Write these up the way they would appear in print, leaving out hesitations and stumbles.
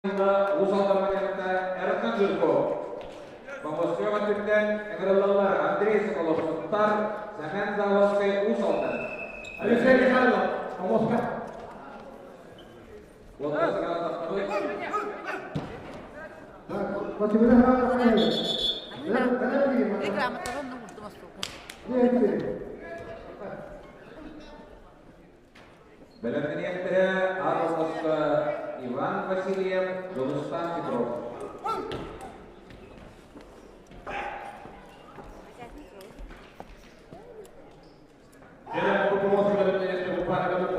Уус Алдан Эрхан Жирков. Помоскуга өттүттэн ыҥырыллаллар Андрей Соколов Сунтар, Сэмэн Заводскай Уус Алдан. Алексей Михайлов, Помоска. Бэлэмнэниэхтэрэ Аар Иван Васильев, Дьулустаан Петров.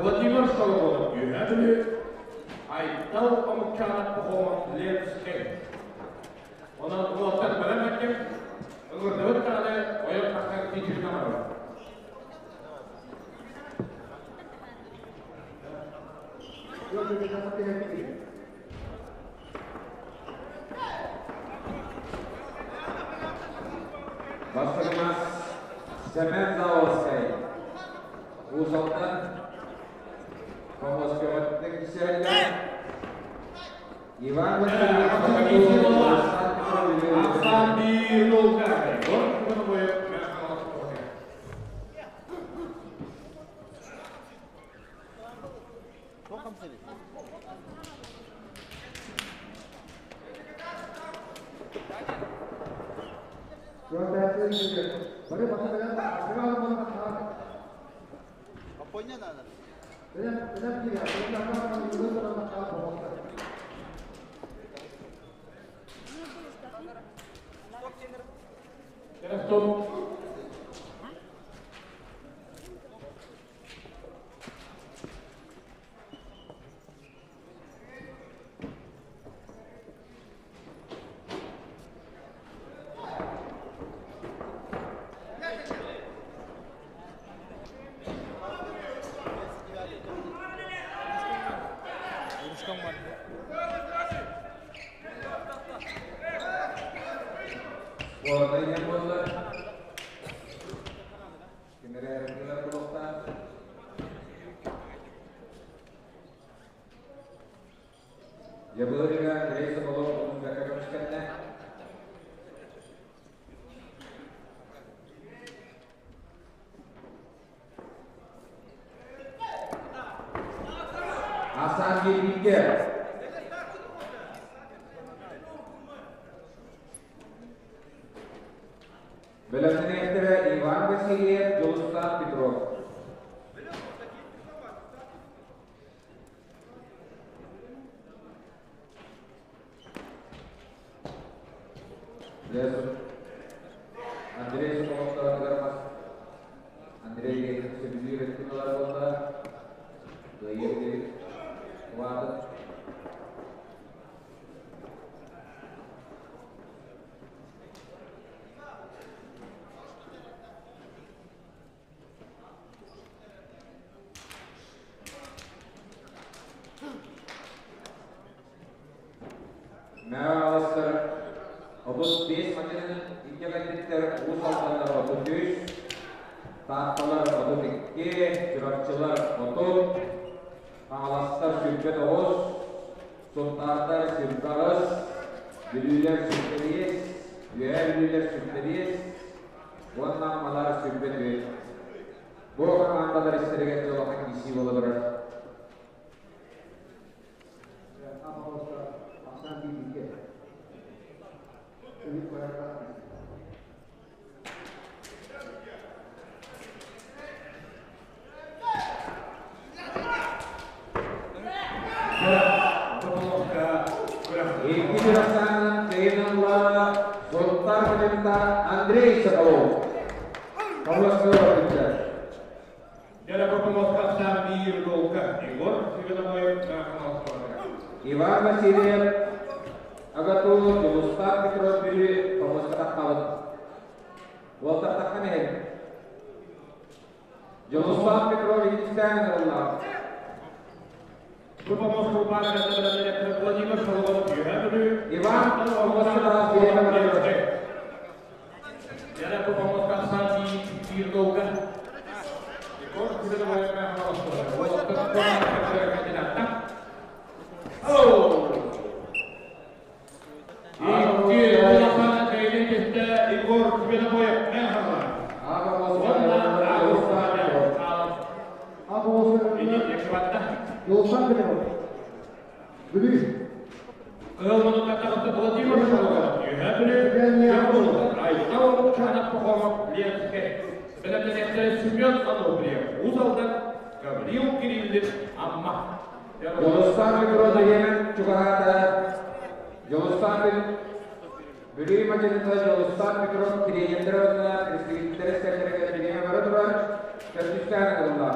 Владимир Соломонов Үөһээ Бүлүү, Айтал Омукчаанап Пахомов Ленскэй. Онон уолаттар бэлэм экким, ыҥырдыбыт даҕаны ойон тахсан киирбит амарбыт. Бастакымас Сэмэн Заводскай. Уус Алдан Помоскөҕөттөн кисээллэр. Иван Васильевич Ахсан биир долга. Стоп. Уолаттар буоллар. Кимэрэ буолуохтаах. Дьабыырга Андрей Соколов бэркэ көмүскэннэ. Асан Гирбиге. Бэлэмнэниэхтэрэ Иван Васильев, Дьулустаан Петров. Андрей Соколовтарыгар Андрей Ильин сөбүлүүр өттүн ылар буолла. Кыайыы улаатыт. Мэҕэ 35 материн итэҕэйбиттэр Уус Алданнар 33, Таатталар 32, Чурапчылар 30, Хаҥаластар 29, Сунтаардар 28, Бүлүүлэр 25, Үөһээ Бүлүүлэр 25 уонна Аммалар 24. Бу хамаандалар истэригэр дьолохон киирсии буола турар. Икки Казахстанынан кыайын ылла Сунтаар президента Андрей Соколов. Павловского Иван Васильев, Агату, Дьулустаан Петров Бүлүү хомуска таххабыт. Уолтахтахха иһин. Дьулустаан Петров иккистээн ылла. Владимир Соломонов Үөһээ Бүлүү. Иван хомуска тахас бириэмэ барар. Яна помоска Ахсан биир долга. Егор Кандидатта. Ини Жолсан Петров. Бүлүү. Кыһыл муннуктан Владимир Шолохов, Үөһээ Бүлүү, Айтал Чанов Пахомов, Ленскэй. Бэлэмнэнээччилэр Семен Аноприев, Уус Алдан, Гаврил Кириллин, Амма. Дьулустаан Петров Йемен чугаһаата. Дьулустаан Бүлүү мадьыныта Дьулустаан Петров тренердэр уонна представителлэр истэллэригэр бириэмэ бара турар, төрдүстээн ылла.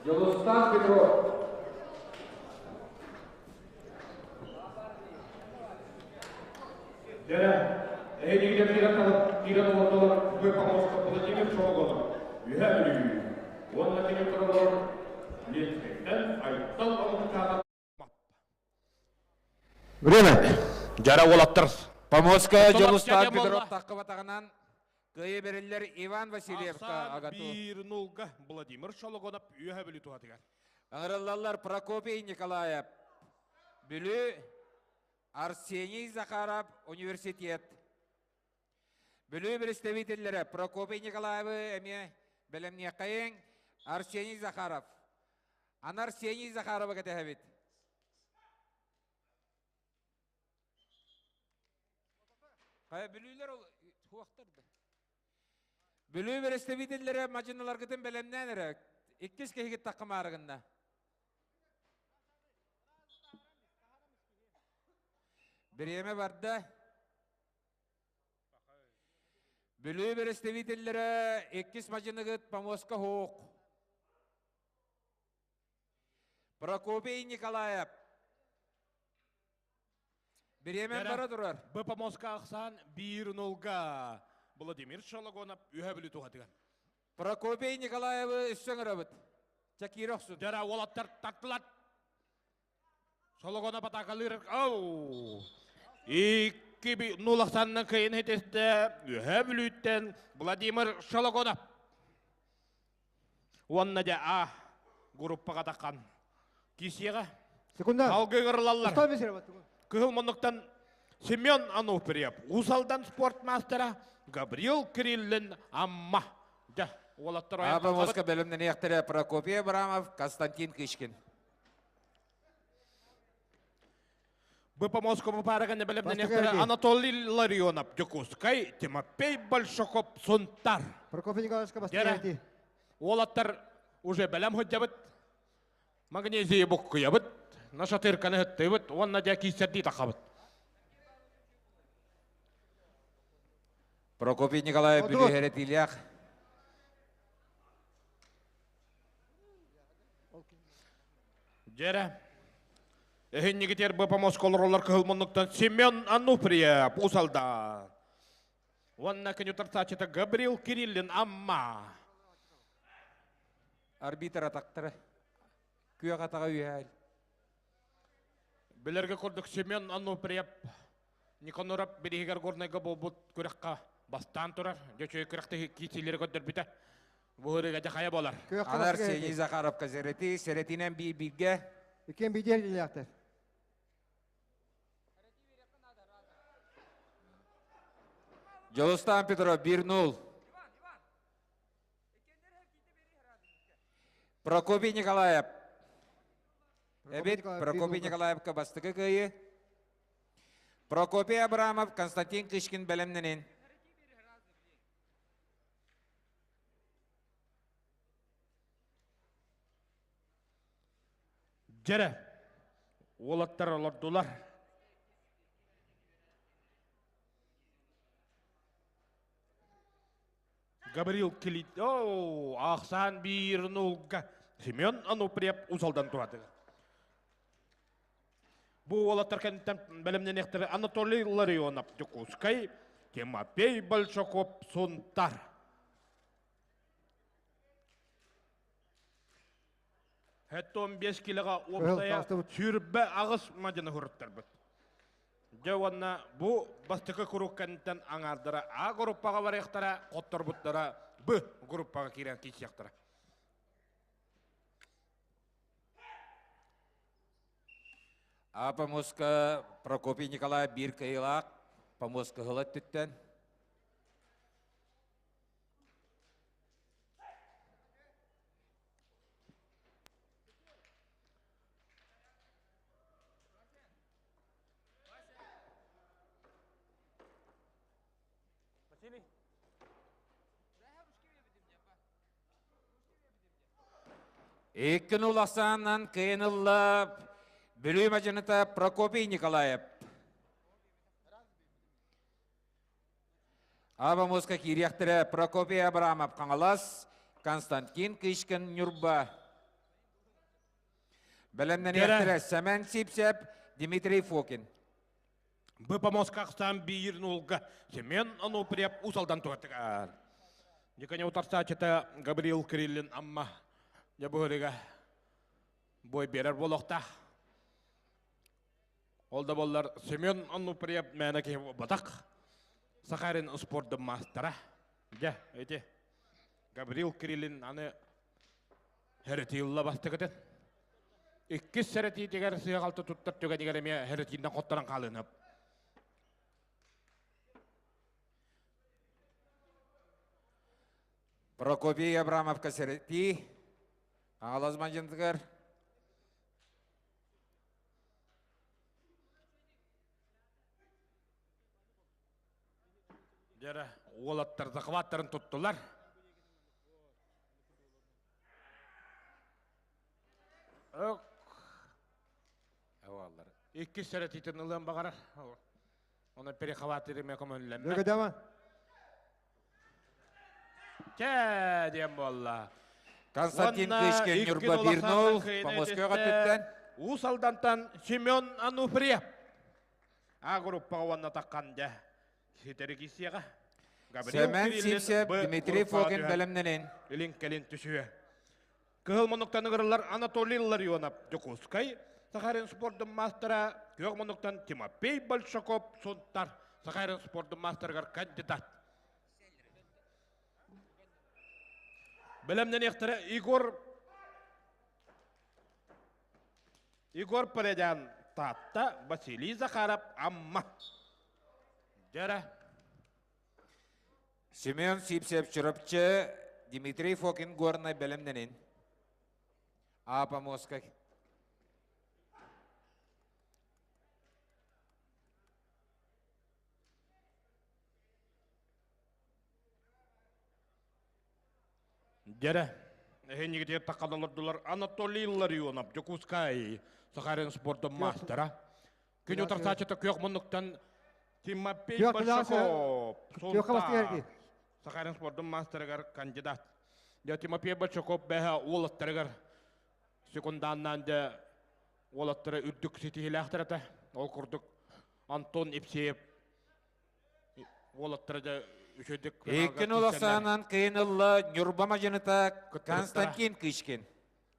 Дьулустаан Петров. Дьэ, эһигитэ киирэн киирэн олордолор Күкүр Пахомовка Владимир Шологонов, Үһээ Бүлүү уонна кини олорор Ленскэйтэн Айтал Омукчаана Время. Дьара уолаттар. Помоска Дьулустаан Петров таххыбатаҕынан кыайы бериллер Иван Васильевка агату. Биир нулга Владимир Шологонов Үөһэ Бүлүү туһатыгар. Ыҥырыллаллар Прокопий Николаев, Бүлүү, Арсений Захаров, университет. Бүлүү представителлэрэ Прокопий Николаевы эмиэ бэлэмниэххэйиҥ, Арсений Захаров. Аны Арсений Захаровы кэтэһэбит. Хайа бүлүүлэр ол туохтар да. Бүлүү представителлэрэ мадьыналаргытын бэлэмнээн эрэ. Иккис киһигит таххымаарыгынна. Бириэмэ барда. Бүлүү представителлэрэ иккис мадьыныгыт помоска хук. Прокопий Николаев. Бириэмэ бара турар. Б помоска ахсаан биир нулга Владимир Шологонов үһэ бүлүү туһатыгар. Прокопий Николаевы өссө ыҥырабыт. Чакира охсун. Дьара уолаттар тартылар. Сологоно батакалыыр. Оу! Икки нулахсаннан кыйын хитесте Үһэ Бүлүүттэн Владимир Шологонов. Уонна дьэ А группаға таққан. Кисиэҕэ Секунда. Салгыы ырылаллар. Кыһыл муннуктан Семен Ануфриев, Уус Алдан спорт мастера Гаврил Кириллин Амма. Дьэ, уолаттар Аба Москва бэлэмнэниэхтэрэ Прокопий Абрамов, Константин Кычкин. Б Москва параганы бэлэмнэниэхтэрэ Анатолий Ларионов, Дьокуускай, Тимофей Большаков, Сунтар. Прокопий Николаевичка бастакы Уолаттар уже бэлэм сылдьабыт. Магнезийы буккуйабыт, нашатырканы ыттыыбыт уонна дьэ киирсэрдии тахабыт. Прокопий Николаев Бүлүүһэрэ Тилях. Дьэрэ. Эһиннигитер БП Москолоролор кыһыл муннуктан Семен Ануфриев Усалда. Уонна күнү Габрил Кириллин Амма. Арбитр атактары. Күөх атаҕа үһээл. Билэргэ курдук Семен Ануфриев Никоноров бириһигэр Горнайга буолбут күрэххэ бастаан турар. Дьөчөй күрэхте киисилери көрдөрбүтэ. Буһырыга дьахайа болар. Аны Арсений Захаровка сэрэти, сэрэтинэн биир бииргэ. Иккен биир илээхтэр. Дьулустаан Петров 1-0. Прокопий Николаев. Эбит Прокопий Николаевка бастакы кыайыы. Прокопий Абрамов, Константин Кычкин бэлэмнэнин. Дьэрэ, уолаттар олордулар. Гаврил Килит, оу, ахсаан биир нулга Семен Ануприев усалдан турады. Бу уолаттар кэнниттэн бэлэмнэниэхтэрэ Анатолий Ларионов Дьокуускай, Тимофей Большаков Сунтар. Хэттон 5 килоға уопсайа сүүрбэ аҕыс мадьыны хуруттарбыт. Дьэ уонна бу бастакы куруук кэнниттэн аҥаардара А группаҕа барыахтара, хотторбуттара Б группаҕа киирэн киирсиэхтэрэ. А помоска Прокопий Николаев биир кыайыылаах помоска ыһыла өттүттэн. Иккин уласаанан кыйынылла Бүлүү мадьыныта Прокопий Николаев. Аба муска киириэхтэрэ Прокопий Абрамов Хаҥалас, Константин Кычкин Ньурба. Бэлэмнэниэхтэрэ Сэмэн Сипсеп, Дмитрий Фокин. Бу помоска ахсаан биир нулга Семен Ануприев Усалдан туһатыгар. Никоня утарсаачыта Гаврил Кириллин Амма Дьабыһырыга бой берер болохтаах. Ол да боллар Семен Ануприев мээнэ киһи буолбатах. Сахарин спордун маастара. Дьэ, ити Гаврил Кириллин аны Хэрэтиилла бастакытын. Иккис сэрэтиитигэр сыаҕалты туттар түгэнигэр эмиэ хэрэтииннэн хотторон хаалыынап. Прокопий Абрамовка сэрэтии. Хаҥалас мадьынтыгар. Дьэрэ, уолаттар захваттарын туттулар. Ок. Иккис сэрэтиитин ылыан баҕарар. Оны перехватырыме көмөллемме. Лөгөдөмө. Чэ диэн буолла. Константин Кычкин Ньурба 1-0 Помоскөҕө өттүттэн. Уус Алдантан Семен Ануфриев. А группаҕа уонна таххан дьэ. Ситэри киисиэҕэ. Сэмэн Сивцев, Дмитрий Фокин бэлэмнэнин. Илин-кэлин түсүө. Кыһыл муннуктан ыҥырыллар Анатолий Ларионов Дьокуускай, Сахарин спордун маастара, күөх муннуктан Тимофей Большаков Сунтар, Сахарин спордун маастарыгар кандидат. Бэлэмнэниэхтэрэ Егор Егор Порядян Таатта, Василий Захаров Амма. Дьэрэ. Семен Сипсев Чурапчы, Дмитрий Фокин Горнай бэлэмнэнин. Аапа Москва. Дьэрэ, эһиннигитигэр таххан олордулар Анатолий Ларионов, Дьокуускай, Сахарин спордун маастара. Күн утарсааччыта күөх муннуктан Тимофей Большаков, Сунтаар, Сахарин спордун маастарыгар кандидат. Дьэ, Тимофей Большаков бэһэ уолаттарыгар секунданнаан дьэ уолаттара үрдүк ситиһилээхтэр этэ. Ол курдук Антон Ипсеев уолаттара дьэ үчүгдүк Иккин уласаанан кыйын ылла Ньурба мадьыныта Константин Кычкин.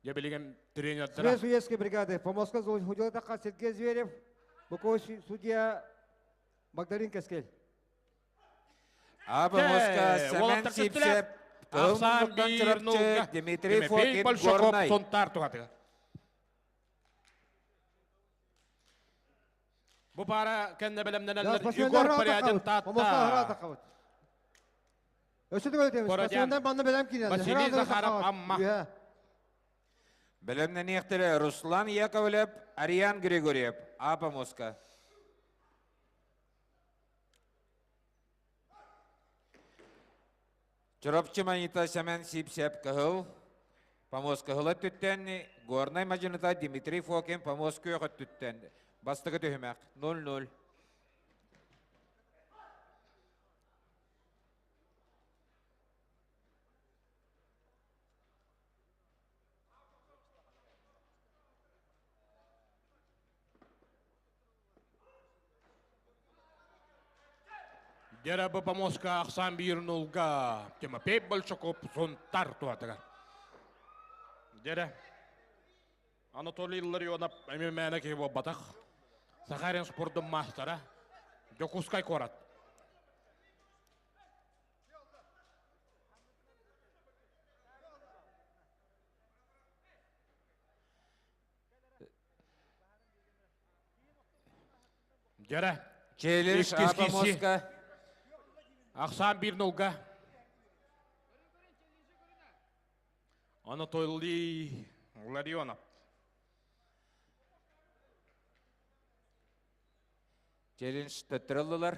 Дьэ билигин тренердара. Суевской бригады по Москве Худилатаха Сергей Зверев, боковой судья Магдалин Кескель. Аба Москва Сэмэн Сипсеп, Ахсан биир Дмитрий Фокин Горнай. Сунтар туһатыга. Бу пара кэннэ бэлэмнэнэллэр Егор Порядин Таатта. Василий Захаров Амма. Бэлэмнэниэхтэрэ Руслан Яковлев, Ариан Григорьев, Апа Москва. Чурапчы Манита Сэмэн Сипсеп Кыһыл, Помост Кыһыл өттүттэн, Горнай мадьыныта Дмитрий Фокин Помост күөх өттүттэн. Бастакы түһүмэх 0-0. Дьэрэ бу помоска ахсаан биир нулга Тимофей Большаков Сунтар туһатыгар. Дьэрэ Анатолий Илларионов эмиэ мээнэ киһи буолбатах. Сахарин спордун маастара. Дьокуускай куорат. Дьэрэ. Челлендж Иккис киси. Апа Ахсаан биир нулга. Анатолий Ларионов. Челлендж төттөрөллөлөр.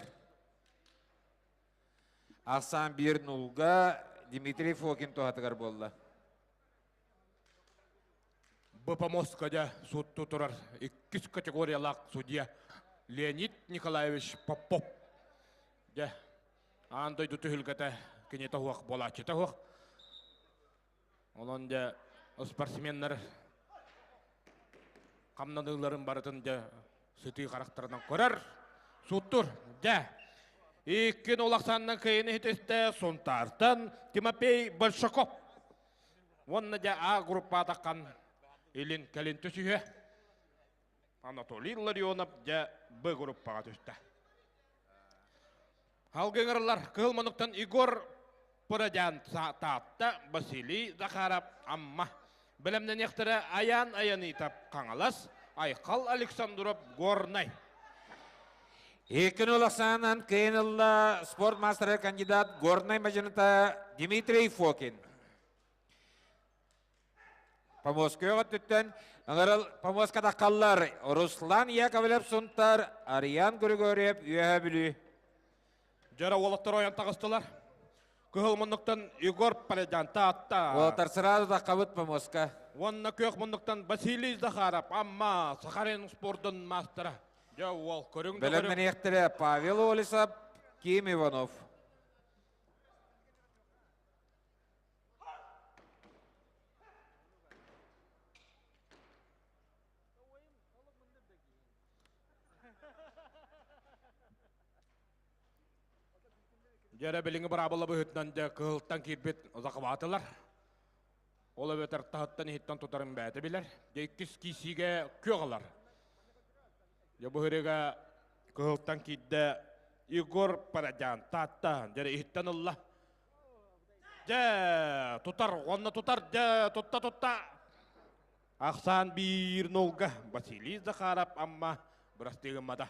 Ахсаан биир нулга Дмитрий Фокин туһатыгар буолла. Бу помосткада сутту турар иккис категориялаах судья Леонид Николаевич Попов. Дьэ, аан дойду түһүлгэтэ кинитэ суох буолааччыта суох. Онон дьэ спортсменнар хамнаныыларын барытын дьэ сытыы харахтарынан көрөр, суттур. Дьэ, иккин улахсаннан кыйын иһитистэ Сунтаартан Тимофей Большаков. Уонна дьэ А группаатаххан илин кэлин түсүһүө. Анатолий Ларионов дьэ Б группаҕа түстэ. Алгыҥырлар Кыһыл Мунуктан Егор Пыродян Таатта, Василий Захаров Амма. Бэлэмнэниэхтэрэ Айаан Аянитов Хаҥалас, Айхал Александров Горнай. Иккин улахсаанан кыйын ылла спорт мастера кандидат Горнай мадьыныта Дмитрий Фокин. Помоскуя өттүттэн ыҥырыл помоска таххаллар Руслан Яковлев Сунтар, Ариан Григорьев Үөһэ Бүлүү. Дьара уолаттар ойон таҕыстылар. Кыһыл муннуктан Егор Полядян таатта. Уолаттар сразу таххабыт помоска. Уонна күөх муннуктан Василий Захаров, Амма, Сахалин спордун маастара. Дьэ уол көрүҥ да көрүҥ. Бэлэмнэниэхтэрэ Павел Олесов, Ким Иванов. Дьэрэ билиҥҥи быраабыла быһыытынан дьэ кыһылтан киирбит захватылар. Ол эбэтэр таһыттан иһиттэн тутарын бэйэтэ билэр. Дьэ иккис киисиигэ күөх ылар. Дьэ бу ырыга кыһылтан киирдэ Егор Парадян Таатта дьэрэ иһиттэн ылла. Дьэ, тутар, уонна тутар, дьэ, тутта-тутта. Ахсаан биир нолга Василий Захаров Амма бырастыы гыммата.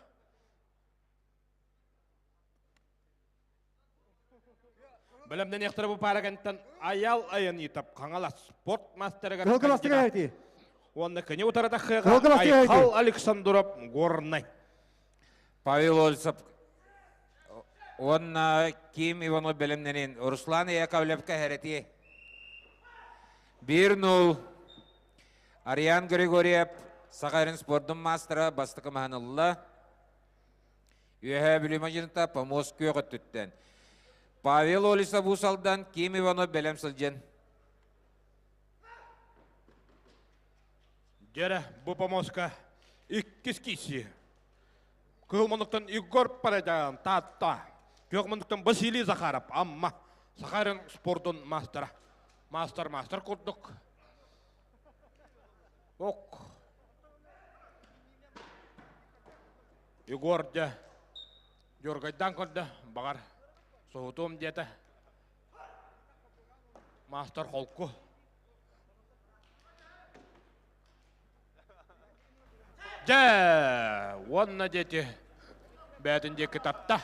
Бэлэмнэниэхтэрэ бу паара кэнниттэн Аял Аянитов Хаҥалас спорт мастерыгар кандидат. Уонна кини утарыта хыаға Айхал Александров Горнай. Павел Ольсов уонна Ким Иванов бэлэмнэнин Руслан Яковлевка хэрэти 1-0 Ариан Григорьев Саха спордун маастара бастакы маһын ылла. Үөһээ Бүлүү мадьыныта помост күөх өттүттэн. Павел Олесов Уус Алдан, Ким Иванов бэлэм сылдьан. Дьэрэ, бу помостка иккис киси. Кыһыл муннуктан Егор Парадян, Таатта. Күөх муннуктан Василий Захаров, Амма. Сахарын спордун мастера. Мастер-мастер курдук. Ок. Егор дьэ дьуоргайдаан көрдө, баҕар соһутуом диэтэ. Маастар холку. Дьэ, уонна диэти бэйэтин диэки тарта.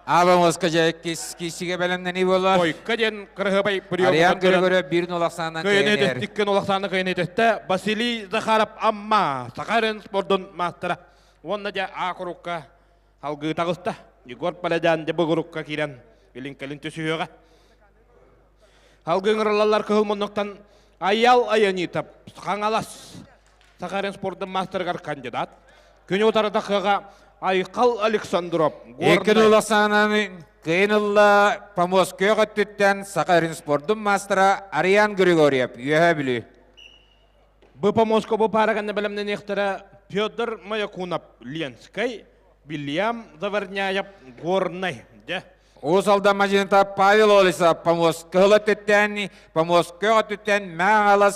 Аабамыска дьэ киссигэ бэлэмнэнии буолар. Ойка диэн кырыһыбай прием. Ариан көрө-көрө биир нулахсаанан кыйын Иккин улахсааны кыйын этестэ Василий Захаров Амма Сахарин спордун маастара. Уонна дьэ А курукка алгыы таҕыста. Егор Полядян дьэ бу курукка киирэн илин-кэлин түсүһүөҕэ. Алгыы ыҥырыллаллар кыһыл муннуктан Аял Аянитов Хаҥалас Сахарин спордун маастарыгар кандидат. Күнү утарыта кыаҕа Айхал Александров Икки уласаанан кыйын ылла помост күөх өттүттэн Саха спордун маастара Ариан Григорьев Үөһээ Бүлүү. Бу помостка бу паараганы бэлэмнэниэхтэрэ Федор Маякунов Ленскэй, Вильям Заверняев Горнай. Дьэ. Уус Алдан мадьыныта Павел Олесов помост кыһыл өттүттэн, помост күөх өттүттэн Мэҥэ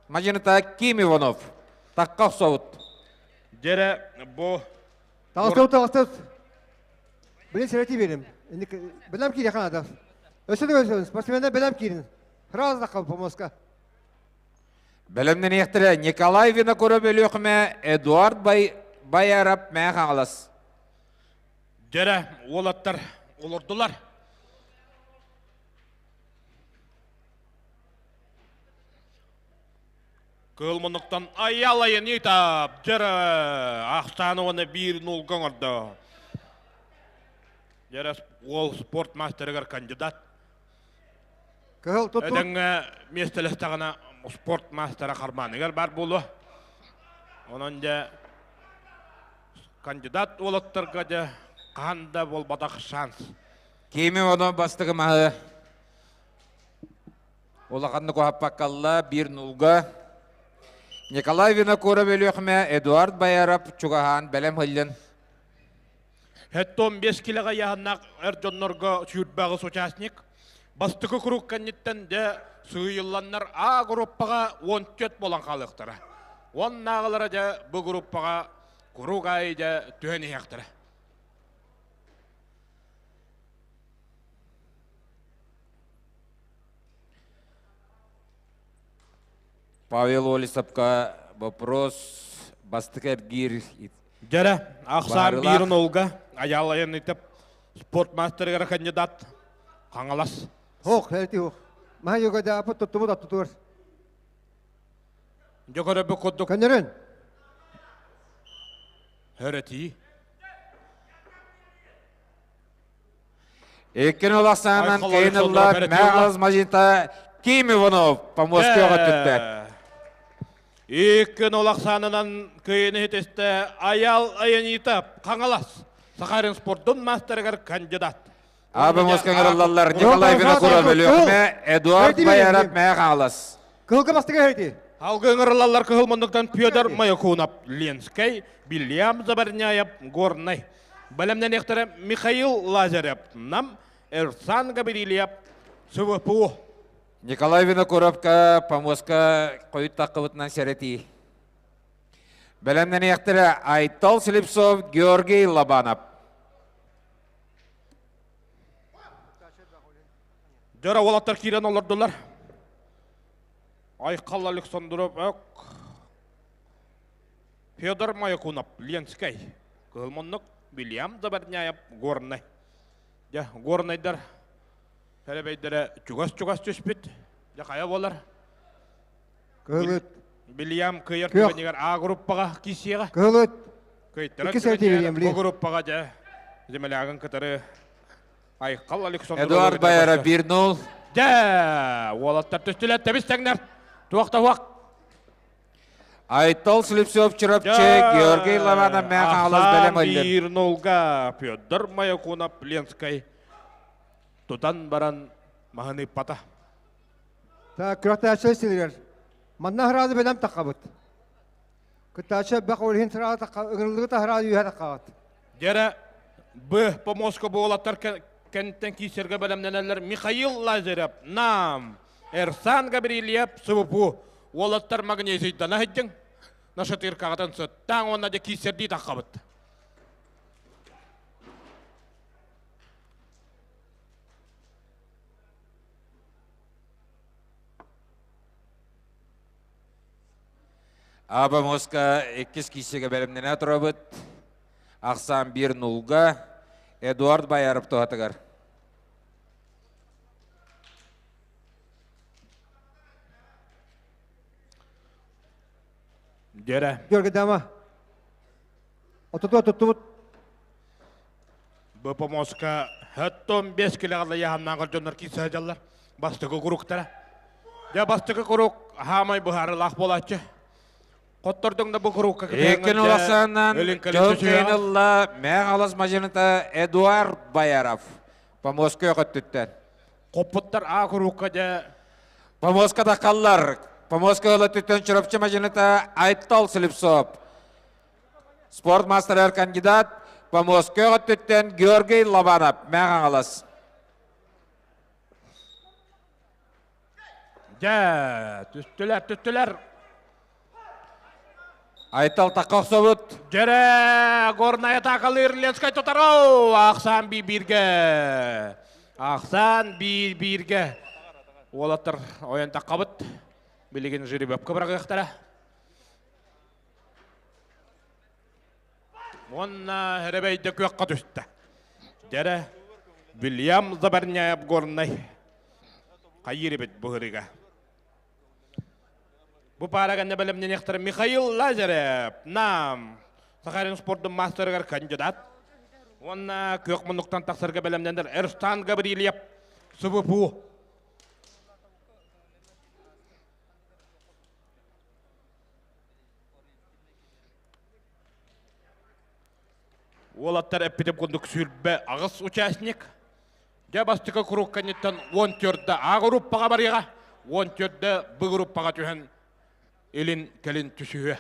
мадьыныта Ким Иванов. Такка охсобут. Дьэрэ бу Таҕыстыбыт, таҕыстыбыт. Билин сэрэти берем. Бэлэм киирэ ханада. Өссө да өссө спортсмендар бэлэм киирин. Сразу такка помостка. Бэлэмнэниэхтэрэ Николай Винокуров Өлүөхүмэ, Эдуард Байарап Мэҥэ Хаҥалас. Дьэрэ уолаттар олордулар. Кыыл муннуктан айалайын итап дьэрэ ахсааны уонна биир нулга оҥордо. Дьэрэ уол спорт мастерыгар кандидат. Кыһыл тутту. Этэҥҥэ миэстэлэстэҕинэ спорт маастара хармааныгар баар буолуо. Онон дьэ кандидат уолаттарга дьэ хаһан да буолбатах шанс. Кими онон бастакы маһы улаханнык уһаппаккалла биир нулга Николай Винокуров Өлүөхүмэ Эдуард Байаров чугаһаан бэлэм һыллын. Хэттон 5 килоға яһаннаах эр дьоннорго сүүрбэҕис участник. Бастакы круг кэнниттэн дьэ сыыйылланнар А группаҕа 14 буолан хаалыахтара. Уоннааҕылара дьэ бу группаҕа круг аайы дьэ түһэн иһиэхтэрэ. Павел Олесовка вопрос бастакы эргиир Дьэрэ, ахсаан биирин олга Аял Аянытып спорт мастерыгар кандидат Хаҥалас. Ох, эти ох. Маһа югада апыт туттубут аттутугар. Дьокөрөбү курдук. Көнөрүн. Хөрөтии. Иккин улахсаанан кейин ылла Михаил Мажита Ким Иванов помощкыга түттэ. Иккин улахсаанынан кыйыны хитесте Аял Аянита Хаҥалас Сахарин спордун мастерыгар кандидат. Аба Москаңыраллар Николай Винокуров өлүөхмэ Эдуард Байаров мэ Хаҥалас. Кылгы бастыгы хейти. Алгыҥырылаллар кыһыл муннуктан Петр Маякунов, Ленскэй, Вильям Забарняев, Горнай. Бэлэмнэниэхтэрэ Михаил Лазарев, Нам, Эрсан Гаврильев, СВПУ. Николай Винокуровка помоска хойут таххыбытынан сэрэтии. Бэлэмнэниэхтэрэ Айтал Слепцов, Георгий Лобанов. Дьоро уолаттар киирэн олордулар. Айхал Александров өк Федор Маякунов, Ленскэй. Кыһыл муннук Вильям Забарняев, Горнай. Дьэ, Горнайдар сэрэбэйдэрэ чугас-чугас түспүт. Дьэ, хайа буолар? Кыһыл ыт. Вильям кыайар түгэнигэр А группаҕа киисиэҕэ. Кыһыл ыт. Кыайтарар түгэнигэр Б группаҕа дьэ, землягын кытары Айхал Александров. Эдуард Байара 1-0. Дьэ, уолаттар түстүлэр, тэбис тэҥнэр. Туох да уох. Айтал Слепцов Чурапчы, Георгий Лаванов мэ Хаҥалас бэлэм ыллын. Биир нулга Федор Маякунов Ленскай тутан баран маһын ыппата. Так, күрэхтэһээччилэр силигэр. Манна сразу бэлэм таххабыт. Кыттааччы элбэх ол иһин сразу тахха, ыҥырыллыгы сразу үөһэ таххабыт. Дьэрэ Б по Москва буолаттар кэнниттэн киирсэргэ бэлэмнэнэллэр Михаил Лазарев, Нам, Эрсан Гаврильев, СВПУ. Уолаттар магнезийдана сылдьыҥ. Нашатыркаҕытын сыттаан уонна дьэ киирсэрдии таххабыт. Аба Моска иккис киисигэ бэлэмнэнэ турабыт. Ахсаан биир нулга Эдуард Байаров туһатыгар. Дьэрэ. Георгий Дама. Отутуа туттубут. Бу помоска хөттон бес килэҕалла яһаннааҕар дьоннор киирсэ сылдьаллар. Бастакы куруктара. Дьэ бастакы курук хаамай быһаарылаах буолааччы. Хоттордуҥ да бу курукка Иккин уласаанан дьон кыйын Мээх алас мажината Эдуард Байаров. Помоска өкөттүттэн. Хоппуттар А курукка дьэ Помоска таххаллар. Помоска ылаттыттан Чурапчы мажината Айтал Слепцов. Спорт мастерар кандидат Помоска өттүттэн Георгий Лобанов. Мээх аҥалас. Дьэ, түстүлэр, түстүлэр. Айтал тахха охсобут. Дьэрэ, Горная атаакалыыр Ленскай тутарау. Ахсаан биир-бииргэ. Ахсаан биир-бииргэ. Уолаттар ойон таххабыт. Билигин жеребьевка быраҕыахтара. Уонна Эрэбэйдэ күөххэ түстэ. Дьэрэ, Вильям Забарняев Горнай хайыыр эбит бу ырыга. Бу паара кэннэ бэлэмнэниэхтэрэ Михаил Лазарев, Нам, Сахалин спордун мастерыгар кандидат. Уонна күөх муннуктан тахсарга бэлэмнэнэр Эрстан Гаврильев, СВПУ. Уолаттар эппитим курдук 28 участник. Дьэ бастакы круг кэнниттэн 14 А группаҕа барыаҕа, 14 Б группаҕа түһэн илин кэлин түсүһүө.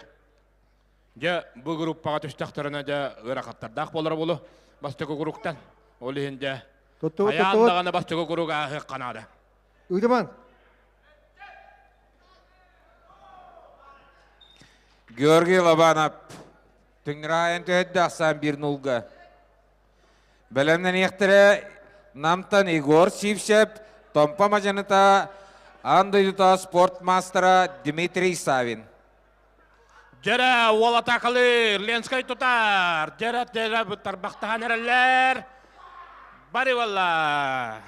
Дьэ бу группаҕа түстэхтэринэ дьэ ыарахаттардаах буолара буолуо бастакы кругтан. Ол иһин дьэ хайаан даҕаны бастакы круг ааһыахха наада. Ыытыман. Георгий Лобанов түҥнүрайын түһэрдэ ахсаан 1 нулга. Бэлэмнэниэхтэрэ Намтан Егор Сивцев, Томпо мадьаныта, аан дойдута спорт маастара Дмитрий Савин. Дьэрэ уол атаакалыыр, Ленскэй тутар, дьэрэ дьэрэ тарбахтаһан эрэллэр. Бары буолла.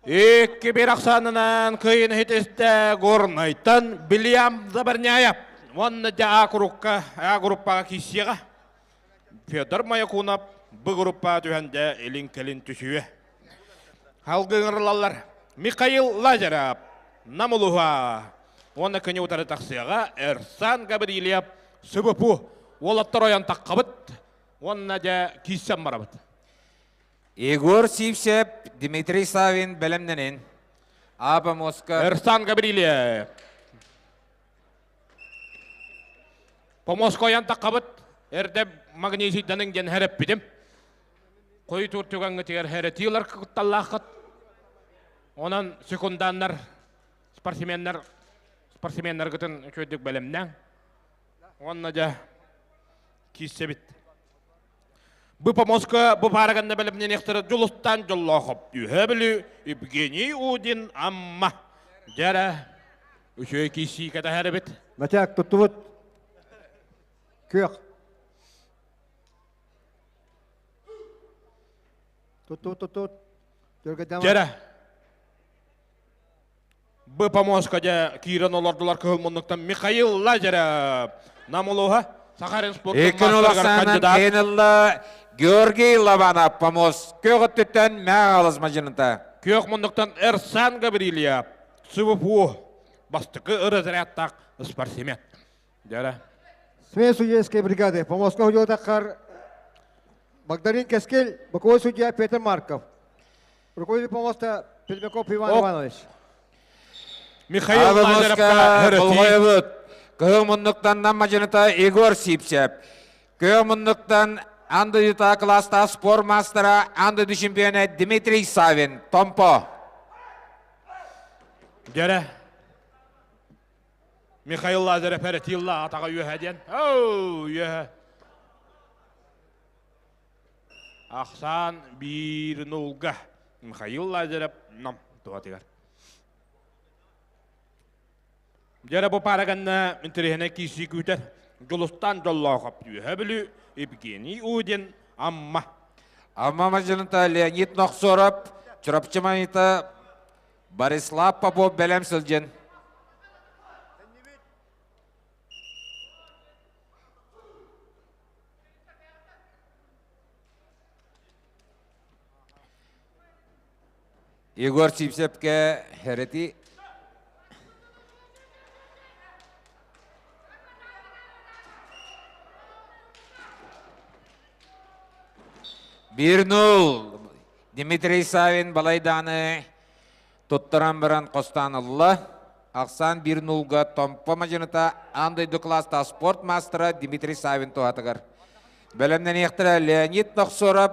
2-1 ахсаанынан кыайын иһитистэ Горнайтан Вильям Забарняев. Уонна дьэ А группа, А группаҕа киирсиэҕэ. Федор Маякунов бу группа түһэн дьэ илин-кэлин түсүө. Халгыҥырлаллар. Михаил Лазарев, Нам улууһа. Уонна күнү утары тахсыаҕа Эрсан Гаврильев, СВПУ. Уолаттар ойон таххабыт. Уонна дьэ киирсэн барабыт. Егор Сивцев, Дмитрий Савин бэлэмнэнин. Аба Моска. Эрсан Гаврильев. Помоска ойон таххабыт. Эрдэ магнезийданың диэн хэрэппитим. Хойутуур түгэҥҥитигэр хэрэтиилэр кытталлааххыт. Онон секунданнар, спортсменнар, спортсменнаргытын үчүгэйдик бэлэмнээҥ. Уонна дьэ киирсэбит. Бу помоска бу паараганда бэлэмнэниэхтэрэ Дьулустаан Дьоллоохоп, Үһэ Бүлүү, Евгений Удин, Амма. Дьэрэ, үчүгэй киирсии кэтэһэр эбит. Натяк туттубут. Күөх. Туттубут, туттубут. Дьэрэ. Б помоска дьэ киирэн олордулар кыһыл муннуктан Михаил Лазарев. Нам улууһа Сахарин спорт маастарыгар кандидат. Ылла Георгий Лобанов помост күөх өттүттэн Мэҕалас мадьыныта. Күөх муннуктан Эрсан Гаврильев СВПУ бастакы разрядтаах спортсмен. Дьэрэ. Смена судейской бригады. Помостка судья Багдарин Кескил, боковой судья Петр Марков. Руководитель помоста Пермяков Иван Иванович. Михаил Лазаревка Болҕойобут. Кыһыл муннуктан Нам мадьыныта Егор Сипсев. Кыһыл муннуктан аан дойдута кылаастаах спорт маастара, аан дойду чемпиона Дмитрий Савин, Томпо. Дьэрэ. Михаил Лазарев эрэтиилла атаҕа үөһэ диэн. Оу, үөһэ. Ахсаан биир нулга. Михаил Лазарев нам туһатыгар. Дьэрэ бу паараганна интэриэһинэй киирсии күүтэр. Дьулустаан Дьоллоохоп Үөһэ Бүлүү, Евгений Удин, Амма. Амма мадьыныта Леонид Нохсоров, Чурапчы Манита Борислав Попов бэлэм сылдьын. Егор Сивцевкэ Херети Бир нул Дмитрий Савин балайдааны туттаран баран хостаан ылла. Ахсаан 1 нулга Томпо мадьыныта аан дойду кылаастаах спорт маастара Дмитрий Савин туһатыгар. Бэлэмнэниэхтэрэ Леонид Нохсоров,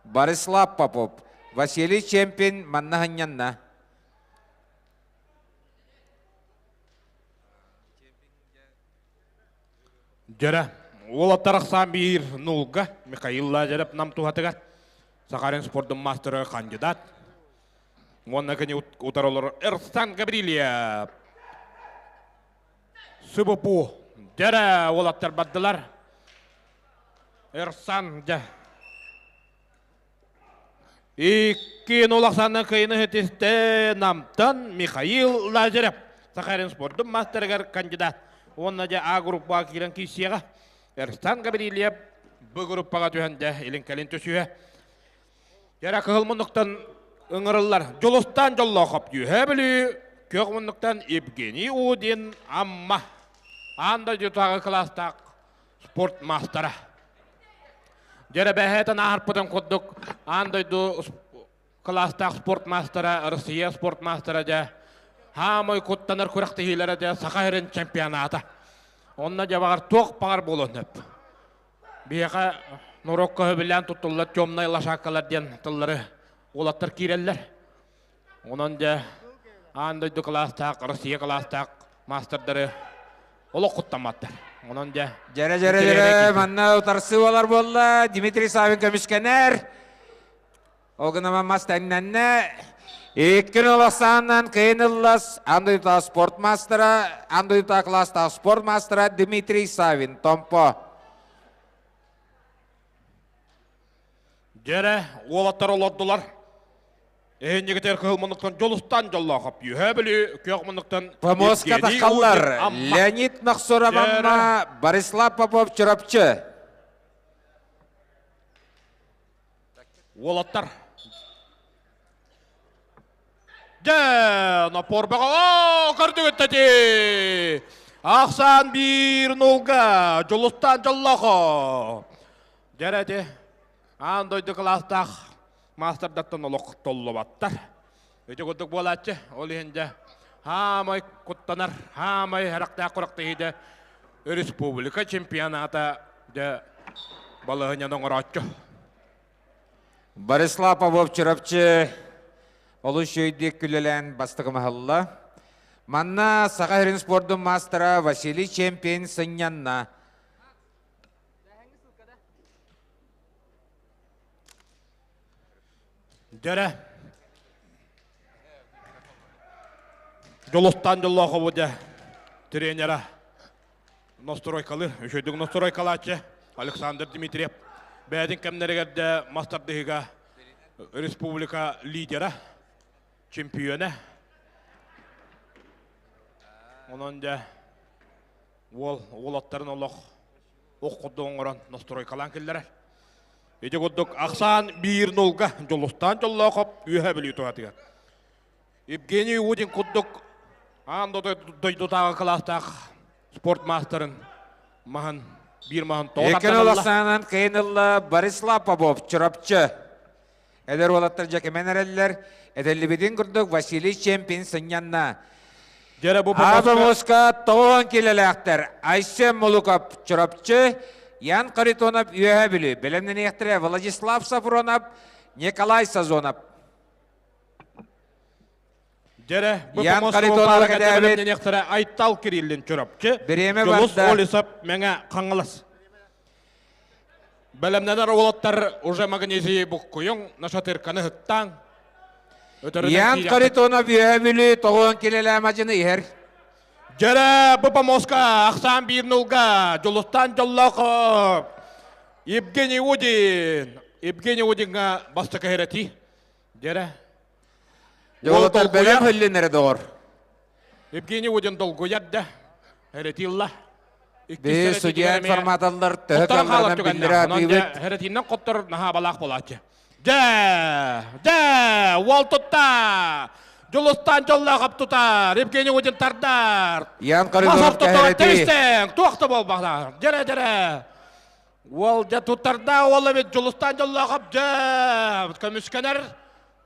Борислав Попов, Василий Чемпин манна ханньанна. Дьэрэ, уолаттар ахсаан биир нулга Михаил Лазарев нам туһатыгар Сахалин спордун маастара кандидат. Уонна кини утары олорор Эрсан Гаврильев. Сыбыпу. Дьэрэ, уолаттар бардылар. Эрсан, дьэ. Икки улахсанна кыйыны хитисте Намтан Михаил Лазарев. Сахалин спордун мастерыгар кандидат. Уонна дьэ А группаҕа киирэн киирсиэҕэ. Эрсан Гаврильев Б группаҕа түһэн дьэ илин-кэлин түсүһэ. Дьэрэ кыһыл муннуктан ыҥырыллар Дьулустаан Дьоллоохоп Үөһээ Бүлүү, күөх муннуктан Евгений Удин Амма. Аан дойдутааҕы кылаастаах спорт маастара. Дьэрэ бэһэтэн аарпытын курдук аан дойду кылаастаах спорт маастара, Россия спорт маастара дьэ хаамай куттанар күрэхтэһиилэрэ дьэ Саха сирин чемпионата. Онно дьэ баҕар туох баҕар буолуон сөп. Биһиэхэ норуокка сөбүлээн туттуллар темнай лошадкалар диэн тыллары уолаттар киирэллэр. Онон дьэ аан дойду кылаастаах, Россия кылаастаах маастардары олох куттамматтар. Онон дьэ Дьэрэ дьэрэ дьэрэ манна утарсыы буолар буолла. Дмитрий Савин көмүскэнэр. Ол гынан мас тэҥнэннэ. Иккин олохсааннан кыйын ыллас Андуйта спорт мастера, Андуйта класстаах спорт мастера Дмитрий Савин, Томпо. Дьэрэ, уолаттар олордулар. Эһиннигитер кыһыл муннуктан Дьолустан Дьоллоохоп, Үһээ Бүлүү күөх муннуктан Помоска Евгений таххаллар Удин Амма. Леонид Нохсоров Амма, Борислав Попов Чурапчы. Уолаттар. Дьэ, напорбаҕа оо, көрдүгүт Ахсаан биир нулга, Дьулустаан Дьоллоохо. Дьэрэти, аан дойду кылаастаах маастардартан олох толлубаттар. Ити курдук буолааччы, ол иһин дьэ, хаамай куттанар, хаамай харахтаах курактыһыыда республика чемпионата дьэ балаһыанньаны оҥорооччу. Борислав Попов Чурапчы олус үчүгэйдик күлэлээн бастакы маһылла. Манна Саха сирин спордун маастара Василий Чемпин сынньанна. Дьэрэ. Дьолустаан дьоллоохобу дьэ тренера ностройкалы, үчүгдүк ностройкалааччы Александр Дмитриев бэйэтин кэмнэригэр дэ мас тардыһыыга республика лидера, чемпиона. Онон дьэ уол уолаттарын олох ох курдук оҥорон настройкалаан киллэрэр. Ити курдук ахсаан биир нулга Дьулустаан Дьоллоохоп Үөһээ Бүлүү туһатыгар. Евгений Удин курдук аан дойдутааҕы кылаастаах спорт маастарын маһын биир маһын тоҕо Экен тардан ылла. олохсаанан кыйын ылла Борислав Попов, Чурапчы. Эдэр уолаттар дьэкимэн эрэллэр. Этэллибитин курдук Василий Чемпин сынньанна. Дьэрэ бу Аба тоҕон килэлээхтэр Айсен Мулуков Чурапчы, Ян Харитонов Үөһэ Бүлүү, бэлэмнэниэхтэрэ Владислав Сафронов, Николай Сазонов. Дьэрэ бу Ян Харитонов бэлэмнэниэхтэрэ Айтал Кириллин Чурапчы, Бириэмэ Дьулус барда. Олесов Мэҥэ Хаҥалас. Бэлэмнэнэр уолаттар уже магнезии буккуйуҥ, нашатырканы ыһыктааҥ. Ян Харитонов Үөһэ Бүлүү тоҕуон килэлээмадьыны иһэр. Дьэрэ, бу помоска ахсаан биир нулга Дьулустаан Дьоллоохов, Евгений Удин. Евгений Удиҥҥа бастакы херэтии. Дьэрэ. Уолаттар бэлэм хөллөнөрө доҕор. Евгений Удин долгуйар да. Херетилла. Биһи судья информаторлар төһө кыалларынан биллэрэ атыыбыт. Херетиннен хоттор наһаа балаах буолааччы. Дэ, дэ, уол тутта. Дьулустаан дьоллоох тутар, Евгений Удин тардар. Ян Коридоров кэһэрэти. Туох да буолбатах. Дьэрэ, дьэрэ. Уол дьэ туттарда, уол эбит Дьулустаан дьоллоох дьэ көмүскэнэр.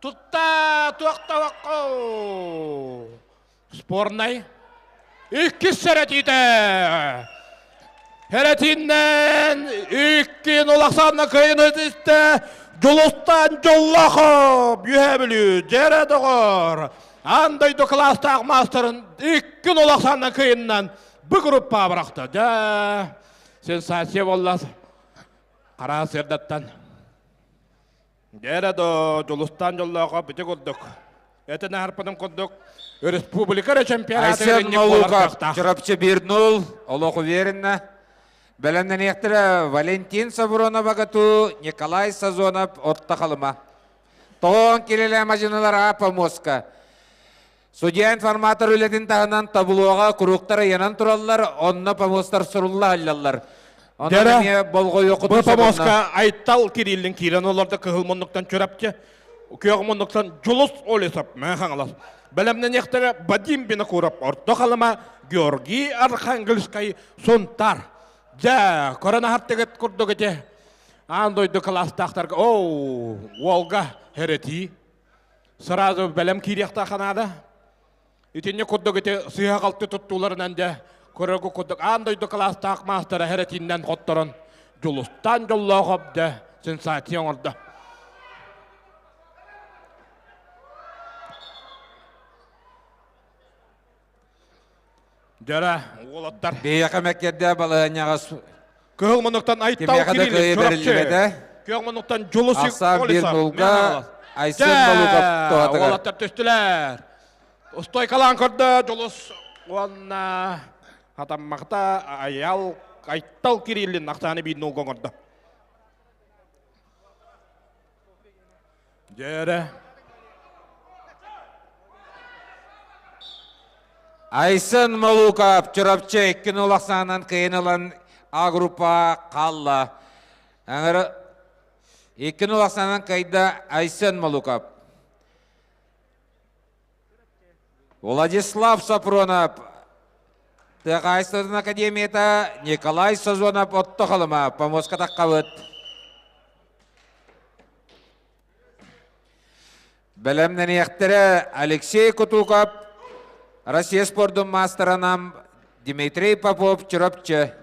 Тутта, туох да Спорнай. Иккис сэрэтиитэ. Хэрэтиннэн иккин улахсаанна кыайын истэ Дьулустаан Дьоллоохоп Үөһээ Бүлүү дьэрэ доҕор аан дойду кылаастаах маастарын иккин улахсаанна кыайыннан бу группа бырахта. Дьэ, сенсация буолла хара сырдаттан. Дьэрэ до Дьулустаан Дьоллоохоп ити курдук. Этин аһарпытым курдук республика эрэ чемпионатыгар Айсен инник буолар Молуков, кыахтаах. Чурапчы 1-0, олох уверенно. Бэлэмнэниэхтэрэ Валентин Савронов Агату, Николай Сазонов Отто Халыма. Тоҕон килэлэ мадьыналар Апа Моска. Судья информатор үлэтин таһынан таблоға куруктар ыйанан тураллар, онно помостар сурулла аллаллар. Онон эмиэ болҕойуоххутун Бу помоска Айтал Кириллин киирэн олордо кыһыл муннуктан Чурапчы, күөх муннуктан Дьулус Олесов Мэҥэ Хаҥалас. Бэлэмнэниэхтэрэ Вадим Винокуров Орто Халыма, Георгий Архангельскай Сунтаар. Дьэ, көрөн аһартыгыт курдук ити. Аан дойду кылаастаахтарга оу, уолга хэрэтии. Сразу бэлэм киириэхтээх наада. Итинник курдук ити сыыһа-халты туттууларынан дьэ көрөргө курдук аан дойду кылаастаах маастара хэрэтииннэн хотторон Дьулустаан Дьоллоохоп дьэ сенсация оҥордо. Дьара, уолаттар. Биһиэхэ мэккэрдэ балаһыанньаҕа Кыһыл муннуктан Айтал кимиэхэ да Кириллин, кыайыы Чурапчы. бэриллибэтэ. Күөх муннуктан Дьулусик Ахсаан биир Олесов, нулга Айсен Дьэ, Болуков туһатыгар. уолаттар түстүлэр. Устойкалаан көрдө Дьулус уонна хатаммахта Айал Айтал Кириллин ахсааны биир нулга оҥордо. Дьэрэ. Айсен Молуков Чурапчы 2-0 ахсаанынан кыайан ылан А группа хаалла. Аңыры 2-0 ахсаанынан кыайда Айсен Молуков. Владислав Сапронов Тыа хаһаайыстыбатын академията Николай Сазонов Отто Халыма помоска таххабыт. Бэлэмнэниэхтэрэ Алексей Кутуков, Россия спордун маастаранам Дмитрий Попов Чурапчы.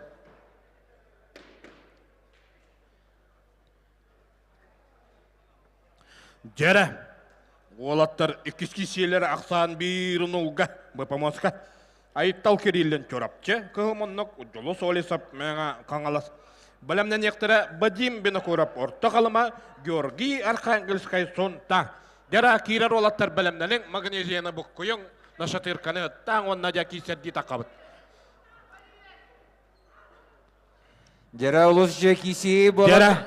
Дьэрэ, уолаттар иккис киисиэлэр ахсаан биир нулга быпомоска Айыттал Кириллин Чурапчы, Кыһыл Муннук, Дьулус Олесов Мэҥэ Хаҥалас бэлэмнэниэхтэрэ Вадим Винокуров Орто Халыма, Георгий Архангельскай Сунтаар. Дьэрэ киирэр уолаттар бэлэмнэниҥ, магнезияны буккуйуҥ, нашатырканы ыттааҥ уонна дьэ киисэрдии таххабыт. Дьэрэ олус дьэ киисии буолар. Дьэрэ.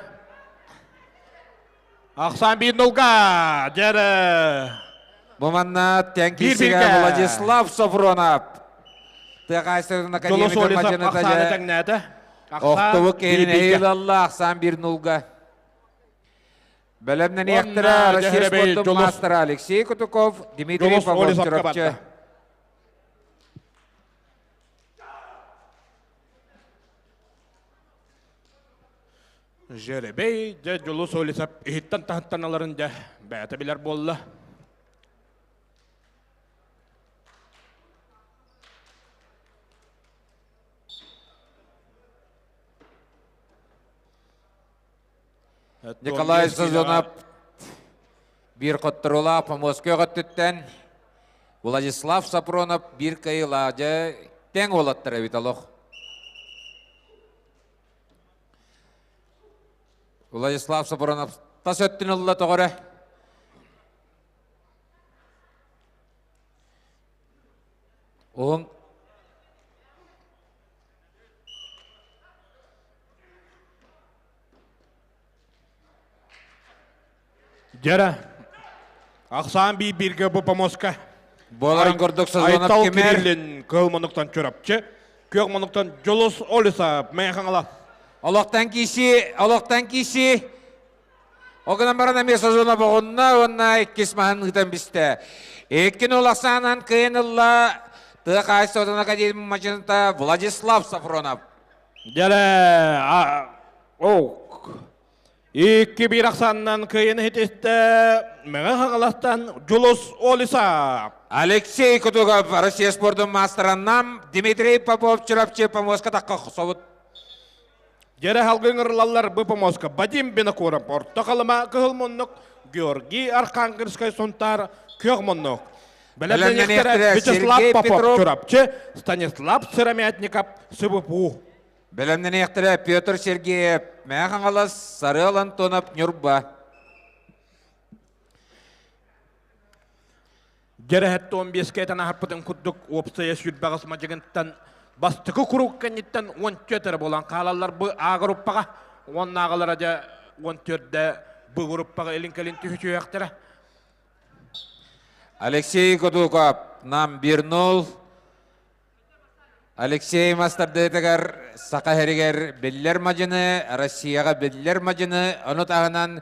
Ахсан биир нулга. Дьэрэ. Бу манна тэҥ киисигэ Владислав Софронов. Тыа хаһаайыстыбатын академията мадьыныта дьэ. Охтубут киһини эһиил ахсаан биир нулга. Бэлэмнэниэхтэрэ Россия спордун маастара Алексей Кутуков, Дмитрий Павлов Чурапчы. Жеребей дьэ Дьулус Олесов иһиттэн таһыттан аларын дьэ бэйэтэ билэр буолла. Николай Сазонов биир хотторуулаах Поморскай өттүттэн Владислав Сапронов биир кыайыылаах дьэ тэҥ уолаттар эбит олох. Владислав Сапронов тас өттүн ылла тоҕо эрэ. Уһун Дьэрэ, ахсаан биир бииргэ бу помоска. Буоларын курдук Сазонов Айтал кимэр? Кириллин кыһыл муннуктан Чурапчы, күөх муннуктан Дьулус Олесов Мэҥэ Хаҥалас. Олохтон киси, олохтон киси. Ол гынан баран эмиэ Сазонов оҕунна уонна иккис маһын ыытан бистэ. Иккин улахсаанан кыайан ылла тыа хаһаайыстыбатын академия мадьыныта Владислав Сафронов. Дьэрэ, оу, икки биир ахсаанынан кыайан иһитистэ Мэҥэ Хаҥаластан Дьулус Олесов. Алексей Кутугов Россия спордун маастараннам Дмитрий Попов Чурапчы помоска тахха собут. Дьэрэ халгын ырылаллар бу помоска Вадим Винокуров Орто Халыма Кыһыл Муннук Георгий Архангельскай Сунтаар Күөх Муннук. Бэлэмнэниэхтэрэ Вячеслав Сергей Попов Петров Чурапчы, Станислав Сыромятников СВПУ. Бэлэмнэниэхтэрэ Петр Сергеев Мэҥэ Хаҥалас, Сарыал Антонов Ньурба. Дьэрэһэт 15 этэн аһарпытын курдук уопсайа сүүрбэҕис мадьыгынтан бастакы куруук кэнниттэн 14 эрэ буолан хаалаллар бу А группаҕа уоннааҕылара дьэ 14-дэ Б группаҕа илин-кэлин түһүтүөхтэрэ. Алексей Кутуков нам 1-0. Алексей мастардыытыгар Саха сиригэр биллэр мадьыны, Россияҕа биллэр мадьыны, ону таһынан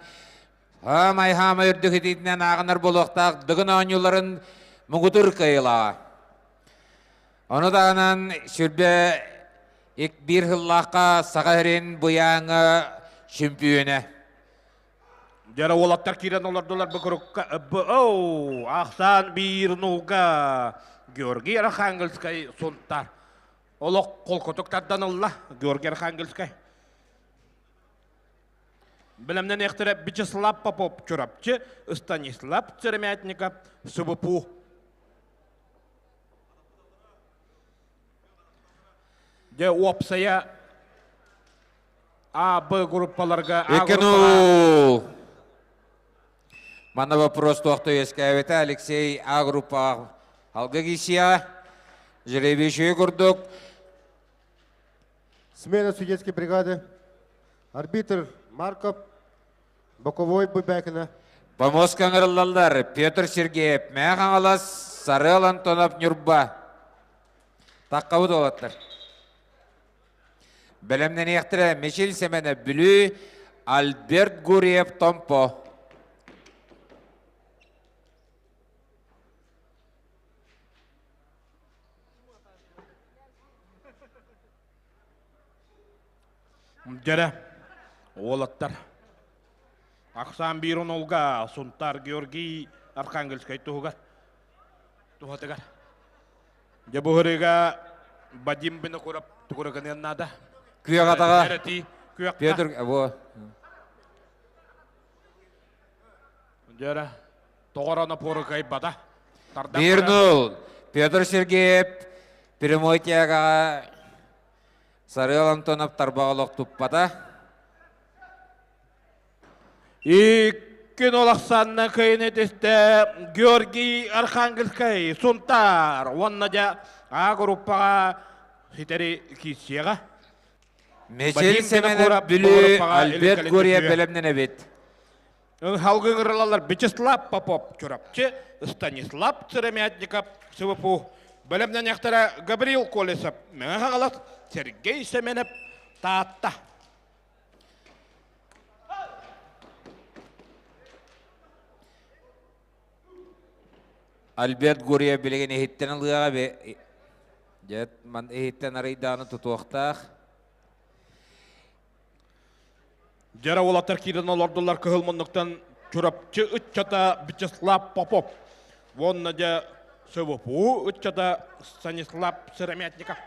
хаамай-хаамай үрдүк итиитинэн ааҕынар буолуохтаах Дыгын оонньууларын муҥутуур кыайыылааҕа. Ону таһынан сүрбэ биир сыллаахха Саха сирин быйааҥа чемпиона. Дьара уолаттар киирэн олордулар бу курукка оу ахсаан биир нууга Георгий Архангельскай Сунтар олох холкутук тардан ылла Георгий Архангельскай Бэлэмнэниэхтэрэ Вячеслав Попов Чурапчы, Станислав Сыромятников СВПУ. Дьэ уопсайа А, Б группаларга А группаҕа Манна вопрос туохта үөскээбитэ Алексей А группаҕа Алга Гисия Жеребичи курдук Смена судейской бригады. Арбитр Марков, боковой Бубякина. Помостка ыҥырыллаллар Петр Сергеев, Мэҥэ Хаҥалас, Сарыал Антонов, Ньурба. Таққабыт уолаттар. Бэлэмнэниэхтэрэ Мичил Сэмэнэ Бүлүү, Альберт Гурьев Томпо. Дьэрэ, уолаттар. Ахсаан биир онолга Сунтаар Георгий Архангельскай туһугар туһатыгар. Дьэ бу ырыга Вадим Винокуров тугурыгыныан наада. Күөх атаҕа. Петр во. Дьэрэ, тоҕороно порукайбата. Бирнул Петр Сергеев прямой тягаҕа Сарыал Антонов тарбаҕа олох туппата. Икки олохсанна кыйын этистэ Георгий Архангельскай Сунтаар уонна дьэ А группаҕа ситэри киирсиэҕэ. Мечел Семенов Бүлүү Альберт Гурьев бэлэмнэнэбит. Халгыҥырылалар Вячеслав Попов Чурапчы, Станислав Сыромятников СВПУ, бэлэмнэниэхтэрэ Гаврил Колесов Мэҥэ Хаҥалас, Сергей Семенов Таатта. Альберт Гурьев билигин иһиттэн ылыаҕа дьэ ман иһиттэн арыйдааны тутуохтаах. Дьара уолаттар киирэн олордулар кыһыл муннуктан Чурапчы ыччата Вячеслав Попов уонна дьэ СВПУ ыччата Станислав Сыромятников.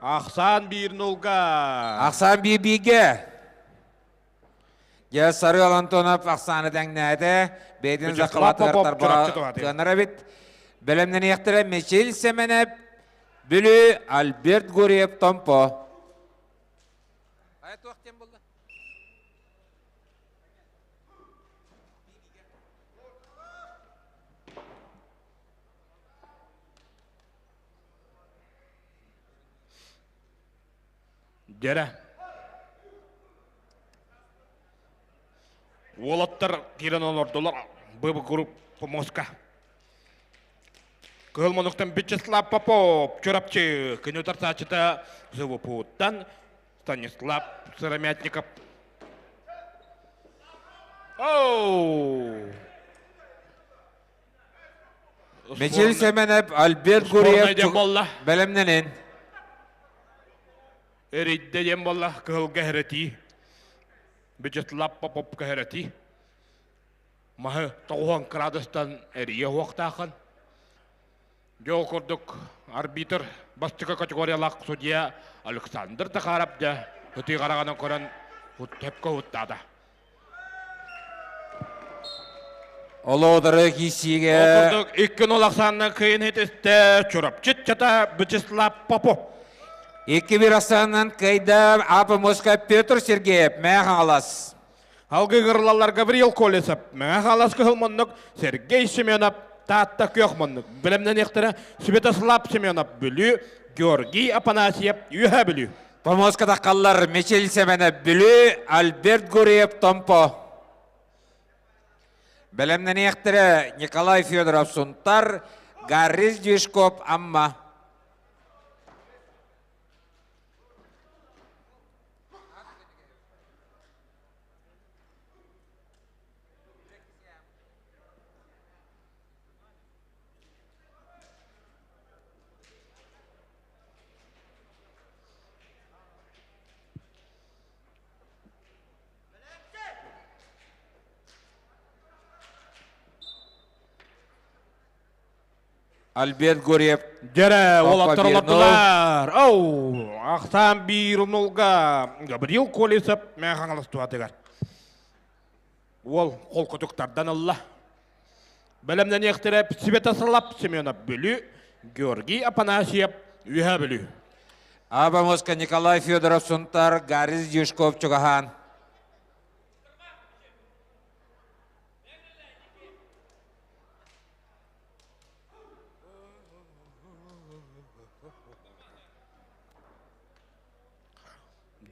Ахсаан биир нулга. Ахсаан биир бииргэ. Дьэ Сарыал Антонов ахсааны тэҥнээтэ. Бэйэтин захватыгар тарбаҕа кыанар эбит. Бэлэмнэниэхтэрэ Мичил Сэмэнэп, Бүлүү Альберт Гурьев Томпо. Дьэрэ. Уолаттар киирэн олордулар. Быбы группа Москва. Кыһыл мунуктан Вячеслав Попов, Чурапчы, күнү тарсааччыта ЗВПУ-ттан Станислав Сыромятников. Оу! Мичил Семенов, Альберт Гурьев бэлэмнэнин. Эрийдэ диэн буолла кыһылга хэрэтии. Вячеслав Поповка хэрэтии. Маһы тоҕуһан кыраадыстан эрийэ уохтаахын. Дьэ ол курдук арбитр бастакы категориялаах судья Александр Захаров дьэ ытыы хараҕынан көрөн тэпкэ уттаата. Олоодары киирсиигэ Ол курдук икки нол ахсаанынан кыйын хитистэ Чурапчы чата Вячеслав Попов. Икки бир ахсаанынан кыайда Апа Москва Петр Сергеев Мэҥэ Хаҥалас. Алгы ыҥырылаллар Гавриил Колесов, Мэҥэ Хаҥалас Кыһыл Муннук, Сергей Семенов, Таатта Күөх Муннук. Бэлэмнэниэхтэрэ Святослав Семенов, Бүлүү, Георгий Апанасьев, Үөһээ Бүлүү. Помоска таххаллар Мичил Семенов, Бүлүү, Альберт Гурьев, Томпо. Бэлэмнэниэхтэрэ Николай Федоров, Сунтар, Гаррис Движков, Амма. Альберт Гурьев. Дьэрэ, уолаттар олордулар. Оу, ахсаан биир унулга Гаврил Колесов мэ Хаҥалас туһатыгар. Уол холкутук тардан ылла. Бэлэмнэниэхтэрэ Святослав Семенов Бүлүү, Георгий Афанасьев Үөһээ Бүлүү. Аба Николай Федоров Сунтар, Гарис Дюшков Чугаһаан.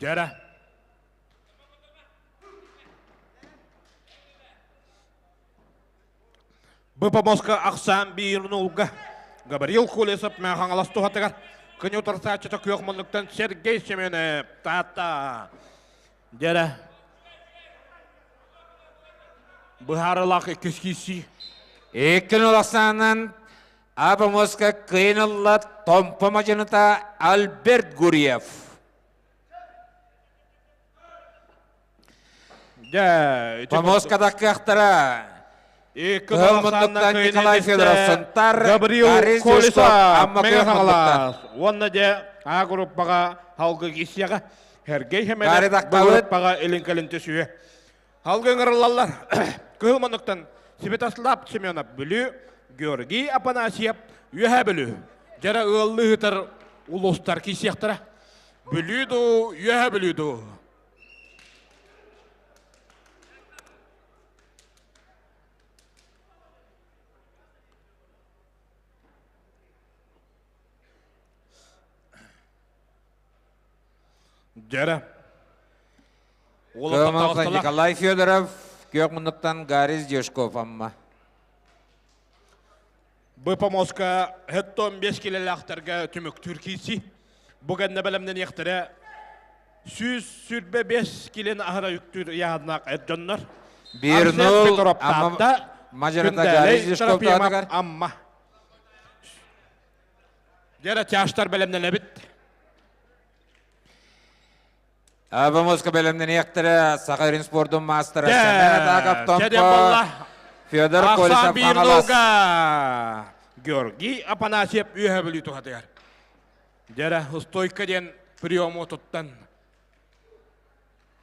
Дьэрэ. Быпомоска ахсаан биир нулга Гаврил Колесов Хаҥалас туһатыгар күн утарсааччыта күөх муннуктан Сергей Семенов Таатта. Дьэрэ. Быһаарылаах иккис киирсии. Иккин улахсаанан Абамоска кыйын ылла Томпо мадьыныта Альберт Гурьев. Дьэ, Помоска кыахтара Икки Кыһыл муннуктан Николай Федоров Сунтар, Гаврил Борис Колесов Юшков Амма Мэҥэ күөх муннуктан. Хаҥалас уонна дьэ А группаҕа Халгы Кисияҕа Сергей Гарри Хеменев Б Даккабыт группаҕа илин кэлин түсүө. Халгы ыҥырыллаллар. Кыһыл муннуктан Святослав Семенов Бүлүү, Георгий Апанасьев Үөһээ Бүлүү. Дьэрэ ыаллыы ыытар улуустар киисиэхтэрэ. Бүлүү дуу, Үөһээ Бүлүү дуу. Дьэрэ. Кыамалта Николай Федоров, күөх муннуктан Гарис Дюшков Амма. Бу помоска 75 килэлээхтэргэ түмүктүүр киирсии. Бу кэннэ бэлэмнэниэхтэрэ 125 килен аһара үктүүр ыйааһыннаах эр дьоннор. Биир Арсен нул Петров Амма Таатта, мадьарата Гарис Күндэлэй Дюшков Трофимов таатыгар. Амма. Дьэрэ чаштар бэлэмнэнэбит. Абамоска бэлэмнэниэхтэрэ Саха Эрин спордун маастара Сэмэн Атаков Чэ, Томпо, болла. Федор Ахсаан Колесов биир Хаҥалас. нулга Георгий Апанасьев Үөһэ Бүлүү туһатыгар. Дьэрэ, стойка диэн приему туттан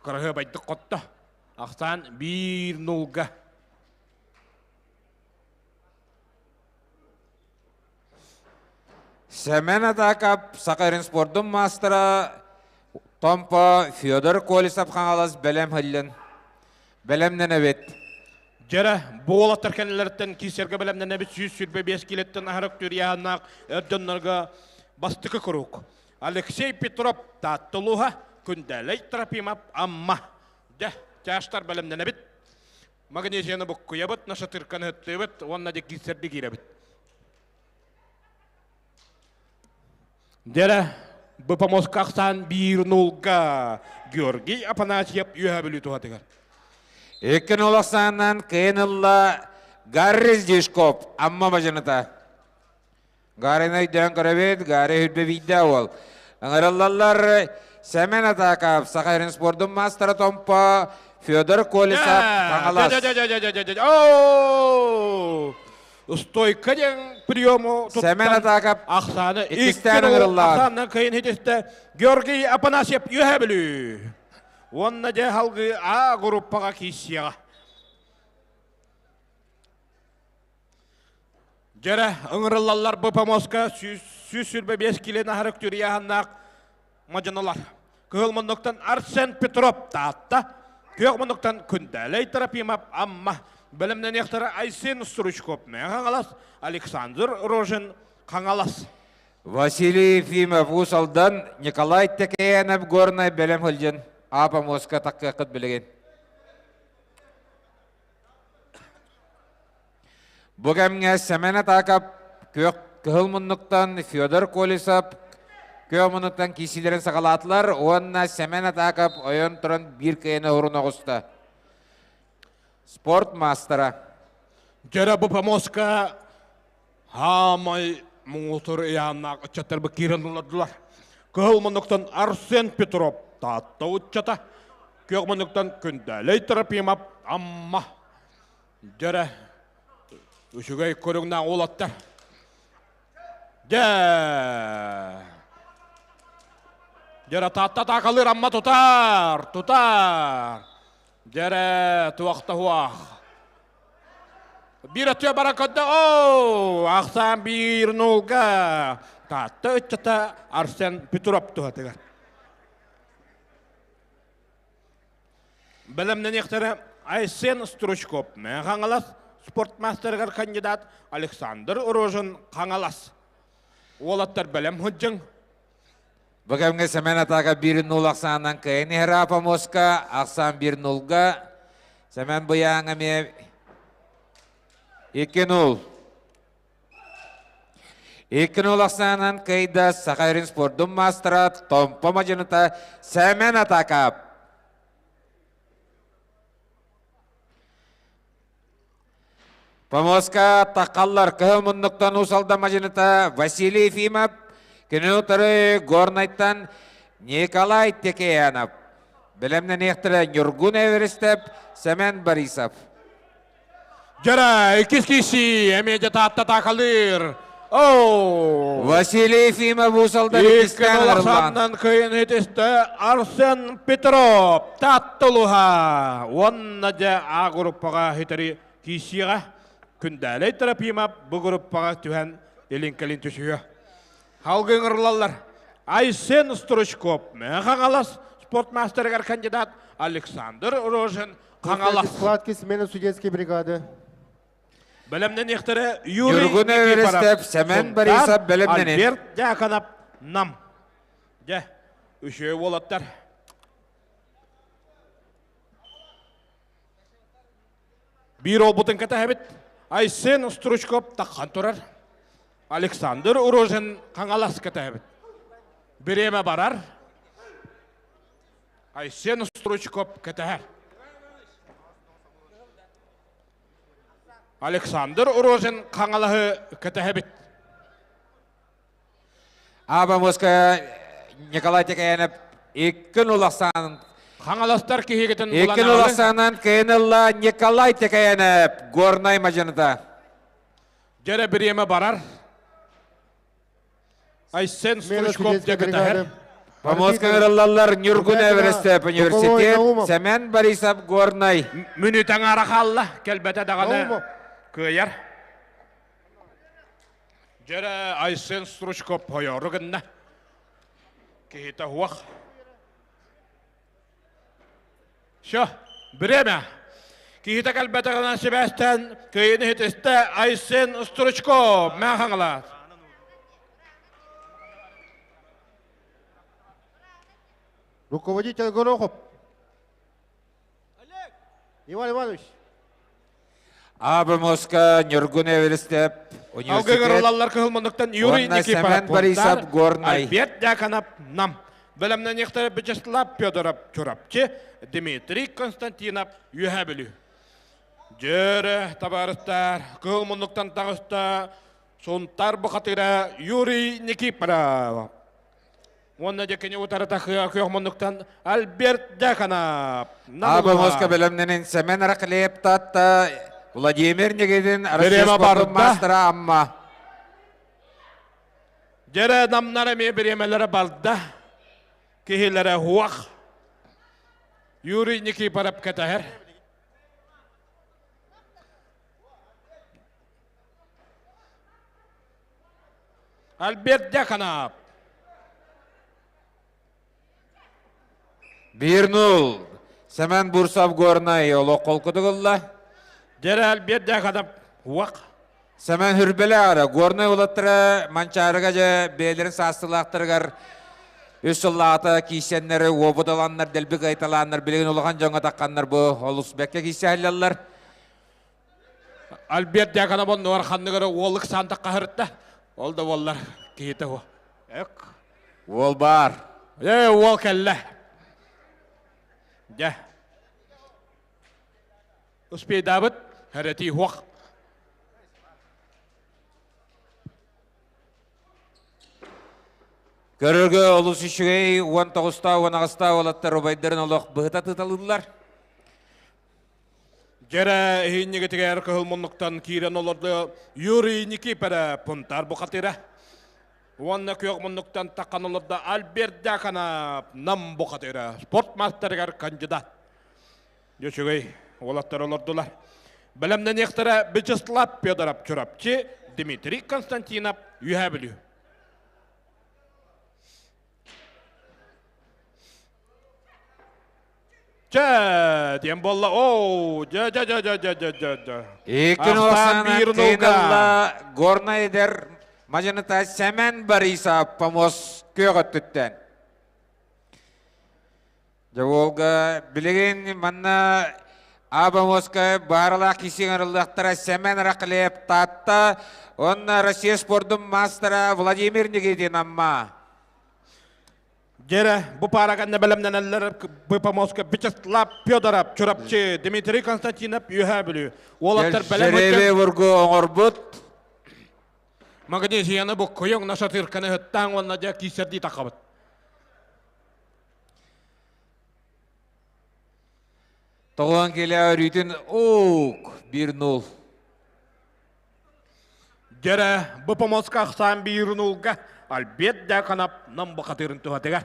кыраһыабайдык хотто. Ахсаан биир нулга. Сэмэн Атакап Саха Эрин спордун маастара Томпо Федор Колесов Хаҥалас бэлэм хыллын. Бэлэмнэнэбит. Дьэрэ, буолаттар кэннилэриттэн киисэргэ бэлэмнэнэбит 125 килеттен аһарык түрьяһаннаах эр дьоннорго бастакы куруук. Алексей Петров Тааттылуха, Күндэлэй Трофимов Амма. Дьэ, чаштар бэлэмнэнэбит. Магнезияны буккуйабыт, нашатырканы ыттыыбыт уонна дьэ киисэрди киирэбит. Дьэрэ, бу ахсаан биир нулга Георгий Афанасьев Үөһээ Бүлүү туһатыгар. Икки нул ахсаанынан кыйын ылла Гарри Дюшков Амма бажаныта. Гарины өйдөөн көрөбүт, Гарри үрбэ биирдэ уол. Ыҥырыллаллар Сэмэн Атаков, Саха Эрин спордун маастара Томпо, Федор Колесов, Хаҥалас. Стойка диэн приему Сэмэн Атаков ахсааны иккистээн ыҥырыллаҕын. Ахсаанынан кыйын хитистэ Георгий Апанасьев Үөһээ Бүлүү. Уонна дьэ халгыы А группаҕа кииссиэҕэ. Дьэрэ ыҥырыллаллар бу помоска 125 килен аһарык түрүйаһаннаах мадьаналар. Кыһыл муннуктан Арсен Петров Таатта, күөх муннуктан Күндэлэй Трофимов Амма, бэлэмнэниэхтэрэ Айсен Стручков Хаҥалас, Александр Рожин Хаҥалас. Василий Ефимов Уус Алдан, Николай Тэкэйээнэп Горнай бэлэм сылдьан А помоска таккыаххыт билигин. Бу кэмҥэ Сэмэн Атаакап күөх кыһыл муннуктан Федор Колесов күөх муннуктан киисиилэрин саҕалаатылар уонна Сэмэн Атаакап ойон туран биир кыайыны уһурун оҕуста. Спорт маастара. Дьэрэ бу помоска хаамай муҥутур ыйааннаах ыччаттарбыт киирэн ыллардылар. Кыһыл муннуктан Арсен Петров Таатта ыччата, күөх муннуктан Күндэлэй Трофимов Амма. Дьэрэ, үчүгэй көрүҥнээх уолаттар. Дьэ. Дьэрэ таатта таакалыыр амма тутар, тутар. Дьэрэ туохта хуах. Биир өттүө бара көрдө, оо, ахсаан биир нулга. Таатта ыччата Арсен Петров туһатыгар. Бэлэмнэниэхтэрэ Айсен Стручков, Хаҥалас спортмастерыгар кандидат Александр Рожин Хаҥалас. Уолаттар бэлэм сылдьыҥ. Бу кэмҥэ Сэмэн атака 1-0 ахсаанынан кыайан иһэр Апомоска, ахсаан 1-0-га. Сэмэн Быйаҥ эмиэ 2-0. 2-0 ахсаанынан кыайда Саха сирин спордун маастара Томпо мадьыныта Сэмэн Атакап. Помоска таххаллар кыһыл муннуктан Уус Алдан мадьыныта Василий Ефимов, кини утары Горнайтан Николай Текеянов. Бэлэмнэниэхтэрэ Ньургун Эверестеп, Сэмэн Борисов. Дьара, иккис киси эмиэ дьэ таатта таакалыыр. Оо! Василий Ефимов Уус Алдан иккистээн Улаханнан кыйын итистэ Арсен Петров Таатта улуһа уонна дьэ А группаҕа хитери киисиэҕэ Күндээлэй Трофимов бу группаҕа түһэн илин-кэлин түсүһүө. Халгы ыҥырылаллар. Айсен Стручков, Хаҥалас спортмастерыгар кандидат Александр Рожин Хаҥалас. Схватки смена судейской бригады. Бэлэмнэниэхтэрэ Юрий Ньургун Никифоров, Эверестов, Сэмэн Борисов бэлэмнэнин. Альберт Дьяконов, Нам. Дьэ, үчүгэй уолаттар. Биир олбутун кэтэһэбит. Айсен Стручков таххан турар. Александр Урожин Хаҥалас кэтэһэбит. Бириэмэ барар. Айсен Стручков кэтэһэр. Александр Рожин Хаҥалаһы кэтэһэбит. Аба Москва Николай Текеянов иккин улахсан Хаҥаластар киһигитин иккин улахсанан кыйынылла Николай Текеянов Горнай мадьыныта. Дьэрэ бириэмэ барар. Айсен Стручков дьэ Помоска ырыллаллар Ньургун Эверестеп университет, Сэмэн Борисов Горнай. Мүнүтэ аҥаара хаалла, кэлбэтэ даҕаны кыайар. Дьэрэ Айсен Стручков хойоору гынна. Киһитэ уох. Все, время. Киһитэ кэлбэтэҕинэн сибээстээн кыайыыны иһитистэ Айсен Стручков Мэхаҥалаат. Руководитель Горохов. Иван Иванович. АБМОСка Ньургун Эверестеп университет. Алгыгырылаллар кыһыл муннуктан Юрий Уонна Никифоров Сэмэн Борисов Горнай. Альберт Дьяконов Нам. Бэлэмнэниэхтэрэ Вячеслав Федоров Чурапчы, Дмитрий Константинов Үөһээ Бүлүү. Дьөрө табаарыстар, кыһыл муннуктан таҕыста Сунтар бухатыра Юрий Никифоров. Уонна дьэ кини утарыта күөх муннуктан Альберт Дьяконов. АБМОСка бэлэмнэнин Сэмэн Рахлеев Татта, Владимир Никитин Россия спортун маастара Амма. Дьэрэ намнар эмиэ бириэмэлэрэ барда. Киһилэрэ хуах. Юрий Никифоров кэтэһэр. Альберт Дьяконов. 1-0. Сэмэн Бурсов Горнай олох холкутук ылла. Дьэрэ Альберт Дьяконов уох. Сэмэн Хүрбэлэ Горнай улаттара Манчаарыга дьэ бэйэлэрин саастылаахтарыгар үс сыллаата киисэннэри уобудаланнар дэлби кыайталааннар билигин улахан дьоҥҥо тахханнар бу олус бэккэ киисэһэллэллэр. Альберт Дьяконов оннугар ханныгары уоллук саантах хаһырытта. Ол да буоллар киһитэ уо. Эк. Уол баар. Ээ, уол кэллэ. Дьэ. Успейдаабыт, хэрэтии хуох. Көрөргө олус үчүгэй 19-та 18-та уолаттар убайдарын олох быһыта тыталыыллар. Дьэрэ иһинньигитигэр кыһыл муннуктан киирэн олордо Юрий Никифоров Пунтар бухатыра. Уонна күөх муннуктан таххан олордо Альберт Дьяконов, Нам бухатыыра, спорт мастерыгар кандидат. Үчүгэй уолаттар олордулар. Бэлэмнэниэхтэрэ Вячеслав Федоров Чурапчы, Дмитрий Константинов Үөһээ Бүлүү. Чэ, диэн буолла. Оо, дьэ, дьэ, дьэ, дьэ, дьэ, дьэ, дьэ, дьэ. Иккин Ахсаан Оксана биир нулга. Кыйналла Горнай эдэр мадьаныта Сэмэн Борисов помос күөх өттүттэн. Дьэ Волга билигин манна Абамоска бааралаах киси ыҥырыллыахтара Сэмэн Рахлеев Таатта уонна Россия спордун маастара Владимир Никитин Амма. Дьэрэ, бу пара кэннэ бэлэмнэнэллэр Быпомоска Вячеслав Федоров, Чурапчы, Дмитрий Константинов, Үөһээ Бүлүү. Уолаттар бэлэм Жеребе бургу оҥорбут. Магнезияны буккуйуҥ, нашатырканы ыттаан уонна дьэ киисэрдии тахабыт. Тоҕуон килэ өрүүтүн уук 1-0. Дьэрэ, бу помоска ахсаан биир нулга Альберт Дьяконов нам бухатыырын туһатыгар.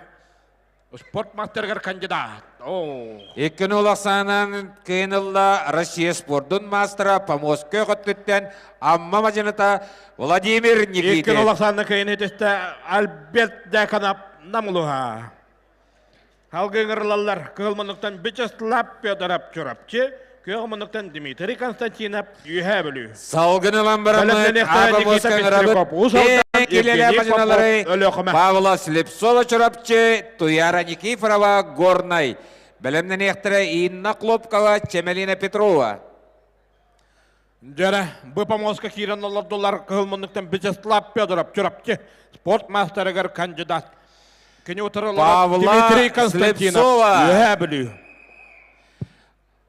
Спорт мастерыгар кандидат. 2-0 ахсаанан кыайынылла Россия спордун маастара Помоска өттүттэн Амма мадьыныта Владимир Никитин. 2-0 ахсаанна кыайын этистэ Альберт Дьяконов нам улуһа. Халгы ыҥырылаллар Кыһыл муннуктан Вячеслав Федоров Чурапчы, Күөх муннуктан Дмитрий Константинов Үөһээ Бүлүү. Салгын ылан бараммыт Аба ыҥырабыт Килэлэ мадьыналары Павла Слепцова Чурапчы, Туяра Никифорова Горнай. Бэлэмнэниэхтэрэ Инна Хлопкова, Чемелина Петрова. Дьэрэ, бу помоска киирэн олордулар Кыһыл муннуктан Вячеслав Федоров Чурапчы спорт мастерыгар кандидат. Кини утарылар Дмитрий Константинов Үөһээ Бүлүү.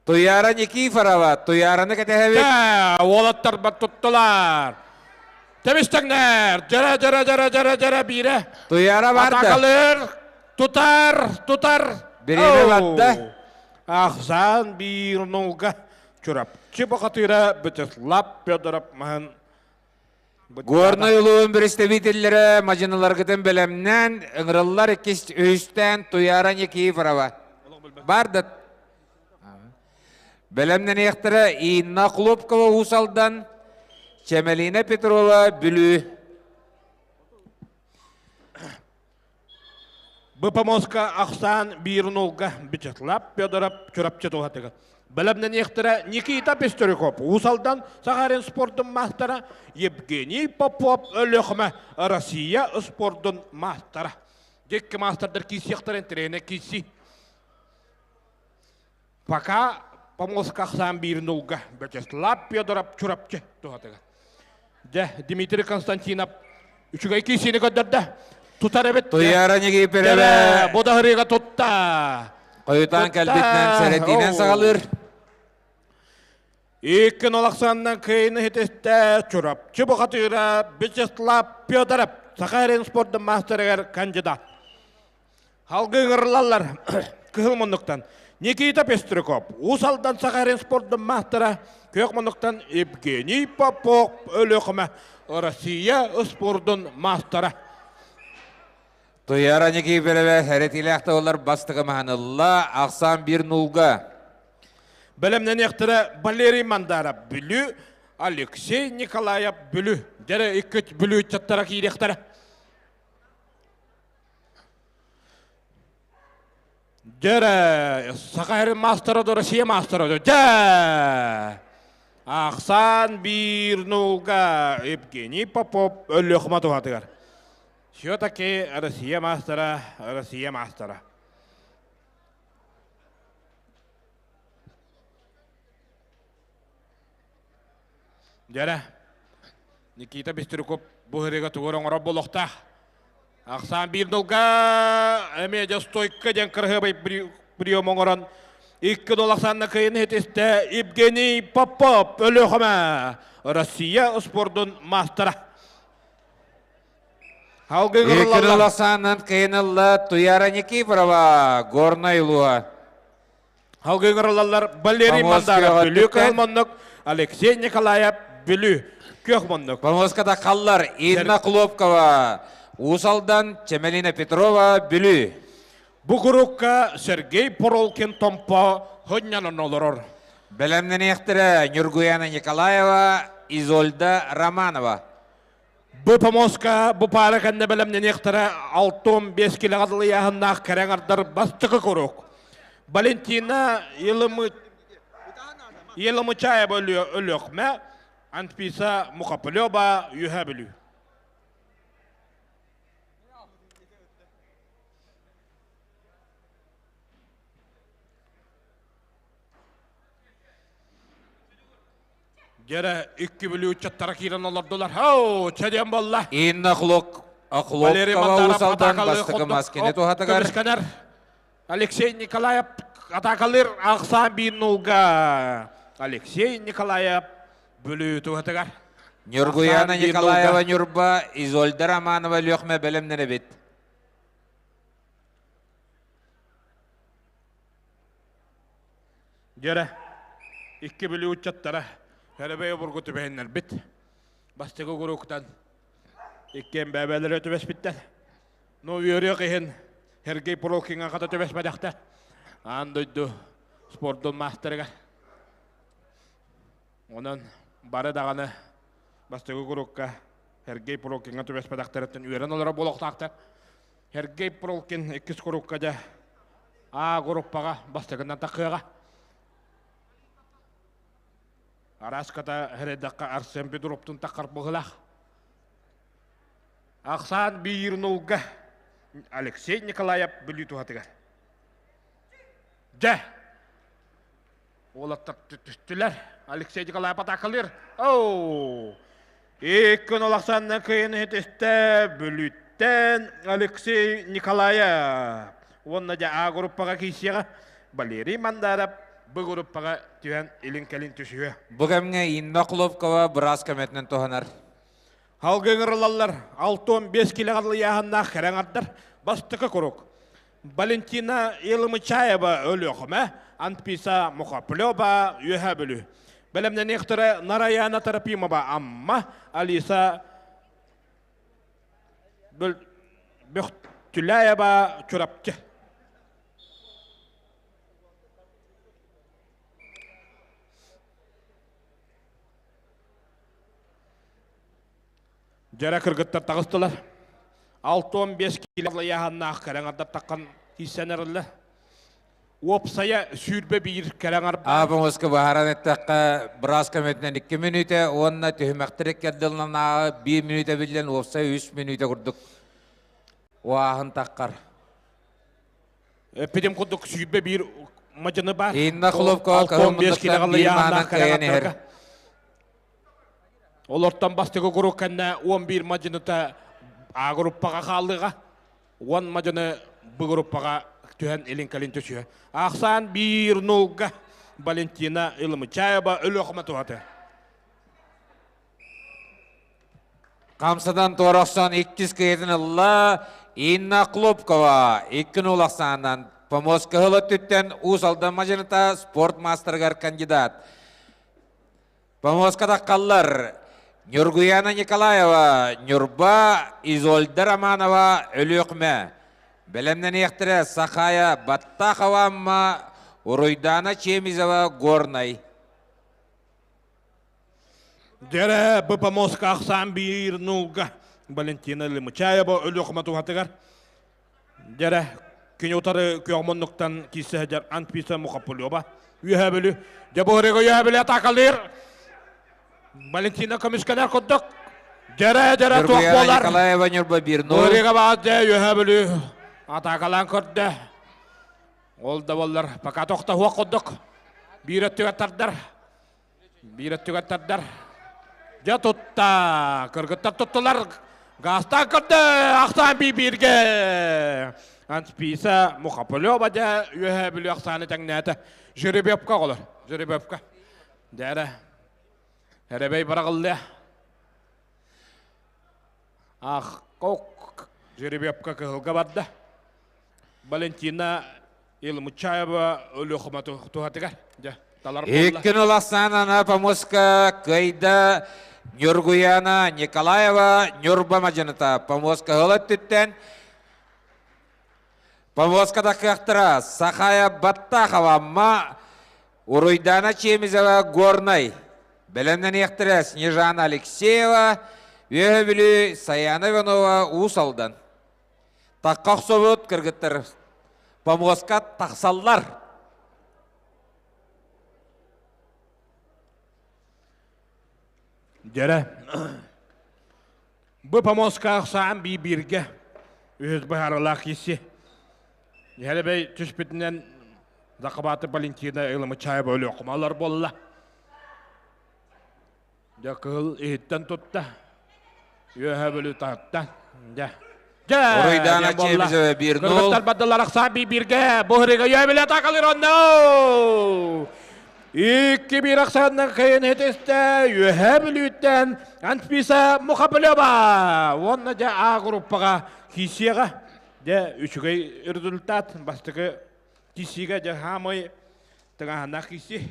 Туяра Никифорова, Туяраны кэтэһэбит. Уолаттар туттулар. Тэбистэҥнэр, дьэрэ, дьэрэ, дьэрэ, дьэрэ, дьэрэ, биирэ. Туяра барда. Атакалыр, тутар, тутар. Бириэмэ барда. Ахсаан биир нулга Чурапчы бухатыыра Вячеслав Федоров маһын Горнай улуун представителлэрэ мадьыналаргытын бэлэмнээн ыҥырыллар иккис үһүстээн Туяра Никифорова. Бар да Бэлэмнэниэхтэрэ Инна Хлопкова Уус Алдан, Чэмэлина Петрова Бүлүү. Быпомоска ахсаан биир нулга Вячеслав Федоров Чурапчы туһатыгар. Бэлэмнэниэхтэрэ Никита Пестерюков Уус Алдан Сахалин спордун маастара, Евгений Попов Өлүөхүмэ Россия спордун маастара. Дикки маастардар киирсиэхтэрин тренер киирсии. Пока помоска ахсаан биир нулга Вячеслав Федоров Чурапчы туһатыгар. Дьэ, Дмитрий Константинов үчүгэй киисини көрдөрдө. Тутар эбит. Туйаара Никифорова. Бу да ырыга тутта. Хойутаан кэлбитинэн сэрэтиинэн саҕалыыр. Иккин олохсаннан кыйны хитистэ Чурапчы бухатыыра Вячеслав Федоров Саха эрин спордун мастерыгар кандидат. Халгы ыҥырылаллар кыһыл муннуктан Никита Пестряков, Уус Алдан Сахарин спордун маастара, күөх муннуктан Евгений Попов, Өлүөхүмэ, Россия спордун маастара. Туяра Никифорова эрэтиилээх тыллар бастакы маһанылла, ахсаан биир нулга. Бэлэмнэниэхтэрэ Валерий Мандаров Бүлүү, Алексей Николаев Бүлүү. Дьэрэ икки Бүлүү ыччаттара киириэхтэрэ. Дьэрэ, Саха сирин маастара да Россия маастара да дьэ! Ахсаан биир нулга Евгений Попов Өлүөхүмэ туһатыгар. Все-таки Россия маастара, Россия маастара. Дьэрэ, Никита Бестрюков бу ырыга тугу оҥорор буолуохтаах. Ахсаан биир дылга эмиэ дьэ стойка диэн кыраһыабай прием оҥорон икки дол ахсаанна кыайын иһитистэ Евгений Попов Өлүөхүмэ Россия спордун маастара. Алгы Икки ахсаанынан кыайын ылла Туяра Никифорова Горнай улууһа. Алгы ыҥырыллаллар Валерий Мандаров Бүлүү Кыһыл Моннук, Алексей Николаев Бүлүү Күөх Моннук. Помоската қаллар Инна Хлопкова. Уус Алдан, Чэмэлина Петрова, Бүлүү. Бу курукка Сергей Поролкин Томпо хынньанан олорор. Бэлэмнэниэхтэрэ Нюргуяна Николаева, Изольда Романова. Бу помоска бу паара кэннэ бэлэмнэниэхтэрэ 65 килэҕэ дылы ыйааһыннаах кэрэ аҥардар бастакы курук. Валентина Елымычаева Өлүөхмэ, Анфиса Мухоплева Үөһээ Бүлүү. Дьэрэ икки Бүлүү ыччаттара киирэн олордулар. Хау, чэ диэн буолла. Инна Хлок Охлопкова Уус Алдан бастакы маскины туһатыгар. Көмүскэнэр Алексей Николаев атаакалыыр ахсаан биир нулга. Алексей Николаев Бүлүү туһатыгар. Нюргуяна Николаева Нюрба, Изольда Романова Лөхмө бэлэмнэнэбит. Дьэрэ, икки Бүлүү ыччаттара Өрөбөй обургу түбэһиннэрбит. Бастакы угуруктан иккиэн бэбэлэрэ түбэспиттэр. Ну, үөрүөх иһин Сергей Прокиҥҥа хата түбэспэтэхтэр. Аан дойду спордун маастарыгар. Онон бары даҕаны бастакы курукка Сергей Прокиҥҥа түбэспэтэхтэриттэн үөрэн олорор буолуохтаахтар. Сергей Прокин иккис курукка дьэ А группаҕа бастакынан тахыаҕа. Араската хэрэйдэххэ Арсен Петровтун таххар быһылаах. Ахсаан биир нулга Алексей Николаев Бүлүү туһатыгар. Дьэ, уолаттар түстүлэр. Алексей Николаев атаакалыыр. Оу! Икки улахсанна кыйын иһитистэ Бүлүүттэн Алексей Николаев. Уонна дьэ А группаҕа киирсиэҕэ Валерий Мандаров Б группаҕа түһэн илин-кэлин түсүһүө. Бу кэмҥэ Инна Хлопкова быраас көмөтүнэн туһанар. Халгы ыҥырылаллар 65 килэҕэ ыйааһыннаах кэрэ аҥардар бастакы курук. Валентина Елымычаева Өлүөхүмэ, Анфиса Мухоплева Үөһээ Бүлүү. Бэлэмнэниэхтэрэ Нараяна Трофимова Амма, Алиса Бөхтүлаева Чурапчы. Дьэрэ кыргыттар таҕыстылар. 65 кило ыйааһыннаах кэрэ аҥардар таххан тиийсэн эрэллэр. Уопсайа 21 кэрэ аҥар Аабы баһаран эттэххэ, быраас көмөтүнэн 2 мүнүүтэ уонна түһүмэхтэри кэрдилинэн ааҕы 1 мүнүүтэ биллэн уопсай 3 мүнүүтэ курдук уааһын таххар. Эппитим курдук 21 мадьыны бар. Инна Хлопкова кыһыл муннуктан биир маанан кыайан иһэр. Олортон бастакы куруук кэннэ 11 мадьыныта А группаҕа хааллыга, 10 мадьыны Б группаҕа түһэн илин-кэлин түсүһэ. Ахсаан биир нулга Валентина Илымычаева Өлүөхүмэ туһаты. Хамсадан туорахсан иккис кыйытын ылла Инна Хлопкова 2-0 ахсаанынан помост кыһыл өттүттэн Уус Алдан мадьыныта спорт маастарыгар кандидат. Помостка таххаллар Нюргуяна Николаева, Ньурба, Изольда Романова, Өлүөхүмэ. Бэлэмнэниэхтэрэ Сахая Баттахова Амма, Уруйдаана Чемизова, Горнай. Дьэрэ бу помостка ахсаан биир нулга Валентина Лымычаева Өлүөхүмэ туһатыгар. Дьэрэ күн утары күөх муннуктан киирсэ сылдьар Анфиса Мухоплева Үөһээ Бүлүү. Дьэ бу ырыга Үөһээ Бүлүү атаакалыыр. Валентина көмүскэнэр курдук. Дьэрэ дьэрэ туох Ньургуяна буолар. Николаева Ньурба биир нул. Ырыга баар дьэ Үөһээ Бүлүү атаакалаан көрдө. Ол да буоллар пока тохтоһуох курдук. Биир өттүгэр тардар. Биир өттүгэр тардар. Дьэ тутта. Кыргыттар туттулар. Гаастаан көрдө. Ахсаан бииргэ. Ансписа Мухоплева дьэ үөһээ Бүлүү ахсааны тэҥнээтэ. Жеребьевка оҕолор. Жеребьевка. Дьэ Эрэбэй быраҕыллыа. Ах, кок. Жеребьевка кыһылга барда. Валентина Илмучаева Өлүөхүмэ туһатыгар. Дьэ, талар буолла. Иккин улахан ана помоска кыайда. Ньургуяна Николаева Ньурба мадьыныта помоска ыла өттүттэн Повозка такыахтара Сахая Баттахова Амма, Уруйдана Чемизова Горнай, бэлэмнэниэхтэрэ Снежана Алексеева, Үөһэ Бүлүү, Саяна Иванова Уус Алдан. Такка охсубут кыргыттар помоска тахсаллар. Дьэрэ. Бу помоска ахсаан бии бииргэ үһүс быһаарылаах киси. Ньэребей түспүтүнэн Закабаты Валентина Ылымычаева өлүөхүмалар буолла. Дьэ кыһыл иһиттэн тутта. Үөһэ бөлү таһыттан. Дьэ. Дьэ, Уруйдаана Чемизова биир нул. Кыргыттар бардылар ахсаан бии бииргэ. Бу хырыга үөбүлэ атакалыр онно. Икки биир ахсаанынан кыайан этистэ Үөһээ Бүлүүттэн Анфиса Мухаплева уонна дьэ А группаҕа киисиэҕэ дьэ үчүгэй результат бастакы киисиигэ дьэ хаамай тыҥааһыннаах кииси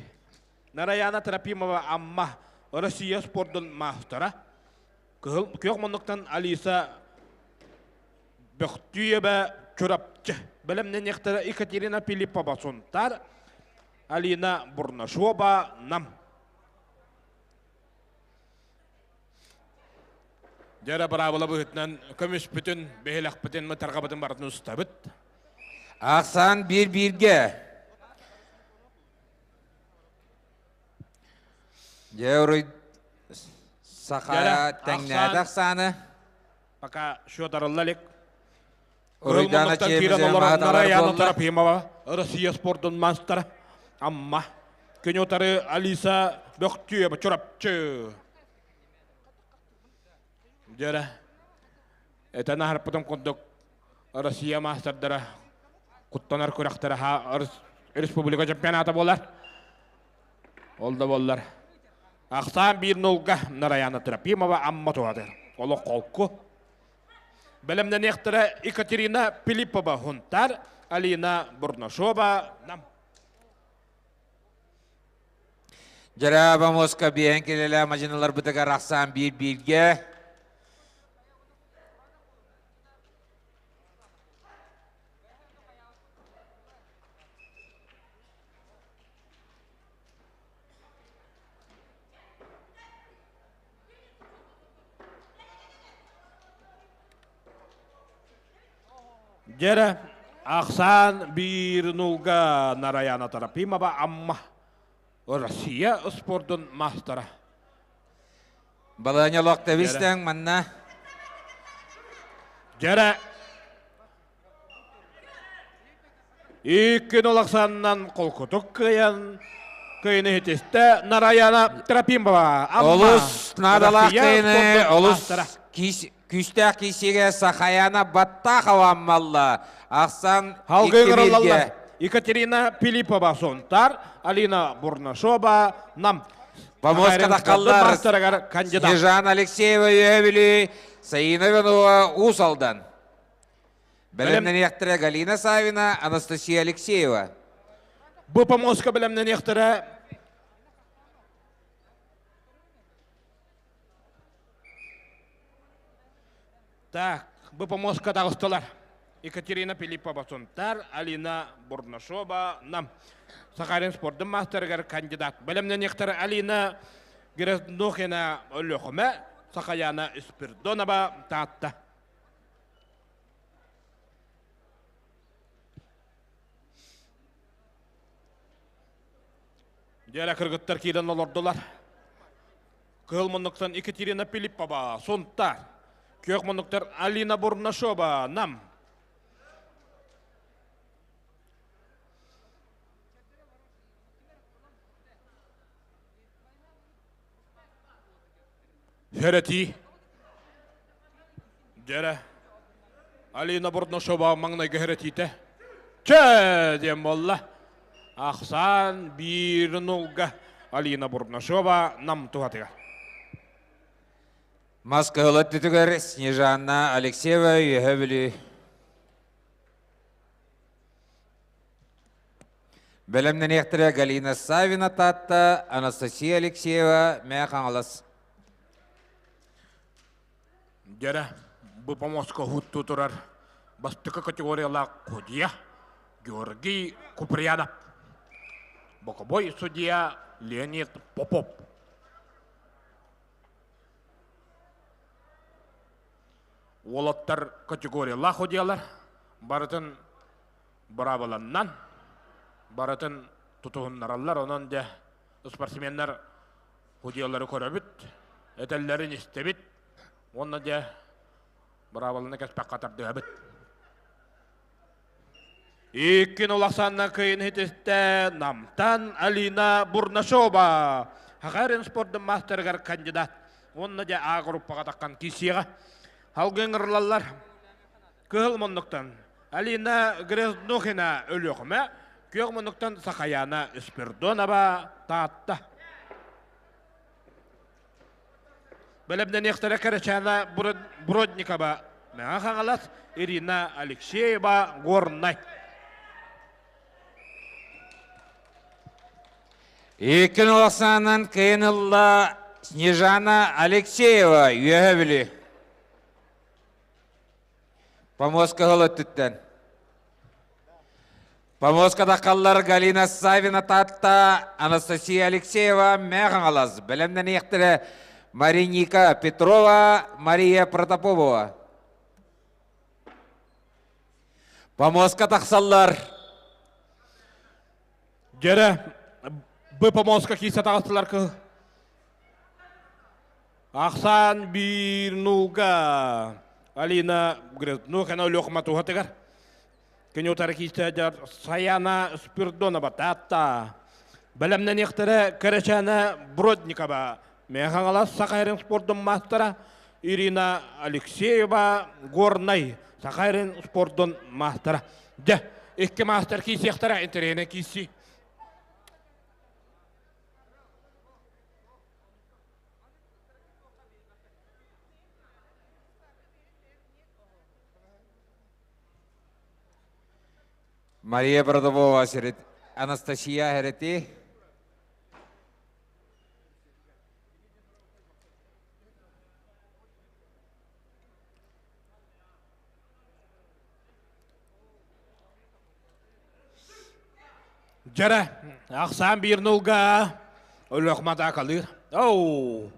Нараяна Трофимова Амма Россия спордун маастара Кыһыл күөх муннуктан Алиса Бөхтүөбэ Чурапчы бэлэмнэниэхтэрэ Екатерина Филиппова Сунтаар Алина Бурнашова Нам. Дьэрэ быраабыла быһыытынан көмүспүтүн, биһилэхпитин, мытарҕабытын барытын устабыт. Ахсаан биир-бииргэ. Дьэ, уруй саха тэҥнээтэ ахсааны. Пока счет арылла илик. Уруйдаана Чемизова Нараяна Трофимова, Россия спордун мастера, Амма. Күн утары Алиса Бөхтүева, Чурапчы. Дьэрэ, этэн аһарпытым курдук Россия мастердара куттанар күрэхтэрэ республика чемпионата буолар. Ол да буоллар. Ахсаан биир нулга Нараяна Трофимова Амма туһатыр. Олох холку. Бэлэмнэниэхтэрэ Екатерина Филиппова Хунтар, Алина Бурнашова Нам. Дьарааба муоска биэһэн килэлээ мадьыналарбытыгар ахсаан биир-бииргэ. Дьэрэ, ахсаан биир нулга Нараяна Трофимова Амма Россия спордун маастара. Баланя олох тэбистэҥ манна. Дьэрэ, Иккин улахсаннан холкутук кыайан кыайыны хитистэ Нараяна Трофимова. Олус наадалаах кыайыны олус күүстээх киисигэ Сахаяна Баттахова аммалла. Ахсан Халгы Екатерина Филиппова Сонтар, Алина Бурнашова Нам. Помоска тахаллар Снежана Алексеева Үөбүлү, Саина Иванова Уус Алдан. Бэлэмнэниэхтэрэ Галина Савина, Анастасия Алексеева. Бу помоска бэлэмнэниэхтэрэ Так, бу помоска таҕыстылар. Екатерина Филиппова Сунтар, Алина Бурнашова Нам. Сахалин спордун мастерыгар кандидат. Бэлэмнэниэхтэрэ Алина Грязнухина Өлүөхүмэ, Сахаяна Спирдонова Таатта. Дьэрэ кыргыттар киирэн олордулар. Кыһыл муннуктан Екатерина Филиппова, Сунтар. Күөх муннуктар Алина Бурнашова, Нам. Хөрэтии. Дьэрэ. Алина Бурнашова маҥнайгы хөрэтиитэ. Чэ диэн буолла. Ахсаан биир нулга Алина Бурнашова нам туһатыгар. Мас кыһыл өттүтүгэр Снежанна Алексеева Үөһэ Бүлүү. Бэлэмнэниэхтэрэ Галина Савина Таатта, Анастасия Алексеева Мээ Хаҥалас. Дьэрэ, бу помостка уһуттуу турар бастакы категориялаах судья Георгий Куприянов. Бокобой судья Леонид Попов. Уолаттар категориялаах судьялар барытын быраабыланнан барытын тутуһуннараллар. Онон дьэ спортсменнар судьялары көрөбүт, этэллэрин истэбит уонна дьэ быраабыланы кэспэххэ тардыһабыт. Иккин улахсанна кыйын хитистэ Намтан Алина Бурнашова Хахарин спордун мастерыгар кандидат. Уонна дьэ А группаҕа таххан киисиэҕэ. Халгын ырылаллар. Кыһыл муннуктан Алина Грязнухина Өлүөхүмэ, күөх муннуктан Сахаяна Спирдонова Таатта. Бэлэмнэниэхтэрэ Кэрэчээнэ Бродникова Мэҥэ Хаҥалас, Ирина Алексеева Горнай. Иккин улахсаанан кыйын ылла Снежана Алексеева Үөһэ Бүлүү. Помоска ыһыл өттүттэн. Помоска таххаллар Галина Савина Таатта, Анастасия Алексеева Мэхаҥалас. Бэлэмнэниэхтэрэ Мариника Петрова, Мария Протопопова. Помоска тахсаллар. Дьэрэ, бу помоска киисэ таҕыстылар кы. Ахсаан биир нууга Алина Грязнухина Өлүөхүмэ туһатыгар. Кини утары киистэ Саяна Спирдонова Таатта. Бэлэмнэниэхтэрэ Кэрэчээнэ Бродникова, Мэхаҥалас Саха сирин спордун маастара Ирина Алексеева Горнай Саха сирин спордун маастара. Дьэ, икки маастар киисиэхтэрэ интэриэһинэй киирсии. Мария Бородовова Анастасия Херети. Дьэрэ, ахсаан биир нулга өлөхматаакалыыр. Оу!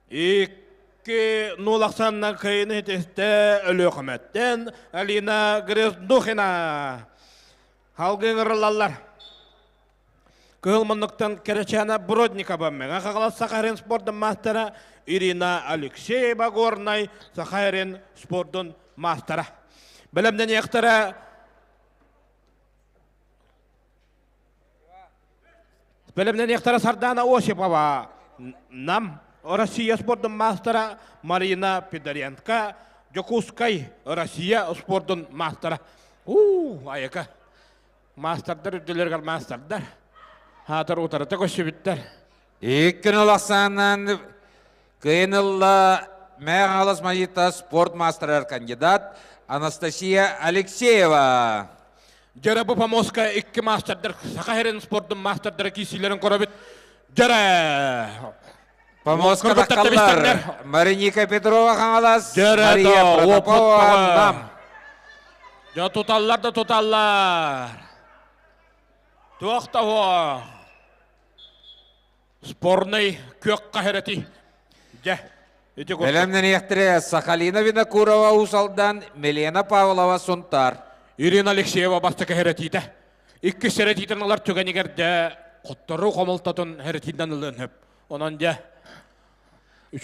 Икки нул ахсааннан кыйыны хитистэ Өлүөхүмэттэн Алина Грязнухина. Халгы ыҥырыллаллар. Кыһыл муннуктан Кэрэчээнэ Бродникова Мэҥэ Хаҥалас Саха сирин спордун маастара Ирина Алексеева Горнай Саха сирин спордун маастара. Бэлэмнэниэхтэрэ Бэлэмнэниэхтэрэ Сардаана Осипова, Нам, Россия спордун маастара Марина Пидоренко, Дьокуускай, Россия спордун маастара. Уу, айака. Маастардар үрдүлэригэр маастардар. Хаатар утарыта көссүбүттэр. Иккин улахсаанан кыйын ылла Мэхалас Майита спорт маастарар кандидат Анастасия Алексеева. Дьэрэ бу помоска икки маастардар Саха сирин спордун маастардара киисиилэрин көрөбүт. Дьэрэ! Помоска таххаллар Мариника Петрова Хаҥалас, Мария Протопова Нам. Дьэ туталлар да туталлар. Туох да Спорный күөх хаһырати. Дьэ, ити курдук. Бэлэмнэниэхтэрэ Сахалина Винокурова Уус Алдан, Милена Павлова Сунтаар. Ирина Алексеева бастакы хэрэтиитэ. Иккис хэрэтиитин ылар түгэнигэр дьэ хотторуу хомолтотун хэрэтиинэн ылыан сөп. Онон дьэ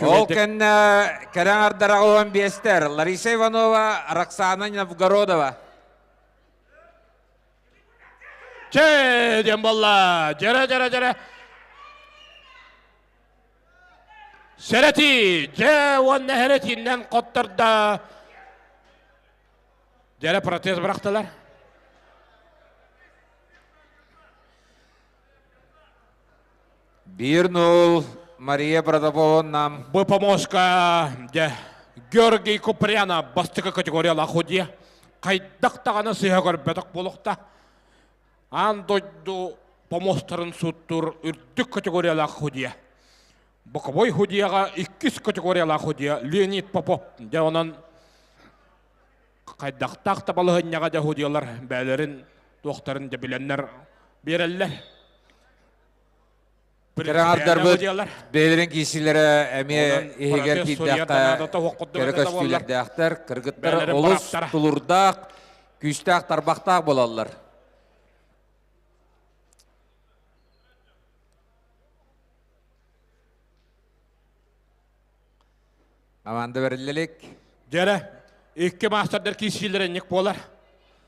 Ол кэннэ кэрэ аҥардара 15-тэр Лариса Иванова, Роксана Новгородова. Чэ диэн буолла. Дьэрэ дьэрэ дьэрэ. Сэрэтии. Дьэ уонна хэрэтииннэн хоттордо. Дьэрэ протез бырахтылар. Биир нул Мария Протопова нам. Бу помощка дьэ Георгий Куприяна бастакы категориялаах судья. Хайдах даҕаны сыһа көрбөтөх буолуохта. Аан дойду помостарын сууттуур үрдүк категориялаах судья. Боковой худияға иккис категориялаах худия Леонид Попов. Дьэ онон хайдахтаах да балаһынньаҕа дьэ худиялар бээлэрин туохтарын дьэ билэннэр биэрэллэр. Кыраҕардарбыт бэйэлэрин киисилэрэ эмиэ иһигэр киирдэххэ кэрэ көстүүлэрдээхтэр, кыргыттар олус тулурдаах, күүстээх тарбахтаах буолаллар. Аманда бэриллилик. Дьэрэ, икки маастардар киирсиилэрэ инник буолар.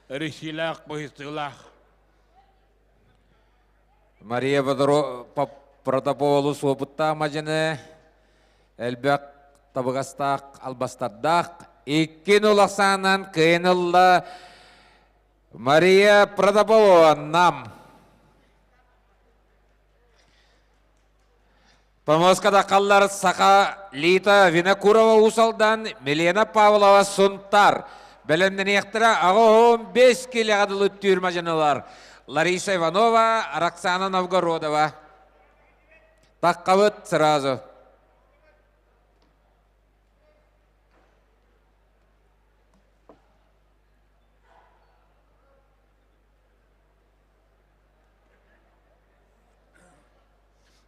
Рисилээх, быһыстыылаах. Мария Протоповалу суопуттаах мадьыны элбэх табыгастаах албастардаах икки нулахсаанан кыайан ылла Мария Протопопова Нам. Помоскада қаллар Саха Лита Винокурова Усалдан, Милена Павлова Сунтар. Бэлэмнэниэхтэрэ аҕа 15 килэҕэ дылы түүр мадьынылар. Лариса Иванова, Роксана Новгородова. Таққабыт сразу.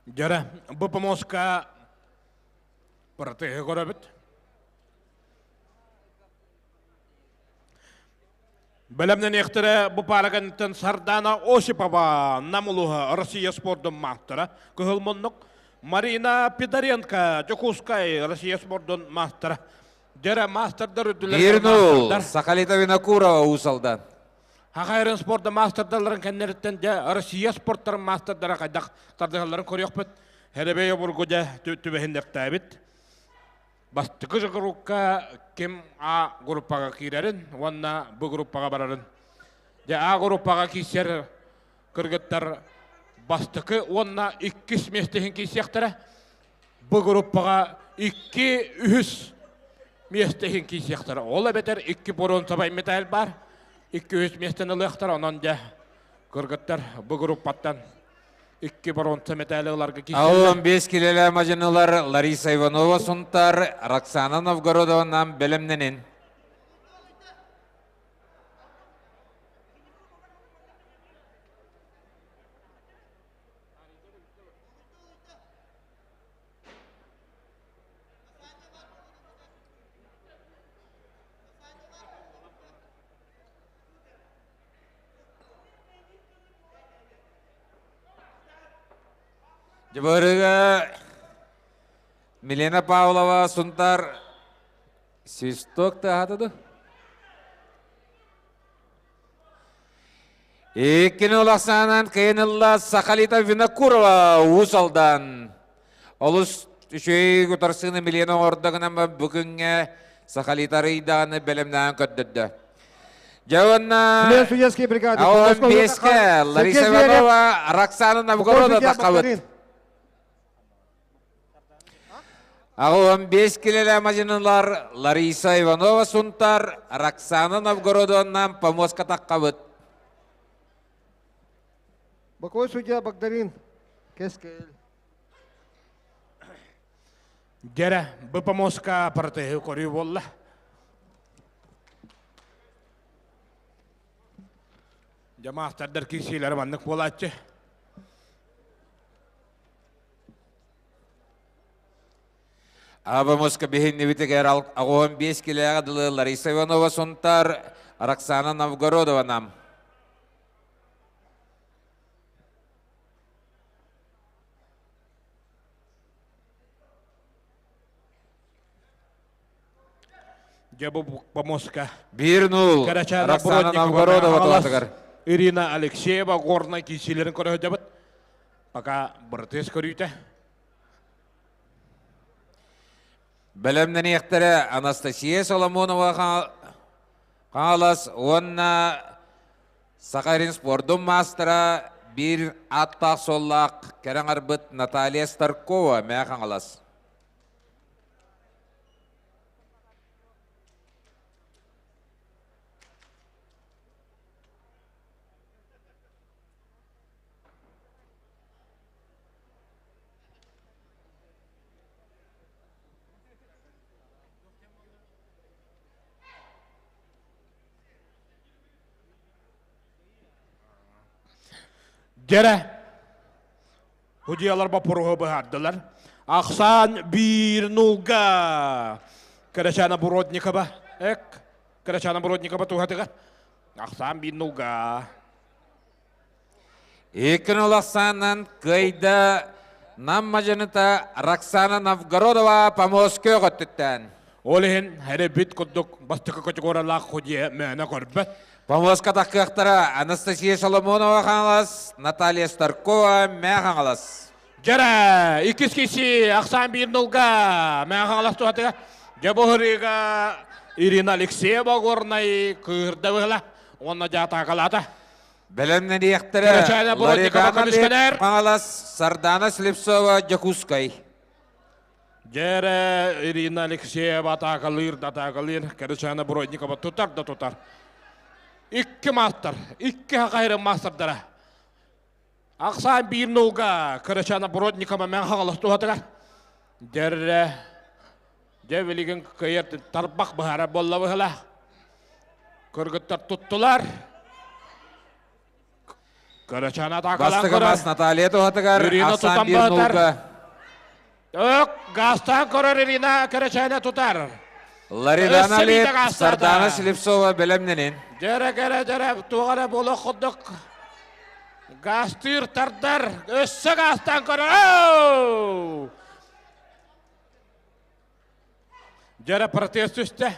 Дьэрэ, бу помоска протеһы көрөбүт. Бэлэмнэниэхтэрэ бу паараканттан Сардана Осипова, Нам улууһа, Россия спордун маастара, Кыһыл муннук, Марина Пидоренко, Дьокуускай, Россия спордун маастара. Дьэрэ, маастардар үрдүлэригэр Мирнул, Сахалита Винокурова Уус Алдан. Хахайрын спорда маастардаларын кэннэриттэн дьэ Россия спорттарын маастардара хайдах тардыһалларын көрүөхпүт. Хэребей обургу дьэ түбэһиннэртээбит. Бастакы группа ким А группаҕа киирэрин уонна Б группаҕа барарын. Дьэ А группаҕа киирсэр кыргыттар бастакы уонна иккис миэстэтин киирсиэхтэрэ. Бу группаҕа икки үһүс миэстэ иһин киирсиэхтэрэ. Ол эбэтэр икки боруонсабай медаль баар. Икки үһүс миэстэни ылыахтара. Онон дьэ кыргыттар бу группаттан икки боруонса медали ыларга киирсэллэр. 15 килэлээх мадьынылар Лариса Иванова Сунтар, Роксана Новгородованан бэлэмнэнин. Дьыбарыга Милена Павлова Сунтар свисток тыаһата ду? Иккини улахсаанан кыйын ылла Сахалита Винокурова Уус Алдан. Олус үчүгэй утарсыыны Милена оҥордо гынан бу күҥҥэ Сахалита арыйдаҕаны бэлэмнээн көрдөрдө. Дьэ уонна Член судейской бригады. 15-ке Лариса Иванова, Роксана Новгородова таххабыт. 15 килэлэ мадьынылар Лариса Иванова Сунтар, Роксана Новгородовнан помоска таххабыт. Боковой судья Багдарин Кескел. Дьэрэ, бу помоска протеһы көрүү буолла. Дьэ, маастардар киирсиилэрэ маннык буолааччы. Абамуска биһиннибитигэр 15 килэҕэ дылы Лариса Иванова Сунтар, Роксана Новгородова нам. Дьэ бу помоска. 1-0. Роксана Новгородова туһатыгар. Ирина Алексеева горнай киирсиилэрин көрө сылдьабыт. Пока бырытыас көрүүтэ. Бэлэмнэниэхтэрэ Анастасия Соломонова Хаҥалас уонна Саха спордун маастара биир ааттаах-суоллаах кэрэ аҥарбыт Наталья Старкова Мээ Хаҥалас. Дьэрэ, Судьуйалар боппуруоһу быһаардылар. Ахсаан биир нулга. Кырачана Буродникова. Эк. Кырачана Буродникова туһатыгар. Ахсаан биир нулга. Иккин улахсаанан кыайда Нам мадьыныта Роксана Новгородова помоскө өттүттэн. Ол иһин эрэ бит курдук бастакы категориялаах судья мээнэ көрбөт. Помоска таххыахтара Анастасия Соломонова Хаҥалас, Наталья Старкова Мээ Хаҥалас. Дьэрэ, иккис киси ахсаан биир нулга Мээ Хаҥалас туһатыга. Дьэ бу ырыыга Ирина Алексеева Горнай кыырда быһыла уонна дьаатаакалаата. Бэлэмнэниэхтэрэ Ларидана Хаҥалас, Сардана Слепцова Дьокуускай. Дьэрэ Ирина Алексеева атаакалыыр да атаакалыыр, Кэричаана Бродникова тутар да тутар. Икки маастар, икки хахайрын маастардара. Ахсаан биир нулга Кырачана Бродникова мен хаҕалас туһатыгар. Дьэрэ, дьэ билигин кыайар тарбах быһара буолла быһыла. Кыргыттар туттулар. Кырачаан атаакалаан Бастакы көрөр. мас Наталья туһатыгар Ирина Ахсаан тутан биир баатар. нулга. Өк, гаастаан көрөр Ирина Кырачаана тутар. Ларидана Өссө биирдэ Леп, гаастаата. Сардана Слепцова бэлэмнэнин. Дьэрэ кэрэ дьэрэ туох эрэ буолуох курдук. Гаастыыр тардар. Өссө гаастаан көрөр. Дьэрэ протест түстэ.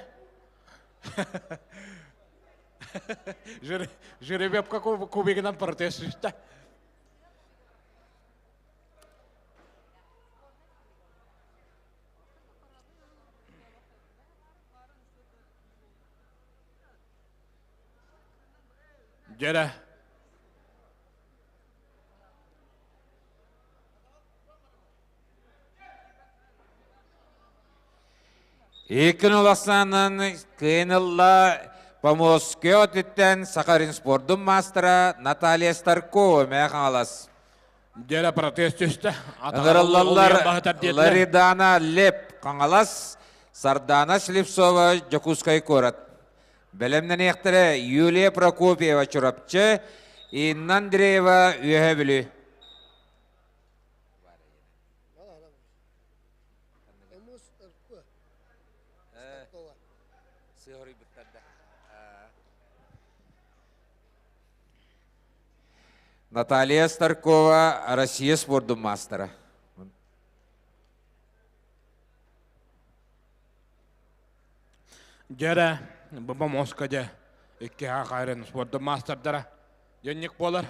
Жеребьевка кубигынан протест түстэ. Дьэрэ. Иккин улассаанан кыайынылла Помоскө өтүттэн Сахарин спордун маастара Наталья Старкова мээ Хаҥалас. Дьэрэ протест түстэ. Ыҥырыллаллар Ларидана Леп Хаҥалас, Сардана Слепцова Дьокуускай куорат. Бэлэмнэниэхтэрэ Юлия Прокопьева Чурапчы, Инна Андреева Үөһээ Бүлүү. Наталья Старкова, Россия спордун маастара. Дьэрэ, баба моска дьэ, икки хаайрын спордун маастардара. Дьэнник буолар.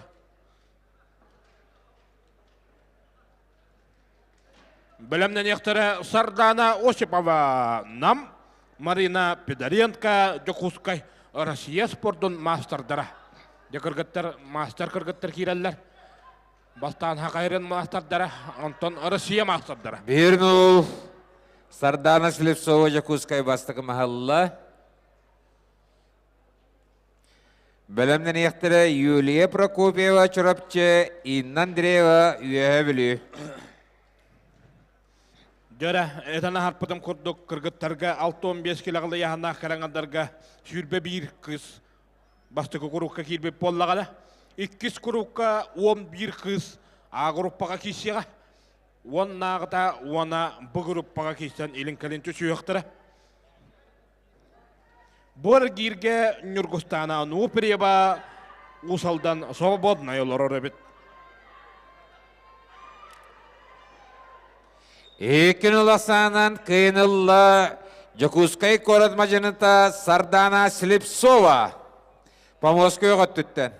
Бэлэмнэниэхтэрэ Сардана Осипова Нам, Марина Пидоренко Дьокуускай Россия спордун маастардара. Дьэ кыргыттар, мастер кыргыттар киирэллэр. Бастаан Хакайрын маастардара, онтон Россия маастардара. Биир нул Сардана Слепцова Дьокуускай бастакы маһалла. Бэлэмнэниэхтэрэ Юлия Прокопьева Чурапчы, Инна Андреева Үөһээ Бүлүү. Дьөрэ, этэн аһарпытым курдук кыргыттарга 65 килоҕа ыйааһыннаах кэрэҥэрдарга 21 кыыс бастакы курукка киирбит буоллаҕына, иккис курукка 11 кыыс А группаҕа киирсиэҕэ. Уоннааҕыта уона Б группаҕа киирсэн илин-кэлин түсүһүөхтэрэ. Бу эргииргэ Ньургустаана Ануфриева Уус Алдан свободнай олорор эбит. Иккин уласаанан кыйынылла Дьокуускай куорат мадьыныта Сардана Слепцова Помоскө өттүттэн.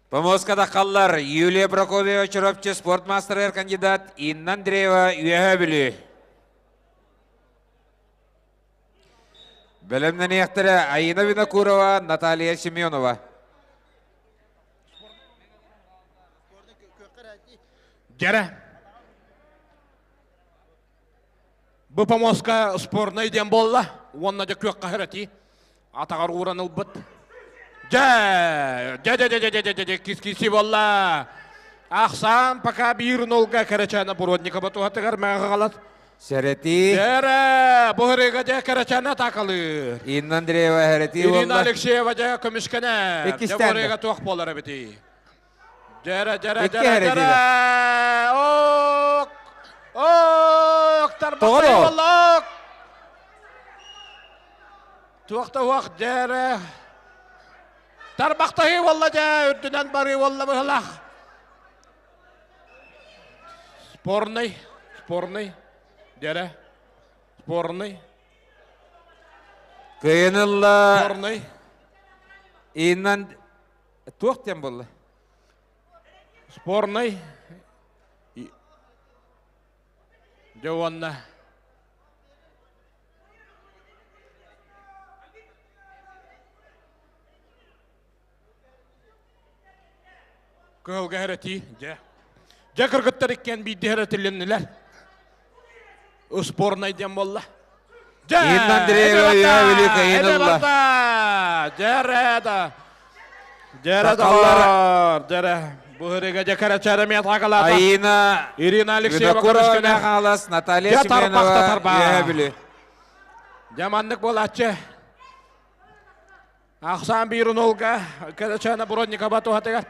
Помоска таххаллар Юлия Прокопьева Чурапчы спорт маастарыгар кандидат Инна Андреева Үөһээ Бүлүү. Бэлэмнэниэхтэрэ Аина Винокурова, Наталья Семенова. Дьэрэ. Бу помоска спорнай диэн буолла. Уонна дьэ күөххэ хөрөтии. Атаҕар ууран ылбыт. Дьэ, дьэ, дьэ, дьэ, дьэ, дьэ, дьэ, дьэ, кис-киси буолла. Ахсаан пока биир нолга кэрэчээнэ Буродникова туһатыгар мэҕэ хаҕалат. Сэрэтии. Дьэрэ, бу ырыга дьэ кэрэчээнэ атаакалыыр. Инна Андреева сэрэтии Ирина буолла. Алексеева дьэ көмүскэнэр. Дьэ бу Иккистээн ырыга туох буолар эбитий? Дьэрэ, дьэрэ, Икки дьэрэ, сэрэтии дьэрэ! Ок! Ок! Тоҕо Тарбахтай да ол? буолла, ок! Туох да уох дьэрэ. Тарбахтаһыы буолла дьэ, үрдүнэн барыы буолла быһылаах. Спорный, спорный, дьэрэ, спорный. Кыайан ылла. Спорный. Иннан туох диэн буолла? Спорный. Дьэ уонна Кыһылга эрэтии, дьэ. Дьэ кыргыттар иккиэн биирдэ эрэтилиннилэр. Спорнай диэн буолла. Дьэ! Инна Андреева Үөһэ кыайын ылла. Дьэрэ да. Дьэрэ да. Дьэрэ. Бу ырыга дьэ кэрэ мет хагалата. Аина Ирина Алексеева Винокурова Михайлас, Наталья Семенова Үөһэ Бүлүү. Дьэ маннык буолааччы. Ахсаан биир унулга Кэрачана Бродникова туһатыгар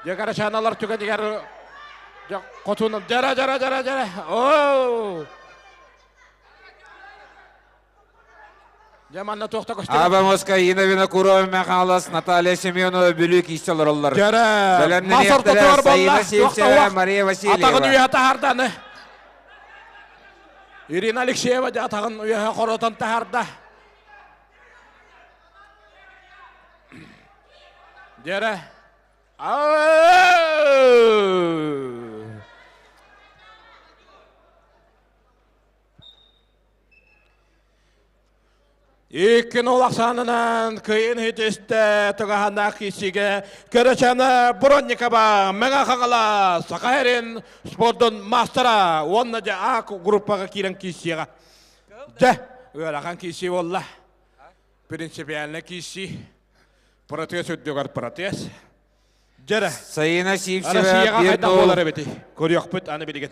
дьэ Кэрачаналар түгэнигэр дьэ хотун дьара дьара дьара дьара оо Дьэ манна туохта көстөр Аба Москва Инна Винокурова Михайлас, Наталья Семенова Бүлүү киисэ олороллор. Дьара мас ортотугар Саина буолла Сивцева, Мария Васильева. Атаҕын үөһэ таһаарданы. Ирина Алексеева дьэ атаҕын үөһэ хоротон таһаарда. Дьэрэ. Иккин ол ахсаанынан кыйын хитистэ тыгаһаннаах киисигэ Көрөчөна Бронникова Мэҥэ Хаҥалас Саха сирин спордун маастара уонна дьэ А группаҕа киирэн киисиэҕэ. Дьэ, ыарахан киисии буолла. Принципиально киисии. Протез үрдүгэр протез. Дьэрэ. Сайына Сивцева Россияҕа биир хайдах нол. буолар эбитий? Көрүөхпүт аны билигин.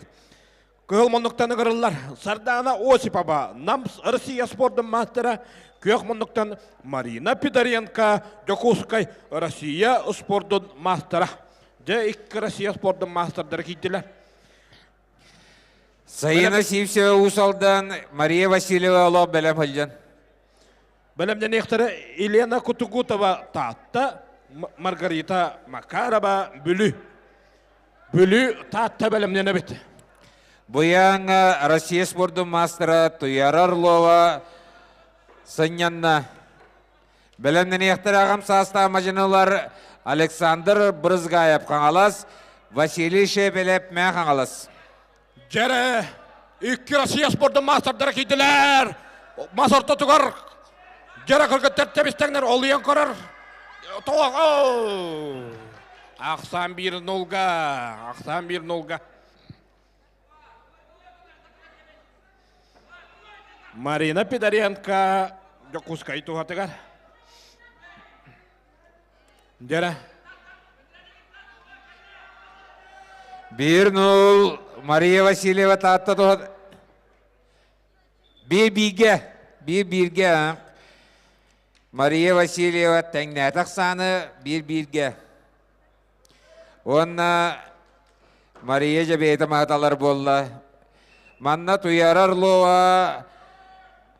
Кыһыл муннуктан ыҥырыллар Сардаана Осипова, Нам Россия спордун маастара, күөх муннуктан Марина Пидоренко, Дьокуускай Россия спордун маастара. Дьэ, икки Россия спордун маастардара киирдилэр. Сайына Сивцева Уус Алдан, Мария Васильева олох бэлэм сылдьан. Бэлэмнэниэхтэрэ Елена Кутугутова Таатта, Маргарита Макарова Бүлүү. Бүлүү Таатта бэлэмнэнэбит. Буян Россия спордун маастара Туяра Орлова сынньанна. Бэлэмнэниэхтэрэ аҕам саастаах мадьынылар Александр Брызгаев Хаҥалас, Василий Шепелев Мээ Хаҥалас. Дьэрэ, икки Россия спордун маастардара киирдилэр. Мас ортотугар дьэрэ кыргыттар тэбистэҥнэр олуйан көрөр. Тоҕо Ахсаан биир нулга, ахсаан биир нулга. Марина Пидоренко Дьокуускай туһатыгар. Дьэрэ. Биир нул Мария Васильева Таатта туһат биир бииргэ, биир бииргэ Мария Васильева тэҥнээтэх сааны биир бииргэ. Уонна Мария дьэ мааталар буолла. Манна Туяра Орлова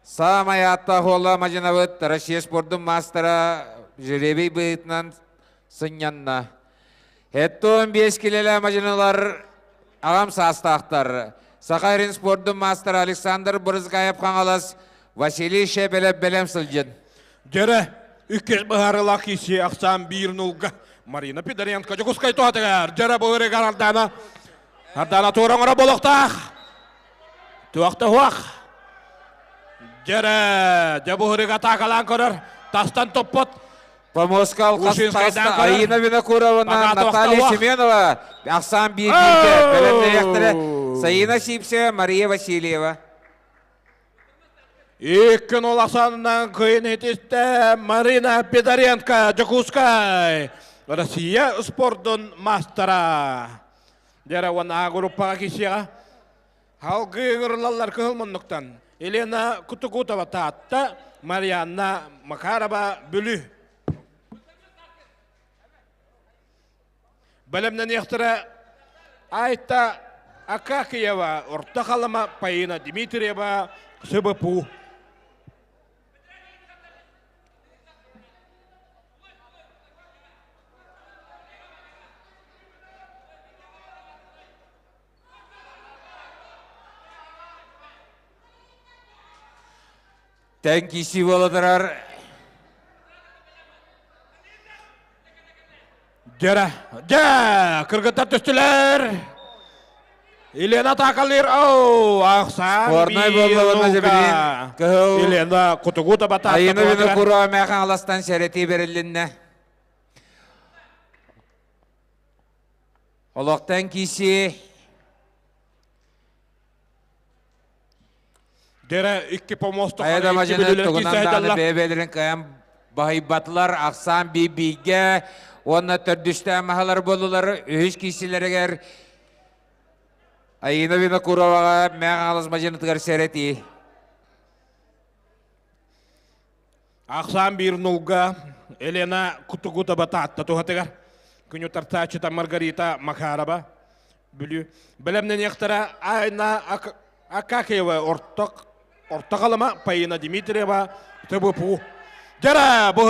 саамай ааттаах уола мадьынабыт Россия спордун маастара жеребий быһыытынан сынньанна. Хеттон 5 килэлэ мадьыналар аҕам саастаахтар. Саха сирин спордун маастара Александр Брызгаев Хаҥалас, Василий Шепелев бэлэм сылдьын. Дьэрэ, иккис быһаарыылаах киирсии ахсаан биир нулга Марина Пидоренко Дьокуускай туһатыгар дьэрэ былырыгар Ардана Ардана туора оҥоро болохтаах. Туохта хуах. Дьэрэ, дьэ буһурык атаакалаан көрөр, тастан топпот. Помоска алхас Аина Винокуровна, Наталья Семенова, ахсаан биир бииргэ бэлэмнэйэхтэрэ Саина Сипсева, Мария Васильева. Иккин улаханынан кыйын итистэ Марина Пидоренко, Дьокуускай, Россия спордун мастера. Дьэрэ уонна группаҕа киирсиэҕэ. Халгыы ыҥырыллаллар кыһыл муннуктан Елена Кутукутова Таатта, Марианна Макарова Бүлүү. Бэлэмнэниэхтэрэ Айта Акакиева, Орто Халыма, Паина Дмитриева, СБПУ. Тэҥ киирсии буола турар. Дьэрэ, дьэ, кыргыттар түстүлэр. Елена атаакалыыр, оу, ахсаан Спорнай буолла уонна дьэбилиин кыһыл Елена кутугу табата Айыны Винокурова Мэхаҥаластан сэрэтии бэрилиннэ. Олохтон киирсии Дэрэ икки помосто Хайа мадьыны тугунан даҕаны бэйэ-бэйэлэрин кыайан баһыйбатылар, ахсаан биир-бииргэ уонна төрдүстээн маһалар буоллулар. Үһүс киирсиилэригэр Айыына Винокуроваҕа Мэҥэ Хаҥалас мадьынытыгар сэрэтии. Ахсаан биир нулга Елена Кутугутова Таатта туһатыгар. Күнү тартааччыта Маргарита Макарова. Бүлүү. Бэлэмнэниэхтэрэ Айна Акакиева орток орто халыма Паина Дмитриева ТБПУ. Дьара бу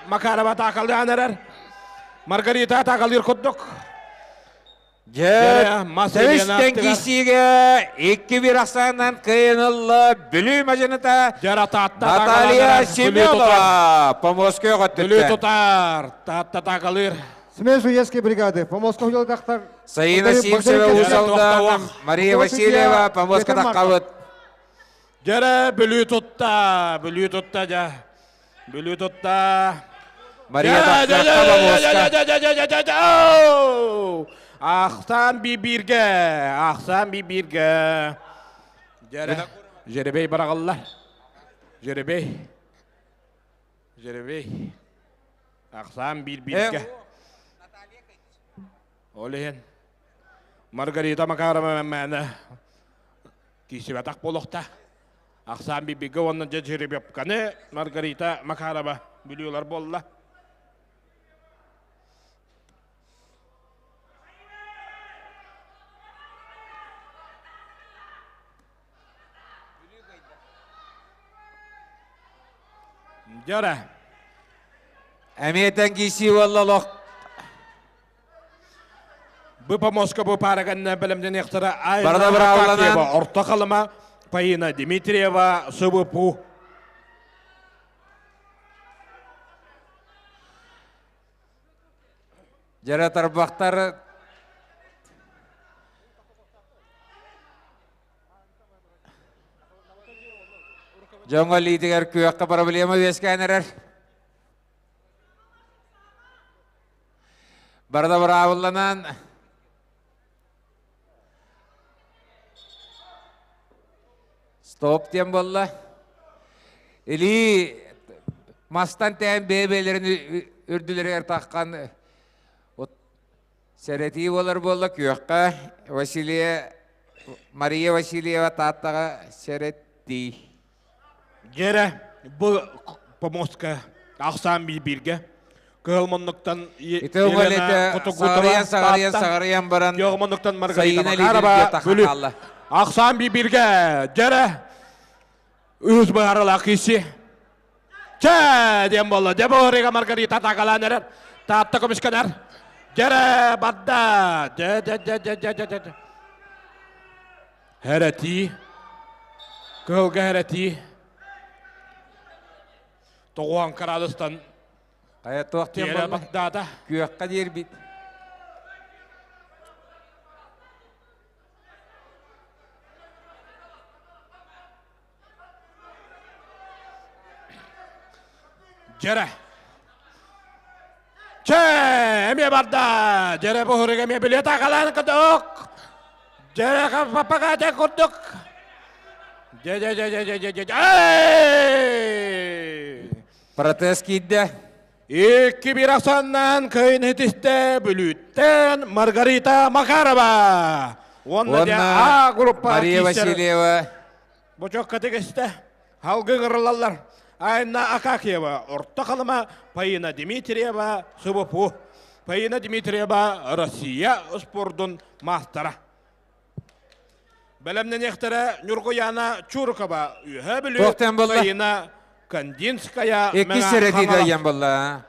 Макарова таакалдаан эрэр. Маргарита таакалыыр курдук. Дьэ, Тэбис киирсиигэ 2-1 ахсаанынан кыайан Бүлүү мадьыныта Наталья Семенова Поморская өттүттэн. Бүлүү тутар, Таатта таакалыыр. Смесь уездской бригады. Поморского жолдақтар. Саина Симцева Уус Мария Васильева Поморска таххабыт. Дьэрэ Бүлүү тутта, Бүлүү тутта дьэ. Бүлүү тутта. Мария Поморска. Ахсаан би-бииргэ, ахсаан би-бииргэ. Дьэрэ, жеребей бараҕаллар. Жеребей. Жеребей. Ахсаан биир-бииргэ. Ол иһин Маргарита Макарова мээнэ киирсибэтэх буолуохта. Ахсаан бииргэ уонна дьэ жеребьевканы Маргарита Макарова бүлүүлэр буолла. Дьара. Эмиэ тэҥ киирсии буолла олох. Бу помоска бу паараган бэлэмнэниэхтэрэ Барда Айна Орто Халыма, Паина Дмитриева, СВПУ. Дьэрэ тарбахтар дьоҥҥо илиитигэр күөххэ проблема үөскээн эрэр. Барда быраабылланан стоп диэн буолла. Илии мастан тээн бэйэ-бэйэлэрин үрдүлэригэр таххан сэрэтии буолар буолла күөххэ Василия Мария Васильева Тааттаҕа сэрэттии. Гера бу помостка ахсаан бииргэ кыһыл муннуктан Елена Котогутова саҕарыйан саҕарыйан баран Күөх муннуктан Маргарита Макарова Бүлүү ахсаан бииргэ дьэрэ үһүс быһаарылаах киси Чэ диэн буолла. Дьэ бу Маргарита атаакалаан эрэр. Таатта көмүскэнэр. Дьэрэ барда. Дьэ дьэ дьэ дьэ дьэ дьэ дьэ. Хэрэтии. Кыһылга хэрэтии. Тоҕуһан кыраадыстан Хайа туох диэн тиэрэ баттаата. Күөххэ диэрбит. Дьэрэ. Чэ, эмиэ барда. Дьэрэ буһурук эмиэ билиэт акалаан курдук. Дьэрэ папагаата курдук. Дьэ дьэ дьэ дьэ дьэ дьэ дьэ. Протез киирдэ. Икки биир ахсааннаан кыайын итистэ Бүлүүттэн Маргарита Макарова. Уонна дьэ А группа Мария Васильева. Бочокка тигистэ. Халгы ыҥырылаллар. Айна Акакиева, Орто Халыма, Паина Дмитриева, СВПУ. Паина Дмитриева Россия спордун маастара. Бэлэмнэниэхтэрэ Ньургуяна Чуркова, Үөһээ Бүлүү, Паина Кандинская, Иккис сэрэтиитэ ыйан буолла.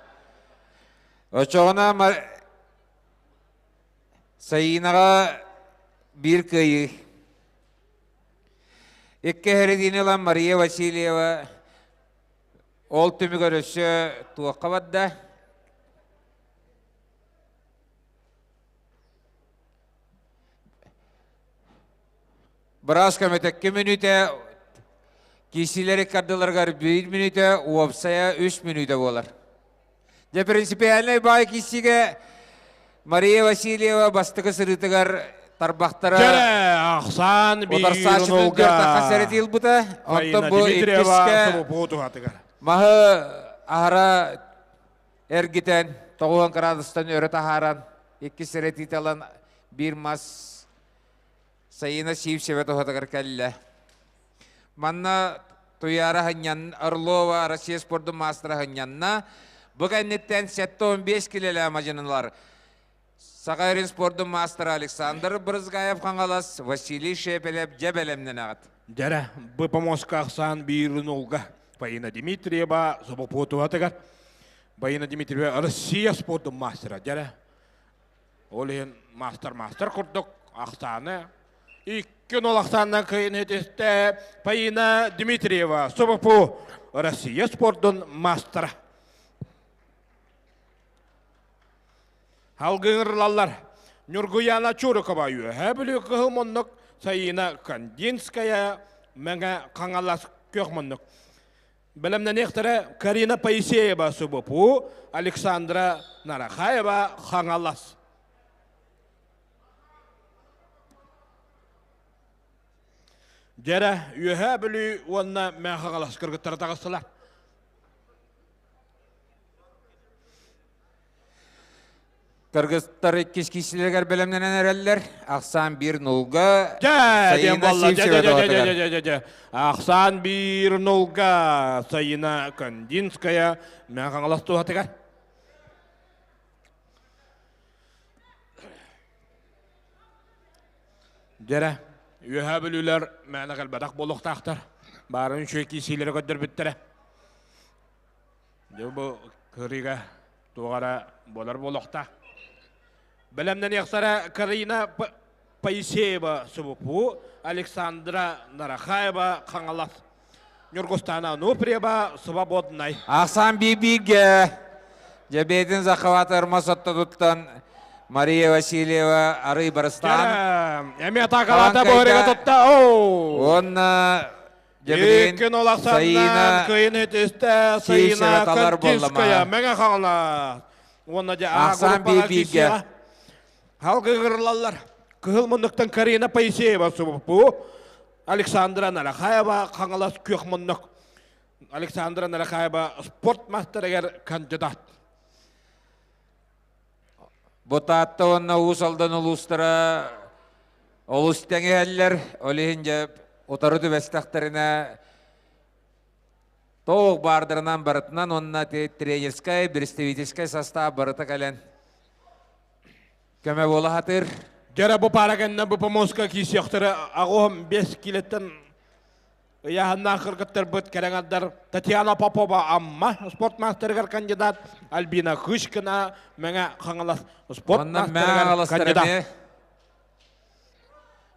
Очоҕуна Саинаҕа биир кыайыы. Икки эһэридиини ылан Мария Васильева ол түмүгэр өссө туохха барда? Быраас көмөтө 2 мүнүүтэ, киисилэри кардыларыгар 1 мүнүүтэ, уопсайа 3 мүнүүтэ буолар. Дьэ, принципиальнай баай киисигэ Мария Васильева бастакы сырыытыгар тарбахтара Дьэрэ, ахсаан биир нулга сэрэтии ылбыта. Оттон бу иккискэ маһы аһара эргитэн, 90 градустан өрө таһааран, иккис сэрэтиитэ ылан биир мас Саина Сивцева туһатыгар кэллэ. Манна Туйаара Ханньан Орлова Россия спордун маастара ханньанна. Бу кэнниттэн 75 килэлээх мадьынылар Саха эрин спордун маастара Александр Брызгаев Хаҥалас, Василий Шепелев дьэ бэлэмнэнэҕит. Дьэрэ, бу помоска ахсаан биир нулга Фаина Дмитриева Собопуотуһатыгар Фаина Дмитриева Россия спордун мастера. Дьэрэ, Ол иһин маастар-маастар курдук ахсааны икки нол ахсаанынан кыайын этистэ Фаина Дмитриева, СВПУ Россия спордун маастара. Алгыҥырлаллар. Ньургуяна Чурукова үөһэ Бүлүү кыһыл муннук, Саина Кандинская Мэҥэ Хаҥалас күөх муннук. Бэлэмнэниэхтэрэ Карина Поисеева СУБПУ, Александра Нарахаева Хаҥалас. Дьэрэ, Үөһээ Бүлүү уонна Мэҥэ Хаҥалас кыргыттара таҕыстылар. Кыргызтар иккис киисилэригэр бэлэмнэнэн эрэллэр. Ахсаан биир нулга. Дьэ, диэн буолла. Дьэ, дьэ, дьэ, дьэ, дьэ, дьэ, дьэ. Ахсаан биир нулга Саина Кандинская Мэҥэ Хаҥалас туһатыгар. Дьэрэ, Үөһээ Бүлүүлэр мээнэ кэлбэтэх буолуохтаахтар. Баарын үчүгэй киисиилэри көрдөрбүттэрэ. Дьэ бу кырыыга туох эрэ буолар буолуохтаах. Бэлэмнэниэхтэрэ Карина Поисеева СВПУ, Александра Нарахаева Хаҥалас, Ньургустаана Ануфриева Свободнай. Ахсаан биир-бииргэ Дьэбиэтин захват ырма соттотуттан Мария Васильева арый барыстаан. Эмиэ атаакалаата буһарыга тутта. Уонна Иккин олахсаннан кыйын этистэ Саина Кантинская Мэҥэ Хаҥалас уонна дьэ Ахсаан биир-бииргэ. Халгыгырлаллар. Кыһыл муннуктан Карина Поисеева СВПУ, Александра Нарахаева Хаҥалас күөх муннук. Александра Нарахаева спорт мастерыгар кандидат. Бу Таатта уонна Уус Алдан улуустара олус тэҥиһэллэр. Ол иһин дьэ утары түбэстэхтэринэ тоох баардарынан барытынан уонна тренерскай, представительскай состав барыта кэлэн көмө буола сатыыр. Дьэрэ бу пара кэннэ бу помоска киисиэхтэрэ аҕыһым бес килеттен Ыйааһыннаах кыргыттарбыт кэрэҥэрдэр Татьяна Попова Амма спорт мастерыгар кандидат, Альбина Хышкина Мэҥэ Хаҥалас спорт мастерыгар кандидат.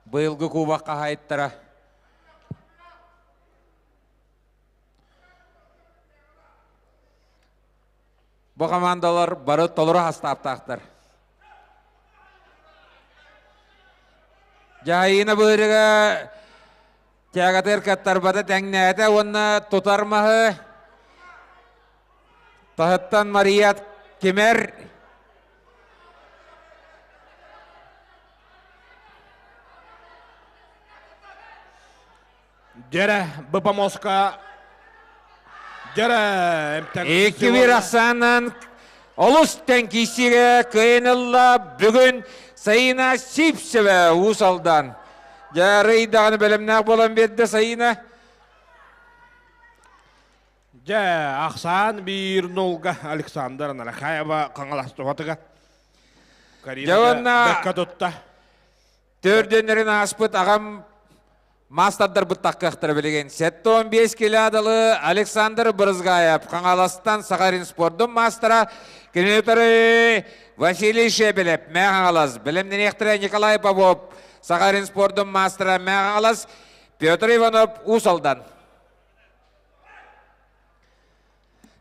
Быйылгы кубок хаһаайыттара. Бу командалар бары толору хастааптаахтар. Дьаһайыына быырыга тягатыр каттарбата тэҥнээтэ уонна тутар маһы таһыттан Мария Кимер Дьэрэ, БПМОСка Дьэрэ, эмтэн Икки бир ахсаанан олус тэҥ киирсиигэ кыайан ылла. Бүгүн Саина Сипсева Уус Алдан. Дьэ, даҕаны бэлэмнээх буолан биэрдэ Саина. Дьэ, ахсаан биир нулга Александр Нарахаева Хаҥалас туһатыгар. Карина бэккэ тутта. Төрдөннөрүн ааспыт аҕам мастардарбыт таккыахтара билигин. 75 килоадалы Александр Брызгаев Хаҥаластан Сахалин спордун маастара, кинилери Василий Шебелев, Мэ Хаҥалас, бэлэмнэниэхтэрэ Николай Попов, Сахалин спордун маастара, Мэ Хаҥалас, Петр Иванов, Уус Алдан.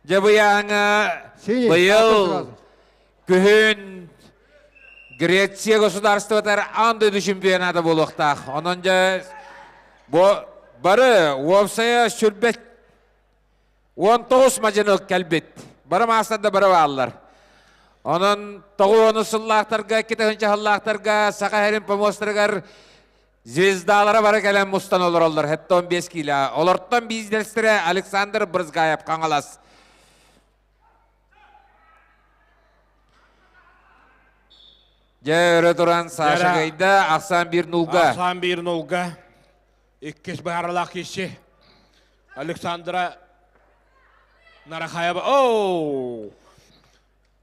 Дьэ быйааҥа быйыл күһүн Греция государствотар аан дойду чемпионата буолуохтаах. Онон дьэ бу бары уопсайа сүрбэт 19 мадьыны кэлбит. Бары маастарда бары бааллар. Онон тоҕуону сыллаахтарга, 2 сыллаахтарга Саха сирин помостарыгар Звездалара бары кэлэн мустан олороллор, 75 киилэ. Олортон бизнестэрэ Александр Брызгаев, Хаҥалас. Дьэ, өрө туран Саша Гайда, ахсаан биир нулга. Ахсаан биир нулга. Иккис быһаарылаах киһи. Александра Нарахаева. Оу!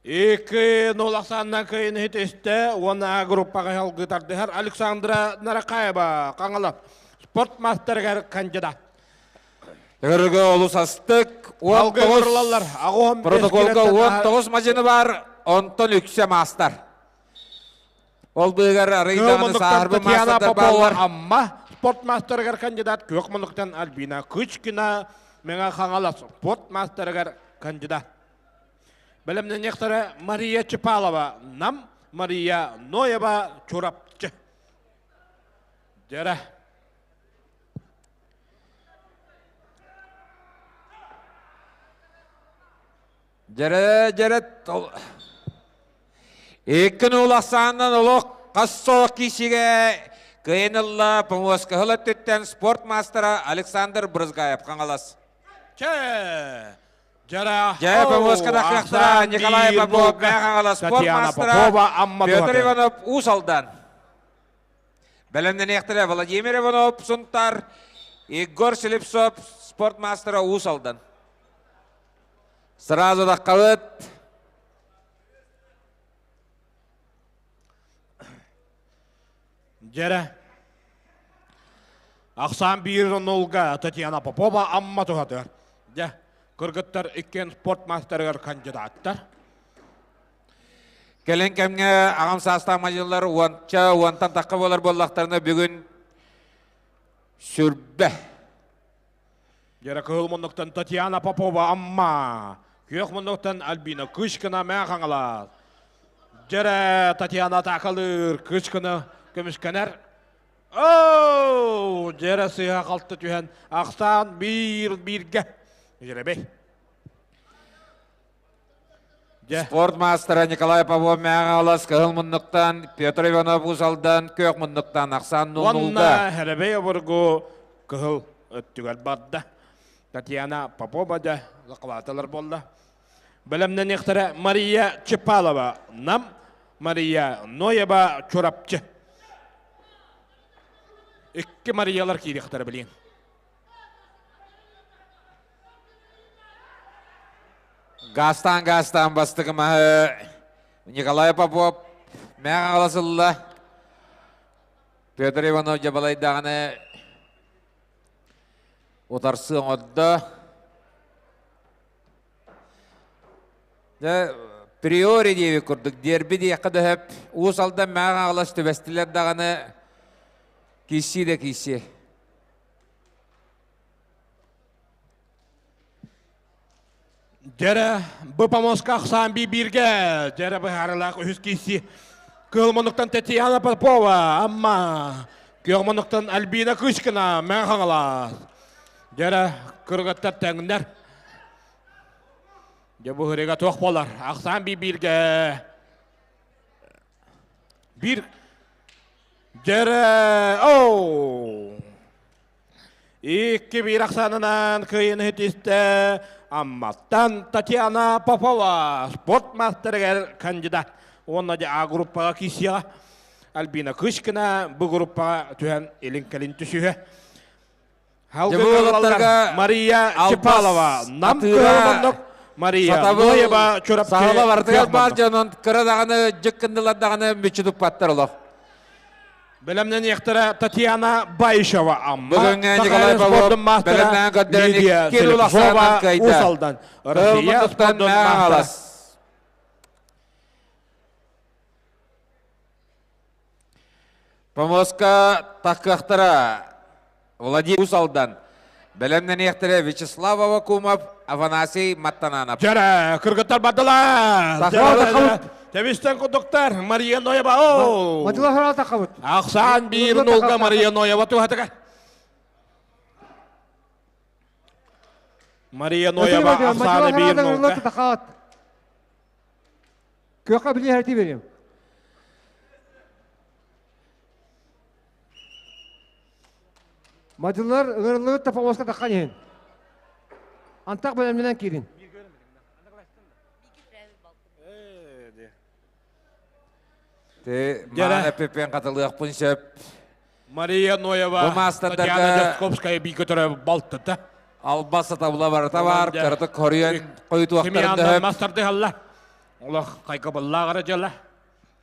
Икки нол ахсаанынан кыайын иһитистэ уонна группаҕа салгыы тардыһар Александра Наракаева Хаҥалас спорт мастерыгар кандидат. Төгөргө олус астык. 19 протоколга 19 мадьыны бар, онтон үксэ маастар. Ол быыгар арый даҕаны сааһырбыт маастардар бааллар. Амма спорт мастерыгар кандидат Күөх Мунуктан Альбина Кычкина Мэҥэ Хаҥалас спорт мастерыгар кандидат. Бэлэмнэниэхтэрэ Мария Чепалова, Нам, Мария Ноева, Чурапчы. Дьэрэ. Дьэрэ, дьэрэ, Икки нулахсааннан олох хас соох киисигэ кыайан ылла Помоска өттүттэн спорт маастара Александр Брызгаев Хаҥалас. Чэ, Дьэ, повозка тахсыахтара Николай Попов, Хаҥалас спорт маастара Петр Иванов, Уус Алдан. Бэлэмнэниэхтэрэ Владимир Иванов, Сунтар, Егор Слепцов, спорт маастара Уус Алдан. Сразу таххабыт. Дьэрэ. Ахсаан биир нулга Татьяна Попова Амма туһатыгар. Дьэ, кыргыттар иккиэн спорт мастерыгар кандидаттар. Кэлин кэмҥэ аҕам саастаах мадьыллар уонча уонтан тахха буолар буоллахтарына бүгүн сүрбэ. Дьэрэ кыһыл муннуктан Татьяна Попова Амма, күөх муннуктан Альбина Кычкина Мэхаҥалас. Дьэрэ Татьяна атаакалыыр, Кычкина көмүскэнэр. Оу! Дьэрэ сыыһа халты түһэн, ахсаан биир бииргэ. Дьэрэбэй. Спорт маастара Николай Павлов Мэҥэ кыһыл муннуктан, Петр Иванов Уус Алдан күөх муннуктан ахсаан нулга. Уонна обургу кыһыл өттүгэр барда. Татьяна Попова да лакалааталар буолла. Бэлэмнэниэхтэрэ Мария Чепалова, Нам, Мария Ноева, Чурапчы. Икки Мариялар киириэхтэрэ билин. Газтан газтан бастакы маһы Николай Попов мэҕэ аҕаласылла. Петр Иванов дьабалайдаҕаны утарсыы оҥордо. Дьэ, приори диэбит курдук дерби диэххэ да сөп. Уус Алдан мэҕэ аҕалас түбэстилэр даҕаны киирсии да киирсии. Дьэрэ, бу помоска ахсаан бииргэ, дьэрэ быһаарылаах үһүс киирсии. Кыһыл муннуктан Татьяна Попова, Амма, күөх муннуктан Альбина Кычкина, Мэҥэ Хаҥалас. Дьэрэ, кыргыттар тэҥнэр. Дьэ, бу ырыга туох буолар? Ахсаан бииргэ. Биир Дьэрэ, оу! Икки биир ахсаанынан кыайыыны ситистэ Амматтан Татьяна Попова спорт мастерыгар кандидат уонна А группаҕа киирсиэҕэ. Альбина Кышкина бу группаҕа түһэн илин-кэлин түсүһэ. Дьыбыылаттарга Мария Чепалова, Нам атыыра Мария Сатабыл Ноева, Чурапчы саһыла барытыгар баар дьонун кыра даҕаны дьыккындылар даҕаны мүччү туппаттар олох. Бэлэмнэниэхтэрэ Татьяна Баишева Амма, Бүгүҥҥэ Николай Павлов бэлэмнээн көрдөрөн Лидия икки улахсаанан Слепцова кыайда. Уус Алдан, Россия спордун маастара. Помоска таккыахтара Владимир Уус Алдан, бэлэмнэниэхтэрэ Вячеслав Авакумов, Афанасий Маттананов. Дьэрэ, кыргыттар бардылар! Тэбистэн кудуктар Мария Ноева. О! Мадылар тахабыт. Ахсаан биир нулга Мария Ноева туһатыга. Мария Ноева ахсааны биир нулга. Күөххэ билии хэрти берем. Мадьылар ыҥырыллыбыт топоҕоска таххан иһин. Антах бэлэмнэнэн киирин. Те маана пепен катылыахпын сөп. Мария Ноева, Бу маастардарга Татьяна Дьячковская би көтөрө балтыта. Албас сатабыла барыта бар, кыратык хорүйэн хойутуохтарын дөһөп. Мастарды Олох хайгабыллааҕара дьала.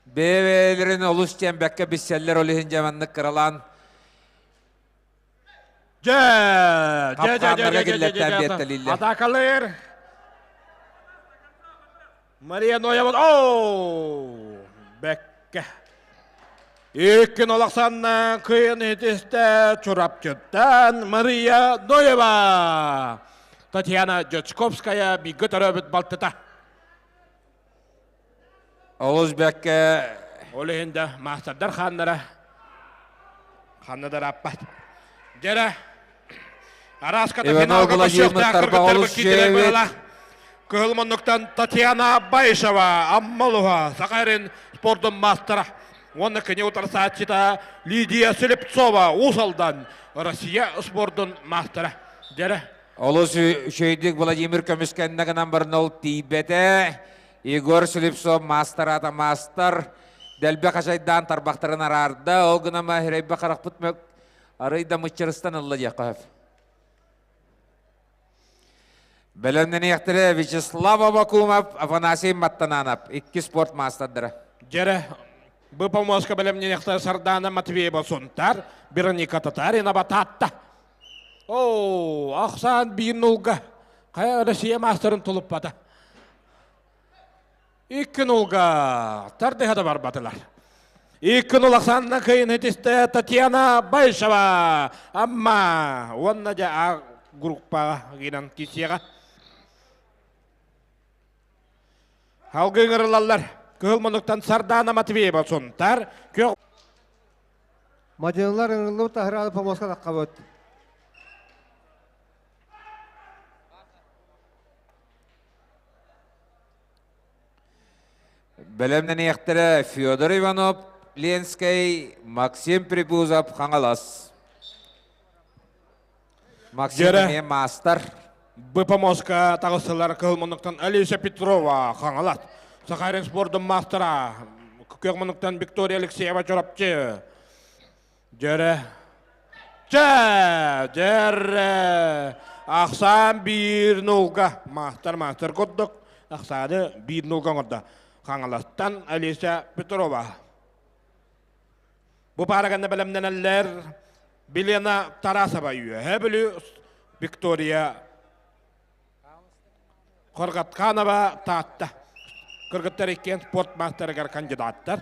Бэйэ-бэйэлэрин олус диэн бэккэ биссэллэр ол иһин дьаманнык кыралаан Дьэ, дьэ, дьэ, дьэ, хапхааннарга дьэ, дьэ, дьэ, киллэртээн дьэ, биэртэлииллэр. Атаакалыыр. Мария Ноева, оу, бэккэ. Иккин олохсанна кыйын итистэ Чурапчыттан Мария Ноева. Татьяна Дьячковская бииргэ төрөөбүт балтыта. Олус бэккэ Ол иһин да маастардар хааннара ханна да ырааппат. Дьэрэ, араската Иванов финалга Владимир көрсүөхтээх Тарбаҕолус кыргыттарбыт киирдилэр Шевит быһыла. Кыһыл муннуктан Татьяна Баишева, Аммалуха, Саха сирин спордун маастара уонна кини утарсааччыта Лидия Слепцова, Уус Алдан, Россия спордун маастара. Дьэрэ, Олус үчүгэйдик Владимир көмүскэннэ гынан баран ол тиийбэтэ. Егор Слепцов маастар аата маастар. Дэлби хачайдаан тарбахтарын араарда. Ол гынан хирэйбэ харахпыт мөк арый да мыччырыстан ылла диэххэ сөп. Бэлэмнэниэхтэрэ Вячеслав Абакумов, Афанасий Маттананов, икки спорт маастардара. Дьэрэ, бу помоска бэлэмнэниэхтэрэ Сардаана Матвеева Сунтар, Вероника Татаринова Таатта. Оо, ахсаан биир нулга. Хайа Россия маастарын тулуппата. Икки нулга тардыһа да барбатылар. Икки нул ахсаанна кыйын хитистэ Татьяна Байшева. Амма уонна дьэ А группаҕа гинан кисиэҕэ. Халгы ыҥырылаллар. Кыһыл муннуктан Сардаана Матвеева Сунтар, күөх Мадьынылар ыҥырыллыбыт таһыраалы помоска таххабыт. Бэлэмнэниэхтэрэ Федор Иванов, Ленскэй, Максим Прибузов, Хаҥалас. Максим Дьэрэ. эмиэ маастар. Б-помоска таҕыстылар кыһыл муннуктан Алиса Петрова, Хаҥалас. Сахарин спордун маастара, күөх муннуктан Виктория Алексеева Чурапчы. Дьэрэ. Чэ, дьэрэ. Ахсаан биир нулга. Маастар маастар курдук. Ахсааны биир нулга оҥордо. Хаҥаластан Алиса Петрова. Бу паараганы бэлэмнэнэллэр Билена Тарасова Үөһээ Бүлүү, Виктория Хоргатканова Таатта. Кыргыттар иккиэн спорт маастарыгар кандидаттар.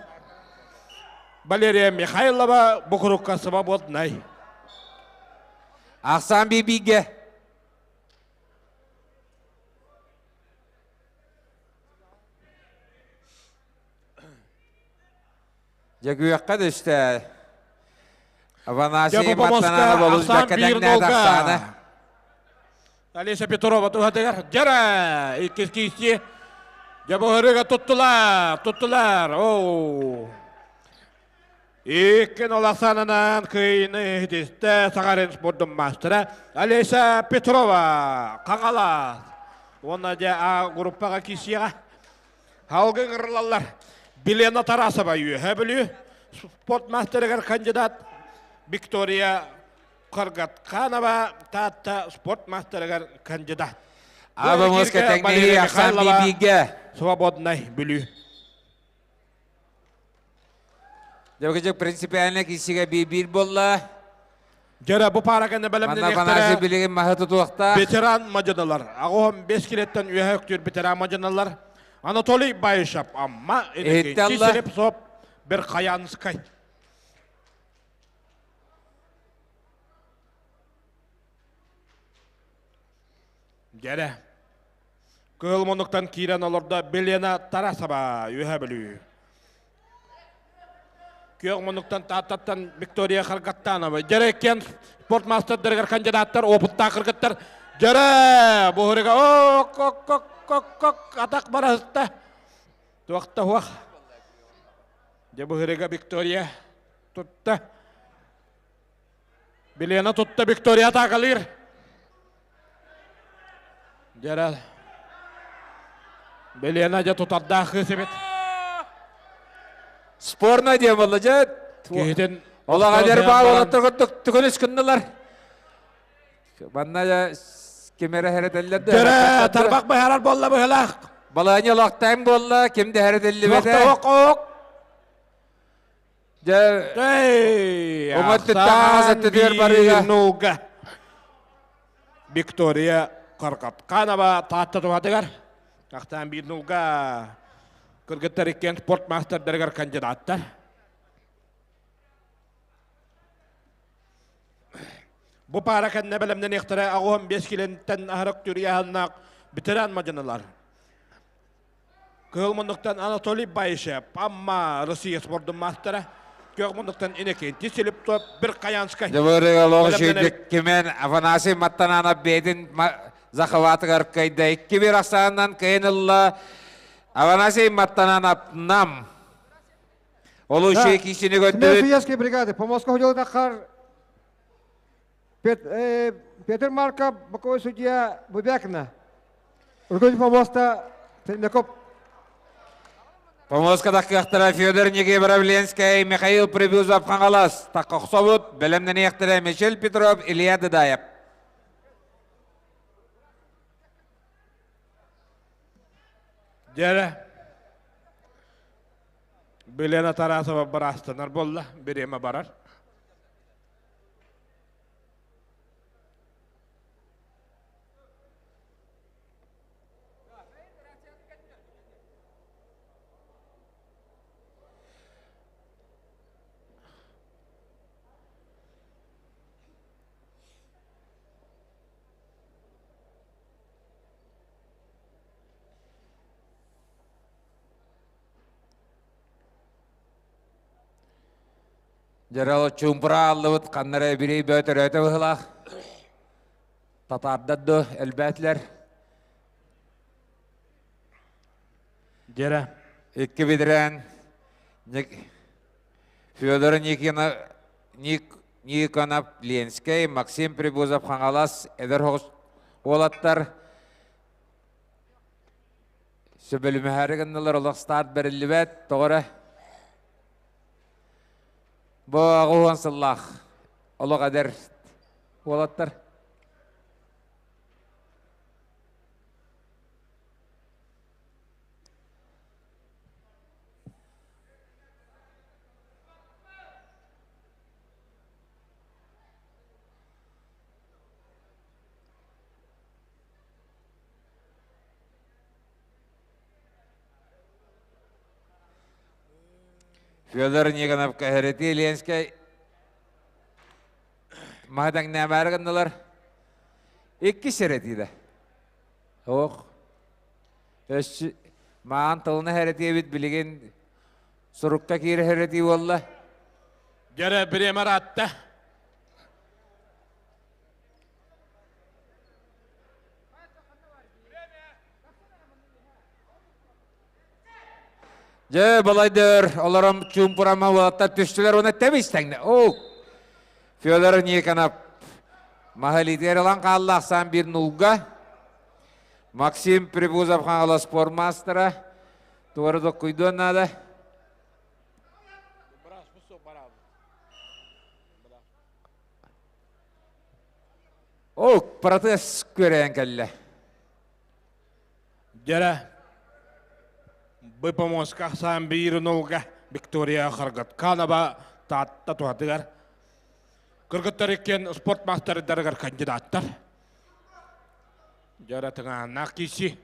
Валерия Михайлова Букурукка свободнай. Ахсаан Бибиге. Дьөгүөххэ түстэ. Афанасий Маттананов олус бэккэ тэҥнээтэ ахсааны. Алиса Петрова туһатыгар дьара иккис киисти дьабыһырыга туттулар, туттулар. Оу. Иккин олахсанынан кыйны иһитистэ Сагарин спордун мастера Алиса Петрова Хаҥалас. Уонна дьэ А группаҕа киисиэҕэ. Халгы ыҥырылаллар. Билена Тарасова Үөһээ Бүлүү, спорт мастерыгар кандидат Виктория Каргатканова Таатта спорт мастерыгар кандидат. Аба Моска тэҥнэһии ахсаан бииргэ. Свободнай Бүлүү. Дьэ, принципиально киисигэ биир буолла. Дьэрэ бу пара кэннэ бэлэмнэниэхтэрэ. билигин маһы тутуохтаах. Ветеран мадьыналар. Аҕыһым 5 килеттен үөһэ өктүүр ветеран мадьыналар. Анатолий Баишев, Амма, Иннокентий Слепцов, Верхоянскай. Дьэрэ. Кыһыл муннуктан киирэн олордо Белена Тарасова, Үөһэ Бүлүү. Күөх муннуктан Тааттаттан Виктория Харгаттанова. Дьэрэ иккиэн спортмастердарыгар кандидаттар, опыттаах кыргыттар. Дьэрэ! Буһуруга ок ок ок ок ок атах бараһыста. Туохта хуах. Дьэ буһуруга Виктория тутта. Билена тутта Виктория атаакалыыр. Дьэрэ. Белена дьэ тутардаах кыыс эбит. Спорно диэн буолла дьэ. Киһитин Олаҕа дьэр баа уолаттар түгөнүс гыннылар. Манна дьэ ким эрэ хэрэтэллэр да. Дьэрэ тарбах быһарар буолла быһылаах. Балааньа олохтайым буолла, ким да хэрэтэллибэтэ. Ок ок. Дьэ, уҥа өттүттэн хаҥас өттүтүгэр барыыга. Нууга. Виктория Каргатканова Таатта туһатыгар. Ахтаан биир нууга кыргыттар иккиэн спорт мастердарыгар кандидаттар. Бу паара кэннэ бэлэмнэниэхтэрэ 85 килэнтэн аһарак түрүйэһаннаах ветеран мадьыналар. Кыһыл муннуктан Анатолий Баишев, Амма Россия спордун маастара, Күөх муннуктан Иннокентий Слепцов, Верхоянскай. Дьыбырыга сүүрдүк кимен Афанасий Маттананов бэйэтин захватыгар кыайда. Икки бир ахсаанынан кыайын ылла Афанасий Маттананов Нам. Ол үчүгэй киисини көрдүбүт. Судейской бригады по Москве ходил Петр Марков, боковой судья Бубякина. Руководитель помоста Пермяков. Помостка таххыахтара Федор Никифоров-Ленскэй, Михаил Прибузов Хаҥалас, Таххохсобут, бэлэмнэниэхтэрэ Мишель Петров, Илья Дыдаев. Дьэрэ. Белена Тарасова быраастанар буолла, бириэмэ барар. Дьэрэл чуумпура ааллыбыт ханна эрэ бирий бөөтөрөөтө быһылаах. Татаардар да элбээтилэр. Дьэрэ. Икки бэтэрээн Федор Никина Ник Никонов Ленскэй, Максим Прибузов Хаҥалас эдэр уолаттар сөбүлүмэһээри гыннылар олох старт бэриллибэт тоҕо эрэ Бу 80 сыллаах олох эдэр уолаттар. Федор Никонов Кэһэрити Ленскэй маһы тэҥнээмээри гыннылар. Икки сэрэтиилэ. Ох. Өс маан тылына хэрэтиэбит билигин сурукка киирэ хэрэтии буолла. Дьэрэ бириэмэр атта. Дьэ, балайдыр, олором чуумпурама уолаттар түстүлэр уонна тэбис-тэҥнэ. Оо! Федор Никонов маһалитигэр ылан хаалла ахсаан биир нулга. Максим Прибузов Хаҥалас спортмастера. Туора доккуйдуон наада. О, протез күөрэйэн кэллэ. Дьэрэ, Быпомоска ахсаан биир нулга Виктория Харгатканова Таатта туһатыгар. Кыргыттар иккиэн спорт маастардарыгар кандидаттар. Дьэрэ тыҥааннаах киси.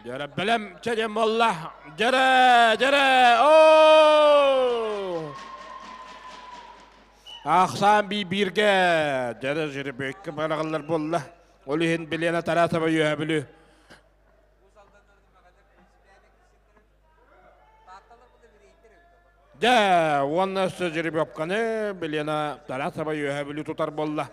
Дьэрэ бэлэм чэ буолла. Дьэрэ, дьэрэ, оо! Ахсаан би бииргэ дьэрэ жеребекке бараҕаллар буолла. Ол иһин Белена Тарасова үөһэ бүлүү. Дьэ, уонна өссө жеребьевканы Белена Тарасова үөһэ бүлүү тутар буолла.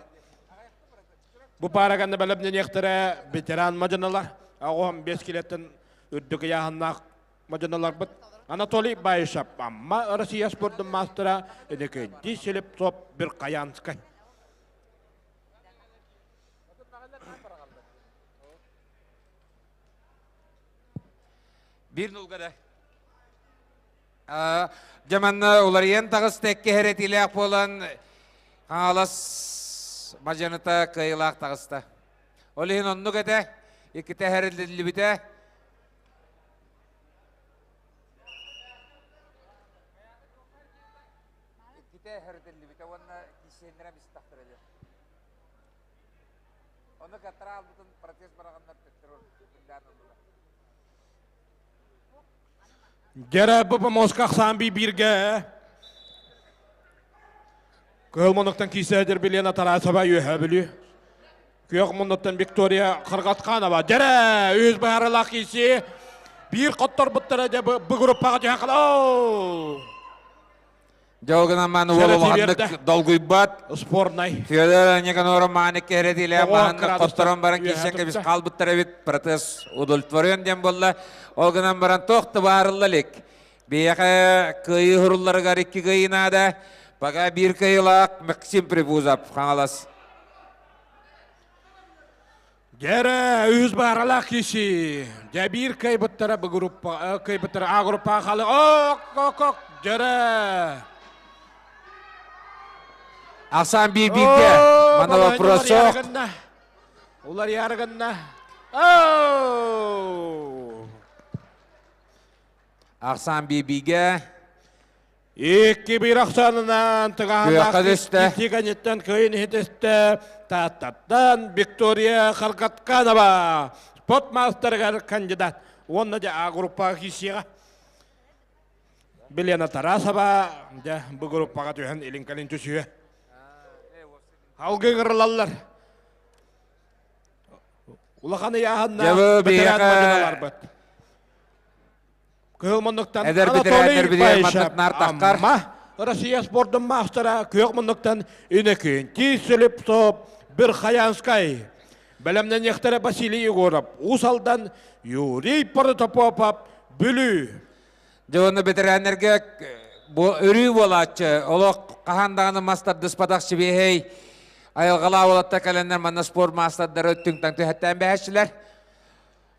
Бу паараганы бэлэмнэниэхтэрэ ветеран мадьыналар, 85 килеттен үрдүк ыйааһыннаах мадьыналарбыт Анатолий Баишев, Амма Россия спордун маастара Иннокентий Слепцов Биркаянскай. Биир нулга да. Дьэ манна уларыйан таҕыста икки хэрэтиилээх буолан Хаҥалас мадьаныта кыайыылаах таҕыста. Ол иһин оннук этэ, иккитэ хэриллибитэ. Иккитэ хэрэтиллибитэ уонна киисиэннэрэ мистахтара дьэ. Ону каттара албытын протест бараҕаннар төттөрү ыллылар. Дьэрэ бу помоска ахсаан би бииргэ Кыһыл муннуктан киисээдир Билена Тарасова үөһэ Бүлүү. Күөх муннуктан Виктория Харгатканова. Дьэрэ үс быһаарылаах кииси биир хотторбуттара дьэ бу группаҕа түһэн хаал. Дьол гынан мааны уол улаханнык долгуйбат. Спорнай. Федор Никаноров мааны кэһэрэтиилээх мааннык хотторон баран киирсэн кэбис хаалбыттар эбит. Протез удовлетворен диэн буолла. Ол гынан баран туох да баарылла илик. Биһиэхэ кыайыы хурулларыгар икки кыайыы наада. Пока биир кыайыылаах Максим Прибузов Хаҥалас. Дьэрэ, үс бааралаах киси. Дьэ биир кыайбыттара бу группа, кыайбыттара А группаҕа халы. Ок, ок, ок, дьэрэ. Ахсаан биир бииргэ. Мана вопрос суох. Улар ярыгынна. Ахсаан биир бииргэ. Икки биир ахсаанынан тыгаһанаах кэнниттэн кыайын иһитистэ Тааттаттан Виктория Харгатканова спорт маастарыгар кандидат уонна дьэ А группаҕа киирсиэҕэ. Белена Тарасова дьэ бу группаҕа түһэн илин-кэлин түсүө. Алгы ыҥырылаллар. Улахан ыйааһыннаах бэтэрээн мадьыналарбыт. Кыһыл муннуктан Эдэр бэтэрээннэр Анатолий Баишев Амма Россия спордун маастара күөх муннуктан Иннокентий Слепцов Верхоянскай бэлэмнэниэхтэрэ Василий Егоров Уус Алдан Юрий Протопопов Бүлүү Дьэ уонна бэтэрээннэргэ бу өрүү буолааччы олох хаһан даҕаны мас тардыспатах сибиэһэй айылҕалаах уолаттар кэлэннэр манна спорт маастардары түҥ-таҥ түһэттээн бэһэччилэр.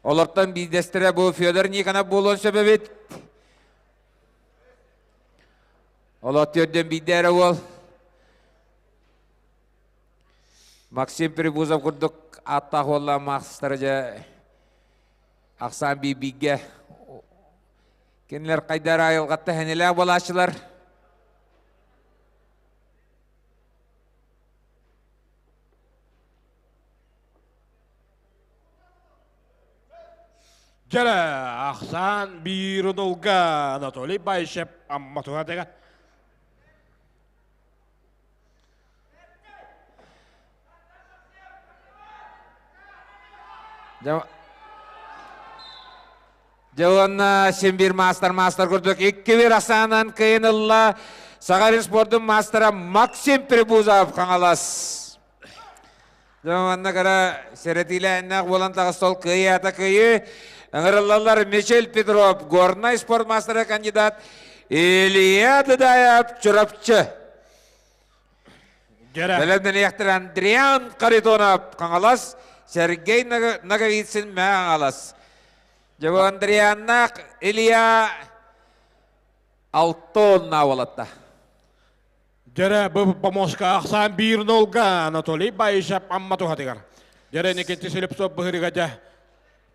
Олортон биирдэстэрэ бу Федор Никонов буолуон сөп эбит. Олор түөрдөн биирдэ эрэ уол. Максим Прибузов курдук ааттаах уоллаах маастара дьэ ахсаан биир-бииргэ кинилэр хайдары айылҕатта хэнилээх буолааччылар. Дьэрэ, ахсаан биир удулга Анатолий Баишев Амма туһатыгар. Дьэ уонна син биир маастар маастар курдук икки биир ахсаанан кыайын ылла Саха спордун маастара Максим Прибузов Хаҥалас. Дьэ манна кыра сэрэтиилээннээх буолан таҕыста ол кыайыы аата кыайыы. Ыҥырыллаллар Мичил Петров, горнай спорт маастара кандидат Илья Дыдаев, Чурапчы. Бэлэмнэниэхтэр Андриан Харитонов, Хаҥалас, Сергей Ноговицын, Мэҥэ Дьэ бу Андрианнаах Илья Алтонна уолатта. Дьэрэ бу помоска ахсаан биир нолга Анатолий Баишев Амма туһатыгар. Дьэрэ Никитин Слепцов быһырыга дьэ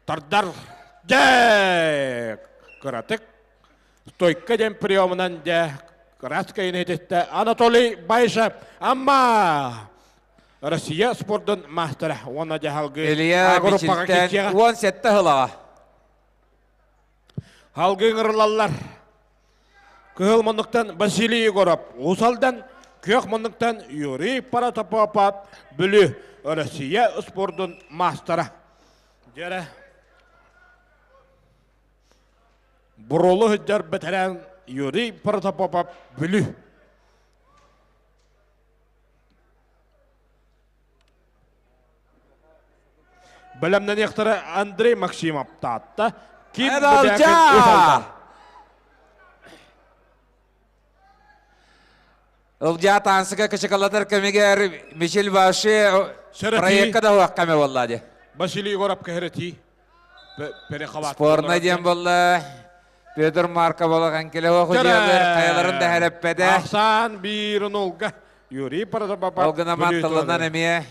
тардар дьэ кыратык стойка диэн приемунан дьэ краска иһититтэ Анатолий Баишев Амма Россия спордун маастара уонна дьаһалгы Илья Мичилтэн 17 сылаҕа. Халгы ыҥырылаллар. Кыһыл муннуктан Василий Егоров, Уус Алдан, күөх муннуктан Юрий Протопопов, Бүлүү, Россия спордун маастара. Дьэрэ. Бурулу сылдьар бэтэрээн Юрий Протопопов, Бүлүү. Бэлэмнэниэхтэрэ Андрей Максимов Таатта, Ким Бубякин Уус Алдан. Ылдьаа таансыга кычыкалатар кэмигэр Мичил Баши проекка да хуах кэме буолла дии. Василий Егоров кэһэрэтии. Спорный диэн буолла. Петр Марков олох эҥкилэ худьялар хайаларын да хэреппэтэ. Ахсаан биир нулга Юрий Протопопов. Ол гына мантылынан эмиэ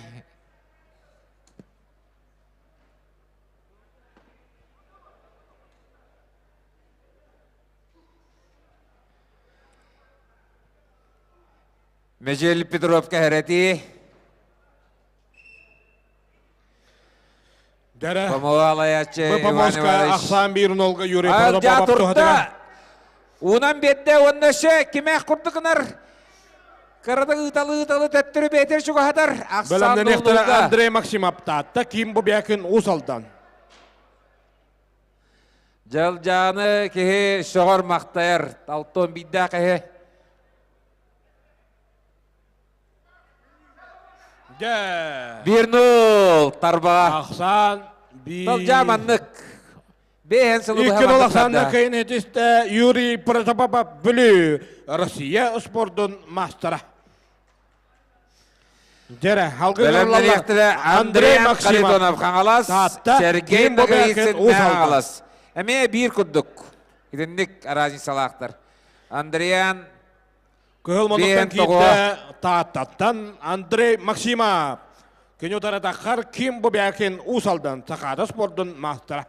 Межел Петров кэһэрэтии. Дэрэ. Помоҕалаяччы Иван Иванович. Ахсаан биир нолга Юрий Протопопов турда. Унан биэрдэ уонна өссө кимээх курдук гынар. Кырата ыыталы-ыыталы төттөрү бээтэр чугаһатар. Ахсаан Бэлэмнэниэхтэрэ Андрей Максимов Таатта, Ким Бубякин Уус Алдан. Дьалдьааны киһи сөҕөр махтайар. Алтон биирдээх киһи. Дьэ. Биир нул тарбаҕа. Ахсаан биир. Талдьаа маннык. Бэйэн сылы Икки нол ахсаанна кыйын этистэ Юрий Протопопов Бүлүү Россия спордун маастара. Дьэрэ, Бэлэмнэниэхтэрэ Андрей Харитонов Хаҥалас, Сергей Ноговицын Хаҥалас. Эмиэ биир курдук. Итинник разницалаахтар. Андриан Кыһыл муннуктан киирдэ Тааттаттан Андрей Максимов. Күн утаратаххар Ким Бубякин Уус Алдан Сахаада спордун маастара.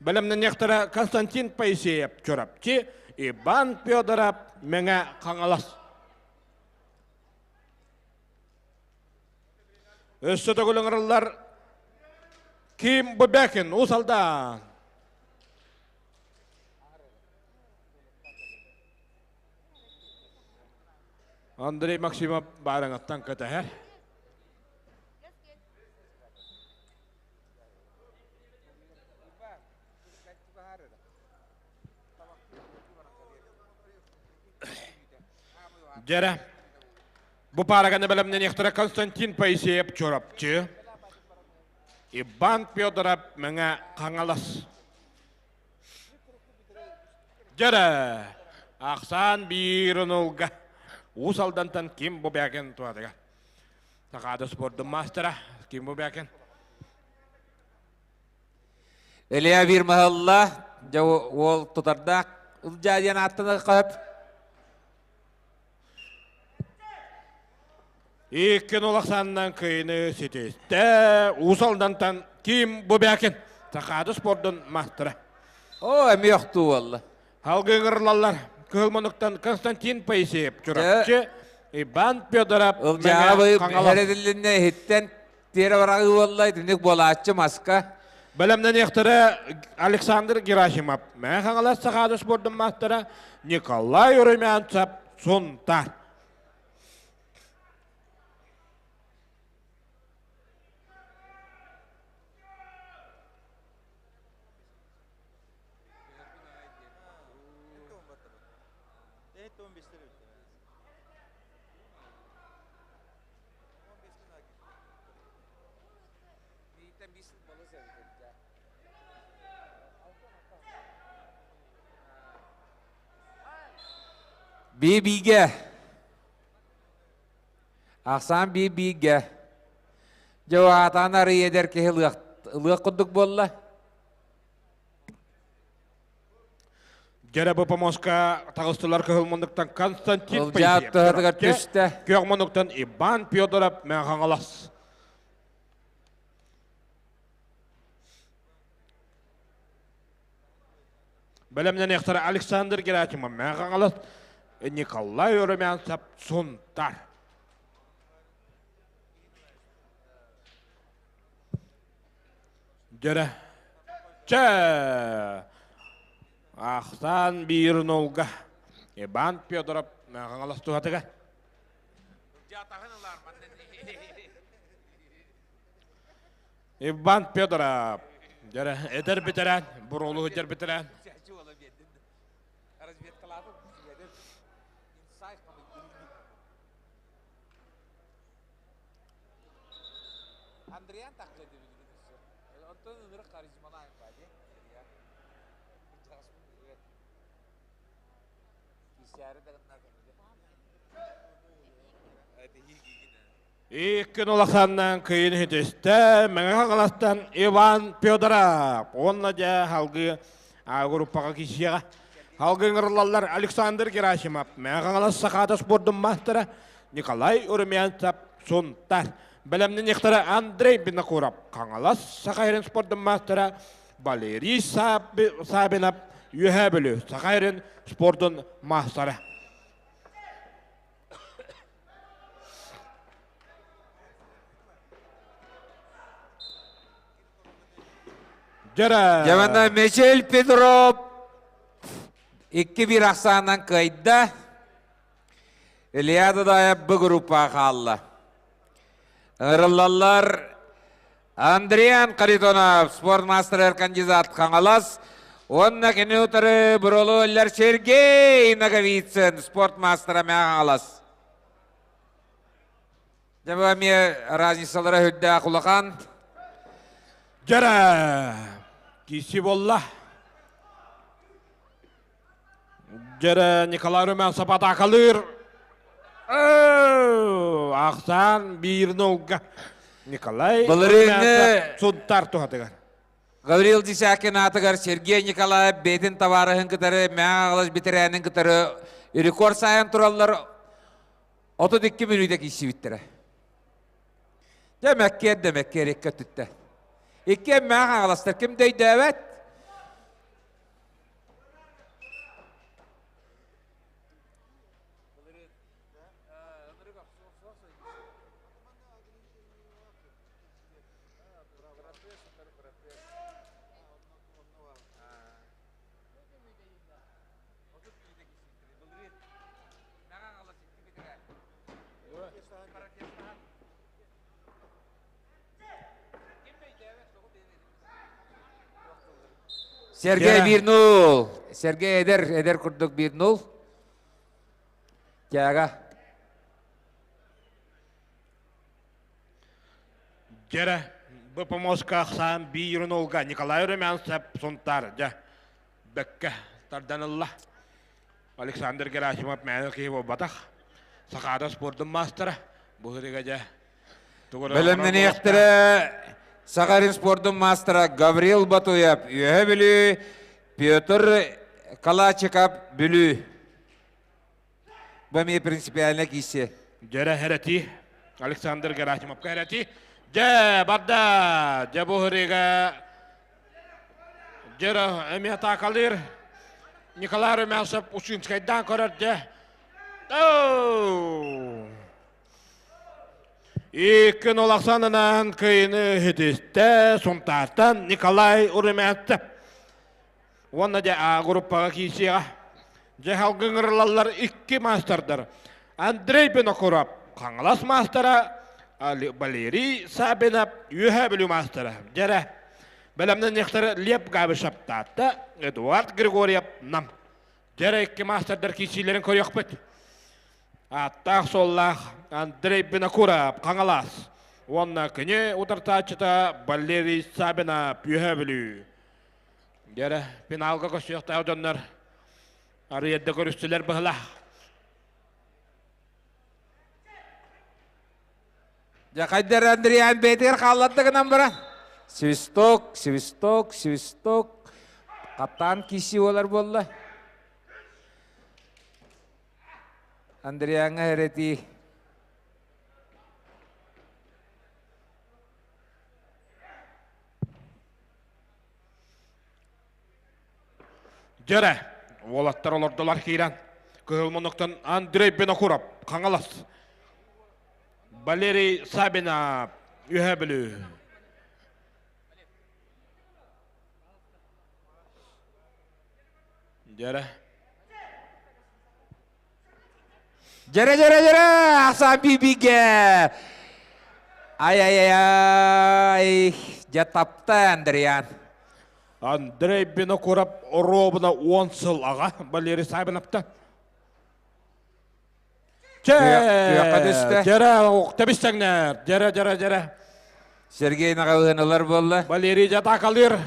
Бэлэмнэниэхтэрэ Константин Поисеев Чурапчы, Иван Федоров Мэҥэ Хаҥалас. Өссө төгүл ыҥырыллар Ким Бубякин Уус Алдан. Андрей Максимов баарыҥаттан кэтэһэр. Дьэрэ, бу паараганы бэлэмнэниэхтэрэ Константин Поисеев Чурапчы, Иван Федоров Мэҥэ Хаҥалас. Дьэрэ, ахсаан биир нулга Уус Алдантан Ким Бубякин туһатыга. Сахаада спордун маастара Ким Бубякин. Илья биир маһылла, дьэ уол тутардаах Ылдьаа диэн ааттанар хаһып. Икки улахсаннан кыйыны ситистэ. Уус Алдантан Ким Бубякин Сахаада спордун маастара. О, эмиэ охтуу буолла. Халгы ыҥырылаллар. Кыһыл мунуктан Константин Поисеев Чурапчы, Иван Федоров Ылдьаабы эрэдилинне иһиттэн тиэрэ бараҕыы буолла, итинник буолааччы маска. Бэлэмнэниэхтэрэ Александр Герасимов, Мэҥэ Хаҥалас Сахаада спордун маастара Николай Румянцев Сунтаар. Би-бигэ. Ахсаан би-бигэ. Дьэ, аатаан арый эдэр киһи ылыах курдук буолла. Дьэрэ бу помоска таҕыстылар кыһыл муннуктан Константин Ылдьаат туһатыгар түстэ. Күөх муннуктан Иван Федоров Мэҥэ-Хаҥалас. Бэлэмнэниэхтэрэ Александр Герасимов Мэҥэ-Хаҥалас, Николай Румянцев Сунтар. Дьэрэ. Чэ! Ахсаан биир нолга. Иван Федоров Хаҥалас туһатыгар. Иван Федоров. Дьэрэ, эдэр бэтэрээн, буруолу сылдьар бэтэрээн. Андриан Онтон ынырык харизмалаах Иккин улаханнаан кыйын иһитистэ Мэҥэ Хаҥаластан Иван Федоров уонна дьэ халгыы группаҕа киирсиэҕэ. Халгыы ыҥырыллаллар Александр Герасимов, Мэҥэ Хаҥалас Сахаата спордун маастара Николай Румянцев, Сунтар. Бэлэмнэниэхтэрэ Андрей Винокуров, Хаҥалас Саха сирин спордун маастара Валерий Сабинов, Үөһээ Бүлүү Саха сирин спордун маастара. Дьэрэ! Дьэ, Мичил Петров 2-1 ахсаанынан кыайда. Илья Дудаев бу группаҕа хаалла. Ыҥырыллаллар Андриан Харитонов, спортмастер кандидат Хаҥалас, уонна кини утары Бурулу Сергей Ноговицын, спортмастера Хаҥалас. Дьэ, бу эмиэ разницалара үрдээх улахан. Дьэрэ! Киси болла. Дьэрэ Николай Румянцев атаакалыыр. Ахсаан биир нолга. Николай Былырыыҥҥы Сунтар туһатыгар. Гаврил Десякин аатыгар Сергей Николаев бэйэтин табаарыһын кытары Мэҥэ Хаҥалас бэтэрээнин кытары рекорд сайан тураллар 32 мүнүүтэ киирсибиттэрэ. Дьэ мэккиэр да мэккиэр икки өттүттэ. Икки Мэҥэ Хаҥаластар ким да өйдөөбөт. Сергей 1-0. Сергей эдэр, эдэр курдук 1-0. Тяга. Дьэрэ, бу помоска ахсаан 1-0-га Николай Румянцев Сунтар дьэ бэккэ тарданылла. Александр Герасимов мээнэ киһи буолбатах. Сахаада спордун маастара. Бу сырыыга дьэ Бэлэмнэниэхтэрэ Саха спордун маастара Гаврил Батуев, Үөһэ Бүлүү, Петр Калачиков, Бүлүү. Бу эмиэ принципиально киирсиэ. Дьэрэ хэрэти, Александр Герасимовка хэрэти. Дьэ, барда! Дьэ, бу сырыыга дьэрэ эмиэ атаакалыыр. Николай Румянцев Ушинскайдаан көрөр дьэ. Иккин улахсанынан кыйыны хитистэ Сунтаартан Николай Румянцев. Уонна дьэ А группаҕа киирсиэҕэ. Дьэ халгыҥырылаллар икки маастардар. Андрей Винокуров Хаҥалас маастара, Валерий Сабинов Үөһээ Бүлүү маастара. Дьэрэ, бэлэмнэниэхтэрэ Лев Габышев Таатта, Эдуард Григорьев Нам. Дьэрэ икки маастардар киирсиилэрин көрүөхпүт. Ааттаах-суоллаах Андрей Винокуров Хаҥалас уонна кини утартааччыта Валерий Сабинов Үөһээ Бүлүү. Дьэрэ, финалга көрсүөхтээх дьоннор арыйарда көрүстүлэр быһылаах. Дьэ, хайдар Андриан бэйэтигэр хаалларда гынан баран. Свисток, свисток, свисток. Капитан киси буолар буолла. Андриаҥҥа эрэтии. Дьэрэ, уолаттар олордулар киирэн. Кыһыл муннуктан Андрей Винокуров, Хаҥалас. Валерий Сабина, Үөһээ Бүлүү. Дьэрэ. Дьэрэ, дьэрэ, дьэрэ, Асан бибигэ. Ай, ай, ай, ай, дьэ тапта Андриан. Андрей Винокуров оруобуна 10 сыл аҕа Валерий Савиновта. Чэ, Күөххэ түстэ. Дьэрэ, тэбис тэҥнэр. Дьэрэ, дьэрэ, дьэрэ. Сергей наҕалыан ылар буолла. Валерий дьатаакалыыр.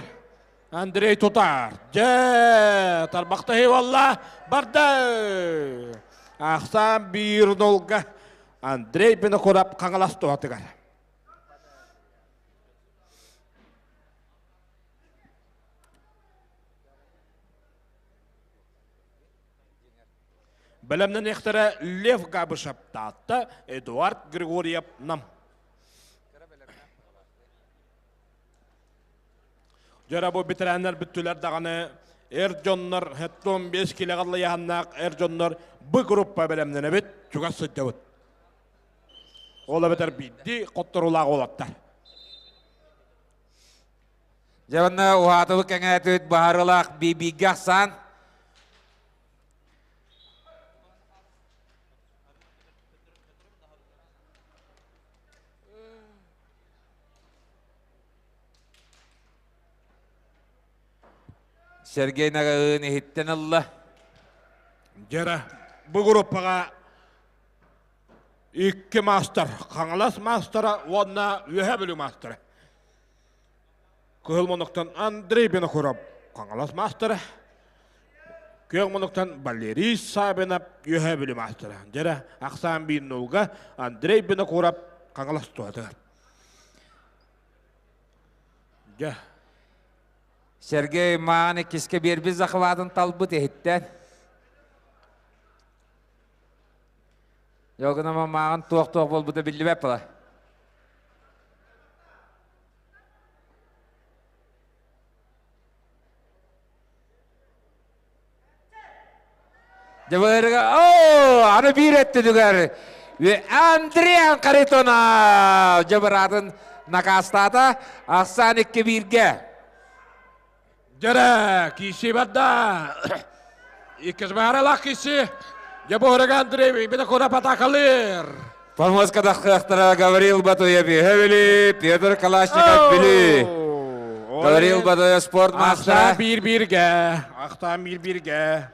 Андрей тутар. Дьэ, тарбахтаһыы буолла. Барда. Ахсаан биир нолга Андрей Винокуров Хаҥалас туһатыгар. Бэлэмнэниэхтэрэ Лев Габышев Таатта, Эдуард Григорьев Нам. Дьара бу бэтэрээннэр бүттүлэр даҕаны эр дьоннор 75 килэҕэ лайаһаннаах эр дьоннор бу группа бэлэмнэнэбит, чугас сылдьабыт. Ол эбэтэр биирдии хотторуулаах уолаттар. Дьэ онно уһаатыбыт кэҥээтибит баһарылаах биибиигэ ахсаан. Сергей Нагаын иһиттэн ылла. Дьэрэ, бу группаҕа икки маастар, Хаҥалас маастара уонна Үөһээ Бүлүү маастара. Кыһыл муннуктан Андрей Винокуров, Хаҥалас маастара. Күөх муннуктан Валерий Савинов, Үөһээ Бүлүү маастара. Дьэрэ, ахсаан биир нулга Андрей Винокуров, Хаҥалас туһатыгар. Дьэ. Сергей Маан иккискэ биэрбит захватын талбыт иһиттэн. Йогынама мааҕын туох-туох буолбута биллибэт була. Дьабыырга, оо, аны биир өттүгэр Андриан Харитонов дьабыраатын накаастаата. Ахсаан икки бииргэ. Дьэрэ, киси барда. Иккис бааралаах киси. Дьабыырга Андрей Винокуров атакалыыр. Помоска таххыахтара Гаврил Батуев Үһэ Петр Калашников Бүлүү. Гаврил Батуев спорт маастара. Ахтаан биир-бииргэ. Ахтаан биир-бииргэ.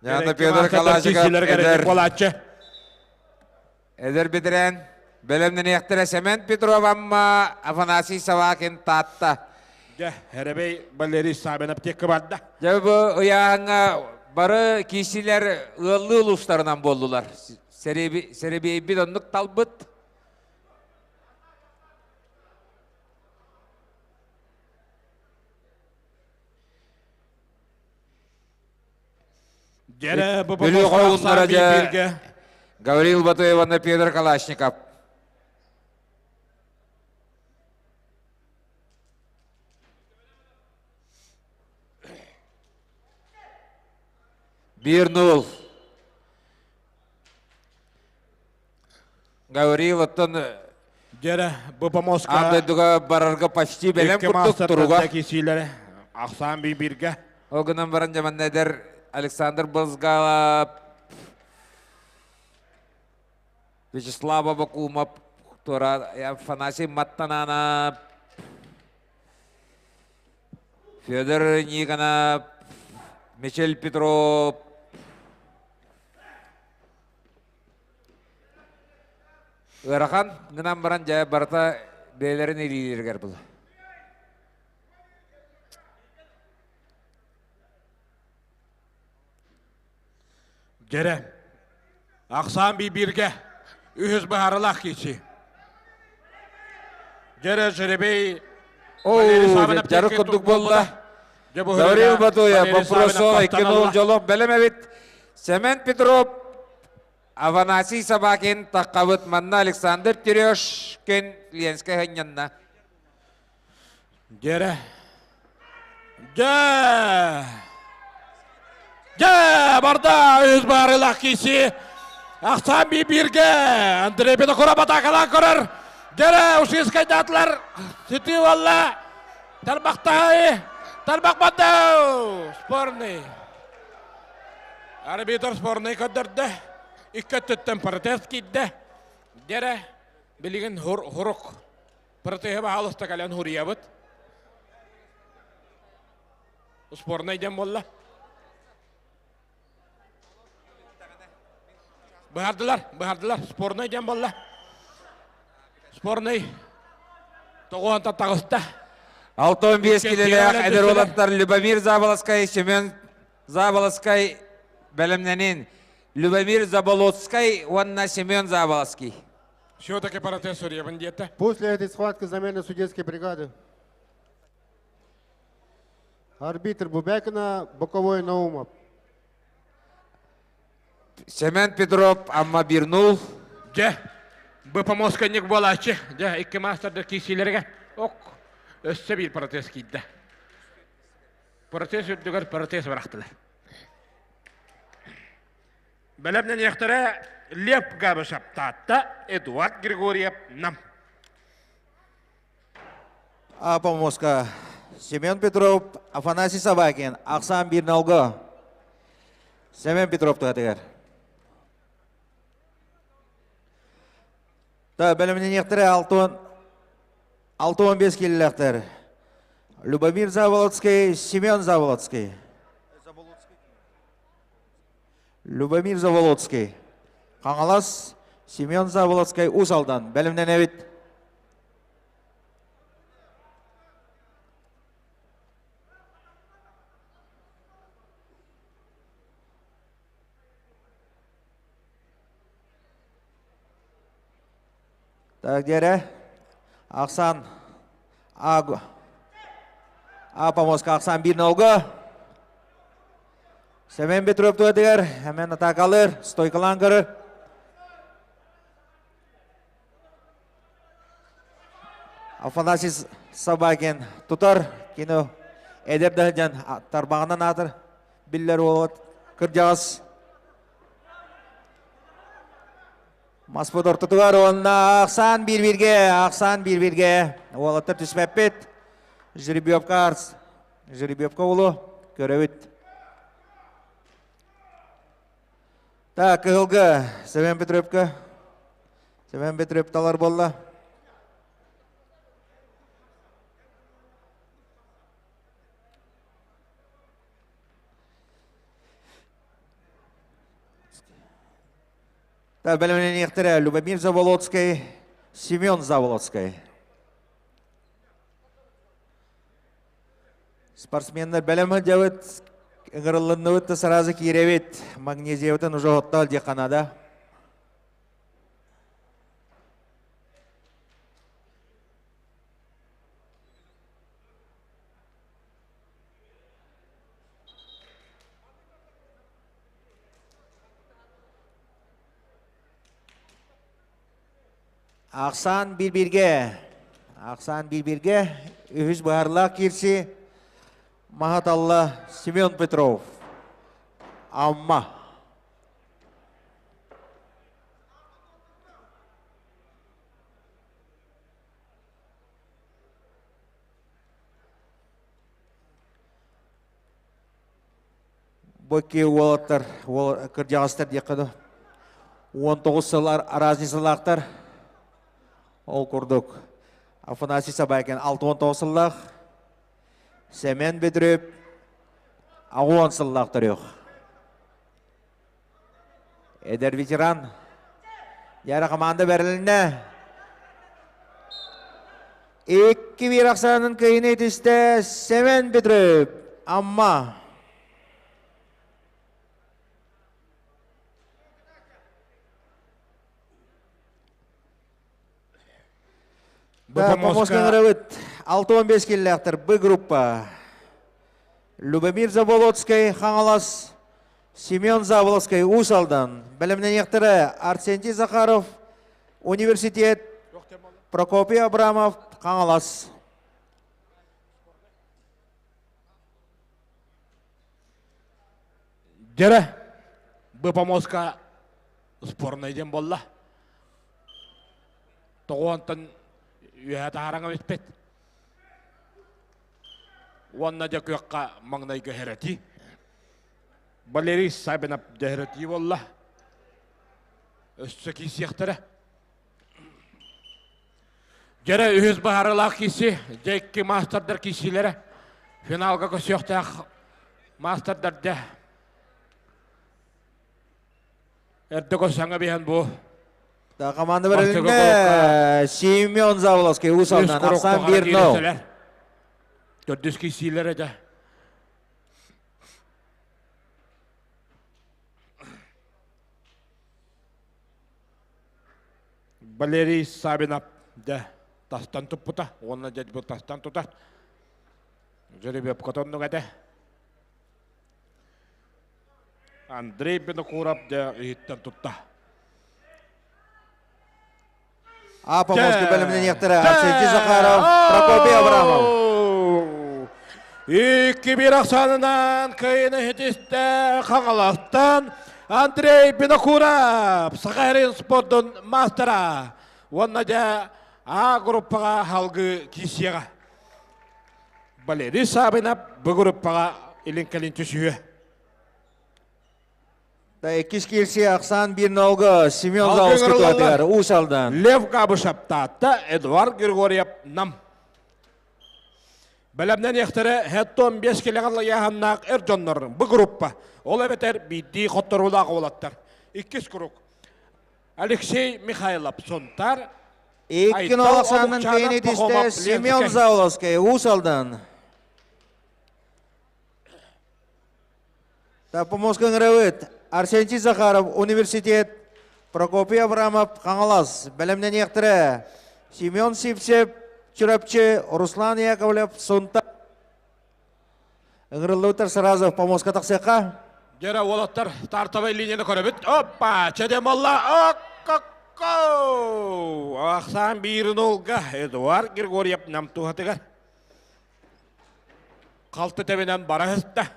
Яна Петр Калашников эдэр, эдэр бэтэрээн бэлэмнэниэхтэрэ Семен Петров Амма, Афанасий Савакин Таатта. Дьэ, Эрэбэй Валерий Савин аптека барда. Дьэ бу ыйааһыҥҥа бары киисилэр ыаллыы улуустарынан буоллулар. Сэрэбиэйбит оннук талбыт. Дьэрэ, бу Бүлүү хойуннара дьэ Гаврил Батыев уонна Петр Калашников. Биир нул. Гаврил оттон Дьэрэ, бу помоска аан дойдуга барарга почти бэлэм курдук туруга. Кисиилэрэ ахсаан биргэ. Ол гынан баран дьаманна эдэр Александр Бозгалап, Вячеслав Абакумов, туора Афанасий Маттананов, Федор Никонов, Мичел Петров, Ыарахан гынан баран дьэ барыта бэйэлэрин илиилэригэр була. Дьэрэ, ахсаан бииргэ үһүс быһаарылаах киирсии. Дьэрэ жеребей Дьарык курдук буолла. Гаврил Батуев, Боппуросов, 2-0 дьолох бэлэм эбит. Семен Петров. Афанасий Собакин таххабыт манна Александр Терешкин Ленскэй ханньанна. Дьэрэ. Дьэ! Дьэ! Барда үс баарылаах киси. Ахсаан бирге Андрей Винокуров атаакалаан көрөр. Дьэрэ Ушинскайдаатылар. Ситии уолла. Тарбахтаай. Тарбах бандау. Спорный. Арбитр спорный көрдөрдө. Икки өттүттэн протест киирдэ. Дьэрэ билигин хурук. Протеһы баһаалыста кэлэн хуруйабыт. Спорнай диэн буолла. Быһардылар, быһардылар. Спорнай диэн буолла. Спорнай тоҕуонтан таҕыста. 65 килэлээх эдэр уолаттар Любомир Заболоцкай, Семен Заболоцкай бэлэмнэнин. Любомир Заболоцкай уонна Семен Заболоцкий. Все-таки протест суруйабын диэтэ. После этой схватки замена судейской бригады. Арбитр Бубякина, боковой Наумов. Семен Петров, Амма Бирнул. Дьэ, бу помосканник буолааччы. Дьэ, икки маастардар киирсиилэргэ ок, өссө биир протест киирдэ. Протест үрдүгэр протест бырахтылар. Бэлэмнэниэхтэрэ Лев Габышев Таатта, Эдуард Григорьев Нам. А помоска Семен Петров, Афанасий Собакин, Ахсан Бирналго. Семен Петров туһатыгар. Та бэлэмнэниэхтэрэ 6-15 киллэхтэр. Любомир Заболоцкий, Семен Заболоцкий. Любомир Заболоцкий. Хаҥалас Семен Заболоцкай Уус Алдан. Бэлэмнэнэбит. Так, дьэрэ. Ахсан А, А помоска Ахсан бир нолга. Семен Петров туатыгар, hemen атакалыр, стойкалаан көрөр. Афанасий Собакин тутар, кино эдэр да тарбаҕынан аатыр биллэр уолат кырдьаҕас Маспыт ортотугар уонна ахсаан биир-бииргэ, ахсаан биир-бииргэ. Уолаттар түспэппит. Жеребьевка арс. Жеребьевка улу көрөбүт. Так, кыһылга Семен Петровка. Семен Петров талар болла. Бэлэмнэниэхтэрэ Любомир Заболоцкай, Семен Заболоцкай. Спортсменнар бэлэм сылдьабыт, ыҥырыллынныбыт да сразу киирэбит. Магнезиябытын уже оттоол диэххэ наада. Ахсаан биир-бииргэ. Ахсаан биир-бииргэ. Үһүс быһаарылаах киирси Маһаталла Семен Петров. Амма. Бу икки уолаттар, кырдьаҕастар диэххэ дуу, 19 сыл разницалаахтар. Ол курдук Афанасий Собакин 69 сыллаах, Семен Бедрөп 80 сыллаах төрүөх. Эдэр ветеран Яра команда бэрилиннэ. 2-1 ахсаанын кыйыны түстэ Семен Петров, Амма. Помоскаҥырабыт 6-15 киллээхтэр Б группа. Любомир Заболоцкай, Хаҥалас, Семен Заболоцкай, Уус Алдан. Бэлэмнэниэхтэрэ Арсентий Захаров, университет, Прокопий Абрамов, Хаҥалас. Дьэрэ, бу помоска спорнай диэн буолла. Тоҕуонтан үөһэ таһараҥа бүппүт. Уонна дьэ күөххэ маҥнайгы хэрэтии. Валерий Сабинов дьэһэрэтии буолла. Өссө киирсиэхтэрэ. Дьэрэ үһүс баһарылаах киирси, дьэ икки маастардар киирсиилэрэ. Финалга көрсүөхтээх маастардар дьэ. Эрдэ көрсөҥө биһэн бу. Да, команда бэрилиннэ Семен Заволоцкий Уус Алдан Арсан Бирнов. Төрдүс киирсиилэрэ дьэ. Валерий Савинов дьэ тастан туппута уонна дьэ бу тастан тутар. Жеребьевка оннук этэ. Андрей Винокуров дьэ иһиттэн тутта. А помощник бэлэмнэниэхтэрэ Арсентий Захаров, Прокопий Абрамов. Икки биир ахсаанынан кыайыны иһитистэ Хаҥаластан Андрей Винокуров, Саха сирин спордун маастара. Уонна дьэ А группаҕа халгы киирсиэҕэ. Валерий Савинов бу группаҕа илин-кэлин түсүһүө. Иккис киирсии ахсаан биир нолго Семен Заловский туһатыгар Уус Алдан. Лев Габышев Таатта, Эдуард Григорьев Нам. Бэлэмнэниэхтэрэ хеттон 5 килэҕэ лайааһыннаах эр дьоннор бу группа. Ол эбэтэр биирдии хотторуулаах уолаттар. Иккис круг. Алексей Михайлов Сунтар. Икки нол ахсаанын кыйын Семен Зауловский Уус Алдан. Помоска ыҥырабыт. Арсентий Захаров, университет, Прокопий Абрамов, Хаҥалас. Бэлэмнэниэхтэрэ. Семен Сивцев, Чурапчы, Руслан Яковлев, Сунта. Ыҥырыллыбыттар сразу помоска тахсыахха. Дьэрэ уолаттар стартовай линияны көрөбүт. Оппа, чэдэ молла. Оккокко! Ахсаан биирин олга Эдуард Григорьев нам туһатыгар. Халты тэбинэн бара сыста.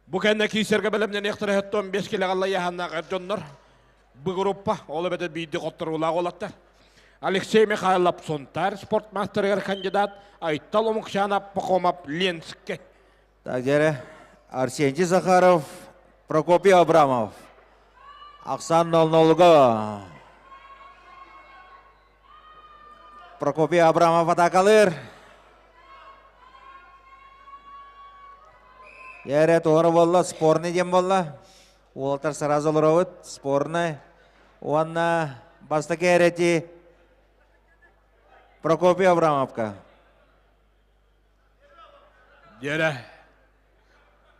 Бу кэннэ киисэргэ бэлэмнэниэхтэрэ хэттон 5 килэҕалла яһаннаах эр дьоннор бу группа ол эбэтэр биирди хотторуулаах уолаттар. Алексей Михайлов Сунтаар спортмастерыгар кандидат Айтал Омукчанов Пахомов Ленскэй. Так, дьэрэ, Арсентий Захаров, Прокопий Абрамов. Ахсан 00-га Прокопий Абрамов атакалыыр. Дьэрэ, туора буолла, спорный диэн буолла. Уолаттар сразу олоробут, спорный. Уонна бастакы эрэти Прокопий Абрамовка. Дьэрэ.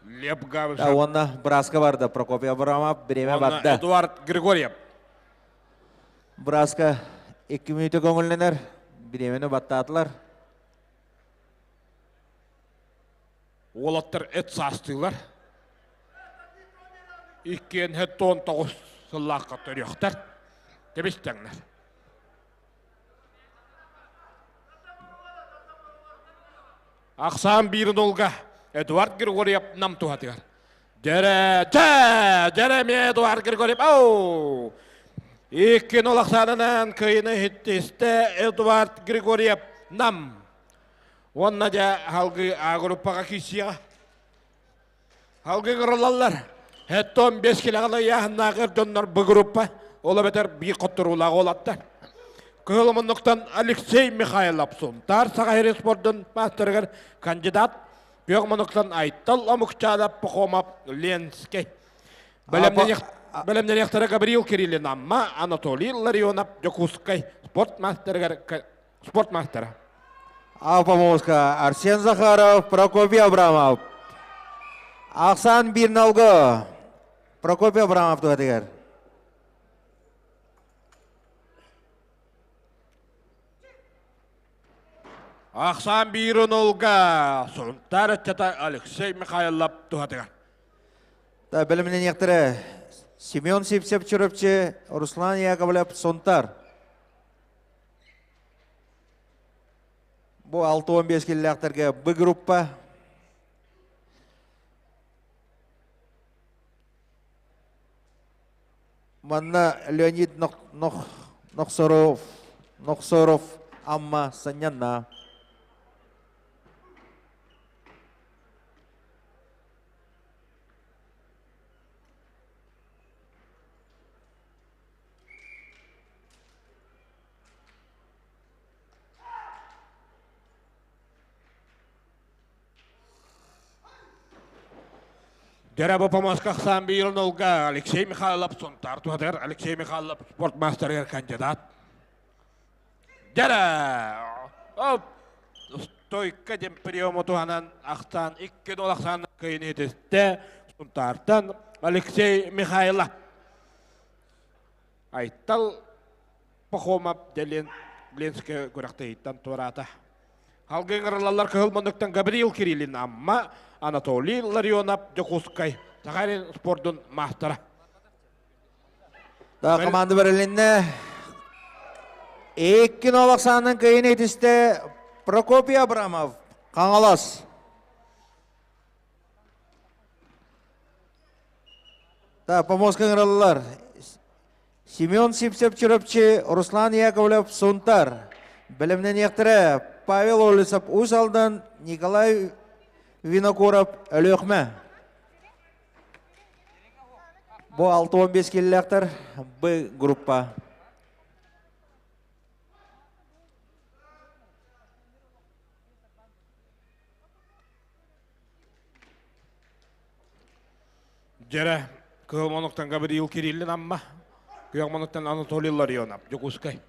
Лев Габышев. Да, уонна Браска барда. Прокопий Абрамов бириэмэ барда. Эдуард Григорьев. Браска 2 мүнүүтэ көҥүллэнэр. Бириэмэни баттаатылар. Уолаттар эт саастыылар. Иккиэн 19 сыллаахха төрүөхтэр. Тэбис тэҥнэр. Ахсаан биир нолга Эдуард Григорьев нам туһатыгар. Дьэрэ, дьэ, дьэрэ эмиэ Эдуард Григорьев. Оу! Икки нол ахсаанынан кыйыны иһиттистэ Эдуард Григорьев нам. Уонна дьэ халгы А группаҕа киирсиэҕэ. Халгы ыҥырыллаллар. Хеттон 5 килэҕэ ыйааһыннаах эр дьоннор бу группа, ол эбэтэр биир хотторуулаах уолаттар. Кыһыл муннуктан Алексей Михайлов Сунтаар Саха сирин спордун маастарыгар кандидат, күөх муннуктан Айтал Омукчаанап Пахомов Ленскэй. Бэлэмнэниэхтэрэ Гаврил Кириллин Амма, Анатолий Ларионов Дьокуускай спорт маастарыгар спорт маастара. Алпамовска Арсен Захаров, Прокопий Абрамов. Ахсан биир налго. Прокопий Абрамов туһатыгар. Ахсаан биир онолга Сунтаар ыччата Алексей Михайлов туһатыгар. Та бэлэмнэниэхтэрэ Семен Сивцев Чурапчы, Руслан Яковлев Сунтар. Бу 6-15 киллээхтэргэ Б группа. Манна Леонид Нохсоров, Нохсоров Амма Санньанна. Дьэ бу Москва биир нолга Алексей Михайлов Сунтаар туһатыгар Алексей Михайлов спорт мастерыгар кандидат. Дьэрэ! Оп! Стойка диэн приему туһанан ахсаан 2-0 ахсаан кыайыны этистэ Сунтаартан Алексей Михайлов. Айтал Пахомов Делин Ленскэй күрэхтэһииттэн туораата. Халгы ыҥырыллаллар кыһыл муннуктан Гавриил Кириллин Амма, Анатолий Ларионов Дьокуускай, Саха спордун маастара. Да, команда бэрилиннэ. 2-0 ахсаанынан кыайын этистэ Прокопий Абрамов, Хаҥалас. Да, помостка ыҥыраллар. Семен Сивцев Чурапчы, Руслан Яковлев Сунтар. Бэлэмнэниэхтэрэ Павел Олесов Уус Алдан, Николай Винокуров Өлүөхмэ. Бу 6-15 киллээхтэр Б группа. Дьэрэ, Кыһыл Монуктан Гавриил Кириллин Амма, Күөх Монуктан Анатолий Ларионов, Дьокуускай.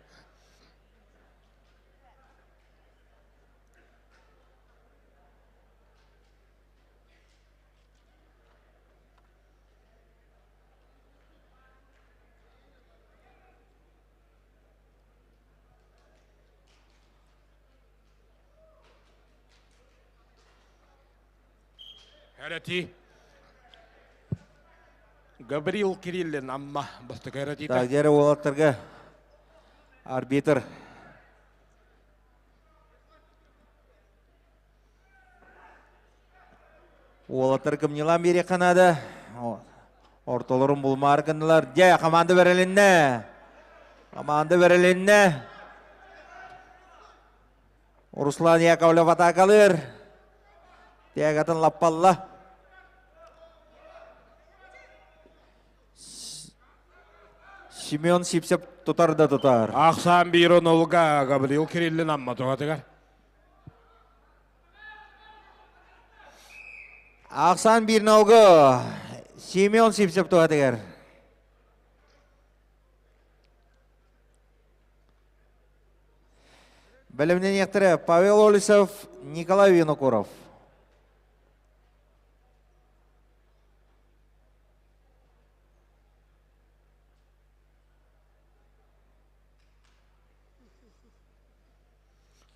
Эрэтии. Гаврил Кириллин Амма бастакы эрэтиитэ. Так, дьэрэ уолаттарга арбитр Уолаттар кымньылаан биэриэххэ наада. Ортолорун булмаары гыннылар. Дьэ, команда бэрилиннэ. Команда бэрилиннэ. Руслан Яковлев атаакалыыр. Тягатын лаппалла. Семен Сипсеп тутар да тутар. Ахсаан биир онолга Гаврил Кириллин Амма туһатыгар. Ахсаан биир нолго Семен Сипсеп туһатыгар. Бэлэмнэниэхтэрэ Павел Олесов, Николай Винокуров.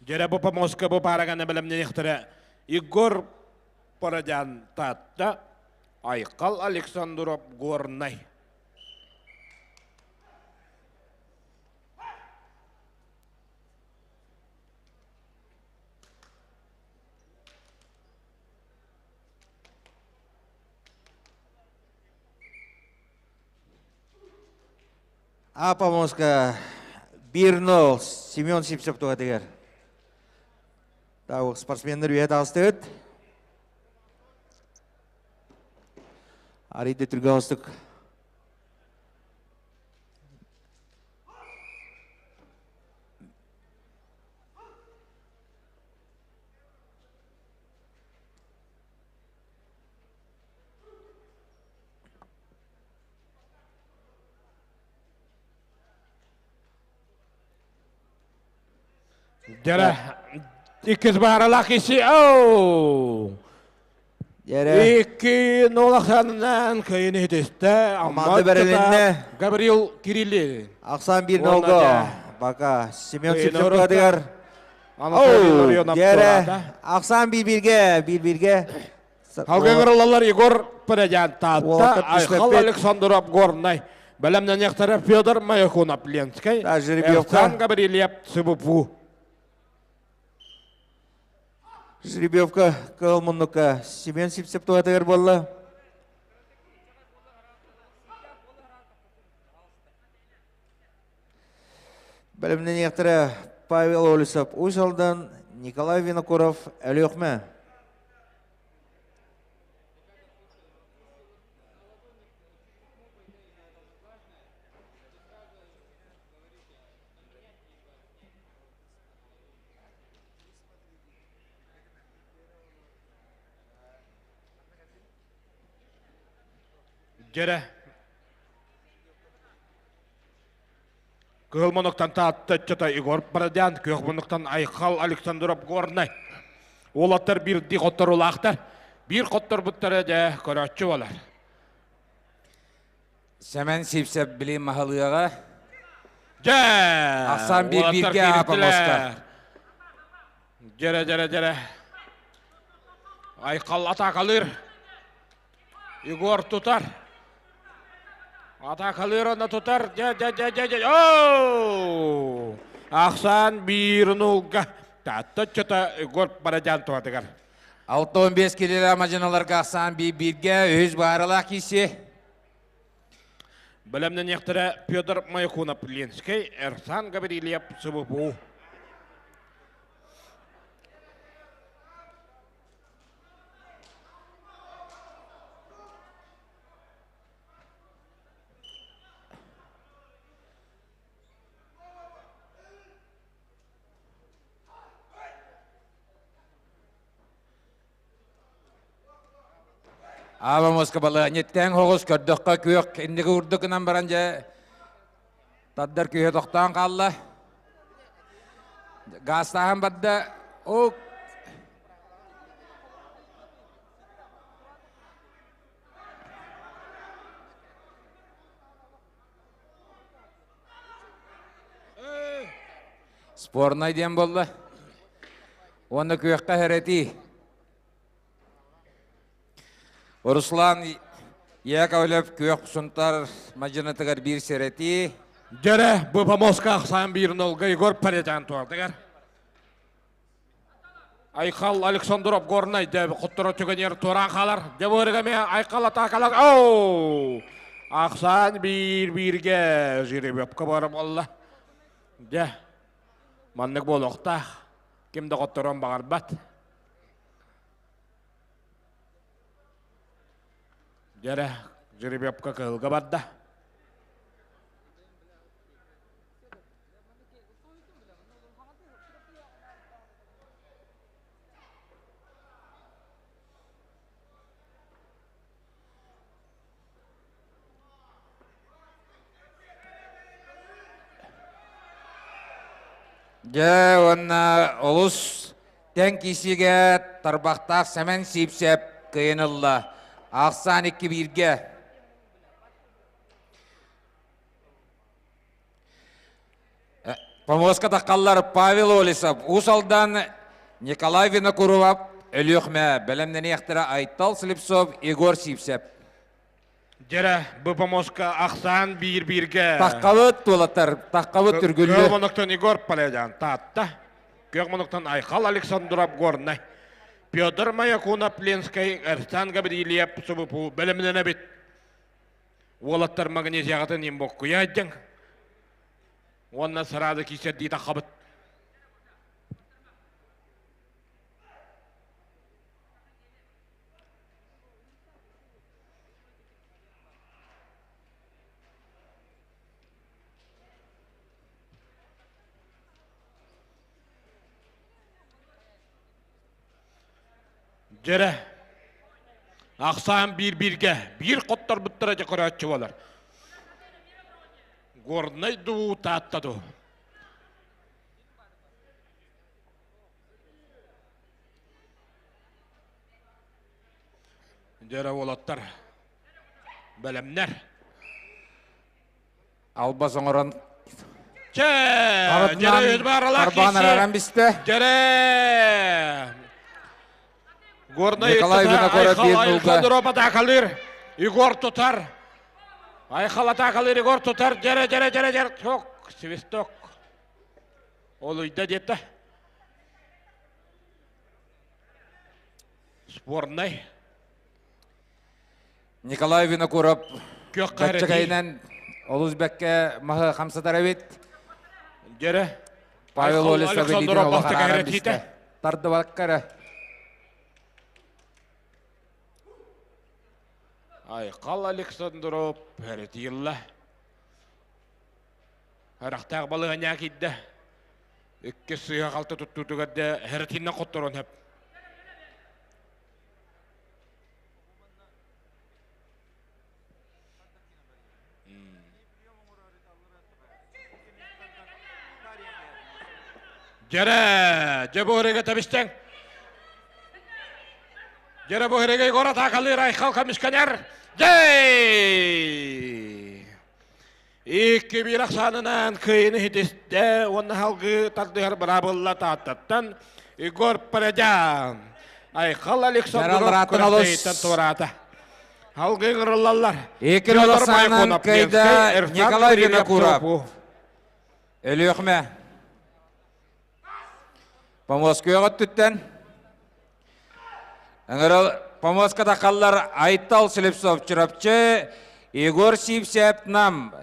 Дьэрэ бу помоска бу паараганы бэлэмнэниэхтэрэ Егор Породян Таатта, Айхал Александров Горнай. А помоска 1-0 Семен Сипсев туһатыгар. Тауық спортсмендер үйе тағыстығыт. Арийді түрге астық. Дьэрэ, иккис бааралаах киси, оу! Дьэрэ. Икки нолаханынан кыйын иһитистэ. Команда бэрилиннэ. Гаврил Кириллин. Ахсан бир нолго. Бака Семен Сипсепкадыгар. Анатолий Ларионов туораата. Ахсаан биир-бииргэ, биир-бииргэ. Халгыҥырылалар Егор Пырядян Таатта, Айхал Александров Горнай. Бэлэмнэниэхтэрэ Федор Маякунов Ленскэй, Эрсан Гаврильев СБПУ. Жеребьевка кыл муннукка Семен Сивцев туһатыгар буолла. Бэлэмнэниэхтэрэ Павел Олесов Уус Алдан, Николай Винокуров Өлүөхмэ. Дьэрэ. Кыһыл мунуктан Таатта ыччата Егор Бородян, күөх мунуктан Айхал Александров Горнай. Уолаттар биирдии хотторуулаахтар. Биир хотторбуттара дьэ көрөөччү буолар. Сэмэн Сивцев билим маһылыаҕа. Дьэ! Ахсаан биир бииргэ Апамоска. Дьэрэ, дьэрэ, дьэрэ. Айхал атаакалыыр. Егор тутар. Атаакалыыр онно тутар. Дьэ, дьэ, дьэ, дьэ, дьэ. Оу! Ахсаан биир нулга. Таатта оччото Егор Бородян туһатыгар. 65 килилээх мадьыналарга ахсаан биир бииргэ үһүс бааралаах киирси. Бэлэмнэниэхтэрэ Петр Маякунов Ленскэй, Эрсан Гаврильев СВПУ. Аба Москвалы ньиттээн хоҕус көрдөххө күөх инники урдук гынан баран дьэ тардар күүһэ тохтоон хаалла. Гаастааһын барда. О Спорнай диэн буолла. Уонна күөххэ хэрэтии. Руслан Яковлев күөх сунтар мадьынатыгар биир сэрэтии. Дьэрэ, бу помоска ахсаан биир нолга Егор Паретян туордыгар. Айхал Александров Горнай дэ хотторо түгэнер туораан хаалар. Дьэ бу Айхал атаакалар. Оу! Ахсаан биир бииргэ жеребьевка бара буолла. Дьэ, маннык буолуохтаах. Ким да хотторон баҕарбат. Дьэрэ, жеребьевка кыһылга барда. Дьэ уонна олус тэҥ киисигэ тарбахтаах Сэмэн Сиипсэп кыайан ылла. Ахсаан икки бииргэ. Помоска таххаллар Павел Олесов, Уус Алдан, Николай Винокуров, Өлүөхмэ, бэлэмнэниэхтэрэ Айтал Слепцов, Егор Сивцев. Дьэрэ, бу помоска ахсаан биир-бииргэ. Таххабыт туолаттар, таххабыт түргүллү. Күөх монуктан Егор Полядян Таатта, Күөх монуктан Айхал Александров Горнай, Петр Маякунов Ленскэй, Эрсан Гаврильев СВПУ бэлэмнэнэбит. Уолаттар магнезияҕытын иин боккуйа дьаҥ. Уонна сараады киисэрдии таххабыт. Дьэрэ, ахсаан биир-бииргэ биир хотторбуттара дьэ көрөөччү буолар. Горнай дуу, Таатта дуу. Дьэрэ уолаттар бэлэмнэр. Албас оҥорон. Чэ, дьэрэ баралаах Арбаан араран бистэ. Дьэрэ. Горнай Николай Винокуров биир нулга. Александров атаакалыыр. Егор тутар. Айхал атаакалыыр Егор тутар. Дьэрэ, дьэрэ, дьэрэ, дьэрэ. Ток, свисток. Олуйда диэтэ. Спорнай. Николай Винокуров баччакайынан олус бэккэ маһы хамсатар эбит. Дьэрэ. Павел Олесов илиитин олох бистэ. Тардыбакка эрэ. Айхал Александров хәрэтиилла. Харахтаах балыһанньаа киирдэ. Икки сыыһа халты туттуутугар да хәрэтииннэн хотторон хөп. Дьэрэ, дьэ бу өрөгэ тэбистең. Дьэрэ бу өрөгэ Егор атаакалыыр Айхал көмүскэнэр. Дьэй! Икки биир ахсаанынан кыайыны хитистэ уонна халгыы тардыһар быраабылла Тааттаттан Егор Парадян. Айхал Александров күрэхтэһииттэн туораата. Халгыы ыҥырыллаллар. Икки ахсаанынан кыайда Николай Винокуров. Өлүөхүмэ. Помоскуйа өттүттэн Ыҥырыл помоска тахаллар Айтал Слепцов Чурапчы, Егор Сивцев Нам,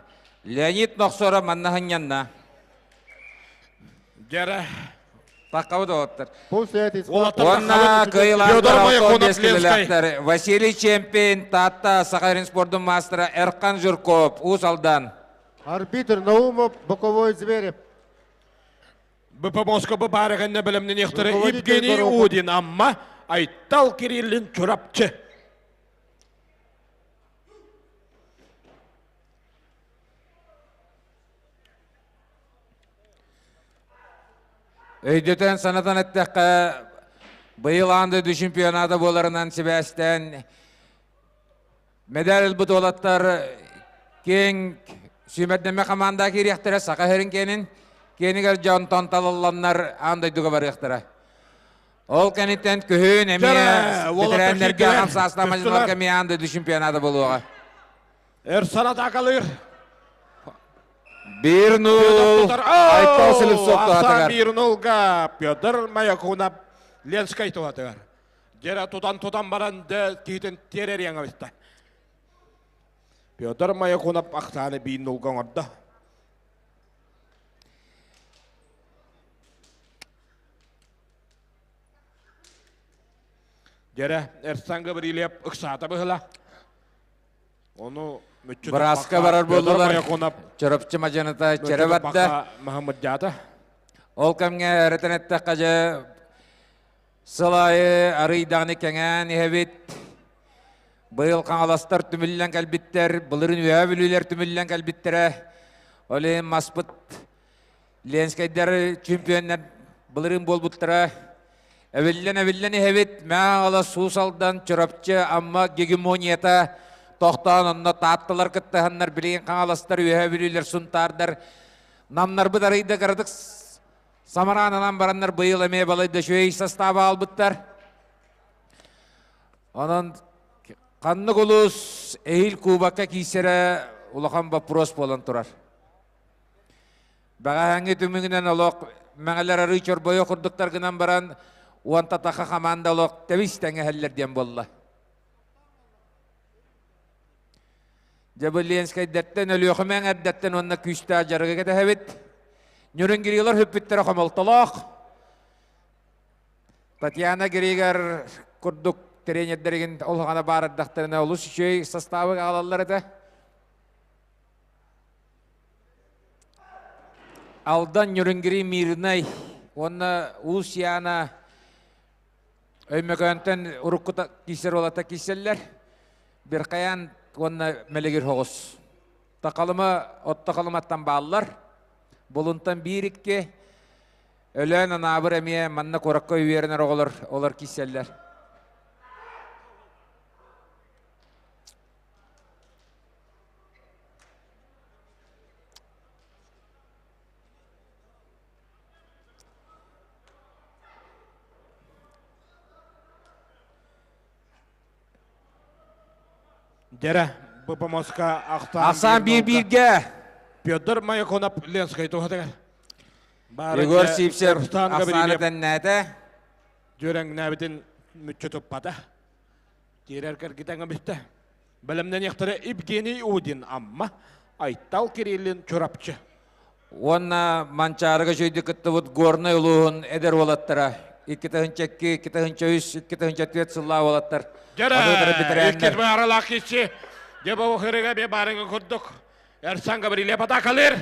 Леонид Нохсоро манна ханньанна. Дьэрэ. Таххабыт оҕоттор. Уонна кыайылаахтар 65 килэлээхтэр Василий Чемпин, Таатта, Саха спордун маастара Эрхан Жирков, Уус Алдан. Арбитр Наумов, Боковой Зверев. БП Москва баарыгынна бэлэмнэниэхтэрэ Евгений Удин Амма, Айтал Кириллин Чурапчы. Өйдөтөн санатан эттэххэ, быйыл аан дойду чемпионата буоларынан сибээстээн Медаль ылбыт уолаттар киэҥ сүүмэрдэммэ хамаанда киириэхтэрэ Саха сирин киэнин киэнигэр дьонтон талылланнар аан дойдуга барыахтара. Ол кэнниттэн күһүн эмиэ бэтэрээннэргэ хамсаастаах мадьыналарга эмиэ аан дойду чемпионата буолуоҕа. Эрсан атаакалыыр. 1-0 Айтал Слепцов туһатыгар. 1-0-га Петр Маякунов Ленскай туһатыгар. Дьэрэ тутан-тутан баран дэ киһитин тиэрэр эбиттэ. Петр Маякунов ахсааны биин нулга оҥордо. Дьэрэ Эрсан Гаврильев ыксаата быһыла. Ону мүччү Бырааска барар буоллулар. Чөрөпчү мадьаната чэрэ барда. Махамыддьаата. Ол кэмҥэ эрэтэн эттэххэ дьэ Сыл аайы арыйдаҕына кэҥээн иһэбит. Быйыл хаҥаластар түмүллэн кэлбиттэр, былырыын Үөһээ Бүлүүлэр түмүллэн кэлбиттэрэ. Ол иһин маспыт Ленскэйдэр чемпионнар былырыын буолбуттара. Эбиллэн-эбиллэн иһэбит. Мэҥэ Суус Алдан, Чурапчы, Амма гегемонията тохтоон онно таатталар кыттыһаннар билигин хаҥаластар, Үөһээ Бүлүүлэр, Сунтаардар намнарбыт арыйда кыратык Самараанынан бараннар быйыл эмиэ балайда үчүгэй састааба аалбыттар. Онон ханнык улуус эһиил кубокка киирсэрэ улахан боппуруос буолан турар. Бэҕэһээҥҥи түмүгүнэн олох мэҥэлэр арыы чорбойо курдуктар гынан баран уонта таха хамаанда олох тэбис тэҥэһэллэр диэн буолла. Дьабылленскайдартан Өлүөхүмэ эҥэрдэттэн уонна күүстээх дьарыгы кэтэһэбит. Нюрингрилар хүппүттэрэ хомолтолоох. Татьяна Григор курдук тренердэригин олохана баарардахтарына олус үчүгэй составы аҕалаллар этэ. Алдан, Нюрингри, Мирнай уонна Уус Яна Өймөкөөнтөн урукку киисэр уолата кииссэллэр. Биркайаан уонна мэлигир соҕус. Тахалыма отто халыматтан бааллар. Булунтан биир икки. Өлөөн Анаабыр эмиэ манна куоракка үөрэнэр оҕолор олор кииссэллэр. Дьэрэ, бу помоска ахсаан Ахсаан биир бииргэ. Петр Маяконов Ленскэй туһатыгар. Егор Сивцев ахсааны тэннээтэ. Дьүөрэҥнээбитин мүччү туппата. Тиэрэр кэргитэн бүттэ. Бэлэмнэниэхтэрэ Евгений Удин Амма, Айтал Кириллин Чурапчы. Уонна Манчаарыга үчүгэйдик кыттыбыт Горнай улууһун эдэр уолаттара 2002, 2003, 2004 сыллаах уолаттар. Дьэрэ, иккис бааралаах киһи, дьэ бу хырыга бе баарыҥа курдук. Эрсан Гаврильев атакалыр.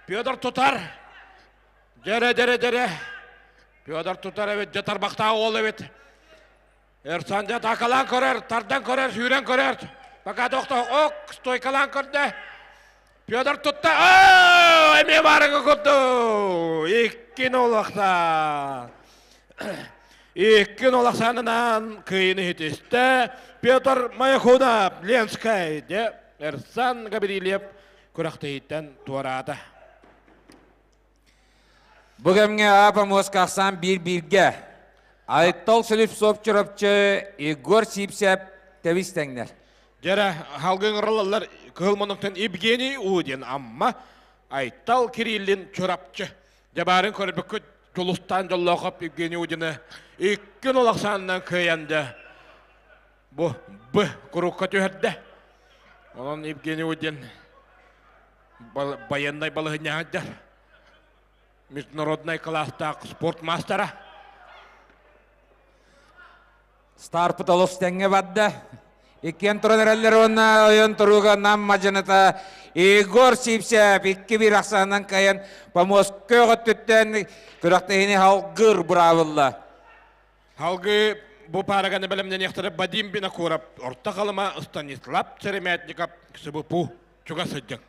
Петр тутар. Дьэрэ, дьэрэ, дьэрэ. Петр тутар эбит, дьэ тарбахтаах уол эбит. Эрсан дьэ атакалаан көрөр, тардан көрөр, сүүрэн көрөр. Пока тохто, ок, стойкалаан көрдө. Петр тутта, оо, эмиэ баарыҥа курдук. Икки нолахсан. Икки нолахсанынан кыйын иһитистэ. Петр Маяхунов, Ленскай, де Эрсан Гаврильев күрэхтэһииттэн туораата. Бу кэмҥэ Аапа муоска ахсаан биир-бииргэ. Айтал Слепцов Чурапчы, Егор Сипсэп тэбис тэҥнэр. Дьэрэ, халгын ыҥырыллаллар Кыһыл Муннуктан Евгений Удин Амма, Айтал Кириллин Чурапчы. Дьабаарын көрбүккүт Дьулустаан Дьоллоохоп Евгений Удины икки нол ахсаанынан кыайан да бу Б курукка түһэрдэ. Онон Евгений Удин байыаннай балаһынньаҕа сылдьар. Международнай кылаастаах спорт маастара. Старпыт олус тэҥҥэ барда. Иккиэн туран эрэллэр уонна ойон турууга Нам мадьаныта Егор Сивцев 2-1 ахсаанынан кыайан помостка өттүттэн күрэхтэһиини халгыр быраабылла. Халгы бу паараганы бэлэмнэниэхтэрэ Вадим Винокуров, Орто Халыма Станислав Черемятников, СБПУ чугас сылдьыҥ.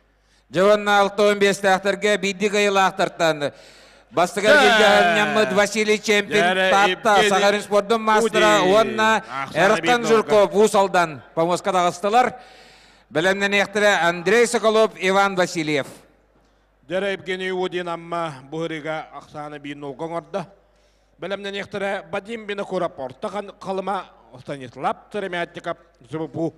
Дьэ уонна 65-тээхтэргэ биирдии кыайыылаахтартан бастакы эргилдьаһынньаммыт Василий Чемпин Таатта Сахалин спордун маастара уонна Эрхан Жирков Уус Алдан помоска таҕыстылар. Бэлэмнэниэхтэрэ Андрей Соколов, Иван Васильев. Дьэрэ Евгений Удин Амма бу ырыга ахсааны биир нолга оҥордо. Бэлэмнэниэхтэрэ Вадим Винокуров Орто Халыма Станислав Сыромятников СБПУ.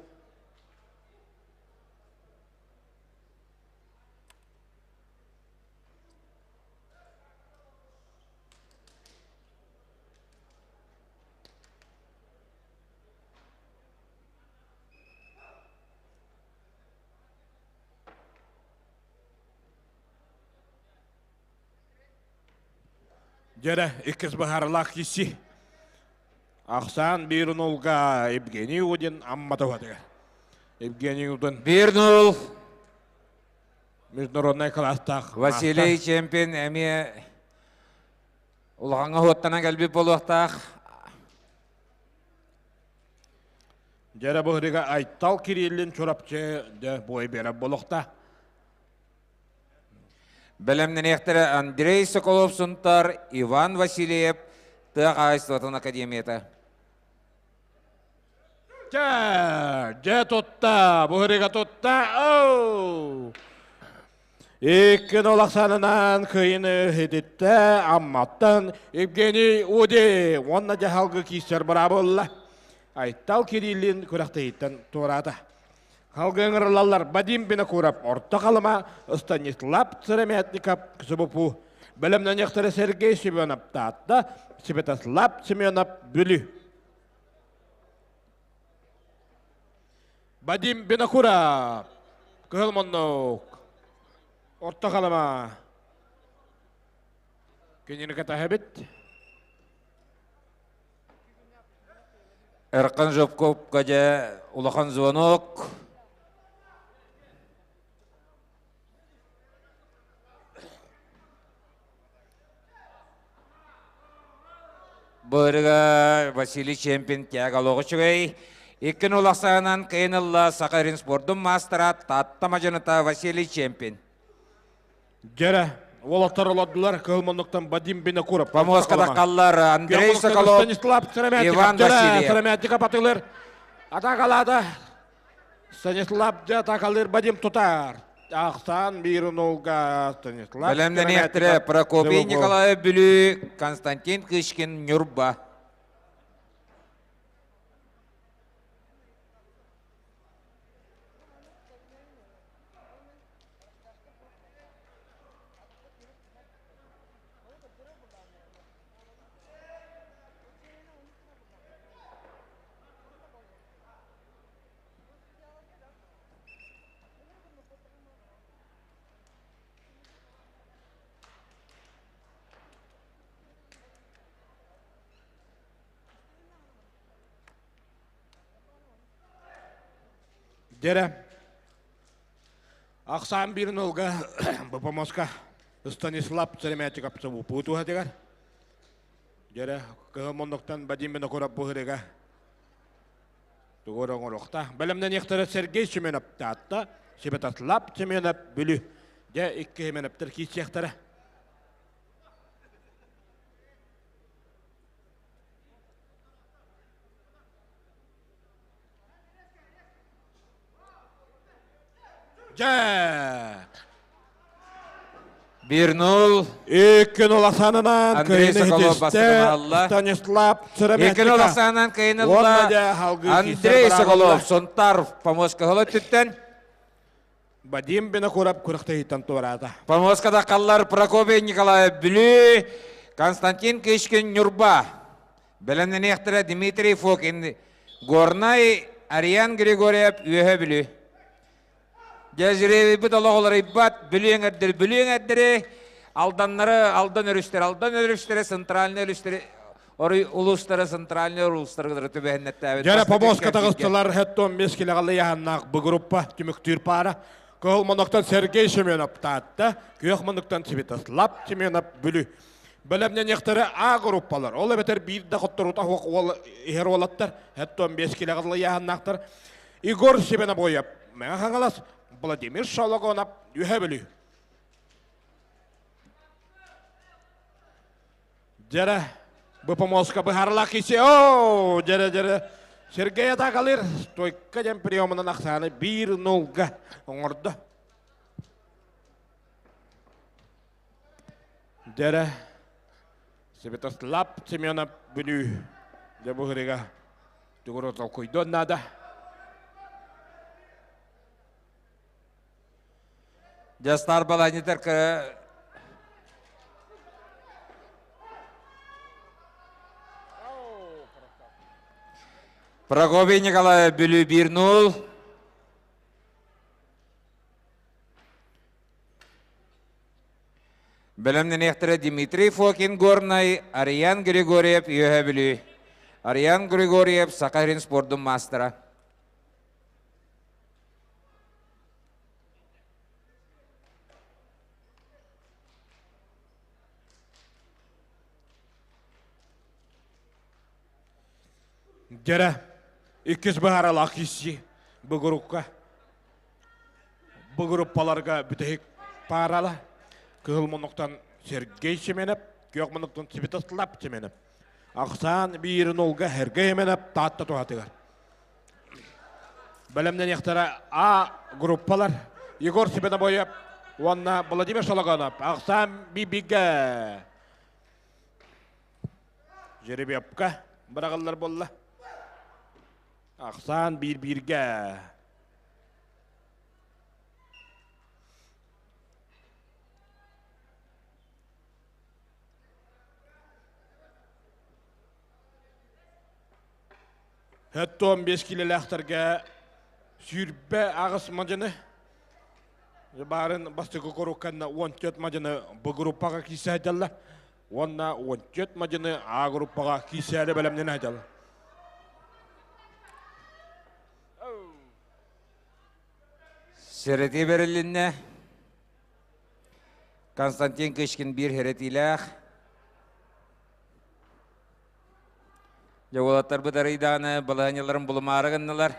Дьэрэ, иккис быһаарылаах киси. Ахсаан биир нулга Евгений Удин Амма туһатыгар. Евгений Удин. Биир нул. Международнай класстаах. Василий чемпион эмиэ улахаҥҥа хуоттанан кэлбит буолуохтаах. Дьэрэ быһырыга Айтал Кириллин Чурапчы дэ бой бере болохта. Бэлэмнэниэхтэрэ Андрей Соколов Сунтар, Иван Васильев тыа хаһаайыстыбатын академията. Дьэ, дьэ тутта, быһырыга тутта, оу! Икки нолахсанынан кыйыны хититтэ Амматтан Евгений Уди уонна дьаһалгы кииссэр быраабылла. Айтал Кириллин күрэхтэһииттэн туораата. Халгы ыҥырылаллар Вадим Винокуров, Орто Халыма, Станислав Сыромятников, СБПУ. Бэлэмнэниэхтэрэ Сергей Семенов Таатта, Святослав Семенов Бүлүү. Вадим Винокуров, Кыһыл Муннук, Орто Халыма. Кинини кэтэһэбит. Эрхан Жопковка дьэ улахан звонок. Бырыга Василий Чемпин тягалоҕу үчүгэй. Иккин улахсаанан кыйын ылла Саха Ирин спордун маастара Таатта мадьыныта Василий Чемпин. Дьэрэ, уолаттар олордулар Кыһыл Муннуктан Вадим Винокуров. Помоскада қаллар Андрей Соколов, Иван Васильев. Сыромятников атылыр. Атакалады. Станислав дьэ атакалыр Вадим тутар. Ахсан биир нулга Станислав. Бэлэмнэниэхтэрэ Прокопий Николаев Бүлүү, Константин Кычкин Ньурба. Дьэрэ, ахсаан биир нолга Бопомоска Станислав Церемятиков пуутуһатыгар. Дьэрэ, кыһыл муннуктан Вадим Винокуров быһырыга тугу оҥоруохта. Бэлэмнэниэхтэрэ Сергей Семенов Таатта, Святослав Семенов Бүлүү. Дьэ, икки Семеновтар киирсиэхтэрэ. Дьэ! 1-0. 2-0 ахсаанынан Андрей кыайыыны Соколов ситистэ бастакы Станислав 2-0 ахсаанынан кыайыны Уонна ылла дьэ халгыы Андрей Соколов Сунтар помоска өттүттэн. Вадим Винокуров күрэхтэһииттэн туораата. Помоскада қаллар Прокопий Николаев Бүлүү, Константин Кычкин Ньурба. Бэлэмнэниэхтэрэ Дмитрий Фокин Горнай, Ариан Григорьев Үөһэ Бүлүү. Дьэзиревийбит олох уларыйбат, Бүлүү эҥэрдэри, Бүлүү эҥэрдэри, Алданнары, Алдан өрүстэри, Алдан өрүстэри, центральный өрүстэри, улуустары, центральный улуустары түбэһиннэттээбит. Дьэрэ Побоска таҕыстылар хеттон бес килэҕалла яһаннаах бу группа түмүктүүр паара. Кыһыл моноктан Сергей Семенов Таатта, күөх моноктан Святослав Семенов Бүлүү. Бэлэмнэниэхтэрэ А группалар. Ол эбэтэр биир да хотторута уол иһэр уолаттар хеттон бес килэҕалла яһаннаахтар. Егор Семенобоев, Мэҥэ Хаҥалас, Владимир Шологонов, Үһэ Бүлүү. Дьэрэ, бу помоска быһаарылаах киси. Оо, дьэрэ, дьэрэ. Сергей атаакалыыр стойка диэн приемунан ахсааны 1-0-га оҥордо. Дьэрэ, Святослав Семенов Бүлүү дьэ бу ырыга тугу толкуйдуон наада. Жастар баланитер Прокопий Николаев Бүлүү 1-0. Бэлэмнэниэхтэрэ Дмитрий Фокин Горнай, Ариан Григорьев Үөһэ Бүлүү. Ариан Григорьев Саха сирин спордун маастара. Дьэрэ, иккис быһааралаах киирсии бу группа. Бу группаларга бүтэһик паарала Кыһыл муннуктан Сергей Семенов, Күөх муннуктан Святослав Семенов. Ахсаан биирин олга Сергей Семенов Таатта туһатыгар. Бэлэмнэниэхтэрэ А группалар Егор Семенобоев уонна Владимир Шологонов. Ахсаан бииргэ Жеребьевка быраҕыллар буолла. Ахсаан биир-бииргэ. 75 килэлээхтэргэ 28 мадьыны баарын бастакы курукканна 14 мадьыны Б группаҕа киирсэ сылдьаллар уонна 14 мадьыны А группаҕа киирсээри бэлэмнэнэ сылдьаллар. Сэрэтии бэрилиннэ. Константин Кычкин биир хэрэтиилээх. Дьэ уолаттарбыт арыйдааны балаһыанньаларын булумаары гыннылар.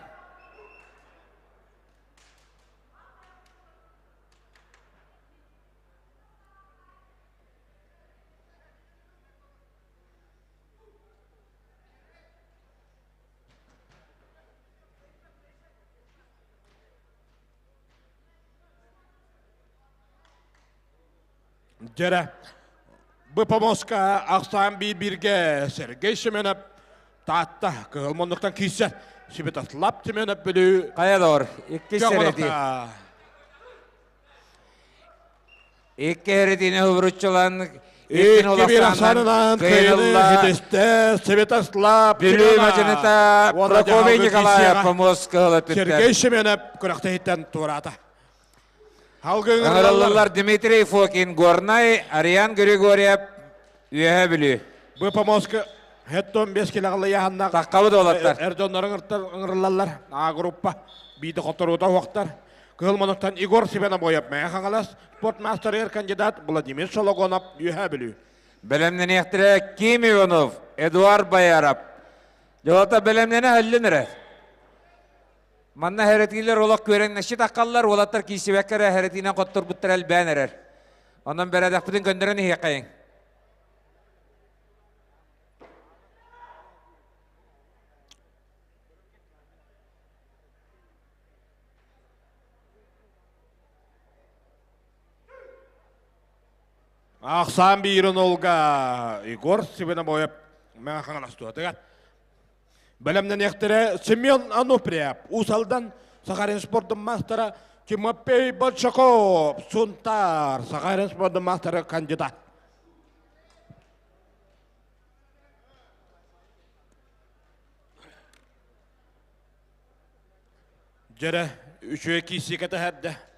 Дьэрэ, бу помоска ахсаан биир-бииргэ Сергей Семенов Таатта кыһыл муннуктан киирсэр. Святослав Семенов Бүлүү Хайа доор, иккис сэрэти. Икки эретини хубуруччулан Икки биир ахсаанынан кыайыны ситистэ Святослав Бүлүү мадьыныта Прокопий Николаев помост кыһыл өттүттэн. Сергей Семенов күрэхтэһиттэн туораата. Ыҥырыллаллар Дмитрий Фокин Горнай, Ариан Григорьев Үөһээ Бүлүү. Бу помостка хеттон бес килоҕалыйаһаннах Таххабыт уолаттар. эр дьоннорун ыҥырыллаллар. А группа. Биирдэ хотторуута уохтар. Кыһыл Моноттан Егор Свинобоев Мэҥэ Хаҥалас, спорт маастарыгар кандидат Владимир Шологонов Үөһээ Бүлүү. Бэлэмнэниэхтэрэ Ким Иванов, Эдуард Бояров. Дьолото бэлэмнэнэ аһыллын эрэ. Манна хэрэтиилэр олох күөрэҥнэши таххаллар, уолаттар киирсибэккэ эрэ хэрэтиинэн хотторбуттар элбээн эрэр. Онон бэрэдэхпитин көннөрөн иһиэххэйиҥ. Ахсаан биирин олга Егор Свинобоев Мэҥэ Хаҥалас туһатыгар. Бэлэмнэниэхтэрэ Семен Ануприев, Уус Алдан, Сахалин спордун маастара Тимофей Большаков, Сунтаар, Сахалин спордун маастара кандидат. Дьэрэ, үчүгэй киирсии кэтэһэрдэ.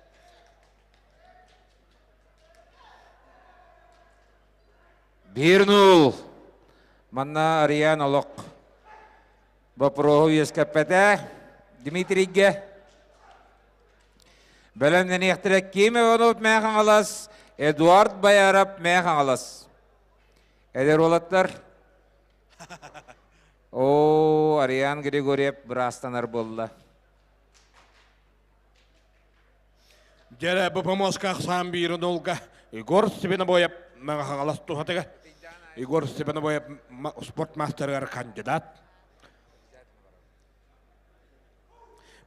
Биир нуул. Манна Ариан олох боппуруоһу үөскэппэтэ. Дмитрийгэ бэлэмнэниэхтэрэ Ким Иванов Мэҥэ Хаҥалас, Эдуард Бояров Мэҥэ Хаҥалас. Эдэр уолаттар Оо, Ариан Григорьев быраастанар буолла. Дьэрэ бу помоска ахсаан биир нолга Егор Степанобоев Мэҥэ Хаҥалас туһатыгар Егор Степанобоев спорт мастерыгар кандидат.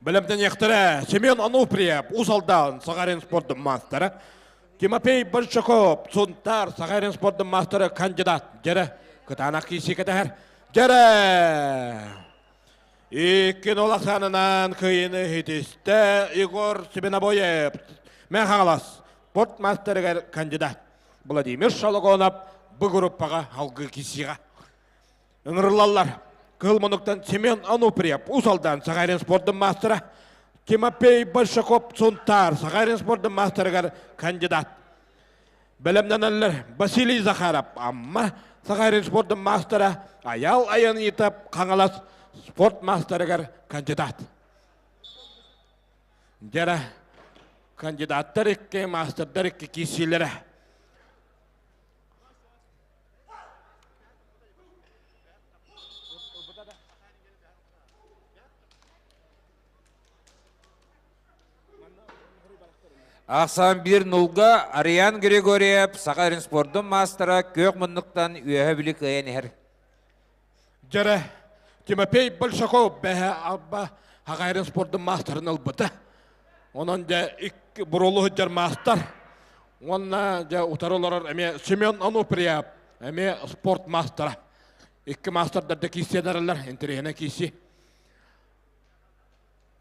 Бэлэмтэниэхтэрэ Семен Ануфриев, Уус Алдан, Саха спордун маастара, Тимофей Большаков, Сунтаар, Саха спордун маастара кандидат. Дьэрэ, кытаанах киирсии кэтэһэр. Дьэрэ! Икки улаханынан кыйыны хитистэ Егор Свинобоев, Мэҥэ Хаҥалас, спорт мастерыгар кандидат. Владимир Шологонов бу группаҕа алгыы киирсиэҕэ. Ыҥырыллаллар. Кыһыл мунуктан Семен Ануприев, Уус Алдан, Сахалин спордун маастара, Тимофей Большаков Сунтаар, Сахалин спордун маастарыгар кандидат. Бэлэмнэнэллэр Василий Захаров, Амма, Сахалин спордун маастара, Аял Аянитов, Хаҥалас спорт маастарыгар кандидат. Дьэрэ, кандидаттар икки, маастардар икки киирсиилэрэ. Ахсаан биир нулга Ариан Григорьев Саха эрин спордун маастара күөх муннуктан үөһэ бүлүү кыайан иһэр. Дьэрэ Тимофей Большаков бэһэ алба Хагайрын спордун маастарын ылбыта. Онон дьэ икки буруолу сылдьар маастар. Уонна дьэ утары олорор эмиэ Семен Ануприев эмиэ спорт маастара. Икки маастардар да киирсиэнэрэлэр, интэриэһинэй киирсии.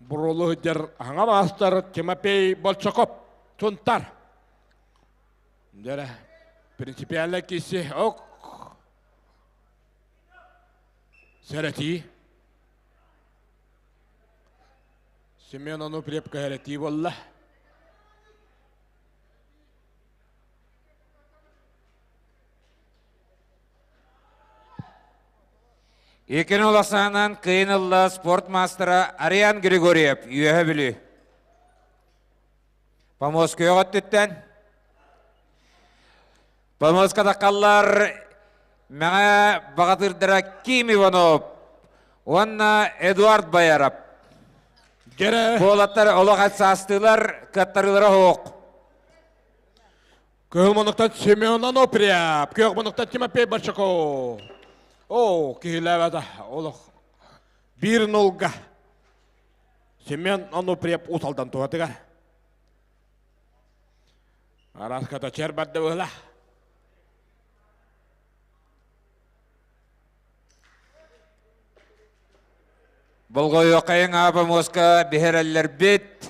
Буруолу сылдьар аҥа маастар Тимофей Большаков Сунтар. Дьэрэ принципиально киирсии. Ок. Сэрэтии. Семен Онуприев кэһэрэтии буолла. Икини уласаанан кыйын ылла спорт маастара Ариан Григорьев, Үөһэ Бүлүү. Помост күөх өттүттэн. Помостка таххаллар Мэҥэ баҕатырдара Ким Иванов уонна Эдуард Бояров. Дьэрэ. Буолаттар олох эт саастыылар, кыаттарыылара суох. Кыһыл муннуктан Семен Аноприев, күөх муннуктан Тимофей Большаков. О, киһилээбэтэ олох биир нулга. Семен Аноприев Уус Алдан туһатыгар. Араската чер барды быһыла. Болҕойуоххайыҥ аапа муоска биһэрэллэрбит.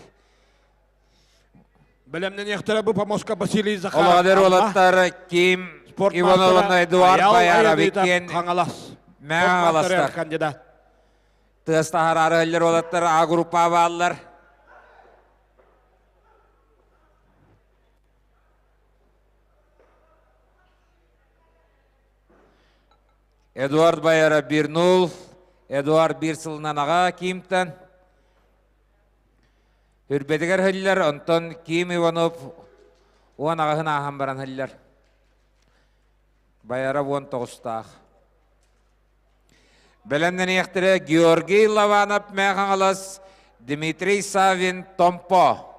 Бэлэмнэниэхтэрэ бу помоска Василий Захаров. Олоҕодер уолаттар Ким Ивановна Эдуард Бояров иккиэн Хаҥалас. Мэҥэ Хаҥаластар. Кандидат. Тыас таһараары өллөр уолаттар А группа бааллар. Эдуард Бояров 1-0. Эдуард биир сылынан аҕа Кимтан. Үрбэтигэр хыллар, онтон Ким Иванов 18-ын ааһан баран хыллар. Байара 19-таах. Бэлэмнэниэхтэрэ Георгий Лаванов Мэхаҥалас, Дмитрий Савин Томпо.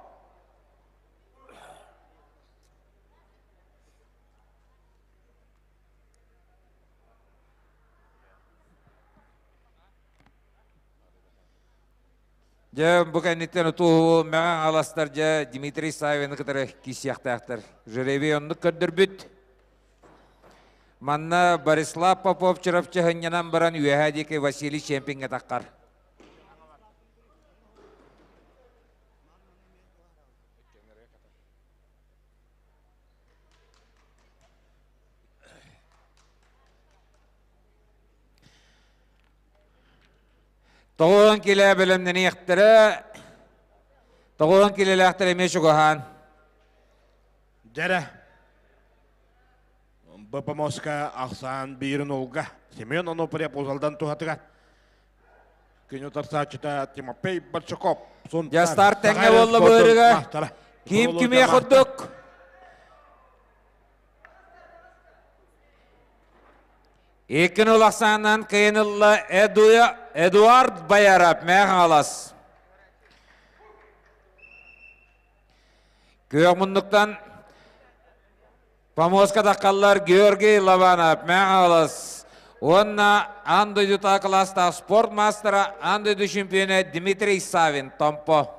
Дьэ, бу кэнниттэн утуу мэҕэ аластар дьэ Дмитрий Савины кытары киирсиэхтээхтэр. Жеребий оннук көрдөрбүт. Манна Борислав Попов Чурапчы хынньанан баран үөһээ диэки Василий Чемпиҥҥэ таххар. Тоҕуон килэ бэлэмнэниэхтэрэ, тоҕуон килэлээхтэр эмиэ чугаһаан. Дьэрэ, БПМОСка ахсаан биирин улга Семен Онопрев узалдан туһатыгар күн утарсааччыта Тимофей Большаков Дьэ, старт тэҥҥэ буолла быырыга. Ким кимиэ курдук. Иккин улахсаанан кыйын ылла Эдуард Баярап Мэхалас. Күөх муннуктан помоска таххаллар Георгий Лобанов Мэхалас уонна аан дойдутаа кылаастаах спорт маастара, аан дойду чемпиона Дмитрий Савин Томпо.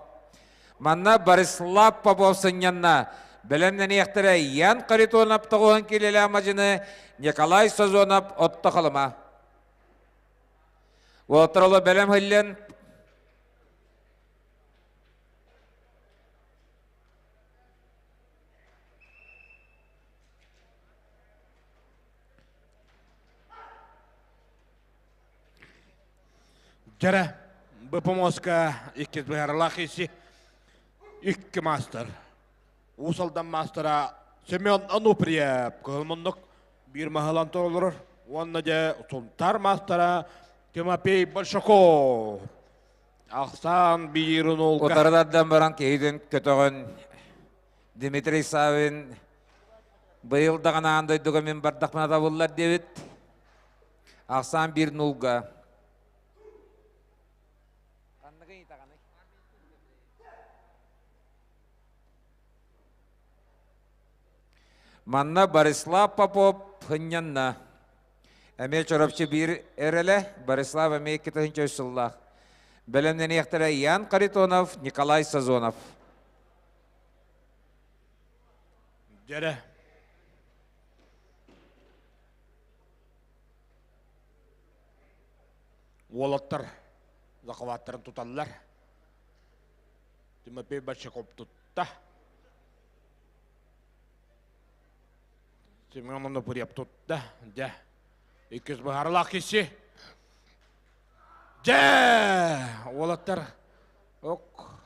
Манна Борислав Попов сынньанна. Бэлэмнэниэхтэрэ Ян Харитонов тоҕуһун килэлээх мадьыны Николай Созонов отто халыма. Уолаттар бэлэм хыллен Дьэрэ, БПМОСка иккис быһаарылаах иси икки маастар. Уус Алдан маастара Семен Ануприев кыһыл муннук биир маһылан олорор. Уонна дьэ Сунтаар маастара Тимофей Большаков. Ахсаан биир нулга. Утарыдардан баран киһитин көтөҕөн Дмитрий Савин быйыл даҕаны аан дойдуга мин бардахпына табыллар диэбит. Ахсаан биир нулга. Манна Борислав Попов хынньанна. Эмиэ Чурапчы биир эрэлэ, Борислав эмиэ 2003 сыллаах. Бэлэмнэниэхтэрэ Ян Харитонов, Николай Сазонов. Дьэрэ. Уолаттар захваттарын туталлар. Тимофей Большаков тутта. Семен Монопурьев тутта. Дьэ. Иккис быһаарылаах киси. Дьэ! Уолаттар ок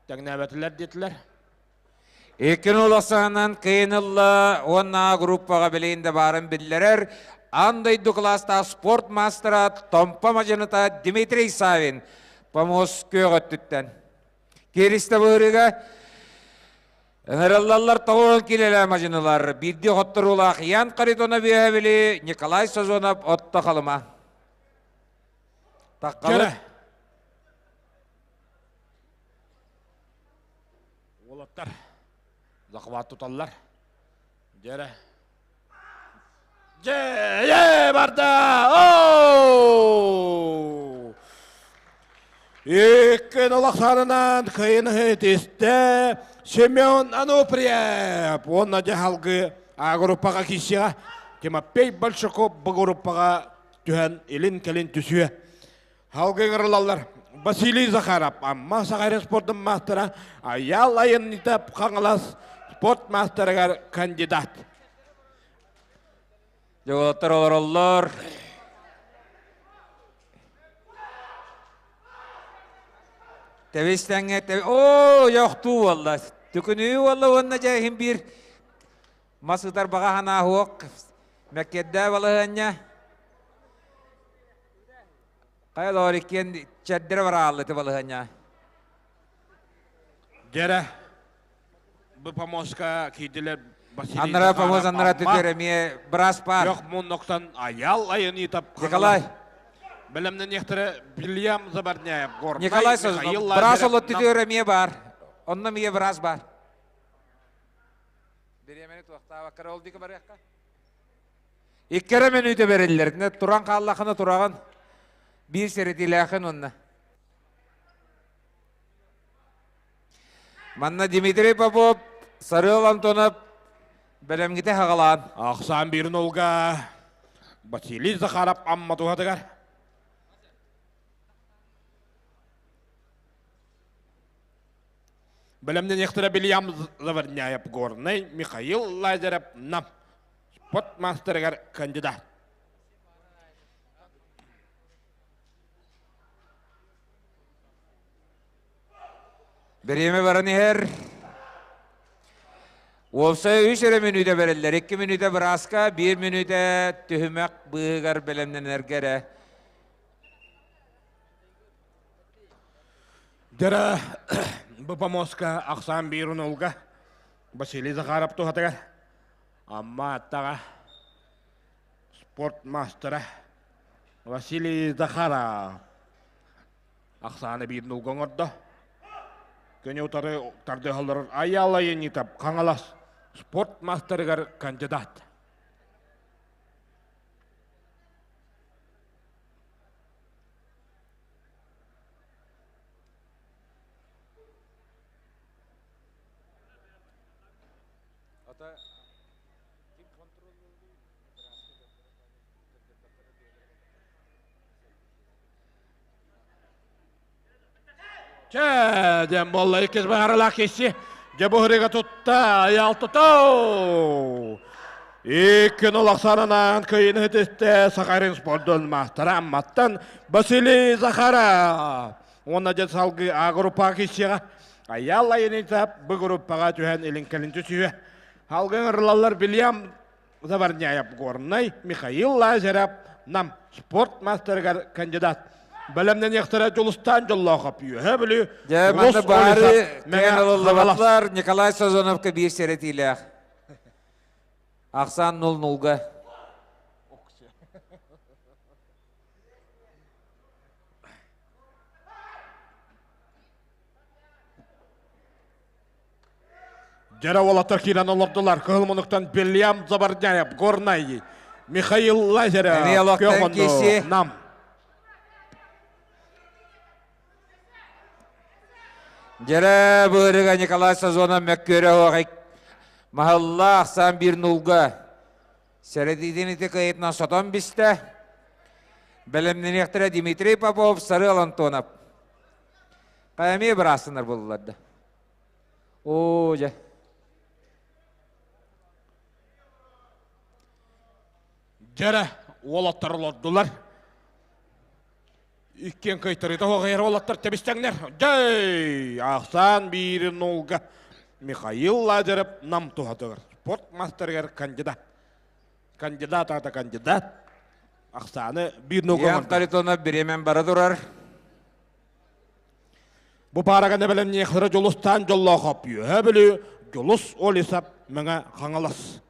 тэҥнээбэтилэр диэтилэр. Иккин уласаанан кыйын ылла уонна группаҕа билигин да баарын биллэрэр аан дойду кылаастаах спорт маастара Томпо мадьыныта Дмитрий Савин помост күөх өттүттэн. Кииристэ быһырыга ыҥырыллаллар тоҕуон килэлээ мадьынылар биирдии хотторуулаах Ян Харитонов үөһэбили Николай Сазонов отто халыма. Таххалы. Уолаттар захват туталлар. Дьэрэ. Дьэ, барда! Оу! Иккен олохсарынан кыйын тисте Семен Ануприев уонна дьаһалгы А группаға киссиға Тимофей Большаков Б группаға түһэн илин-кэлин түсүө. Халгы ыҥырылаллар. Василий Захаров, Амма Сахара спордун маастара, Айаал Айаннитов Хаҥалас спорт маастарыгар кандидат. Дьолоттор олороллор. Тэбис тэҥҥэ тэби... Оо, йохтуу буолла. Түкүнүү буолла уонна дьэ иһин биир мас ытар баҕа санаа суох. Мэккиэрдээ балаһыанньа. Хайа доҕор иккиэн чэрдэрэ бараалла ити балаһыанньа. Дьэрэ, бу помостка киирдилэр Василий Аннара помост Захаров аннара Амма. түтүөр эмиэ быраас баар. Күөх муннуктан Аял Айанитов Николай. Бэлэмнэниэхтэрэ Вильям Забарняев, Горнай, Николай Михаил Созонов. Быраас Лазарев, олот түтүөр эмиэ баар. Онно эмиэ быраас баар. Бириэмэни туохтаабаккара ол диэки барыахха. Икки эрэ мүнүүтэ бэриллэр. Туран хааллахына тураҕын. Биир сэрэтиилээхин уонна. Манна Дмитрий Попов, Сарыал Антонов бэлэмгите хаҕалаан. Ахсаан биирин олга Василий Захаров Амма туһатыгар. Бэлэмнэниэхтэрэ Вильям Заверняев Горнай, Михаил Лазарев Нам спорт мастерыгар кандидат. Бириэмэ баран иһэр. Уопсай үс эрэ мүнүүтэ бэриллэр. Икки мүнүүтэ бырааска, биир мүнүүтэ түһүмэх быыһыгар бэлэмнэнэргэ эрэ. Дьара бу помостка ахсаан биир унулга Василий Захаров туһатыгар Амма аттаҕа спорт мастера Василий Захаров Ахсааны биир нулга оҥордо. Көнө утары тардыһаллар Айаала Янитов Хаҥалас спорт мастерыгар кандидат. Чэ, диэн буолла иккис баһаралаах киси. Дьэ бу ырыга тутта, айалтото. Икки нол ахсаанынан кыйын хитисте Сахарин спордун маастара Амматтан Василий Захаров. Уонна дьэ салгыы А группаҕа киссиэҕэ. Айаал Айанитап бу группаҕа түһэн илин-кэлин түсүһүө. Алгын ырылаллар Вильям Заварняев Горнай, Михаил Лазарев Нам спорт мастерыгар кандидат. Бэлэмнэниэхтэрэ Дьулустаан Дьоллоохоп Үөһэ Бүлүү, Дьэ, манна баары кээн ылыллыбатлар Николай Сазоновка биир сэрэтиилээх. Ахсаан 0-0-га. Дьэрэ уолаттар киирэн олордулар. Кыһыл мунуктан Вильям Забарняев, Горнай, Михаил Лазарев, Көхону, Нам. Дьэрэ быырыга Николай Сазонов мөккүөрэ оҕай маһаллаах сан бир нулга сэрэтиитин ити кыйытынан сотон бистэ. Бэлэмнэниэхтэрэ Дмитрий Попов, Сарыал Антонов. Хайа эмиэ быраастынар буоллулар да. Оо, дьэ. Дьэрэ, уолаттар олордулар. Иккиэн кыайтарыыта оҕайар уолаттар тэбистэҥнэр. Дьэй! Ахсаан биирин нулга Михаил Лазарев нам туһатыгар. Спорт мастерыгар кандидат. Кандидат аата кандидат. Ахсааны биир нулга Ян Харитонов бириэмэн бара турар. Бу паараганы бэлэмниэхтэрэ Дьулустаан Дьоллоохоп Үөһээ Бүлүү, Дьулус Олесов Мэҥэ Хаҥалас.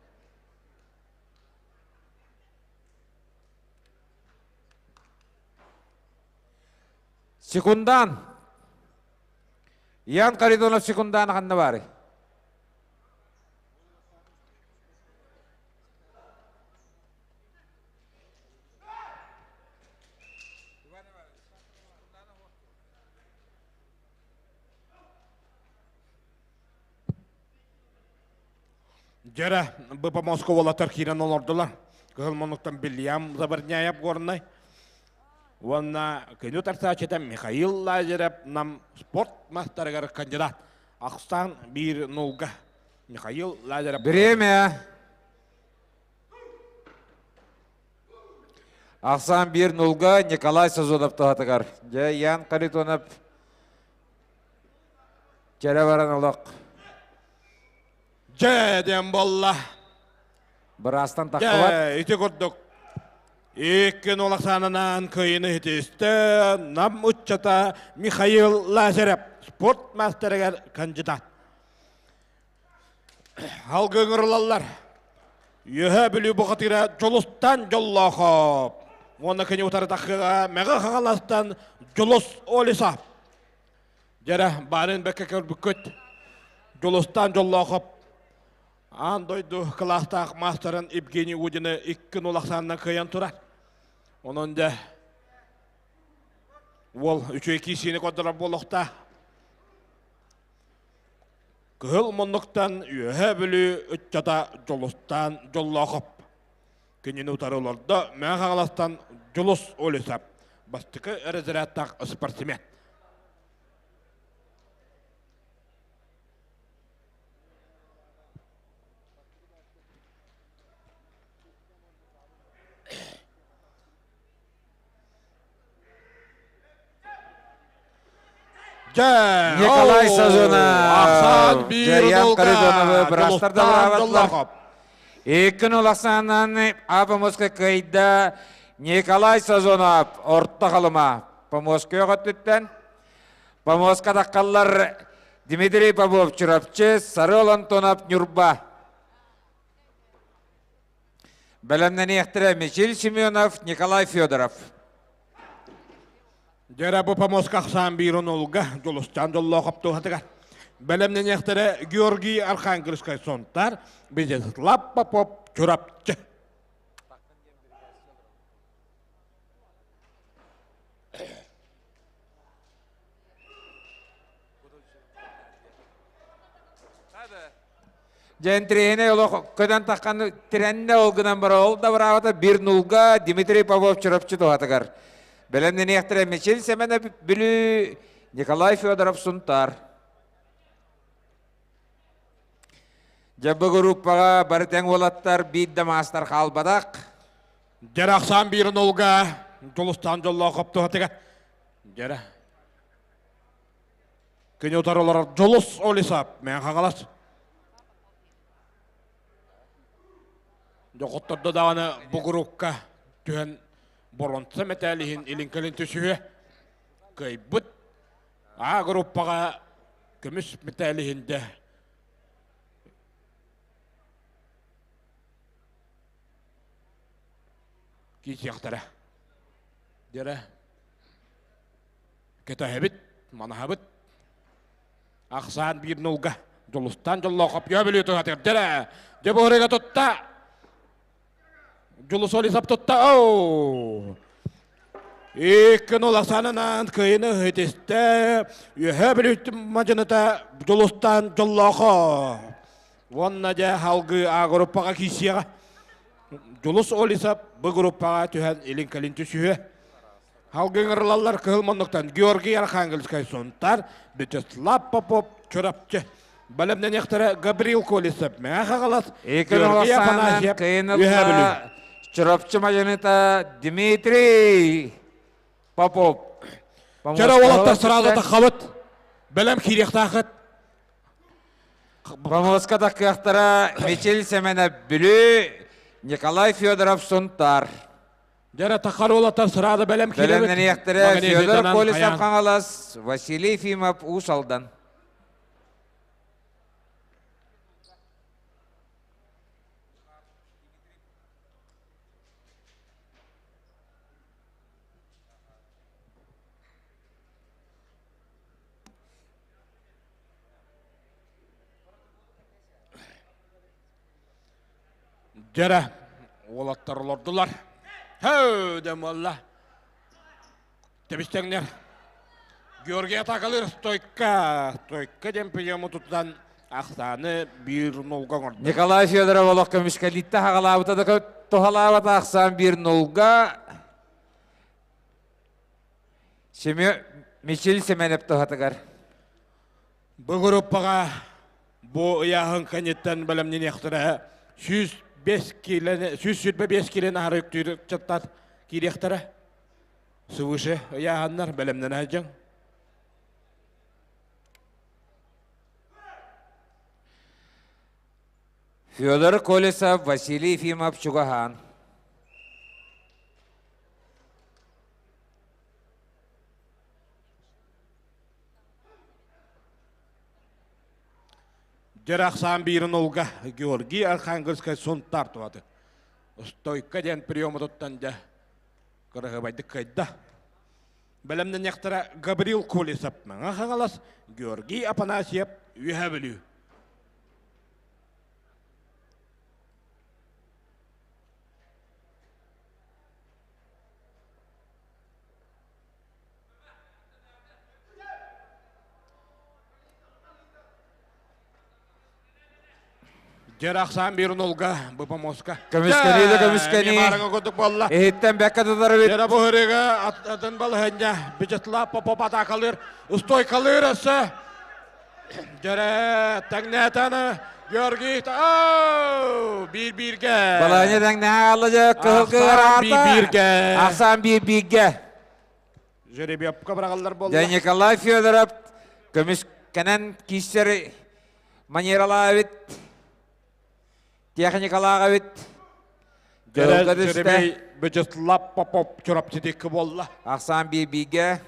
Секундан. Ян Харитонов секундан ханна баарый? Дьэрэ, БП Москва уолаттар киирэн олордулар. Кыһыл муннуктан Вильям Забарняев Горнай уонна көнү тарсааччыта Михаил Лазарев нам спорт мастарыгар кандидат. Ахсаан биир нулга Михаил Лазарев. Время. Ахсаан биир нулга Николай Сазонов туһатыгар. Дьэ, Ян Харитонов чэрэ баран олох. Дьэ, диэн буолла. Быраастан таххыбат. Дьэ, ити курдук. Икки нол ахсаанынан кыайыны хитистэ Нам ыччата Михаил Лазарев. спорт мастерыгар кандидат. Алгы ыҥырылаллар. Үөһэ Бүлүү бухатыыра Дьулустан Дьоллоохоп. Уонна кини утары тахыга Мэҕэ Хаҥаластан Дьулус Олесов. Дьэрэ, баарын бэккэ көрбүккүт. Дьулустан Дьоллоохоп аан дойду кылаастаах маастарын Евгений Удины 2-0 ахсаанынан кыайан турар. Онон дьэ уол үчүгэй киирсиини көрдөрөр буолуохтаах. Кыһыл муннуктан Үөһээ Бүлүү ыччата Дьулустаан Дьоллоохоп кинини утары олордо Мэҥэ Хаҥаластан Дьулус Олесов бастакы разрядтаах спортсмен. Николай Сазонов, Джариан Харитоновы бырастар да Иккин улахсаанан Апомоска кыайда Николай Сазонов орто халыма Помоска өҕөттүттэн Помоска таххаллар Дмитрий Попов Чурапчы, Сарыал Антонов Нюрба. Бэлэмнэниэхтэрэ Мичил Семенов, Николай Федоров. Дьэрэ бу помоска ахсаан биир онолга Дьулустаан Дьоллоохоп туһатыгар. Бэлэмнэниэхтэрэ Георгий Архангельскай Сонтар, Вячеслав Попов Чурапчы. Дьэн тренер олох көтөн таххан тирэннэ ол гынан бара ол да быраабата бир нулга Дмитрий Попов Чурапчы туһатыгар. Бэлэмнэниэхтэрэ Мичил Сэмэнэ Бүлүү Николай Федоров Сунтаар. Дьэ бу группаҕа бары тэҥ уолаттар биир да маастар хаалбатах. Дьэрахсан биир нулга Дьулустаан Дьоллоохоп туһатыгар. Дьэрэ. Кини утары олорор Дьулус Олисап, Мэҥэ Хаҥалас. Дьохоттордо даҕаны бу группка түһэн боронса мэтээл иһин илин-кэлин түсүһүө. Кыайбыт А группаҕа көмүс мэтээл иһин дэ киирсиэхтэрэ. Дьэрэ Кэтэһэбит, манаһабыт. Ахсаан биир нулга. Дьулустаан Дьоллоохоп Йөбүлүү туһатыгар дьэрэ. Дьэ буһарыга тутта. Дьулус Олисов тутта. Оу! Икки нул асанынан кыйыны хитистэ. Үөһэ бүлүүттүм мадьыныта Дьулустаан Дьоллоохоп. Уонна дьэ халгыы А группаҕа киирсиэҕэ. Дьулус Олисов Б группаҕа түһэн илин-кэлин түсүһүө. Халгыҥырылаллар кыһыл муннуктан Георгий Архангельскай Сунтар, Вячеслав Попов Чурапчы. Бэлэмнэниэхтэрэ Гаврил Колесов Мэҥэ Хаҥалас, Георгий Афанасьев Үөһээ Бүлүү. Чурапчы мадьаныта Дмитрий Попов. Чара уолаттар сразу таххабыт. Бэлэм киириэхтаахыт. Помоска таххыахтара Мичил Сэмэнэ Бүлүү, Николай Федоров Сунтар. Дьэрэ тахар уолаттар сыраада бэлэм киирэбит. Бэлэмнэниэхтэрэ Федор Колесов Хаҥалас, Василий Ефимов Уус Алдан. Дьэрэ, уолаттар олордулар. Һөө, дем буолла. Тэбистэҥнэр. Георгий атакалыыр стойка. Стойка диэн приему тутан ахсааны биир нулга оҥордо. Николай Федоров олох көмүскэлиитте хаҕалаабыта да туһалаабата ахсаан биир нулга. Семен Мичил Семенов туһатыгар. Бу группаҕа бу ыйааһын кэнниттэн бэлэмнэниэхтэрэ 105 киилэни 125 киилэни аһары үктүүр ыччаттар киириэхтэрэ. Свыше ыйааһыннар бэлэмнэнэ сылдьыҥ. Федор Колесов, Василий Ефимов чугаһаан. Дьэр ахсаан биирин олга Георгий Архангельскай Сунтаар туһаты. Стойка диэн приему туттан дьэ кыраһыабайдык кыайда. Бэлэмнэниэхтэрэ Гаврил Колесов Мэҥэ Хаҥалас, Георгий Афанасьев Үөһээ Бүлүү. Дьэр ахсаан биир нулга бу помоска. Көмүскэнии да көмүскэнии. Маарыҥа курдук буолла. Иһиттэн бэккэ тутар эбит. Дьэрэ бу ырыга атын балаһынньа Вячеслав Попов атаакалыыр, устойкалыыр өссө. Дьэрэ тэҥнээтэн Георгий биир-бииргэ. Балаһынньа тэҥнэһэ хаалла дьэ кыһыл кыһыл Биир-бииргэ. Ахсаан биир-бииргэ. Жеребьевка быраҕаллар буолла. Дьэ Николай Федоров көмүскэнэн киирсэр манералаах эбит, техникалаах эбит. Дьолго түстэ. Вячеслав Попов Чурапчы диэки буолла. Ахсаан биир-бииргэ.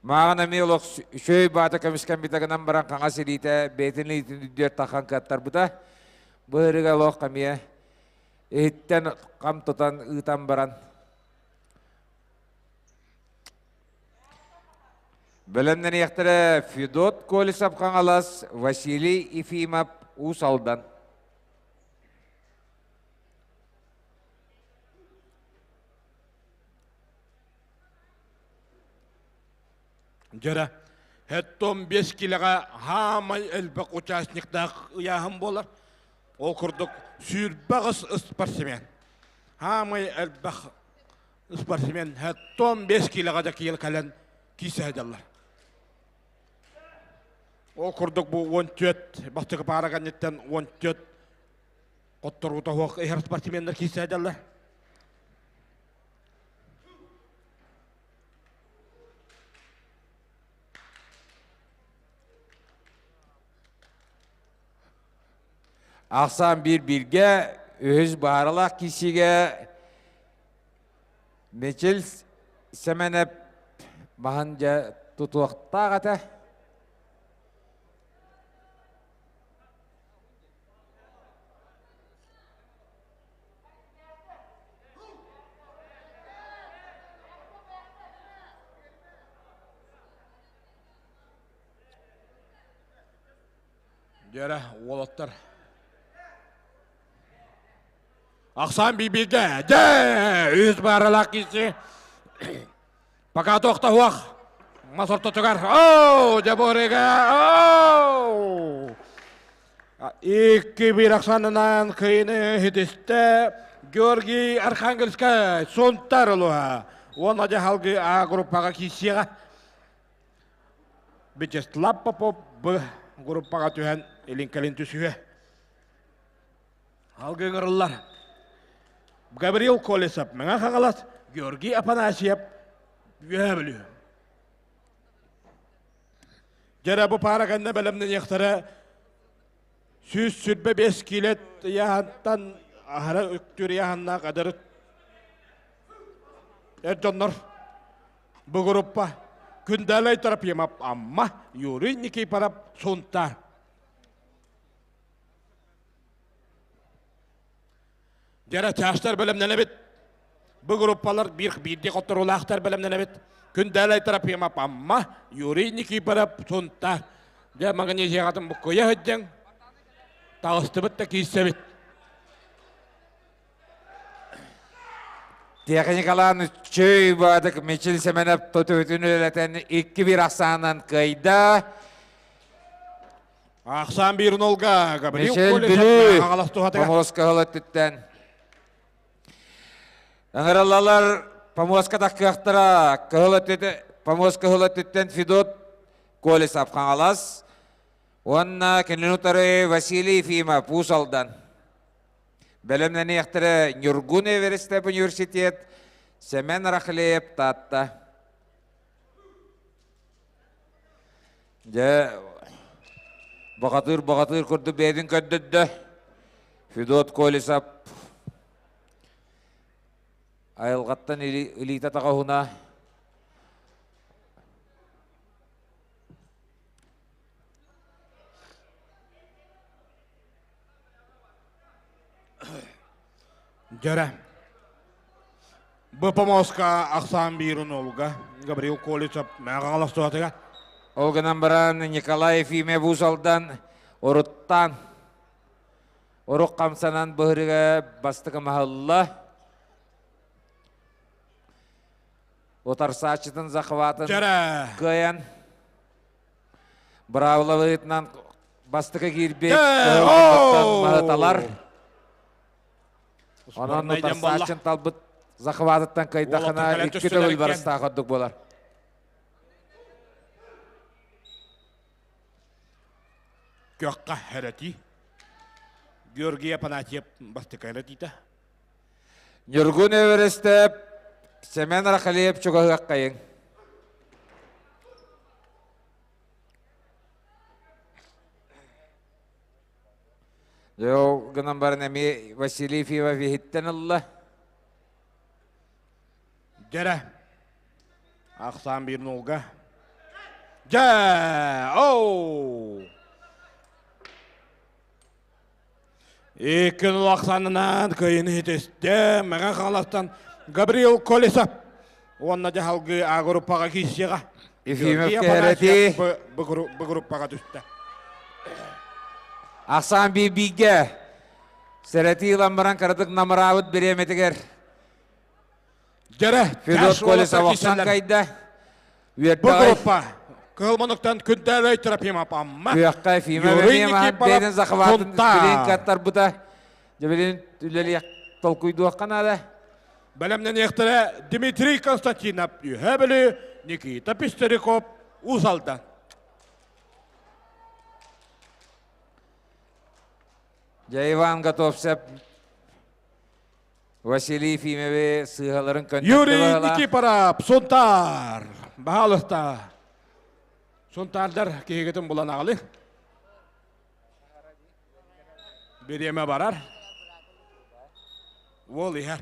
Мааҕын эмиэ олох үчүгэй баата көмүскэммитэ гынан баран хаҥас илиитэ бэйэтин илиитин үрдүгэр тахан кыаттарбыта. Бу ырыга олох эмиэ иһиттэн хам тутан ыытан баран Бэлэмнэниэхтэрэ Федот Колесов Хаҥалас, Василий Ефимов Уус Алдан. Дьэрэ, хэттон 5 килэҕэ хаамай элбэх участниктаах ыйааһын буолар. Ол курдук сүүрбэ спортсмен. Хаамай элбэх спортсмен 75 килоҕа да киил кэлэн киирсэ сылдьаллар. Ол курдук бу 14 бастакы паара кэнниттэн 14 хотторуута суох иһэр спортсменнар киирсэ сылдьаллар. Ахсаан биир бииргэ үһүс бааралаах киирсиигэ Мичил Сэмэнэп маһын дьэ тутуохтаах этэ. Дьэрэ, уолаттар. Ахсаан бииргэ. Дьэ, үс бааралаах киирси. Пока тохтоһуох. Мас ортотугар. Оу, дьэ буорига. Оу! 2-1 ахсаанынан кыйыны хитистэ Георгий Архангельскай Сунтар улуһа. Уонна дьэ халгы А группаҕа киирсиэҕэ. Вячеслав Попов Б группаҕа түһэн илин-кэлин түсүһүө. Алгы ыҥырыллар. Гаврил Колесов Мэҥэ Хаҥалас, Георгий Афанасьев Үөһээ Бүлүү. Дьэрэ бу паара кэннэ бэлэмнэниэхтэрэ 125 киилэ ыйааһынтан аһара үктүүр ыйааһыннаах эдэр эр дьоннор Бу группа Күндэлэй Трофимов Амма, Юрий Никифоров Сунтаар. Дьэрэ чаастар бэлэмнэнэбит. Бу группалар биир биирдии хотторуулаахтар бэлэмнэнэбит. Күндэлэй Трофимов Амма, Юрий Никифоров Сунтаар. Дьэ магнезияҕытын буккуйа сылдьыҥ. Таҕыстыбыт да киирсэбит. Техникалаан үчүгэй баадык Мичил Сэмэнэп тотуһутун үлэлэтэн 2-1 ахсаанан кыайда. Ахсаан биир нолга Гаврил Мичил Бүлүү Помоска кыһыл өттүттэн. Ыҥыраллалар Помоска тахкыахтара кыһыл өттүттэн Помоска кыһыл өттүттэн Федот Колесов Хаҥалас уонна кинини утары Василий Ефимов Уус Алдан. Бэлэмнэниэхтэрэ Ньургун Эверестеп университет, Сэмэн Рахлеев Таатта. Дьэ, баҕатыыр-баҕатыыр курдук бэйэтин көрдөрдө. Федот Колесов айылҕаттан илиитэ таҕаһына Дьэрэ. Бу помоска ахсаан биирин олга Гаврил Количев мэҕэ туһатыгар. Ол гынан баран Николай Ефимов Уус-Алдан уруттан урук хамсанан быһырыга бастакы маһылла. Утарсааччытын захватын кыайан быраабылабытынан бастакы киирбит маһыталар. Онон утарсааччын талбыт захватыттан кыайдахына икки төгүл барыстаах ордук буолар. Көххө хэрэтии. Георгий Апанатьев бастакы хэрэтиитэ. Ньургун Эверестеп, Семен Рахалиев чугаһыаххайыҥ. Дьэ ол гынан баран эмиэ Василий Ефимов иһиттэн ылла. Дьэрэ. Ахсаан биир нулга. Дьэ! Оу! Икки нул ахсаанынан кыайыны хитистэ Мэҥэ Хаҥаластан Гаврил Колесов уонна дьаһалгыы А группаҕа киирсиэҕэ. Ефимов кэһэрэтии. Б группаҕа түстэ. Ахсаан биир-бииргэ сэрэтии ылан баран кыратык намыраабыт бириэмэтигэр Дьэрэ, Федот Колесов охсон кайда. Бу группа кыһыл монуктан күндэлэй Трофимов Амма. Күөххэ Ефимов эмиэ бэйэтин захватын билин каттарбыта. Дьэ билин үлэлиэх толкуйдуохха наада. Бэлэмнэниэхтэрэ Дмитрий Константинов Үһэ Бүлүү, Никита Пестеряков Уус Алдан. Дьэ Иван Готовцев Василий Ефимови сыыһаларын көннөрдө Юрий Никифоров, Сунтаар. Баһаалыста. Сунтаардар киһигитин булан аҕалы. Бириэмэ барар. Уол иһэр.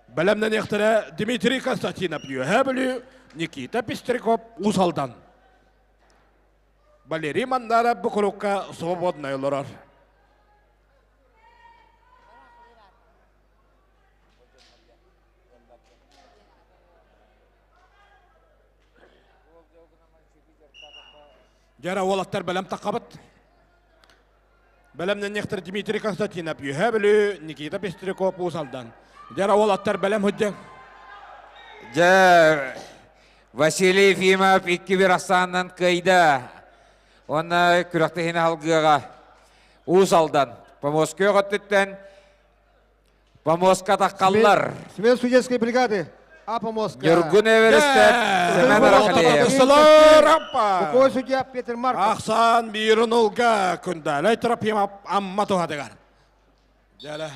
Бэлэмнэниэхтэрэ Дмитрий Константинов Үөһээ Бүлүү, Никита Пестряков Уус Алдан. Валерий Мандаров бу курукка свободнай олорор. Дьара уолаттар бэлэм таххабыт. Бэлэмнэнниэхтэр Дмитрий Константинов, Үөһээ Бүлүү, Никита Пестряков, Уус Алдан. Дьара уолаттар бэлэм сылдьыҥ. Дьэ, Василий Ефимов 2-1 ахсаанынан кыайда. Уонна күрэхтэһиини алгыаҕа Уус Алдан Помоскуя өттүттэн Помоска таххаллар. Смена судейской бригады. А Помоска. Ньургун Эверестеп, Семен Арахалеев. Боковой судья Петр Марков. Ахсан биирин улга күндэлэй Трофимов Амма туһатыгар. Дьэлэ.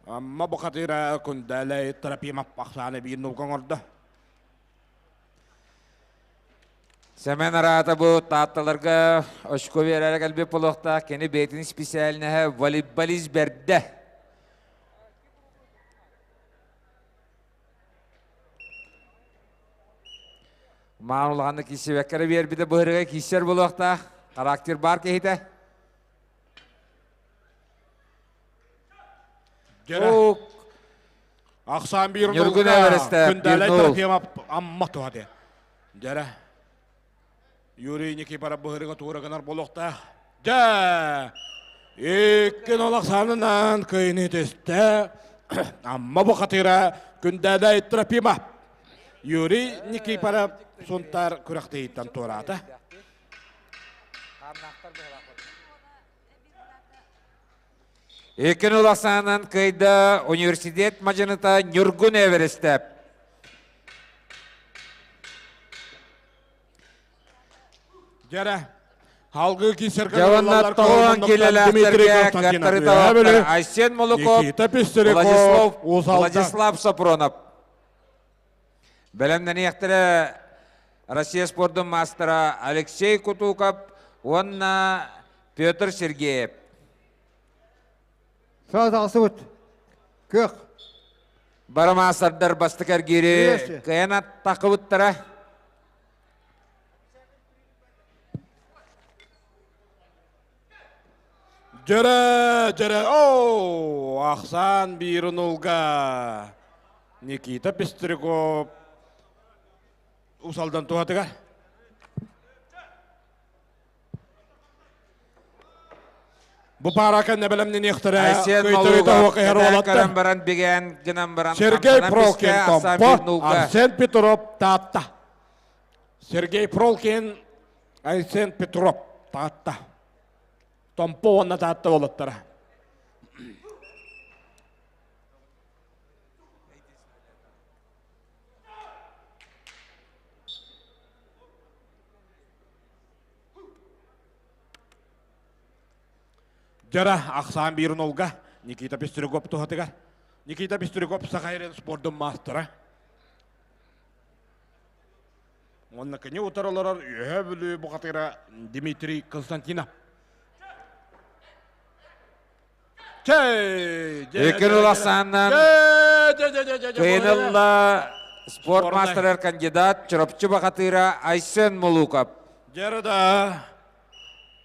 Амма бухатыра күндэлэй Трофимов Ахсааны биир нулга оҥордо. Сэмэн араата бу Таатталарга очко биэрэрэ кэлбит буолуохтаах. Кини бэйэтин специальноһа волейболист бэрдэ. Маан улаханнык киирсибэккэ эрэ биэрбитэ быһырыга киирсэр буолуохтаах. Характер баар киһитэ. Дьэрэ. Ахсаан биир Ньургун Эверестэ, Күндэлэй 1-0. Трофимов Амма туһа диэн. Дьэрэ. Юрий Никифоров быһырыга туора гынар буолуохтаах. Дьэ! Икки нол ахсаанынан кыайыны түстэ. Амма бухатыыра Күндэлэй Трофимов. Юрий Никифоров Сунтаар күрэхтэһииттэн туораата. Икки нул ахсаанынан кыайда университет мадьыныта Ньургун Эверестеп. Дьэрэ, халгыы киисэргэ Дьэ тоҕон килэлээхтэргэ каттары талаптар Айсен Молоков, Владислав, Владислав Сапронов. Бэлэмнэниэхтэрэ Россия спордун маастара Алексей Кутуков уонна Петр Сергеев. Саас тахсыбыт. Кыах. Бары маастардар бастакы эргиири кыайан таххыбыттара. Дьөрө, дьөрө, оу, ахсаан биир нулга. Никита Пестряков Усалдан туһатыгар. Бу пара кэннэ бэлэмнэниэхтэрэ Айсен Малуга көрөн баран бигээн гынан баран Сергей Пролкин Томпо, Арсен Петров Таатта. Сергей Пролкин, Айсен Петров Таатта. Томпо уонна Таатта уолаттара. Дьара ахсаан биир нолга Никита Пестряков туһатыгар. Никита Пестряков Саха сирин спордун маастара. Уонна кини утары олорор Үөһээ Бүлүү бухатыра Дмитрий Константинов. Икки Улахсааннан кыайынылла спорт маастарыгар кандидат Чурапчы бахатыыра Айсен Мулуков. Дьарыда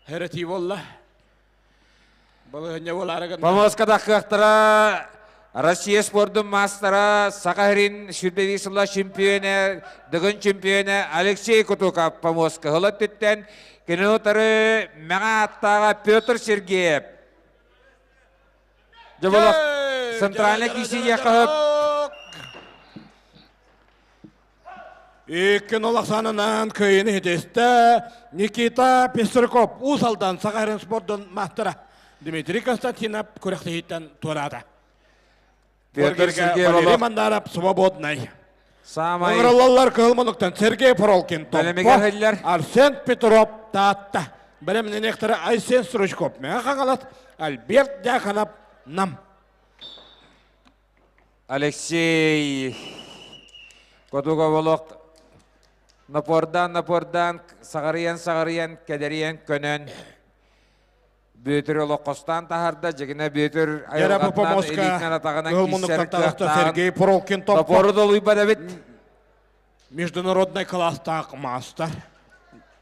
херетии буолла. Балыһынньа буолаары Помоска таххыахтара Россия спордун маастара, Саха сирин сүүрбэ сылла чемпионэ, Дыгын чемпионэ Алексей Кутуков помоска ыла өттүттэн кинини утары мэҥэ ааттааҕа Петр Сергеев. Дьоболох центральный киисийэ хаһып. Икки олахсанынан кыайыны хитистэ Никита Пестряков Уус Алдан Саха сирин спордун маастара Дмитрий Константинов күрэхтэһииттэн туораата. Петр Сергеев Валерий Мандаров свободный. Самай Ыҥырыллаллар кыһыл мунуктан Сергей Пролкин Томпо, Арсен Петров Таатта. Бэлэмнэниэхтэрэ Айсен Стручков Мэҥэ Хаҥалас, Альберт Дьяконов Нам. Алексей Кодуговолох напордаан-напордаан саҕарыйан-саҕарыйан кэдэрийэн көнөн Бүөтүр олоххостаан таһарда, дьигинэ Бүөтүр айылҕаттан илиитинэн атаҕынан киирсэр кыахтааҕын Сергей Пролкин топору долуйбат эбит. Международный класстаах маастар.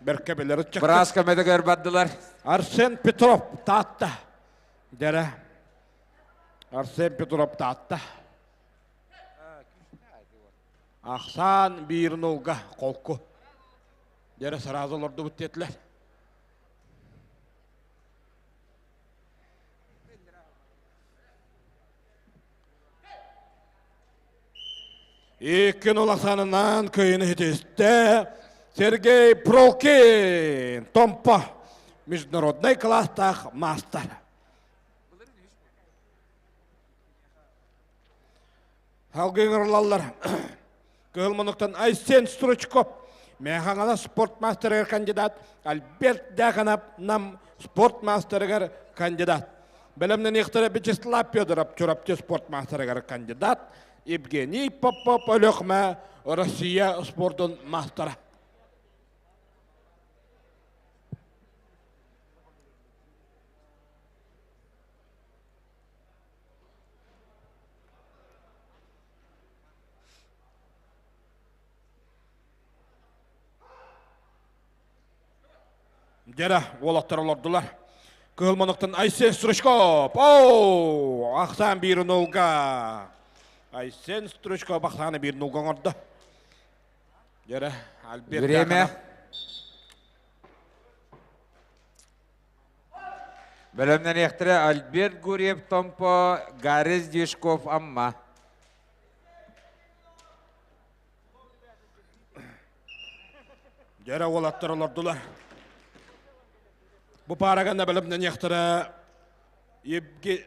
Бэркэ билэр ыччакка. Быраас көмөтө көрбардылар. Арсен Петров Таатта. Дэрэ. Арсен Петров Таатта. Ахсаан биир нулга холку. Дэрэ сразу олордубут диэтилэр. Икки улаханынан кыйын хитистэ Сергей Пролкин, Томпо, международный класстаах маастар. Салгыы Кыһыл мунуктан Айсен Стручков, Мэхаҥала спорт мастерыгар кандидат Альберт Дяконов Нам спорт мастерыгар кандидат. Бэлэмнэниэхтэрэ Вячеслав Федоров Чурапчы спорт мастерыгар кандидат, Евгений Попов Өлөхмө Россия спордун мастера. Дьэрэ, уолаттар олордулар. Кыһыл моноктон Айсен Стручков. Оу! Ахсаан биир нулга. Айсен Стручков ахсааны биир нулга оҥордо. Дьэрэ, Альберт Время. Бэлэмнэниэхтэрэ Альберт Гурьев Томпо, Гарис Дьюшков Амма. Дьэрэ уолаттар олордулар. Бу паараганда бэлэмнэниэхтэрэ Евгений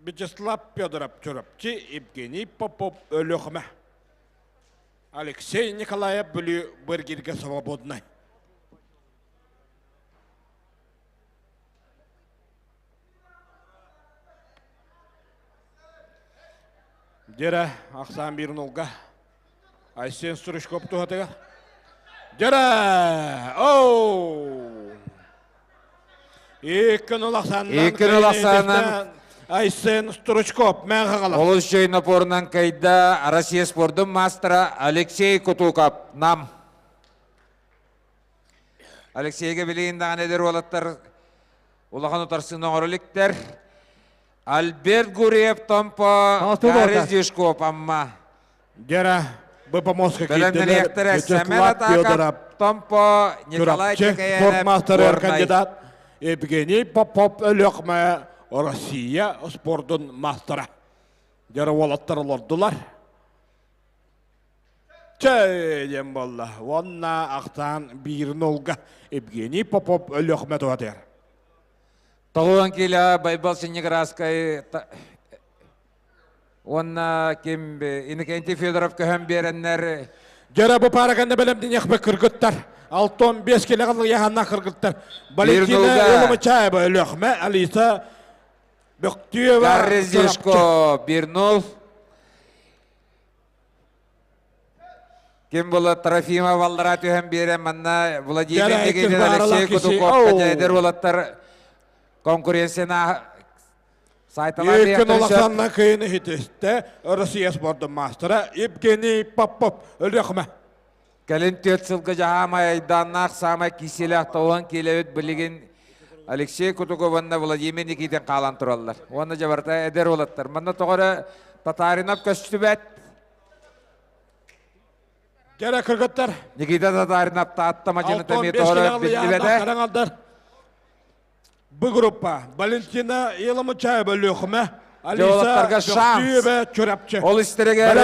Вячеслав Федоров Чурапчы, Евгений Попов Өлүөхүмэ. Алексей Николаев Бүлүү Быргиргэ свободнай. Дьэрэ, ахсаан биир нулга. Айсен Стручков туһатыгар. Дьэрэ! Оу! Икки нул ахсаанынан Икки нул ахсаанынан Айсен Стручков мээн хаҥалас. Олус үчүгэй напорунан кыайда Россия спордун маастара Алексей Кутуков Нам. Алексейга билигин даҕаны эдэр уолаттар. Улахан утарсыыны оҥоро иликтэр. Альберт Гурьев Томпо, Гарри Зюшков Амма. Гера БПМОСка киирдилэр. Семен Атаков, Томпо, Николай Чекаянов, спортмастер кандидат Евгений Попов Өлөкмө Россия спордун мастера. Гера уолаттар олордулар. Чэ диэн буолла. Уонна ахтаан биир нолга Евгений Попов Өлөкмө туһатыар. Тоҕуон киилэ Байбал Синеградскай уонна ким Иннокентий Федоров көһөн биэрэннэр Дьара бу паараканна бэлэмниниэхпэ кыргыттар. 65 килэ яханна кыргыттар. Валентина Иломачаева Өлөхмө, Алиса Бөхтүева Гарризишко Бирнул Ким була Трофимов аллара түһэн биэрэн манна Владимир Никитин Алексей Кутуков эдэр уолаттар конкуренцияны сайталар Еркин Улаханна кыйын иһитистэ Россия спордун маастара Евгений Попов Өлүөхүмэ. Кэлин түөрт сылга жаһаамай айдааннаах саамай киселээх тоҕуһан киилэбит билигин Алексей Кутуков уонна Владимир Никитин хаалан тураллар. Уонна дьабарта эдэр уолаттар. Манна тоҕо эрэ Татаринов көстүбэт. Кэрэ кыргыттар. Никита Татаринов Таатта мадьыны эмиэ тоҕо эрэ биллибэтэ. Бу группа Валентина Еламучаева Өлүөхүмэ, Алиса Бөхтүөбэ Чурапчы. Ол истэригэр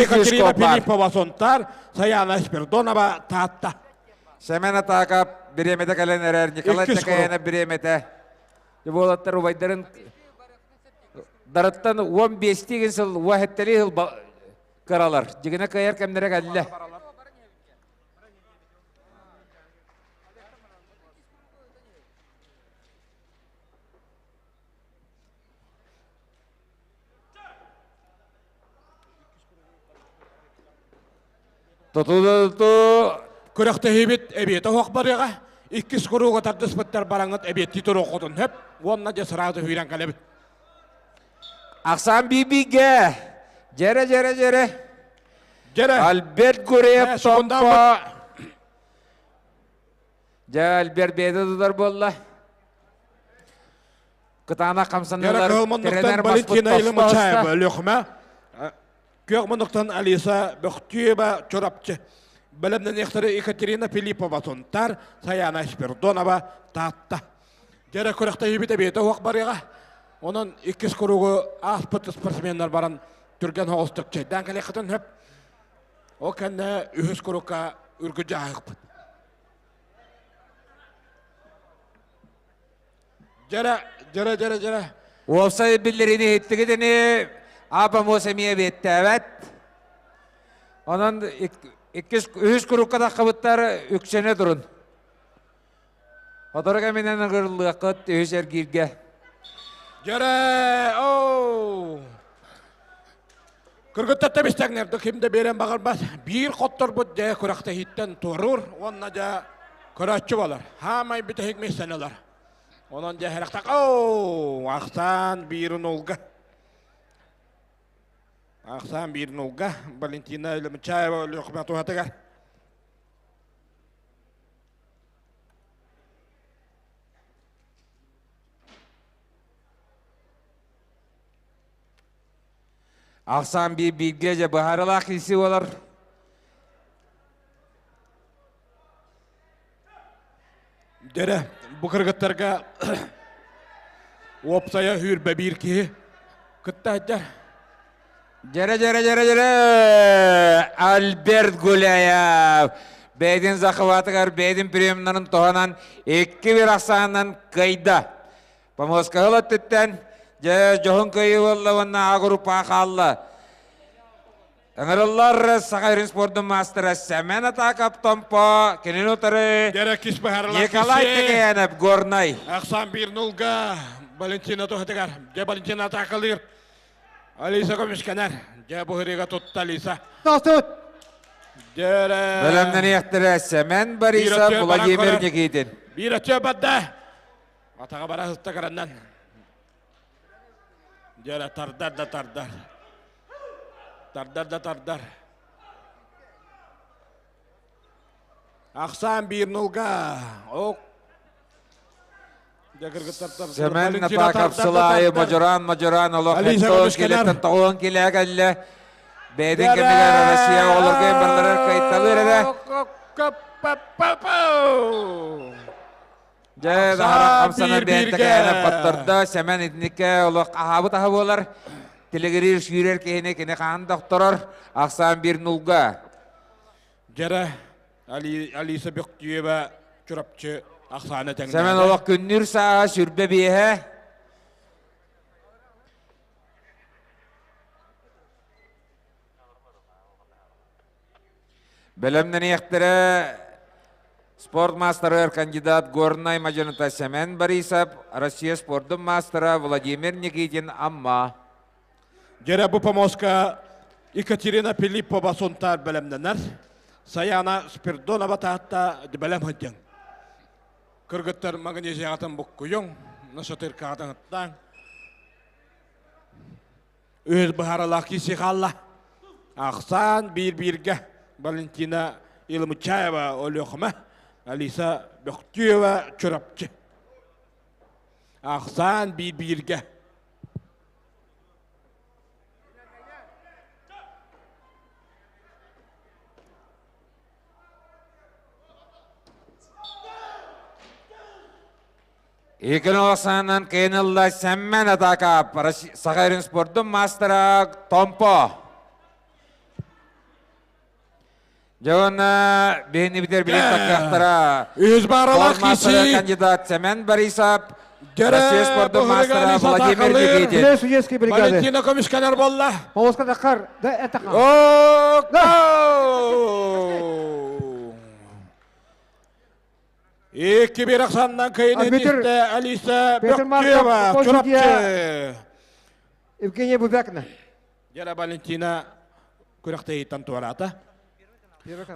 Екатерина Филиппова Сунтаар, Саяна Спирдонова Таатта. Семен Атакап бириэмэтэ кэлэн эрэр, Николай Такаянов бириэмэтэ. Буолаттар убайдарын дарыттан 15 сыл уаһеттери сыл кыралар. Дьигинэ кыайар кэмнэрэ кэллэ. Туту Күрэхтэһиибит эбиэтэ оһох барыаҕа. Иккис курууга тардыспыттар бараҥҥыт эбиэттии туруоххутун сөп уонна дьэ сразу сүүрэн кэлэбит. Ахсаан биибигэ. Дьэрэ дьэрэ дьэрэ. Дьэрэ. Альберт Гуреев Томпо. Дьэ Альберт бэйэтэ тутар буолла. Кытаанах хамсаныылар тренер Валентина Илымачаева Өлүөхүмэ. Күөх муннуктан Алиса Бөхтүева Чурапчы. Бэлэмнэниэхтэри Екатерина Филиппова Сунтар, Саяна Спирдонова Таатта. Дьэрэ күрэхтэһиибит эбиэтэ уох барыаҕа. Онон иккис куругу ааспыт спортсменнар баран түргэн соҕустук чэйдээн кэлиэххитин сөп. Ол кэннэ үһүс курукка үргү дьааһыкпыт. Дьэрэ, дьэрэ, дьэрэ, дьэрэ. Уопсай биллэриини иһиттигит ини Аапа эмиэ эбиэттээбэт. Онон иккис, үһүс курукка таххыбыттар үксэнэ турун. Сотору кэминэн ыҥырыллыаххыт үһүс эргииргэ. Дьэрэ, оу! Кыргыттар тэбистэҥнэр да ким да биэрэн баҕарбат. Биир хотторбут дьэ күрэхтэһииттэн туоруур уонна дьэ көрөөччү буолар. Хаамай бүтэһик миэстэни ылар. Онон дьэ хэрэхтэх оу! Ахсаан биир нулга. Ахсаан биир нулга Валентина Өлөмүчаева Өлүөхүмэ туһатыгар. Ахсаан биир бииргэ дьэ быһаарылаах киирсии буолар. Дэрэ, бу кыргыттарга уопсайа сүүрбэ биир киһи кытта сылдьар. Дьэрэ, дьэрэ, дьэрэ, дьэрэ! Альберт Гуляев бэйэтин захватыгар бэйэтин приемнарын туһанан икки бір ахсаанынан кыайда. Помоскаһыл өттүттэн дьэ дьоһун кыайыы буолла уонна А группаҕа хаалла. Ыҥырыллар Саха Ирин спордун маастара Сэмэн Атаков Томпо, кинини утары Николай Текеянов Горнай. Ахсан биир нулга Валентина туһатыгар. Дьэ Валентина атаакалыыр. Алиса көмүскэнэр. Дьэ бу ырыга тутта Алиса. Тостут. Дьэрэ. Бэлэмнэниэхтэрэ Сэмэн Борисов, Владимир Никитин. Биир өтө бадда. Атаҕа бара сытта кыраннан. Дьэрэ тардар да тардар. Тардар да тардар. Ахсаан биир нулга. Ок. Семен Напаков сылайы модьуран модьуран олох хеттон килеттен тоҕуон килэ кэллэ. Бэйдин кэмигэр Россия оҕолорго барыларар кыайталыыр эрэ. Дьэ, даһара хамсанар бэйэнтэкээнэ хоттордо. Семен итиникке олох аһаабыт аһа буолар. Тилигириир сүүрэр киһини кини хаан да охторор. Ахсаан бир нулга. Дьэрэ Алиса Бөхтүева Чурапчы ахсаана тэҥнээтэ. Сэмэн олох күннүүр сааһа сүрбэ биэһэ. Бэлэмнэниэхтэрэ спорт маастарыгар кандидат Горнай мадьыныта Сэмэн Борисов, Россия спордун маастара Владимир Никитин Амма. Дьэрэ бу помоска Екатерина Филиппова Сунтаар бэлэмнэнэр. Саяна Спирдонова Таатта бэлэм сылдьыҥ. Кыргыттар магнезияҕытын буккуйуҥ, нашатыркаҕытын ыттааҥ. Үһүс быһааралаах киси хаалла. Ахсаан биир-бииргэ Валентина Илымычаева Өлүөхүмэ, Алиса Бөхтүева Чурапчы. Ахсаан биир-бииргэ. Икин олохсаанан кыйынылла Сэммэн атака Саха эрин спордун маастара Томпо. Дьэ уонна биһини битэр билин таккахтара Үс баралах киси кандидат Семен Борисов, Россия спордун маастара Владимир Никитин. Судейской бригады. Валентина көмүскэнэр болла. Полоска тахар, да это Икки бир ахсаннан кыйын этистэ Алиса Бөктүева, Чурапчы. Евгения Бубякина. Дьэ Валентина күрэхтэһииттэн туораата.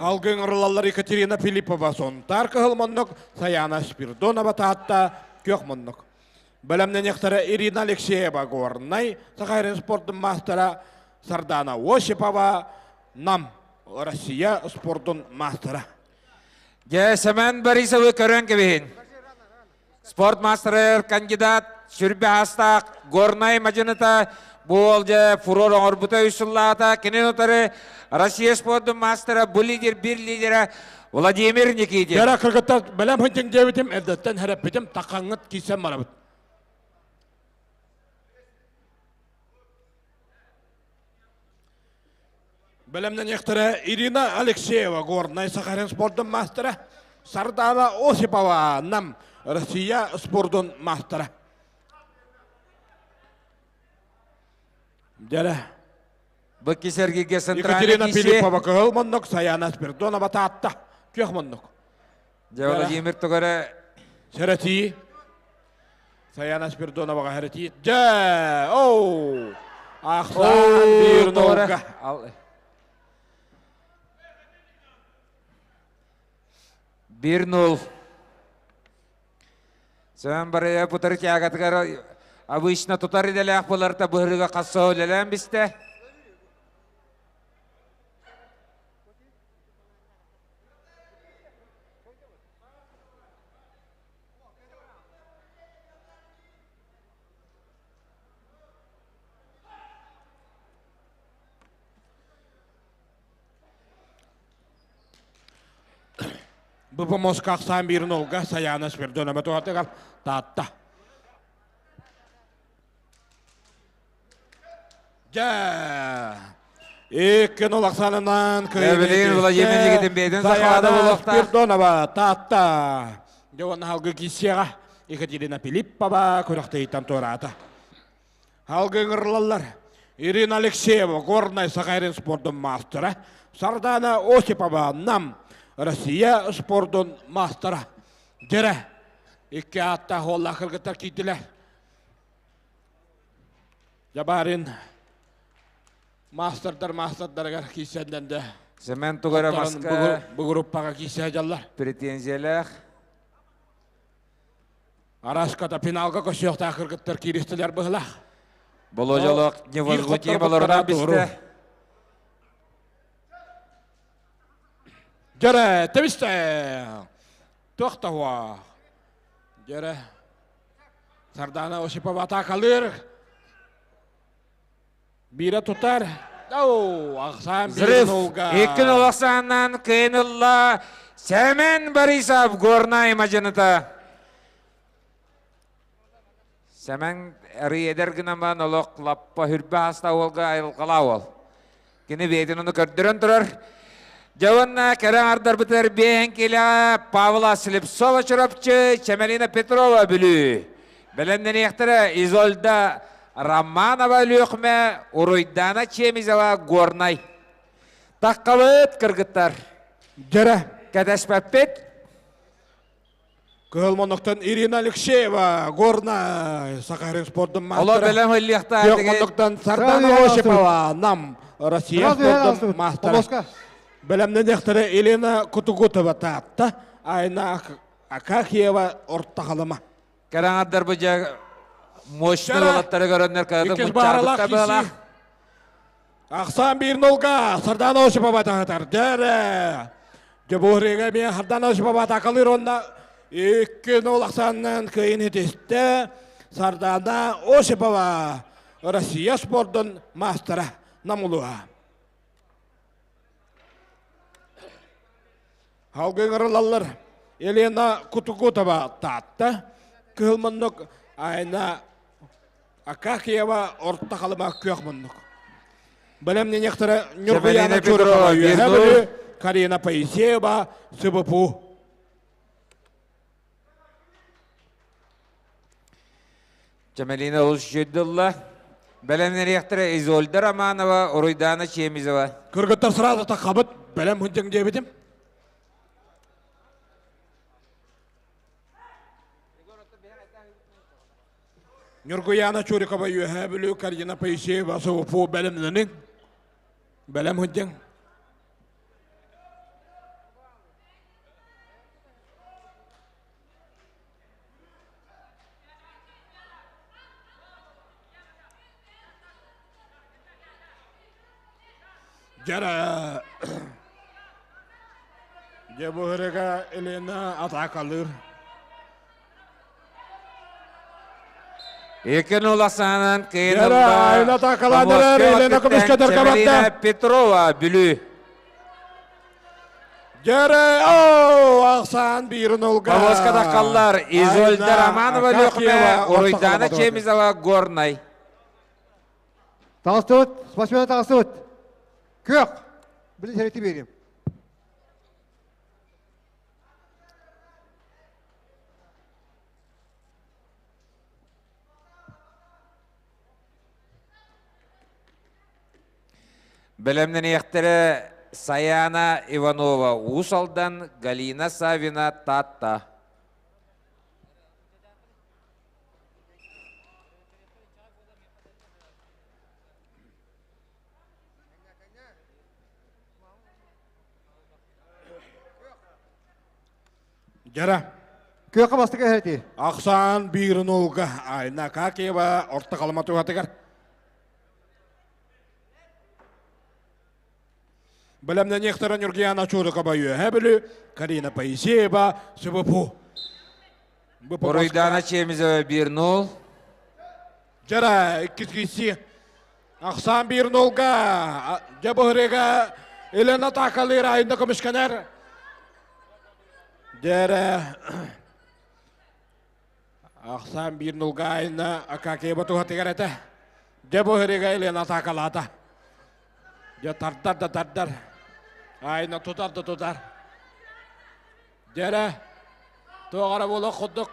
Алгын ырылаллар Екатерина Филиппова Сонтар кыһыл моннук, Саяна Спирдонова Таатта күөх моннук. Бэлэмнэниэхтэрэ Ирина Алексеева Горнай, Сахарин спордун маастара Сардана Осипова, Нам, Россия спордун маастара. Дьэ, Семен Борисовы көрөн кэбиһин. Спорт маастарыгар кандидат сүрбэ астаах Горнай мадьыныта бу дьэ фурор оҥорбута үс сыллаата. Кини утары Россия спордун маастара бу лидер бир лидера Владимир Никитин. Дьара кыргыттар бэлэм хынтыҥ диэбитим, эрдэттэн хэрэппитим, таххаҥҥыт киирсэн барабыт. Бэлэмнэниэхтэрэ Ирина Алексеева, Горнай Сахарин спордун маастара, Сардана Осипова, Нам, Россия спордун маастара. Дьэрэ. Бу кисэргигэ центральный Екатерина Филиппова кыһыл муннук, Саяна Спирдонова Таатта, күөх муннук. Дьэ, Владимир тугара Сэрэтии. Саяна Спирдоноваҕа хэрэтии. Дьэ, оу! Ахсаан биир нолга. Бир нул. Сөн барыya путары тягатыгар обычно тутар иделээх боларта быһырыга хасса үлэлээн бистэ. Бу Москва ахсаан биирин Олга Саяна Спирдонова туһатыгар Таатта. Дьэ, икки нол ахсаанынан Эвелин Владимир Никитин бэйэтин сахалаада буолуохтаах. Спирдонова Таатта. Дьэ уонна халгы киссиэҕэ Екатерина Филиппова күрэхтэһииттэн туораата. Халгы ыҥырылаллар. Ирина Алексеева, Горнай Сахарин спордун маастара, Сардана Осипова, Нам, Россия спордун маастара. Дьэрэ, икки ааттаах уоллаах кыргыттар киирдилэр. Дьабарин маастардар маастардарыгар киирсэннэн да Семен тугара маска бу группаҕа киирсэ дьаллар. Претензиялаах. Араската финалга көсүөхтээх кыргыттар кииристилэр быһылаах. Болодьолох невозмутимо олорунан бистэ. Дьэрэ, тэбистэ. Туох да Дьэрэ. Сардана Осипова атаакалыыр. Биирэ тутар. Оу, ахсаан Взрыв. Икки нол ахсаанынан кыайын ылла Сэмэн Борисов Горнай мадьыныта. Сэмэн арый эдэр гынан баран олох лаппа хүрбэ хаста уолга айылҕалаа уол. Кини бэйэтин ону көрдөрөн турар. Дьэ уонна кэрэ аҥардарбытыгар биэһэн килэҕэ Павла Слепцова Чурапчы, Чэмэлина Петрова Бүлүү. Бэлэмнэниэхтэрэ Изольда Романова Өлүөхүмэ, Уруйдаана Чемизова Горнай. Таххабыт кыргыттар. Дьэрэ. Кэтэспэппит. Кыһыл монуктан Ирина Алексеева, Горнай, Сахарин спордун мастера. Олор бэлэм ыллыахтаах. Күөх монуктан Сардана Осипова, Нам, Россия спордун мастера. Бэлэмнэниэхтэрэ Елена Кутугутова Таатта, Айна Акакиева Орто Халыма. Кэрэҥэрдэр бу дьэ мощный уолаттары көрөннөр кыратык муччаарбыттар быалаах. Ахсаан биир нолга Сардана Осипова таһытар. Дьэрэ. Дьобуһурига эмиэ Сардана Осипова атакалыыр онно 2-0 ахсаанынан кыайын итистэ. Сардана Осипова Россия спордун маастара Намулуа. Халгы ыҥырылаллар. Елена Кутугутова Таатта, Кыһыл муннук Айна Акакиева Орто Халыма Күөх муннук. Бэлэмнениэхтэрэ Ньургуяна Чурова Үөһэ Бүлүү, Карина Поисеева СБПУ. Чэмэлиинэ олус үчүгэй Бэлэмнэриэхтэрэ Изольда Романова, Уруйдаана Чемизова. Кыргыттар сразу таххабыт, бэлэм хунтиҥ диэбитим. Ньургуяна Чурикова Үөһээ Бүлүү, Карина Поисеева СВПУ бэлэмнэниҥ. Бэлэм хунтиҥ. Дьара дьэ бу ырыга Елена атаакалыыр. Икки уласаанан Дьара Айна атаакалааннар Елена көмүскэтэр кабатта. Петрова Бүлүү. Дьэрэ, оо, ахсаан биирин олга. Повозкада қаллар Изольда Романова Лөхме, Уруйдана Чемизова Горнай. Таҕыстыбыт, спортсмен таҕыстыбыт. Күөх, билин сэрэти берем. Бэлэмнэниэхтэрэ Саяна Иванова Уус Алдан, Галина Савина Таатта. Дьара. Күөххэ бастакы эһэти. Ахсаан биирин олга Айна Какиева орто халыма туһатыгар. Бэлэмнэниэхтэрэ Ньургуяна Чурукова Үөһээ Бүлүү, Карина Поисеева СВПУ. Буруйдаана Чемизова 1-0. Дьара, иккис киси. Ахсаан 1-0-га Дьабыһырыга Елена Такалыр айында көмүскэнэр. Дьэрэ Ахсаан биир нулга айна Акакиева туһатыгар этэ. Дьэ бу һырига Елена атаакалаата. Дьэ тардар да тардар. Айна тутар да тутар. Дьэрэ туох эрэ буолуох курдук.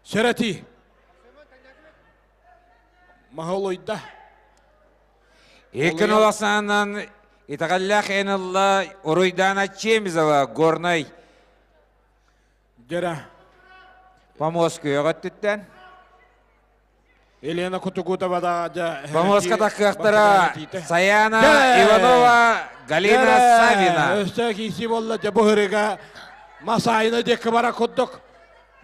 Сэрэтии. Маһолуйда. Икки нуласаанан итэҕэллээх эн ылла Уруйдаана Чемизова Горнай. Дьэрэ. Помост күөх өттүттэн. Елена Кутугутова да дьэ Помостка таххыахтара Саяна Иванова, Галина Савина. Өстө киси болла дьэ бу һырыга Масайына диэки бара курдук.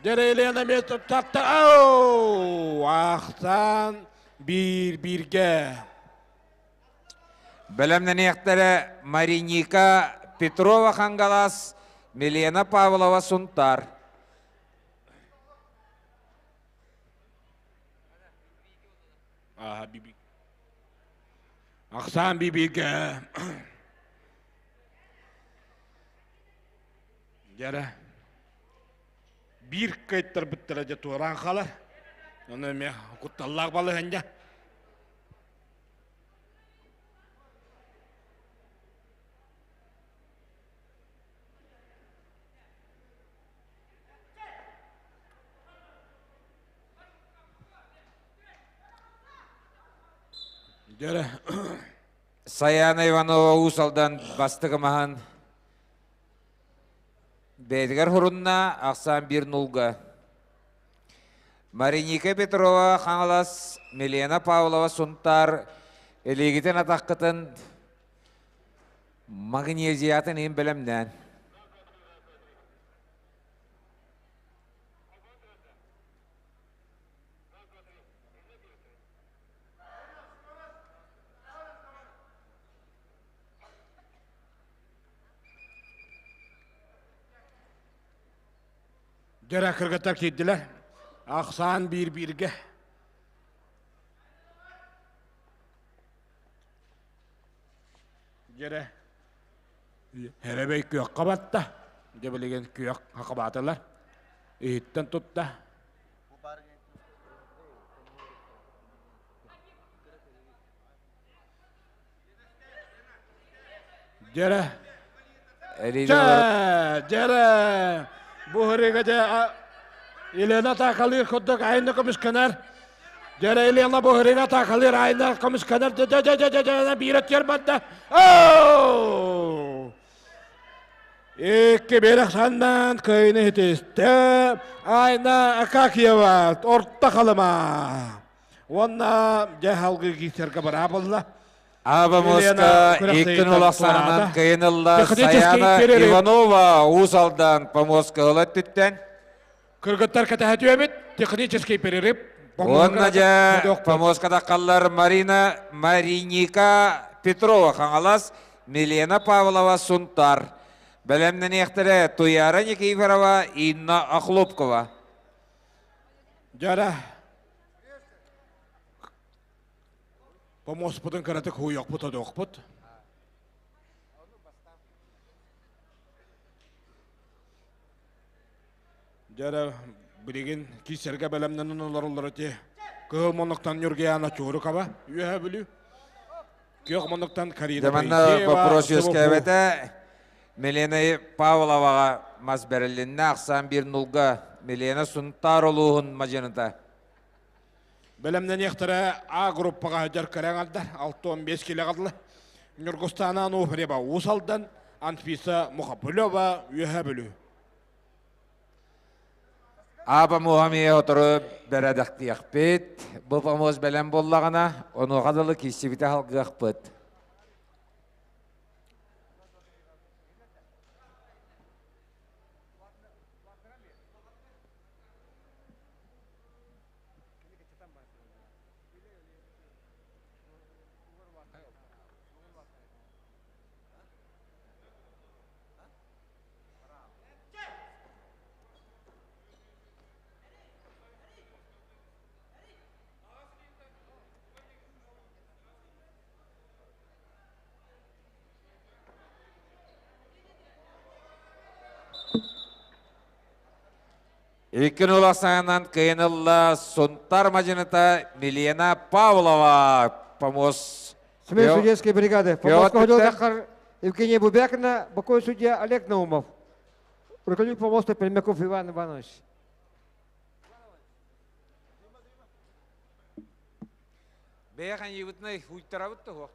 Дьэрэ Елена метр тарта. Оу! Ахтан биир бииргэ. Бэлэмнэниэхтэрэ Мариника Петрова Хангалас, Милена Павлова Сунтар. Ахсаан бибигэ Дьэрэ биир кыайтарбыттара дьэ туораан хаалар. Ону эмиэ кутталлаах балаһыанньа. Дьэрэ Саяна Иванова Уус Алдан бастакы маһын бэйэтигэр хурунна, ахсаан биир нулга. Мариника Петрова Хаҥалас, Милена Павлова Сунтаар илиигитин атаххытын магнезиятын иһин бэлэмнээн. Дьэрэ кыргыттар киирдилэр. Ахсаан биир-бииргэ. Дьэрэ Эрэбэй күөххэ батта. Дьэ билигин күөх хакабаатылар. Иһиттэн тутта. Дьэрэ. Дьэ, дьэрэ. Бу хырыга дьэ Елена атаакалыыр курдук айна көмүскэнэр. Дьэрэ Елена бу хырыга атаакалыыр айна көмүскэнэр. Дьэ, дьэ, дьэ, дьэ, дьэ, биир өттүгэр барда. Оу! Икки биэрэх саннан кыайыны хитистэ. Айна Акакиева орто халыма. Уонна дьэ халгыы киирсэргэ быраабылла. Аба Моска иккин улахсаанан кыйын ылла Саяна Иванова Уус Алдан помоска ыла өттүттэн. Кыргыттар кэтэһэтүөбүт технический перерыв. Уонна дьэ помоска таххаллар Марина Мариника Петрова Хаҥалас, Милена Павлова Сунтар. Бэлэмнэниэхтэрэ Туяра Никифорова, Инна Охлопкова. Дьара Помоспутун кыратык хуйохпут одуохпут. Дьэрэ билигин киисэргэ бэлэмнэнэн олороллор ити. Кыһыл монуктан Нюргияна Чурукова, Үөһэ Бүлүү. Күөх монуктан Карина Манна вопрос үөскээбэтэ. Милена Павловаҕа мас бэрилиннэ ахсаан биир нулга Милена Сунтаар улууһун мадьыныта. Бэлэмнэниэхтэрэ А группаҕа сылдьар кэрэ аҥардар 65 килоҕа дылы. Ньургустаана Ануфриева Уус Алдан, Анфиса Мухапылева Үөһээ Бүлүү. Аба муһамия отору бэрэдэхтиэхпит. Бу помоз бэлэм буоллаҕына, онуоха дылы киирсибитэ халгыахпыт. Иккин уласаанан кыйынылла Сунтар мадьыныта Милена Павлова помост. Смесь судейской бригады. Помост Дахар Евгения Бубякина, боковой судья Олег Наумов. Руководитель помоста Пермяков Иван Иванович. Бэйэхэн йыбытнай хуйтарабыт да хуохт.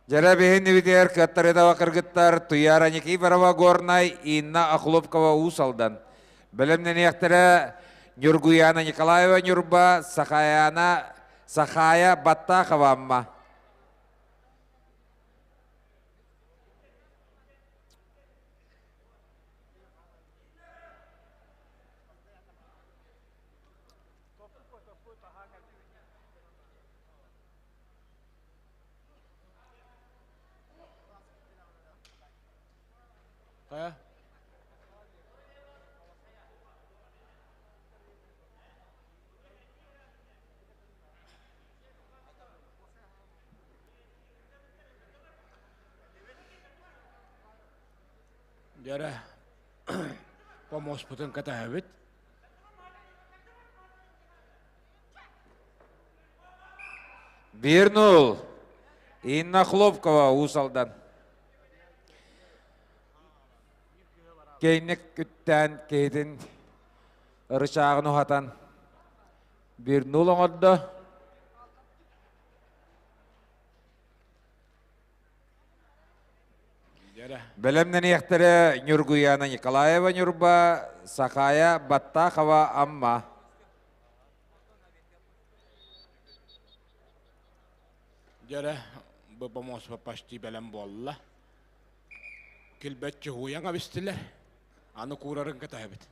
Дьэрэ биһин кыаттарыдава кыргыттар Туяра Никифорова Горнай, Инна Охлопкова Уус Алдан. Бэлэмнэниэхтэрэ Ньургуяна Николаева Ньурба, Сахаяна Сахая Баттахова Амма. Хайа? Дьэрэ, помоспутун кэтэһэбит. Биир нул. Инна Хлопкова, Уус Алдан. Кейник күттээн киһитин ырычааҕын уһатан биир нул оҥордо. Бэлэмнэниэхтэрэ Ньургуяна Николаева Ньурба, Сахая Баттахова Амма. Дьэрэ, бу помосва почти бэлэм буолла. Килбэччи хуйаҥа бистилэр. Аны куурарын кэтэһэбит.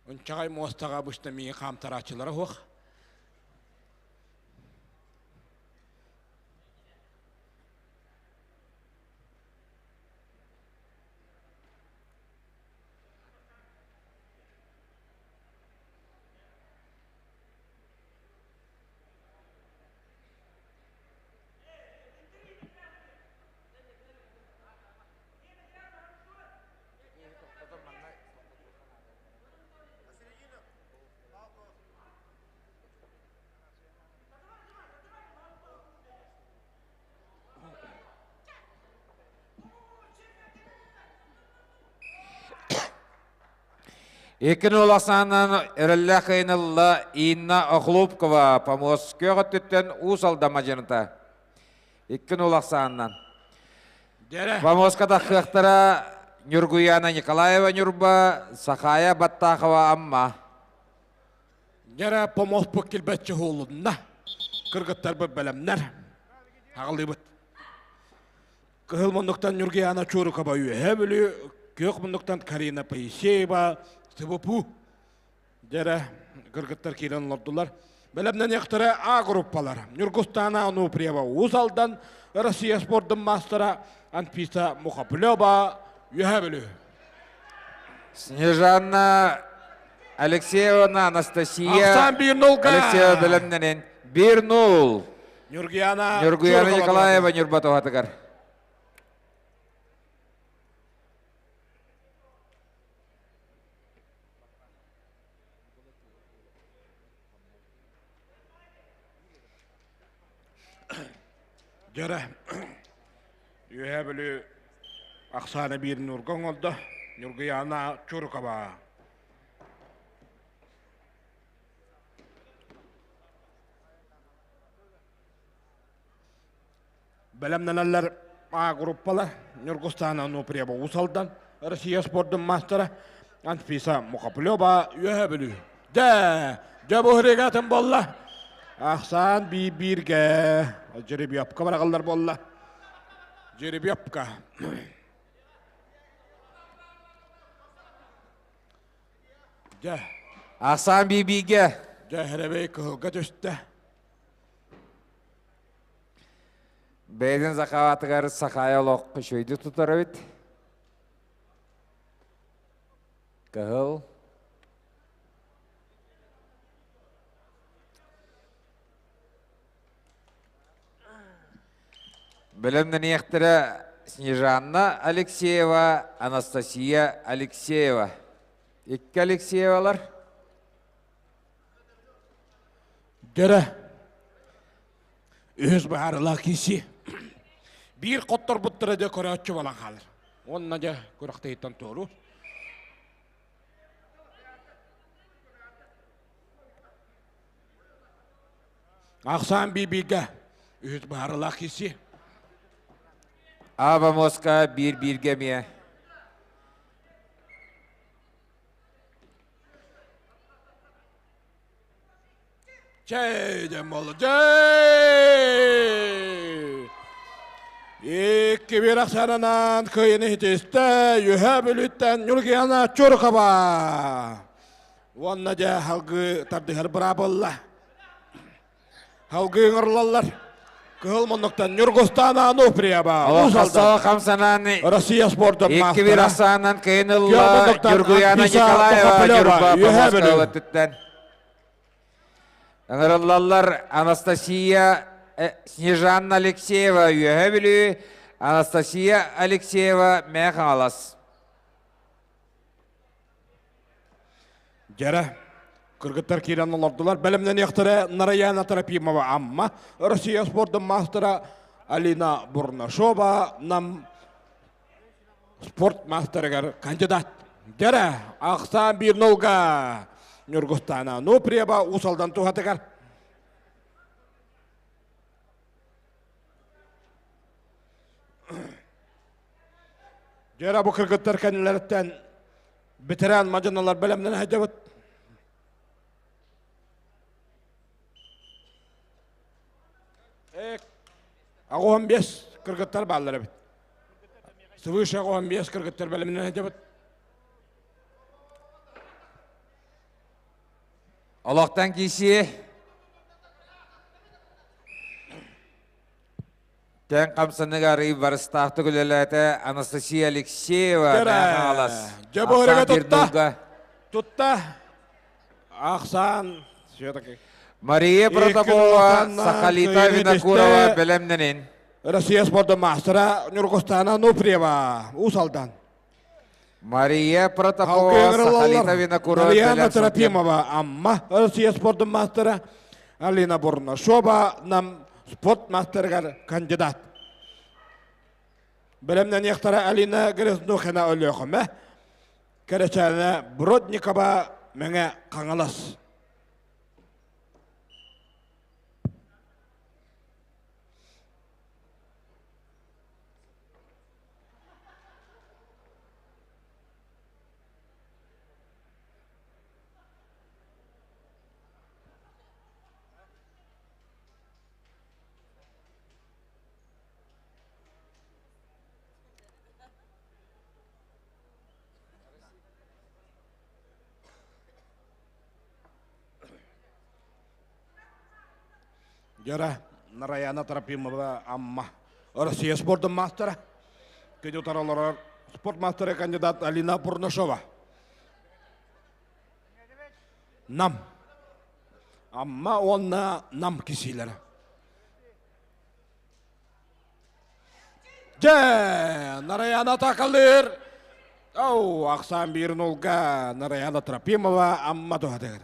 Унчаҕай муостаҕа бышта миигин хаамтарааччылара суох. Икки нул ахсаанынан эрэллээх кыайынылла Инна Охлопкова помост күөх өттүттэн Уус Алдан мадьыныта. Икки нул ахсаанынан. Помостка таххыахтара Ньургуяна Николаева Ньурба, Сахая Баттахова Амма. Дьэрэ помоспут килбэччи уһулунна. Кыргыттарбыт бэлэмнэр. Аҕалыыбыт. Кыһыл муннуктан Ньургуяна Чурукова Үөһээ Бүлүү, күөх муннуктан Карина Поисеева СВПУ. Дьэрэ кыргыттар киирэн олордулар. Бэлэмнэниэхтэрэ А группалар. Ньургустаана Ануприева Уус Алдан, Россия спордун маастара Анфиса Мухоплева Үөһээ Бүлүү. Снежанна Алексеевна Анастасия Алексеева бэлэмнэнин 1-0. Ньургуяна Ньургуяна Николаева Ньурба туһатыгар. Дьэрэ, Үөһээ Бүлүү ахсаана биир нуурга оҥордо. Ньургуйаана Чурукова. Бэлэмнэнэллэр А группалар Ньургустаана Оноприева Уус Алдан, Россия спордун маастара Анфиса Мухоплева Үөһээ Бүлүү. Дьэ, дьэ бу атын буолла. Ахсаан биир-бииргэ жеребьевка бараҕаллар буолла. Жеребьевка. Дьэ. Ахсаан биир-бииргэ. Дьэ, Хэрэбэй кыһылга түстэ. Бэйэтин захаватыгар Сахая олох үчүгэйдик тутар эбит. Кыһыл. Бэлэмнэниэхтэрэ Снежанна Алексеева, Анастасия Алексеева. Икки Алексеевалар. Дөрө. Үһүс быһаарылаах киси. Биир хотторбуттара дьэ көрөөччү буолан хаалар. Уонна дьэ күрэхтэһииттэн туоруур. Ахсаан биир-бииргэ үһүс быһаарылаах киси. Аба Моска биир-бииргэ эмиэ. Чэй диэн буолла. Чэй! Икки биир ахсаанынан кыайыны ситистэ Үөһээ Бүлүүттэн Ньургуяна Чурукова. Уонна дьэ халгыы тардыһар быраабылла. Халгыы ыҥырылаллар. Кыһыл муннуктан Ньургустаана Ануфриева. Олоххосоо хамсанан Россия спордун 2-1 ахсаанан кыйын ылла Ньургуяна Николаева Ньурба Помоскалаттыттан. Ыҥырыллаллар Анастасия Снежанна Алексеева Үөһэ Бүлүү, Анастасия Алексеева Мээ Хаҥалас. Дьэрэ, кыргыттар киирэн олордулар. Бэлэмнэниэхтэрэ Нараяна Трофимова Амма, Россия спордун маастара Алина Бурнашова нам спорт маастарыгар кандидат. Дьэрэ, ахсаан биир нолга Ньургустаана Нуприева Уус Алдан туһатыгар. Дьэрэ бу кыргыттар кэннилэриттэн ветеран мадьыналар бэлэмнэн сылдьабыт. Аҕуһан биэс кыргыттар бааллар эбит. Свыше аҕуһан биэс кыргыттар бэлэмнэн сылдьабыт. Олохтон киисии Тэҥ хамсаныга арый барыстаахтык үлэлээтэ Анастасия Алексеева Хаҥалас. Дьэ бу тутта. Тутта. Ахсаан все-таки. Мария Протопова, Сахалита Винокурова бэлэмнэнин. Россия спорда мастера Нюргустана Нуприева, Уус Алдан. Мария Протопова, Сахалита Винокурова, Марьяна Трофимова, Амма, Россия спордун мастера, Алина Бурнашова, нам спорт мастерыгар кандидат. Бэлэмнэниэхтэрэ Алина Грязнухина Өлүөхүмэ, Кэрэчээнэ Бродникова Мэҥэ Хаҥалас. Дьара Нараяна Трофимова Амма Россия спордун маастара. Күн утары олорор спорт маастара кандидат Алина Бурнашова. Нам. Амма уонна Нам кисиилэрэ. Дьэ, Нараяна атакалыыр. Оу, ахсаан биир нулга Нараяна Трофимова Амма туһатыгар.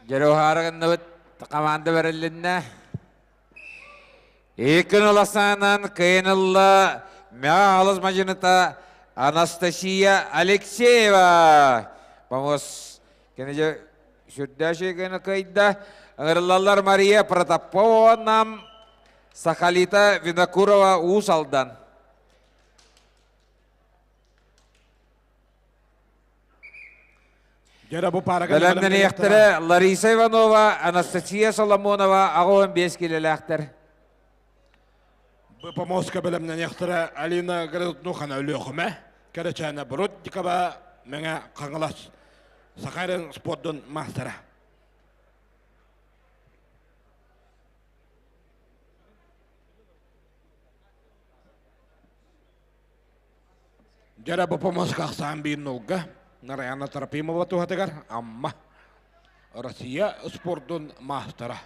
Дьэруһаарыгынныбыт команда бэрилиннэ. Икки нуласаанан кыйын ылла Мэҕэ мадьыныта Анастасия Алексеева. Помос кенеже сүрдээх кыйда. Ыҥырыллаллар Мария Протопова нам Сахалита Винокурова Уус Алдан. Бэлэмнэниэхтэрэ Лариса Иванова, Анастасия Соломонова 85 килэлээхтэр. Бу помостка бэлэмнэниэхтэрэ Алина Грязнухана Өлүөхүмэ, Кэрэчээнэ Бродникова, Мэҥэ Хаҥалас, Сахарин спордун маастара. Дьэрэ бу помоска ахсаан биир нулга Нараяна Трофимова туһатыгар Амма Россия спордун маастара.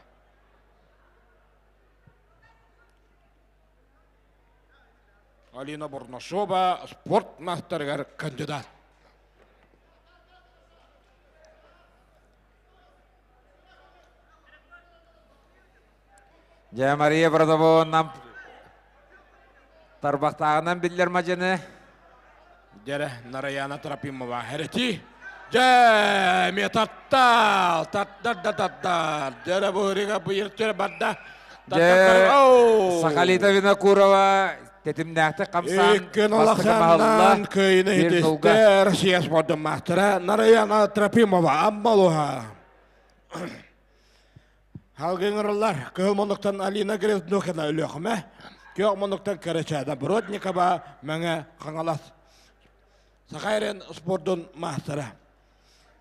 Алина Бурнашова спорт маастарыгар кандидат. Дьэ, Мария Бородовоннан тарбахтааҕынан биллэр мадьыны. Дьэрэ, Нараяна Трофимова хэрэти. Дьэ, эмиэ таттал, таттар да таттар. Дьэрэ бу ырыга быйыр барда. Дьэ, Сахалита Винокурова тэтимнээхтик хамсаан Иккин улаханнан кыайыны итистэ Россия спордун маастара Нараяна Трофимова Аммалуха. Халгыҥырыллар кыһыл муннуктан Алина Грязнухина Өлүөхүмэ, күөх муннуктан Кэрэчээнэ Бродникова Мэҥэ Хаҥалас. Саха эрэн спордун маастара.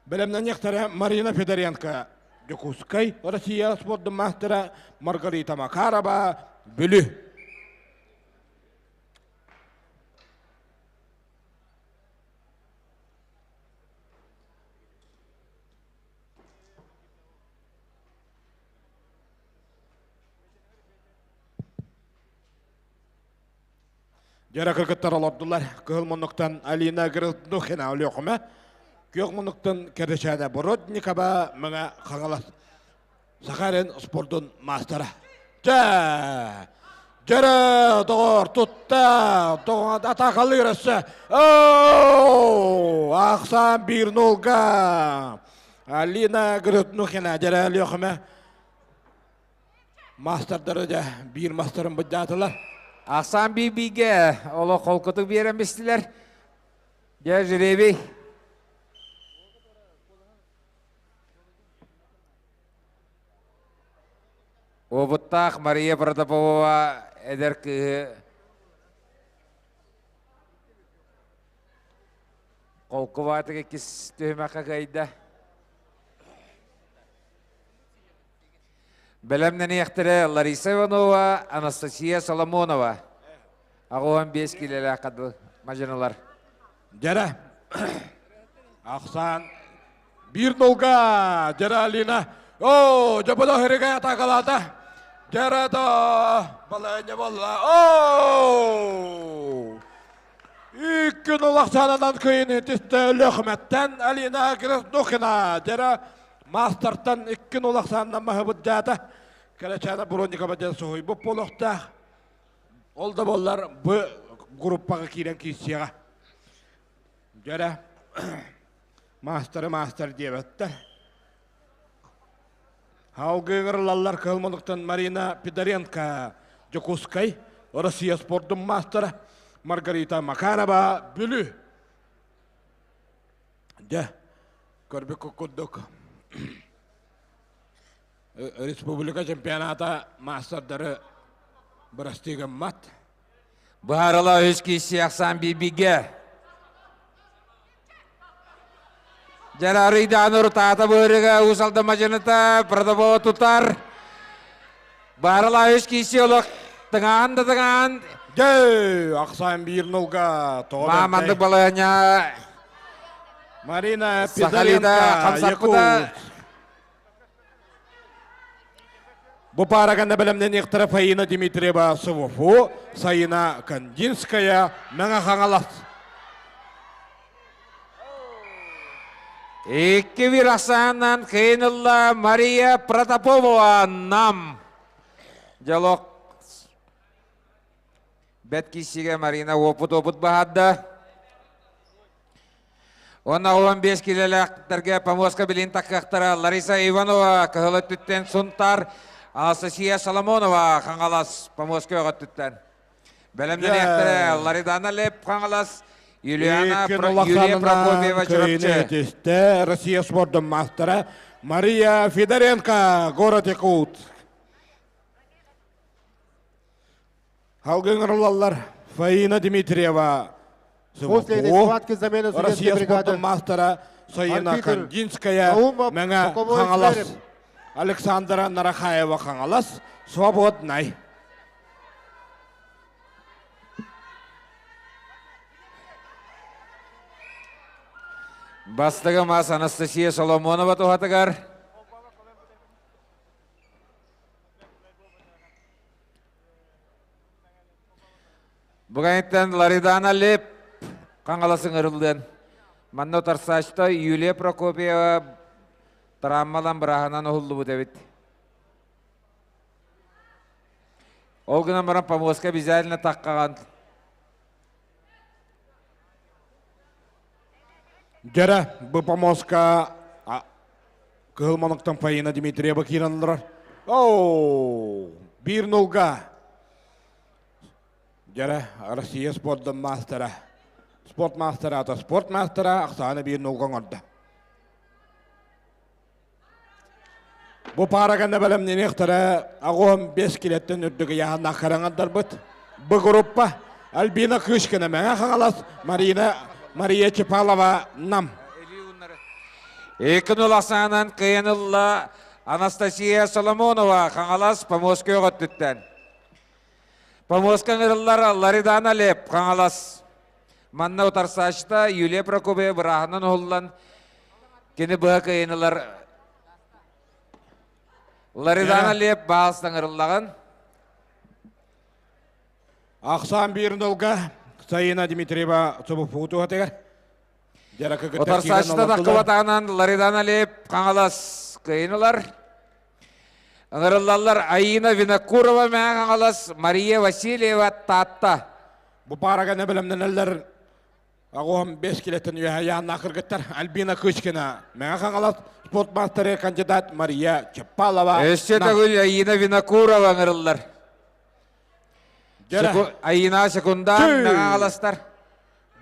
Бэлэмнэниэхтэрэ Марина Федоренко, Дьокуускай, Россия спордун маастара Маргарита Макарова, Бүлүү. Дьара кыргыттар олордулар. Кыһыл муннуктан Алина Грызнухина Өлүөхүмэ, күөх муннуктан Кэрэчээнэ Бородникова Мэҥэ Хаҥалас Саха эрин спордун маастара. Дьэ! Дьэрэ, доҕор, тутта, доҕор, атаакалыыр өссө. Оо! Ахсаан биир нолга. Алина Грызнухина, дьэрэ Өлүөхүмэ Мастардары дьэ биир мастарын быдьаатылар. Ахсаан биир-бииргэ олох холкутук биэрэн бистилэр. Дьэ, жребий. Уобуттаах Мария Протопопова эдэр кыыһы холкубаатык иккис түһүмэххэ кыайда. Бэлэмнэниэхтэрэ Лариса Иванова, Анастасия Соломонова. 85 киилэлээх кадыл мадьынылар. Дьэрэ. Ахсаан биир нолга Дьэрэ Алина. О, дьободо хырыга атакалаата. Дьэрэ да балайня болла. О! Икки нол ахсаанынан кыйын тистэ Лөхмэттэн Алина Гроздухина. Дьэрэ Маастартан иккин улахсааннан маһыбыт дьаата Кэрэчээнэ Броникова диэн соһуйбут буолуохтаах. Ол да буоллар бу группаҕа киирэн киирсиэҕэ. Дьэрэ маастары маастар диэбэттэр. Алгы ыҥырылаллар кыһыл мунуктан Марина Пидоренко Дьокуускай, Россия спордун маастара Маргарита Макарова Бүлүү. Дьэ, көрбүккүт курдук республика чемпионата маастардары бырастыы гыммат. Быһаарыла үс киһи ахсаан биирбигэ. Дьарарыйдаан урутаата быһырыга Уус Алдан мадьыныта Продобоо тутар. Баарыла үс киһи олох тыҥаан да тыҥаан. Дьэ, ахсаан биир нулга тоҕо Маамандык балаһыанньа Марина Сахалида Пидоренко, хамсаппыта. Якутск. Бу паараганда бэлэмнэниэхтэрэ Фаина Дмитриева СВФУ, Саина Кандинская, Мэҥэ Хаҥалас. Икки бир ахсаанынан кыйын ылла Мария Протопопова Нам. Дьолок Бэт киссигэ Марина уопут-уопут баһарда. Уонна 15 килэлээхтэргэ помоска билин таккыахтара Лариса Иванова кыһыл өттүттэн Сунтар, Анастасия Соломонова Хаҥалас помоска өҕөттүттэн. Бэлэмнэниэхтэрэ Ларидана Леп Хаҥалас, Юлиана Юлия Прокопьева Чурапчы. Россия спордун маастара Мария Федоренко, город Якутск. Халгын ырылаллар Фаина Дмитриева, После этой схватки замена судейской Россия бригады. спордун маастара Саина Арбитр Кандинская, Наумов, Мэҥэ Боковой Хаҥалас, Зверев. Александра Нарахаева Хаҥалас, Свободнай. Бастыгы мас Анастасия Соломонова туһатыгар. Бүгүнтэн Ларидана Леп Хаҥалас ыҥырыллыан. Манна утарсааччыта Юлия Прокопьева травмалан бырааһынан уһуллубут эбит. Ол гынан баран помостка обязательно таххаҕан. Дьэрэ, бу помостка Кыһыл Моноктон Фаина Дмитриева киирэн олорор. Оу, биир нулга. Дьэрэ, Россия спордун маастара. Спорт маастара ата спорт маастара ахсааны биир нулга оҥордо. Бу паара кэннэ бэлэмнэниэхтэрэ аҕуһун бес килэттэн үрдүк ыйааһыннаах хараҥардарбыт. Бу группа Альбина Кышкина Мэҥэ Хаҥалас, Марина Мария Чепалова Нам. 2-0 ахсаанан кыайан ылла Анастасия Соломонова Хаҥалас Поморскай өттүттэн. Поморскай ыҥырыллар Ларидана Леп Хаҥалас. Манна утарсааччыта Юлия Прокопьева бырааһынан уһуллан кини быһа кыайан ылар Ларидана Леп баал саҥырыллаҕын. Ахсаан биир нолга Саина Дмитриева субуппутуһатыгар. Отарсааччыта таххыбатаҕынан Ларидана Леп Хаҥалас кыайын ылар. Ыҥырыллаллар Аина Винокурова Мэҥэ Хаҥалас, Мария Васильева Таатта. Бу паарага бэлэмнэнэллэр Аҕуһам бес килеттен үөһэ яаннаах кыргыттар Альбина Кычкина, Мэҥэ Хаҥалас спорт маастары кандидат Мария Чапалова. Өссө төгүл Аина Винокурова ыҥырыллар. Аина секундан Мэҥэ Хаҥаластар.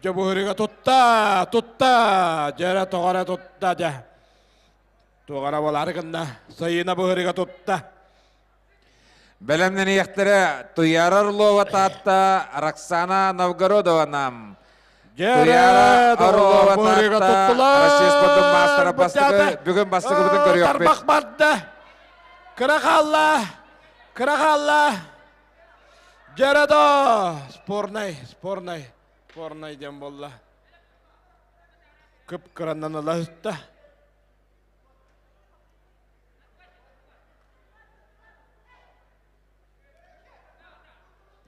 Дьобуһуруга тутта, тутта, дьэрэ тоҕора тутта дьэ. Туоҕара буолаары гынна, Сайына быһырыга тутта. Бэлэмнэниэхтэрэ Туяра Орлова Таатта, Роксана Новгородова Нам. Туяра Орлова Таатта, Россия спордун маастара бастакы, бүгүн бастакыбытын көрүөхпүт. Тарбах барда. Кыра хаалла. Кыра хаалла. Дьэрэдо! Спорнай, спорнай, спорнай диэн буолла. Кып-кыраннан ыла сытта.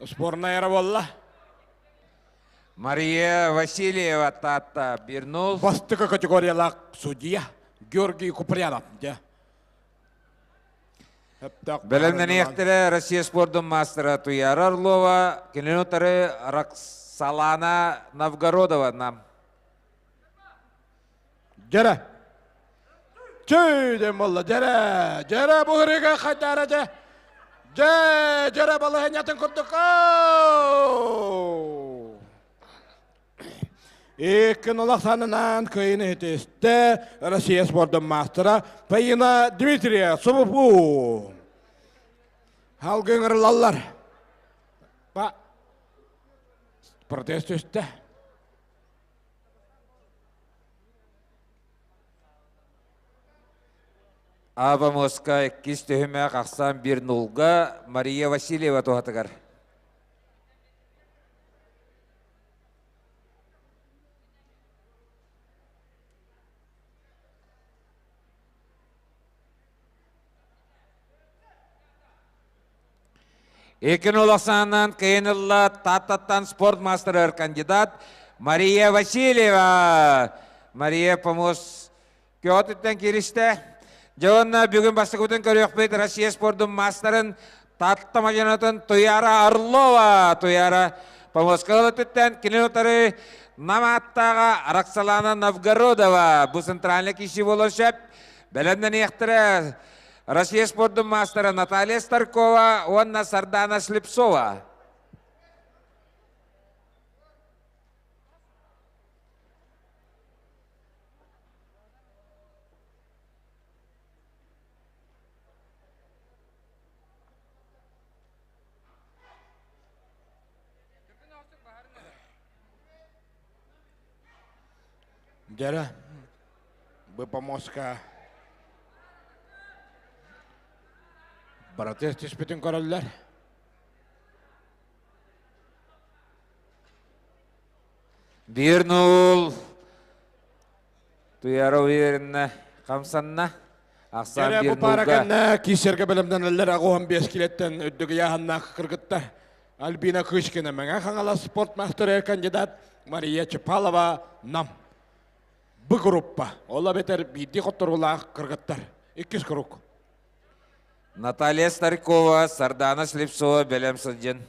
Спорнай эрэ буолла. Мария Васильева Таатта Бирнул. Бастакы категориялаах судья Георгий Куприянов. Дьэ. Бэлэмнэниэхтэрэ Россия спордун маастара Туяра Орлова, кинини утары Роксолана Новгородова нам. Дьэрэ. Чүй диэн буолла. Дьэрэ. Дьэрэ бу ырыга хайдаара дьэ. Дьэ, дьэрэ балаһынньатын курдук. Иккин улаханынан кыйын иһитистэ Россия спордун маастара Фаина Дмитрия Субупу. Халгын ырылаллар. Па протест түстэ. Аба Моска иккис түһүмэх ахсаан бир нулга Мария Васильева туһатыгар. Икин улахсаанан кыйын ылла Тааттаттан спорт маастарыгар кандидат Мария Васильева. Мария помос көтүттэн кииристэ. Дьэ уонна бүгүн бастакыбытын көрүөхпүт Россия спордун маастарын Таатта мадьанатын Туяра Орлова. Туяра помоска ылытыттан кини утары Нам ааттааҕа Роксолана Новгородова. Бу центральный киши болор сөп. Бэлэмнэниэхтэрэ Россия спордун маастара Наталья Старкова уонна Сардана Слепцова. Дьэрэ, бу помоска Братец түспүтүн көрөллөр. Биир нуул Туяра уверенно хамсанна. Ахсаан Дьэрэ биир бу пара нуулга. кэннэ киисэргэ бэлэмнэнэллэр аҕуһан биэс килеттэн үрдүк ыйааһыннаах кыргыттар. Альбина Кычкина Мэҥэ Хаҥалас спорт маастара кандидат Мария Чапалова Нам. Б группа. Ол эбэтэр биирдии хотторуулаах кыргыттар. Иккис круг. Наталья Старикова, Сардана Слепцова бэлэм сылдьын.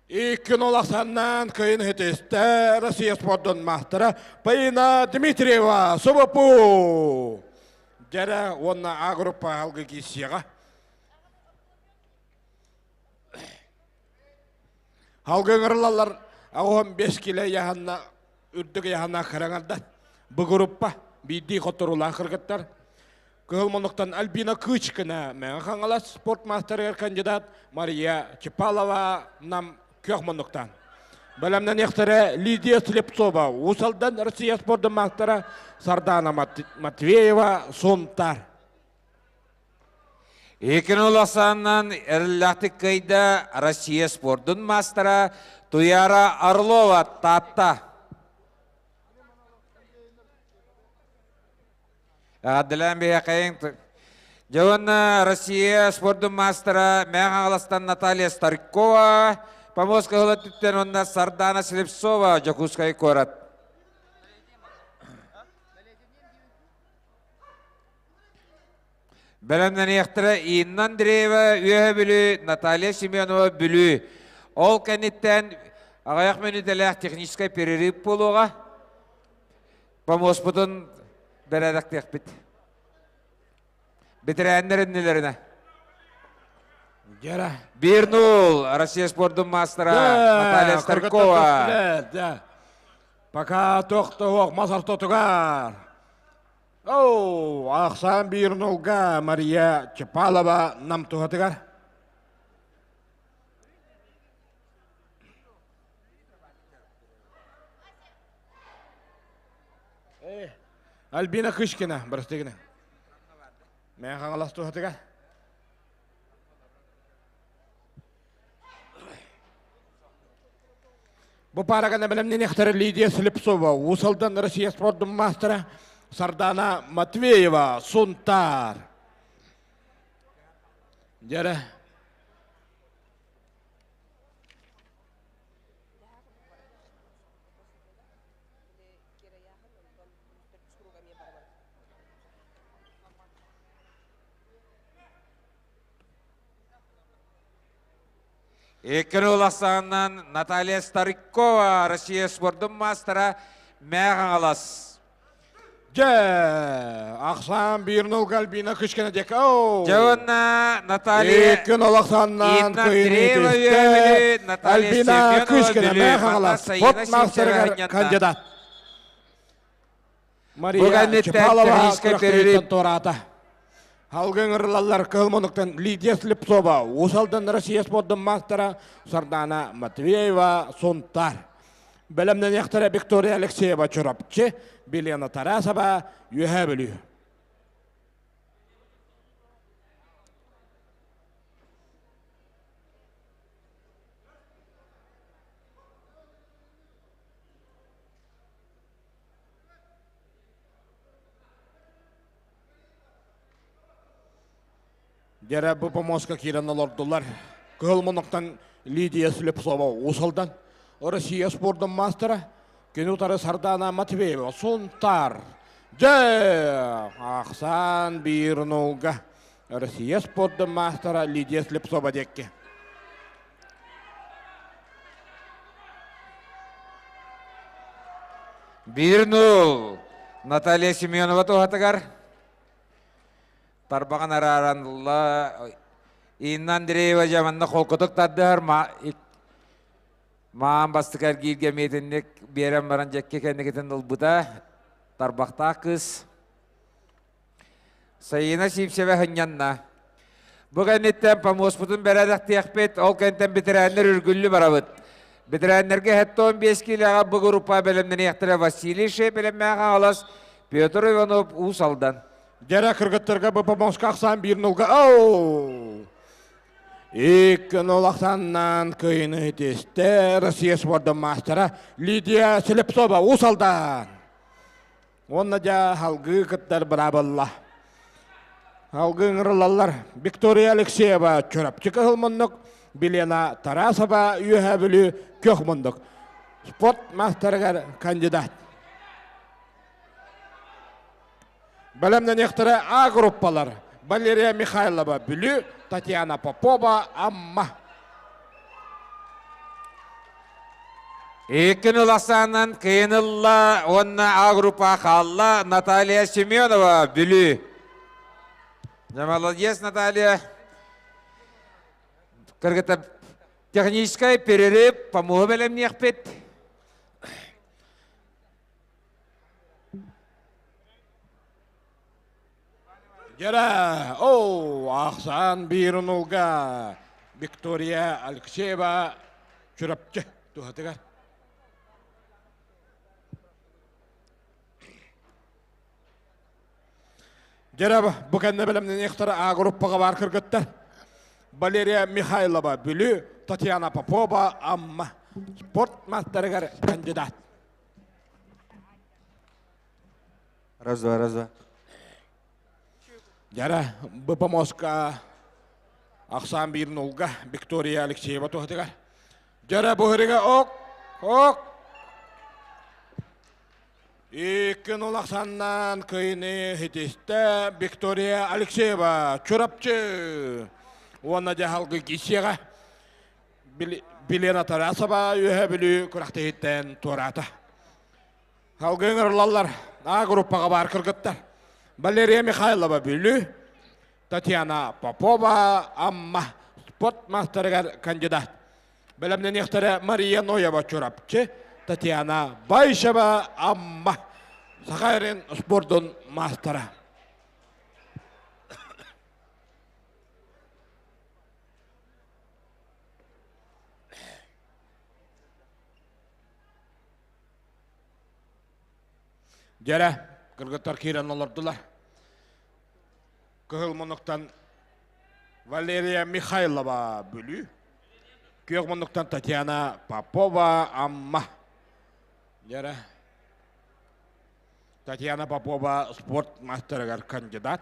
Икки нолахсаннан кыйын хитистэ Россия спордун маастара Полина Дмитриева Субапу. Дьэрэ уонна А группа алгы киисиэҕэ. Халгы ыҥырылаллар 85 килэ яһанна үрдүк яһана кыраҥарда. Бу группа биирдии хотторуулаах кыргыттар. Кыһыл муннуктан Альбина Кычкина, Мэҥэ Хаҥалас спорт маастарыгар кандидат Мария Чепалова нам күөх муннуктан. Бэлэмнэниэхтэрэ Лидия Слепцова, Уус Алдан Россия спордун маастара Сардана Матвеева, Сунтар. Икин уласаннан эрэллээхтик кыайда Россия спордун маастара Туяра Орлова Таатта. Эҕэрдэлээн биһиэхэйиҥ. Дьэ уонна Россия спордун маастара Мэҥэ Хаҥаластан Наталья Старкова, Поморскай өттүттэн уонна Сардана Слепцова, Дьокуускай куорат. Бэлэмнэниэхтэрэ Инна Андреева, Үөһэ Бүлүү, Наталья Семенова, Бүлүү. Ол кэнниттэн аҕыйах мүнүүтэлээх техническэй перерыв буолуоҕа. Помоспутун бэрээдэктиэхпит. Бэтэрээннэр иннилэринэ. Дьара. 1-0 Россия спордун маастара Наталья Старкова. Пока тохтоһуох мас ортотугар. Оу, ахсаан биир нулга Мария Чапалова нам туһатыгар. Альбина Кышкина, бырастыгына. Мен хаҥалас туһатыгар. Бу парагана бэлэмнэниэхтэрэ Лидия Слепцова, Уус Алдан Россия спордун маастара Сардана Матвеева, Сунтаар. Дьэрэ. Икки уласааннан Наталья Старикова, Россия спордун маастара Мэҕаҥалас. Дьэ, ахсаан биир нолга Альбина Кычкина диэки. Дьэ уонна Наталья Икки нол ахсааннаан кыайыыны Альбина Кычкина Мэҕаҥалас спорт маастарыгар кандидат. Мария Чепалова күрэхтэһииттэн туораата. Алгын ырылаллар кыһыл мунуктан Лидия Слепцова, Уус Алдан Россия спордун маастара Сардана Матвеева, Сунтар. Бэлэмнэниэхтэрэ Виктория Алексеева Чурапчы, Белена Тарасова, Үөһээ Бүлүү. Дьэрэ бу помоска киирэн олордулар. Кыһыл мунуктан Лидия Слепцова Уус Алдан, Россия спордун маастара, кини утары Сардана Матвеева, Сунтар. Дьэ, ахсаан биир нулга Россия спордун маастара Лидия Слепцова диэкки. Биир нул Наталья Семенова туһатыгар тарбаҕын арааран ылла. Инна Андреева дьэ манна холкутук тардыһар маан бастакы эргииргэ миэтинник биэрэн баран дьэкки кэнникитин ылбыта. Тарбахтаах кыыс. Сайыына Сивцева сынньанна. Бу кэнниттэн помуоспутун бэрээдэктиэхпит, ол кэнниттэн бэтэрээннэр үргүллү барабыт. Бэтэрээннэргэ 75 киилэҕэ бу группа бэлэмнэниэхтэрэ Василий Шепелев-Мээх Хаҥалас, Петр Иванов Уус Алдан. Дьэрэ кыргыттарга бу помоска ахсаан биир нулга оу! Икки нул ахсааннаан кыайыны итистэ Россия спордун маастара Лидия Слепцова Уус Алдан. Уонна дьэ салгыы кыттар быраабылла. Салгыы ыҥырыллаллар. Виктория Алексеева Чурапчы кыһыл муннук, Билена Тарасова Үөһээ Бүлүү күөх муннук. Спорт маастарыгар кандидат. Бэлэмнэниэхтэрэ А группалар. Валерия Михайлова Бүлүү, Татьяна Попова Амма. Иккин ыласаанан кыйын ылла уонна А группа хаалла Наталья Семенова, Бүлүү. Молодец, Наталья. Кыргыта. Техническай перерыв помоһу бэлэмниэхпит. Дьэрэ, оу, ахсаан биир унулга Виктория Алексеева Чурапчы туһатыгар. Дьэрэ, бу кэннэ бэлэмнэниэхтэрэ А группаҕа баар кыргыттар. Валерия Михайлова Бүлүү, Татьяна Попова Амма спорт маастарыгар кандидат. Раз, два, раз, два. Дьара, бу помоска ахсаан биир нулга Виктория Алексеева туһатыгар. Дьара, бу ок, ок. Икки нул ахсаннан кыйыны хитистэ Виктория Алексеева Чурапчы уонна дьаһалгы киссиэҕэ Билена Тарасова үөһэ Бүлүү күрэхтэһииттэн туораата. Салгыы ыҥырыллаллар А группаҕа баар кыргыттар. Валерия Михайлова Бүлүү, Татьяна Попова Амма спорт маастарыгар кандидат. Бэлэмнэниэхтэрэ Мария Ноева Чурапчы, Татьяна Байшева Амма Саха эрин спордун маастара. Дьэрэ, кыргыттар киирэн олордулар. Кыһыл муннуктан Валерия Михайлова Бүлүү, күөх муннуктан Татьяна Попова Амма. Дьэрэ, Татьяна Попова спорт мастерыгар кандидат.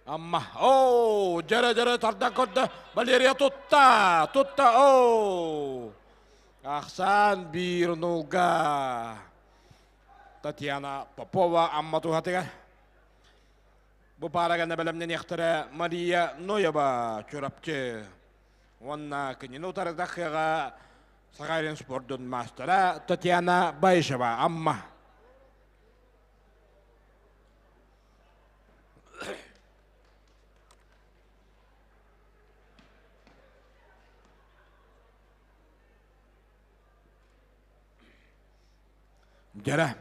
Амма, оу, дьэрэ-дьэрэ тардан көрдө, Валерия тутта, тутта, оу. Ахсаан биир нулга Татьяна Попова Амма туһатыгар. Бу паарагана бэлэмнэниэхтэрэ Мария Ноева Чурапчы уонна кинини утарыдахыаҕа Сахалин спордун маастара Татьяна Баишева Амма. Дьэрэ.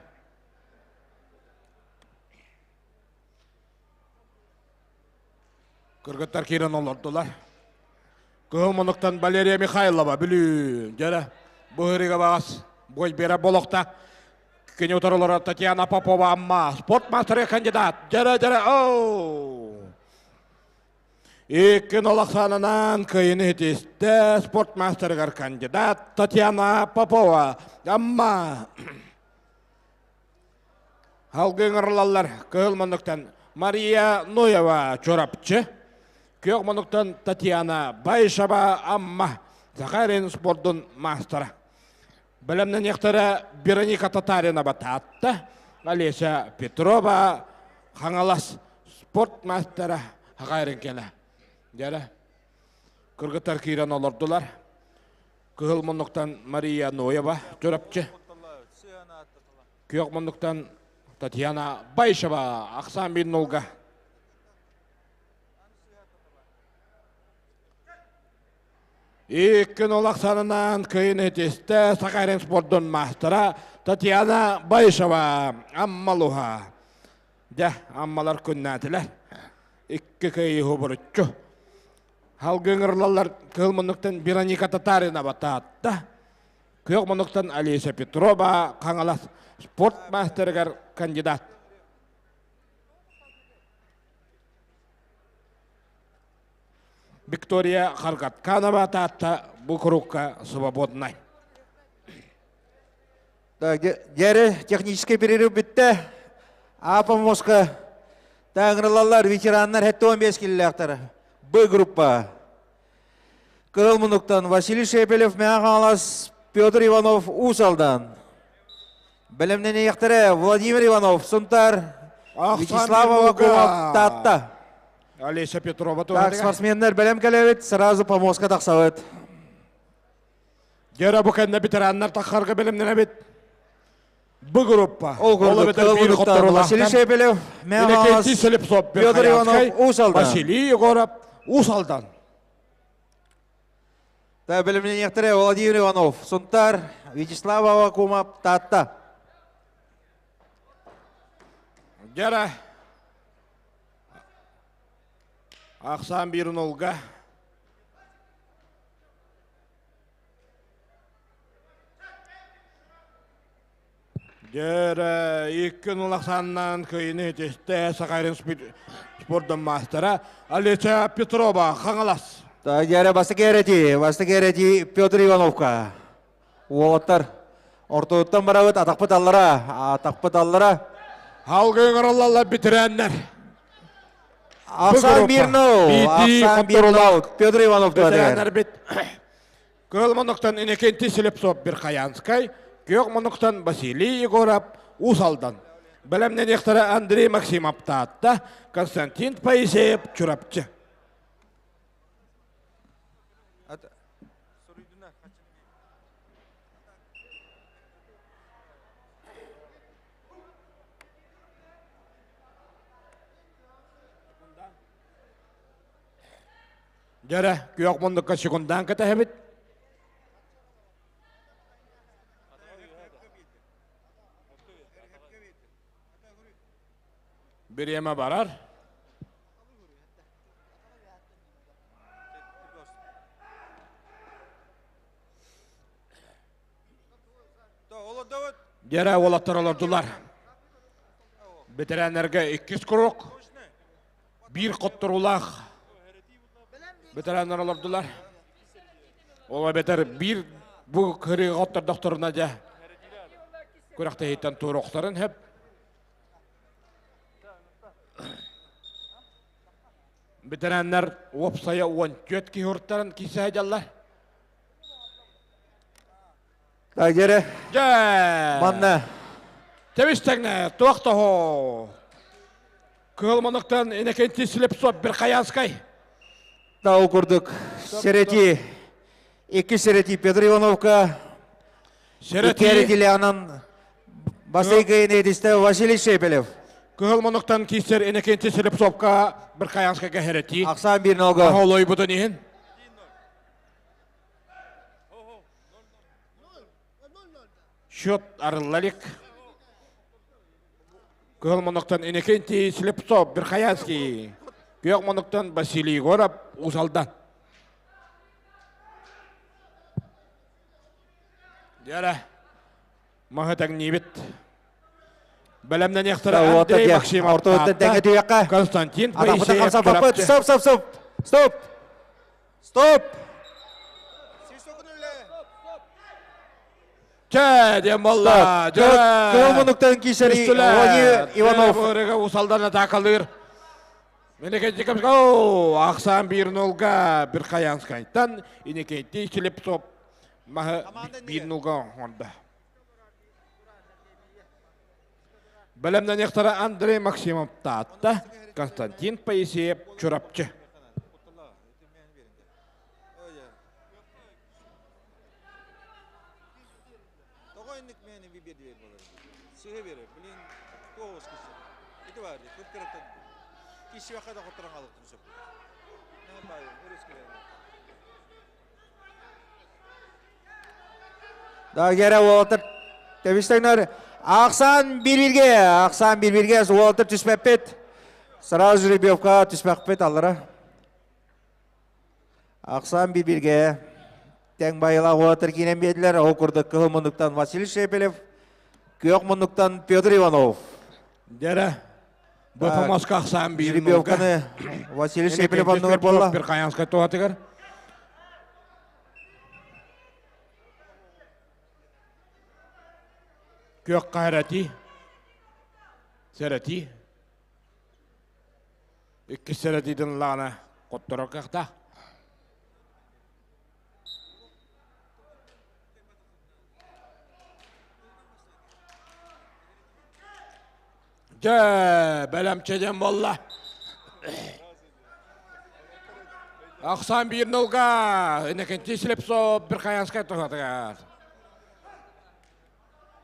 Кыргыттар киирэн олордулар. Кыһыл мунуктан Валерия Михайлова Бүлүү. Дьэрэ. Бу баҕас бой бере болохта. Кини утарылара Татьяна Попова Амма. Спорт мастера кандидат. Дьэрэ, дьэрэ, оу! Иккин олохсаанынан кыйыны хитистэ спорт мастерыгар кандидат Татьяна Попова. Амма. Халгы ыҥырылаллар кыһыл муннуктан Мария Ноева Чурапчы, күөх муннуктан Татьяна Байшева Амма, Сахалин спордун маастара. Бэлэмнэниэхтэрэ Вероника Татаринова Таатта, Олеся Петрова Хаҥалас спорт маастара Хахайрын кэлэ. Дьэрэ, кыргыттар киирэн олордулар. Кыһыл муннуктан Мария Ноева Чурапчы. Күөх муннуктан Татьяна Байшева Ахсан Биннулга. Иккин олахсанынан кыйын этистэ Сахарин спордун маастара Татьяна Байшева Аммалуха. Дьэ, аммалар күннээтилэр. Икки кыйы хубуруччу. Халгы ыҥырылаллар кыһыл муннуктан Вероника Татаринова Таатта, күөх муннуктан Алиса Петрова Хаҥалас спорт мастерыгар кандидат. Виктория Харгатканова Таатта бу курукка свободнай. Дьэрэ технический перерыв бүттэ. Апа Москва тааҥырылаллар ветераннар 75 киллээхтэр. Б группа. Кырыл мунуктан Василий Шепелев Мэҥэ Петр Иванов Уус Алдан. Бэлэмнэниэхтэрэ Владимир Иванов Сунтар, Вячеслав Аввакумов Таатта. Олеся Петрова Так, спортсменнар бэлэм кэлэбит, сразу помостка тахсабыт. Дьэрэ бу кэннэ ветераннар таххарга бэлэмнэнэбит. Бу группа. Ол курдук, Василий Шепелев, Иннокентий Слепцов, Петр Иванов, Уус Алдан. Василий Егоров, Уус Алдан. Та бэлэмнэниэхтэрэ Владимир Иванов, Сунтар, Вячеслав Аввакумов, Таатта. Дьара Ахсаан биир нолга. Дьэ, икки нул ахсааннаан кыайыны ситистэ Сахалин спордун маастара Алиса Петрова, Хаҥалас. Дьэ, бастакы эрэти, бастакы эрэти Петр Ивановка. Уолаттар, ортотуттан барабыт, атахпыт аллара, атахпыт аллара. Алгы ыҥырыллаллар бүтэрээннэр. Ахсаан Мирнов, Ахсаан Мирнов, Петр Иванов Бэтэрээннэрбит Кыһыл муннуктан Иннокентий Слепцов Верхоянскай, Күөх муннуктан Василий Егоров Уус Алдан. Бэлэмнэниэхтэрэ Андрей Максимов Таатта, Константин Поисеев Чурапчы. Дьэрэ, күөх муннукка секундаан кэтэһэбит. Бириэмэ барар. Дьэрэ уолаттар олордулар. Бэтэрээннэргэ иккис куруук. Биир хотторуулаах бэтэрээннэр олордулар. Ол эбэтэр биир бу кырыыга хоттордохторуна дьэ күрэхтэһииттэн туоруохтарын сөп. Бэтэрээннэр уопсайа 14 киһи уртарын киирсэ сылдьаллар. Так, дьэрэ. Дьэ! Манна. Тэбис тэҥнэ, туох тоһо? Кыһыл мунуктан Иннокентий Слепцов Верхоянскай. Да, ол курдук Серети, икки Серети Петр Ивановка, Серети. Икки Бастайкы инетисте Василий Шепелев. Кыһыл мунуктан киирсэр Иннокентий Слепцовка Верхоянскайга Херети. Ахсаан биир нолго. Олойбутун иһин. Счет арылла илик. Кыһыл муннуктан Иннокентий Слепцов, Верхоянский. Күөх муннуктан Василий Егоров, Уус Алдан. Дьэрэ, маһы тэҥниибит. Бэлэмнэниэхтэрэ Андрей Максимов, Константин Моисеев, Стоп, стоп, стоп! Стоп! Стоп! Чэ, диэн буолла. Кыһыл муннуктан киисэри Владимир Иванов. Усалдан атаакалыыр. Иннокентий Ахсаан биир нолга Верхоянскайтан Иннокентий Слепцов маһы биир нолга оҥордо. Бэлэмнэниэхтэрэ Андрей Максимов Таатта, Константин Поисеев Чурапчы. Тоҕо инник мээнэ биэрдибэр буолар сыһа берер блин тоҕус киси ити бар ди көп кыраттан киси бакка да хотторон халыктын сөп Да гера уолаттар тэбистеңнер Ахсан бир-бирге, Ахсан бир-бирге уолаттар түспэппит. Сразу жеребьевка түспэппит аллара. Ахсан бир-бирге тең байыла уолаттар киинен биэдилер. Ол курдук кыһыл муннуктан Василий Шепелев, күөх муннуктан Петр Иванов. Дьэрэ, бу помоска ахсаан биир Жеребьевканы Василий Шепелев оннугар буолла. Верхоянскай туһатыгар. Күөх хаһарати, сэрати. Иккис сэрэтиитин лаана хотторор кыахтаах. Дьэ, бэлэмчэ диэн буолла. Ахсаан биир нолга Иннокентий Слепцов Верхоянскай туһатыгар.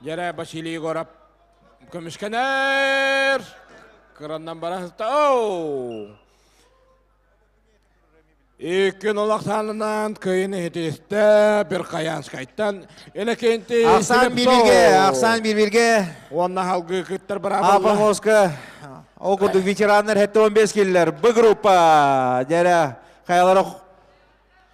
Дьэрэ Василий Егоров көмүскэнэр. Кыраннан бара сытта. Оу! Икки олохсаанынан кыйын иһитистэ бір Хаянскайтан Иннокентий Ахсан бирбирге, Ахсан бирбирге. Уонна халгы кыттар бырабылла. Апамоска ол курдук ветераннар 75 келлер. Б группа. Дәрә хаялары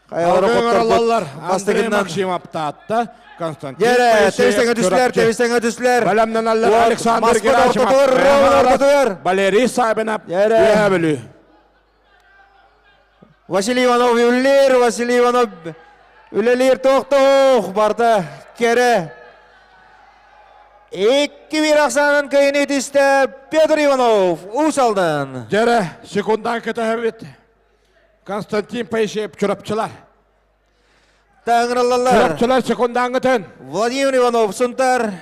хаялары Аллар Андрей Максимов Таатта, Константин Дәрә тебистеңе түсләр, тебистеңе түсләр. Бәләмнән аллар Александр Герасимов. Валерий Сабинов. Дәрә. Василий Иванов үлелир, Василий Иванов үлелир тоқтоқ барда кері. 2-1 ақсанын күйін етісті Петр Иванов Усалдан. Дәрі секундан кетәбит. Константин Паисеев чурапчылар. Таңралалар. Чурапчылар секундан кетен. Владимир Иванов Сунтар,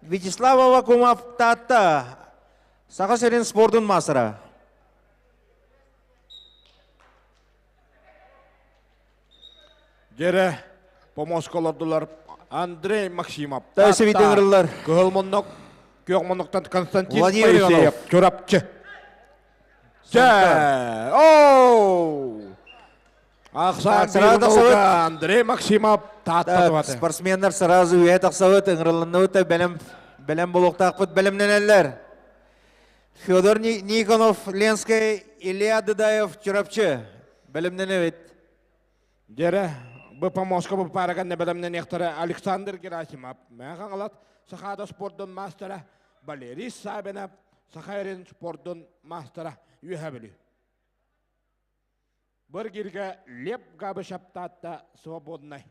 Вячеслав Авакумов Тата. Саха серин спортун масыра. Дәрі помосколордулар Андрей Максимов. Тәсі битіңірлер. Кыһыл моннок, көк монноктан Константин Владимир Моисеев, Чурапчы. Жә, оу! Ақсан Андрей Максимов таатта Спортсменнер сразу үйе тақсауыт, ыңғырлануыт, бәлем, бәлем болуқтақпыт бәлемненелер. Федор Никонов, Ленский, Илья Дыдаев, Чурапчы. Бәлемненевит. Дәрі, Б помоска бу параган небелемнен яхтары Александр Герасимов. Мәғаңалат Сахада спорттун мастера Валерий Сабинов Сахайрин спорттун мастера Юхабили. Бір гирге леп габы шаптатта свободный.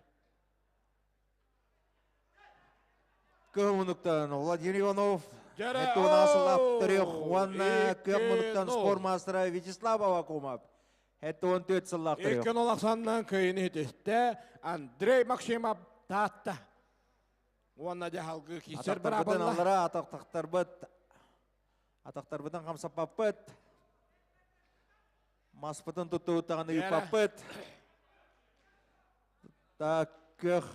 Көмүнүктан Владимир Иванов Этуна сылап төрөх уанна көмүнүктан спорт мастера Вячеслав Авакумов. Это он төт сыллап төрөх. Иккен олақсаннан көйін етесті Андрей Максимов таатта. Уанна жахалгы кисер бір абалла. Аллара атақтақтарбыт. Атақтарбытын қамсаппаппыт. Маспытын тұттуыттағаны үйпаппыт. Так, көх.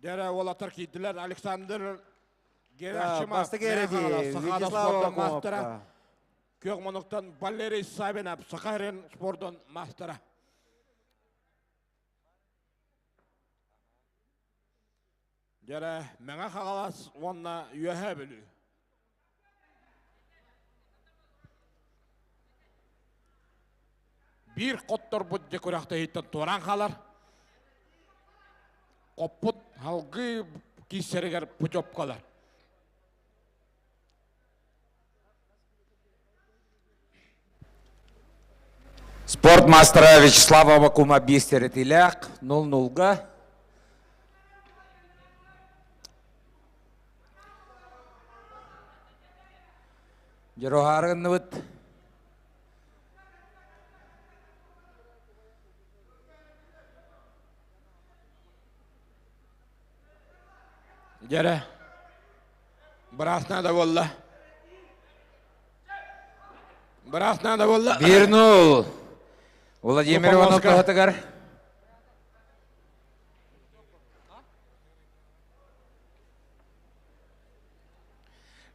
Дәрі олатар кейділер Александр Герасимов. Басты кереди. Вячеслав Авакумов. Көк моноктан Валерий Сабинов, Сахарин спортун мастера. Дәрі мәңа қағалас онна үйәхә білі. Бір қоттор бұдды күрәқті хейттен туран қалар. Қоппут халгы кисерігер путепкалар. Спорт мастера Вячеслава Авакума бистер етіләк 0-0-ға. Жырохарынныбыт. Дәрі. Бірасына да болды. Бірасына да болды. 1-0. Владимир Иванов Кахатагар.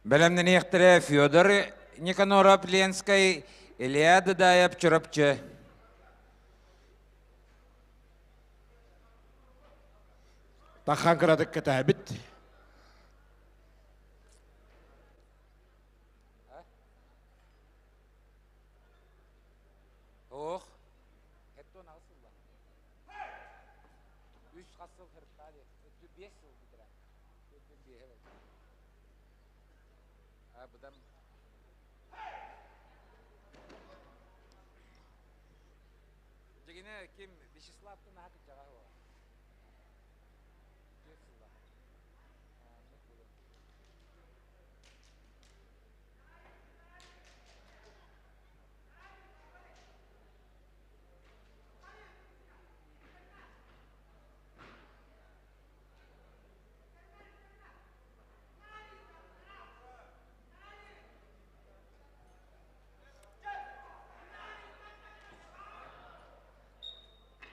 Бәлемнен ехтіре Федор Никаноров Ленской, Илья Дадаев Чурапчы. Тахан кырадык кетәбит. Ох. Хеттон алсылла. Үш қасыл хырттали. Өтті бес жыл бітірә. А, бұдан... Дегене ким Вячеславтың ақы жаға бар.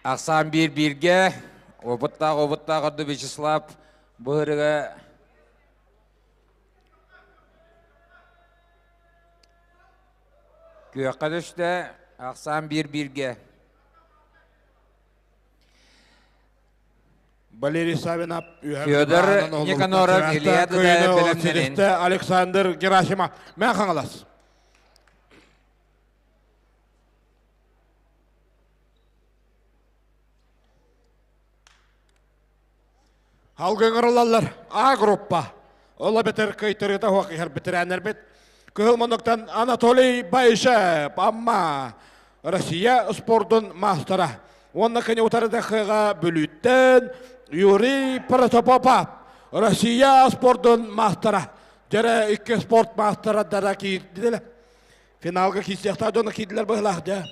Ақсан bir birге, опыттақ опыттақ орды Вячеслав бұхырыға Күөххэ түстэ, ахсаан биир бииргэ. Валерий Савинов Федор Никаноров, Илья Дудаев бэлэмнэрин. Александр Герасимов. Мэ Хаҥалас. Алгыҥырылаллар А группа. Ол эбэтэр кыйтырыта хуох иһэр бэтэрээннэрбит. Кыһыл муннуктан Анатолий Баишев, Амма, Россия спордун маастара. Уонна кини утарыдахыга Бүлүүттэн Юрий Протопопов, Россия спордун маастара. Дьэрэ икки спорт маастара дара киирдилэр. Финалга киирсиэхтээх дьоно киирдилэр быһылаах дьэ.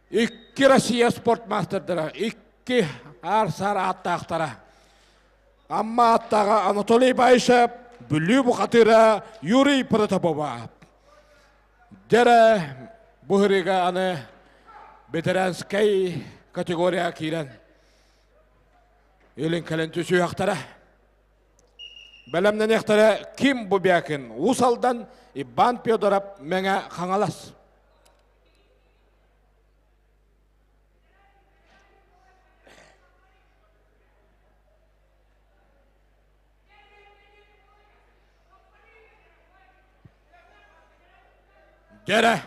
Икки Россия спорт маастардара, икки аар-саар ааттаахтара. Амма ааттааҕа Анатолий Баишев, Бүлүү бухатыыра Юрий Протопопов. Дьэрэ бу ырыга аны ветеранскай категория киирэн илин кэлин түсүөхтэрэ. Бэлэмнэниэхтэрэ Ким Бубякин, Уус Алдан, Иван Федоров, Мэҥэ Хаҥалас. Дьэрэ.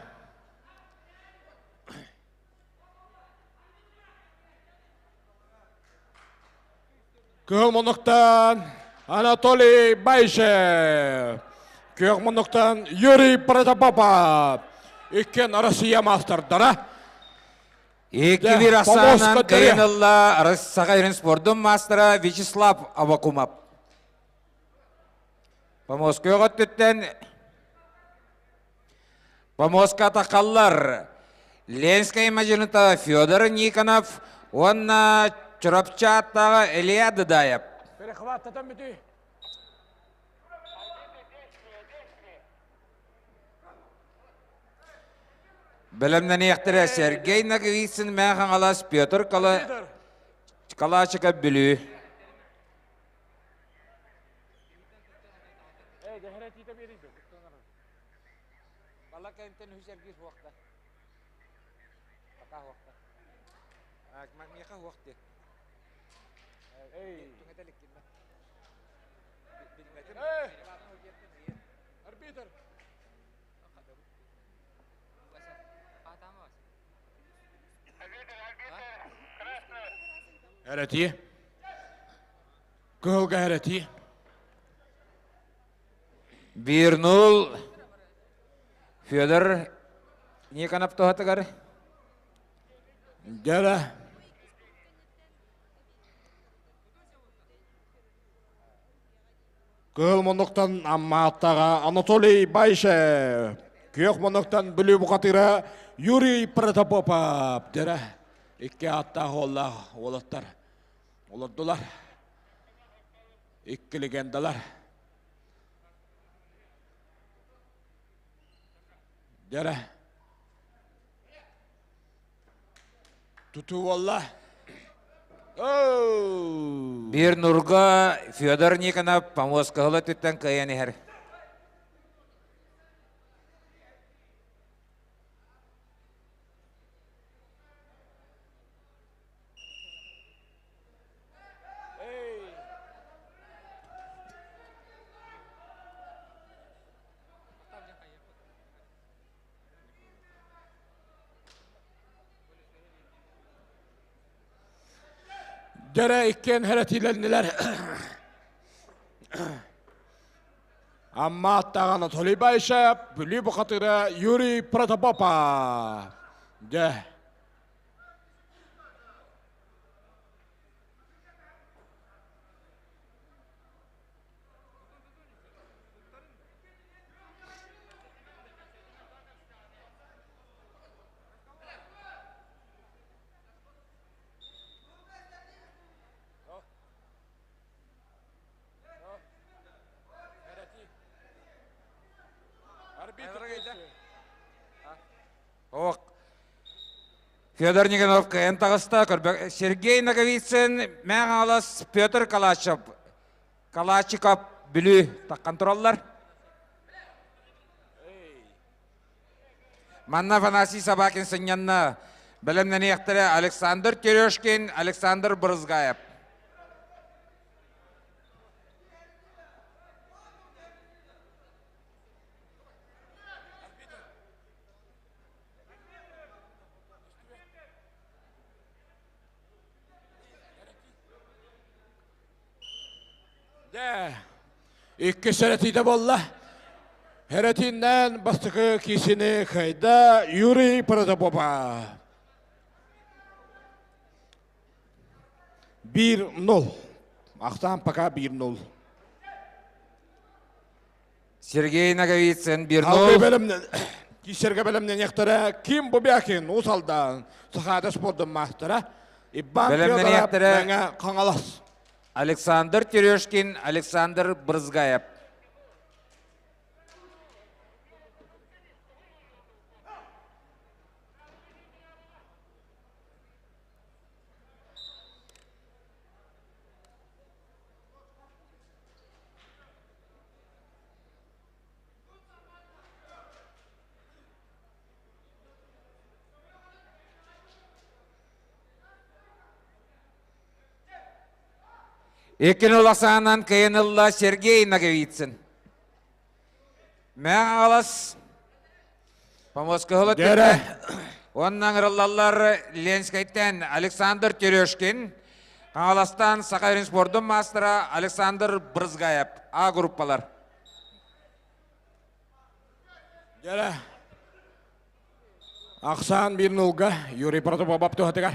Кыһыл муннуктан Анатолий Байшев, күөх муннуктан Юрий Протопопов, иккиэн Россия маастардара. Икки бир ахсаанан кыайан ылла Саха сирин спордун маастара Вячеслав Авакумов. Помоска өттүттэн Помоска атахаллар Ленскэй мадьыныта Федор Никонов уонна Чурапчы ааттааҕа Илья Дыдаев. Перехваттатан бүтүй. Бэлэмнэниэхтэрэ Сергей Ноговицын Мэҥэ Хаҥалас, Петр Калачиков Бүлүү. Арбитр. Эрэтии. Кыһылга эрэтии. 1-0 Федор Никонов туһатыгар. Дьэрэ. Кыһыл муннуктан Аммааттаҕа Анатолий Байшев, күөх муннуктан Бүлүү бухатыыра Юрий Протопопов дьэрэ икки ааттаах уоллаах уолаттар олордулар. Икки легендалар. Дьэрэ Тутуу буолла. Биир нурга Федор Никонов помоскаһыла өттүттэн кыайан иһэр. Дьэрэ иккиэн хэрэтиилэннилэр. Амма аттаах Анатолий Байшев, Бүлүү бухатыыра Юрий Протопопов. Дьэ. Ох. Федор Никонов кыайан таҕыста. Сергей Ноговицын, Мэҥэ Петр Калачев Калачиков Бүлүү таххан тураллар. Манна Афанасий Собакин сынньанна. Бэлэмнэниэхтэрэ Александр Терешкин, Александр Брызгаев. Дэ, иккис эрэтиитэ буолла. Эрэтииннэн бастакы киисини кыайда Юрий Протопопа. 1-0. Ахсаан пока 1-0. Сергей Ноговицын 1-0. Киисэргэ бэлэмнэниэхтэрэ Ким Бубякин Уус Алдан Сахаада спордун маастара Иван Федоров Мэҥэ Хаҥалас. Александр Терешкин, Александр Брызгаев. Иккини уласаанан кыйын ылла Сергей Ноговицын. Мэҥэ Помоскыһылы Дэрэ. Онна ыҥырыллаллар Ленскэйтэн Александр Терешкин, Хаҥаластан Саха сирин спордун маастара Александр Брызгаев А группалар. Дэрэ. Ахсаан биир нулга Юрий Протопопов туһатыгар.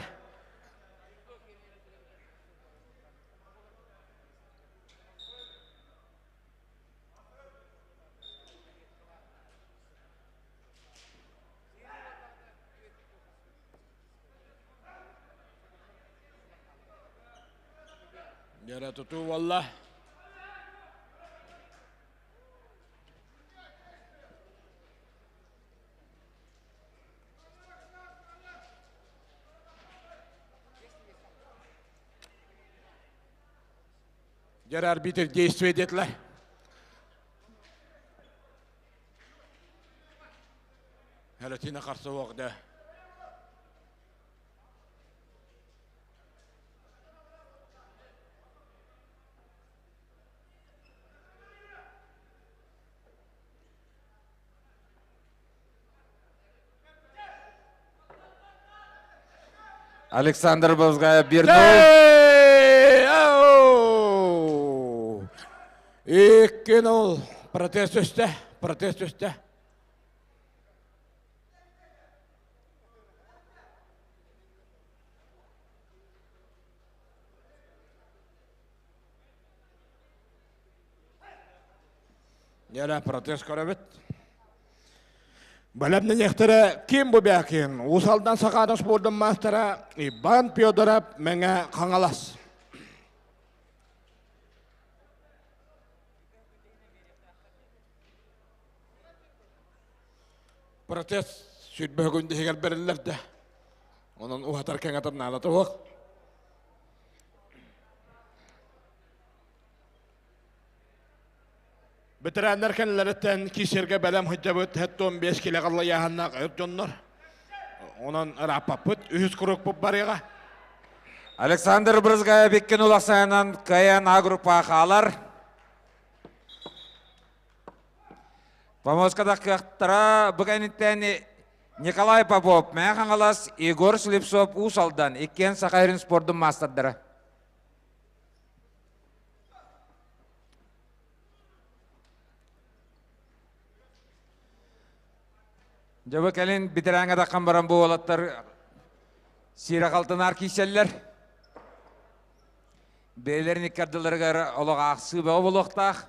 Дьэрэ тутуу буолла. Дьэрэ арбитр действие диэтилэр. Хәрэтина қарсы оғды. Александр Бозгаев 1-0. 2-0. Протест өстө. Протест өстө. Дьэрэ протест көрөбүт. Бэлэмнэниэхтэрэ Ким Бубякин, Уус Алдан Сахаада спордун маастара Иван Федоров, Мэҥэ Хаҥалас. Протест сүрбэ күн иһигэр бэриллэр да. Онон уһатар кэҥэтэр наадата суох. Бэтэрээннэр кэннилэриттэн киисэргэ бэлэм сылдьабыт 75 килэ халлайааһыннаах эр дьоннор. Онон ырааппаппыт, үһүс курукпут барыаҕа. Александр Брызгаев иккин улахсайынан кыайан А группаҕа хаалар. Помоскада кыахтара бу кэнниттэн Николай Попов, Мэҥэ Хаҥалас, Егор Слепцов, Уус Алдан иккиэн Саха сирин спордун маастардара. Дьэ бу кэлин битэрээҥҥэ таххан баран бу уолаттар сиирэ халтынаар киирсэллэр. Бэйэлэрин икки ардыларыгар олох аахсыы бөҕө буолуохтаах.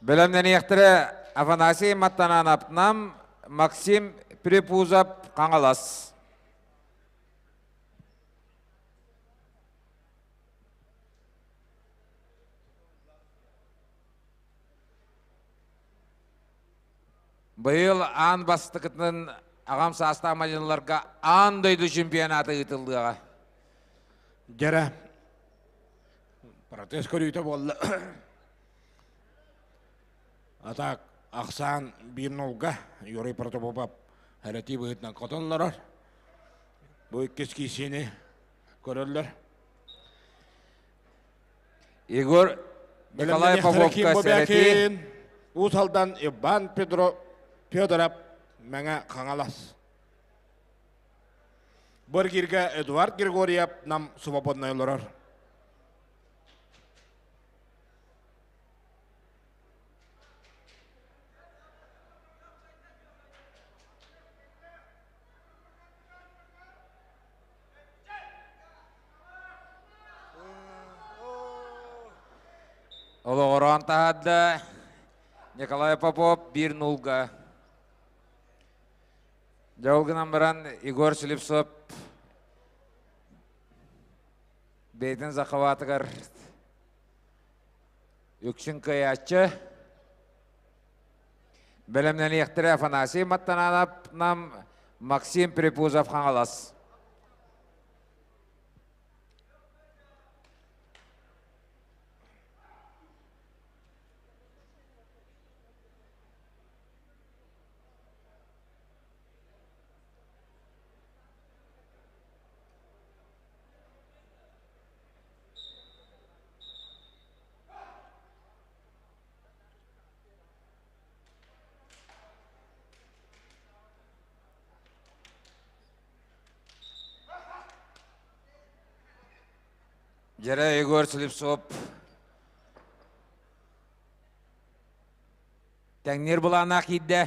Бэлэмнэниэхтэрэ Афанасий Маттананов Нам, Максим Припузов Хаҥалас. Быйыл аан бастакытынан аҕам саастаах мадьыныларга аан дойду чемпионата ыытыллыаҕа. Дьэрэ, протест көрүүтэ буолла. А так, Ахсаан биир нолга Юрий Протопопов эрэтии быһыытынан хотон олорор. Бу иккис киисиини көрөллөр. Егор Николай Поповка сэрэтии. Уус Алдан Иван Петро Федоров Мэҥэ Хаҥалас. Бу эргииргэ Эдуард Григорьев нам свободнай олорор. Олоҕороон таһаарда Николай Попов биир нулга. Дьэ ол гынан баран Егор Слепцов бэйэтин захватыгар үксүн кыайааччы. Бэлэмнэниэхтэрэ Афанасий Маттананов, Нам, Максим Припузов Хаҥалас. Дьэрэ Егор Слепцов тэҥниир былааннаах киирдэ.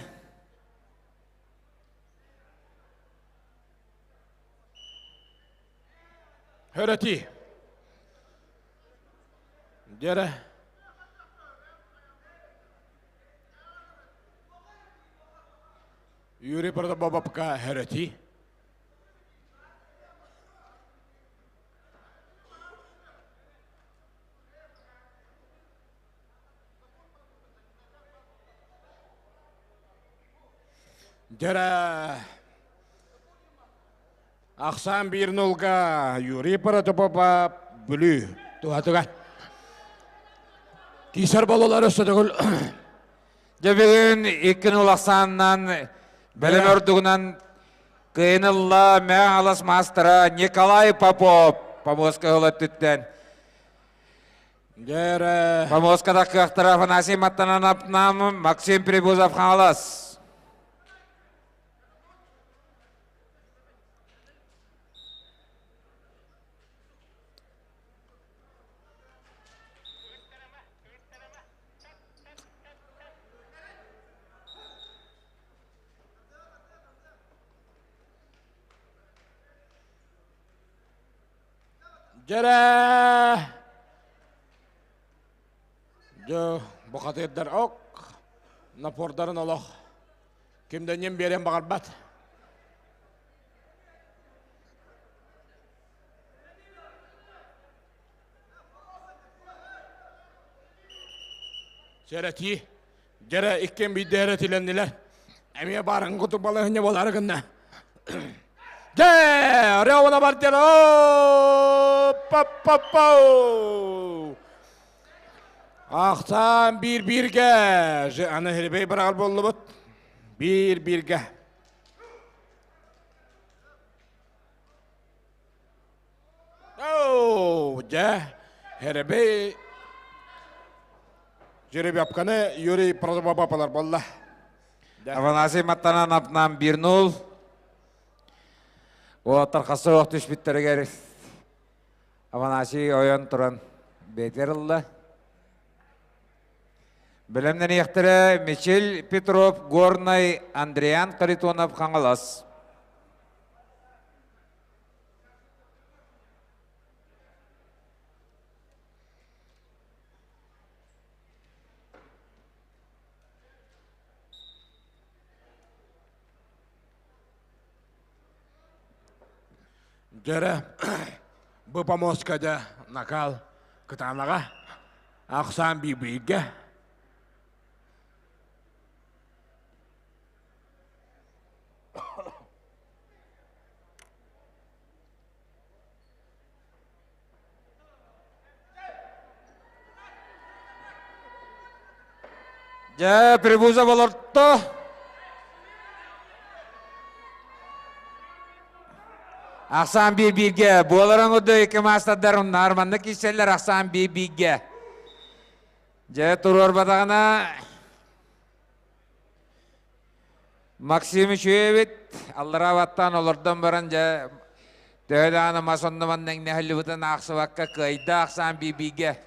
Хөрөти. Дьэрэ. Юрий Протопоповка хөрөти. Дьэрэ. Ахсаан биир нулга Юрий Протопопов Бүлүү туһатыгар. Киисэр бололар өссө төгүл Дьэ бүгүн 2-0 ахсаанынан бэлэм ордугунан кыайын ылла Мэҥэ маастара Николай Попов Помоска ыла өттүттэн. Дьэрэ. Помоскада кыахтара Афанасий Маттананов Нам, Максим Прибузов Хаҥалас. Дьэрэ. Дьэ, бухатыырдар ок, напордарын олох ким да ньим биэриэн баҕарбат. Сэрэтии. Дьэрэ иккиэн биирдэ эрэтилэннилэр. Эмиэ баарыҥ кутук балаһынньа буолаары гынна. Дьэ, Реона бардер. Па-па-пау! Ахсаан биир-бииргэ. Аны хирбей быраҕар буоллубут. Биир-бииргэ. Оу, дьэ, Херебей жеребьевканы Юрий Протопопов буолла. Афанасий Маттананов нам 1-0. Уолаттар хасса ох түспүттэригэр Афанасий ойон туран бэйэтигэр ылла. Бэлэмнэниэхтэрэ Мичил Петров, Горнай, Андриан Харитонов, Хаҥалас. Дьэрэ, бу помостка дьэ накал кытаанаҕа ахсаан биир-бииргэ. Дьэ, Прибузов олорто. Ахсаан биир бииргэ. Буоларын курдук икки маастардар нарманна киирсэллэр ахсаан биир бииргэ. Дьэ, туруорбатаҕына Максим үчүгэйбит аллараа баттаан олордон баран дьэ төһө даҕаны мас онно-манна иҥнэһиллибитин аахсыбакка кыайда ахсаан биир бииргэ.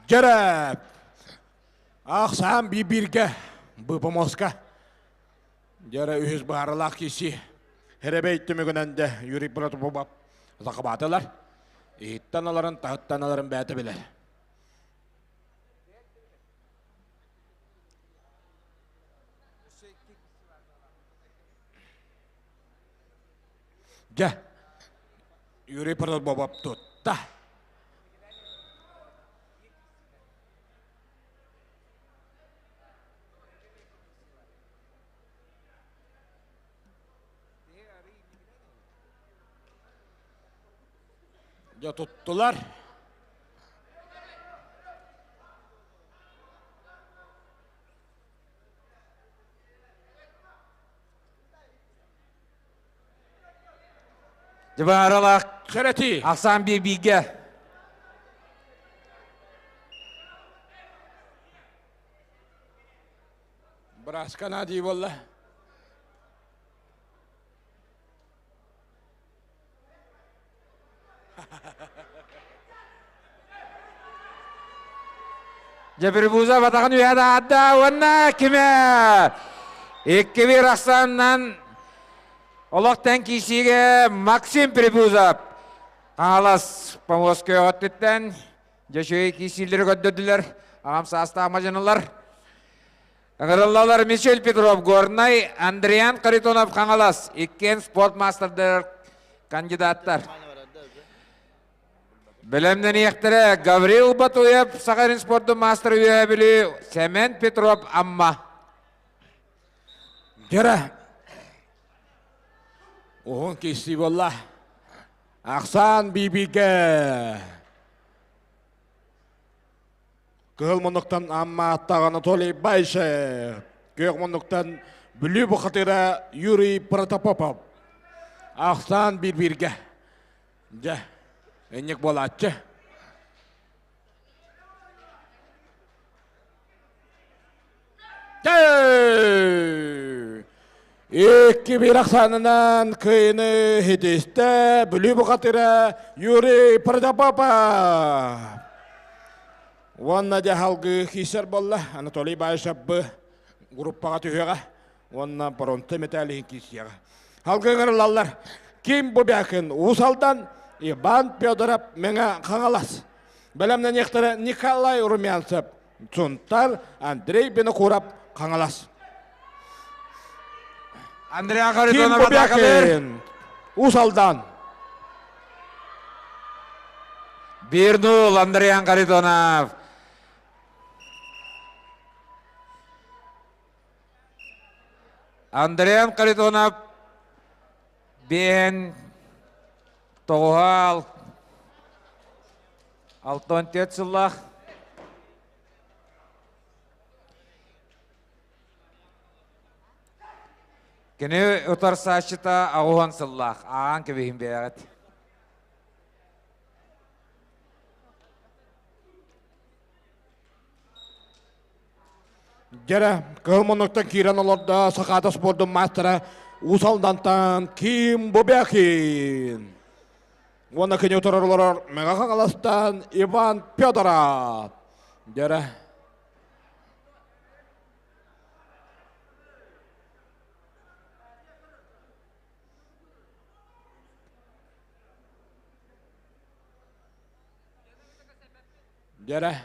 Дьэрэ ахсаан биир-бииргэ быпомоска Дьэрэ үһүс быһаарылаах киси Хэрэбэй түмүгүнэн де Юрий Протопопов захабатылар. Иһиттэн аларын, таһыттан аларын бэйэтэ билэр. Дьэ, Юрий Протопопов тутта. Дьэ туттулар. Дьыбааралаах Сэрэтии. Ахсаан биир бииргэ. Бырааска наадыы буолла. Дьэбирбуза батаҕын үһэ даадда уонна кимэ? Икки биир ахсаанынан олохтон киисиигэ Максим Прибузов Хаҥалас помоска өттүттэн дьэ киисиилэри көрдөрдүлэр. Аҕам саастаах мадьынылар. Ыҥырыллалар Мичил Петров Горнай, Андриан Харитонов Хаҥалас, иккиэн спорт маастардар кандидаттар. Бэлэмнэниэхтэрэ Гаврил Батуев, Саха спордун маастара Үөһээ Бүлүү, Сэмэн Петров Амма. Дьара уһун киирсии буолла. Ахсаан биибигэ Кыһыл муннуктан Амма аттаах Анатолий Байшев, күөх муннуктан Бүлүү бухатыыра Юрий Протопопов. Ахсаан биир-бииргэ. Дьэ, инник буолааччы. Икки биир ахсаанынан кыайыны ситистэ Бүлүү бухатыра Юрий Протопопов. Уонна дьэ салгыы киирсэр буолла Анатолий Баишев б группаҕа түһүөҕэ уонна боронто металлиһин киирсиэҕэ. Салгыы ыҥырыллаллар Ким Бубякин Уус Алдан, Иван Федоров Мэҥэ Хаҥалас. Бэлэмнэниэхтэрэ Николай Румянцев Сунтар, Андрей Винокуров, Хаҥалас. Андрей Харитонов атаакалыыр. Уус Алдан. 1-0 Андрей Харитонов. Андрей Харитонов биэн тоҕуһа 64 сыллаах Кини утарсааччыта аҕуһан сыллаах ааҕан кэбиһин бэйэҕит. Дьэрэ, кыһыл муннуктан киирэн олордо Сахаада спордун маастара Уус Алдантан Ким Бубякин. Уонна кини утарар олорор Мэҥэ Хаҥаластан Иван Федоров. Дьэрэ. Дьэрэ.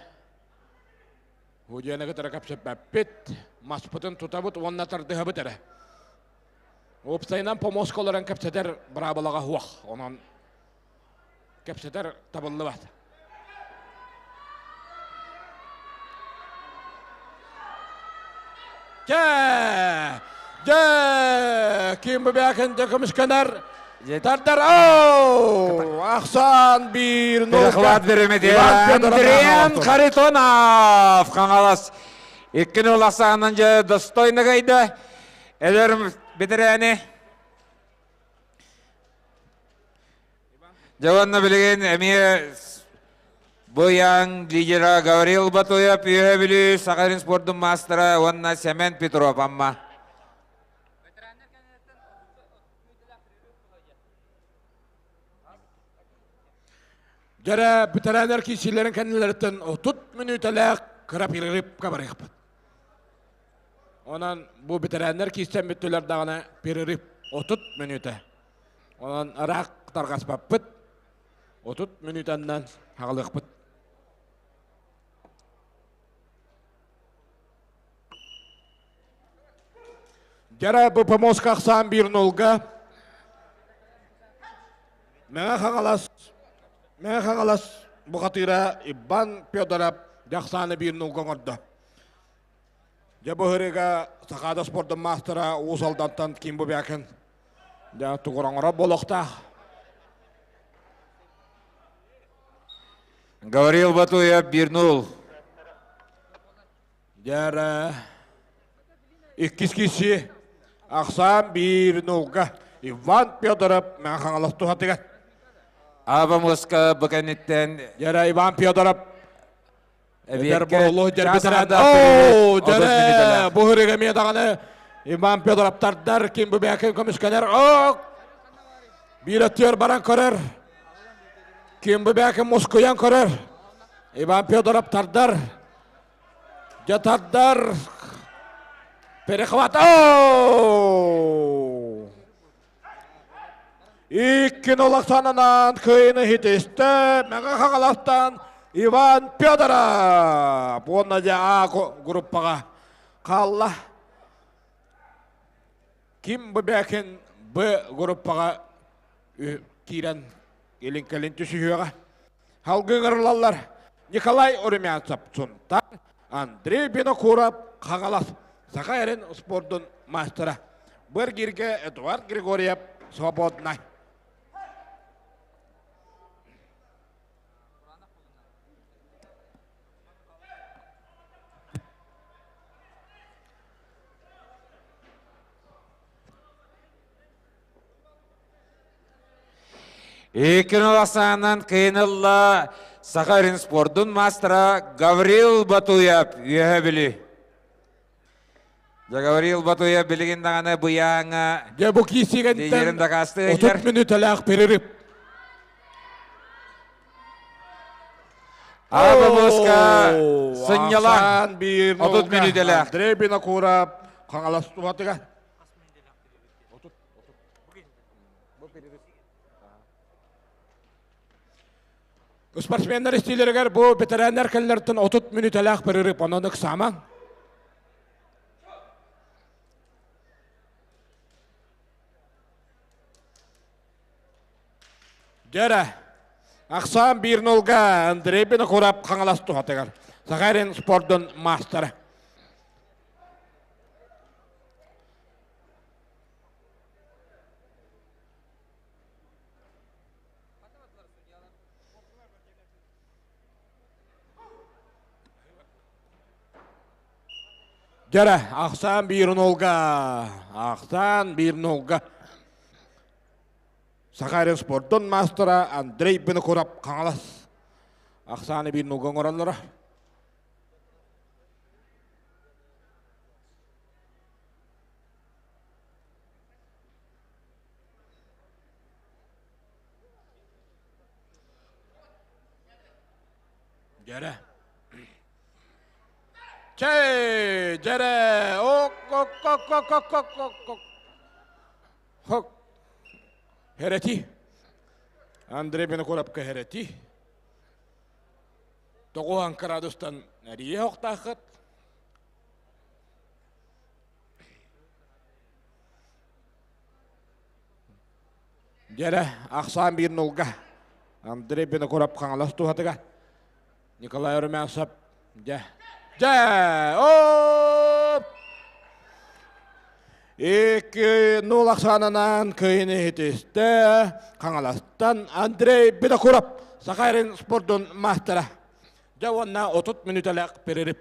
Удьуону кытары кэпсэппэппит, маспытын тутабыт уонна тардыһабыт эрэ. Уопсайынан помоска олорон кэпсэтэр быраабылаҕа суох, онон кэпсэтэр табыллыбат. Чэ! Дьэ, ким бу бэкин дьэ көмүскэнэр? Тардар, оу! Ахсан биир нолга. Перехват беремеде. Андриан Харитонов Хаҥалас. Иккини улахсаанан дьэ достойно гайда. Эдэр бэтэрэни. Дьэ уонна билигин эмиэ Быйаҥ лидера Гаврил Батуев, Үөһэ Бүлүү Сахалин спордун маастара уонна Сэмэн Петров Амма. Дьэрэ бүтэрээнэр киирсиилэрин кэннилэриттэн 30 мүнүүтэлээх кыра перерывка барыахпыт. Онон бу бэтэрээннэр киирсэн бүттүлэр даҕаны перерыв 30 мүнүүтэ. Онон ыраах тарҕаспаппыт. 30 мүнүүтэннэн хаҕалыахпыт. Дьара бу помоска ахсаан биир нолга. Мэҥэ Хаҥалас Мэҥэ Хаҥалас бухатыыра Иван Федоров дьахсааны биир нолга оҥордо. Дьэ бу ырыга Сахаада спордун маастара Уус Алдантан Ким Бубякин дьэ тугуроҥоро буолуохтаах. Гаврил Батуев 1-0. Дьэ иккис киси ахсаан 1-0-га Иван Федоров Мэҥэ Хаҥалас туһатыгар. Аба Москва бу кэнниттэн Дьэ Иван Федоров Эдэр боролуох дьэрбитэрэ. Оо, дьэрэ, бу ырыга эмиэ даҕаны Иван Федоров тардар, ким бу бэкин көмүскэнэр. Ок! Биир өттүгэр баран көрөр. Ким бу бэкин мускуйан көрөр. Иван Федоров тардар. Дьэ тардар. Перехват. Оо! Иккин олохсанынан кыайыны хитистэ Мэҥэ Хаҥаластан Иван Федоров уонна дьэ А группаҕа хаалла. Ким Бубякин Б группаҕа киирэн илин-кэлин түсүһүөҕэ. Халгы ыҥырылаллар Николай Румянцев Сунтар, Андрей Винокуров Хаҥалас, Саха эрин спордун маастара. Бу эргииргэ Эдуард Григорьев свободнай. Иккин уласаанан кыйынылла Саха эрин спордун маастара Гаврил Батуев үөһэ Бүлүү. Дьэ Гаврил Батуев билигин даҕаны быйааҥа Дьэ бу киирсиигэнтэн 30 мүнүүтэлээх перерыв. Аабабыска сынньалаҥ 30 мүнүүтэлээх. Андрей Винокуров Хаҥалас туһатыгар. Спортсменнар истиилэригэр бу бэтэрээннэр кэллэртэн 30 мүнүүтэлээх перерыв, онон ыксаамаҥ. Дьэрэ, ахсаан биир нолга Андрей Винокуров Хаҥалас туһатыгар. Саха спордун маастара. Дьэрэ, ахсаан биир нолга, ахсаан биир нолга. Саха спордун маастара Андрей Винокуров Хаҥалас. Ахсааны биир нолга оҥороллоро. Дьэрэ. Чэй, дьэрэ, ок, ок, ок, ок, ок, ок, ок, ок. Хок. Херети. Андрей Винокуровка херети. Тоҕуһан градустан эрийэ охтааххыт. Дьэрэ, ахсаан биир нулга. Андрей Винокуров Хаҥалас туһатыгар. Николай Румянцев дьэ. Дьэ! Оп! 2-0 ахсаанынан кыайыыны ситистэ Хаҥаластан Андрей Бедокуров, Саха сирин спордун маастара. Дьэ уонна 30 мүнүүтэлээх перерыв.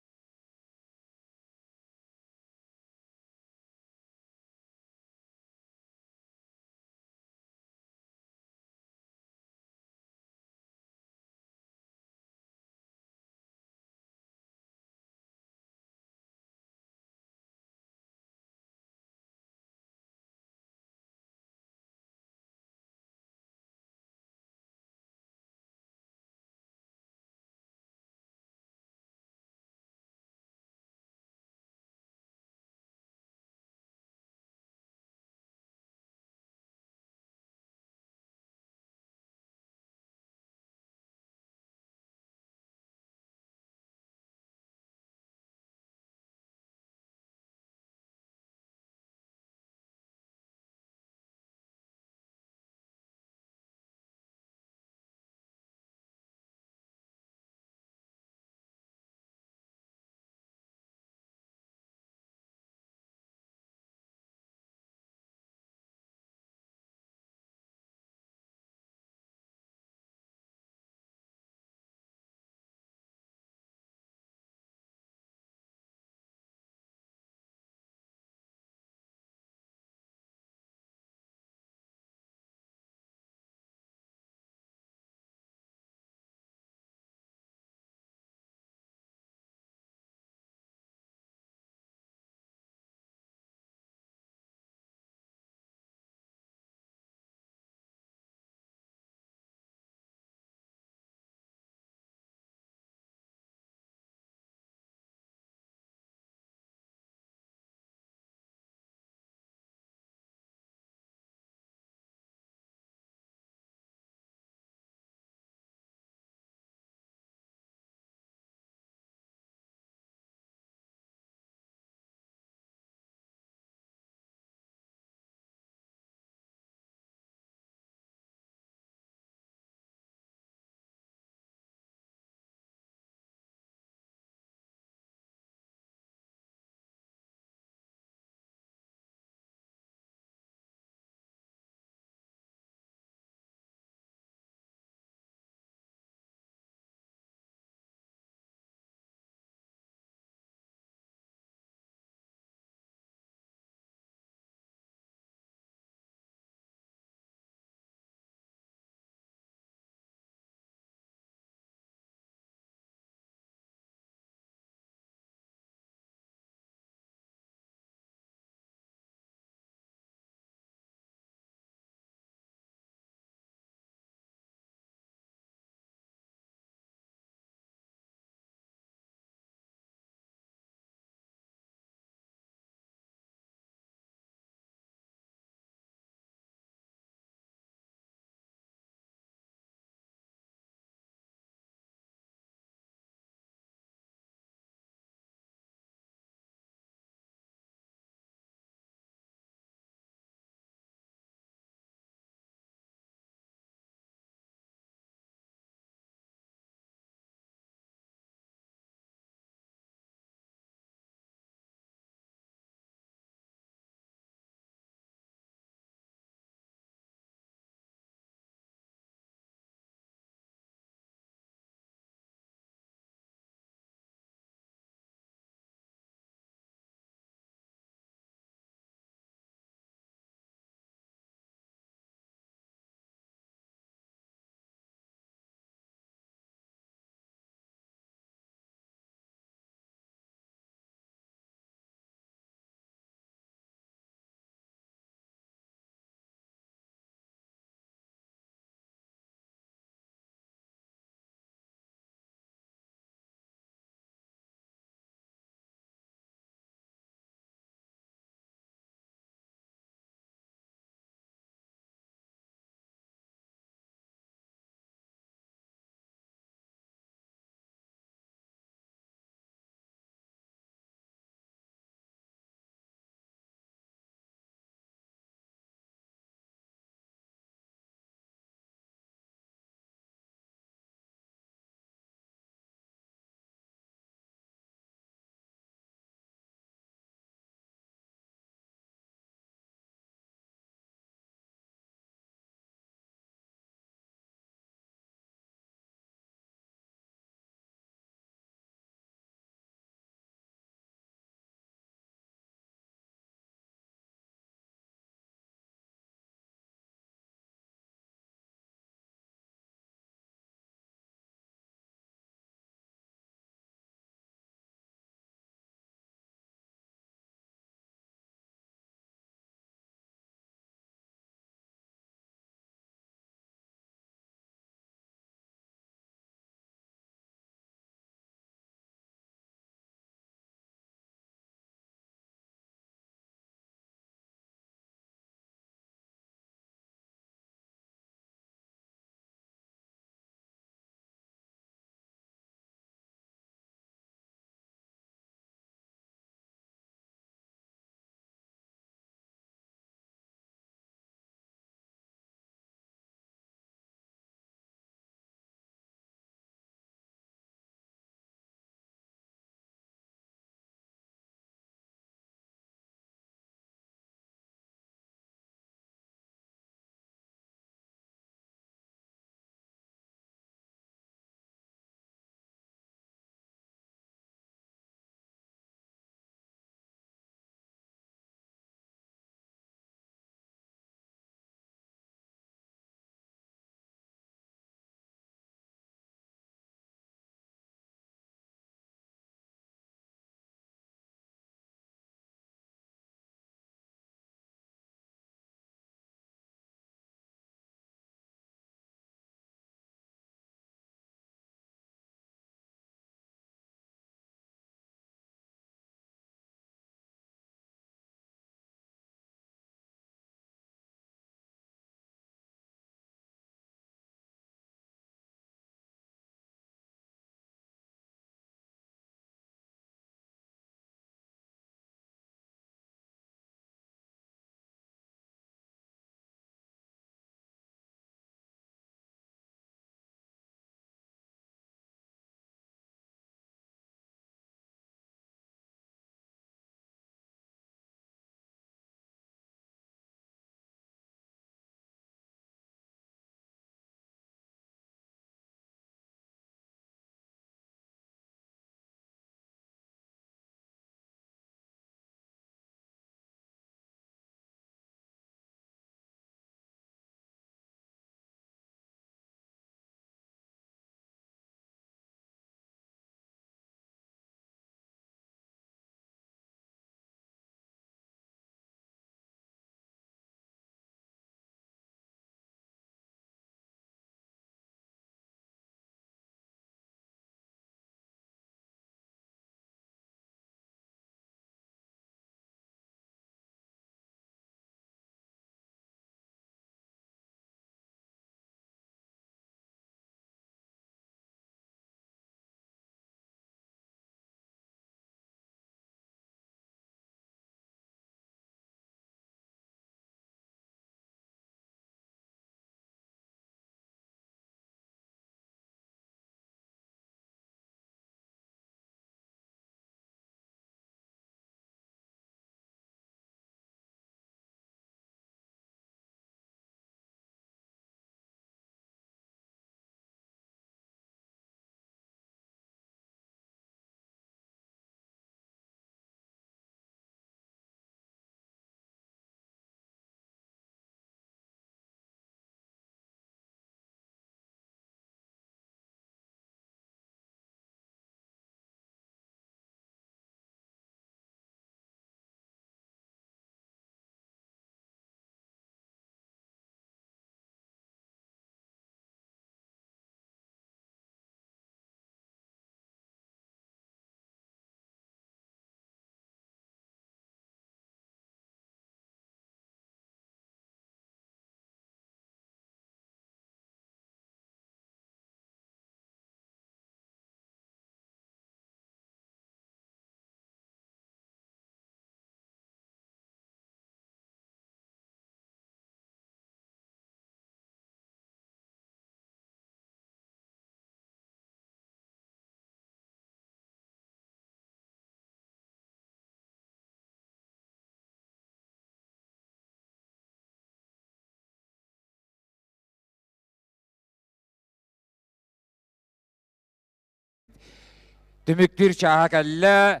Түмүктүүр чааһа кэллэ.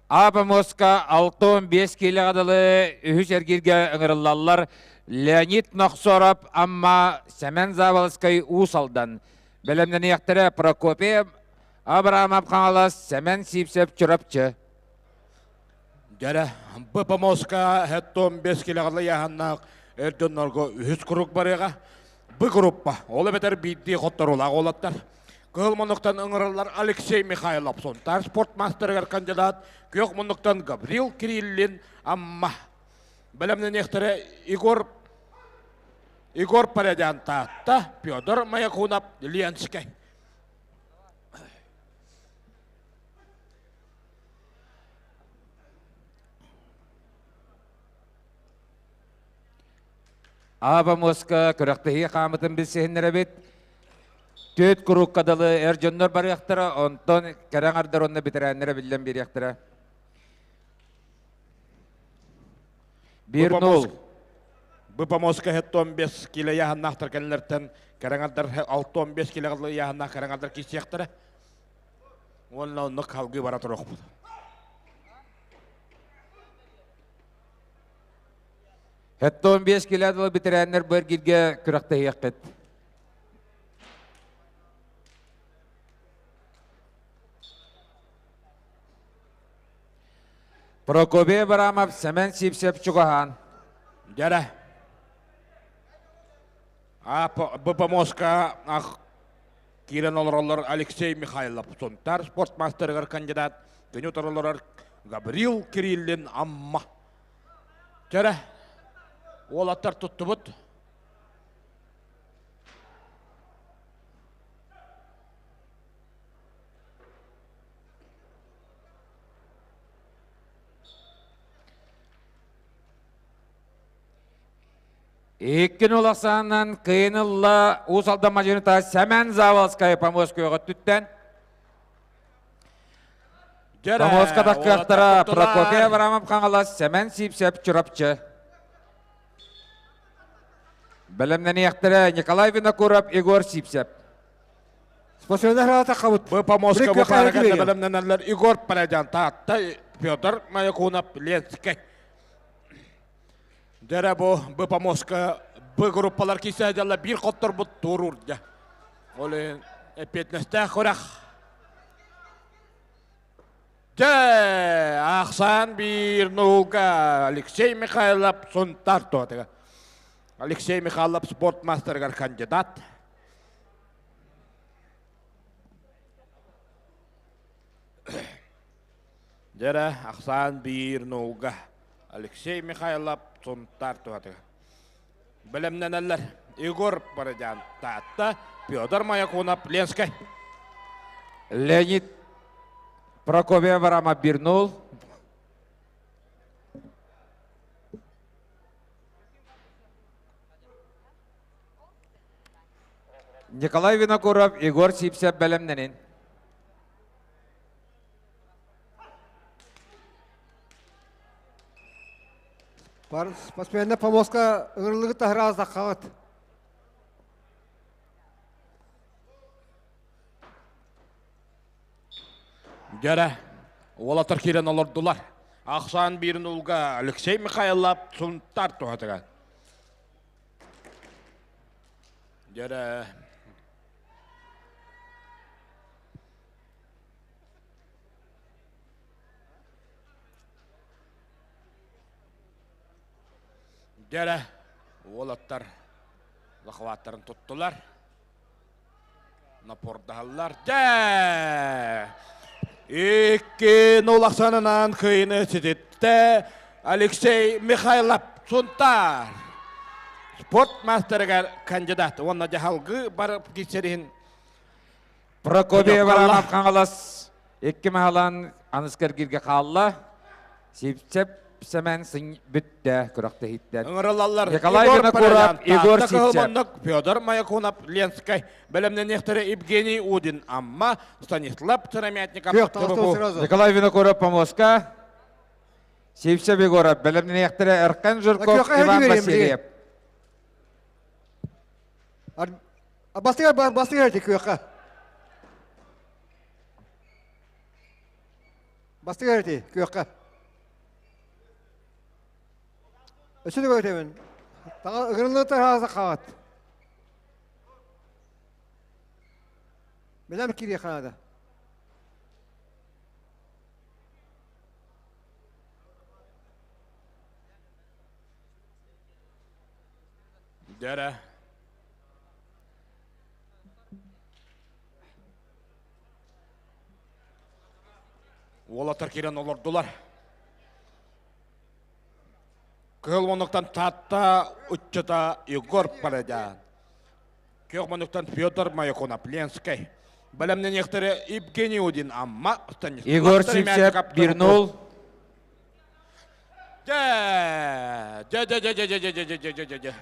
А-помостка 65 киилэҕэ дылы үһүс эргииргэ ыҥырыллаллар Леонид Нохсоров, Амма, Сэмэн Заболоцкай, Уус Алдан. Бэлэмнэниэхтэрэ Прокопий Абрамов Хаҥалас, Сэмэн Сивцев Чурапчы. Дьэрэ, Б помостка 75 килэҕэ ыйааһыннаах эр дьоннорго үһүс круг барыаҕа. Б группа, ол эбэтэр биирдии хотторуулаах уолаттар. Кыһыл муннуктан ыҥырыллар Алексей Михайлов, Сунтаар спорт маастарыгар кандидат, күөх муннуктан Гаврил Кириллин, Амма. Бэлэмнэниэхтэрэ Егор Егор Порядян Таатта, Федор Маякунов, Ленскэй. Ааба муоска күрэхтэһии хаамытын билсиһиннэрэбит. Түөт курукка дылы эр дьоннор барыахтара, онтон кэрэ аҥардар уонна бэтэрээннэрэ биллэн биэриэхтэрэ. Биир нул. Быпомоска 75 кило яһаннаахтар кэллэртэн кэрэ аҥардар 65 кило яһаннаах кэрэ аҥардар киирсиэхтэрэ. Уонна оннук халгыы бара туруохпут. 75 кило дылы бэтэрээннэр бу эргииргэ күрэхтэһиэххит. Прокопий Абрамов, Сэмэн Сивцев чугаһаан. Дьэрэ. А Б-помостка ах киирэн олороллор Алексей Михайлов, Сунтаар спортмастерыгар кандидат, күнү утары олорор Гаврил Кириллин Амма. Чэрэ, уолаттар туттубут. Иккин улахсаанынан кыйын ылла Уус Алдан мадьыныта Сэмэн Заволскай помост көҕөттүттэн. Помостка таххыахтара Прокопий Абрамов Хаҥалас, Сэмэн Сивцев Чурапчы. Бэлэмнэниэхтэрэ Николай Винокуров, Егор Сивцев. Спасибо тахабыт. Бу помостка бу паарага бэлэмнэнэллэр Егор Парадян Таатта, Федор Маякунов, Ленскэй. Дэрэ бу бу помостка бу группалар кисе дьалла биир хотторбут туоруурдя. Ол эппиэтинэстээх күрэх. Дьэ, ахсаан биир нуука Алексей Михайлов Сунтар туотыга. Алексей Михайлов спорт мастерыгар кандидат. Дьэрэ, ахсаан биир нууга Алексей Михайлов Сунтар туһатыга. Бэлэмнэнэллэр Егор Бородян Таатта, Федор Маякунов Ленскэй. Леонид Прокопьев Рама Бирнул. Николай Винокуров, Егор Сивцев бэлэмнэнин. Спортсменнар помостка ыҥырыллыгыт таһыраас таххаҕыт. Дьэрэ, уолаттар киирэн олордулар. Ахсаан биирин улга Алексей Михайлов Сунтар туһатыгар. Дьэрэ, Дьэрэ, уолаттар захваттарын туттулар. Напордаһаллар. Дьэ! Икки нулахсанынан кыйыны сититтэ Алексей Михайлов Сунтаар. Спорт мастерыгар кандидат уонна дьаһалгы барып киирсэриһин Прокопий Абрамов Хаҥалас икки маһалаан аныска эргииргэ хаалла. Сивцев Сэмэн бүттэ күрэхтэһииттэн. Ыҥырылаллар Николай Винокуров, Егор Сивцев. Федор Маякунов, Ленскэй. Бэлэмнэниэхтэрэ Евгений Удин, Амма, Станислав Сыромятников. Николай Винокуров помоска. Сивцев Егоров бэлэмнэниэхтэрэ Эркен Жирков, Иван Васильев. Бастыгар бастыгар күөххэ. Бастыгар эти күөххэ. Өссө да көтөбүн. Таҥа ыгырыллыытар хааса хаҕат. Билэм кириэхэ наада. Дьэрэ. Уолаттар киирэн олордулар. Кыһыл муннуктан Таатта ыччата Егор Парадян. Күөх муннуктан Федор Маяконов, Ленскэй. Бэлэмнэниэхтэрэ Евгений Удин, Амма, Станислав Егор Сивцев 1-0. Дьэ, дьэ, дьэ, дьэ, дьэ, дьэ, дьэ, дьэ, дьэ, дьэ, дьэ.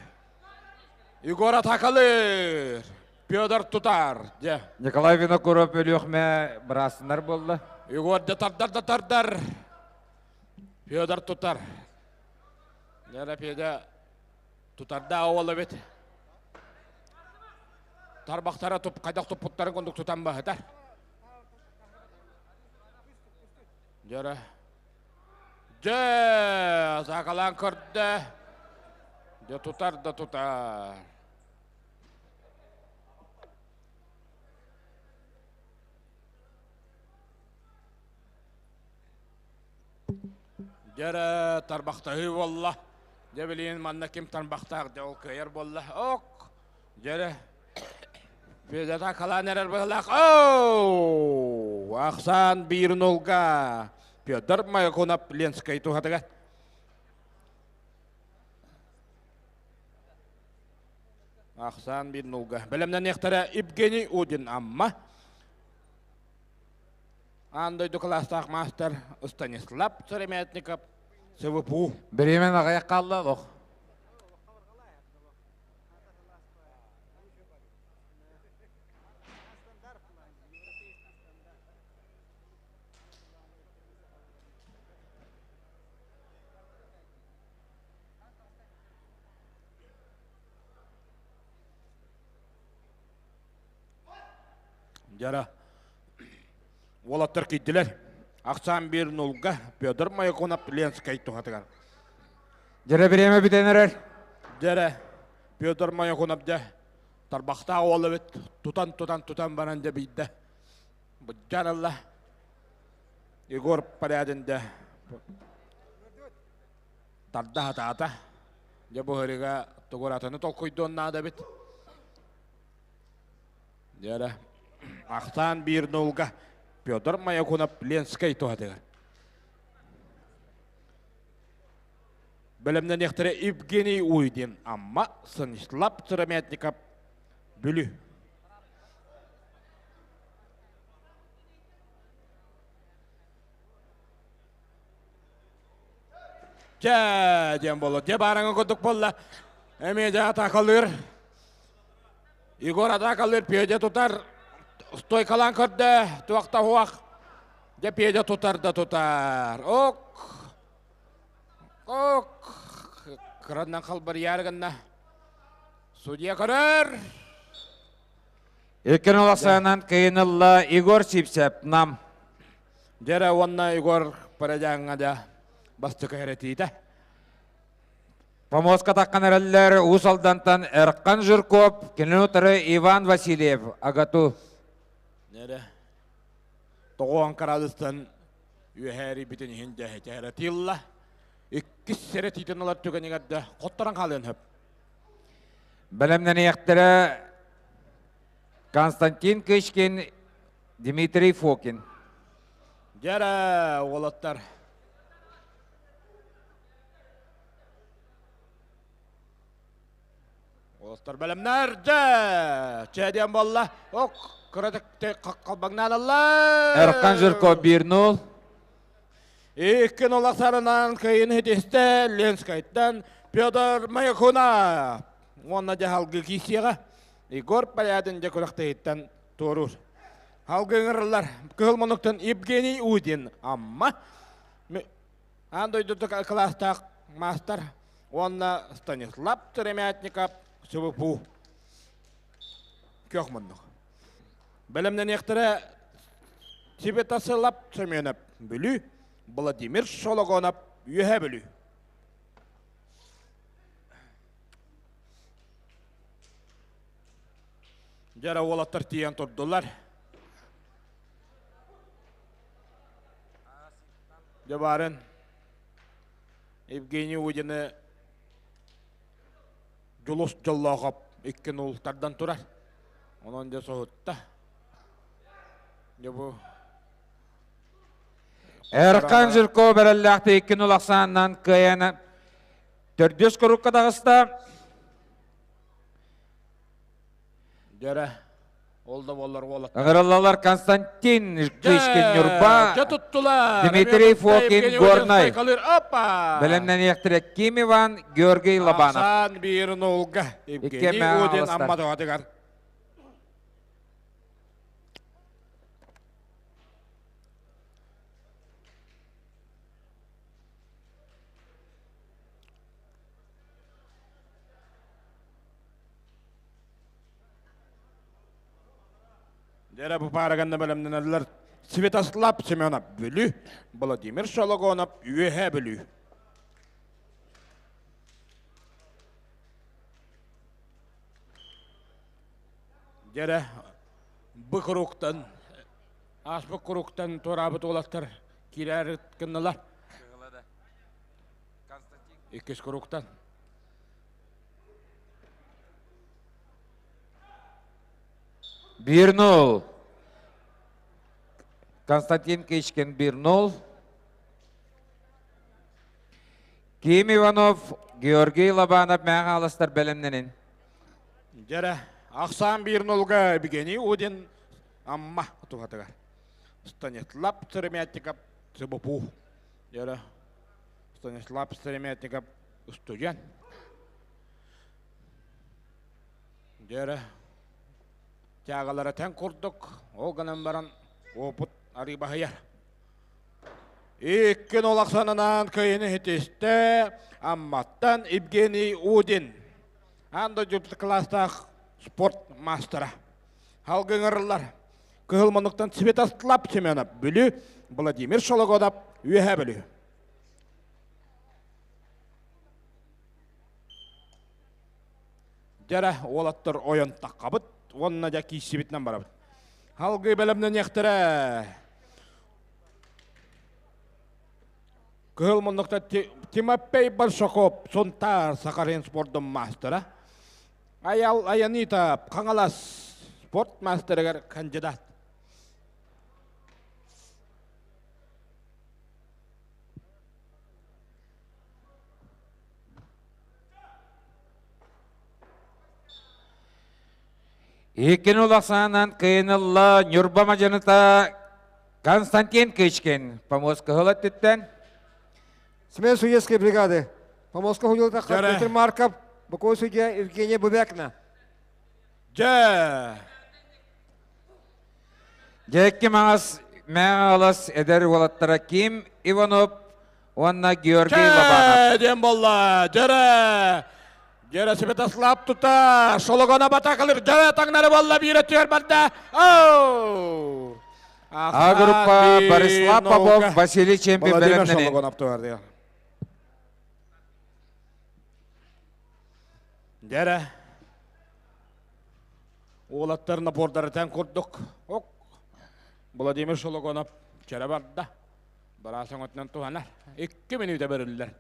Егор атакалыыр. Петр тутар. Дьэ. Николай Винокуров Өлүөхмэ быраасынар буолла. Егор да тардар да тардар. Федор тутар. Нера Федя тутарда оол эбит. Тарбахтара туп, хайдах туппуттарын курдук тутан баһытар. Дьөрө. Дьэ, саакалаан көрдө. Дьэ тутар да тутар. Дьэрэ тарбахтаһыы буолла. Дьэ билигин манна ким тарбахтаах дьэ ол кыайар буолла. Ок! Дьэрэ Федята халаан эрэр быһылаах. Оу! Ахсаан биир нулга. Петр Маякунов Ленскэй туһатыгар. Ахсаан биир нулга. Бэлэмнэниэхтэрэ Евгений Удин Амма. Аан дойду кылаастаах маастар Станислав Сыромятников СВПУ. Бириэмэн аҕыйах хаалла олох. Дьара уолаттар киирдилэр. Ахсаан биир нулга Петр Маякунов Ленскэй туһатыгар. Дьэрэ бириэмэ бүтэн эрэр. Дьэрэ Петр Маякунов дьэ тарбахтаах уол эбит тутан-тутан тутан баран дьэ биирдэ быдьар ылла. Егор Порядин дьэ тарда сатаата. Дьэ бу ырыга тугуратыны толкуйдуон наада эбит. Дьэрэ ахсаан биир нулга Петр Маякунов Ленскэй туһатыгар. Бэлэмнэниэхтэрэ Евгений Уйдин, Амма, Станислав Сыромятников, Бүлүү. Дьэ, диэн буолла. Дьэ, баараҥа курдук буолла. Эмиэ дьэ атаакалыыр. Егор атаакалыыр, Петя тутар. Стойкалаан көрдө, туохта уох. Дьэ, Петя тутар да тутар. Ок. Ок. Кыраннан халбарыйаар гынна. Судья көрөр. Иккин уласаанан кыйынылла Егор Сипсеп нам. Дьэрэ уонна Егор Парадяҥҥа да бастакы эрэтиитэ. Помоска таххан эрэллэр Уус Алдантан Эрхан Жирков, кинини утары Иван Васильев, АГАТУ. Нэрэ. Тоҕуон кыраадыстан үөһэ эрийбитин иһин дьэ эрэтиилла. Иккис сэрэтиитин ылар түгэнигэр да хотторон хаалыан сөп. Бэлэмнэниэхтэрэ Константин Кычкин, Дмитрий Фокин. Дьэрэ, уолаттар. Уолаттар бэлэмнэр дьэ! Чэ диэн буолла. Ок, кыратык халбаҥнаан алла. Эрхан Жирков 1-0. Икки нула сарынан кыйын хитистэ Ленскайтан Петр Маякуна уонна дьаһалгы киисиэҕэ Егор Порядин дьэ күрэхтэһиттэн туоруур. Алгыҥырылар Кыһыл Мунуктан Евгений Удин Амма аан дойдутук кылаастаах маастар уонна Станислав Сыромятников СВПУ күөх муннук. Бэлэмнэниэхтэрэ Сибетасылап Семенов Бүлүү. Владимир Шологонов Үөһэ Бүлүү. Дьара уолаттар тиийэн турдулар. Дьабарын Евгений Удины Дьулус Дьоллоохоп 2-0 тардан турар. Онон дьэ соһутта. Дьэ бу Эрхан Жирков эрэллээхтик 2-0 ахсаанынан кыайан төрдүс курукка таҕыста. Дьэрэ, ол да буоллар уолаттар. Ыҥырыллалар Константин Кычкин Ньурба, Дьэ туттулар. Дмитрий Фокин Горнай. Опа! Бэлэмнэниэхтэрэ Ким Иван, Георгий Лобанов. Ахсаан биир нулга. Евгений Удин Амматоватыгар. Дьэрэ бу паараганда бэлэмнэнэллэр Святослав Семенов Бүлүү, Владимир Шологонов Үөһээ Бүлүү. Дьэрэ бу куруктан ааспыт куруктан туораабыт уолаттар киирээр гыннылар. Иккис куруктан. 1-0. Константин Кычкин 1-0. Ким Иванов, Георгий Лобанов мэҥэ аластар бэлэмнэнин. Дьэрэ, ахсаан 1-0-га Евгений Удин Амма туһатыгар. Станислав Сыромятников ЦБПУ. Дьэрэ, Станислав Сыромятников студент. Дьэрэ, тягалара тэҥ курдук, ол гынан баран опыт арыыбаһыйар. Иккин олохсононаан кыйыны хитистэ Амматтан Евгений Удин. Аан дойду кылаастаах спорт маастара. Халгыҥырыллар. Кыһыл муннуктан Святослав Семенов Бүлүү, Владимир Шологодов Үөһээ Бүлүү. Дьэрэ уолаттар ойон таххабыт уонна дьэ кииссибитинэн барабыт. Халгыы бэлэмнэниэхтэрэ. Кыһыл муннукта Тимофей Большаков Сунтаар Сахалин спордун маастара. Аял Аянита Хаҥалас спорт мастерыгар кандидат. Иккин улахсаанан кыйынылла Ньурба мадьаныта Константин Кычкин помост кыһыл өттүттэн. Смена судейской бригады. Помостка худилта Петр Марков, боковой судья Евгения Бубякина. Дьэ! Дьэкки маҥас мэҥэ эдэр уолаттара Ким Иванов уонна Георгий Лобанов. Диэн буолла. Дьэрэ! Дьэрэ Святослав тута Шологона батакалыр дьэрэ таҥнары буолла биир өттүгэр барда. Оу! А группа Борислав Попов, Василий Чемпин Владимир бэлэмнэнин. Шологонов туһар Дьэрэ уолаттар напордары тэн курдук. Ок. Владимир Шологонов чэрэ барда. Бараас өҥөтүнэн туһанар. 2 мүнүүтэ бэриллэр.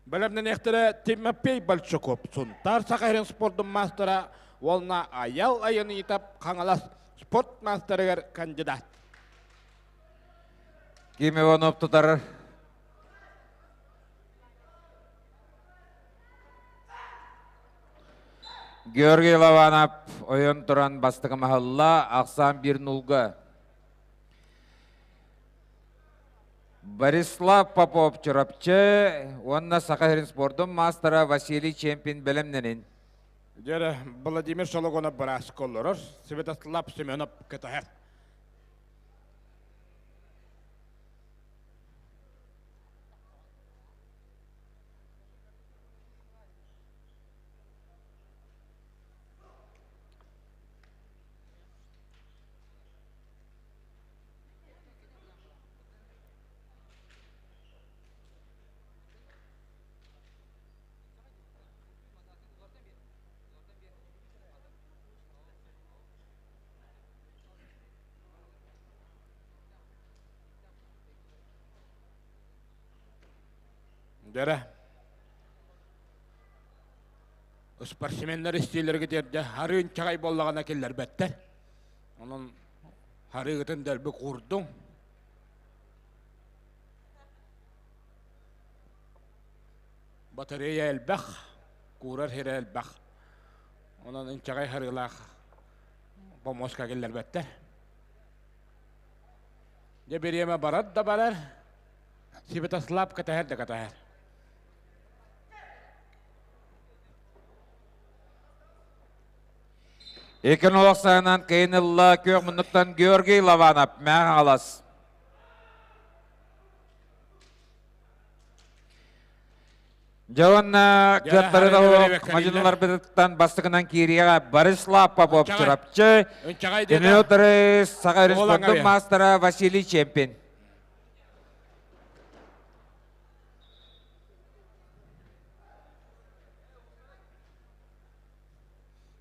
Бэлэмнэниэхтэрэ Тимофей Большаков, Сунтаар Саха спордун маастара уонна Аял Айанитов Хаҥалас спорт маастарыгар кандидат. Ким Иванов тутар Георгий Лобанов ойон туран бастакы маһылла ахсаан бир нулга. Борислав Попов Чурапчы уонна Саха сирин спордун маастара Василий Чемпин бэлэмнэнин. Дьэрэ Владимир Шологонов бырааска олорор, Святослав Семенов кытаһар. Дэрэ. Спортсменнар истиилэргэ тиэрдэ харыын чаҕай буоллаҕына киллэрбэттэр. Онон харыыгытын дэлби куурдуҥ. Батарея элбэх, куурар сирэ элбэх. Онон инчэҕэй харыылаах помоска киллэрбэттэр. Дьэ бириэмэ барар да барар, Святослав кэтэһэр да кэтэһэр. Икин олох сайынан кыйын ылла күөх муннуктан Георгий Лаванов Мэҥэ Хаҥалас. Дьэ уонна кыаттары да мадьыныларбытыттан бастакынан киириэҕэ Борислав Попов Чурапчы, кинини утары Саха Республикатын маастара Василий Чемпин.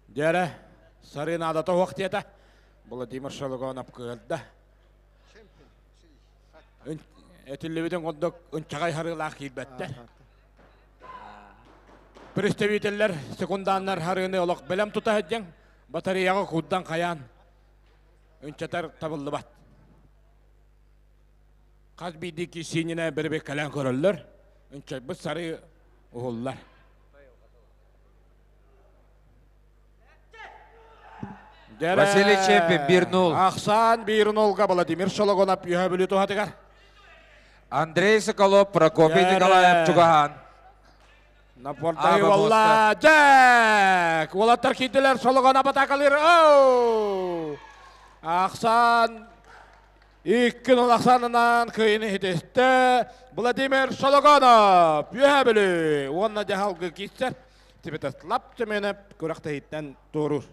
Дьэрэ, сарыы наадата суох диэтэ. Владимир Шологонов кыырда. Этиллибитин курдук ынчаҕай харыылаах киирбэттэр. Представителлэр, секунданнар харыыны олох бэлэм тута сылдьыҥ, батареяҕа куурдан хайаан ынчатар табыллыбат. Хас биирдии киссиининэ бэрэбиэркэлээн көрөллөр, ынчайбыт сарыы уһуллар. Василий Чепин 1-0. Ахсаан 1-0-га Владимир Шологонов үһэ бүлүү туһатыгар. Андрей Соколов, Прокопий Николаев чугаһаан. Напордай уолла Джек! Уолаттар киирдилэр, Шологонов атакалыыр. Оу! Ахсаан 2-0 ахсаанынан кыайыны иһитистэ Владимир Шологонов үөһэ бүлүү уонна дьаһалгы киирсэр. Святослав Семенов күрэхтэһииттэн туоруур.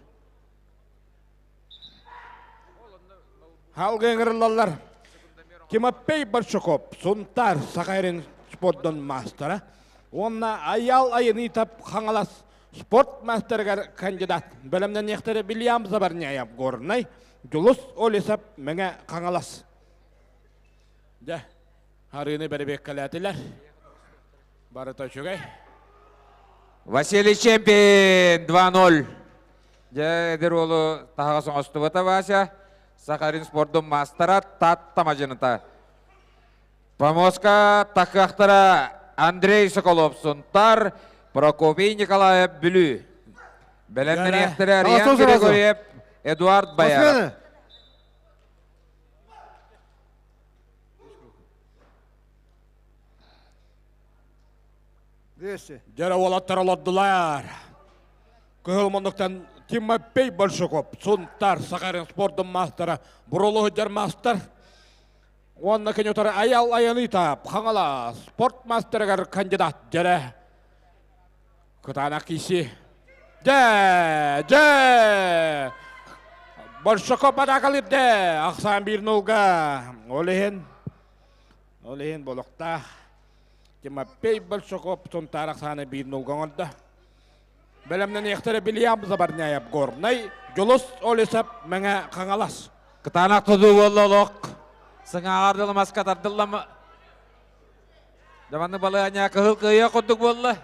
Халгы ыҥырыллаллар. Тимофей Большаков, Сунтаар Саха спордун маастара уонна Айаал Айынытов Хаҥалас спорт мастерыгар кандидат. Бэлэмнэниэхтэрэ Вильям Забарняев Горнай, Дьулус Олесов Мэҥэ Хаҥалас. Дьэ, харыыны бэрэбиэккэлээтилэр. Барыта үчүгэй. Василий Чемпин 2-0. Дьэ, эдэр уолу таһаҕас оҥостубата Вася. Сахарин спордун маастара Татта мадьыныта. Помоска такыахтара Андрей Соколов Сунтар, Прокопий Николаев Бүлүү. Бэлэмнэниэхтэрэ Ариан Григорьев, Эдуард Бояров. Дьэрэ уолаттар олордулар. Кыһыл муннуктан Тимофей Большаков, Сунтар, Сахарин спордун маастара, Бурулуһудьар маастар. Уонна кини утары Аял Аяныта, Хаҥалас, спорт мастерыгар кандидат дьэрэ. Кытаанах киси. Дьэ, дьэ! Большаков атаакалыырда, ахсаан биир нулга. Ол иһин, ол иһин болохтаах. Тимофей Большаков Сунтаар ахсааны биир нулга оҥордо. Бэлэмнэниэхтэрэ Вильям Забарняев Горнай, Дьулус Олесов Мэҥэ Хаҥалас. Кытаанах тутуу буолла олох. Сыҥааҕар дылы маска тардыллама. Дьаманны балыанньа кыһыл кыайа курдук буолла.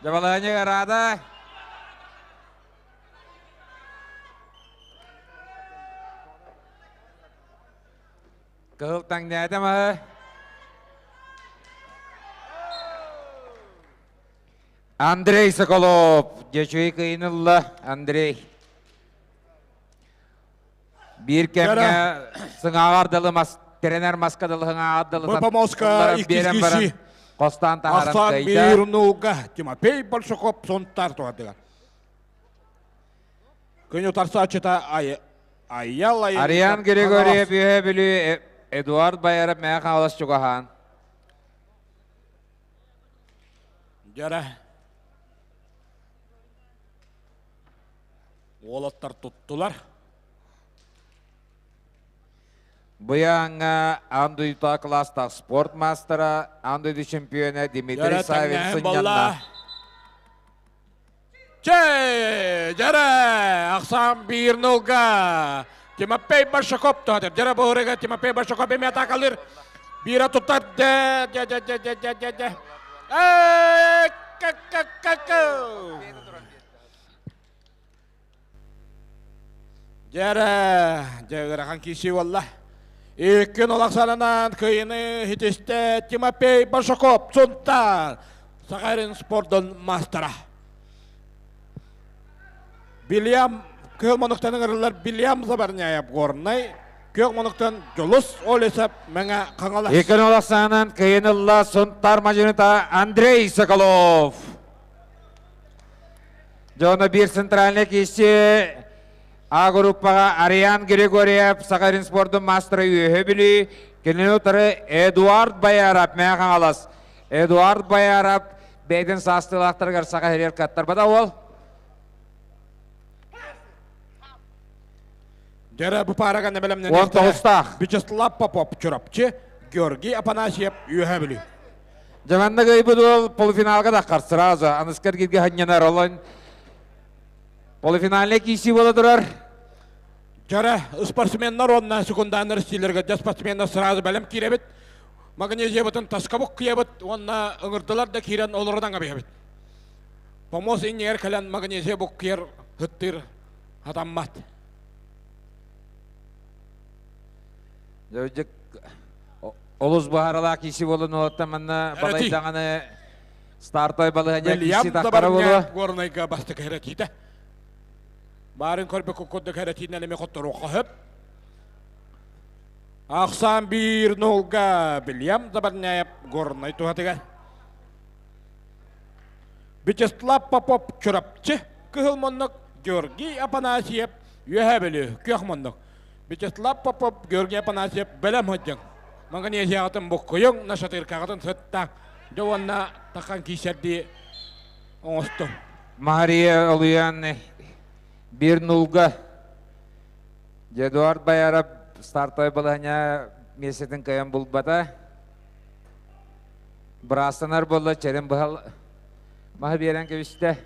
Дьабалаанньа ыраада. Кыһыл таҥнээтэ маһы. Андрей Соколов. Дьэчүй кыйын ылла Андрей. Биир кэмҥэ сыҥааҕар дылы мас тирэнэр маска дылы сыҥааҕар дылы Помоска биэрэн баран хостаан таһааран Ахсан кыайда. биир нууга Тимофей Большаков Сунтаар туһатыгар. Күн утарсааччыта Айял Ариан Григорьев Үөһэ Бүлүү Эдуард Байаров Мэҥэ Хаҥалас чугаһаан. Дьара. Уолаттар туттулар. Быйааҥҥа аан дойдутааҕы кылаастаах спорт маастара, аан дойду чемпиона Дмитрий Савин сынньанна. Чэ, дьэрэ, ахсаан биир нолга. Тимофей Большаков туһатыр. Дьэрэ буһурыга Тимофей Большаков эмиэ атаакалыыр. Биирэ туттар. Дэ, дэ, дэ, дэ, дэ, дэ, дэ, дэ. Э, к к к к Дьэрэ, дьэ ыарахан киирсии буолла. Иккин олохсанынан кыйыны хитистэ Тимофей Большаков, Сунтаар, Сахарин спордун маастара. Вильям кыһыл монуктан ыҥырыллар Вильям Забарняев Горнай, күөх монуктан Дьулус Олесов Мэҥэ Хаҥалас. Иккин олохсанынан кыйын Сунтаар мадьыныта Андрей Соколов. Дьоно биир центральный киси А группаҕа Ариан Григорьев, Саха спордун маастара Үөһэ Бүлүү, кинини утары Эдуард Бояров, Мэҥэ Хаҥалас. Эдуард Бояров бэйэтин саастыылаахтарыгар Саха сиригэр кыаттарбата уол. Дьэрэ бу паарага бэлэмнэнэ Он тоҕустаах. Вячеслав Попов Чурапчы, Георгий Афанасьев Үөһэ Бүлүү. Дьэ манна кыайбыт уол полуфиналга таххар сразу. Аныскар киргэ ханньанар олон полуфинальный киирсии буола турар. Дьэрэ спортсменнар уонна секунданнар стилерге дьэ спортсменнар сразу бэлэм киирэбит. Магнезиябытын таска буккуйабыт уонна ыҥырдылар да киирэн олорунан абыйабыт. Помоз иннигэр кэлэн магнезия буккуйар ыттыыр хатаммат. Дьэ олус баһаралаах киси буолан уоттан манна балай даҕаны стартой балыһаньа киси тахтара буолуо. Горнайга бастакы хэрэтиитэ. Баарын көрбөккө курдук хэрэтиинэн эмиэ хотторуохха сөп. Ахсаан биир нолга Вильям Забарняев Горнай туһатыгар. Вячеслав Попов Чурапчы кыһыл моннук Георгий Афанасьев Үөһээ Бүлүү күөх моннук Вячеслав Попов, Георгий Афанасьев бэлэм сылдьыҥ. Магнезияҕытын буккуйуҥ, нашатыркаҕытын сыттаҥ. Дьэ уонна тахан киисэрдии оҥостуҥ. Мария Олуян биир нулга Эдуард Бояров стартовай балаһыня миэстэтин кыайан булбата. Быраастанар буолла, чэрин быһал маһы биэрэн кэбистэ.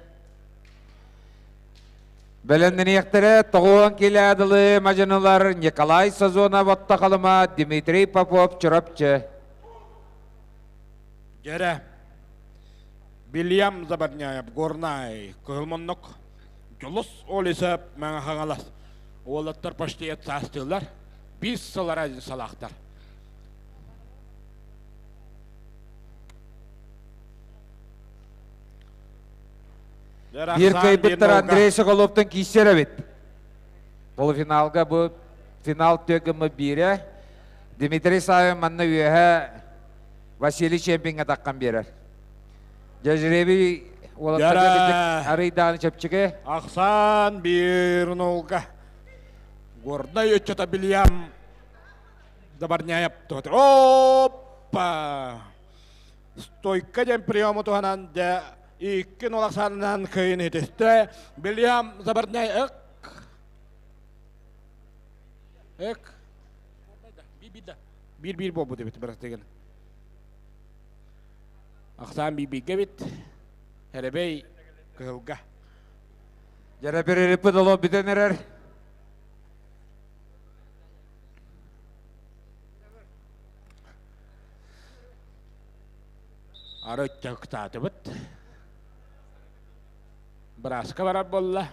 Бэлэмнэниэхтэрэ тоҕуон килэадылы мадьынылар Николай Сазонов Оттохалыма, Дмитрий Попов Чурапчы. Дьэрэ, Вильям Забарняев Горнай, Кыһыл Муннук, Дьулус Олесов Мэҥэ Хаҥалас. Уолаттар почти эт саастыылар, биир сыл разницалаахтар. Биир кыайбыттар Андрей Соколовтан киирсэр эбит. Полуфиналга бу финал түөгүммүт биирэ. Дмитрий Савин манна үөһэ Василий чемпиҥҥа таххан биэрэр. Дьэжиреби уолаттарга арыйдааны чэпчэки. Ахсаан биир нулга. Горнай өччөтө Вильям Забарняев Оппа! Стойка диэн приему туһанан дьэ икки нолахсаанынан кыайын итистэ. Вильям Забарняй ык. Ык. Биир-биир буолбут эбит бырастыгын. Ахсаан биир-бииргэ эбит. Эрэбэй кыһылга. Дьэрэ перерыппыт олох бүтэн эрэр. Арыт ыксаатыбыт. Бырааска барар буолла.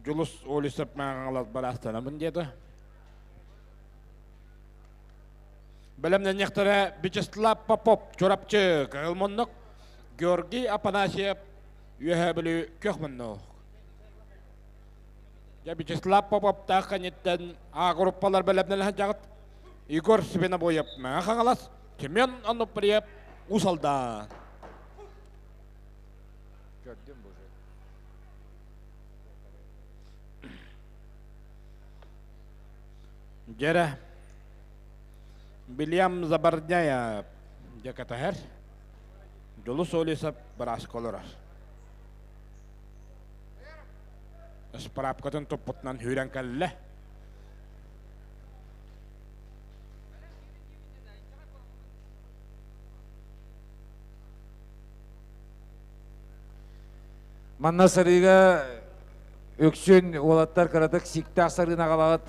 Дьулус Олесов мааҕаҥалас бараастанабын диэтэ. Бэлэмнэниэхтэрэ Вячеслав Попов, Чурапчы, Кыһыл Муннук, Георгий Афанасьев, Үөһээ Бүлүү, Күөх Муннук. Дьэ, Вячеслав Поповтаах кэнниттэн А группалар бэлэмнэнэ сылдьаҕыт. Егор Свинобоев Мэҥэ Хаҥалас, Семен Оноприев Уус Алдан. Көрдүм бу уже. Дьэрэ Вильям Забарняев дьэ кэтэһэр. Дьулус Олесов бырааска олорор. Ыспыраапкатын туппутунан сүүрэн кэллэ. Манна сырыыга үксүн уолаттар кыратык сиктээх сырыыны аҕалаҕыт.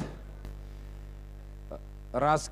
Раз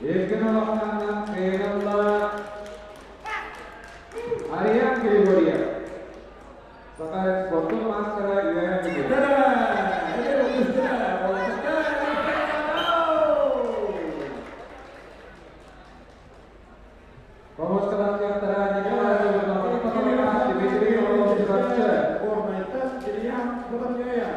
Эргин Улаханна Кыйыналла Ариан Григорьев Саха спортун маастара үөһэ Помощкалаахтара Николай Дмитрий Орлов-Чурапчы. Горнайтан Илья Бутамняя.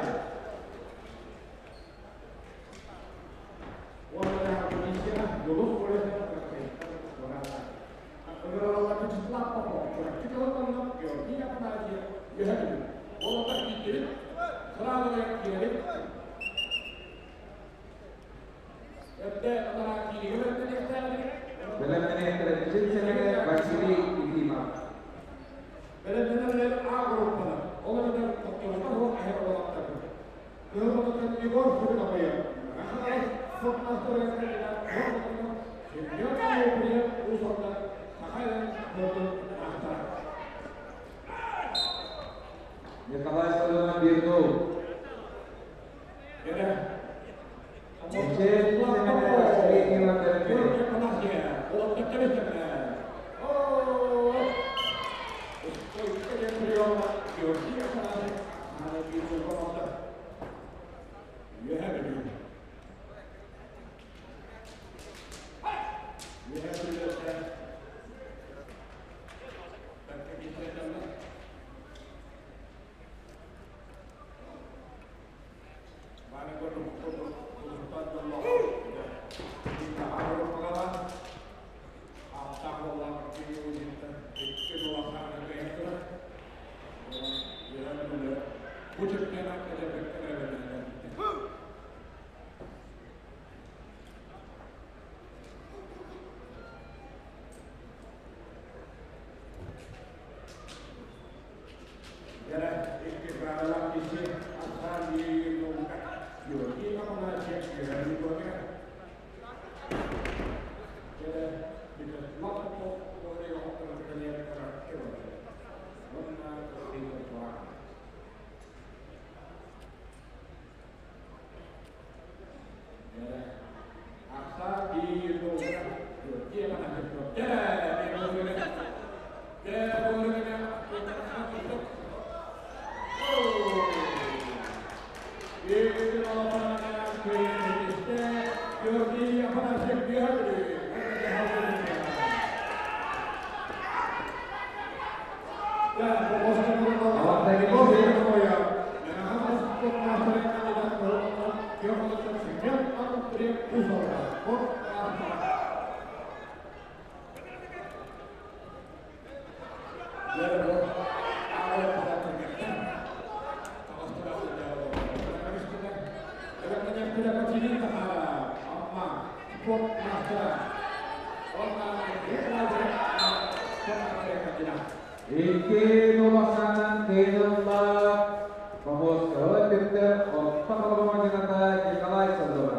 Вячеслав Попов, Чурапчы Калатанов, Георгий Афанасьев, Үөһэ Уолаттар киирдибит, сразу киирэбит. Эрдэ анараа кииригэ бэлэмнэниэхтээҕин. Бэлэмнэниэхтэрэ Сэмэгэ Василий Ефимов. Бэлэмнэнэллэр А группалар. Ол эбэтэр хотторута суох эһэр уолаттар. Кыһыл Егор Фуринобойов. Семен Аноприев Уус-Алдан Саха спордун маастара. Николай Сазонов Бирнул. Мичел Сэмэгэ Василий Ефимов бэлэмнэнэр. Кемалыта Семен Анатолий Кузова. Икки ноласанан кыйнылла Помоскалы тепте отта қаламагината Николай Садова.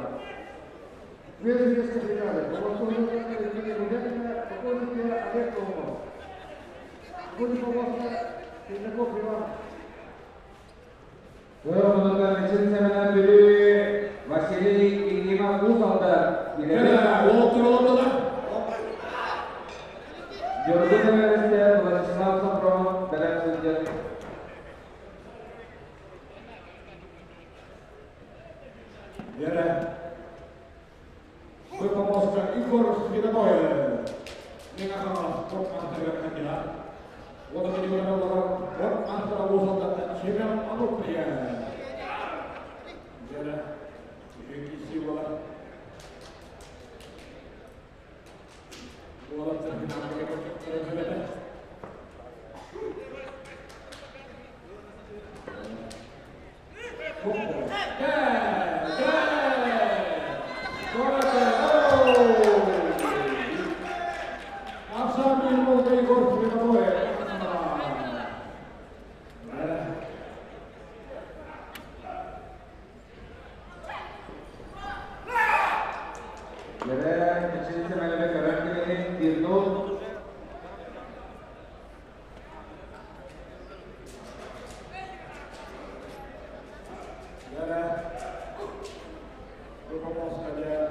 Первое место бригады. Помоскалы Евгения Руденко, покойники Олег Коломов. Будет помоска Пермяков Иван. Көрмүнүтө Мичин Семена Бүлүү Василий Ильина Кузалда. Жоргун Эвересте Владислав Сапронов бэлэм сылдьар. Вера. Вы помоска Игорь Свинобоев. Мегахан спорт мастера кандидат. Вот это спорт мастера Узалда Семен Ануприев. Вера. Сивола. Вера, Мичин Семена Карантини Бирнул. Вера. Вы помоска Вера,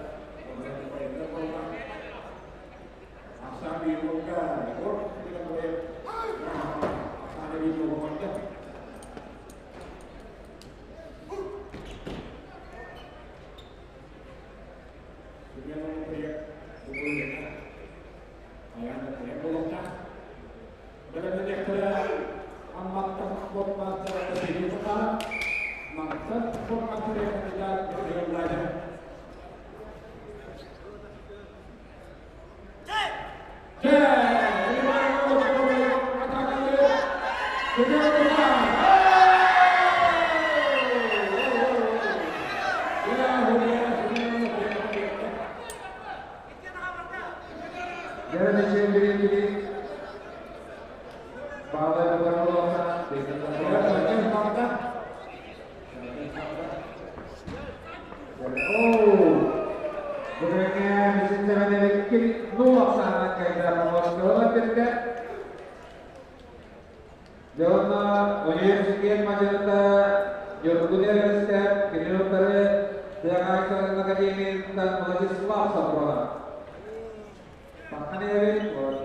Мичин Бирин Bağlı Баролоса, Бүгінгі Мичин Семена Кирнул Оксана Кайда Помоскала Тетте. Жона университет мажората Жоргун Эвересте, Кириллтары Тягайсан Академиядан Владислав Сапронов. Паханевич, вот.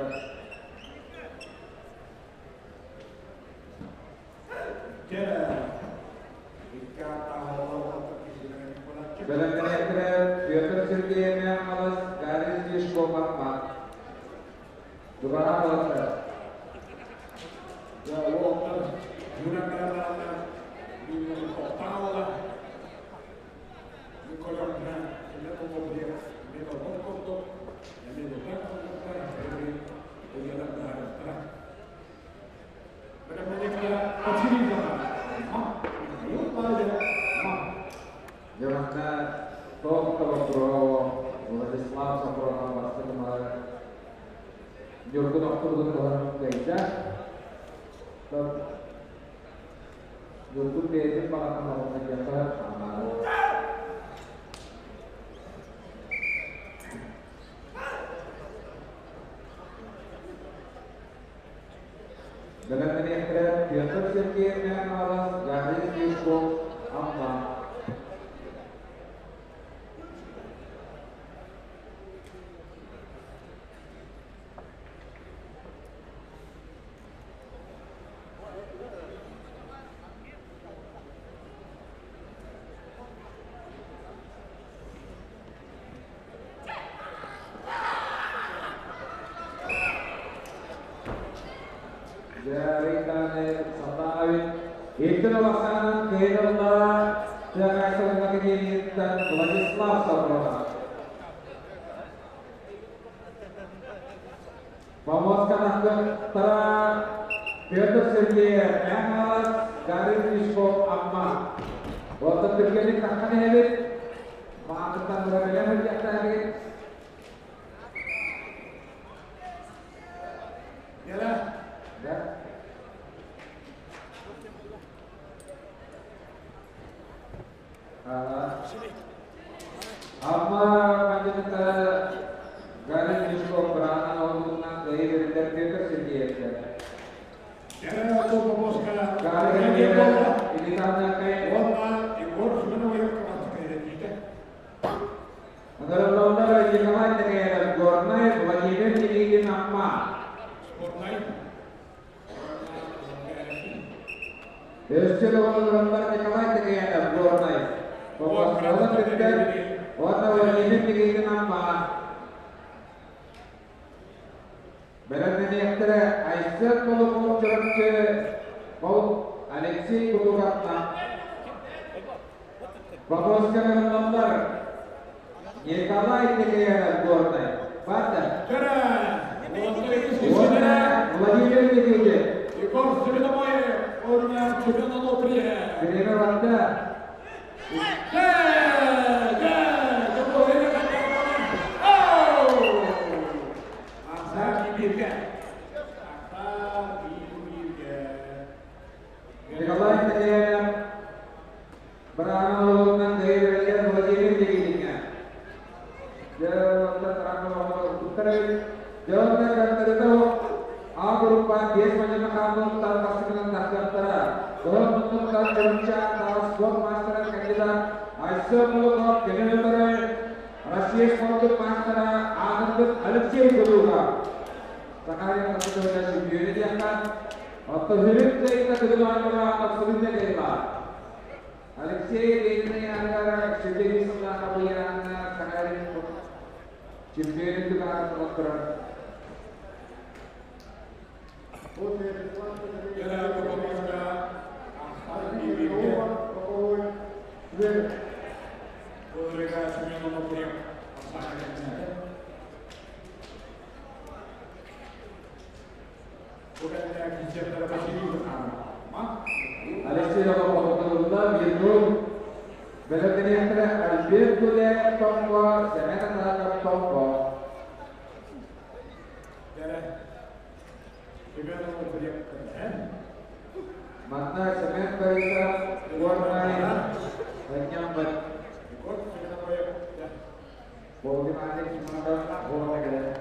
Беләннәре Петр Сергеевна Малас Гарис Дишко Пахмат. Дубара Балата. Жонна Тоқтова Про Владислав Сапронов бастығымары Жоргун Оқтурдун Тоғанын Гайда. Жоргун бәйдін бағатын оғына жапа амары. Беләннән Петр Сергеевна Малас Гарис Дишко Амма. Жаритане Сатавит. Иккін Алақсанан Кейдалла Тыаҕайсылын академияттан Владислав Савронов. Помостка тахсыахтара Петр Сергеев, Мэҥэ Гарри Мишков, Амма. Оттон түргэнник таххан иһэбит. Маатыттан тура бэлэм сылдьыахтаахыт. Да. Амма мадьыныта Гарри Мишков быраанан олугунан кыайыы бэриллэр Петр Сергеевтэр. Гарри Ыҥырыллаллар Николай Текеев, Горнай, Владимир Кириллин, Амма. Өссө доҕордоһоллор Николай Текеев, Горнай. Боппосуола Бүттэр уонна Владимир Кириллин, Амма. Бэлэмнэниэхтэрэ Айсен Молоков Чурапчы, ол Алексей Кутугатна. Боппуоска ыҥырыллаллар Николай Текеев, Горнай. Барда. Уонна Владимир Медведев. Егор Семеновой, уонна Семен Оноприев. Время барда. Николай Текеев Быраана олугунан кыайыы Владимир Никитиҥҥэ. Дьэ, Дьонно каттарыта А группа 5 мадьыны хаамыыттан бастакынан тахсыахтара. Кыһыл муннуктан Чурапчаан Таас спорт маастара кандидат Айсен Молотов кини өтөрө Россия спордун маастара аатырбыт Алексей Кудуга. Сахарин Хасытовна чемпионы диэххэ. Оттон Хүрүк кыайыыта Тыгын оонньууга Абсолютно кыайыылаах. Алексей Ленин аныгара Сергей Сахабыйаанна Сахарин чемпионын тугаарын турар. Алексей Лопатовна Бирнур бэлэмнэниэхтэрэ Альберт Гуляев Томпо, Сэмэн Атаков Томпо. Манна Семен Борисов Горнай Ньамбат. Болдиманик Симонов Горнай кэлэр.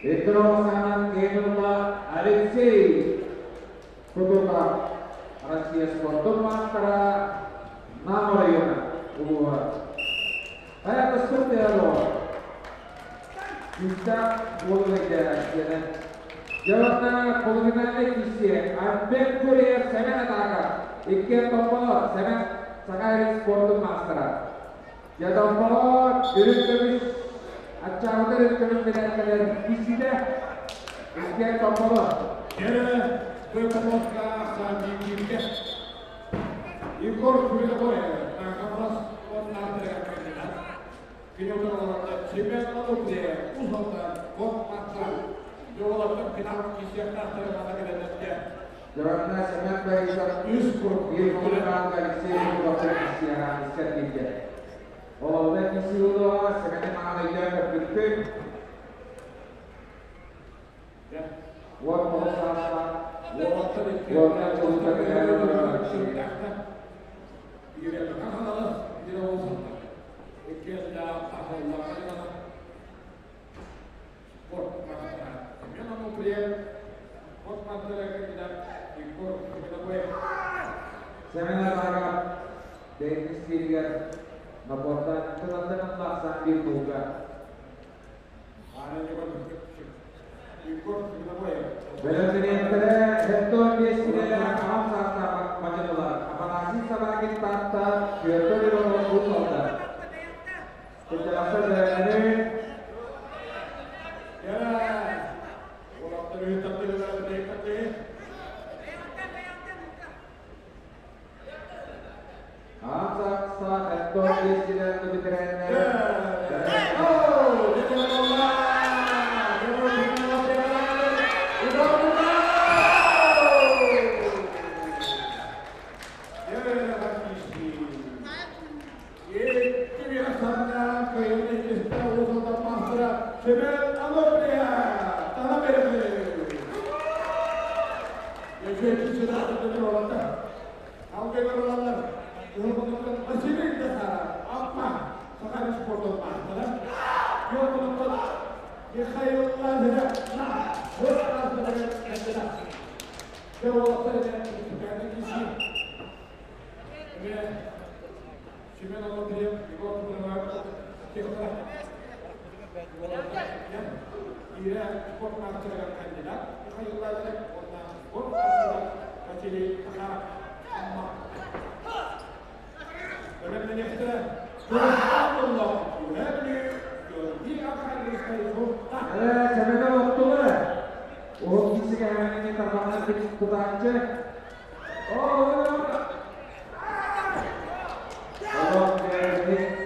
Петров Кемелла Алексей Кутуков Россия спортун маастара Нам района улууһа. Хайа спорт Күстә буолуга диэн. Дьонна полуфинальнай киирсии Альберт Гурьев Сэмэн Атака. Икки Томполо Сэмэн Саха спортун маастара. Дьэ Томполо үрүҥ көмүс аччаабыта үрүҥ көмүс медалькалар киирсиитэ. Икки Томполо. Егор Куликовой, Камаз кандидат. Семен Оноприев, Уус Алдан, Жолаттан финал кисияқтақтары мана. Дьонна Семен Борисов үс биир кулунаанга Алексей Кулаков киссияға искер килде. Олауда кисси улуға Семені маған өйден көппүккүн. Уот тоғыз саасқа. Уотна чолута Семен Атаков бэйэтин стилигэр набордан тынаттан лахсан бир булга. Бэлэмнэниэхтэрэ Хеттон бестилere аҕам саастаах Афанасий Собакин Таатта, Петр Иванов Уус Алдан. Кырдьаҕастар бэлэмнэниҥ. Аан саахса Эстон биэстилээх бэтэрээннэр Сэмэнэ оттулар. Уһун киисигэ эмэҥҥэ тарбаҕынан тутааччы. Олох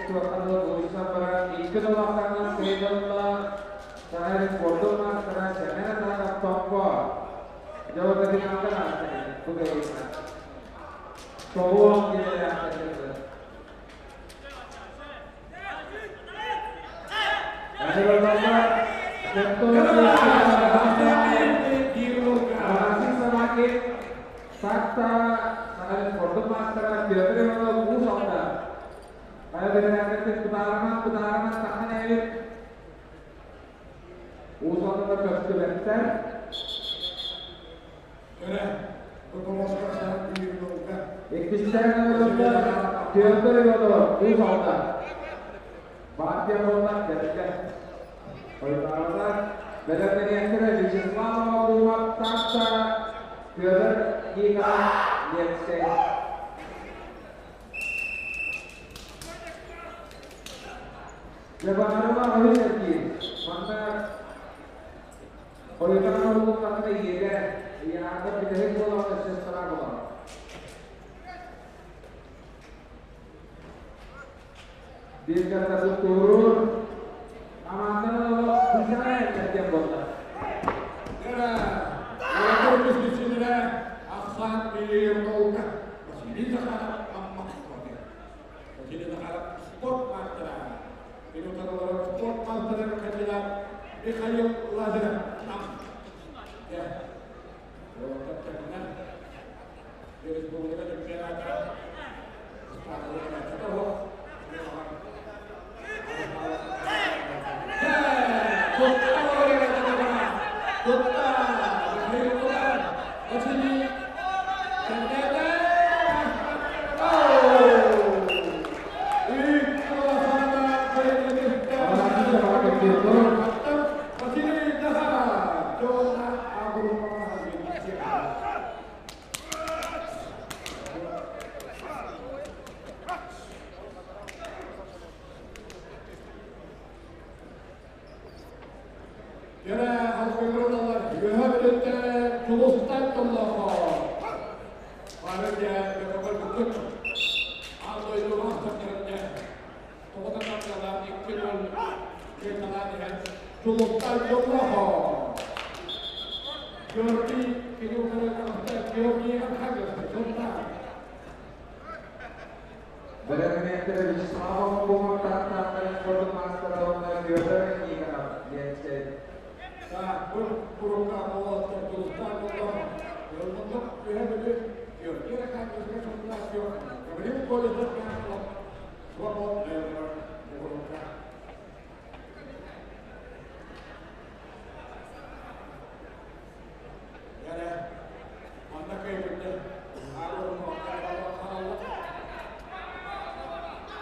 туохханыл улуйсан баран икки долахтарынан кыайдалла Саха спордун маастара Сэмэн Атаров Томпо. Дьэ, финалга ааста бу кэриҥэ. Тоҕуон киһилээх. Таатта Саха спордун маастара Петр Иванов Уус Алдан. Хайа бэтэрээннэртэн бытаарыман, бытаарыман таххан эбит. Уус Алданнар көстүбэттэр. Иккистээн ыҥырыллар Петр Иванов Уус Алдан. Партия буолла кэллэ. Хойутаабата бэлэмнэниэхтэрэ Вячеслав Аввакумов Таатта, Петр Никонов Ленскэй. Дьэ баҕарыма өһүс эргиир. Манна хойутаан оһуллаххына иэдэ, ыйааҕар бүтэһик буолан өссө сара буолар. Биир картасы туоруур. Хамаанданан олох быысаҕа эрдэрдиэн буолла. Ахсаан миллион Василий Захаров Амма Василий Захаров спорт маастара. Минуталар спорт маастара кандидат Михаил Лазарев Нам. Республика чемпионата. Бэлэмнэниэхтэрэ Вячеслав Аввакумов Таатта спордун маастара уонна Петр Никонов Ленскэй.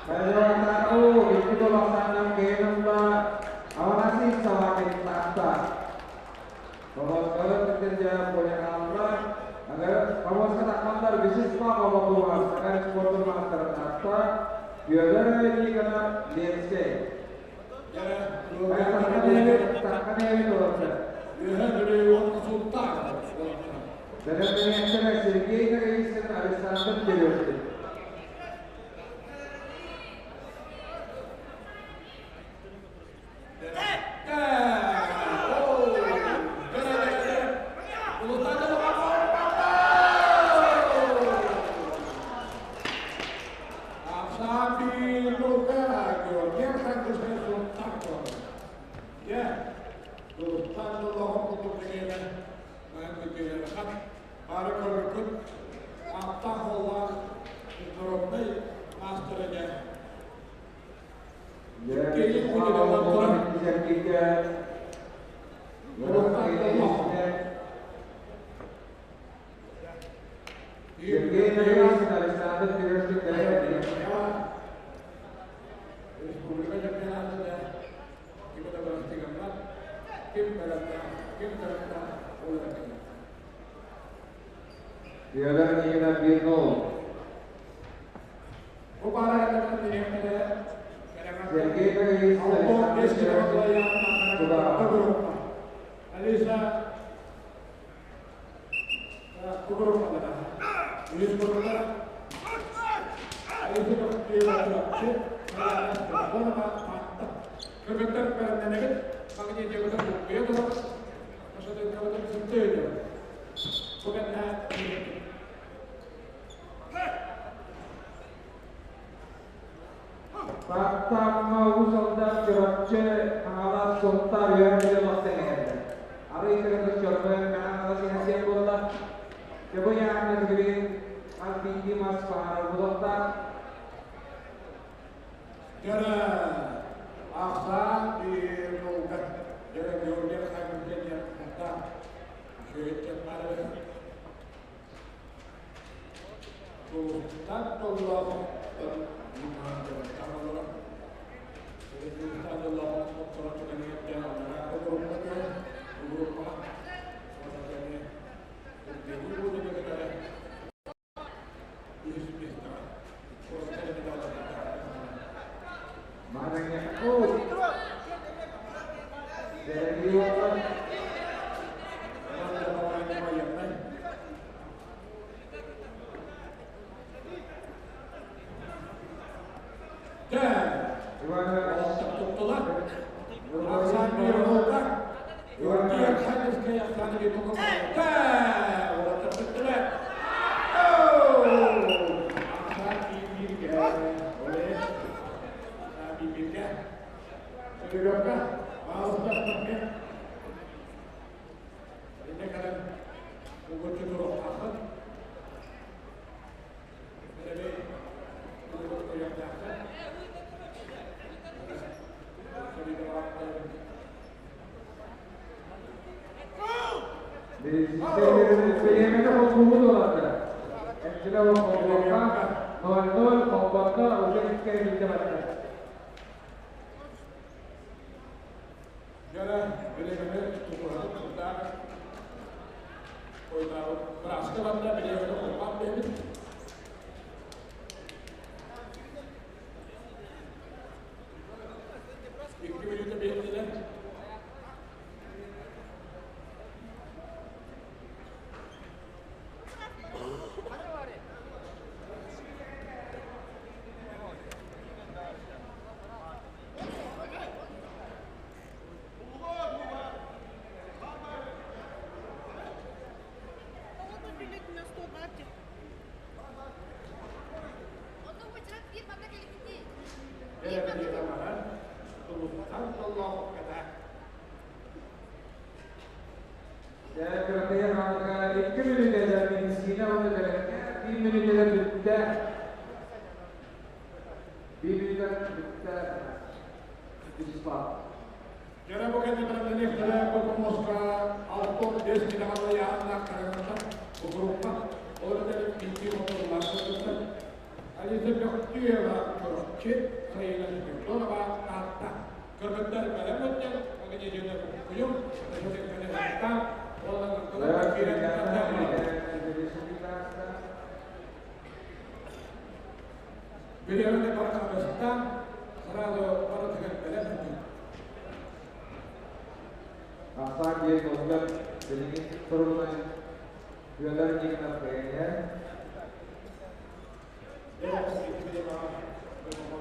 Хайалаатааҕы икки долохтаанан кыайан Аванасий Собакин Таатта. Толоскорун кытырдьа Поляналла. Помоска тахханнар Вячеслав Аввакумов, Саха спордун маастарын аатта, Федор Никонов, Ленскэй. Үөһэ Бүлүү уонна Сунтаар. Бэлэмнэнээччилэр Сергей Ноговицын, Александр Терехин. Сергей Ноговицын, Александр Терехин, Республика чемпионатында ким да барастыганнар, ким баратта, ким таратта, ол да Федор Никонов 1-0. Бу бара директоры Сергей Ноговицын, Александр Терехин. Алиса Кугуруппа. Алиса Кыргыттар бәрінненегіт, мағыне дегіді бұқпия тұрып, ошода кабыдым сымтыйды. Бүгін Таттамма усалдан чырапчы аңалас соттар үйәрді лақтан Ары икерді чорбы маңалас ихасия болла. Кебо яғны гүрін ат бинди мас пахара бұлақтар. Жара ақса bir жолда, жара Георгий Хагенген хатта шөйттен бары. Тулуктан толлоқ Бейемете холбугу долаттар. Эмчиле холбуга 0-0 холбакка уже иккere билде батта. Жара билегене тупурады кылда. Ойда браска банда билегене холбак бемит. 2 минута бердилер. 2 минутада медицина оны 1 минутада бүтті. 1 минутада бүтті. Вячеслав. Жара бу кэннэ баран бу Москва алтон бес килограмма яанна караганда бу группа орда бити моторлар Алиса Бехтиева чорокчи сайына Смирнова атта. Кыргыттар бәләмөттен, магне жөне куюм, ошоды кәне хатта, олан кылып кирәк. Билигин туругунан Федор Никонов кыайан.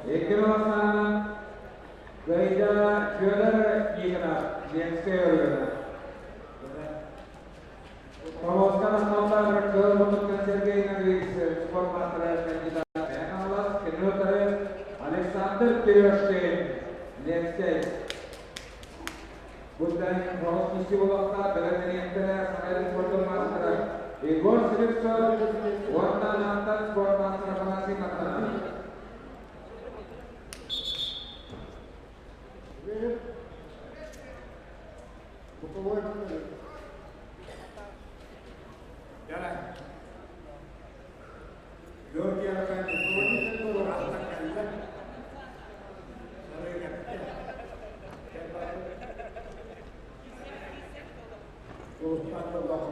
Икки бастаан кыайда Федор Никонов, Ленскэй оройуона. Помостка тахсаллар Кыыл Мутуктан Сергей Ногович, спорт маастара, кандидат Хаҥалас, кинини утары Александр Терешкин, Ленскэй. Бу тоҕус киһи буолуохта бэлэмнэниэхтэрэ Саха спордун маастара Егор Слепцов уонна Намтан спорт маастара Афанасий Мартанов. Георгий Аркадьевич Астакалла.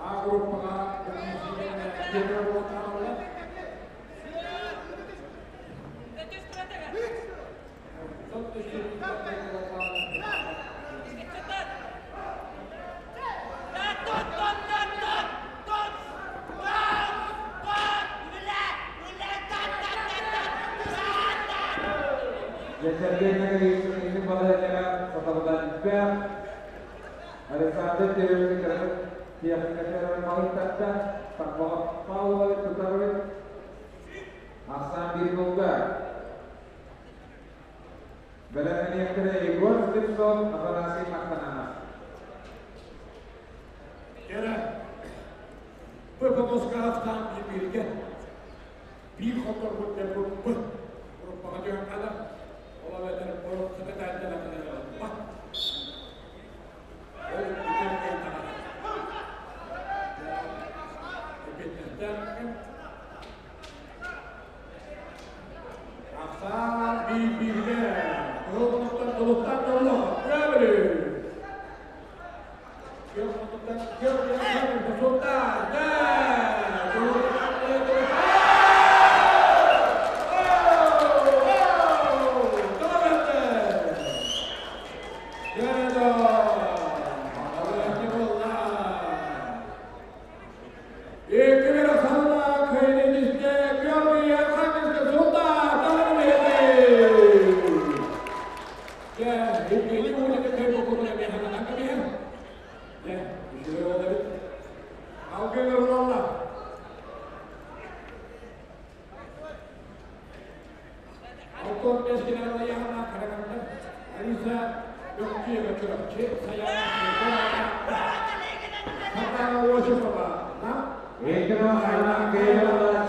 А группаға Сергей Ногович инник балайга сатабылдан үппэх. Александр Терешкин кыргыз техникатыгар малыттатта. Павлович Тутарович Ахсан бир голга. Бэлэмнэниэхтэрэ Егор Слепцов, Афанасий Махтананов. Кere. Бу помоска бирге. Bir хотор бу деп бу. Группага жөн кала. Ола бетер бу кытата бак. Ол бүтер кейтага. Ахсан bir birге. Кылыктан кылыктан долло. Правильно.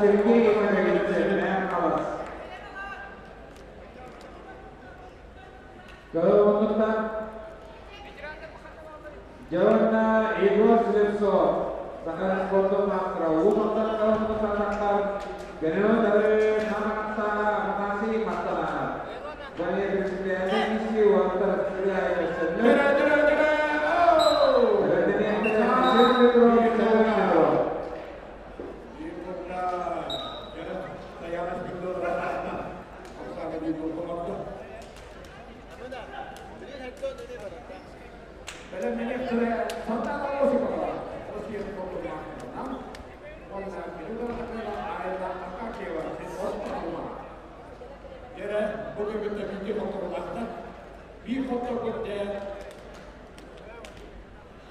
Сергей Иванович Михайлов. Кылымыттан Жорна Егор Слепцов, Саха спортун мастера, Ууматтан кылымыттан Генерал Намакта Афанасий Мартанов. Ваня Кристиана Киси Уаттар Bir fotoğrafta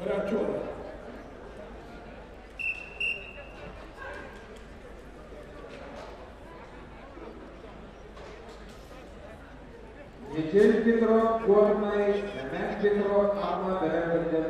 bırakıyor. Михаил Петров, Горный, Мehmet Петров, Алма Бәрәбірді.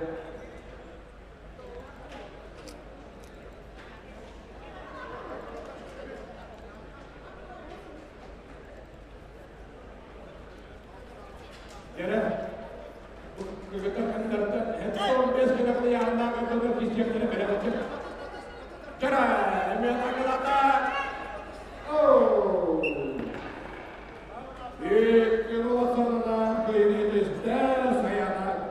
Sayana,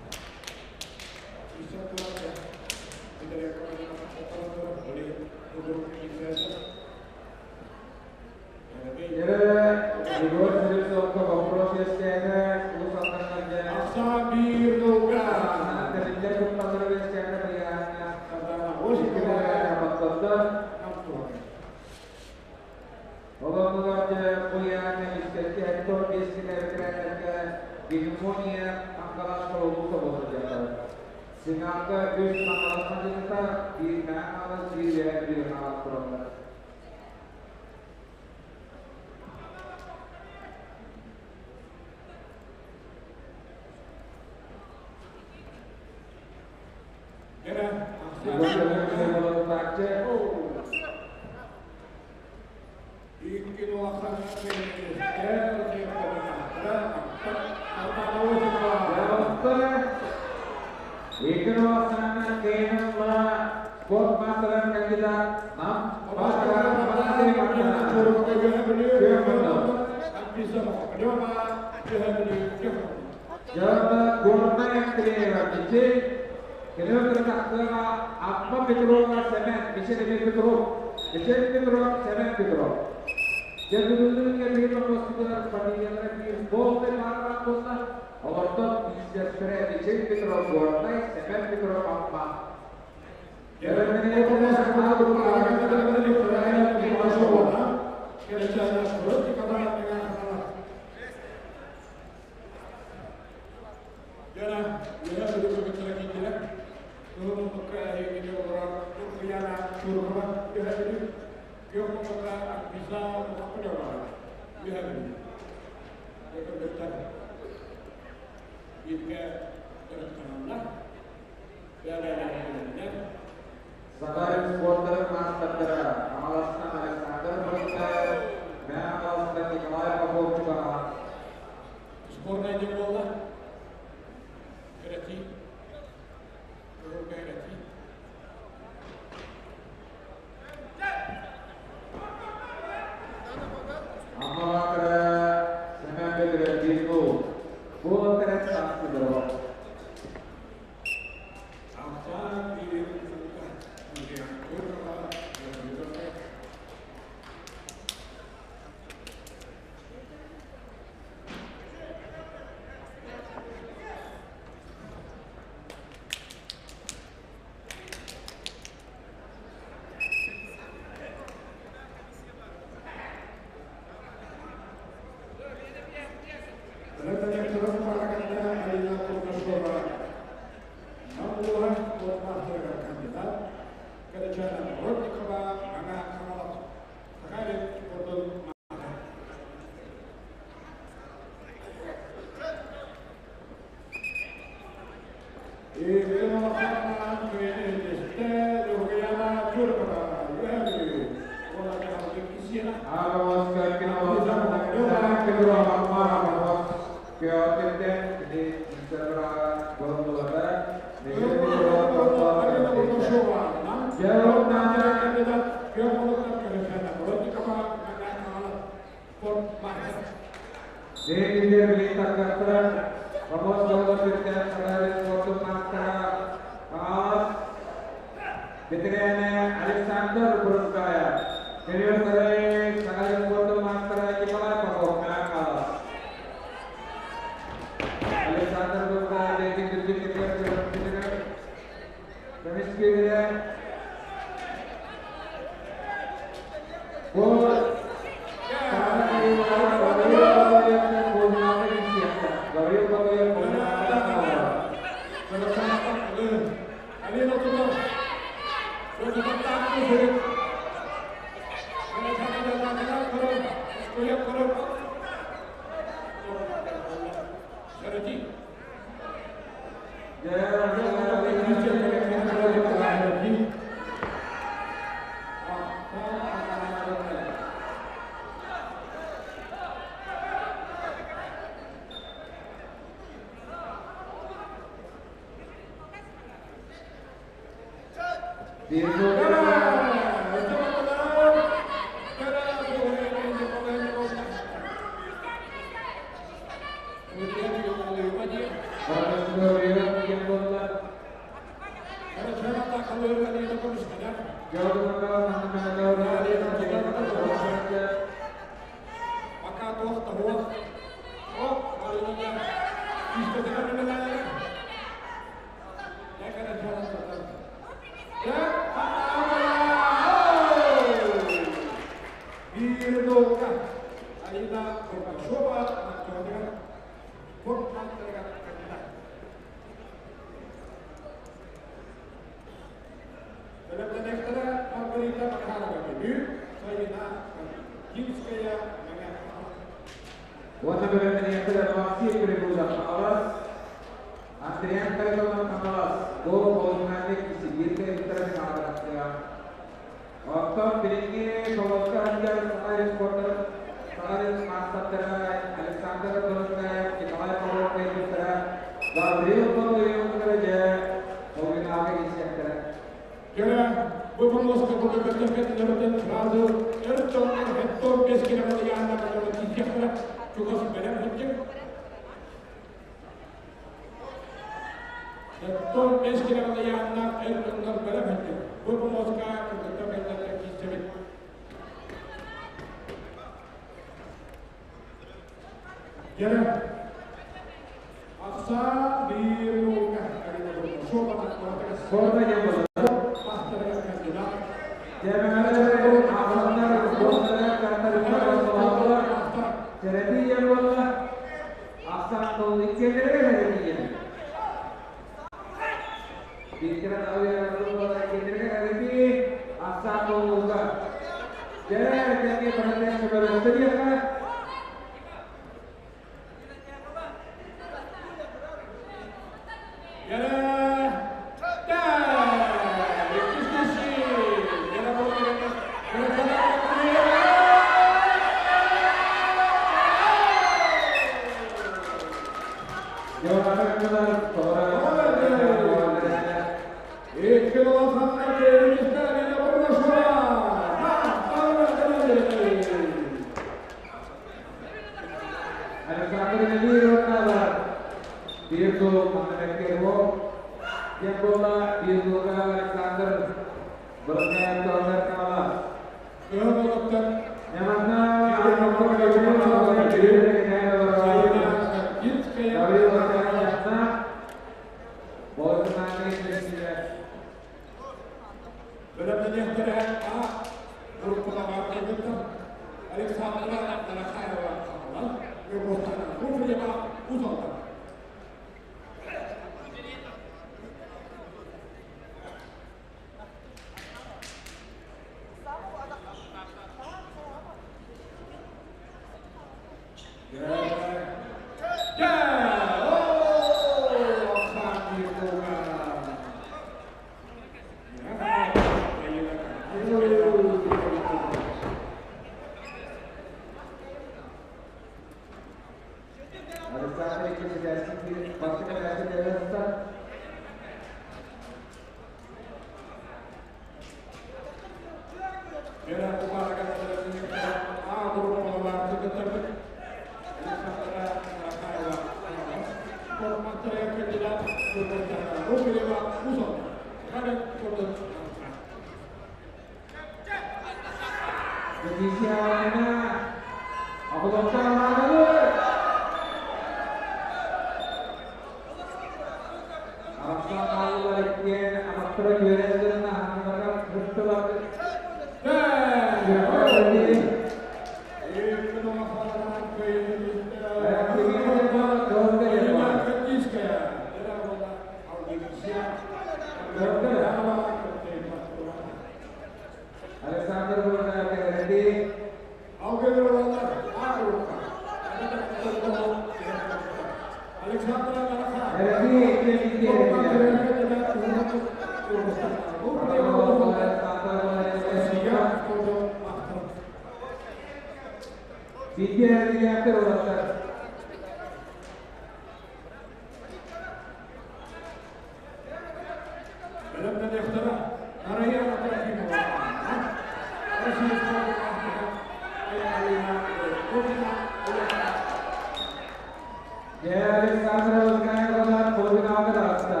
Александр Лукаевна полуфиналга таҕыста.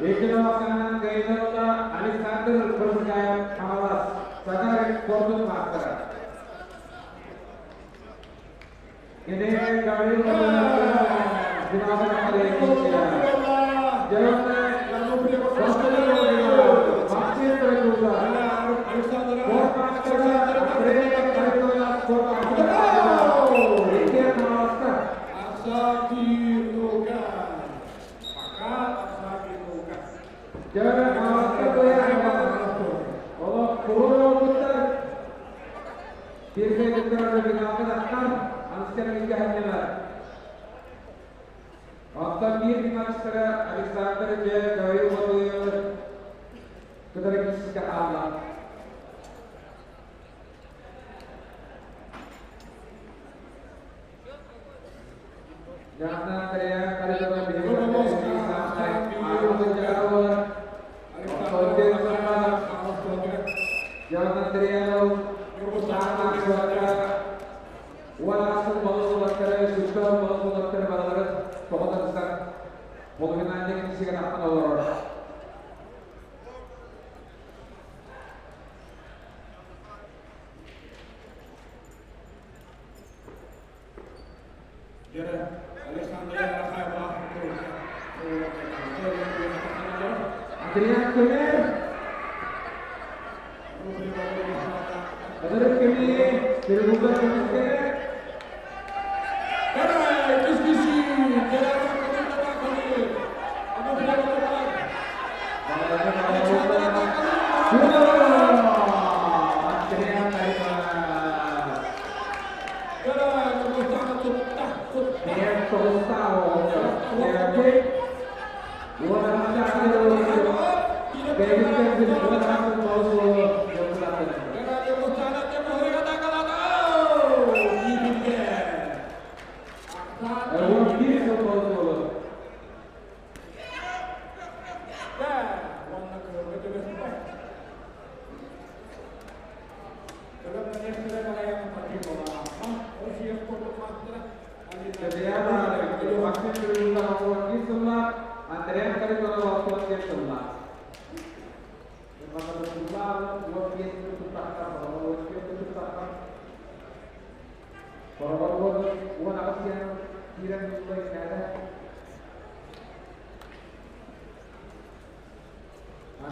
2-0 кыайыыны Александр Прыскаев, Хаҥалас, Саха спордун маастара. Кини Гаврил финалга тахсар. Максим Трегубов. Спорт мастера Андрей Харитонов, спорт мастера. Икки Хаҥаласка. Ахсан 1-0. Пока ахсаан 1-0. Дьэ, Хаҥаласка кыайан Олох курун олбуттар. Bir кыттар финалга тахсар. Анскер Микаханнялар. Оттон биир финалистара Александр Дьэ Гаврил Ботуев кытары киирсиккэ хаалла. Жанна Андрея Харитонов Жанна Андреянов Уан балыс улаттары, сүртөн балыс улаттары балалары тоғытырсан, полуфинальный киирсигэ тахсан олорор. Александр Рахаева. Адриан Көмер. Адырык Көмер, Перегубар Көмер.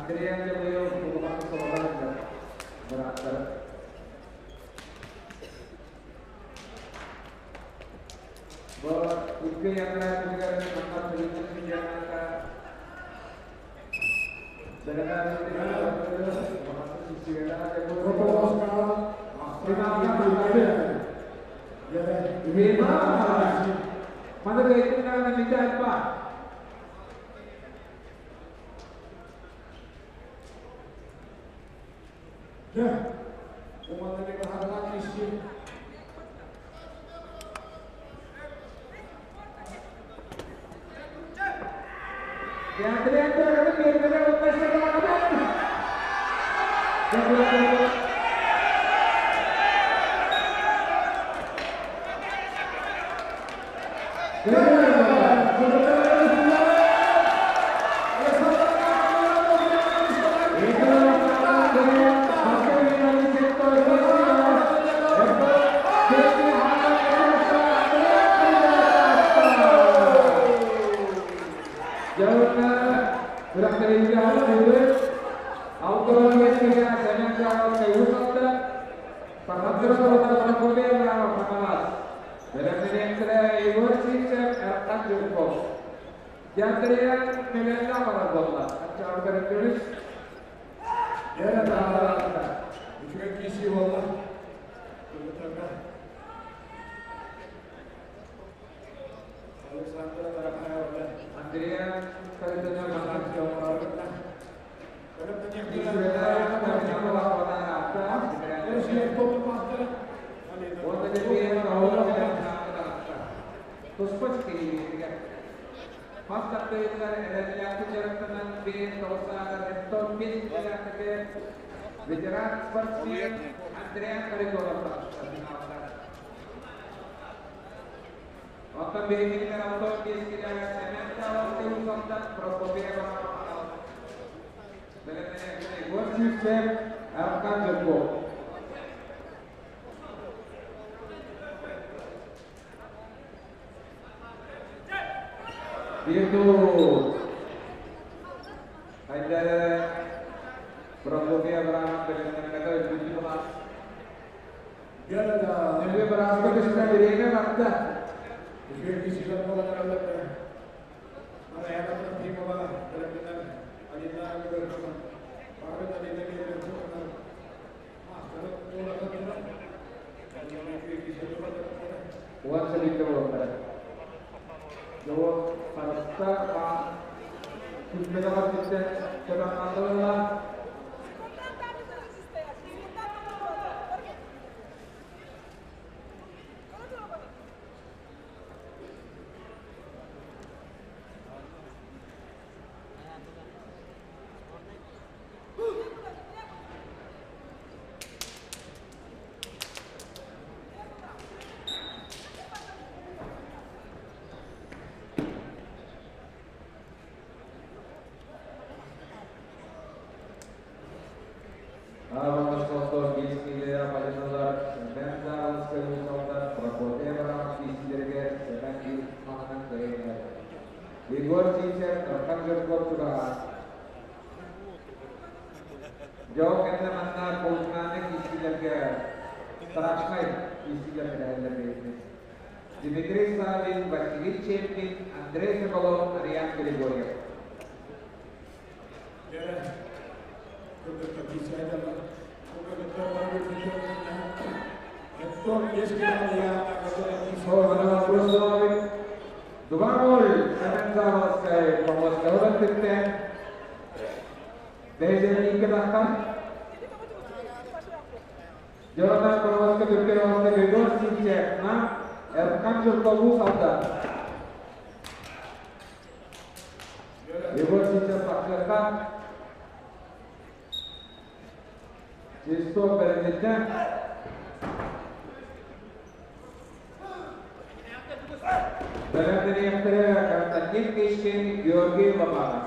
Andrea Gabriel Быраттар. Бу икки янра түгәрен махат жаната Mana kaitan minta apa? Дьэ, уманны баһарла киси. Үчүгэй киси болла. Александра Тарахаева. Andrea Ветеран спортсмен Андреа Харитонов. Оттон биһигинигэр 65 килэ Сэмэн Савовскай Уус-Алдан, Прокопий Иванов Хаҥалас. Бэлэмнэнээччи Егор Сивцев, Аркан Жирков. Бирду Хайдары Прокопий Абрамов бэлэмнэммэтэ өлбүтү булан. Нөҥүө бырааска түстэ бириэмэ барда. Үчүгэй киһилэр буолан эрэллэр. Мараяна Трофимова бэлэмнэнэр Алина Григорьевна, Павел Алина Григорьевна маастары туолата турар. Үчүгэй киһилэр буолан Уон сэлиитэ буоллара. Дьоҕур харыста күлбэтэҕэр түстэн көтөн Аҕа биэс мадьыналар Сэмэн Саалыскай Уус-Алдан Прокопий Абрамов киирсиилэригэр Сэмэн биир маһынан кыайан Егор Сивцев, Аркан Жирков чугаһаан. Дьол кэннэ манна полуфинальнай киирсиилэргэ страшнай киирсиилэр кэлэһэллэр бэйэтин. Дмитрий Савин, Василий Чепкин, Андрей Соколов, Ариан Григорьев. Два-ноль, Сэмэн Заводскай помоскаларын түптен. Бэйден тахтан. Жордан помоска түркен оңды Егор Сивцев на Эркан Жирков алды. Егор Сивцев бақшыққа. Чистов бәрінетті. Бәрінетті Константин Кишкин, Георгий Лобанов.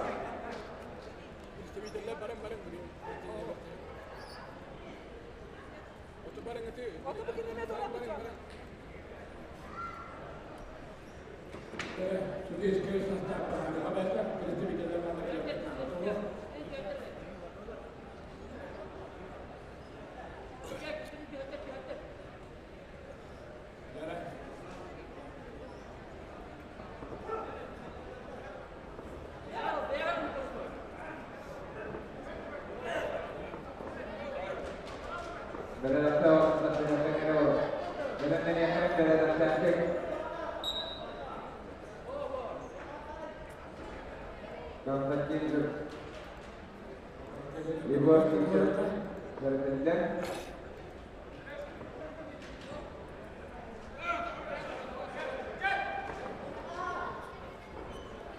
Константин Егор Сивцев бәрінетті.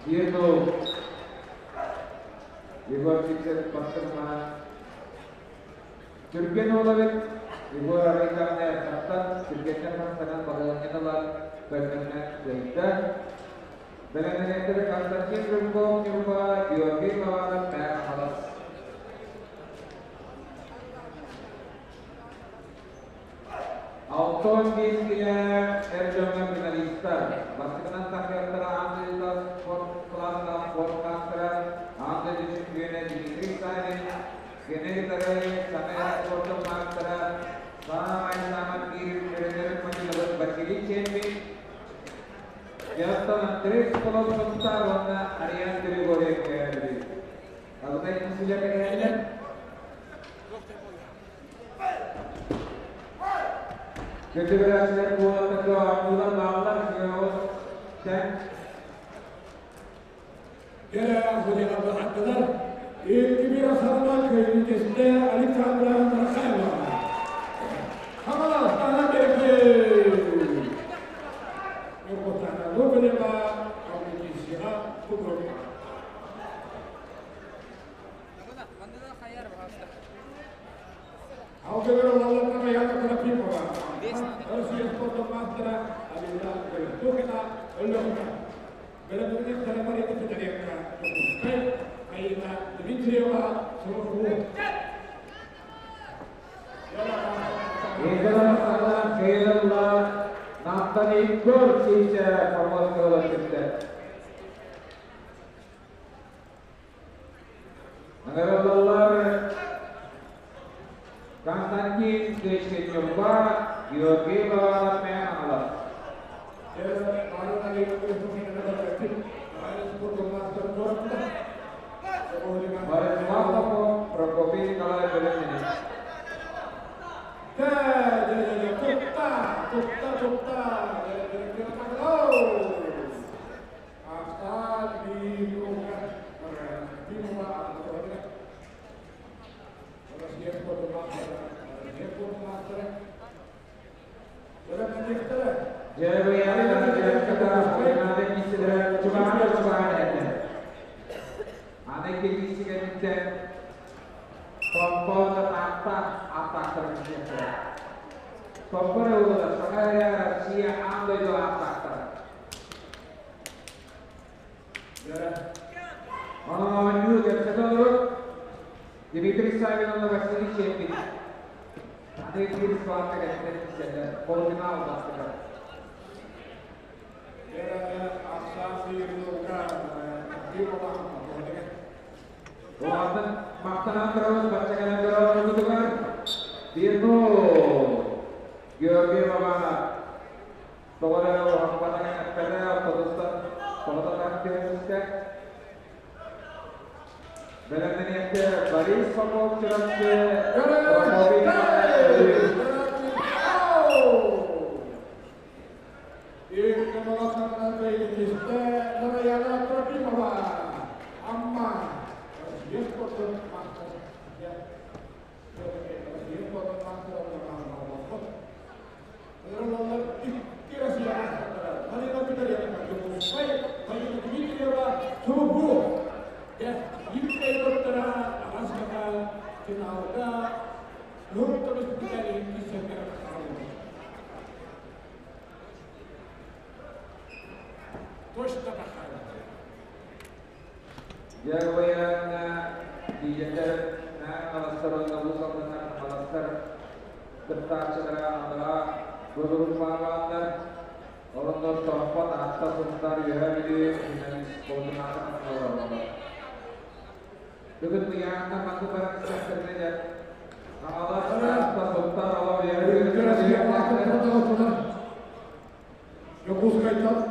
Бирду Егор Сивцев бастырма. Түркен олабет Егор Арайкамне тақтан Түркеннен хастанан бағаланғаналар бәрінен зайта. Бәрінен Константин Жирков, Нюрба, Георгий Лобанов, Мәк Халас. Алтон бескиле Эрдоган финалисттар. Бастығынан тақияттара Андрей спорт класса спорт мастера Андрей чемпионы Дмитрий Савин, Геннадий Тараев, Самара спортом мастера, Самай Саман Кирилл Тренер Василий Чемпин, Ястан Андрей Соколов Сустар, Ариан Григорьев Герри. Абытай кісілер кәлі. Көтібірәсілер қуаттықы аңдылар бағылар сен. Кибира Сарма көлүнчесинде Александра Михайлова. Хамаластана берки. Йокотана Лобелева, Аудисига Кугрова. Алгебра Лалатана Яна Трофимова. Россия спорта мастера Алина Тухина, Өлөккө. Бэлэмнэниэхтэрэ Марина Федоренко, Дьокуускай, Айина Дмитриева, Сургуу. Егор Кирилла Намтан Егор Сиисэ помоскалар түстэ. Наградалар Константин Кычкин-Ньурба, Георгий Лаванов мен аналар. Борислав Попов, Прокопий Николаев бөлөмнөнө. Тутта, тутта, тутта. Ахсан Дмитрий Савин Василий Чепин. Аны bir складка кәттер полуфинал бастыка. Оғатын мақтанан тұрабыз, бақчаканан тұрабыз бұдығар. Бирну Георгий Бабанов. Тоғыра оғақпатаған әппәді автобустан тоғытатан теуісті. Бәлемден Борис Попов чырапчы.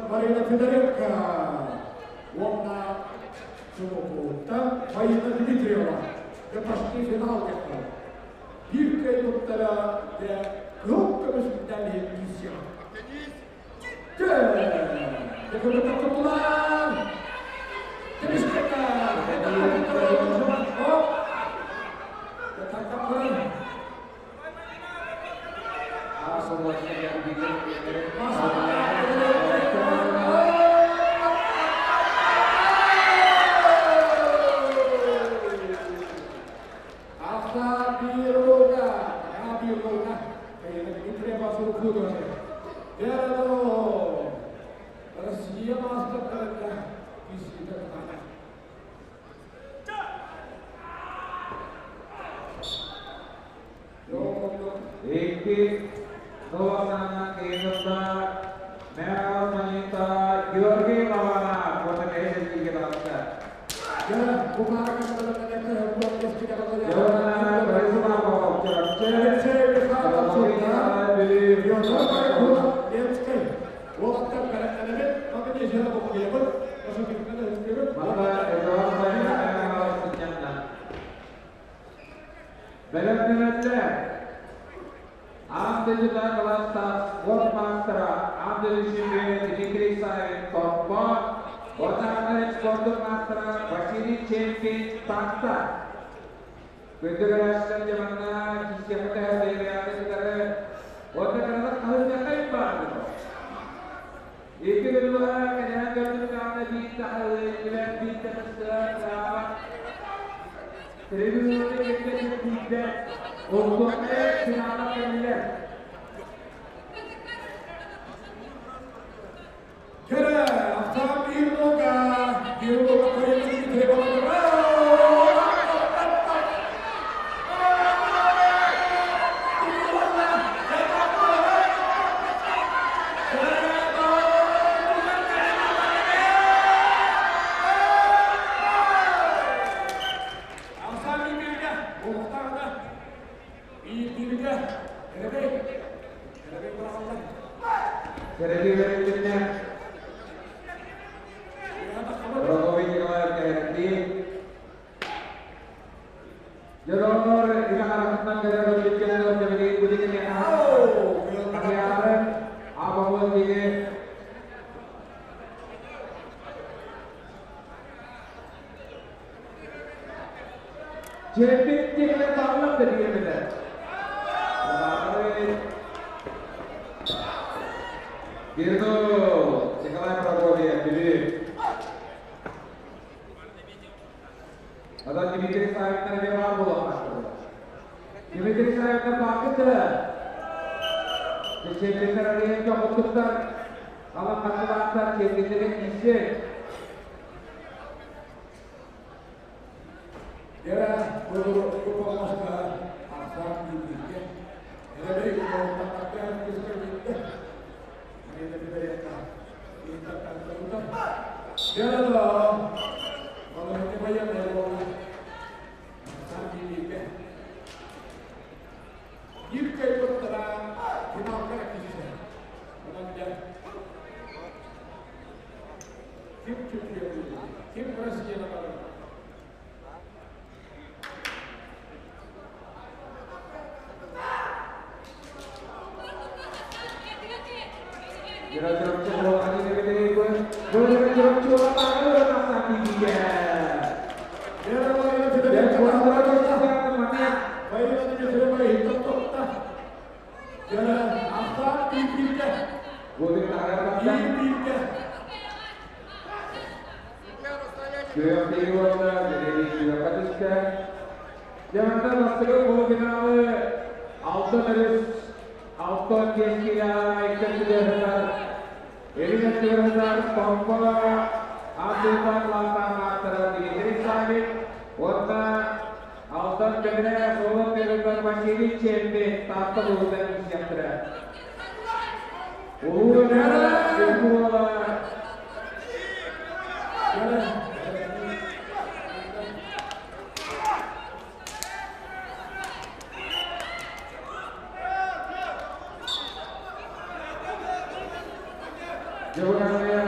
Марина Федоренко, Онна Чумакуттан Фаина Дмитриева. Де почти финал кетті. Биркай туттара де көп көміс медали кисия. Де көмі тоқтатылар. Темискека. Эрчимнээх Прокопий Николаев кэһэрдии. Дьороннор илэ харахтан көрөр өлбүткэннэр дьэбилигин билигин аһыары абабыл диги Чемпион диэкилэр бааллар да диэмилэр. Бирду Николай Прокопьев, Бүлүү. Оттон Дмитрий Савиктар эмиэ баар буолуохтаахтар. Дмитрий Савиктар бааккыт да? Чемпионнар арыйан дьоҕурдуктар, алан хаччылаахтар, чемпионнэргэ тиийсин. Дьэ, бу помоска ахсаан киирбиккэ, эрэбэй уолаттарга кыскарбыкка, Марина Федоренко, Дьэ, да, балыгы военная буолла. Ахсаан киирбиккэ. Биир кыайбыттара финалга киирсэр. Онон дьэ, ким чемпион, ким Россияны барар? Күөх уонна күөххэ түстэ. Дьэ, бастакы полуфиналы Алтан өрүс Алтан киэскилэ иккэрдилэринэр Илин өттүгэр Томпо Андыытан лантаан ааттара Дмитрий Савин уонна Алтан Көмүнэ суолун төрүттэр Василий Чемпин Таатта улууһуттан иисиэхтэрэ. Улуу Уола Дьылҕаҥҥа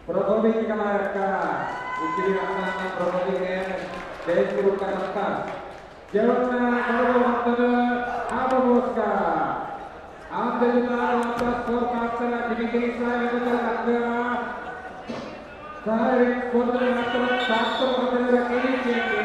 Прокопий Николаевка, Дьэ, Абабоска, Андалина Лапа Дмитрий Савин, Сарик Алексей Михайлов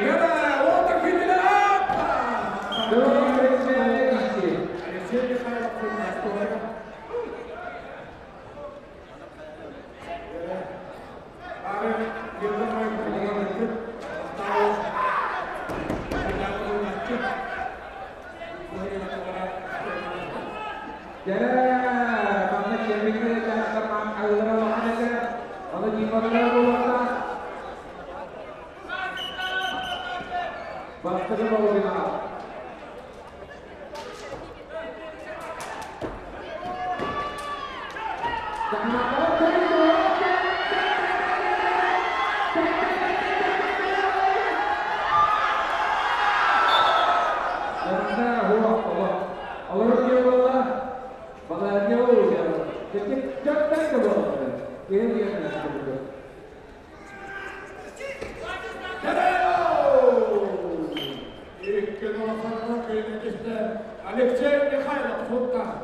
Алар да буолар. Киһи диэн курдук. Алексей Михайлов Султан.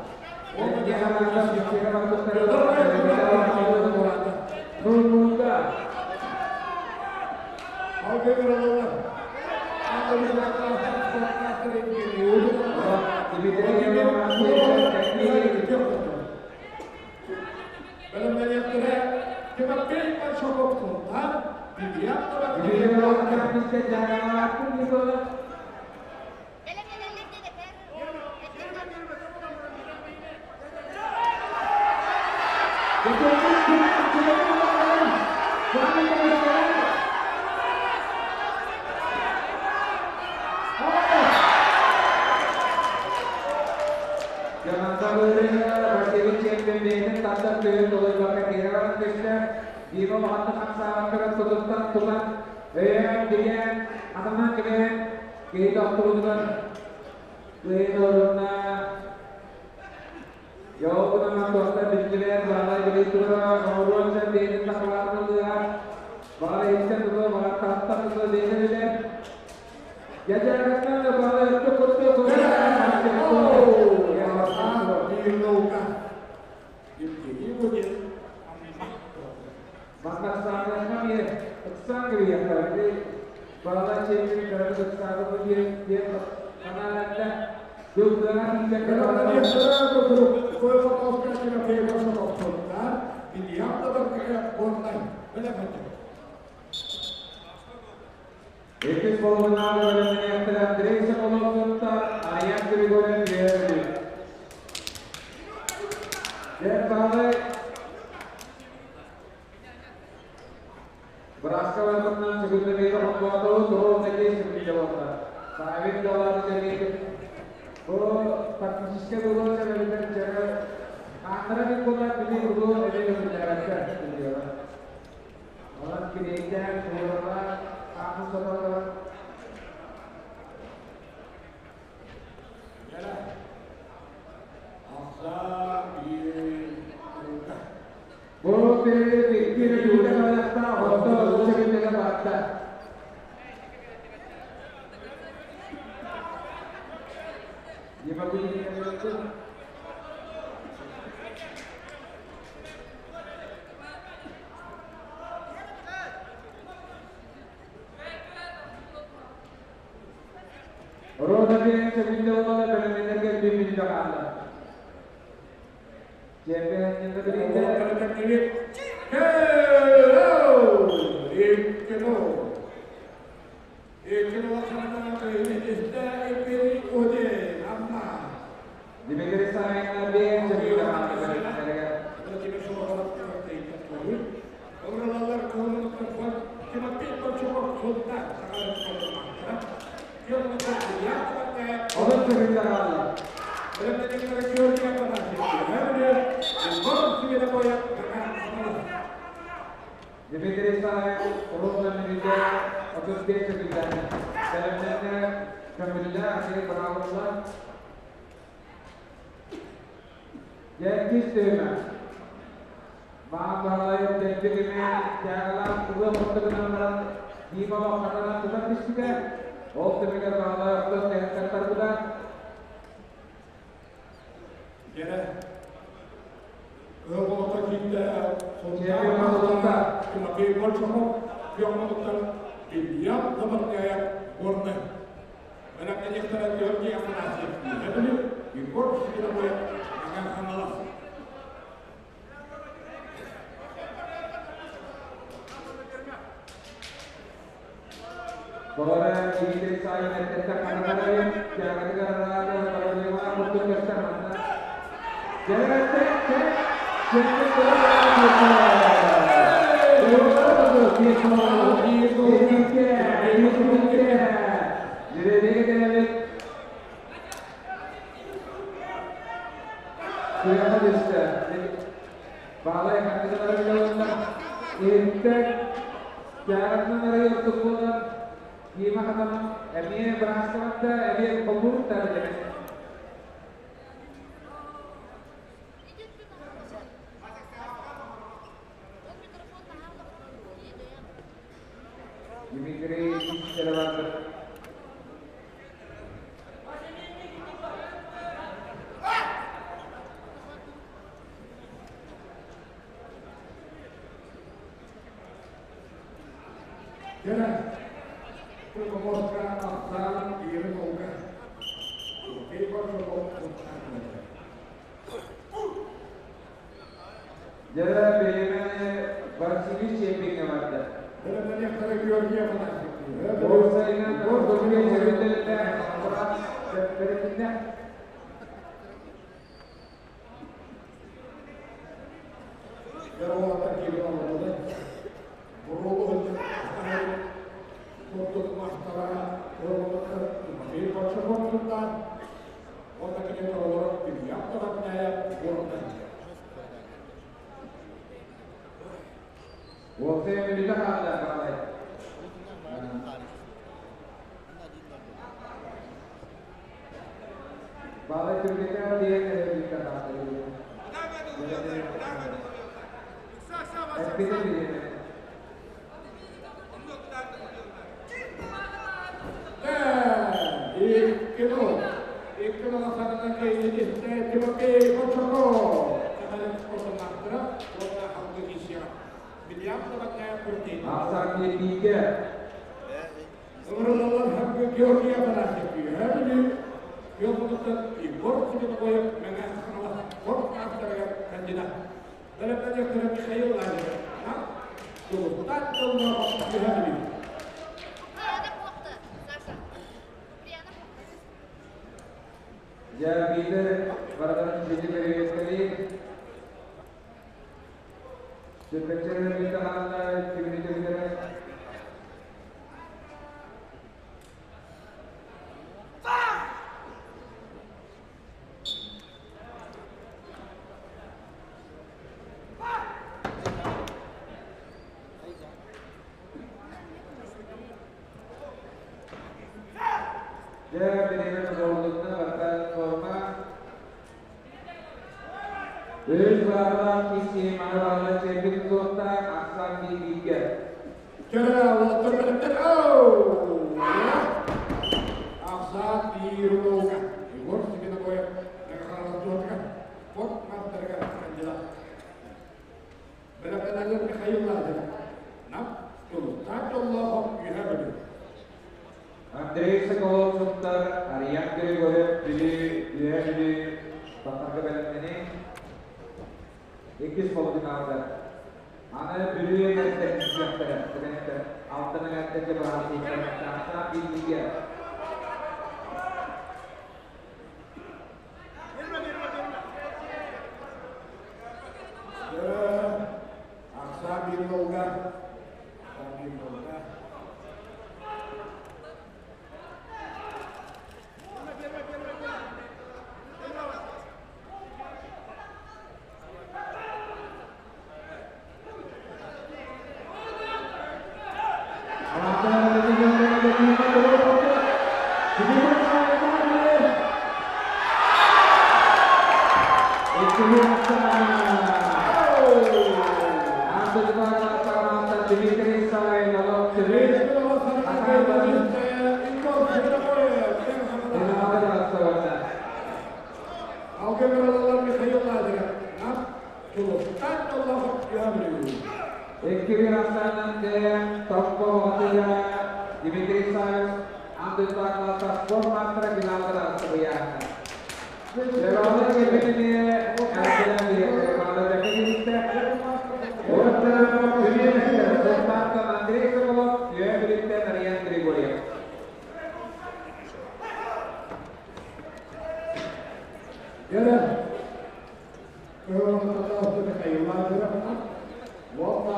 Кэлэн Приморска ахсаан биирин олга. Тимофей Большаков Дьэ, бириэмэни Василий Чепиҥҥэ барда. Бэлэмнэниэхтэрэ Георгий Афанасьев. Уопсайынан Георгий Чепиҥҥэ бэритиннэ. Уолаттар киирэн олордулар. Буруолу курдук мастара уолаттар Тимофей Большаков турда. Уонна кини толору Вильям Толокняев буолла. Уопсай мүнүүтэ хаалла Баалай. Баалай түргэтэ диэн эһэбиккэ хаалла. Эппитин билиэмэ. Икки нол. Икки нол саҕана кэйиэттэ Тимофей Большаков. Кэмэлин спортуннаахтара уонна халгы киисиэҕэ. Вильям Толокняев Куртин. Ахсаан бииргэ. Ыҥырыллаллар Хаггы Георгий Афанасьев Үөһээ Бүлүү, Күөл Егор Святогоев Мэҥэ Хаҥалас спорт маастарыгар кандидат. Бэлэмнэниэхтэрэ Михаил Лазарев. Дьулустаан Дьоллоох Үөһээ Бүлүү. Дьэ, биитэр барытын сити бэрэбиэркэлиир. Сүрбэччэ биирдэ хаалла, 2 мүнүүтэ бүтэрэ. Дьэ, бириэмэ толорулунна, барыта форма. Үс бааллаах киси маны баалла чемпион туохтаах ахсаан бииргэ. Кэрэ уолаттар бэлэмнэр. Оу! Ахсаан биир уолга. Егор Свинобоев Мэҥэ Хаҥалас туотугар спорт маастарыгар кандидат. Бэлэмнэнэллэр Михаил Лазарев. Нам Тулустаах Дьоллоохов Үөһээ Бүлүү. Андрей Соколов Сунтар, Ариан Григорьев Бүлүү, Үөһээ Бүлүү баттарга бэлэмнэни. Иккис полуфиналга. Аны Бүлүү эҥэрдэр киирсиэхтэрэ. Түгэнтэ алтан эҥэрдэргэ баһаартыйдар ахсаан бииргэ. Ахсаан биир уолга. Ахсаан биир уолга. Дмитрий Савин, Алгебралар Михаил Лазарев. Нам Тулустаан Дьоллоохов Үөһээ Бүлүү. 2-1 ахсаанынан Топпо Оҕотуйа Дмитрий Савин Андыттаах спорт маастара финалга тахсыбыйаахна. Жероны кэлбитини эрдэнэн биэрдэ. Бэкэ Уоттара Бүлүү Сунтаартан Андрей Соколов, Үөһээ Бүлүүттэн Ариан Григорьев. Дьэрэ Михаил Лазарев. Уонна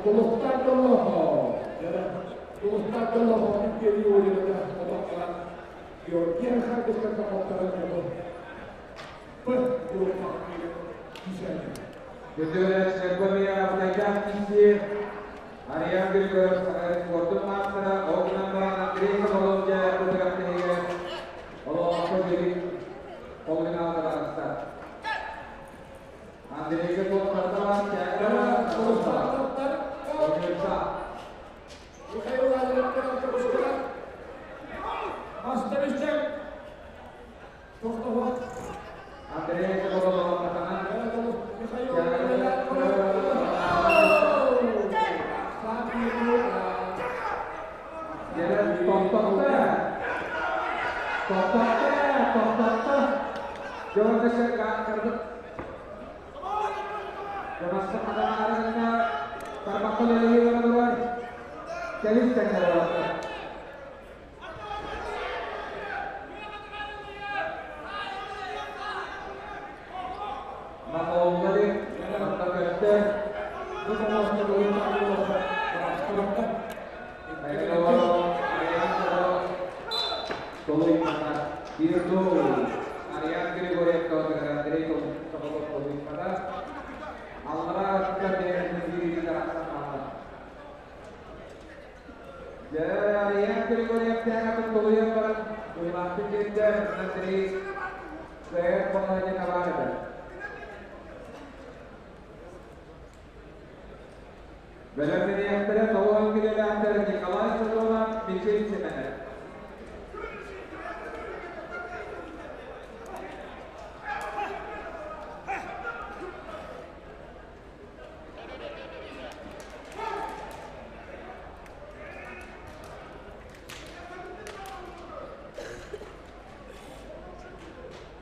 Тулустаан Дьоллоохов. Дьэрэ Тулустаан Дьоллоохов икки уолугар хотоққалан Георгий Харгыстан хотторон дьолу. Б группа кисәне. Күндүлэр Алтайдаах киси Ариан Григорьев Саха спортун маастара, ол гынан баран Андрей Соколов дьэ бу Олоҕо билин полуфиналга таҕыста. Андрейга туохтартан Михаил Лазарев Мастер Тохтоһуот. Андрей Соколов атанан Михаил Жамасты қадамарына тармаққа ләлі Кәліс тәңір. Мамоллары Мамлакатта Bu помостка Ариан Григорьев Андрей Соколов Толуймана Аллара Ариан Григорьев Андрей Бөлөмүнүяктары тоғын килелээхтер Николай Сазонов, Михаил Семенов.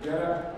Yara.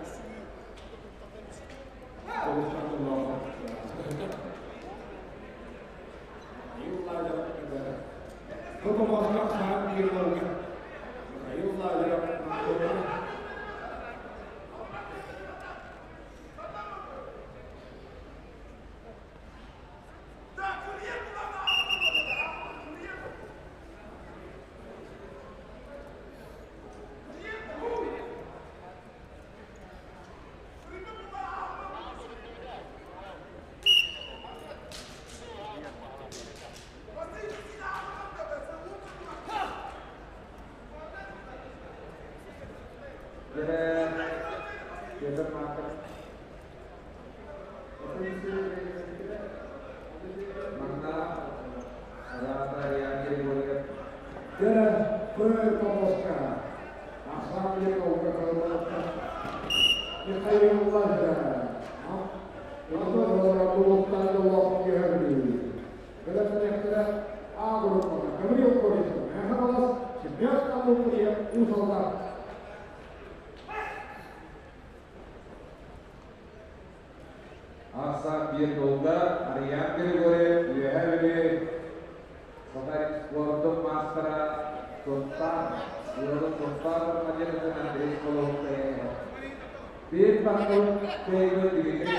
Аса bir dolda Ариан Григорьев Үйәбілі Сатарик спорттың мастера Тоттар, Юры Тоттар Мадинатын Андрей Коловская. Bir takım Teygu Дмитрий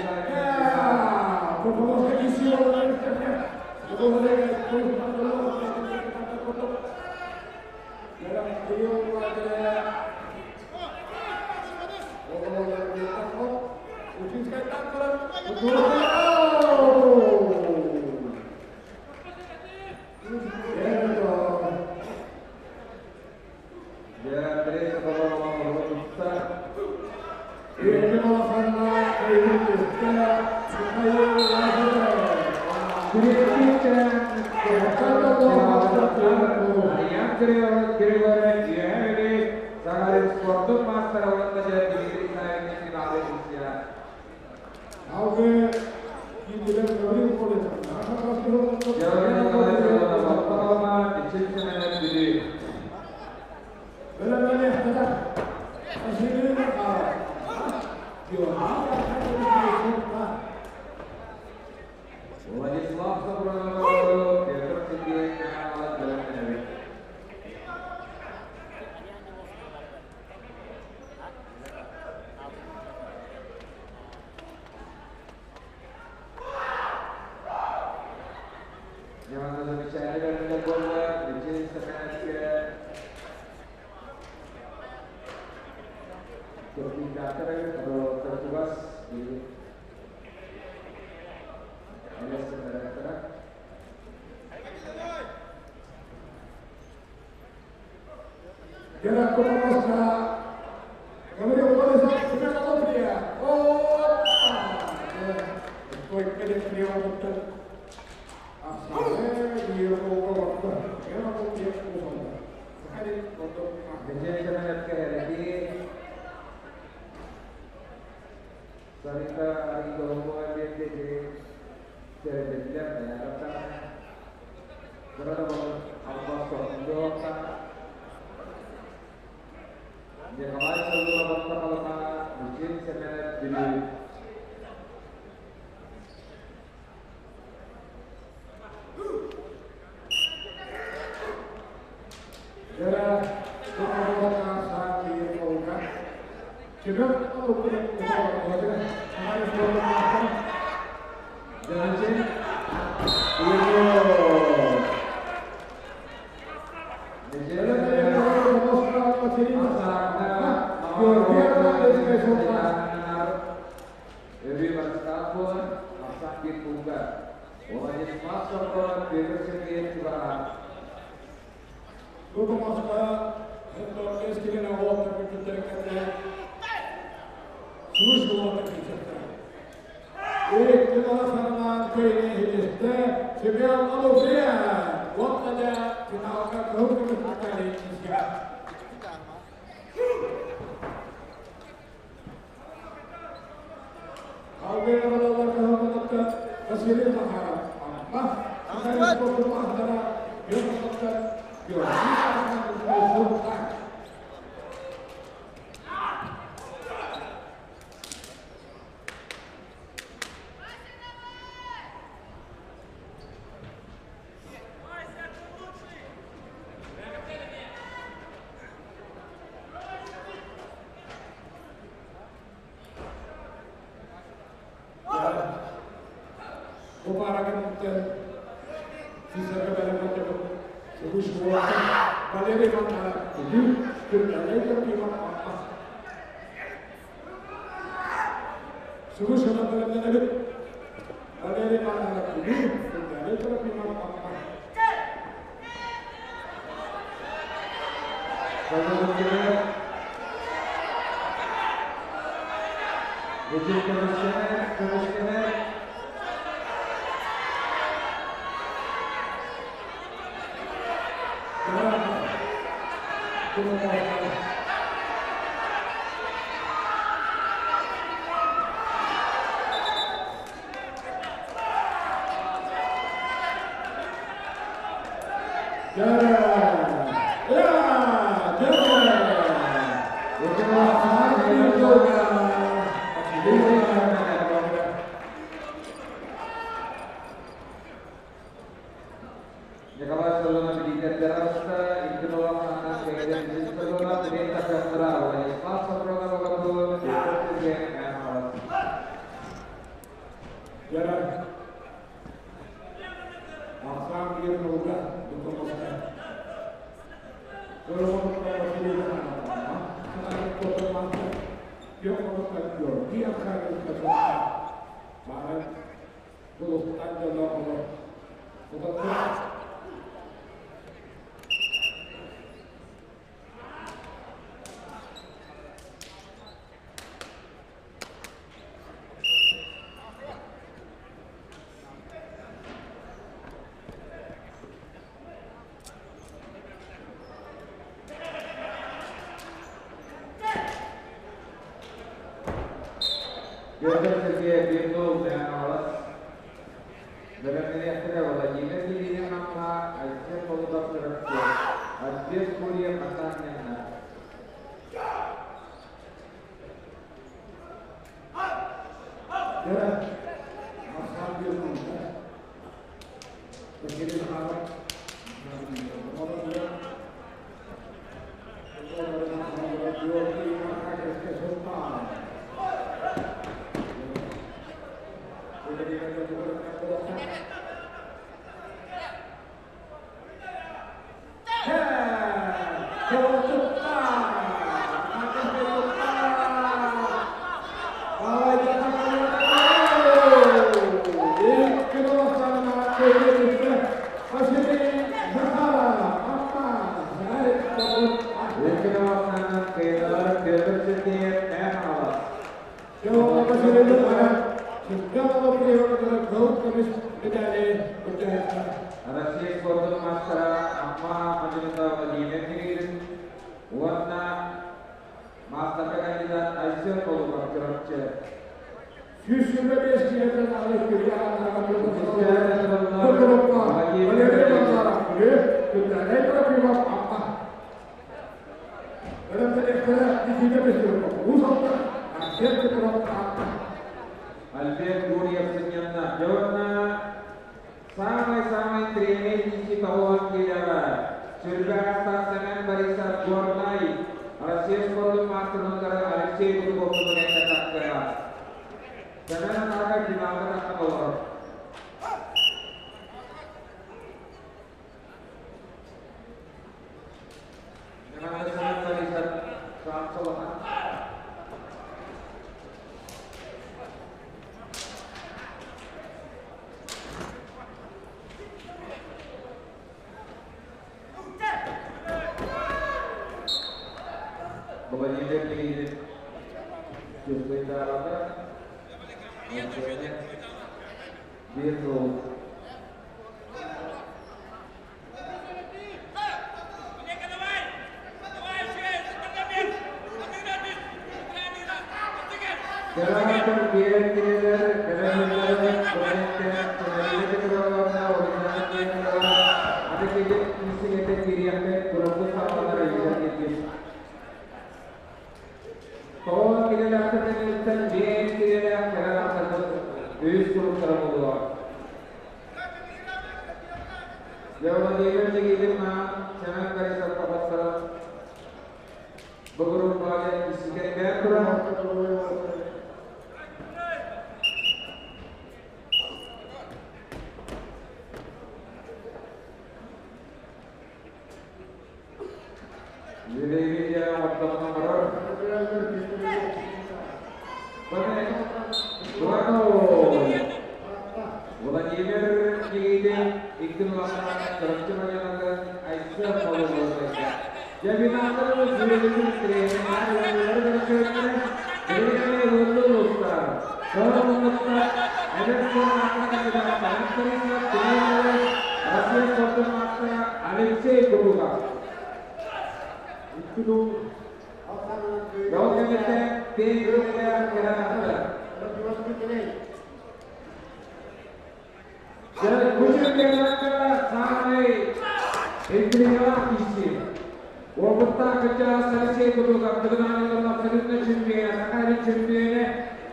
Владислав Сабранов, Петр Сергеев, Михайлов, Дьаманна замечание вернули гола, Мичел Семеновке. Tertugas di LS. Gera Kopamoska, Gabriel Kolesov, Semena Lopria. Micil Semenetke lagi. Sarita Arigomo BTJ Cerebellum ya kata Berada Alba Sondo Nikolai Sazonov Kalama Micil Semenet Dili. Россия спортын мастерын Алексей. Владимир Никитин чувствует.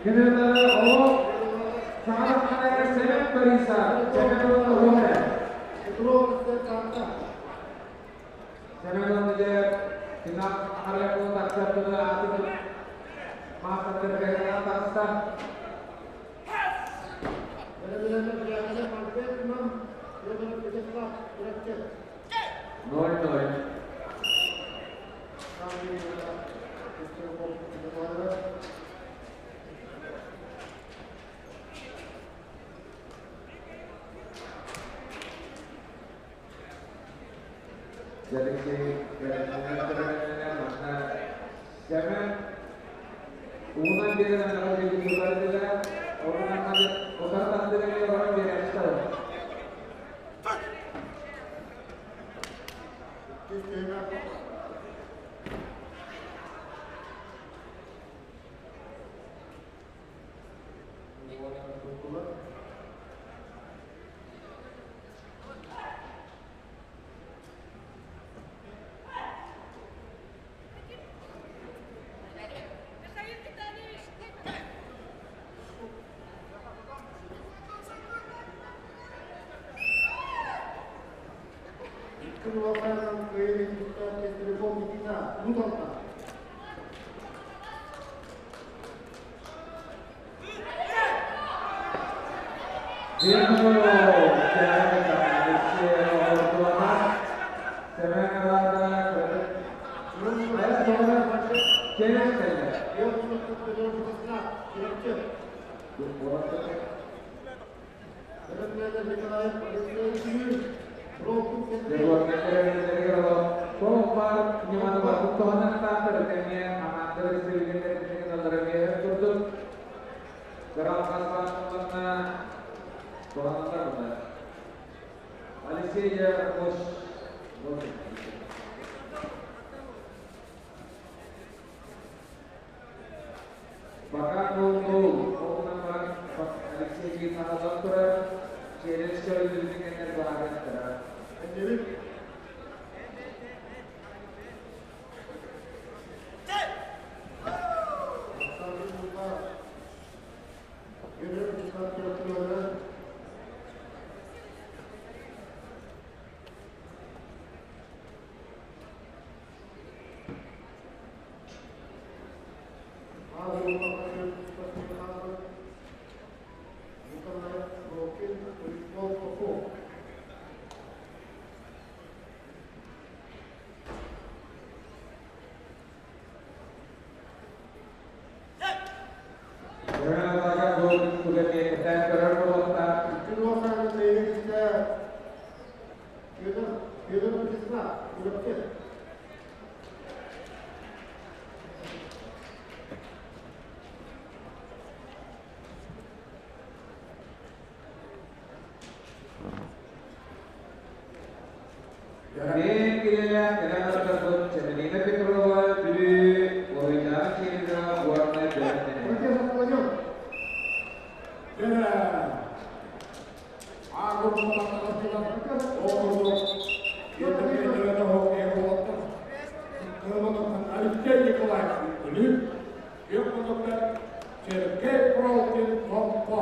1-0. Мен келелі кәләматтарбыт Чемелина Петрова, Бүлүү, Уруйдаан Чередова, Уарна Бөлімнені. Алексей Николаевич Бүлүү, Сергей Пролкин Томпо.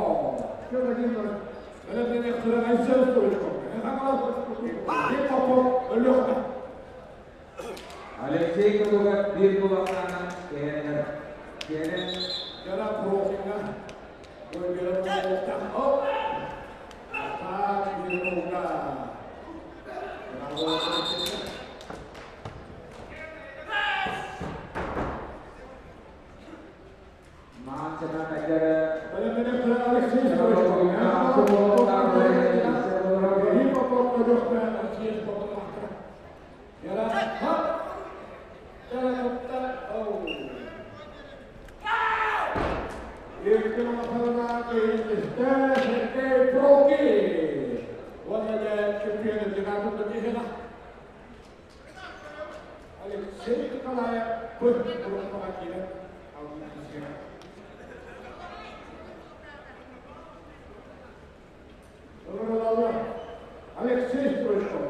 Алексей Кутугов bir kulaklarına кәләнер. Кәлән Жара Пролкинга Hop. Маансана кәләр. Алексей Николаев көп бұрынға келіп Алексей Стручков,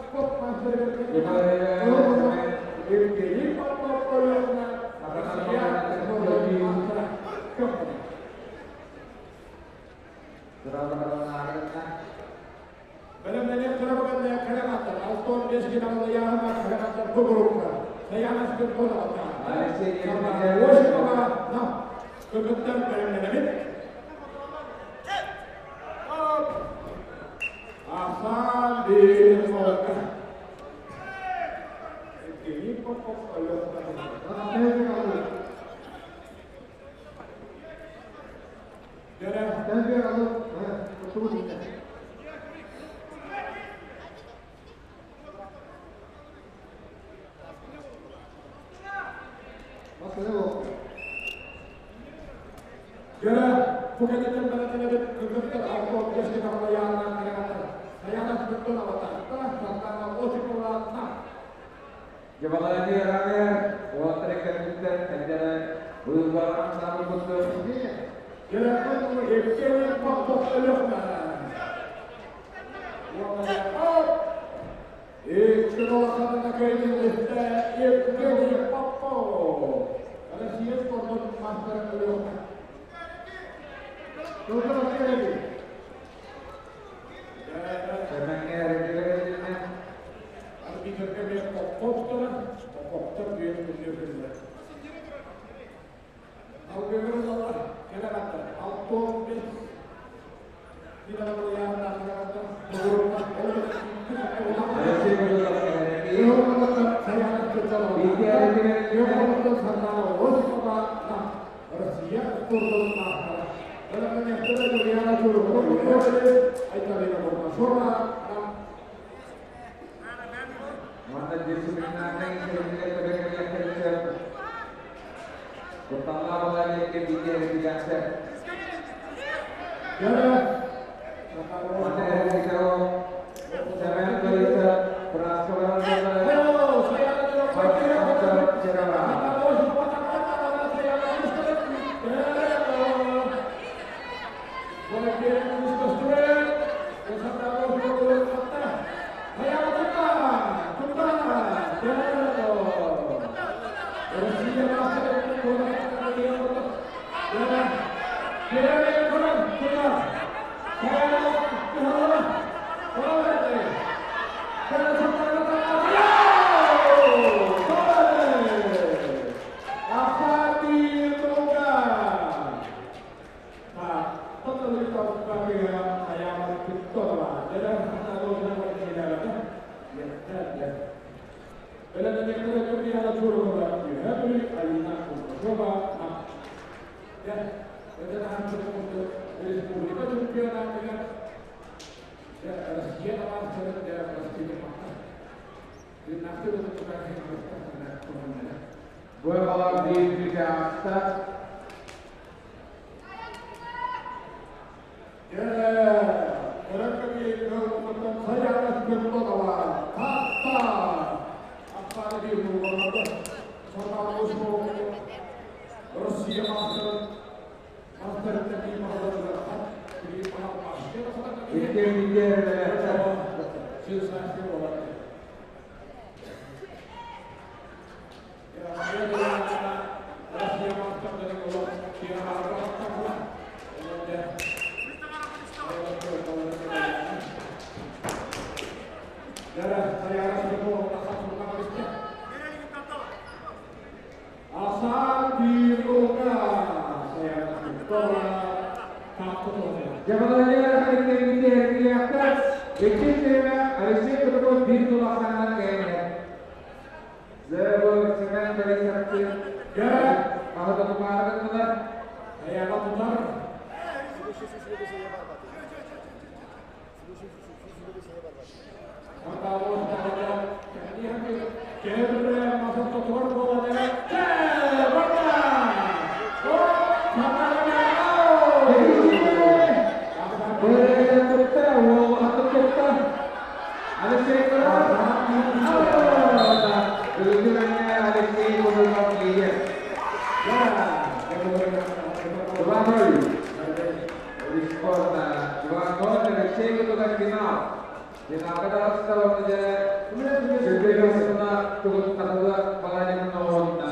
спорт мастері Евгений Попов, Россия мастера. Бөлімнен тұрабығанда кәлематтар, 6-15 килограмм яғына кәлематтар бұл группа. Саянас күн болады. Осипова, на, көмектер бөлімнен Асан bir Molka. Evgeny Popov Жабалайны Рамер, Уатыры кәміттен, әндері бұйылбарған сабы бұтты. Евгений Попов Өлөкмә. Евгений Попов. Россия спортын мастері Өлөкмә. Сәмәңе әрекелер Арбитрге Поповтар, Поповтар бүйен күндер. Алгегер келематтар. 6-15 килограмм яғына келематтар. Алексей Кутугов Россия спортының мастері. Манна дисциплинарный сөрүнүлер төбөкөлөр Куталла балалерге бите регуляция. Манна эрекео Сәмән Колиса Французлар Буйгалар бир аста. Спиридонова, Таатта. Ахсааны биир нолга Сардаана Осипова Россия маастарын Алексей Петров биир тулаханнан кэйэнэ. Зебо Семен Борисовтын Аһыта тумаарыгыннылар. Аяға тутар. Алексей Петров лидер. 2-0. 2-0 Алексей Петров финал. Финалга да Сүрбегасына тугуттахыла балайын оҕонна.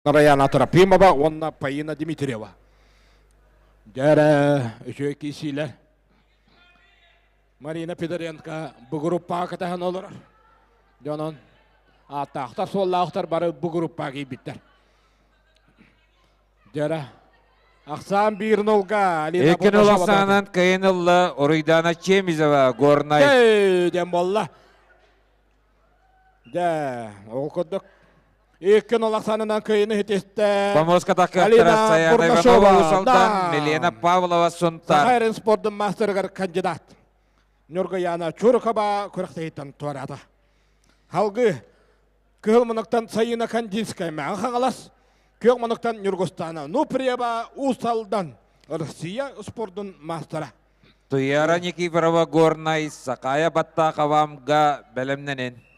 Нараяна Трофимова, онна Паина Дмитриева. Дәрі үчөй кисилер. Марина Пидоренко бу группаға катахан олар. Дьонон аттаахтар суоллаахтар бары бу группаға кийбиттер. Дәрі Ахсан бир нолга. Алина Экен олақсанан кайын ылла Оруйдана Чемизова Горнай. Эй, дем болла. Дә, ол коддук. Экен олақсанынан кыйыны хитесте. Помоска Алина Саяна Бурнашова, Иванова Усалдан, да. Милена Павлова Сунтар. Сахарин спорттун мастерыгар кандидат. Нюргаяна Чурукова күрэхтэһииттэн туораата. Халгы кыһыл муноктан Сайына Кандинская Мэҥэ Хаҥалас, күөх муноктан Нюргустана Нуприева Усалдан Россия спордун мастера. Туяра Никифорова Горнай, Сакая Баттахова Амга бэлэмнэнин.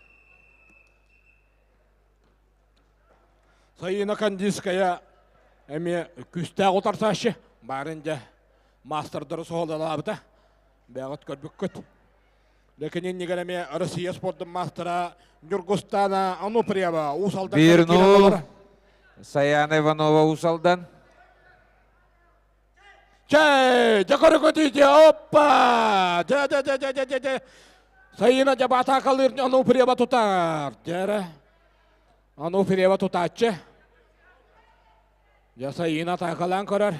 Сайына Кандинская эмиэ күүстээх утарсааччы. Баарын дьэ маастардары соһололаабыта. Бэҕэт көрбүккүт. Лекин иннигэр эмиэ Россия спордун маастара Ньургустана Ануприева Уус Алдан Бирнул Саяна Иванова Уус Алдан. Чэй, дьэ көрүкүтү оппа! Дьэ, дьэ, дьэ, дьэ, дьэ, дьэ. Сайына дьэ батаакалыыр Ануприева тутар. Дьэ Ануфриева тутааччы. Дьэ Сайыына атаакалаан көрөр.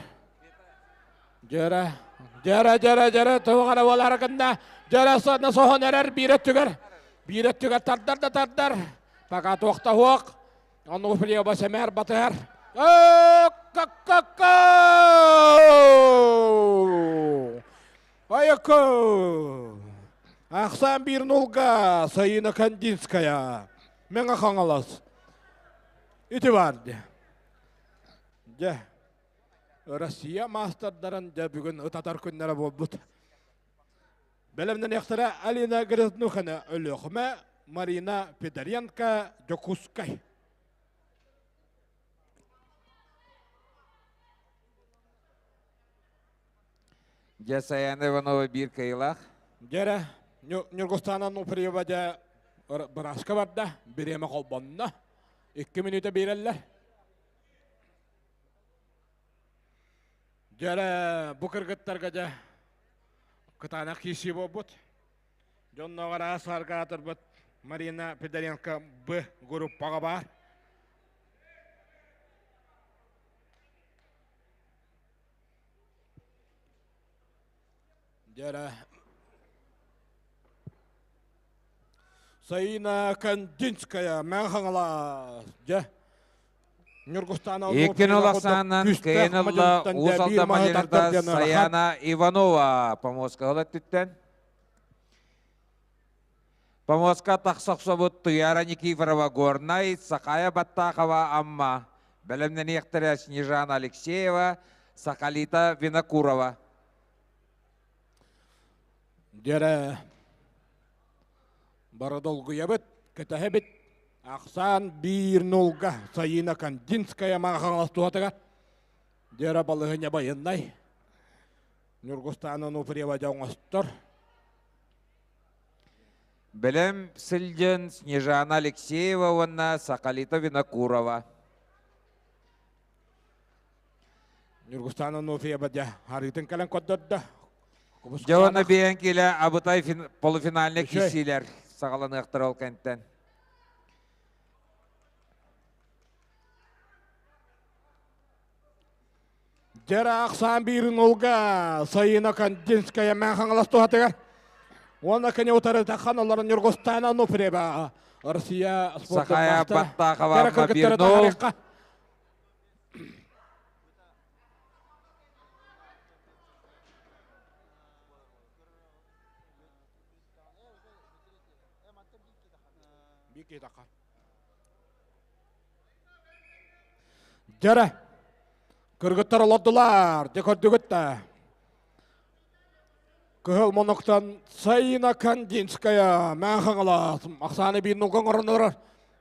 Дьэрэ, дьэрэ, дьэрэ, дьэрэ, туох эрэ буолаары гынна. Дьэрэ сонно соһон эрэр биир өттүгэр. Биир өттүгэр тардар да тардар. Пока туох да суох. Ануфриева сэмээр батыһар. Айако! Ахсаан биир нулга Сайына Кандинская. Мэҥэ Хаҥалас. Ити баар дьэ. Дьэ, Россия маастардарын дьэ бүгүн ытатар күннэрэ буолбут. Бэлэмнэниэхтэрэ Алина Грязнухина Өлүөхүмэ, Марина Федоренко Дьокуускай. Дьэ, Саяна Иванова биир кыайыылаах. Дьэрэ, Ньургустаана Нуприева дьэ бырааска барда, бириэмэ холбонно. Икки мүнүүтэ биэрэллэр. Дьэрэ, бу кыргыттарга дьэ кытаанах киирсии буолбут. Дьонноҕор аас аргаатырбыт Марина Федоренко Б группаҕа баар. Дьэрэ. Саина Кандинская, Мэҥэ Дьэ. Ньургустаана Иккин Улахсаанан кыайын ылла Уус Алдан Малината Саяна Иванова помоска ыл өттүттэн. Помоска тахса охсобут Туяра Никифорова Горнай, Сахая Баттахова Амма. Бэлэмнэниэхтэрэ Снежана Алексеева, Сахалита Винокурова. Дьэрэ бары долгуйабыт, кэтэһэбит. Ахсаан биир нулга Саина Кандинская Маҕаҥалас туһатыгар. Дьэрэ балыһыня байыннай. Ньургустаана Онуфриева дьэ оҥостор. Бэлэм сылдьан Снежана Алексеева уонна Сахалита Винокурова. Ньургустаана Онуфриева дьэ харыытын кэлэн көрдөрдө. Дьэ уонна биэн килэ абытай полуфинальный киирсиилэр саҕаланыахтара ол кэнтэн. Дьэрэ ахсаан биирин улга Сайына Кандинская Мэҥэ Хаҥалас туһатыгар уонна кини утары тахан олорон Ньургустаана Онуфриева Россия Сахая Баттахова Мабирнов Дьэрэ, кыргыттар олордулар, дьэ көрдүгүт да. Кыһыл моноктан Сайына Кандинская Мэҥэ Хаҥалас ахсааны биир нулга оҥорон олорор.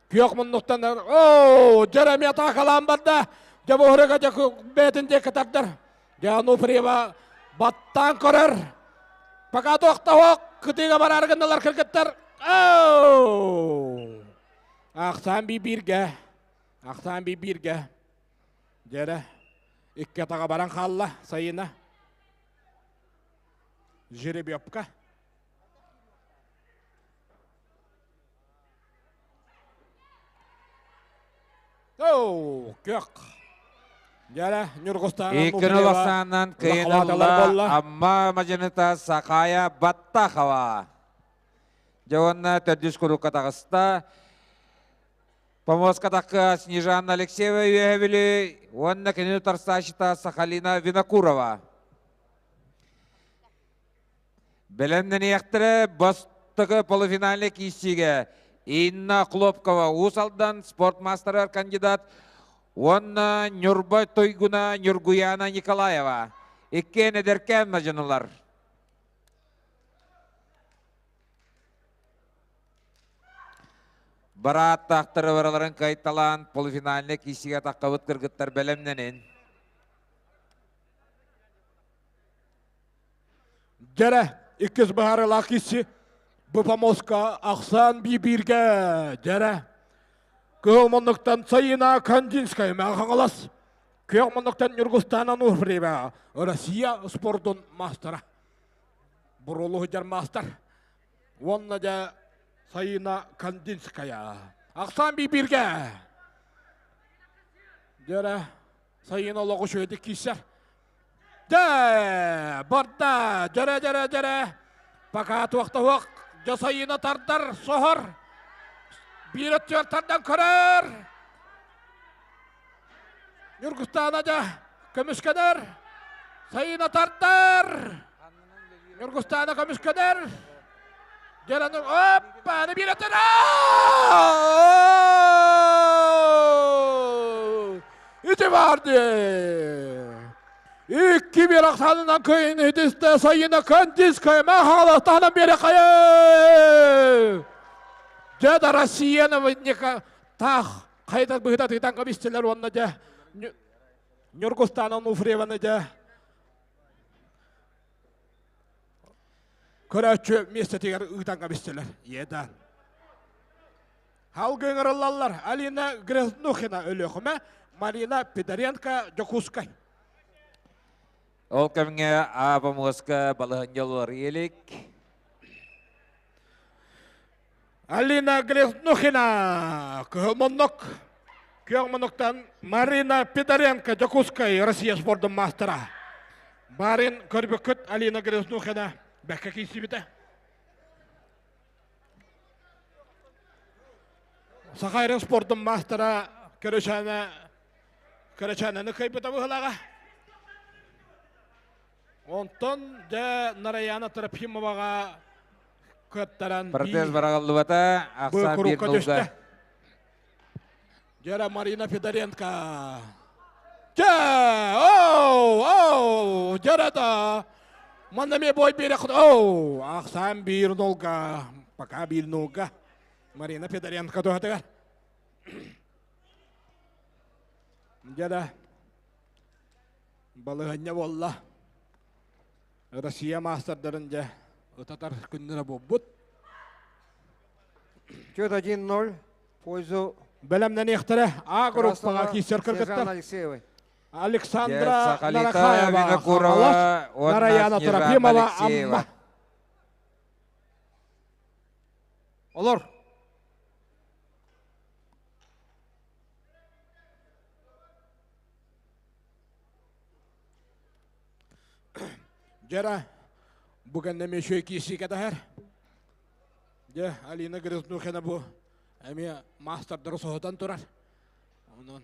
Күөх муннуктан оо, дьэрэ эмиэ атаакалаан барда. Дьэ бу уһуруга дьэ бэйэтин диэки тардар. Дьэ Ануфриева баттаан көрөр. Пока туохтаһок кытыыга бараары гынналар кыргыттар. Оу! Ахсаан би бииргэ. Ахсаан би бииргэ. Дьэрэ икки атаҕа баран хаалла Сайына. Жеребьевка. Оу, көх. Дьэрэ, Ньургустаана Иккини Лосаннан кыйын ылла Амма мадьыныта Сахая Баттахова. Дьэ уонна төрдүс курукка таҕыста. Помоска тахха Снежана Алексеева үөһэбили уонна кинини утарсааччыта Сахалина Винокурова. Бэлэмнэниэхтэрэ бастакы полуфинальнай киирсиигэ Инна Хлопкова Уус Алдан спорт маастарыгар кандидат уонна Ньурба туйгуна Ньургуяна Николаева. Иккиэн эдэркээн мадьынылар. Барааттаахтары барыларын кайталаан полуфинальнай киисигэ таххабыт кыргыттар бэлэмнэнин. Дьэрэ, иккис быһаарыылаах киси бу помоска ахсаан бииргэ дьэрэ. Кыһыл муннуктан Сайына Кандинская Хаҥалас, күөх муннуктан Ньургустаана Нуфриева, Россия спордун маастара. Бурулу сылдьар маастар. Уонна дьэ Сайына Кандинская. Ахсаан бииргэ. Дьэрэ, Сайына олоҕу үчүгэйдик киирсэр. Дэ, барда, дьэрэ, дьэрэ, дьэрэ. Пока туохтаһуох дьасайына тардар, соһор. Биир өттүгэр тардан көрөр. Ньургустаана дьэ көмүскэнэр. Сайына тардар. Ньургустаана көмүскэнэр. Дьэрэ, оппа, аны биир өттүгэр. Ити баар дии. Икки bir ахсаанынан кыйын итисте сайына кантиская махаластаһынан биэре хайы. Дьэ да Россияны таах хайдах быһыта тыытан кэбистилэр уонна дьэ Ньургустаана Нуфриеваны дьэ көрөөччү миэстэтигэр ыытан кэбистилэр. Иэдээн. Халгы ыҥырыллаллар Алина Грязнухина Өлүөхүмэ, Марина Пидоренко Дьокуускай. Ол кэмҥэ Аба муоска балаһынньа уларыйа илик. Алина Грязнухина Кыһыл Моннок. Күөх Монноктан Марина Пидоренко Дьокуускай Россия спордун маастара. Барин көрбүккүт Алина Грязнухина бэккэ киирсибитэ. Саха эрэ спордун маастара Көрөчөөнө Көрөчөөнөнү кыайбыта быһылаҕа. Онтон дьэ Нараяна Трофимоваҕа кыаттаран Протез бараҕаллыбата, ахсаан биир нулга. Дьэ Марина Федоренко. Дьэ, оу, оу, дьэ да. Манна эмиэ бой биэрэх, оу, ахсаан биир нулга, пока биир нулга. Марина Федоренко туһатыгар. Дьэ да, балыһанньа буолла. Россия маастардарын дьэ ытатар күннэрэ буолбут. Счет 1-0 в пользу Бэлэмнэниэхтэрэ А группаҕа киирсэр кыргыттар. Алексеевой. Александра Нарахаева, Хаҥалас, Нараяна Трофимова, Амма. Олор. Дьара, бу кэннэ эмиэ үчүгэй киирсии кэтэһэр. Дьэ, Алина Грязнухина бу эмиэ маастардары соһутан турар. Онон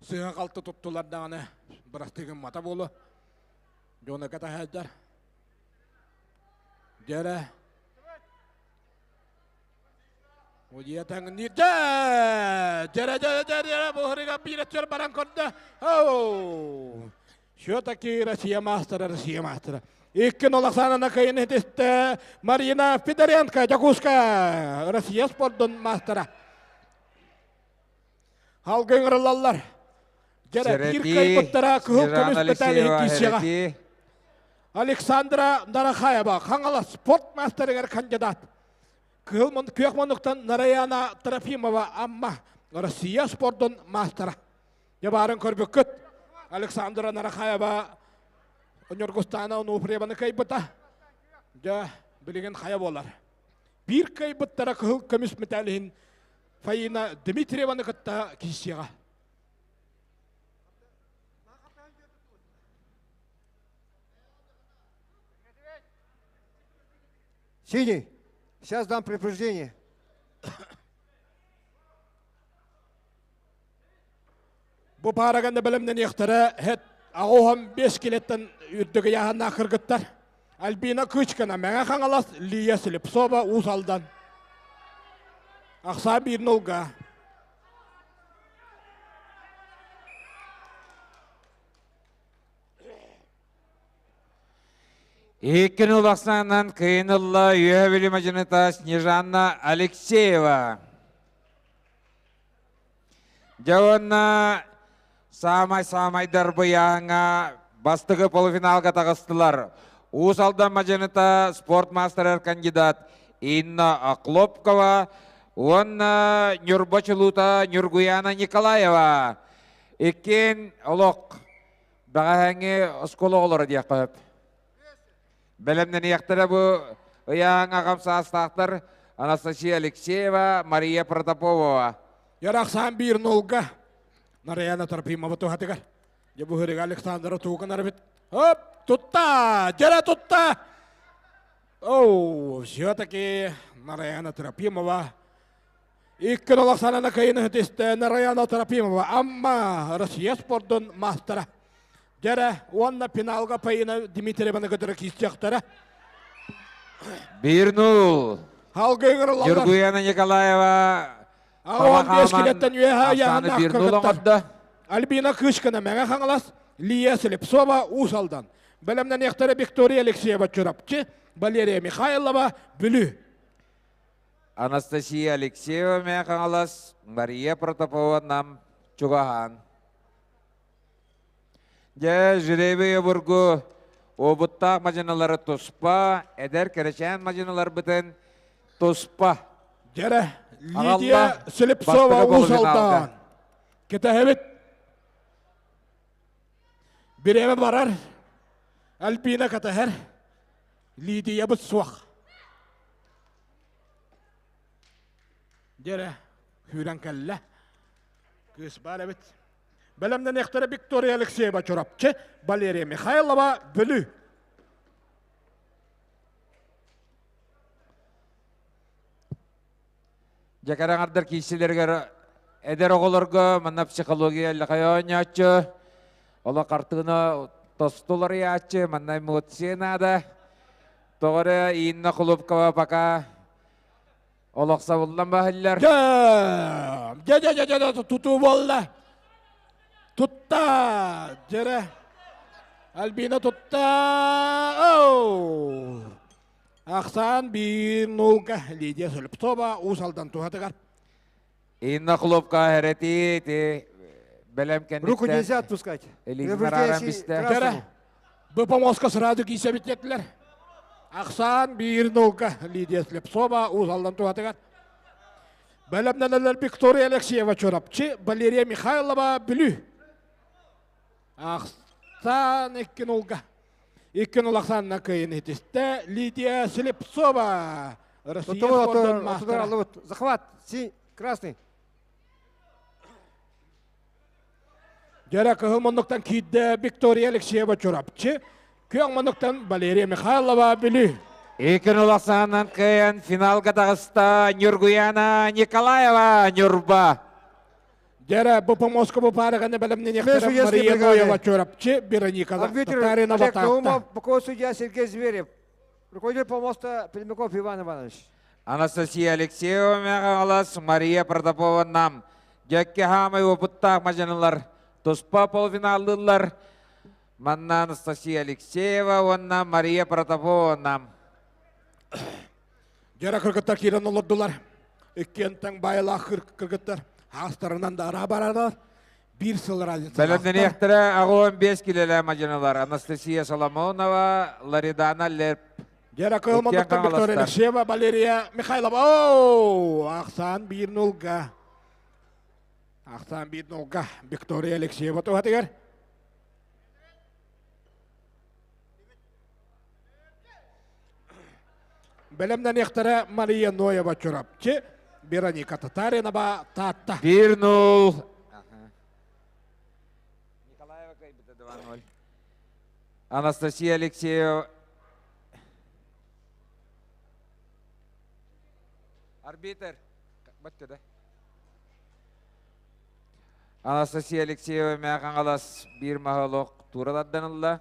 сыыһа-халты туттулар даҕаны бырастыы гыммата буолуо. Дьоно кэтэһэллэр. Дьэрэ, Удьиэтаҥ дьэ дьэрэ дьэрэ дьэрэ буһарыга биир өттүгэр баран көрдө. Оу! Все-таки Россия маастара, Россия маастара. Икки Нолахсанана кыйын итистэ Марина Федоренко, Дьокуускай, Россия спордун маастара. Халгы ыҥырыллаллар. Дьэрэ биир кыайбыттара кыһыл көмүс мэтээли киирсиэҕэ. Александра Нарахаева, Хаҥалас спорт маастарыгар кандидат. Кыһыл күөх муннуктан Нараяна Трофимова Амма Россия спордун маастара. Дьэ баарын көрбүккүт. Александра Нарахаева Ньургустаана Онуфриеваны кыайбыта. Дьэ, билигин хайа буолар. Биир кыайбыттара кыһыл көмүс мэтээлиһин Фаина Дмитриеваны кытта киирсиэҕэ. Синий, сейчас дам предупреждение. Бу паараганда бэлэмнэниэхтэрэ хэт аҕуһан бес килеттен үрдүк ыйааһыннаах кыргыттар. Альбина Кычкина, Мэҥэ Хаҥалас, Лия Слепцова, Уус Алдан. Ахсаа биир нулга. Икки нул ахсаанынан кыйын ылла Үөһэ Бүлүү мадьыныта Снежанна Алексеева. Дьэ уонна саамай-саамай дарбыйааҥҥа бастакы полуфиналга таҕыстылар. Уус Алдан мадьыныта спорт маастарыгар кандидат Инна Охлопкова уонна Ньурба чулуута Ньургуяна Николаева. Иккиэн олох бэҕэһээҥҥи оскуола оҕолоро диэххэ сөп. Бэлэмнэниэхтэрэ бу ыйааҥ аҕам саастаахтар Анастасия Алексеева, Мария Протопопова. Ярахсан биир нолга Нараяна Трофимова туһатыгар. Дьэ бу хырыга Александра Тууканарбит. Оп, тутта! Дьэрэ тутта! Оу, все-таки Нараяна Трофимова Икки олох санана кыйын түстэ Нараяна Трофимова Амма Россия спордун маастара. Дьэрэ уонна финалга Паина Дмитриеваны кытары киирсиэхтэрэ. 1-0. Халгы ыҥырыллаллар. Ньургуяна Николаева 15 килеттен үөһэ Ахсааны 1-0 оҥордо. Альбина Кышкина Мэҥэ Хаҥалас, Лия Слепцова Уус Алдан. Бэлэмнэниэхтэрэ Виктория Алексеева Чурапчы, Валерия Михайлова Бүлүү. Анастасия Алексеева Мэҥэ Хаҥалас, Мария Протопова Нам чугаһаан. Дьэ, жребий обургу уобуттаах мадьыналары туспа, эдэр кэрэчээн мадьыналарбытын туспа. Дьэрэ, Лидия Слепцова Уус Алдан. Кэтэһэбит. Бириэмэ барар. Альбина кэтэһэр. Лидиябыт суох. Дьэрэ, күүрэн кэллэ. Кыыс баар эбит. Бэлэмнэниэхтэрэ Виктория Алексеева Чурапчы, Валерия Михайлова Бүлүү. Дьэ кэрэҥэрдэр киирсилэригэр эдэр оҕолорго манна психология эллэхэй оонньооччу, олох хартыына тосту уларыйааччы, манна эмоция наада. Тоҕо эрэ Инна Хлопкова пока олох сабыллан баһыллар. Дьэ, дьэ, дьэ, дьэ, тутуу буолла. Тутта, дьэрэ. Альбина тутта. Оу! Ахсаан биир нуулга Лидия Слепцова Уус Алдан туһатыгар. Инна Хлопка хэрэтии ити бэлэм кэнниттэн. Руку нельзя отпускать. Дьэрэ, бу помоска сразу киисэбит диэтилэр. Ахсаан биир нуулга Лидия Слепцова Уус Алдан туһатыгар. Бэлэмнэнэллэр Виктория Алексеева Чурапчы, Валерия Михайлова Бүлүү. Ахсаан икки нулга. Икки нул ахсаанна кыайын итистэ Лидия Слепцова. Россия спордун маастара. Захват, красный. Дьэрэ кыһыл муннуктан киирдэ Виктория Алексеева Чурапчы, күөх муннуктан Валерия Михайлова Бүлүү. Икки нул ахсаанынан кыайан финалга таҕыста Ньургуяна Николаева Ньурба. Дьэрэ, бу помоска бу паараганы бэлэмнэниэхтэрэ Мария Ноева Чурапчы, Вероника Татаринова Олег Наумов, боковой судья Сергей Зверев. Руководитель помоста Пермяков Иван Иванович. Анастасия Алексеева Мэҕэ Мария Протопова Нам. Дьэкки хаамай опыттаах мадьанылар туспа полуфиналлыыллар. Манна Анастасия Алексеева уонна Мария Протопова Нам. Дьара кыргыттар киирэн олордулар. Иккиэн тэҥ баайылаах кыргыттар хаастарынан да араа баралар. Биир сыл разница. Бэлэмнэниэхтэрэ 85 килэлээх мадьыналар Анастасия Соломонова, Ларидана Лерп. Дьара кыыл модуктан Виктория Алексеева, Валерия Михайлова. Оу, ахсаан биир нулга. Ахсаан биир нулга Виктория Алексеева туһатыгар. Бэлэмнэниэхтэрэ Мария Ноева Чурапчы, Вероника Татаринова Таатта. 1-0. Николаева кыайбыта 2-0. Анастасия Алексеева. Арбитр. Баттыда. Анастасия Алексеева Мэҥэ Хаҥалас биир маһы олох туура тардан ылла.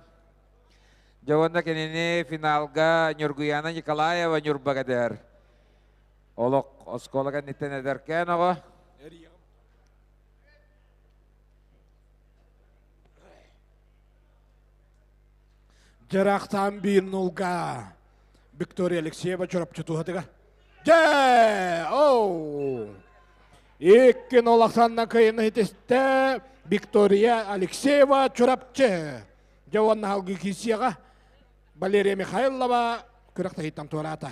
Дьэ уонна кинини финалга Ньургуяна Николаева Ньурба кэтэһэр. Олох оскуола кэнниттэн эдэркээн оҕо. Дьарахтаан биир нулга Виктория Алексеева Чурапчы туһатыгар. Дьэ! Оу! Иккин Олахсанна кыйын хитисте Виктория Алексеева Чурапчы. Дьэ уонна халгы киисиэҕэ Валерия Михайлова күрэхтэһииттэн туораата.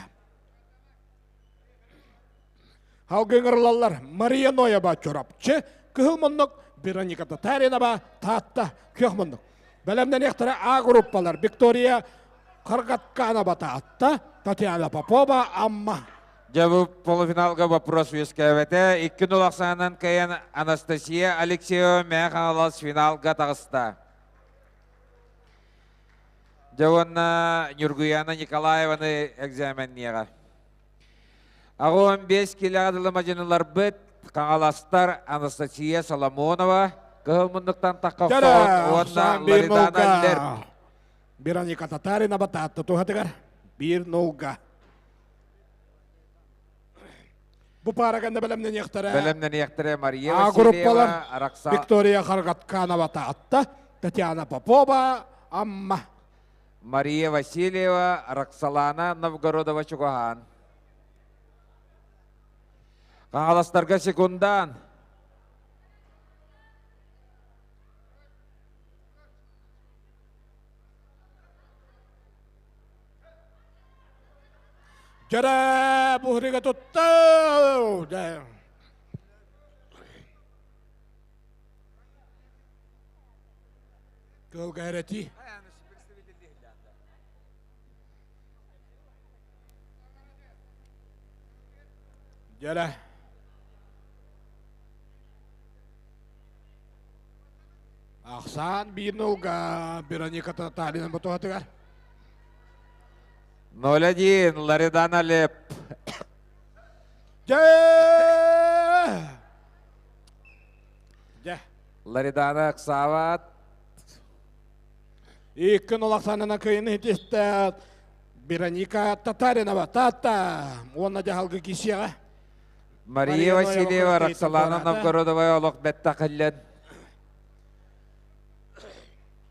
Халгы ыҥырылаллар Мария Ноева Чурапчы, Кыһыл муннук Вероника Татаринова Таатта Күөх муннук. Бэлэмнэниэхтэрэ А группалар Виктория Каргатканова Таатта, Татьяна Попова Амма. Дьэ бу полуфиналга вопрос үөскээбэтэ. 2-0 ахсаанынан кыайан Анастасия Алексеева Мэҥэ Хаҥалас финалга таҕыста. Дьэ уонна Ньургуяна Николаеваны экзаменниэҕэ. 85 килэҕэ дылы мадьыныларбыт Хаҥаластар Анастасия Соломонова кыһыл муннуктан тахха уонна Ларидана Лерп. Вероника Татаринова Таатта туһатыгар биир нулга. Бу пара кэннэ бэлэмнэниэхтэрэ. Бэлэмнэниэхтэрэ Мария Васильева, Аракса... Виктория Харгатканова Таатта, Татьяна Попова, Амма. Мария Васильева, Роксолана Новгородова Чугаһаан. Хаҥаластарга секундаан. Дьэрэ буһуруга тутта. Кылга эрэти. Дьэрэ. Ахсаан биир нулга Вероника Татарина ботуһатыгар. 0-1 Ларидана Леп. Дьэ! Дьэ. Ларидана Аксават. Икки нол ахсаанынан кыайыны хитистэ Вероника Татаринова Тата уонна дьаһалгы кисиэҕэ. Мария Васильева, Роксолана Новгородова олох бэттахиллен.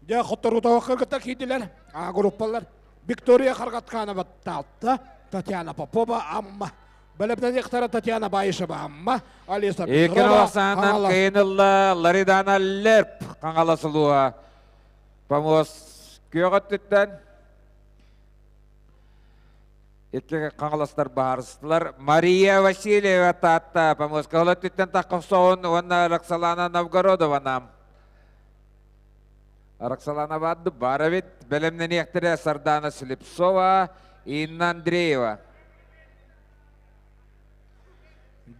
Дьэ, хотторутоохха кытта киирдилэр. А группалар Виктория Харгатканова Таатта, Татьяна Попова Амма. Бэлэмнэниэхтэрэ Татьяна Баишева Амма, Алиса Петрова Хаҥалас. Кыйынылла Ларидана Лерп Хаҥалас улууһа. Помост күөх өттүттэн Икки хаҥаластар баарыстылар. Мария Васильева Таатта Помостка өттүттэн таххоссоҕун уонна Роксолана Новгородова нам. Роксолана баадды баар эбит. Бэлэмнэниэхтэрэ Сардана Слепцова, Инна Андреева.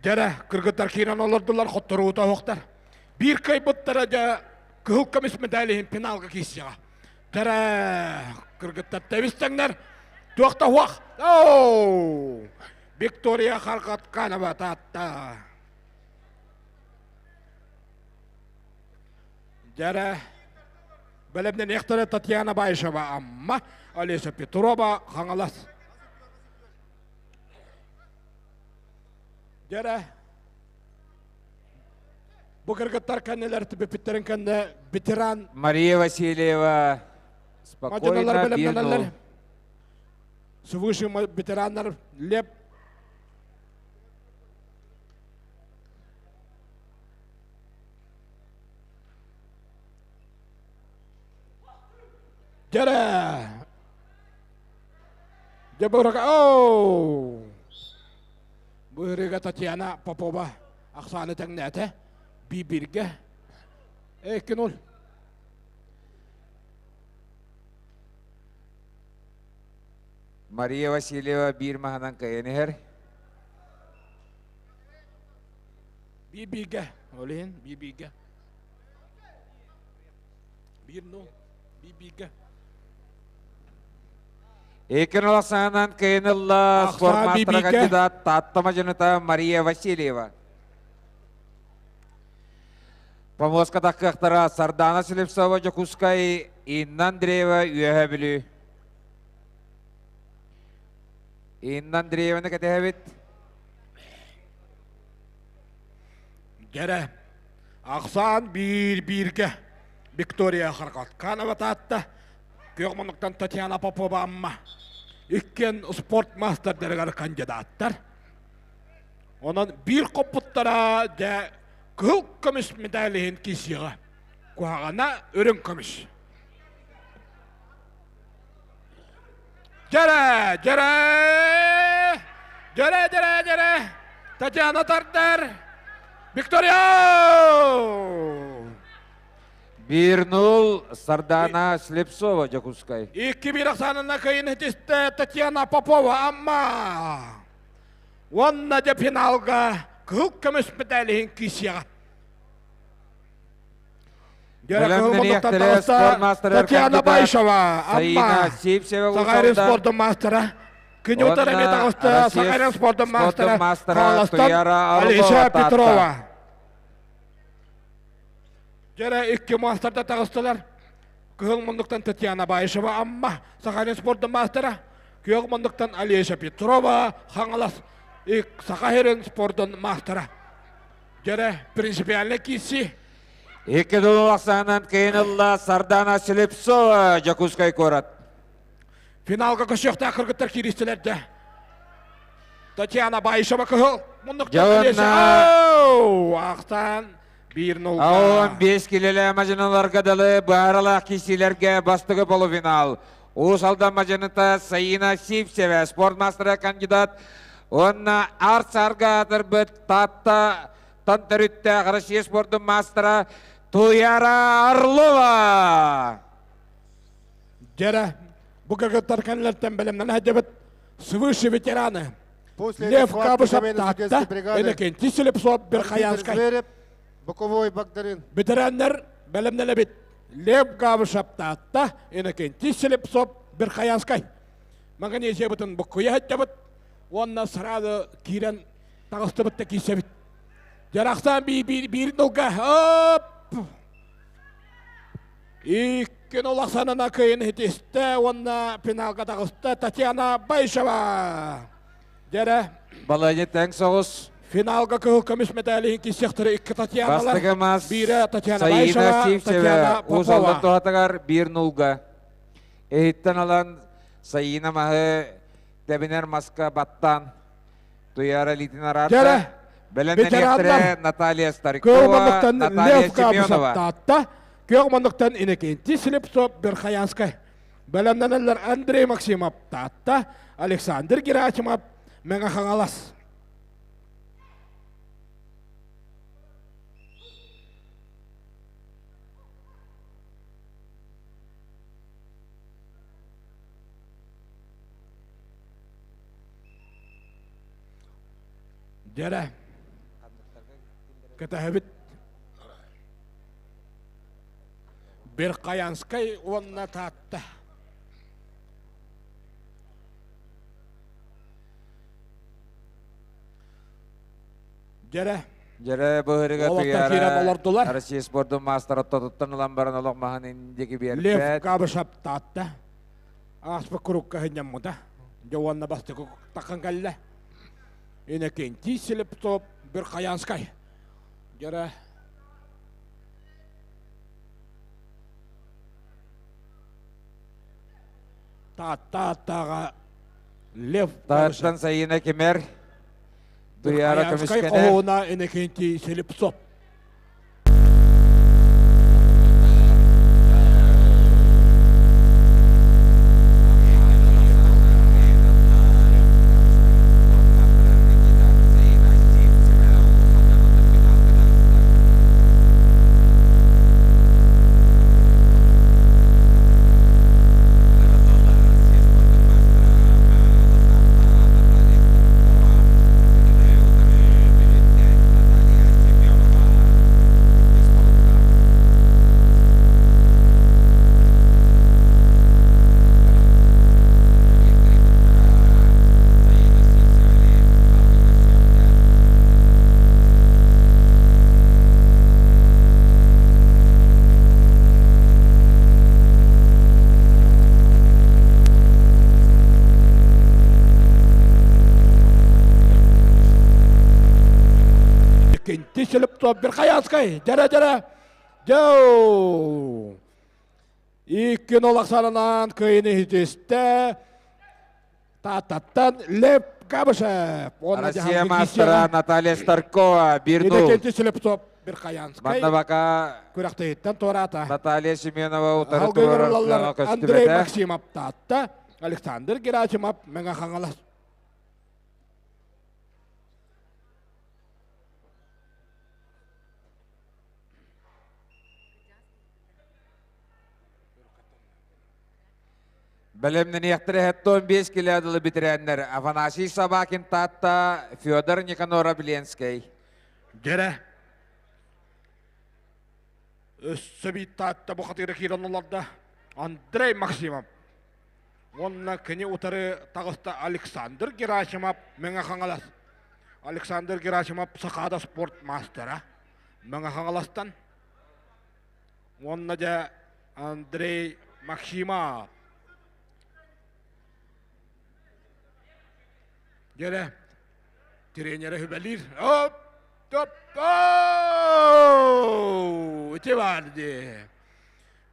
Дьэрэ, кыргыттар киирэн олордулар, хотторуута оһохтар. Биир кыайбыттара дьэ кыһыл көмүс медаль иһин финалга киирсиэҕэ. Дьэрэ, кыргыттар тэбис-тэҥнэр, туох да уох. Оу! Виктория Харгатканова Таатта. Дьэрэ, бэлэмнэниэхтэрэ Татьяна Баишева Амма, Олеся Петрова Хаҥалас. Дьэрэ, бу кыргыттар кэннилэр бүппүттэрин кэннэ ветеран Мария Васильева спокойно бэлэмнэнэллэр. Свыше ветераннар Леп Дьэрэ! Дьэ бырага оу! Быһырыга Татьяна Попова ахсааны тэҥнээтэ. Бибиргэ. 2-0. Мария Васильева биир маһынан кыайан иһэр. Бибигэ. Ол иһин бибигэ. 1-0. Бибигэ. Икки наласаанан кыайын ылла спорт кандидат Таатта мадьыныта Мария Васильева. Помоска таххыахтара Сардана Слепцова Дьокуускай, Инна Андреева Үөһэ Бүлүү. Инна Андрееваны кэтэһэбит. Дьэрэ, ахсаан биир-бииргэ Виктория Харгатканова Таатта, Күөх муннуктан Татьяна Попова Амма. Иккиэн спорт мастердарыгар кандидаттар. Онон биир хоппуттара дьэ кыһыл көмүс медаль иһин киисиэҕэ. Куһаҕана үрүҥ көмүс. Дьэрэ, дьэрэ, дьэрэ, дьэрэ, дьэрэ, Татьяна Тардар, Виктория! 1-0 Сардана Слепцова, Дьокуускай. 2-1 ахсаанына кыайын хитистэ Татьяна Попова, Амма. Уонна дьэ финалга кыһыл көмүс медаль иһин киисиэҕэ. Бэлэмнэниэхтэрэ спорт маастара Татьяна Байшева, Саина Сивцева Сахарин спордун маастара. Күнү эмиэ таҕыста Сахарин спордун маастара Туяра Алиса Петрова. Дьэрэ икки маастарда таҕыстылар. Кыһыл муннуктан Татьяна Баишева Амма Сахалин спордун маастара. Күөх муннуктан Алеша Петрова Хаҥалас Саха сирин спордун маастара. Дьэрэ принципиально киирсии. Икки дулу ахсаанынан кыйын ылла Сардана Слепцова, Дьокуускай куорат. Финалга көсүөхтээх кыргыттар кииристилэр дэ. Татьяна Баишева кыһыл муннуктан Алеша ахтан 1-0. 15 килэлэ мадьыналарга далы бааралаах киирсиилэргэ бастакы полуфинал. Уус Алдан мадьыныта Саина Сивцева, спорт мастера кандидат уонна арт-сарга аатырбыт Таатта тан төрүттээх Россия спордун маастара Туяра Орлова. Дьэрэ, бу кыргыттар кэннилэртэн бэлэмнэнэ сылдьыбыт свыше ветераны Лев Кабышев Таатта, Иннокентий Слепцов Верхоянскай. Боковой Багдарин. Ветераннар бэлэмнэнэбит. Лев Габышев Таатта, Иннокентий Слепцов Верхоянскай. Магнезиябытын буккуйа сылдьабыт уонна сразу киирэн таҕыстыбыт да киирсэбит. Дьарахсан биир нолга оп! Икки нол ахсанана кыйын хитистэ уонна финалга таҕыста Татьяна Байшева. Дьэрэ. Балайы тэҥ соҕус. Финалга кыһыл көмүс медали иһин киирсиэхтэрэ икки Татьяналар. Бастакы мас Биирэ Татьяна Саина Байшева, Сивцева Татьяна Уус Алдан Попова. туһатыгар биир нулга. Иһиттэн ылан Саина маһы тэбинэр маска баттаан Туяра илиитин араарда. Дьэрэ, Бэлэмнэниэхтэрэ ветераннар Наталья Күөх Старикова, муннуктан Наталья Лев Кабышев Семенова. Таатта, Күөх муннуктан Иннокентий Слепцов Верхоянскай. Бэлэмнэнэллэр Андрей Максимов Таатта, Александр Герасимов Мэҥэ Хаҥалас. Дьэрэ, кэтэһэбит. Верхоянскай уонна Таатта. Дьэрэ. Дьэрэ быһырыга Уолаттар киирэн Туяра олордулар. Россия спордун маастара тотуттан ылан баран олох маһын индики Лев биэрбэт. Габышев Таатта. Ааспыт курукка сынньаммыта. Дьэ уонна бастакы таххан кэллэ. Иннокентий Слепцов Верхоянскай. Дьэрэ Таатта аттааҕа Лев Тааттан Саина Кимер Туяра Верхоянскай көмүскэнэр. хоһууна Иннокентий Слепцов. Иккинти Слепцов Верхоянскай дьэрэ-дьэрэ дьэу Икки нол ахсаанынан кыайыны иһитистэ Тааттаттан Лев Габышев. Россия мастера Наталья Старкова 1-0. Иннокентий Слепцов Верхоянскай. Манна бака күрэхтэһиттэн туораата. Наталья Семенова утары туруорар Андрей Максимов Таатта, Александр Герасимов Мэҥэ Хаҥалас. Бэлэмнэниэхтэрэ 75 килэ дылы бүтэрээннэр Афанасий Собакин Таатта, Федор Никаноров Ленскэй. Дьэрэ. Өссө биир Таатта бу хатыыра киирэн олордо. Андрей Максимов. Уонна кини утары таҕыста Александр Герасимов Мэҥэ Хаҥалас. Александр Герасимов Сахаада спорт маастара. Мэҥэ Хаҥаластан. Уонна дьэ Андрей Максимов. Дьэрэ, тренерэ хүбэлиир. Оп, топ, Ити баар дии.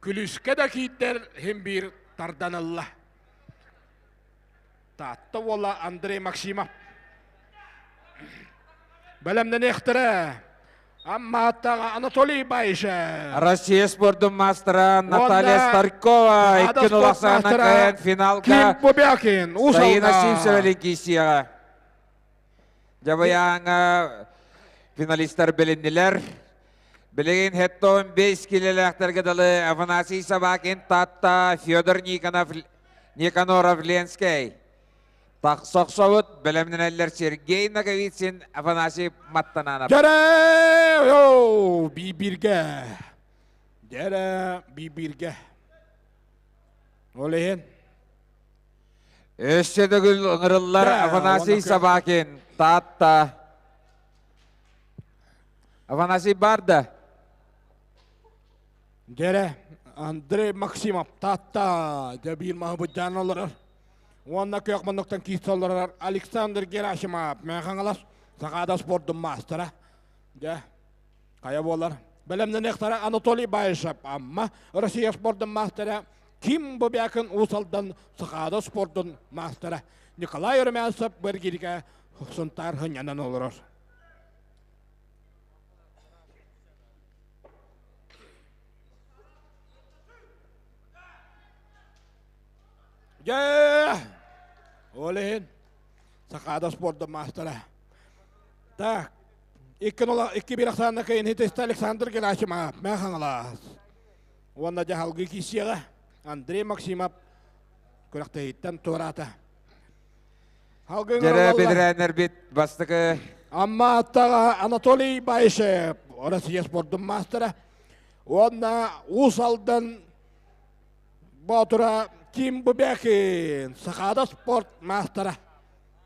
Күлүскэ да киирдэр хим биир тардан ылла. Таатта уола Андрей Максимов. Бэлэмнэниэхтэрэ. Аммааттаҕа Анатолий Баишев. Россия спордун маастара Наталья Старкова икки улахсаанан кыайан финалга Ким Бубякин, Саина Сивцева Легисияҕа. Дьабыйааҥа финалистар билиннилэр. Билигин хеттон 5 килэлээхтэргэ дылы Афанасий Собакин Татта, Федор Никонов Никаноров Ленскэй. Тахсохсобут бэлэмнэнэллэр Сергей Ноговицын, Афанасий Маттананов. Дьэрэ! Би-биргэ. Дьэрэ, би-биргэ. Ол иһин. Өссө төгүл ыҥырыллар Афанасий Собакин, Таатта. Афанасий бар да? Дьэрэ, Андрей Максимов, Таатта, дьэ биир маһы быдьаан олорор. Уонна күөх муннуктан киирсэ олорор Александр Герасимов, Мэҥэ Хаҥалас, Сахаада спордун маастара. Дьэ, хайа буолар. Бэлэмнэниэхтэрэ Анатолий Баишев, Амма, Россия спордун маастара, Ким Бубякин Уус Алдан Сахаада спордун маастара, Николай Румянцев Быргиргэ Сунтаар сынньанан олорор. Дьэ, ол иһин Сахаада спордун маастара. Так, икки биир ахсаанна кыайын хитистэ Александр Герасимов, Мэҥэ Хаҥалас. Уонна дьаһалгыы киирсиэҕэ Андрей Максимов күрэхтэһииттэн туораата. Дьэрэ бэтэрээннэрбит бастакы Амма аттаҕа Анатолий Баишев, Россия спордун маастара. Уонна Уус Алдан Боотура Ким Бубякин, Сахаада спорт маастара.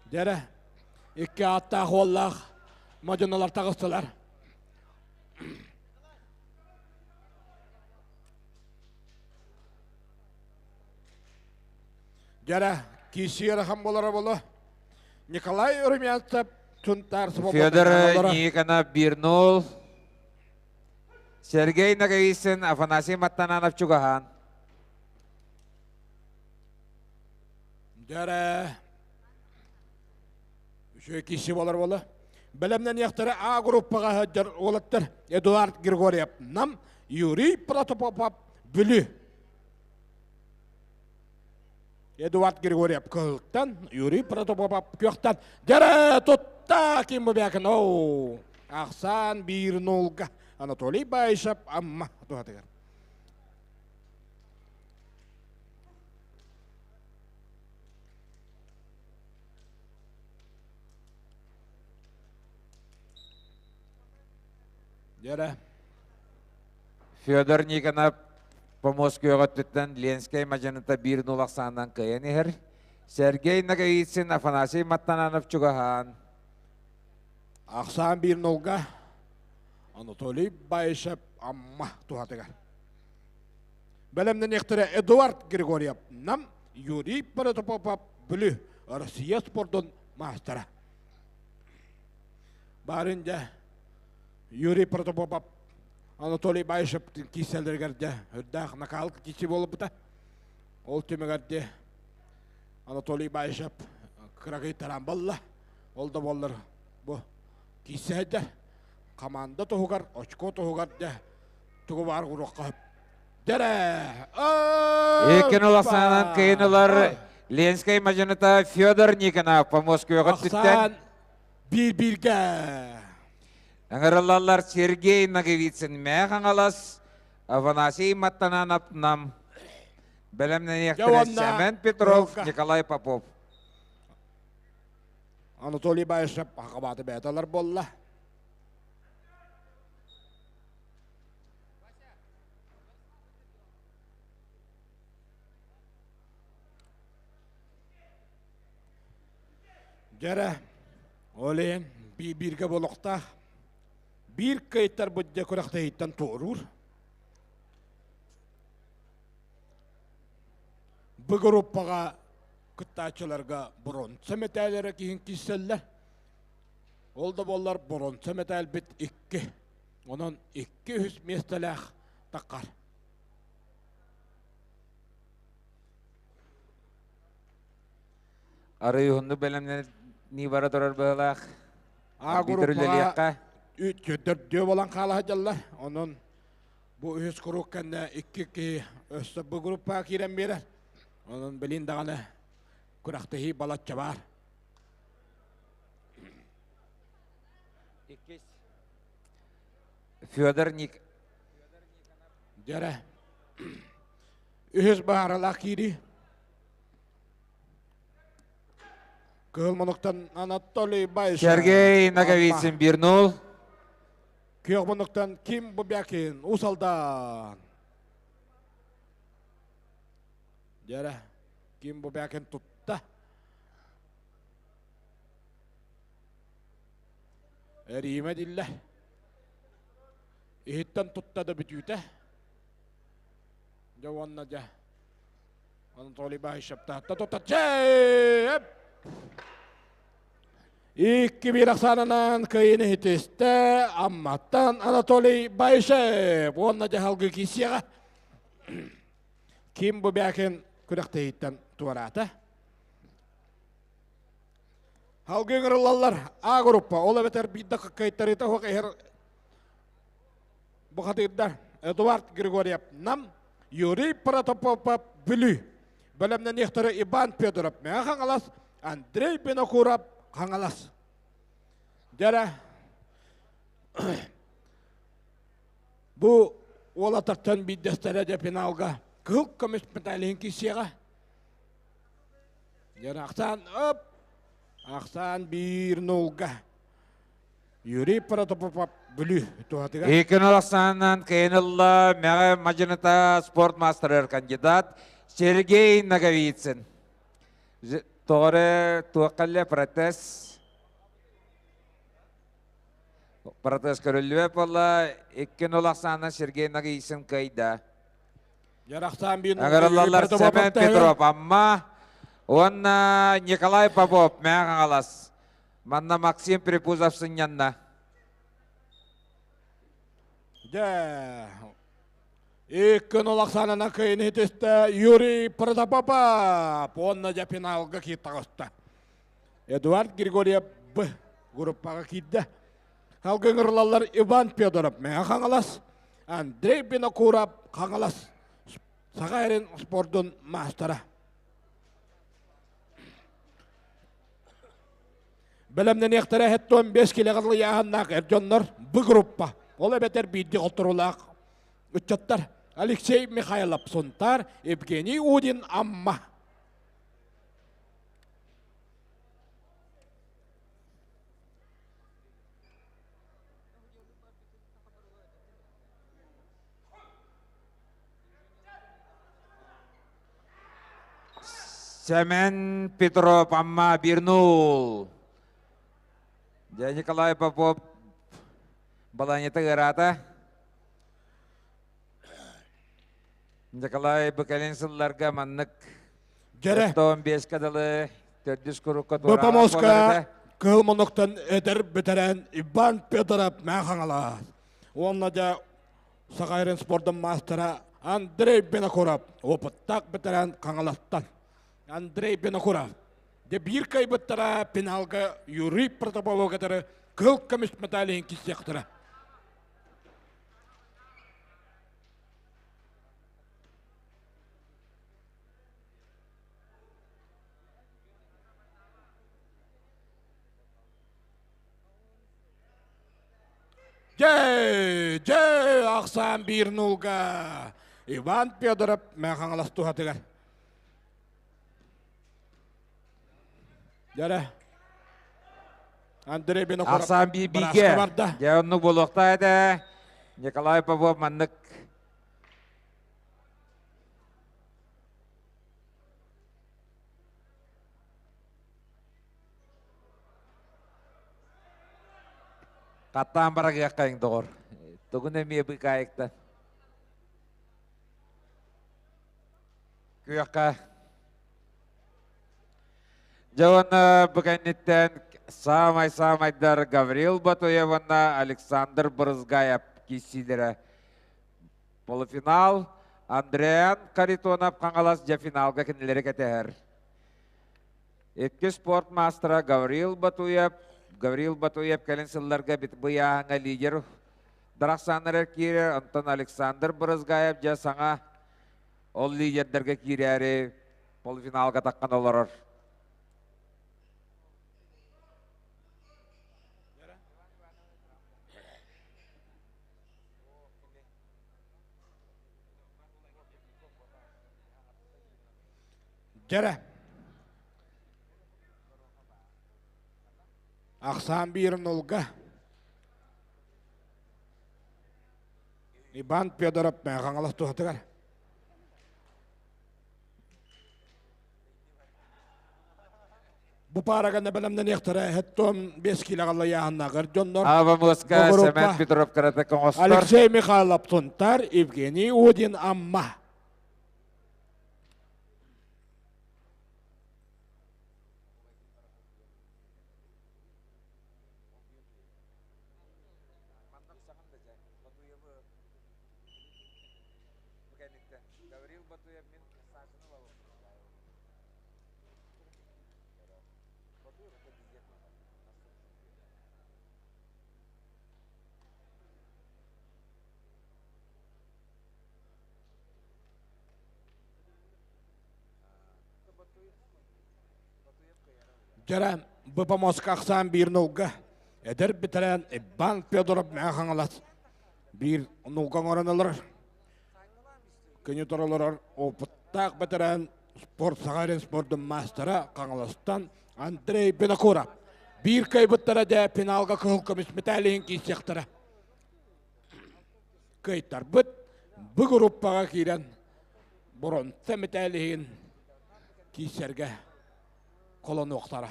Дьэрэ, икки ааттаах уоллаах мадьыналар таҕыстылар. Дьэрэ, киирсии ыарахан буолара буолуо. Николай Румянцев Сунтаар Федор Никонов 1-0. Сергей Ноговицын, Афанасий Маттананов чугаһаан. Дьэрэ, үчүгэй киирсии буолар буолла. Бэлэмнэниэхтэрэ А группаҕа сылдьар уолаттар Эдуард Григорьев Нам, Юрий Протопопов Бүлүү. Эдуард Григорьев Кыһылтан, Юрий Протопопов Күөхтэн. Дьэрэ тутта Ким Бубякин. Оу! Ахсаан биир нулга Анатолий Баишев Амма туһатыгар. Дьэрэ. Федор Никонов помост күөҕ өттүттэн Ленскэй мадьаныта 1-0 ахсаанынан кыайан иһэр. Сергей Ноговицын, Афанасий Маттананов чугаһаан. Ахсаан 1-0-га Анатолий Баишев Амма туһатыгар. Бэлэмнэниэхтэрэ Эдуард Григорьев Нам, Юрий Протопопов Бүлүү, Россия спордун маастара. Барын дьэ Юрий Протопопов Анатолий Баишев киирсэллэригэр дьэ үрдээх накаалык киирсии буолбута. Ол түмүгэр дьэ Анатолий Баишев Кыракый тараан балла. Ол да буоллар бу киисээдэ команда туһугар, очко туһугар дэ тугу баар уруохха Дэрэ! Иккин уласаанан кыйын ылар Ленскэй мадьыныта Федор Никонов по Москваҕа түттэн. Биир-бииргэ. Ыҥырыллаллар Сергей Ноговицын Мэхаҥалас, Афанасий Маттананов Нам. Бэлэмнэниэхтэрэ Сэмэн Петров, Николай Попов. Анатолий Баишев хакабааты бэйэталар буолла. Дьэрэ, ол иһин бииргэ буолуохтаах. Биир кыайтарбыт дьэ күрэхтэһииттэн туоруур. Бу группаҕа кыттааччыларга боруонса мэтээлэрэ киһин киирсэллэр. Ол да буоллар боруонса мэтээлбит икки. Онон икки үһүс миэстэлээх таххар. Арый уһуннук бэлэмнэнии бара турар быһыылаах. А группаҕа төрдүө буолан хаала сылдьаллар. Онон бу үһүс куруук кэннэ икки киһи өссө бу группаҕа киирэн биэрэр. Онон билин даҕаны күрэхтэһии балачча баар. Иккис. Федор Ник. Дьэрэ. Үһүс бааралаах киирии. Кыһыл мунуктан Анатолий Байшев. Сергей Ноговицын 1-0. Күөх мунуктан Ким Бубякин, Усалдан. Дьэрэ, Ким Бубякин тутта. Эриимэ диллэ. Иһиттэн тутта да бүтүүтэ. Дьэ уонна дьэ Анатолий Баишев таатта тутта. Чэп! Икки биир ахсаанынан кыайыны иһитистэ Амматтан Анатолий Баишев уонна дьаһалгы киисиэҕэ. Ким Бубякин күрэхтэһииттэн туораата. Халгы ыҥырыллаллар А группа, ол эбэтэр биир да кыайтарыыта суох иһэр бухатыырдар Эдуард Григорьев Нам, Юрий Протопопов Бүлүү. Бэлэмнэниэхтэрэ Иван Федоров Мэҥэ Хаҥалас, Андрей Винокуров Хаҥалас. Дьэрэ бу уолаттартан биирдэстэрэ дьэ финалга кыһыл көмүс медалиһын киирсиэҕэ. Дьэрэ ахсаан оп ахсаан биир нулга Юрий Протопопов Бүлүү туһатыгар. Икин ахсаанынан кыайын ылла Мэҕэ мадьыныта спорт маастарыгар кандидат Сергей Ноговицын. Тоҕо туохха протез протез көрүллүбэт буолла. 2-0 ахсаанынан Сергей Ноговицын кыайда. Ярахсаан биир Ыҥырыллаллар Семен Петров Амма уонна Николай Попов Мэҥэ Хаҥалас. Манна Максим Припузов сынньанна. Дьэ, икки нол ахсаанынан кыайын иһитистэ Юрий Протопопов уонна дьэ финалга киир таҕыста. Эдуард Григорьев Б группаҕа киирдэ. Халгы ыҥырылаллар Иван Федоров Мэҥэ Хаҥалас, Андрей Винокуров Хаҥалас Саха эрин спордун маастара. Бэлэмнэниэхтэрэ 75 килэҕэ ыйааһыннаах эр дьоннор Б группа. Ол эбэтэр биирдии хотторуулаах ыччаттар Алексей Михайлов Сунтаар, Евгений Удин Амма. Сэмэн Петров Амма 1-0. Дьэ Николай Попов балаанньата ыараата. Николай бу кэлин сылларга маннык Дьэрэ. 15-ка дылы төрдүс курукка Бопомоска кыһыл моноктон эдэр бэтэрээн Иван Федоров мээ хаҥалаас. Уонна дьэ Саха спордун маастара Андрей Винокуров опыттаах бэтэрээн Хаҥаластан. Андрей Винокуров. Дьэ биир кыайбыттара финалга Юрий Протопову кытары кыһыл көмүс медаль иһин киирсиэхтэрэ. Дьэ, дьэ, ахсаан биир нулга Иван Федоров Мэхаҥалас туһатыгар. Дьэрэ. Андрей Винокуров Ахсаан биир бииргэ. барда. Дьэ, оннук буолуохтаах этэ. Николай Попов маннык Хаттаан барагыаххайыҥ доҕор. Тугун эмиэ быыкаайыктан. Күөххэ. Дьэ уонна бу кэнниттэн саамай-саамайдар Гаврил Батуев уонна Александр Брызгаев киирсиилэрэ. Полуфинал Андреан Харитонов Хаҥалас дьэ финалга кинилэри кэтэһэр. Икки спорт маастара Гаврил Батуев. Гаврил Батуев кэлин сылларга быйааһыҥҥа лидер Дарахсааннар киирэр, онтон Александр Брызгаев дьэ саҥа ол лидердэргэ киирээри полуфиналга таххан олорор. Дьэрэ. Ахсаан биир нулга. Иван Федоров Хаҥалас туһатыгар. Бу паараганы бэлэмнэниэхтэрэ хэттон 5 килоҕа ыйааһыннааҕар дьоннор. Ава Москва Семен Петров карата оҥостор. Алексей Михайлов Тунтар, Евгений Удин Амма. Дьэрэ, БПМОСК ахсаан биир нулга. Эдэр бэтэрээн Иван Федоров Мэҥэ Хаҥалас биир нулга оҥорон олорор. Күнү олорор опыттаах бэтэрээн спорт саха эрин спордун маастара Хаҥаластан Андрей Винокуров. Биир кыайбыттара дэ финалга кыһыл көмүс медаль иһин киирсиэхтэрэ. Кыайтарбыт бу группаҕа киирэн боронца мэтээл иһин киирсэргэ холонуохтара.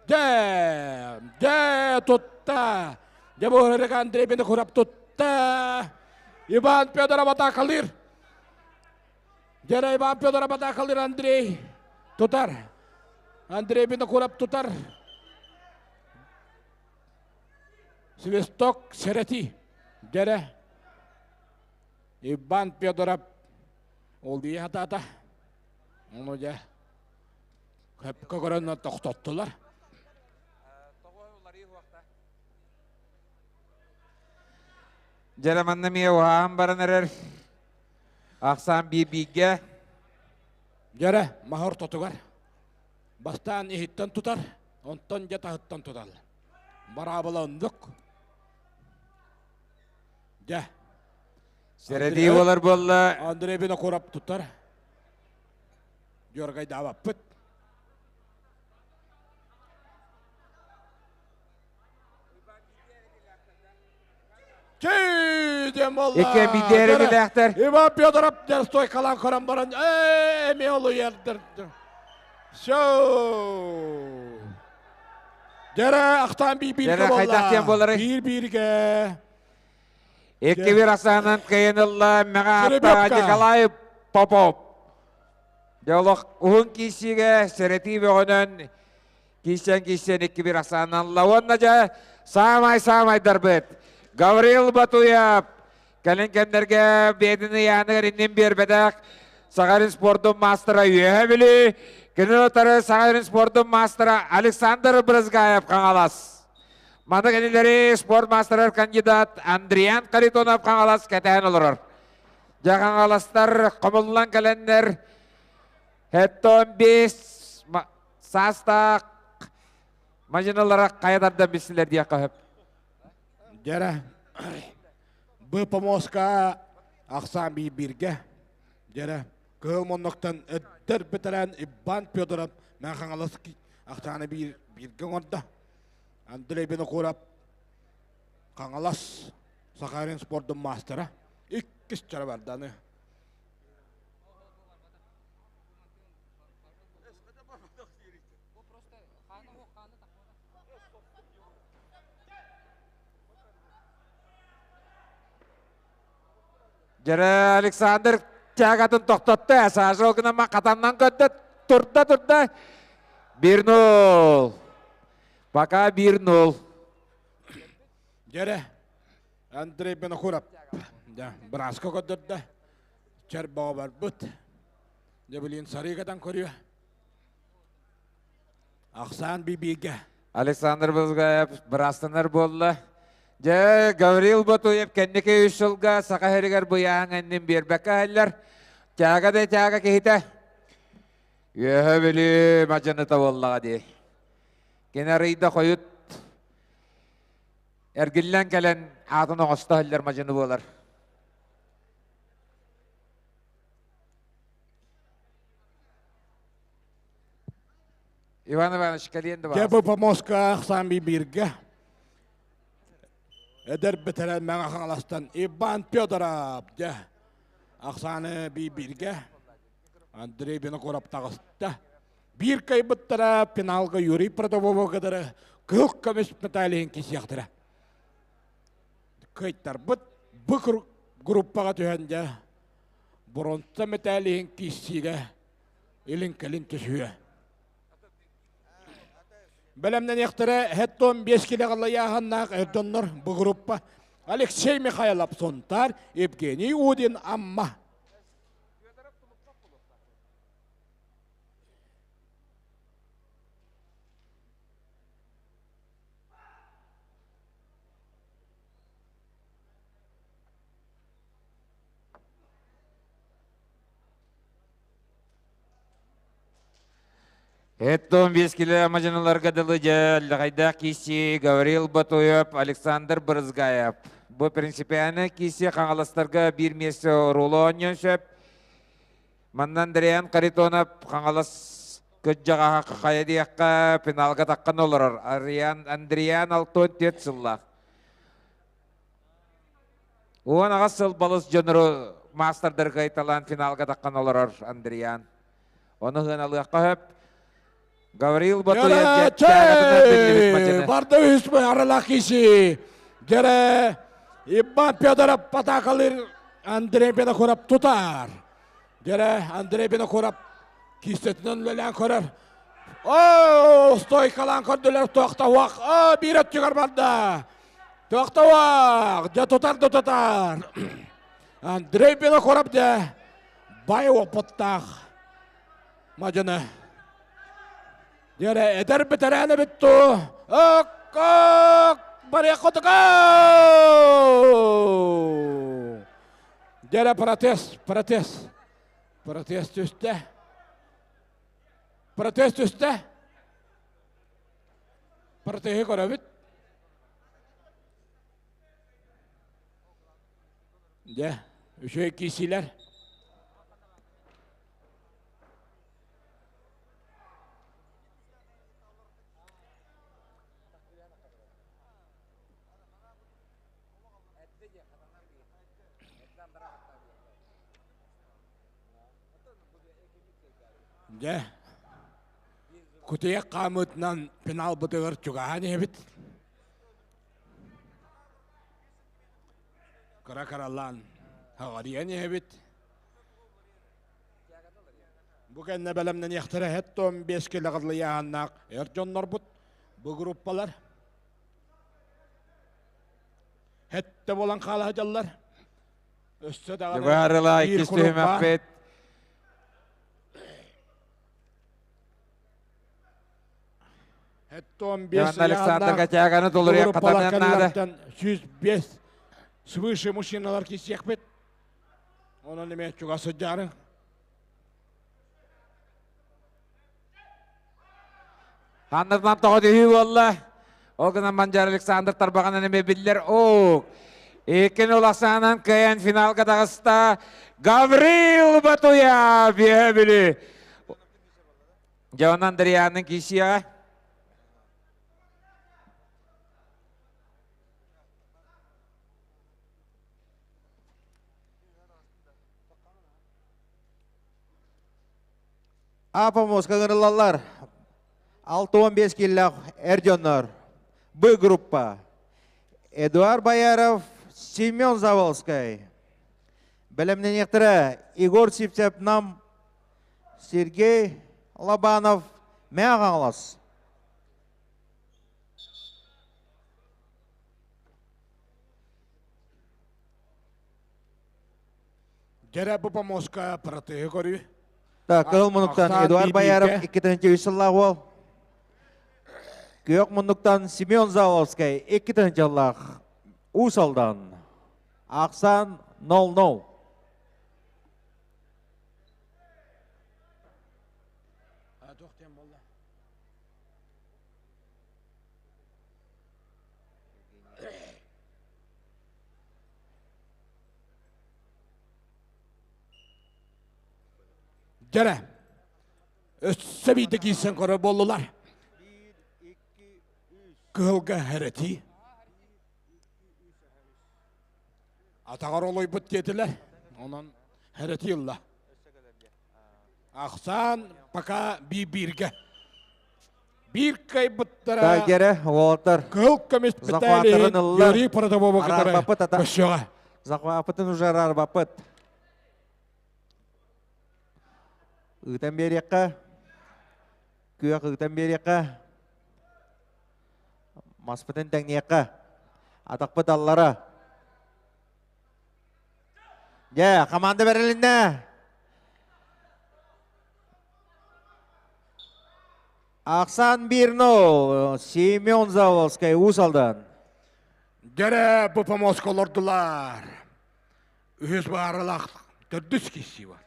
Дьэ, дьэ, тутта! Дьэ, бу Андрей Винокуров тутта! Иван Федоров атаакалыыр. Дьэ, Иван Федоров атаакалыыр Андрей тутар. Андрей Винокуров тутар. Свисток сэрэтии. Дьэрэ. Иван Федоров ол дии хатаата. Ону дьэ хөпкө көрөн тохтоттулар. Дьэрэ манна эмиэ уһаан баран эрэр. Ахсаан биир бииргэ. Дьэрэ маһы ортотугар. Бастаан иһиттэн тутар, онтон дьэ таһыттан туталлар. Бараабыла оннук. Дьэ. Сэрэтии буолар буолла. Андрей Винокуров тутар. Дьуоргайдаабаппыт. Диэн буолла. Икки биирдээри билээхтэр. Иван Федоров дьэ стойкалаан көрөн баран ээ эмиэ олуйар. Все. Дьэрэ ахтаан биир бииргэ буолла. Биир бииргэ. Икки бир асаанан кыйын ылла Мэҕэ ааттаах Николай Попов. Дьолох уһун киисиигэ сэрэтии бөҕөнөн киирсэн-киирсэн икки бир ахсаанан ылла. Уонна дьэ саамай-саамайдарбыт Гаврил Батуев кэлин кэмнэргэ бэйэтин ыйааныгар иннин биэрбэтэх. Саха спордун маастара Үөһэ Бүлүү, кини утары Саха спордун маастара Александр Брызгаев Хаҥалас. Маны кинилэри спорт маастарар кандидат Андриан Харитонов Хаҥалас кэтээн олорор. Дьэ Хаҥаластар хомуллан кэлэннэр Хэттон 5 саастаах мадьыналара хайа тардан билсилэр диэххэ сөп. Дьэрэ, бу помоска ахсаан биир-бииргэ. Дьэрэ, кыһыл муннуктан өттөр бэтэрээн Иван Федоров Мэҥэ Хаҥалас ахсааны биир бииргэ оҥордо. Андрей Винокуров Хаҥалас Сахалин спордун маастара. Иккис чара барданы. Дьэрэ Александр тягатын тохтотто, Саша ол гынан хатаннан көрдө, турда турда. 1-0. Пока 1-0. Дьэрэ Андрей Бенохуров бырааска көрдөрдө. Чэр боо барбыт. Дьэ билин сарыыгатан көрүө. Ахсаан бибигэ. Александр Бызгаев быраастанар буолла. Дьэ, Гаврил Ботуев кэнники үс сылга Саха сиригэр быйааһын эннин биэрбэккэ аһыллар. Тяга да тяга киһитэ. Үөһэ Бүлүү мадьаныта буоллаҕа дии. Кини арыйда хойут эргиллэн кэлэн аатын оҥосто иһиллэр мадьыны буолар. Иван Иванович кэлиэн да Дьэ бу помоска ахсаан бииргэ эдэр бэтэрээн Мэҥэ Хаҥаластан Иван Федоров дьэ ахсааны бииргэ Андрей Винокуров таҕыста. Биир кыайбыттара финалга Юрий Продобову кытары кыһыл көмүс медалиһын кисиэхтэрэ. Кыайтарбыт бу группаҕа түһэн дьэ бронза мэтээлиһин киирсиигэ илин-кэлин түсүһүө. Бэлэмнэниэхтэрэ Хеттон 5 килэҕэ ыйааһыннаах эр дьоннор бу группа Алексей Михайлов Сунтаар, Евгений Удин Амма. Эттон бескиле мадьыналарга дылы дьэ лэҕэйдээх киси Гаврил Батуев, Александр Брызгаев. Бу принципиально киси Хаҥаластарга биир миэстэ оруолу оонньуон сөп. Манна Андриан Харитонов Хаҥалас кыдьаҕаһа хайа диэххэ финалга таххан олорор. Ариан Андриан Алтон түөрт сыллаах. 18 сыл балыс дьонору маастардарга айталаан финалга таххан олорор Андриан. Ону ыаналыахха сөп. Гаврил Батуев биллибит мадьыны. Барда үс аралах киши. Дьэрэ Иван Федоров патакалыр Андрей Бенокуров тутар. Дьэрэ Андрей Бенокуров киистэтинэн үлэлээн көрөр. О, стойкалаан көрдүлэр туохтауах. О, биир өттүгэр барда. Туохтауах, дьэ тутар да тутар. Андрей Белокуров дьэ бай опыттаах мадьыны. Дьэрэ эдэр бэтэрээн эбит туу. Ок-ок, барыаххытыга! Дьэрэ протест, протест. Протест түстэ. Протест түстэ. Протеһы көрөбүт. Дьэ, үчүгэй киирсиилэр. Дьэ, кутуйах хаамыытынан финалбытыгар чугаһаан иһэбит. Кыра-кыралаан хаҕарыйан иһэбит. Бу кэннэ бэлэмнэниэхтэрэ хэт 15 килэҕиллыйааһыннаах эр дьоннорбут бу группалар. Хэттэ буолан хаала сылдьаллар. Өссө даҕаны Дьыбарыла биир иккис куруук баар. түһүмэхпит. 15 Александр Катяганы толоруя катамыан наада. 105 свыше мужчиналар кисиэхпит. Онон эмиэ чугас сылдьаары. Ханнатынан тоҕо түһүү буолла. Ол гынан Манжар Александр тарбаҕынан эмиэ биллэр. Оо, иккини улахсаанан кыайан финалга таҕыста Гаврил Батуя биэһэ бүлүү. Дьэ онон Андрианын киисиэҕэ. Апомоска ыҥырыллаллар. 65 киллээх эр дьоннор. Б группа. Эдуард Бояров, Семен Заволскай. Бэлэмнэниэхтэрэ Егор Сивцев Нам, Сергей Лобанов, Мэҥэ Хаҥалас. Дьэрэ бу помоска протеһы көрүү. Так, кыһыл муннуктан Эдуард Бояров 2 сыллаах уол. Күөх муннуктан Семен Заволскай 2 сыллаах Уус Алдан. Ахсан 0-0. Дьэрэ, өссө биирдэ киирсэн көрөр буоллулар. Кыһылга хэрэтии. Атаҕар олойбут диэтилэр. Онон хэрэтии ылла. Ахсаан пока биир-бииргэ. Биир кыайбыттара Дьэрэ, уолаттар. Кыһыл көмүс Захваттарын ыллар. Юрий Протопопов кытары Араарбаппыт ата. көрсүөҕэ. Захваппытын уже араарбаппыт. Ыытан биэриэххэ. Күөх ыытан биэриэххэ. Маспытын тэҥниэххэ. Атахпыт аллара. Дьэ, команда бэрилиннэ. Ахсан 1-0. Семен Заволскай, Уус Алдан. Дьэрэ бу помоска олордулар. Үһүс баарылаах төрдүс киһи бар.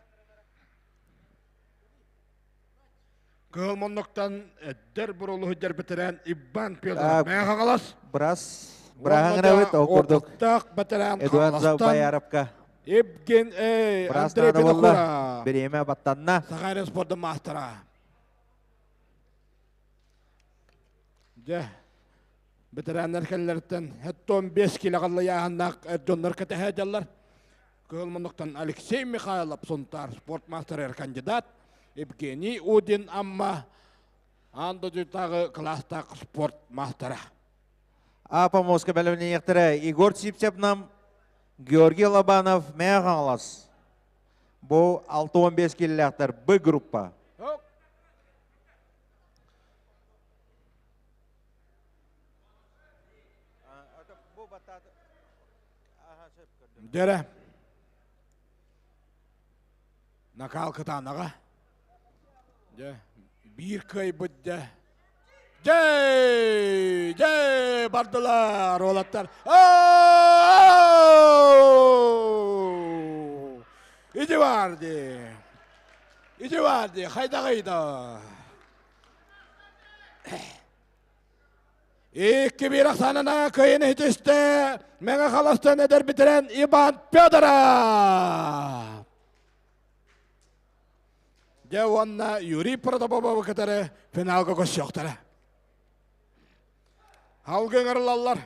Кыһыл муннуктан эдэр бурулуһу дьэрбитирэн Иван Петр Мэхагалас. Брас. Браһаңырабыт ол курдук. бэтэрээн Эдуард Бояровка. Евген Андрей Винокура. Бириэмэ баттанна. Саха спордун маастара. Дьэ, бэтэрээннэр кэллэриттэн 75 кило қаллайааһыннаах дьоннор кэтэһэ дьаллар. Кыһыл муннуктан Алексей Михайлов Сунтаар спорт маастарыгар кандидат, Евгений Удин Амма аан дойдутааҕы кылаастаах спорт маастара. А помостка бэлэмнэниэхтэрэ Егор Сивцев Нам, Георгий Лобанов Мэҥэ Хаҥалас. Бу 65 киллээхтэр Б группа. Дьэрэ. Накал кытаанаҕа. Дьэ, биир кыайбыт дьэ. Дьэ, дьэ, бардылар уолаттар. Ити бар дии. Ити бар дии, хайдаҕый да. Икки биир ахсаанына кыайын иһитистэ Мэҥэ Халастан эдэр бүтэрэн Иван Федоров. Дьэ уонна Юрий Протопоповы кытары финалга көрсүөхтэрэ. Алгы ыҥырылаллар.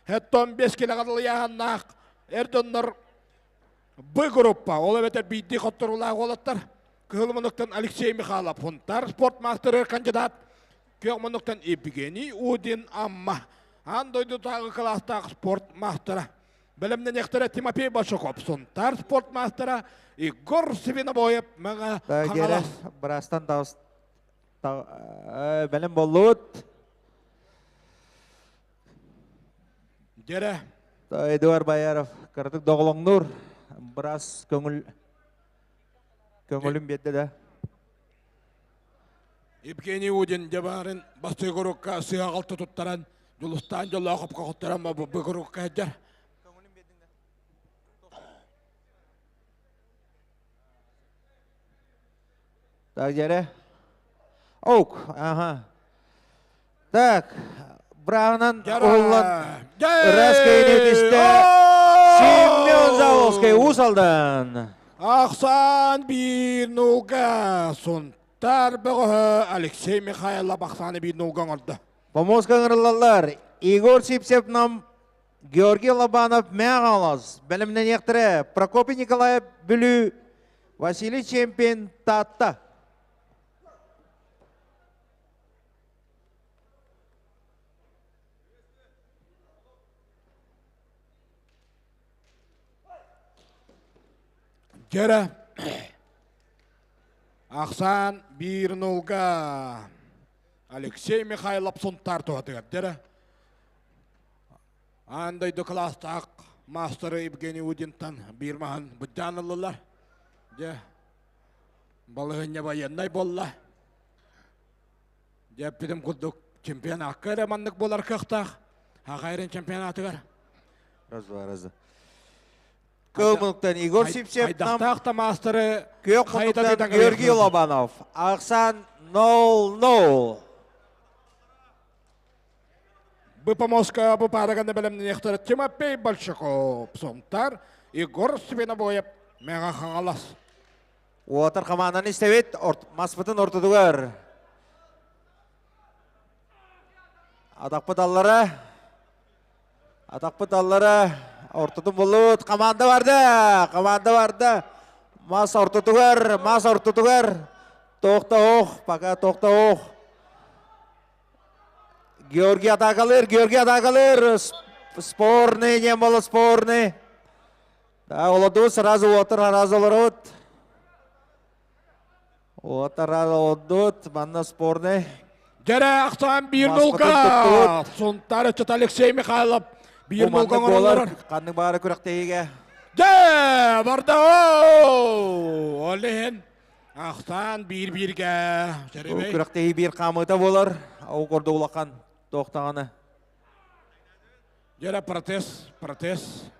Хеттон 5 килоҕа дылыйааһыннаах эр дьоннор Б группа, ол эбэтэр биирдии хотторуулаах уолаттар. Кыһыл муннуктан Алексей Михайлов, Хунтар спорт маастарыгар кандидат. Күөх муннуктан Евгений Удин Амма. Аан дойдутааҕы кылаастаах спорт маастара. Бэлэмнэниэхтэрэ Тимофей Большаков, Сунтар спорт маастара Егор Свинобоев Мэҥэ Хаҥалас. Бырастан бэлэм боллут. Дьэрэ. Эдуард Бояров кыратык доҕолоҥнуур. Бырас көҥүл көҥүлүн биэрдэ да. Евгений Удин дьабаарын бастыы курукка сыаҕалта туттаран Дьулустаан Дьоллоохопко хотторон бу курукка сылдьар. Так, дьэрэ. Оук, ага. Так, браунан уһуллан ыраас кэйини түстэ Семен Заволжский Уус Алдан. Ахсаан биир нулга Сунтаар бөҕөһө Алексей Михайлов ахсааны биир нулга оҥордо. Помоска ыҥырыллаллар. Егор Сипсев нам Георгий Лобанов Мэҕалас бэлэмнэниэхтэрэ Прокопий Николаев Бүлүү Василий Чемпин Таатта. Дьэрэ ахсаан биир нулга Алексей Михайлов Сунтаар туһатыгар дьэрэ Аан дойду кылаастаах маастары Евгений Удинтан биир маһын быдьаан ыллылар. Дьэ, балаһыанньа байыаннай буолла. Дьэ, эппитим курдук чемпионакка эрэ маннык буолар кыахтаах. Хахайрын чемпионатыгар. Раз, два, раз. Кыл Егор Сипсев Хайдахтаах да маастары Күөх муннуктан Георгий Лобанов. Ахсан 0-0. Бу помоска бу паараганы бэлэмнэниэхтэрэ Тимофей Большаков, Сунтар, Егор Свинобоев, Мэҥэ Хаҥалас. Уотар хамаананы истэбит, маспытын ортотугар. Атахпыт аллара. Атахпыт аллара. Ортотун буллубут. Команда барды. Команда барды. Мас ортотугар, мас ортотугар. Тоқта ох, пока тоқта ох. Георгий атакалыр, Георгий атакалыр. Спорный, не было спорный. Да, олоду сразу отыр, сразу олорут. Отыр, олодут, манна спорный. Дьэрэ ахсаан биир нулга. Сунтаар ыччат Алексей Михайлов биир нулга оҥороллор. Ханнык баары күрэхтэһиигэ. Дьэ, барда ол иһин Ахсаан биир-бииргэ Бу күрэхтэһии биир хаамыыта буолар. Ол курдук улахан туох даҕаны. Дьэрэ протест, протест.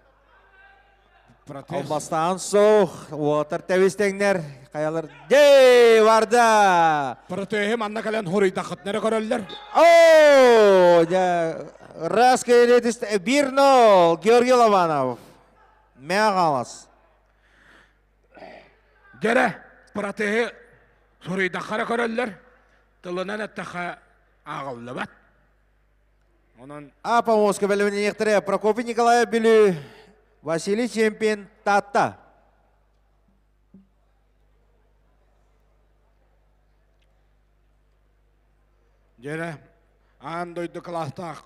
Протест. Албастаан суох, уотар тэбис тэҥнэр, хайалар дей барда. Протеһи манна кэлэн хуруйдахытнары көрөллөр. О, дьэ, раз кэлетис 1-0 Георгий Лобанов. Мэҕалас. Дьэрэ, протеһы суруйдахха эрэ көрөллөр, тылынан эттэххэ ааҕыллыбат. Онон А помоска бэлэмнэниэхтэрэ Прокопий Николаев Бүлүү, Василий Чемпин Таатта. Дьэрэ, аан дойду кылаастаах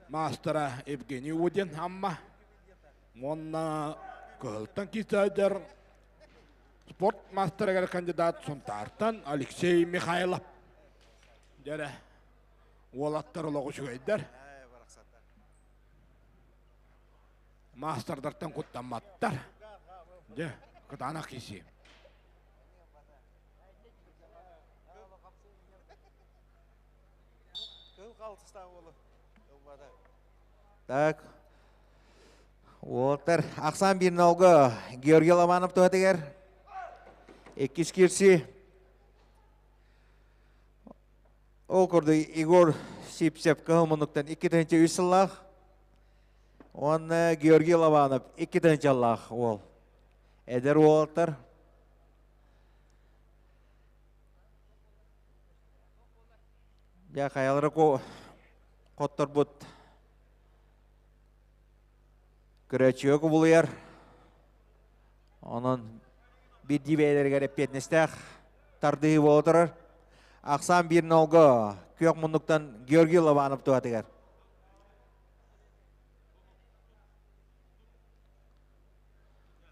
маастара Евгений Удин Амма уонна Кыһылтан киирсээдэр спорт маастарыгар кандидат Сунтаартан Алексей Михайлов. Дьэрэ, уолаттар олох үчүгэйдэр. Маастардартан куттамматтар. Дьэ, кытаанах киирсии. Так. Уолаттар ахсаан биир нолго Георгий Ломанов туһатыгар. Иккис киирсии. Ол курдук Егор Сипсев кыһыл муннуктан 2003 сыллаах. Уонна Георгий Лобанов 2 тыһыынчалаах уол. Эдэр уолаттар. Дьэ хайалара хотторбут көрөөччүгэ кубулуйар. Онон биирдии бэйэлэригэр эппиэтинэстээх тардыһыы буола турар. Ахсаан биир нолго күөх муннуктан Георгий Лобанов туһатыгар.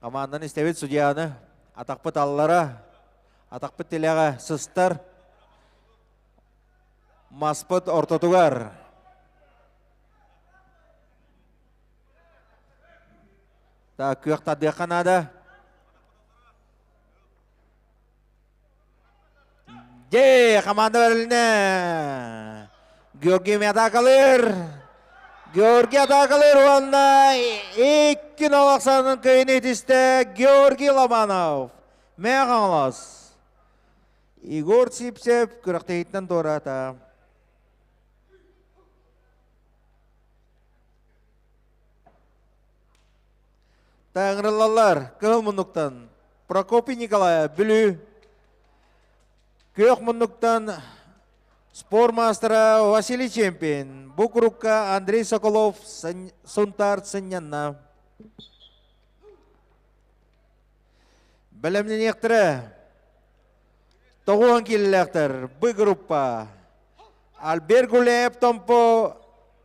Команданы истэбит судьяны атахпыт аллара, атахпыт тилэҕэ сыстар. Маспыт ортотугар. Так, күөх тардыахха наада. Дьэ, команда бэрилинэ. Георгий атаакалыыр. Георгий атаакалыыр уонна 2-0 ахсаанын кыайыны итистэ Георгий Лобанов. Мэҥэ Хаҥалас. Егор Сипсев күрэхтэһииттэн туораата. Таҥырыллаллар кыһыл муннуктан Прокопий Николаев Бүлүү Күөх муннуктан спорт маастара Василий Чемпин бу курукка Андрей Соколов Сунтаар сынньанна. Бэлэмнэниэхтэрэ. Тоҕуһан киилэлээхтэр Б группа. Альберт Гуляев Томпо,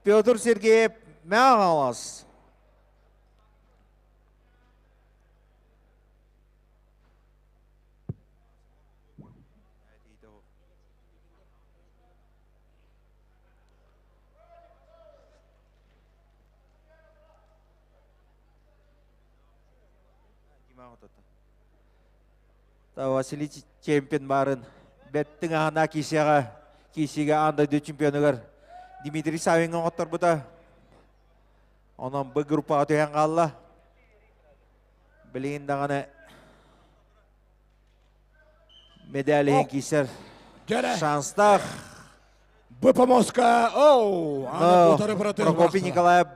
Петр Сергеев Мэҥэ Василий чемпион баарын бэттиҥ аһана киисиэҕэ киисиигэ аан дойду чемпионугар Дмитрий Савиҥҥа оҥотторбута. Онон Б группаҕа түһэн хаалла. Билигин даҕаны медаль иһин киирсэр шанстаах. Б помоска, оу, Прокопий Николаев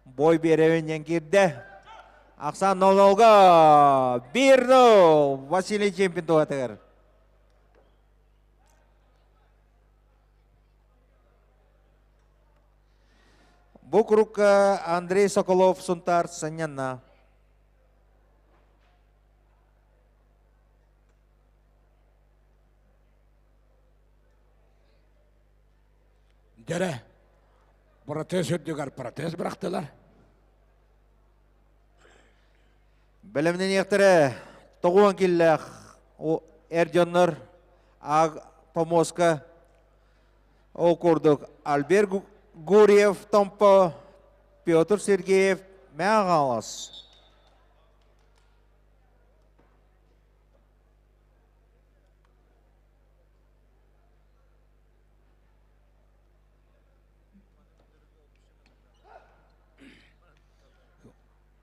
бой биэрэбин диэн киирдэ. Ахсаан 0-0-га 1-0 Василий чемпион туһатыгар. Бу курукка Андрей Соколов Сунтаар сынньанна. Дьэрэ, протез үрдүгэр протез бырахтылар. Бэлэмнэниэхтэрэ тоҕуон киллээх эр дьоннор помоска Ол курдук Альберт Гурьев Томпо, Петр Сергеев Мэҥэ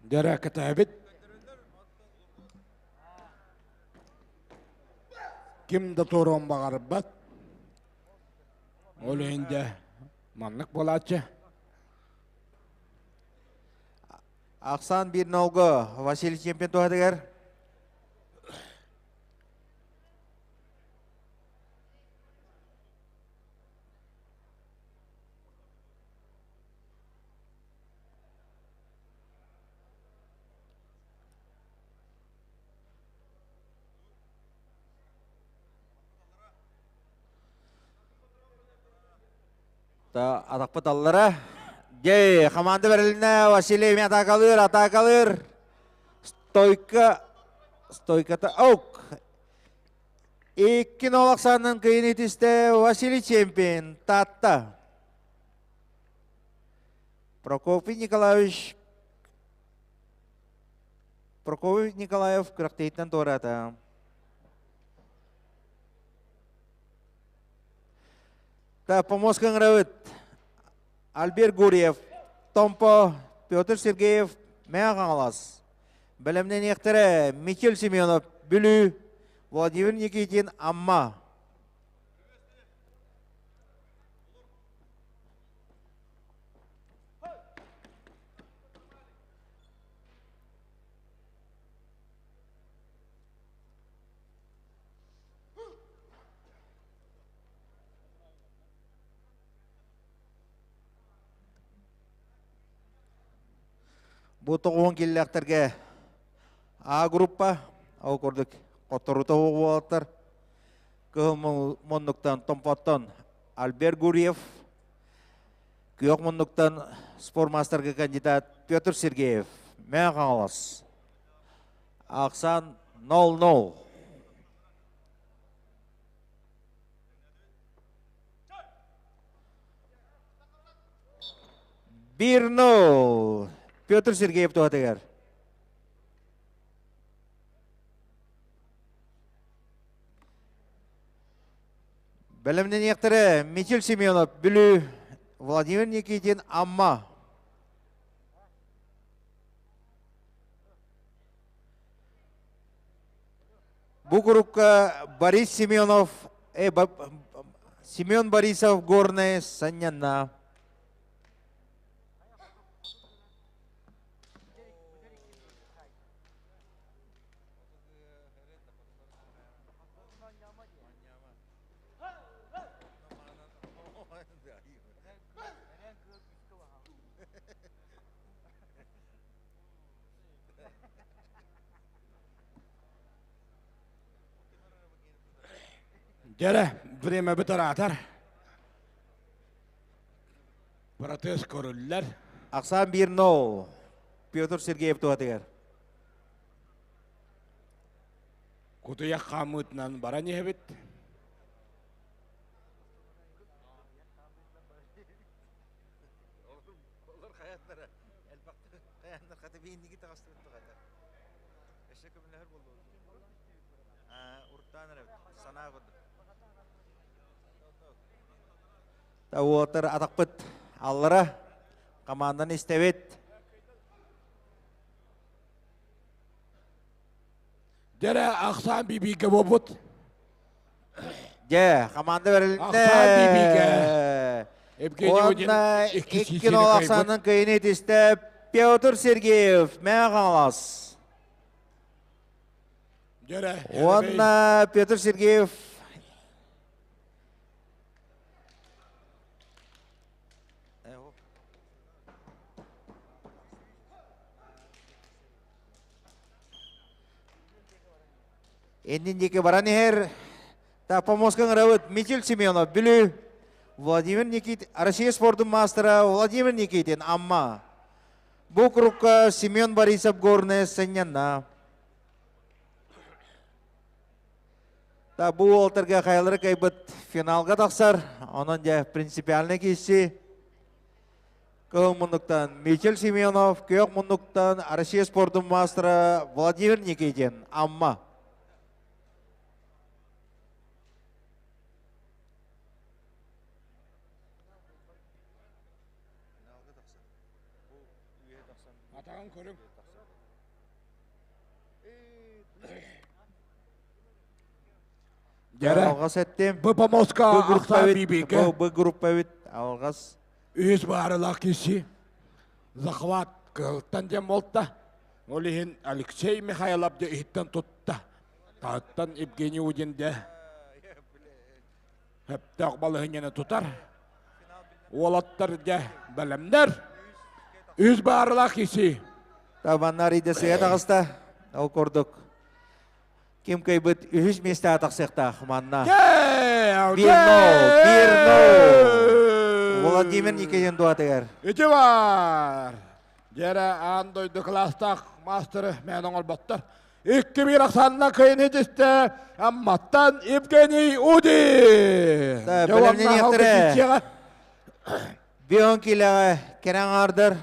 Дьэрэ кэтээбит. Ким да туоруон баҕарбат. Ол иһин дьэ маннык буолааччы. Ахсаан биир нолго Василий чемпион туһатыгар. Атахпыт аллара. Дьэ, команда бэрилинэ Василий эмиэ атаакалыыр, атаакалыыр. Стойка, стойката, ок. 2-0 ахсаанынан кыйын итистэ Василий чемпион Татта. Прокопий Николаевич Прокопий Николаев күрэхтэһииттэн туораата. Так, помоска ыҥырабыт. Альберт Гурьев, Томпо, Петр Сергеев, Мэҥэ Хаҥалас. Бэлэмнэниэхтэрэ Михаил Семенов, Бүлүү, Владимир Никитин, Амма. Бу тоҕуһун киллэхтэргэ А группа, ол курдук хотторута уолаттар Кыһыл муннуктан Томпоттон Альберт Гурьев, Күөх муннуктан спортмастерга кандидат Петр Сергеев, Мэҥэ Хаҥалас. Ахсаан 0-0. 1-0. Петр Сергеев туһатыгар. Бэлэмнэниэхтэрэ Мичил Семенов, Бүлүү, Владимир Никитин, Амма. Бу группка Борис Семенов, э, Семен Борисов, Горная, Санньанна. Дьэрэ, время бүтэр Протест көрүллэр. Ахсаан 1-0. Петр Сергеев туһатыгар. Кутуйах хаамыытынан баран иһэбит. Уотар атахпыт аллара команданы истэбит. Дьэрэ ахсаан бибигэ буолбут. Дьэ, команда бэрилиннэ. Ахсаан бибигэ. Евгений Удин Уонна икки икки сиисини нол кыайбыт. ахсаанын кыайыны итистэ Петр Сергеев, Мэҥэ Хаҥалас. Дьэрэ, Уонна Петр Сергеев Иннин диэки баран иһэр. Помоска ыҥырабыт Мичил Семенов, Бүлүү. Владимир Никит, Россия спордун маастара Владимир Никитин, Амма. Бу курукка Семен Борисов Горная сынньанна. Та бу уолтарга хайалары кайбыт финалга тахсар. Онон дьэ принципиальный киирсии. Кыһыл муннуктан Мичил Семенов, күөх муннуктан Россия спордун маастара Владимир Никитин, Амма. Атаҕын көрүҥ. Дьэрэ. Алҕас эттим. Бу помоска Бу группа ахсаан эбит. бибигэ. Бу, бу группа эбит. Алҕас. Үһүс баарылаах киси захват кыһылтан диэн буолта. Ол иһин Алексей Михайлов дьэ иһиттэн тутта. Таһыттан Евгений Удин дьэ сөптөөх балаһынньаны тутар. Уолаттар дьэ бэлэмнэр. Үһүс баарылаах киси. Табаннар идесыйа таҕыста. Ол курдук. Ким кыайбыт үһүс миэстэҕэ тахсыахтаах манна. 1-0, 1-0. Владимир Никитин дуатыгар. Ити бар. Дьэрэ аан дойду кылаастаах маастары мээн оҥорботтор. 2-1 ахсаанна кыайын итистэ Амматтан Евгений Уди. Бэлэмнэниэхтэрэ. Бион килэҕэ кэрэ аҥаардар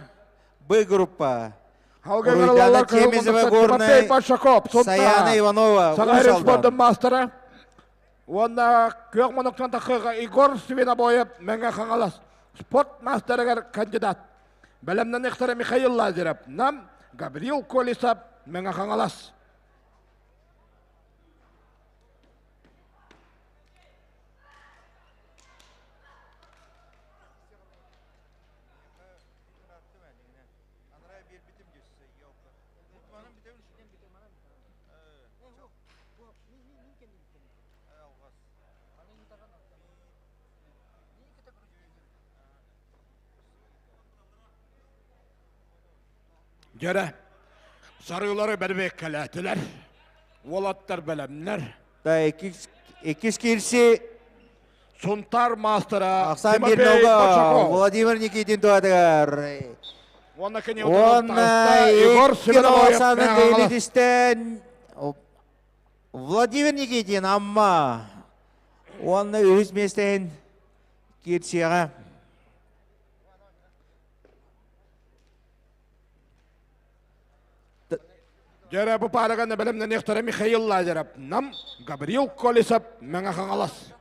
Б группа. Уруйдана Чемезова Горнай, Саяна Иванова, Саха спордун маастара. Уонна күөх моноктон тахыга Егор Свинобоев Мэҥэ Хаҥалас спорт мастерыгар кандидат. Бэлэмнэниэхтэрэ Михаил Лазарев, Нам, Гаврил Колесов, Мэҥэ Хаҥалас. Дьэрэ, сарыылары бэрбиэккэлээтилэр, уолаттар бэлэмнэр. Да, иккис киирси Сунтаар маастара Ахсаан Тимофей Мирнова Бочаков. Владимир Никитин туһатыгар. Уонна кини Уонна Егор икки Семеновоев Оксана Мэҥэ Дэйнитистэн Владимир Никитин Амма. Уонна үһүс миэстэһин киирсиэҕэ. Дьэрэ бу паараганы бэлэмнэниэхтэрэ Михаил Лазарев, Нам, Гаврил Колесов, Мэҥэ Хаҥалас.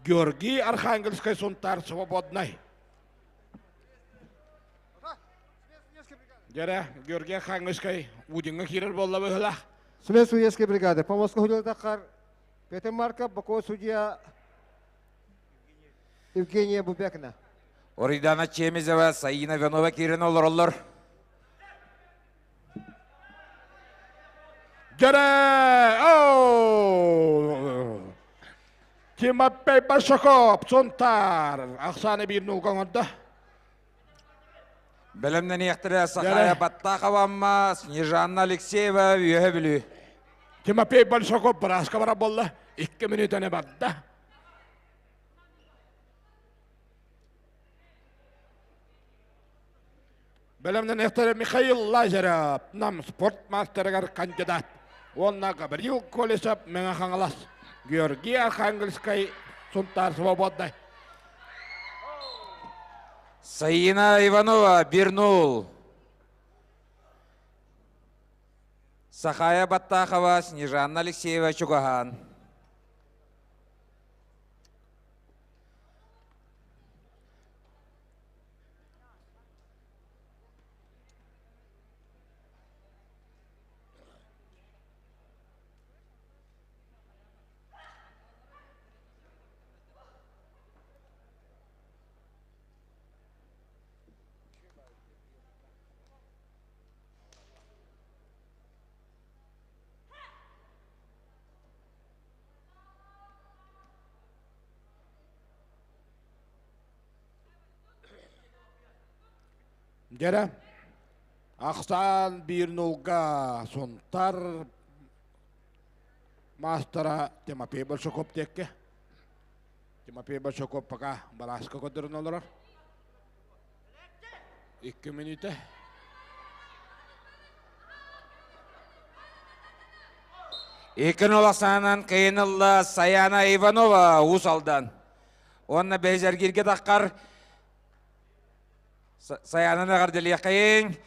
Георгий Архангельскай Сунтаар Свободнай. Дьэрэ, Георгий Архангельскай Удиҥҥа киирэр буолла быһыылаах. Смена судейской бригады. По Москве Тахар Петр Марков, боковой судья Евгения Бубякина. Оридана Чемезева, Саина Иванова киирэн олороллор. Дьэрэ! Тимофей Большаков, Сунтаар, ахсааны биир нулга оҥордо. Бэлэмнэниэхтэрэ Сахая Баттахова Амма, Снежанна Алексеева, Үөһэ Бүлүү. Тимофей Большаков бырааска бара буолла. Икки мүнүүтэни барда. Бэлэмнэниэхтэрэ Михаил Лазарев, Нам спорт мастерыгар кандидат. Уонна Гаврил Колесов, Мэҥэ Хаҥалас, Георгий Архангельскай, Сунтаар Свободнай. Саина Иванова, Бирнул. Сахая Баттахова, Снежанна Алексеева, Чугаһаан. Дьэрэ, ахсаан биир нулга Сунтар маастара Тимофей Большаков диэкки. Тимофей Большаков пока барааска көрдөрөн олорор. Икки мүнүүтэ. Икки нол ахсаанынан кыйын ылла Саяна Иванова Уус Алдан. Уонна бэйзэргиргэ таххар Саянаны эҕэрдэлиэххэйиҥ.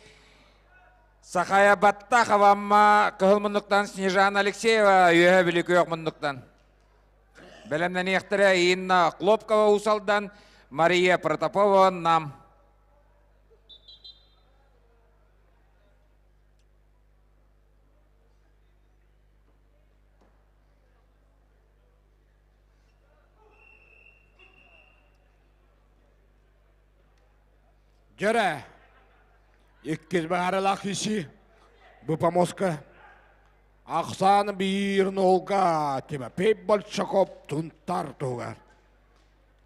Сахая Баттахова Амма кыһыл муннуктан Снежана Алексеева Үөһэ Бүлүү күөх муннуктан. Бэлэмнэниэхтэрэ Инна Хлопкова Уус Алдан, Мария Протопова Нам. Дьэрэ, иккис бааралаах иси бу помоска ахсаан биир нолга Тимофей Большаков тунтар туһугар.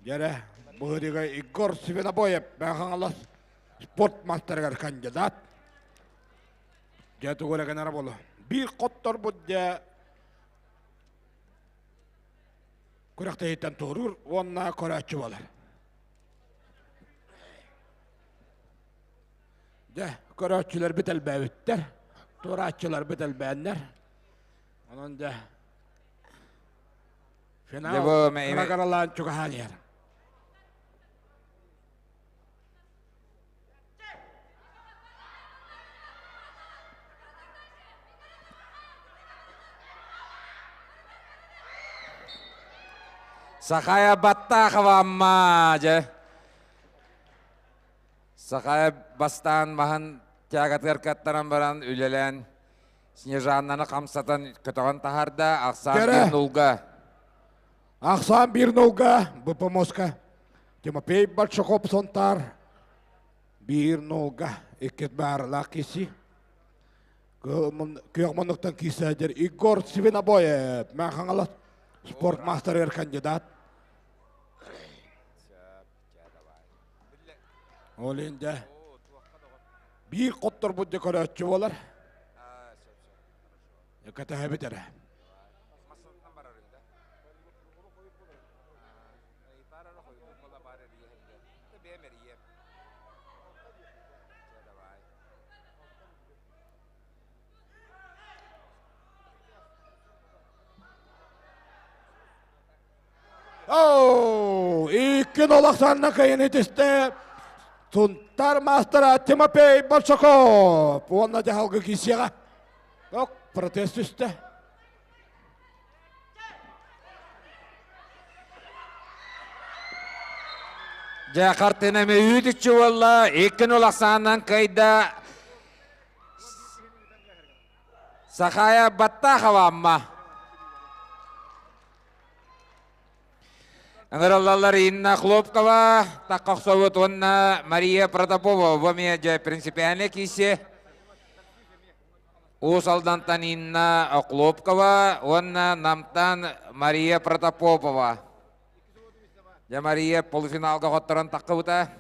Дьэрэ, быһыыга Егор Свинобоев Хаҥалас спорт мастерыгар кандидат. Дьэ тугу эрэ гынара буолуо. Биир хотторбут дьэ күрэхтэһииттэн туоруур уонна көрөөччү буолар. Дьэ, көрөөччүлэрбит элбээбиттэр, туорааччыларбыт элбээннэр. Онон дьэ, финал кыра-кыралаан чугаһаан иһэр. Сахая Баттахова Амма дьэ. Сахая бастаан маһын тягатыгар каттаран баран үлэлээн Снежаннаны хамсатан көтөҕөн таһаарда ахсаан биир нулга. Ахсаан биир нулга БПМОСка Тимофей Большаков Сонтаар биир нулга иккис баарылаах киси. Күөх муннуктан киисээдер Егор Свинобоев Мэхаҥалас спорт мастерыгар кандидат. Ол инде биир хотторбут дьэ көрөөччү буолар. Кэтэһэбит эрэ. Оу, икки олохсанна кыйын итисте Сунтар мастера Тимофей Большаков уонна дьаһалга киисиэҕэ. Ок, протест түстэ. Дьэ, хартыына эмэ үүт-үччү буолла. 2-0 ахсаанынан кыайда Сахая Баттахова Амма. Ыҥырыллаллар Инна Хлопкова, Таккохсовут уонна Мария Протопова. Бу эмиэ дьэ принципиальный киси. Уус Алдантан Инна Охлопкова уонна Намтан Мария Протопопова. Дьэ Мария полуфиналга хотторон таххыбыта.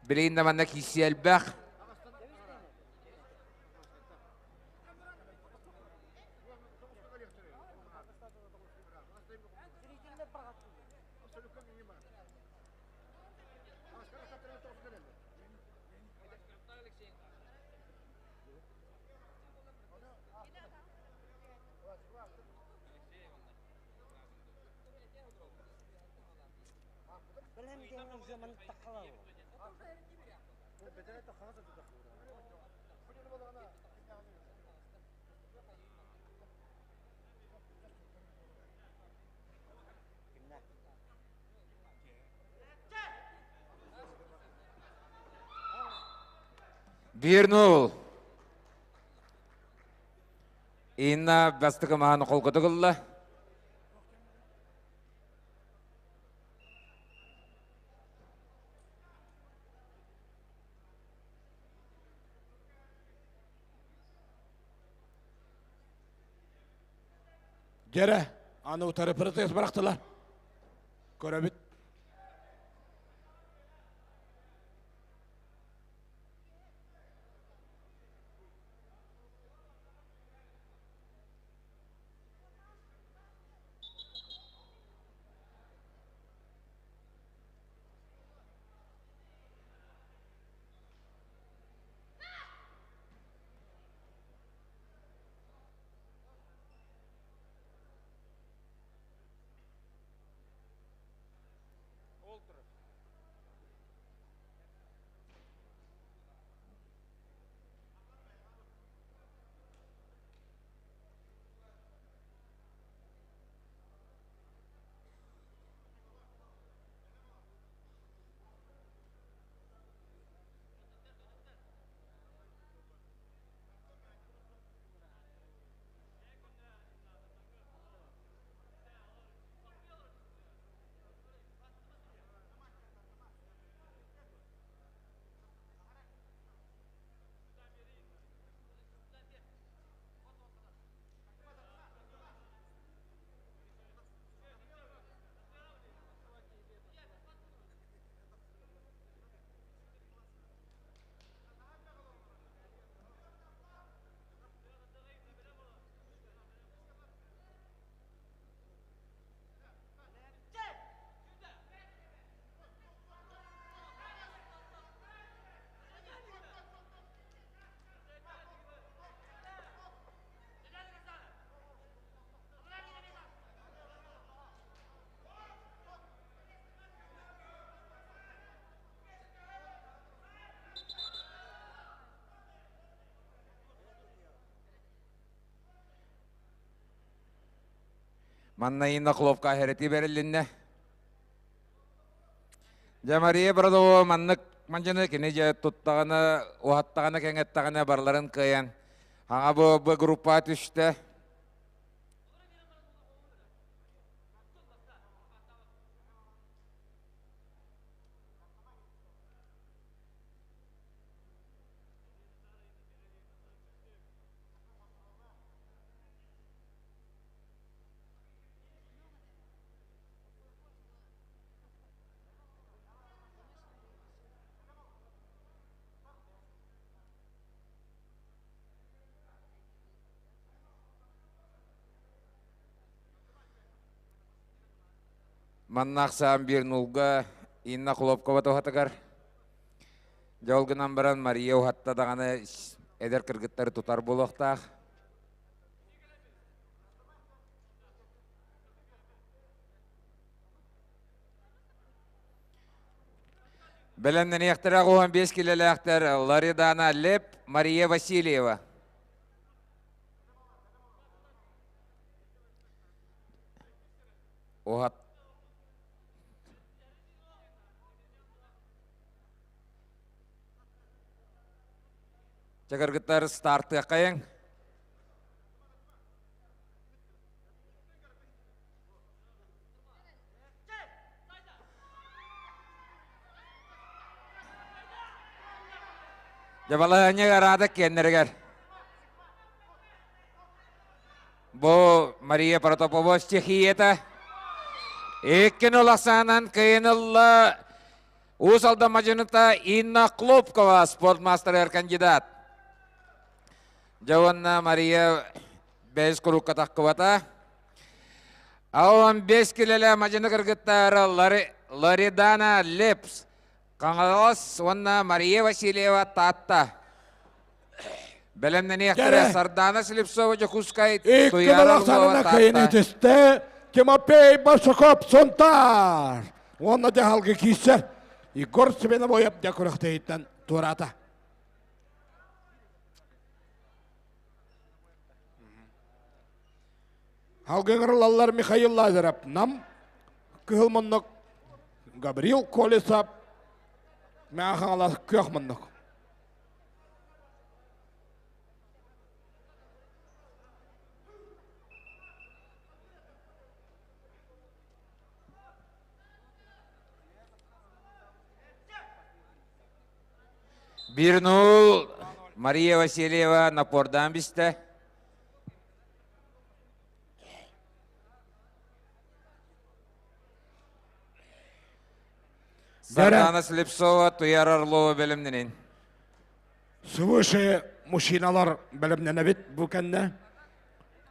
Билигин да манна киирсии элбэх. Биир-нул. Инна бастакы мааны холкутук ылла. Дьэрэ, аны утары протест бырахтылар. Көрөбүт. Манна Инна Хлопка хэрэти берилинне. Дьэ Мария Бородова маннык мандьаны кини дьэ туттаҕына, уһаттаҕына, кэҥэттэҕинэ барыларын кыайан хаҥа бу, бу группа түстэ. Манна ахсаан биир нулга Инна Хлопкова туһатыгар Дьэ ол гынан баран Мария уһатта даҕаны эдэр кыргыттары тутар буолуохтаах. Бэлэмнэниэхтэрэ 15 килэлээхтэр Ларидана Леп, Мария Васильева. Уһат. Чагыргыттар стартыаххайыҥ. Дьабалаһыанньа араада киэннэригэр. Бу Мария Протопопова стихията. Иккин уласаанан кыйын ылла Уус Алдан мадьыныта Инна Хлопкова спортмастер кандидат. Дьэ уонна Мария бэйс курукка тахкыбата. Аон бес килэлэ мадьыны кыргыттар Лоридана Лепс, Хаҥалас уонна Мария Васильева Таатта. Бэлэмнэниэхтэрэ Сардана Слепцова Дьокуускай, Туйаара Орлова Таатта. Тимофей Барсуков Сунтаар уонна дьаһалга киирсэр Егор Свинобоев дьэ күрэхтэһииттэн туораата. Халгыҥырылаллар Михаил Лазарев Нам, Кыһыл Муннук, Гаврил Колесов, Мэҥэ Хаҥалас Күөх Муннук. Бир нул Мария Васильева напордаан бистэ. Сардана Слепцова, Туяр Орлова бэлэмнэнин. Свыше мужчиналар бэлэмнэнэбит бу кэннэ.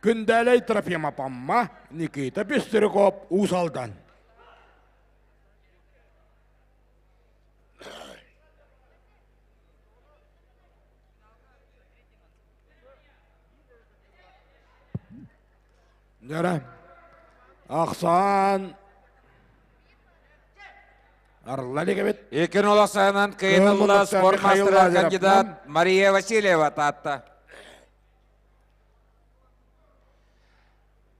Күндээлэй Трофимов Амма, Никита Пестряков Уус Алдан. Дьара, ахсаан арылла илик эбит. Икки нолосанан кыйынылла спорт мастера кандидат Мария Васильева Таатта.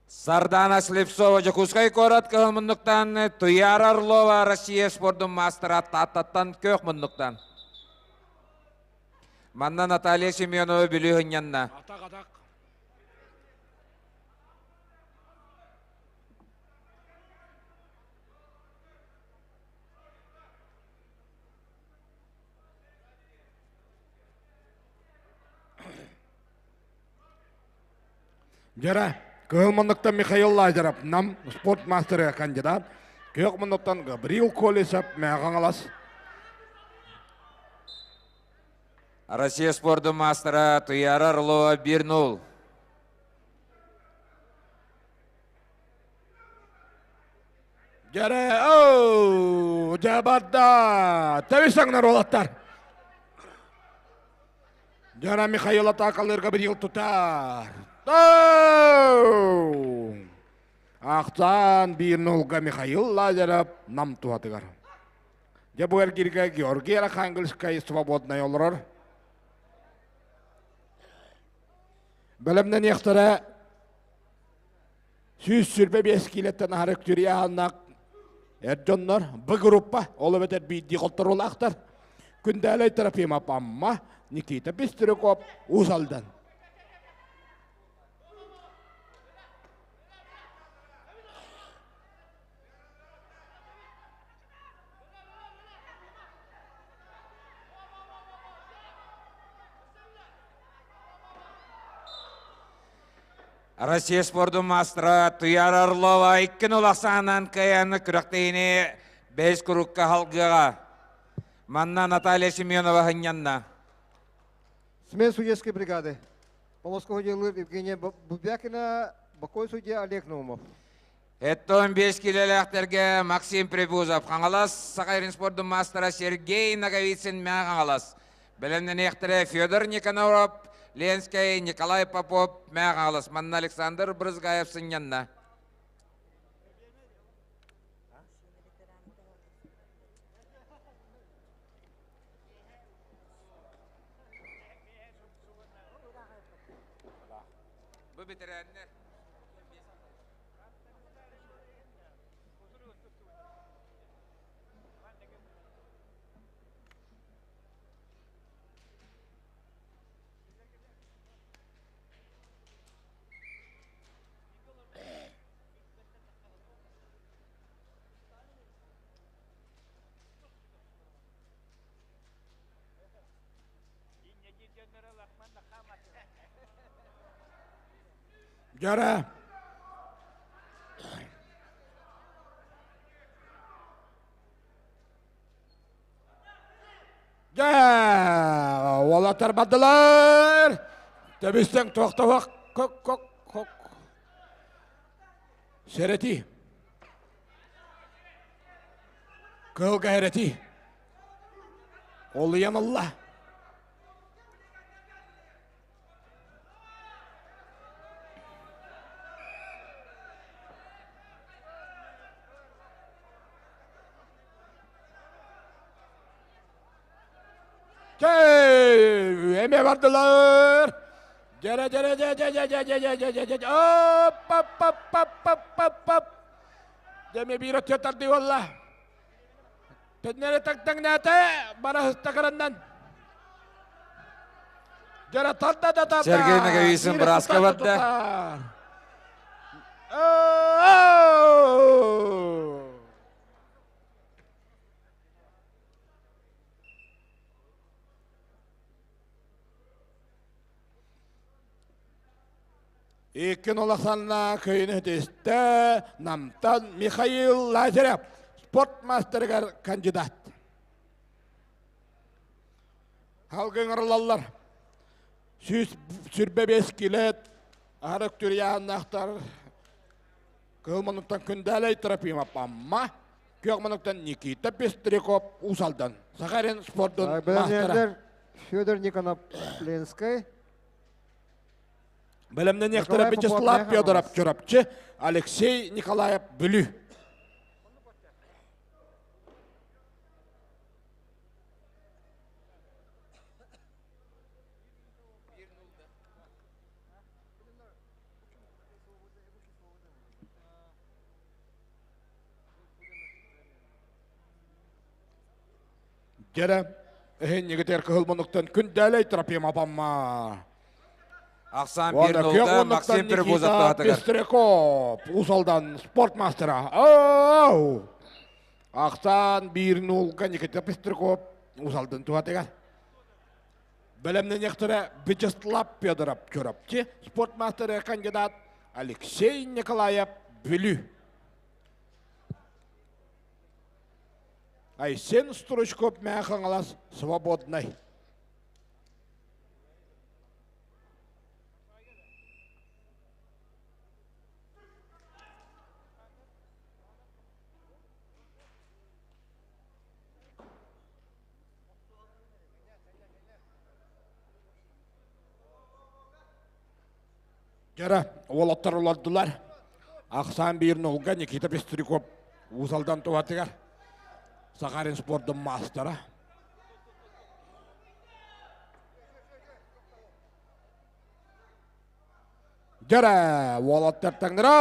Сардана Слепцова Дьокуускай куорат кыһыл муннуктан, Туяра Орлова Россия спордун маастара Тааттаттан күөх муннуктан. Манна Наталья Семенова Бүлүү һынньанна. Дьара, кыһыл муннуктан Михаил Лазарев, Нам спорт мастера кандидат, күөх муннуктан Гаврил Колесов, Мэҕэ Россия спордун маастара Туяра Орлова 1-0. Дьэрэ, оу, дьэ барда, тэбис аҥнар уолаттар. Дьара Михаил атаакалыырга быйыл тутар. Ахтаан биир нулга Михаил Лазарев нам туһатыгар. Дьэ бу эргиргэ Георгий Архангельскай свободнай олорор. Бэлэмнэниэхтэрэ 125 киилэттэн аһары үктүрүйэ эр дьоннор Б группа, ол эбэтэр биирдии холторуулаахтар. Күндээлэй Трофимов Амма, Никита Пестряков Уус Алдан. Россия спордун маастара Туяра Орлова иккин улахсаанан кыайаны күрэхтэһиини бэһис курукка халгыаҕа. Манна Наталья Семенова хынньанна. Смена судейской бригады. Полоского делает Евгения Бубякина, бокой судья Олег Наумов. Эттон 5 килэлээхтэргэ Максим Прибузов Хаҥалас, Саха спордун маастара Сергей Ноговицын Мээ Хаҥалас. Бэлэмнэниэхтэрэ Федор Никаноров, Ленскэй, Николай Попов, Мээ Хаҥалас. Манна Александр Брызгаев сынньанна. Бу бэтэрээннэр. Дьара. Дьэ, уолаттар бардылар. Тэбистэн туохтабах кок кок кок. Сэрэтии. Кыһылга эрэтии. Олуйан ылла. Чэй, эмиэ бардылар. Дьэрэ дьэрэ дьэ дьэ дьэ дьэ дьэ дьэ дьэ дьэ дьэ оп пап пап пап пап пап пап. Дьэ эмиэ биир өттүгэр тардыы буолла. Төннөрө таҥнаата бара сыстакараннан. Дьэрэ тарда да тарда. Сергей Ноговицын бырааска барда. Иккин улаханна кыйыны тистэ Намтан Михаил Лазарев спорт мастерыгар кандидат. Халгын ырылаллар. 125 килет арык түрьяаннаахтар Кыһыл муннуктан Күндээлэй Трофимов Амма, күөх муннуктан Никита Пестряков Уус Алдан. Саха эрин спордун мастера. Федор Никонов Ленскэй. Бэлэмнэниэхтэрэ Вячеслав Федоров Чурапчы, Алексей Николаев Бүлүү. Дьэрэ, эһиннигитер кыһыл мунуктан күндээлэй Трофим апамма. Ахсаан биир нолга Максим Перебозов туһатыгар. Пестряков, Усалдан спорт мастера. Оу! Ахсаан биир нулга Никита Пестряков Усалдан туһатыгар. Бэлэмнэниэхтэрэ Вячеслав Федоров Чурапчы, спорт мастера кандидат Алексей Николаев Бүлүү. Айсен Стручков Мэҥэ Хаҥалас Свободнай. Дьара, уолаттар олордулар. Ахсаан биир нулга Никита Пестряков Уус Алдан туһатыгар Сахалин спордун маастара. Дьэрэ, уолаттар таҥнара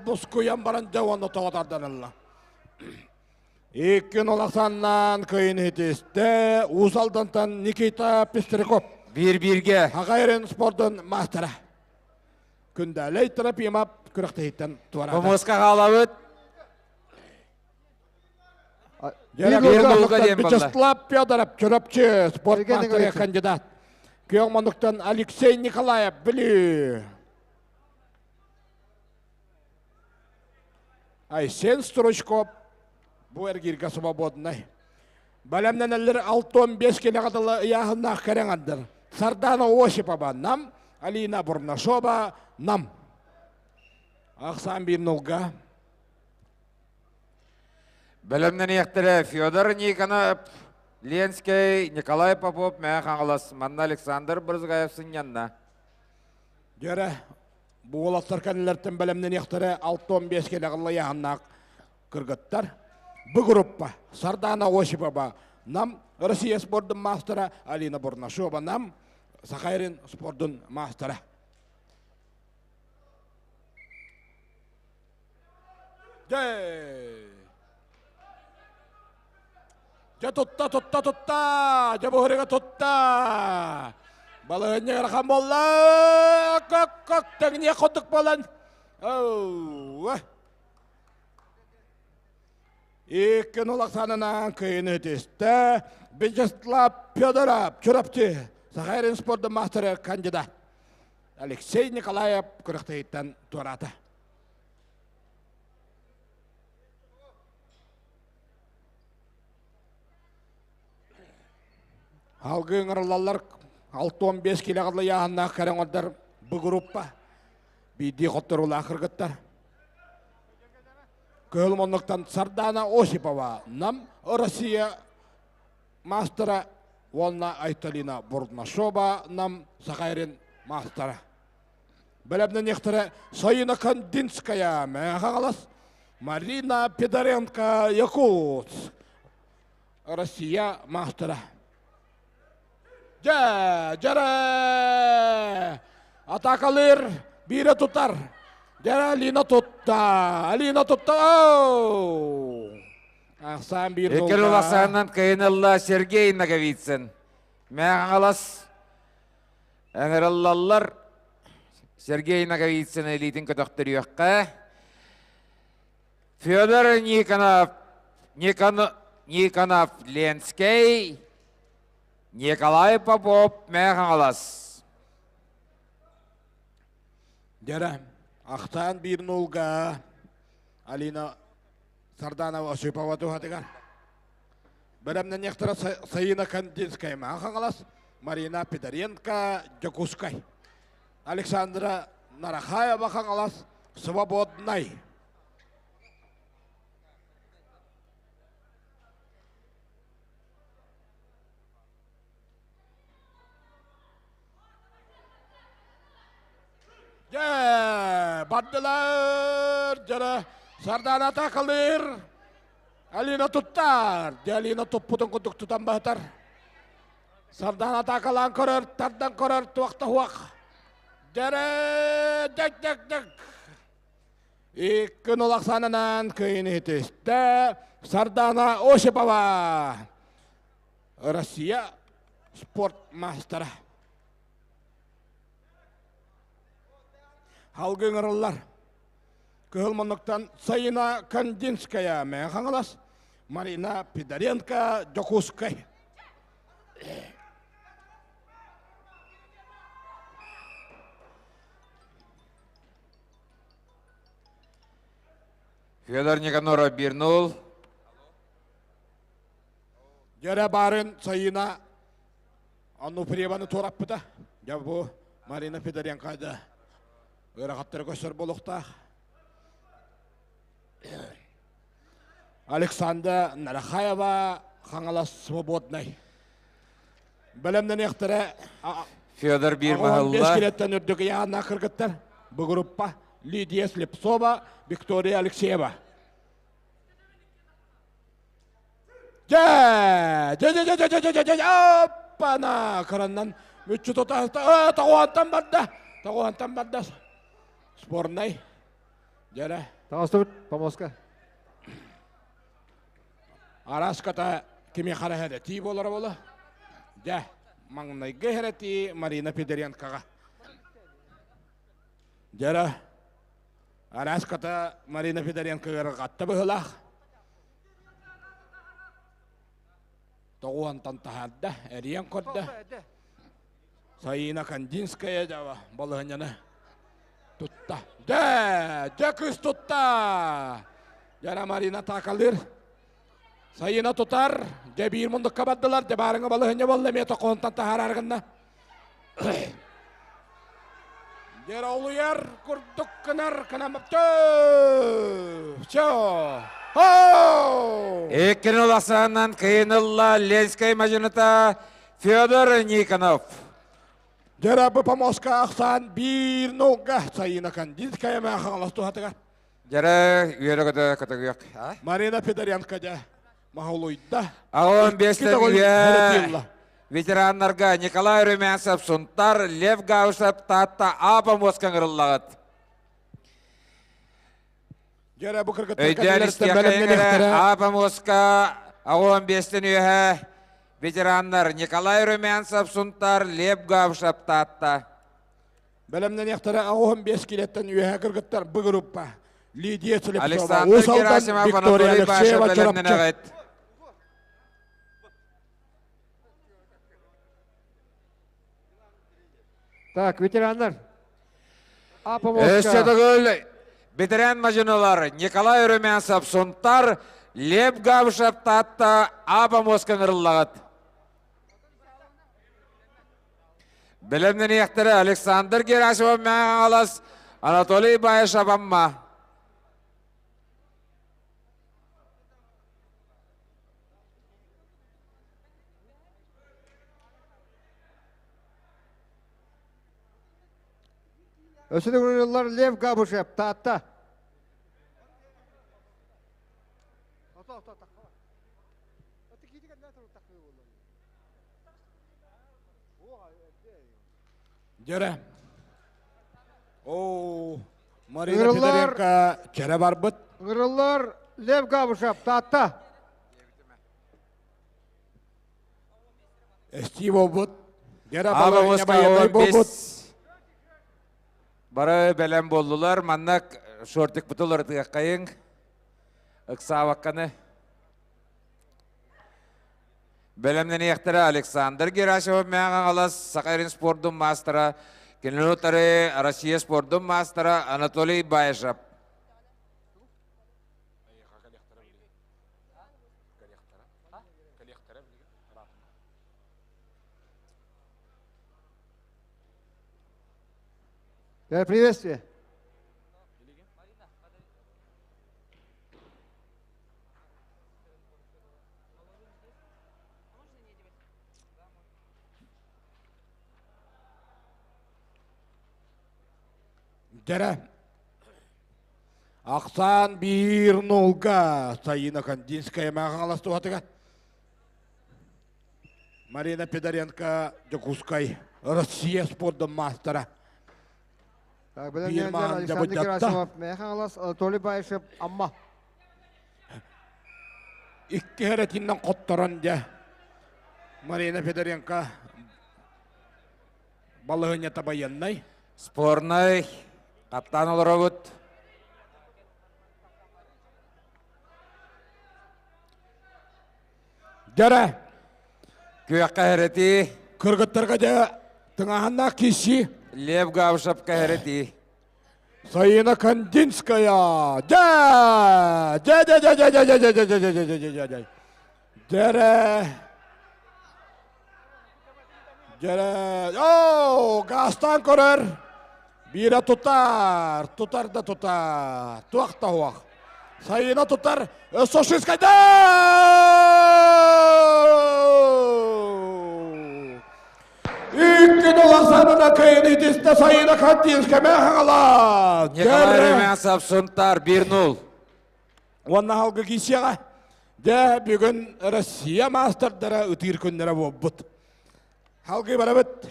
бускуйан баран дьэ уонна тоҕо тардан Иккин улаханнаан кыйын иһитистэ Уус Алдантан Никита Пестряков. Биир-бииргэ. Хагайрын спордун маастара. Күндэлэй Трофимов күрэхтэһииттэн туораата. Помоска хаалабыт. Вячеслав Федоров, Чурапчы, спорт мастера кандидат. Күөх муннуктан Алексей Николаев, Бүлүү. Айсен Стручков бу эргииргэ свободнай. Бэлэмнэнэллэр 65 килэҕэ дылы ыйааһыннаах кэрэҥ Сардана Осипова Нам, Алина Бурнашова Нам. Ахсаан биир нулга. Бэлэмнэниэхтэрэ Федор Никонов, Ленскэй, Николай Попов, Мэҥэ Хаҥалас, манна Александр Брызгаев сынньанна. Дьэрэ, Бу уолаттар кэннилэриттэн бэлэмнэниэхтэрэ 65 кэлэҕиллайаһаннаах кыргыттар. Бу группа Сардана Осипова Нам Россия спордун маастара Алина Бурнашова Нам Сахайрин спордун маастара. Дьэ! Дьэ тутта, тутта, тутта! Дьэ буһуруга тутта! Балаһыанньа ыарахан буолла! Кок, кок, тэҥниэх курдук буолан. Иккин улаханынан кыйыны түстэ. Вячеслав Федоров, Чурапчы, Сахарин спордун маастара кандидат. Алексей Николаев күрэхтэһииттэн туораата. Алгы ыҥырыллаллар 65 килэ ыйааһыннаах кэрэ оҥордор бу группа биирдии хотторуулаах кыргыттар. Кыһыл муннуктан Сардана Осипова, Нам Россия маастара уонна Айталина Бурнашова Нам Сахайрин маастара. Бэлэмнэниэхтэрэ Саина Кандинская, Мэҥэ Марина Пидоренко, Якутск. Россия маастара. Дьэ, дьэрэ! Атакалыыр биирэ тутар. Дьэрэ Алина тутта. Алина тутта. Ахсаан биир Икки уласаанынан кыйынылла Сергей Ноговицын. Мэҥалас ыҥырыллаллар. Сергей Ноговицын илиитин көтөхтөрүөххэ. Федор Никонов, Никон, Никонов Ленскэй, Николай Попов Мэхаҥалас. Дьэрэ, ахтаан биир нулга Алина Сарданова Осипова туһатыгар. Бэлэмнэниэхтэрэ Саина Кандинская Хаҥалас, Марина Пидоренко Дьокуускай, Александра Нарахаева Хаҥалас, Свободнай. Дьэ, бардылар, дьэрэ, Сардаана атаакалыыр, Алина туттар, дьэ Алина туппутун курдук тутан баһытар. Сардаана атаакалаан көрөр, тардан көрөр, туох да суох. Дьэрэ, дэк дэк дэк. Икки нулахсанынан кыйын иһитистэ Сардана Осипова, Россия спорт маастара. Халгы ыҥырыллар. Кыһыл муннуктан Саина Кандинская, Мэҥэ Хаҥалас, Марина Пидоренко, Дьокуускай. Федор Никаноров 1-0. Дьэрэ баарын Сайына Ануфриеваны туораппыта. Дьэ бу Марина Федоренко да ыарахаттары көстөр буолуохтаах. Александра Нарахаева Хаҥалас Свободнай. Бэлэмнэниэхтэрэ Федор биир маһылла. Бэс үрдүк ыйааннаах кыргыттар. Бу группа Лидия Слепцова, Виктория Алексеева. Дьэ, дьэ, дьэ, дьэ, дьэ, дьэ, дьэ, дьэ, оппана, кыраннан мүччү тута, тоҕуонтан барда, тоҕуонтан барда. Спорнай, дьэрэ. Таҕыстыбыт, помоска. Араската кими хара хэрэтии буолара буола. Дьэ, маҥнайгы хэрэтии Марина Федоренкоҕа. Дьэрэ, Араската Марина Федоренко ыарырҕатта быһылаах. Тоҕуонтан таһаарда, эрийэн көрдө. Саина Кандинская дьаба балаһынньаны тутта. Дьэ, дьэ кыыс тутта! Дьара Марина таакалыыр. Сайына тутар, дьэ биир мундукка бардылар, дьэ баарыҥа балаһынньа буолла, эмиэ токоонтон таһаарар гынна. Дьэр олуйар курдук гынар кынам Все. Иккини уласаанан кыйынылла Ленскэй мадьыныта Федор Никонов. Дьэрэ бу помоска ахсаан биир нолга Сайына Кандинская Хаҥалас туһатыгар. Дьэрэ үөрэ көтө көтөгүөх. Марина Федоренко дьэ маһолуйда. Аҕон биэстэн үйэ ветераннарга Николай Румянцев Сунтар, Лев Гаусов Таатта А помоска ыҥырыллаҕыт. Дьэрэ бу кыргыттар Өйдөөн истиэххэ А помоска аҕон биэстэн үөһэ ветераннар Николай Румянцев Сунтар, Лев Гаусов Таатта. Бэлэмнэниэхтэрэ 85 килэттэн үөһэ кыргыттар бу группа. Лидия Слепцова, Александр Уус Алдан, Герасимов, Виктория Анатолий Башев Алексеева, Чурапчы. бэлэмнэнэҕит. Так, ветераннар. Өссө төгүл ветеран мажиналар Николай Румянцев Сунтар, Лев Габышев Таатта Аба Москан ырыллаҕыт. Бэлэмнэниэхтэрэ Александр Герасимов Мэҥэ Анатолий Баишев Амма. Өссө төгүл Лев Габышев Таатта. Дьэрэ. Оо, Марина Федоренко чэрэ барбыт. Ыҥырыллар Лев Габышев, Таатта. Эстии буолбут. Дьэрэ балаһыанньа байыаннай буолбут. Бары бэлэм буоллулар. Манна шортикпытын уларытыаххайыҥ. Ыксаабакканы. Бэлэмнэниэхтэрэ Александр Герасимов Мэҥэ Саха Сирин спордун маастара, кинини утары Россия спордун маастара Анатолий Баишев. Приветствие. Дьэрэ. Ахсаан биир нулга Саина Кандинская Хаҥалас туһатыгар. Марина Пидоренко Дьокуускай Россия спордун маастара. Биир Александр Герасимов, Хаҥалас, Анатолий Баишев, Амма. Икки эрэтиннэн хотторон дьэ Марина Федоренко балаһыанньата байыаннай. Спорнай хаттаан олоробут. Дьэрэ. Күөххэ хэрэтии. Кыргыттарга дьэ тыҥааһыннаах киирсии. Лев Габышевка хэрэтии. Саина Кандинская! Дьэ! Дьэ дьэ дьэ дьэ дьэ дьэ дьэ дьэ дьэ дьэ дьэ дьэ дьэ Дьэрэ! Дьэрэ! Оо, гаастаан көрөр! Биирэ тутар, тутар да тутар, туох да суох. Саина тутар, өссө шишкайда! Икки доласанына кыйын итистэ Саина Кандинская хаҥалаа. Николай Румянцев Сунтар 1-0. Уонна халгы киисиэҕэ. Дьэ, бүгүн Россия маастардара ытыыр күннэрэ буолбут. Халгы барабыт.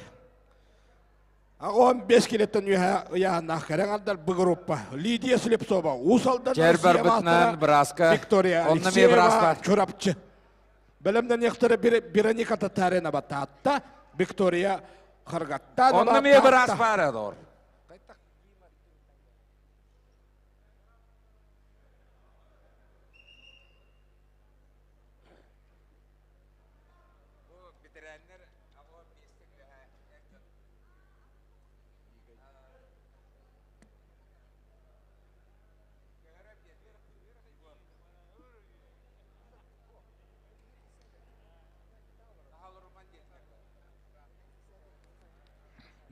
Аҕон 5 килеттен үөһэ ыйааһыннаах кэрэ аҥардар бу группа. Лидия Слепцова, Уус Алдан Россия маастара Виктория Алексеева, Чурапчы. Бэлэмнэниэхтэрэ Вероника Татаринова Таатта, Виктория Харгаттанова Онно эмиэ быраас баара доор.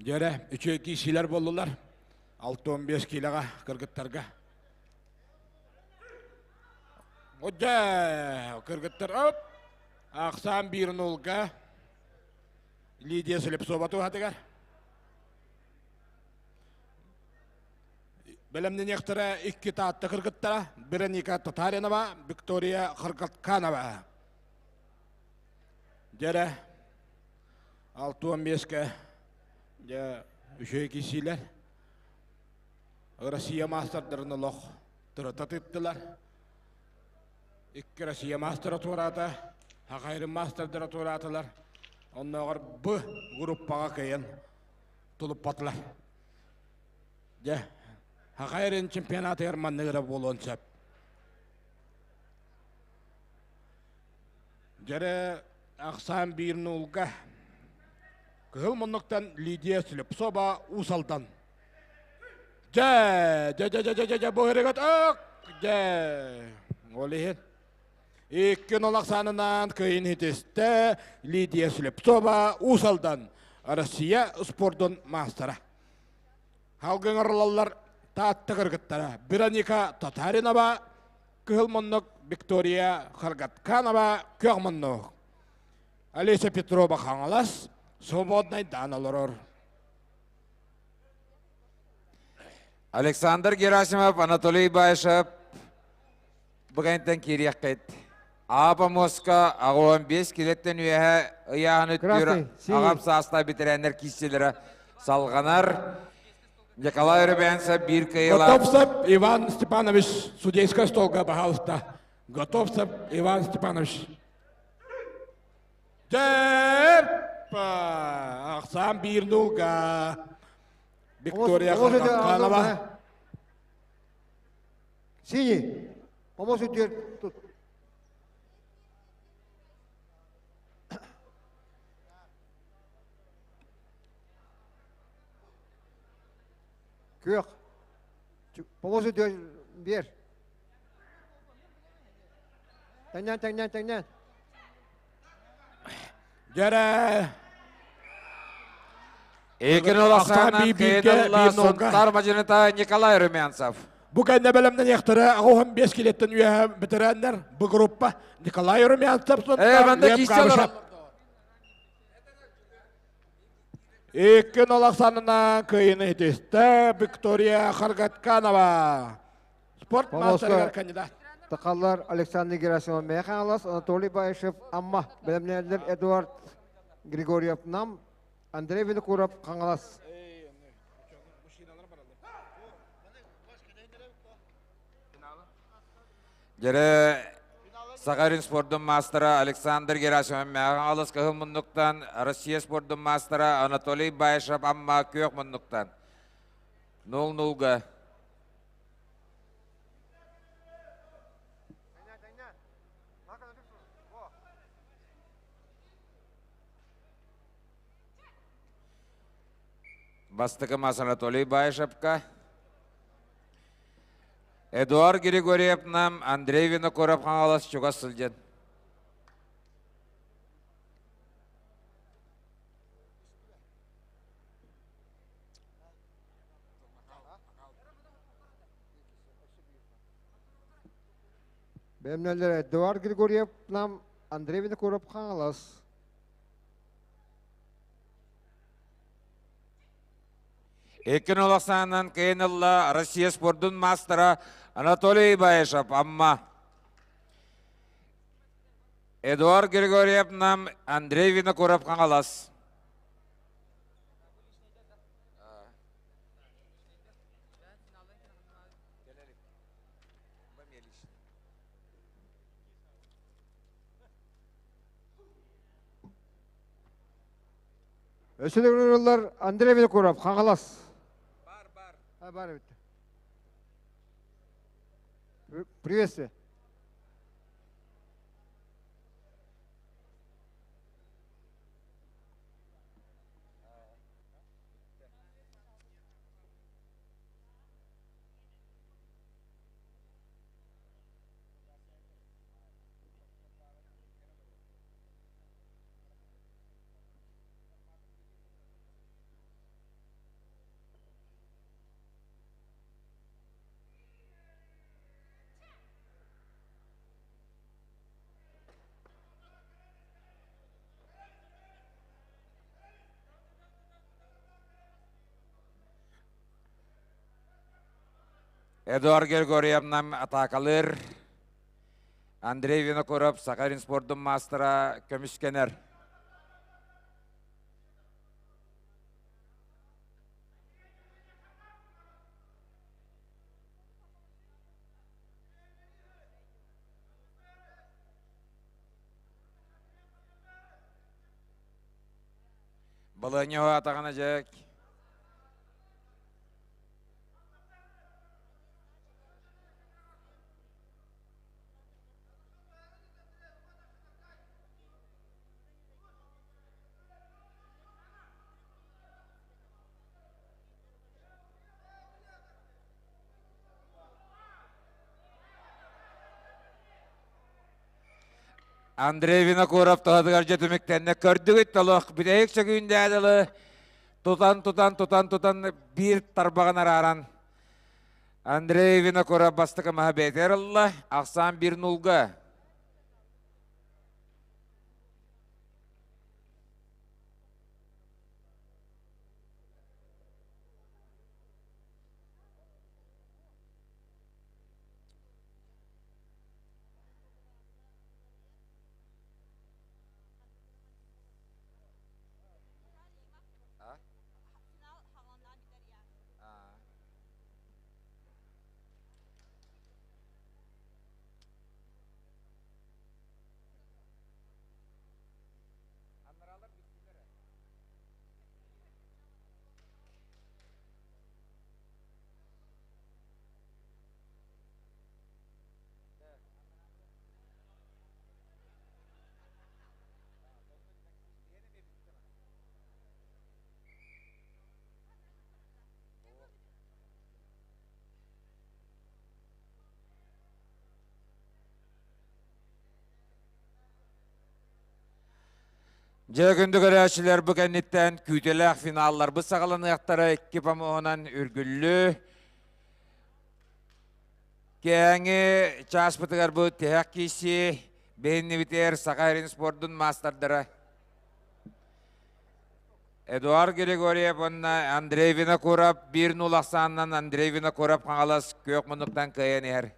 Дьэрэ, үчүгэй киисилэр буоллулар. 65 киилэҕэ кыргыттарга. Дьэ, кыргыттар оп! Ахсаан биир нулга Лидия Слепцова туһатыгар. Бэлэмнэниэхтэрэ икки Таатта кыргыттара Вероника Татаринова, Виктория Харгатканова. Дьэрэ, 65-кэ дьэ үчүгэй киирсиилэр. Россия маастардарын олох тырыта тыттылар. Икки Россия маастара туораата, Хахайрын маастардара туораатылар. Оннооҕор Б группаҕа кыайан тулуппатылар. Дьэ, Саха эрин чемпионатыгар маннык эрэ буолуон сөп. Дьэрэ ахсаан биир нуулга Кыһыл муннуктан Лидия Слепцова Уус Алдан. Дьэ, дьэ, дьэ, дьэ, дьэ, дьэ, бу ырыгыт ок, дьэ. Ол иһин. Икки нол ахсаанынан кыайын хитистэ Лидия Слепцова Уус Алдан, Россия спордун маастара. Халгын ырылаллар Таатта кыргыттара Вероника Татаринова, Кыһыл муннук Виктория Харгатканова, Күөх муннук. Олеся Петрова Хаҥалас, Свободный дан олорор. Александр Герасимов, Анатолий Баишев бүгэнтэн киириэххит. Аапа муоска аҕуон 5 килеттен үөһэ ыйааһын үттүүр аҕам саастаах бэтэрээннэр киисчилэрэ салҕанар. Николай Рыбянцев биир кыайыылаах. Готовцев Иван Степанович судейского столга, пожалуйста. Готовцев Иван Степанович. Деп! Ахсаан биир нулга. Виктория Харканова. Синий. Помощь тут. Күөх. Помощь бер. Тэҥнэн, тэҥнэн, тэҥнэн. Дьэрэ. Икин уласаанан кыйынылла Сунтар мадьыныта Николай Румянцев. Бу кэннэ бэлэмнэниэхтэрэ аҕыс бес килеттен үөһэ бэтэрээннэр бу группа Николай Румянцев Сунтар Лев Икки нолахсанынан кыйыны итистэ Виктория Харгатканова. Спорт мастерыгар кандидат. Тақаллар Александр Герасимов Мехалас, Анатолий Баишев Амма, бэлэмнээллэр Эдуард Григорьев Нам, Андрей Винокуров Хаҥалас. Дьэрэ Сахалин спордун маастара Александр Герасимов Мэҕэ Кыһыл муннуктан, Россия спордун маастара Анатолий Баишев Амма Күөх муннуктан. 0-0-га. Бастакы мас Анатолий Баишевка. Эдуард Григорьев нам Андрей Винокуров Хаҥалас чугас сылдьан. Бэмнэлэр Эдуард Григорьев нам Андрей Винокуров Хаҥалас. Икки нолохсаанан кыйын ылла Россия спордун маастара Анатолий Баишев Амма. Эдуард Григорьев нам Андрей Винокуров Хаҥалас. Өссө да Андрей Винокуров, Хаҥалас. Бар, бар. А, бар эбит. Приветствие. Эдуард Григорьевнам атаакалыыр. Андрей Винокуров Сахалин спордун маастара көмүскэнэр. Балыанньаҕа атаҕына дьэк. Андрей Винокуров туһатыгар дьэ түмүктэннэ. Көрдүгүт толох бүтэһик сөкүүндээдылы тутан тутан тутан тутан биир тарбаҕын арааран Андрей Винокуров бастакы маһа бэйэтигэр ылла. Ахсаан биир нулга. Дьэ, күндү көрөөччүлэр, бу кэнниттэн күүтэлээх финалларбыт саҕаланыахтара икки помоһунан үргүллүү. Кээҥи чааспытыгар бу тиһэх киирсии биһиннибитигэр Саха сирин спордун маастардара Эдуард Григорьев уонна Андрей Винокуров биир нул ахсаанынан Андрей Винокуров Хаҥалас күөх муннуктан кыайан иһэр.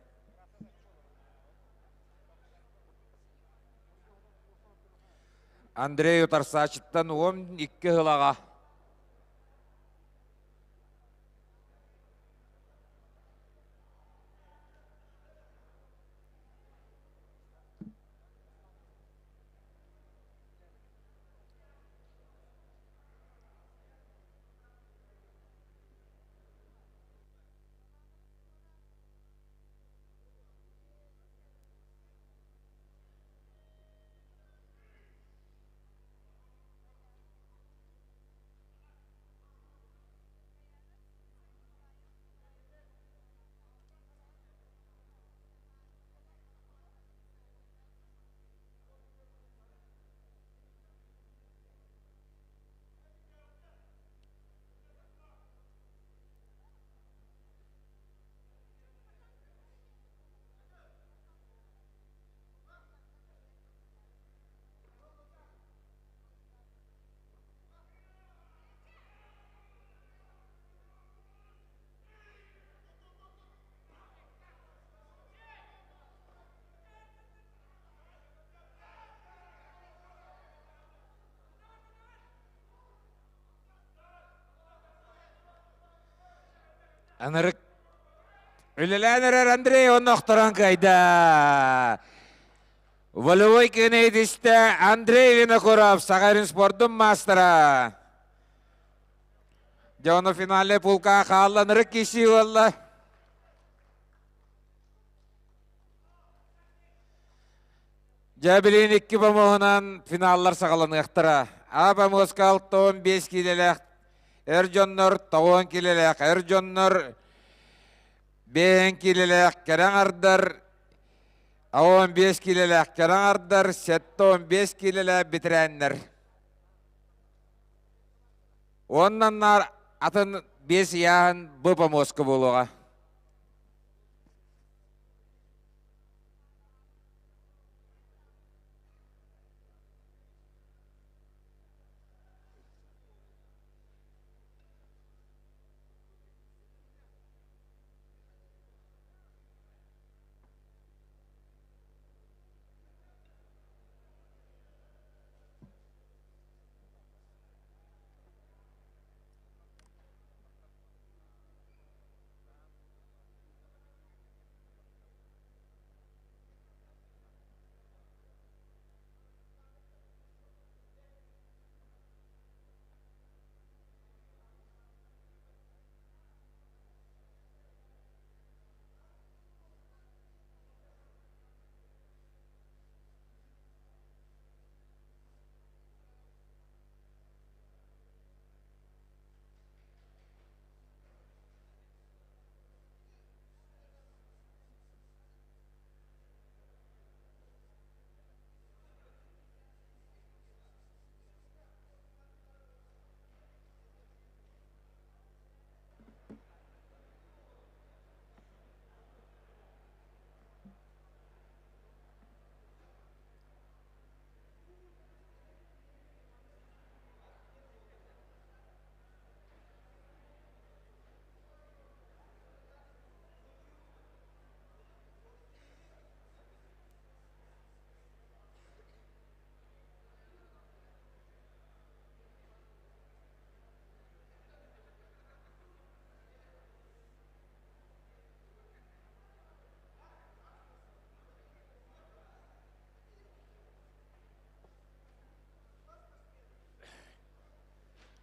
Андрей утарсааччыттан 12 сыл аҕа. Анарык үлэлээн эрэр Андрей онно охторон кыайда. Волевой кыын Андрей Винокуров, Саха спордун маастара. Дьэ, ону финале пулка хаалланырык киси буолла. Дьэ, билигин икки помоһунан финаллар саҕаланыахтара. А помоска 65 киилэлээх эр дьоннор, 90 киилэлээх эр дьоннор, 5 киилэлээх кэрэ аҥардар, 15 киилэлээх кэрэ аҥардар, 75 киилэлээх бэтэрээннэр. Уонна атын биэс ыйааһын бу помоска буолуоҕа.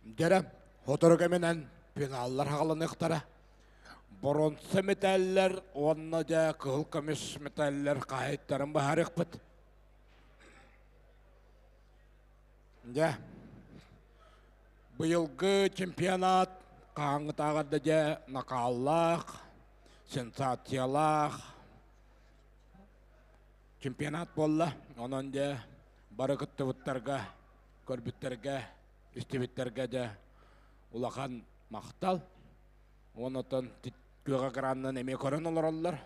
Дьэрэ, сотору кэминэн финаллар хаҕаланыахтара. Боруонса мэтээллэр уонна дьэ кыһыл көмүс мэтээллэр хаһаайыттарын быһаарыахпыт. Дьэ, быйылгы чемпионат хаһааҥҥытааҕар да дьэ накааллаах, сенсациялаах чемпионат буолла. Онон дьэ бары кыттыбыттарга, көрбүттэргэ, истибиттэргэ дьэ улахан махтал. Онон күөх экранынан эмиэ көрөн олороллор.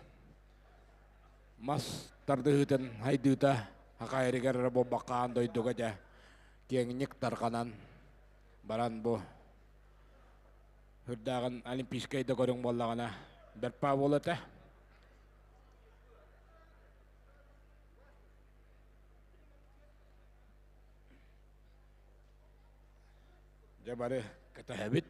Мас тардыһыытын хайдыыта хахайырыгар эрэ буолбакка аан дойдуга дьэ киэҥник тарҕанан баран бу үрдээҕин олимпийскай да көрүҥ буоллаҕына бэрт паа буолуо этэ. Дьэ бары кэтэһэбит.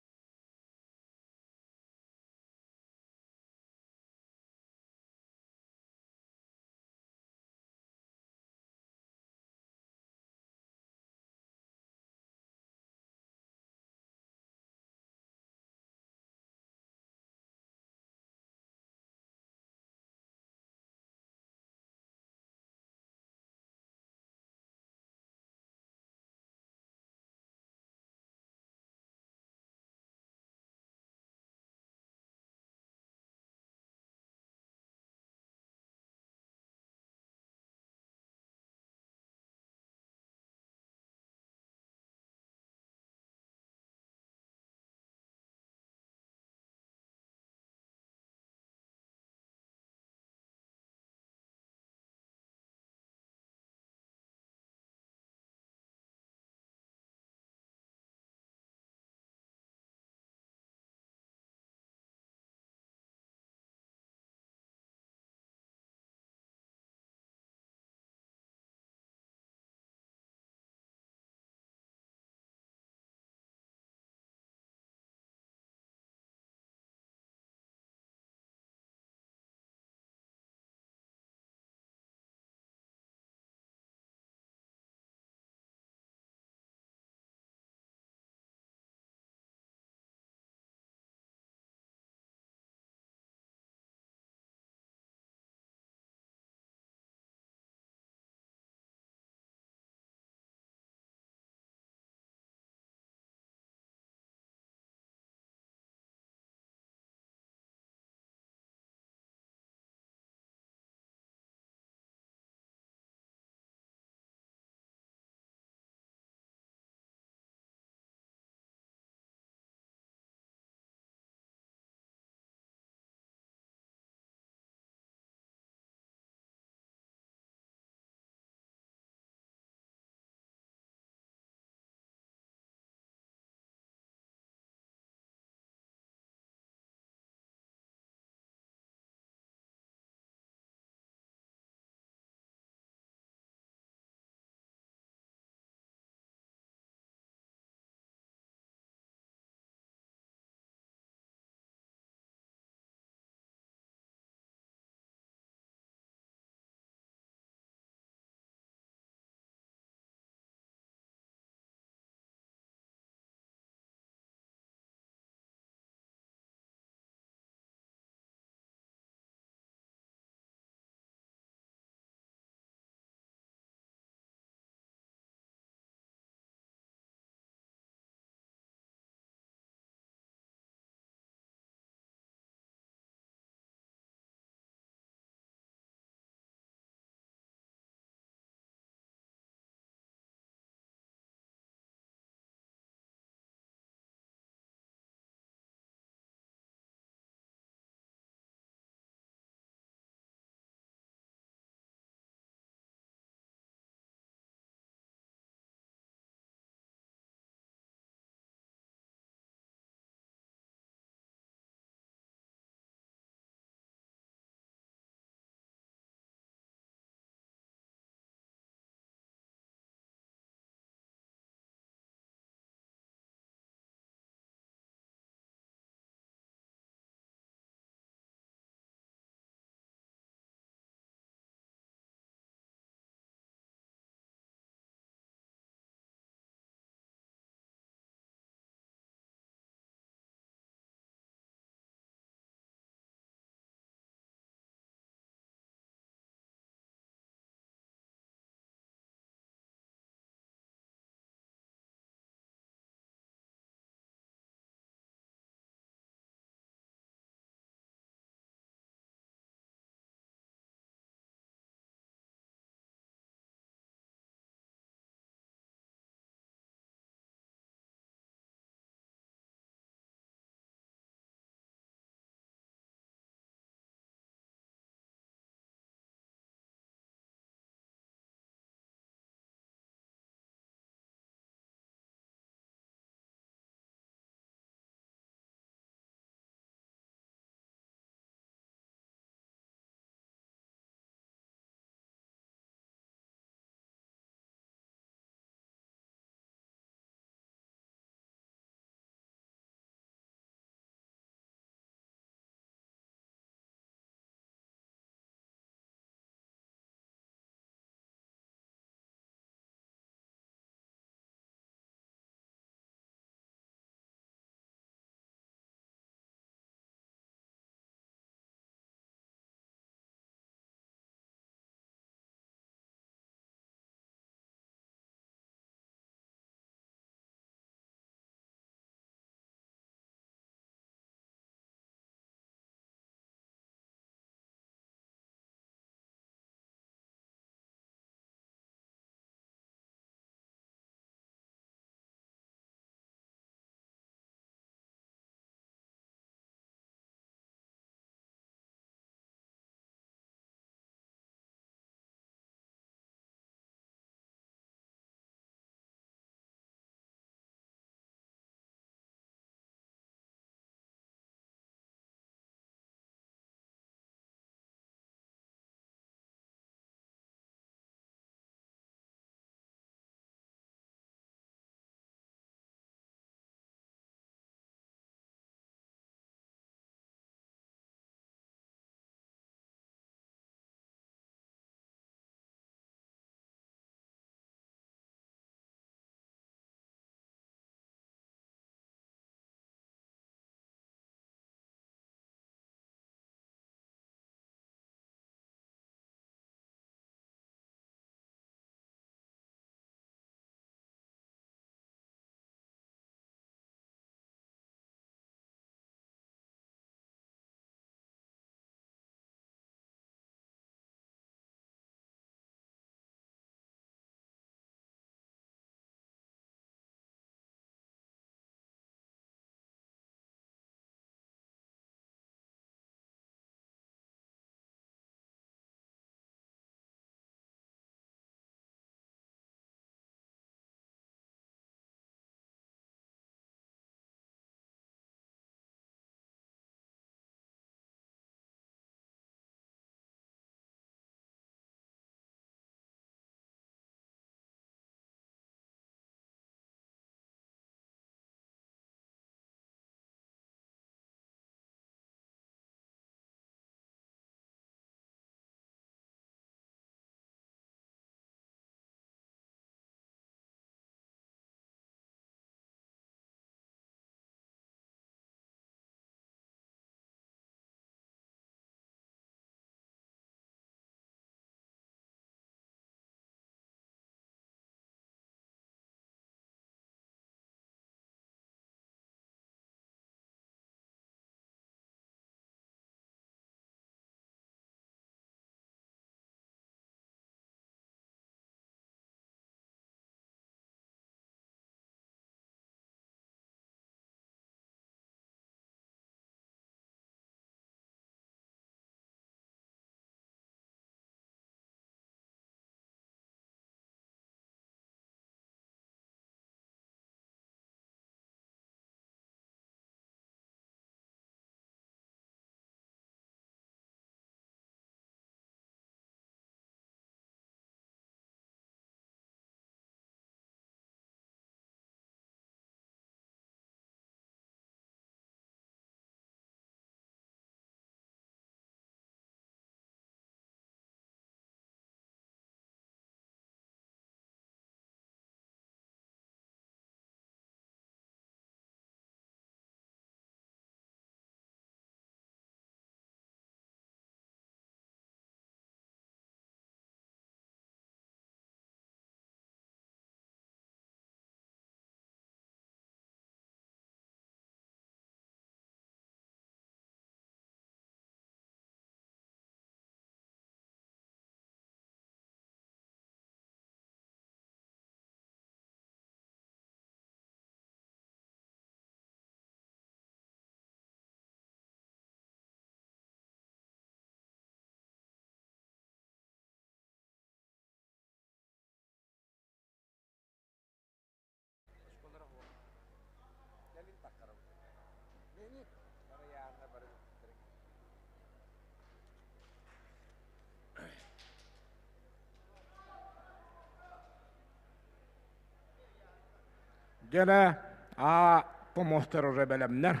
Дьэ А помостер уже бэлэмнэр.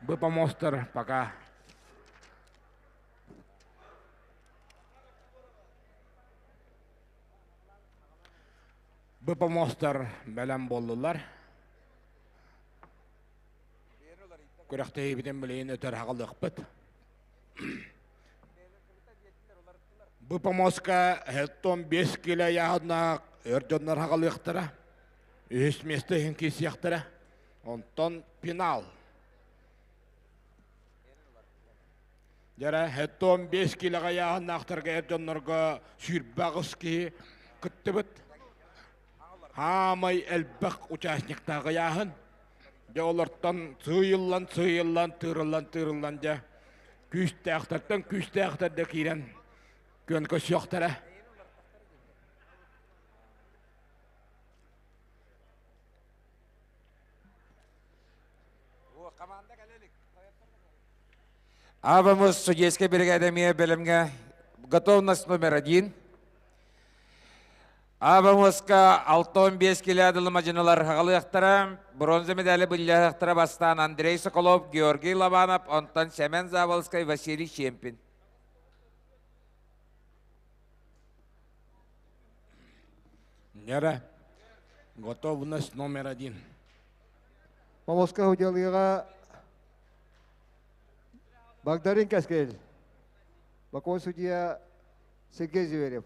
Б помостер пока. Б помостер бэлэм буоллулар. Күрэхтэһиибитин билигин өтөр хаҕалыахпыт. Бу помостка 75 кило ыйааһыннаах өр дьоннор хаҕалыахтара. Үһүс миэстэ иһин киирсиэхтэрэ. Онтон финал. Дьэрэ 75 килоҕа ыйааһыннаахтарга эр дьоннорго 28 киһи кыттыбыт. Хаамай элбэх участниктаах ыйааһын. Дьэ олортон сыыйыллан, сыыйыллан, тыырыллан, тыырыллан дьэ күүстээхтэртэн күүстээхтэр да киирэн күөн көрсүөхтэрэ. Абамыз судейская бригада эмиэ бэлэмҥэ готовность номер один. Абамыска 65 килэ дылы мадьыналар хаҕалыахтара. Бронза медали быллаһыахтара бастаан Андрей Соколов, Георгий Лобанов, онтон Семен Заволскай, Василий Чемпин. Нера, готовность номер один. Помоска уделыга Багдарин Каскель. Боковой судья Сергей Зверев.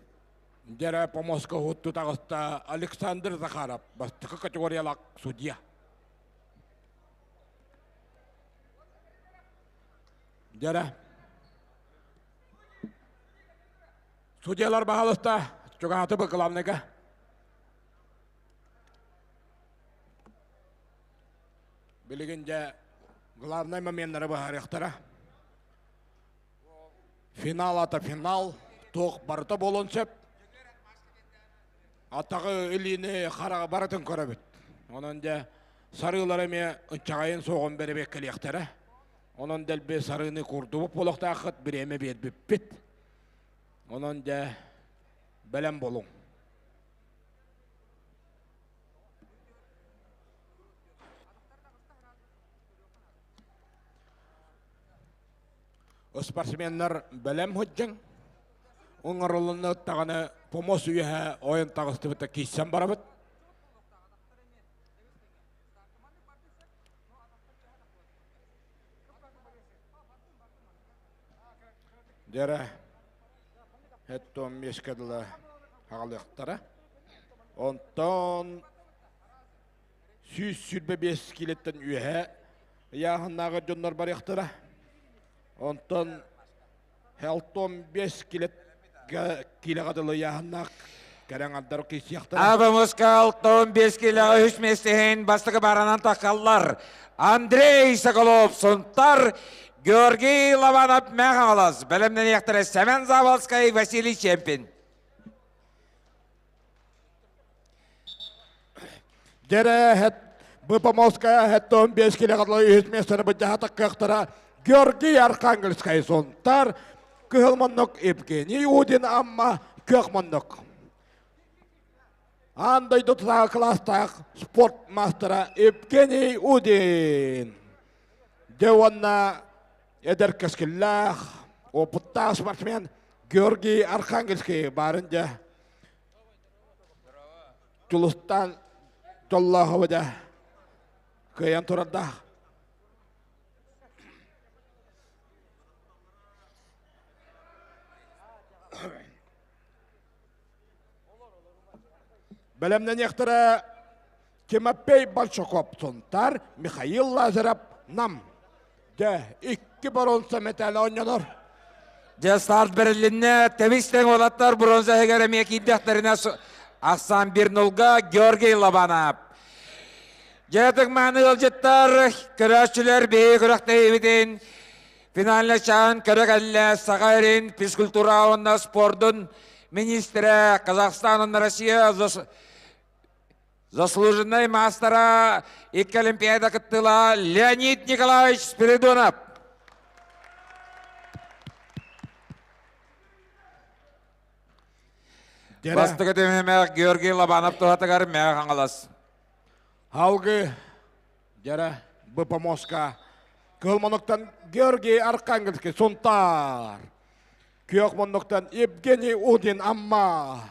Дьэрэ помоска уһутту таҕыста Александр Захаров, бастакы категориялаах судья. Дьэрэ. Судьялар баһалыста чугаһаты главныйга. Билигин дьэ главнай моменнары быһаарыахтара. Финал ата финал, туох барыта буолуон сөп. Атаҕы, илиини, хараҕы барытын көрөбүт. Онон дьэ сарыылар эмиэ ыччаҕайын суоҕун бэрэбиэккэлиэхтэрэ. Онон дэлби сарыыны курдубут буолуохтааххыт, бириэмэ биэрбиппит. Онон дьэ бэлэм буолуҥ. Спортсменнар бэлэм сылдьыҥ. Оҥорулунна даҕаны помос үөһэ ойон таҕыстыбыта киирсэн барабыт. Дьэрэ, хэттон миэскэ дылы аҕалыахтара. Онтон 125 килоттан үөһэ ыйааһыннааҕы дьоннор барыахтара. Онтон Хелтон 5 килоға дылы ыйааһыннаах кэрэҥ андар киирсиэхтэрэ. Абамыска 65 килоға үс миэстиһин бастакы баранан тахаллар. Андрей Соколов Сунтар, Георгий Лобанов Мэхалас, бэлэмнэниэхтэрэ Семен Заволскай, Василий Чемпин. Дьэрээһэт Быпомолская хэттон 5 килоҕа үһүс миэстэни былдьаһа кыахтара Георгий Архангельскай Сунтар, Кыһыл Моннук Евгений Удин Амма Күөх Моннук. Аан дойду тутааҕы кылаастаах спорт маастара Евгений Удин. Дьэ уонна эдэр кэскиллээх, опыттаах спортсмен Георгий Архангельский баарын дьэ Дьулустаан дьоллоохобу дьэ кыайан турардаах. Бэлэмнэниэхтэрэ Тимофей Большаков Сунтар, Михаил Лазарев Нам. Дьэ, икки боруонса мэтээл оонньонор. Дьэ, старт бэрилиннэ. Тэбис тэҥ уолаттар бронза иһигэр эмиэ киирдэхтэринэ ахсаан 1-0-га Георгий Лобанов. Дьэ, тыгмааны ыалдьыттар, көрөөччүлэр биһиги күрэхтэһиибитин финальнай чааһын көрө кэллэ Саха эрин физкультура уонна спордун министрэ Казахстан уонна Россия Заслуженный маастара икки Олимпиада кыттыыла Леонид Николаевич Спиридонов. Бастакы түһүмэх Георгий Лобанов туһатыгар Мэҥэ Хаҥалас. Алгы дьэрэ Быпомоска Кыһыл монуктан Георгий Архангельский Сунтаар. Күөх монуктан Евгений Удин Амма.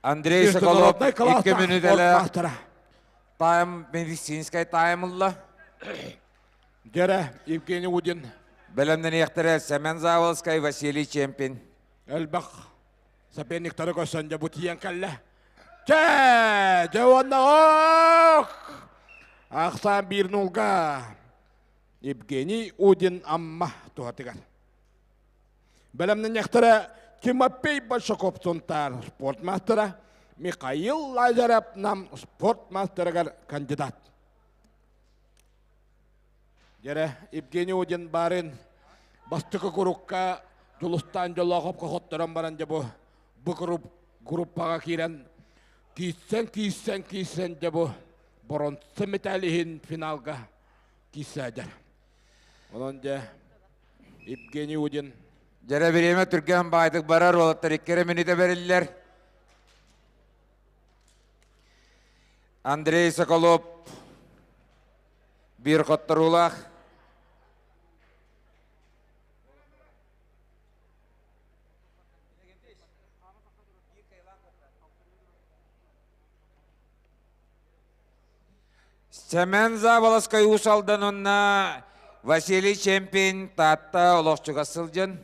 Андрей Соколов 2 мүнүүтэлээх тайм медицинскай тайм ылла. Дьэрэ Евгений Удин. Бэлэмнэниэхтэрэ Семен Заволскай, Василий Чемпин. Элбэх соперниктары көрсөн дьэ бу тиийэн кэллэ. Чэ, дьэ уонна ох! Ахсаан биир нулга Евгений Удин Амма туһатыгар. Бэлэмнэннэхтэрэ Тимофей Большаков Сунтаар спорт маастара, Михаил Лазарев Нам спорт мастерыгар кандидат. Дьэрэ Евгений Удин баарын бастакы курукка Дьулустаан Дьолоохопко хотторон баран дьэ бу бу группаҕа киирэн киирсэн киирсэн киирсэн дьэ бу боронса металл иһин финалга киирсээдэр. Онон дьэ Евгений Удин Дьэрэ бириэмэ түргэн баайдык барар уолаттар икки эрэ мүнүүтэ бэриллэр. Андрей Соколов биир хотторуулаах. Сэмэн Заболоцкай Уус Алдан уонна Василий Чемпин Таатта олохчуга сылдьан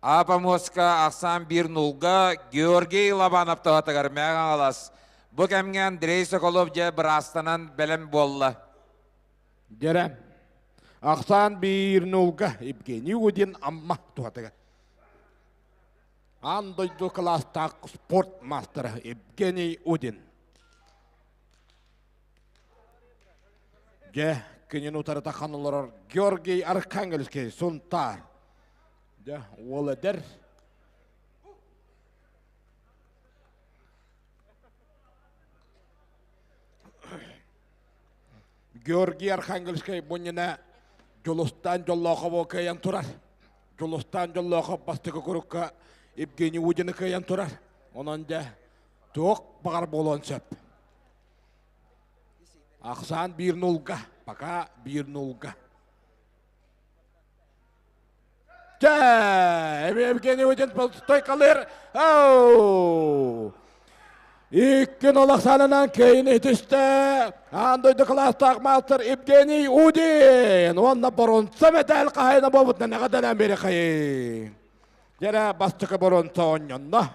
Апа-Муоска ахсаан биир нулга Георгий Лобанов туһатыгар Мэҥэ Хаҥалас. Бу кэмҥэ Андрей Соколов дьэ быраастанан бэлэм буолла. Дьэрэ. Ахсаан биир нулга Евгений Удин Амма туһатыгар. Аан дойду кылаастаах спорт маастара Евгений Удин. Дьэ, кинини утарыта хан олорор Георгий Архангельский Сунтаар. Дьэ, уол эдэр. Георгий Архангельскай мунньана Дьулустаан Дьоллоохобу кыайан турар. Дьулустаан Дьоллоохоп бастакы курукка Евгений Удины кыайан турар. Онон дьэ, туох баҕар буолуон сөп. Ахсаан биир нулга, пока биир нулга. Чэ, Евгений Удин стойкалыыр. Оу! Икки нол ахсаанынан кыайын итистэ. Аан дойду кылаастаах маастар Евгений Удин уонна боронса мэтээл хаһайына буолбутунан эҕэрдэлээн биэриэххэйиҥ. Дьэрэ бастакы боронса оонньонно.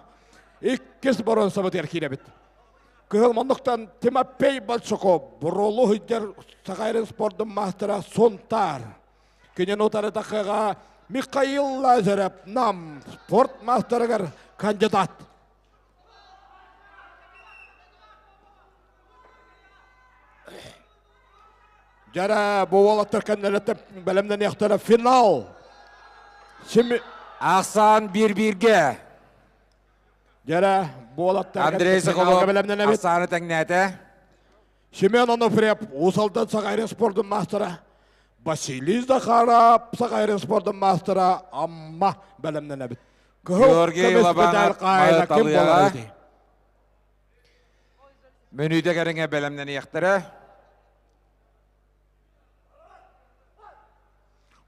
Иккис боронсабытыгар киирэбит. Кыһыл муннуктан Тимофей Большаков, Бурулу сылдьар Сахайрын спордун маастара Сунтаар. Кинини утары тахыга Михаил Лазарев Нам спорт маастарыгар кандидат. Дьара бу уолаттар кэннилэттэн бэлэмнэниэхтэрэ финал. Сими... Ахсаан биир-бииргэ. Дьара бу уолаттар Андрей Соколов ахсааны тэҥнээтэ. Семен Онуфриев Уус Алдан Сахайрын спордун маастара, Василий Захаров Сахайрын спордун маастара Амма бэлэмнэнэбит. Кыһыл Георгий көмүс Лобанов медаль хаайына ким буолар Талыаҕа ити? Мүнүүтэ кэриҥэ бэлэмнэниэхтэрэ.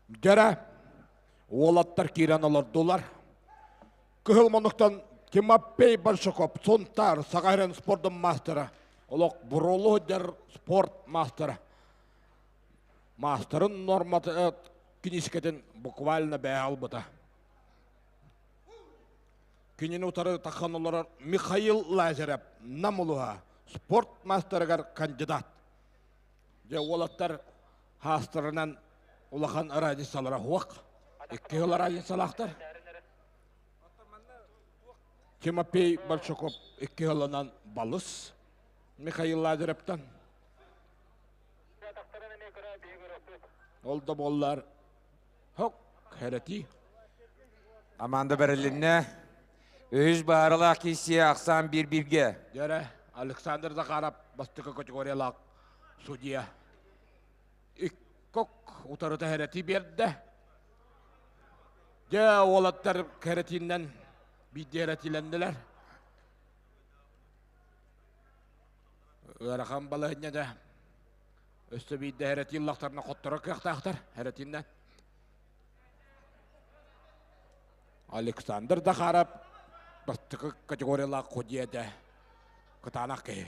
Дьэрэ, уолаттар киирэн олордулар. Кыһыл муннуктан Тимофей Большаков, Сунтаар, Саха спордун маастара, олох бурулу сылдьар спорт маастара. Маастарын нормата кинискэтин буквально бэйэ албыта. Кинини утары таххан олорор Михаил Лазарев, Нам улуһа, спорт маастарыгар кандидат. Дьэ уолаттар хаастарынан улахан разницалара суох. Икки сыл разницалаахтар. Тимофей Большаков икки сылынан балыс Михаил Лазаревтан. Ол да буоллар хок хэрэтии. Аманда бэрилиннэ. Үһүс бааралаах киисиэ ахсаан биир-бииргэ. Дьэрэ Александр Захаров бастакы категориялаах судья. Иккок утарыта хэрэтии биэрдэ. Дьэ, уолаттар кэрэтиинэн биирдэ эрэтиилэннилэр. Ыарахан балаһынньа да. Өссө биирдэ хэрэтии ыллахтарына хотторор кыахтаахтар хэрэтииннэн. Александр Захаров бастакы категориялаах судья этэ. Кытаанах киһи.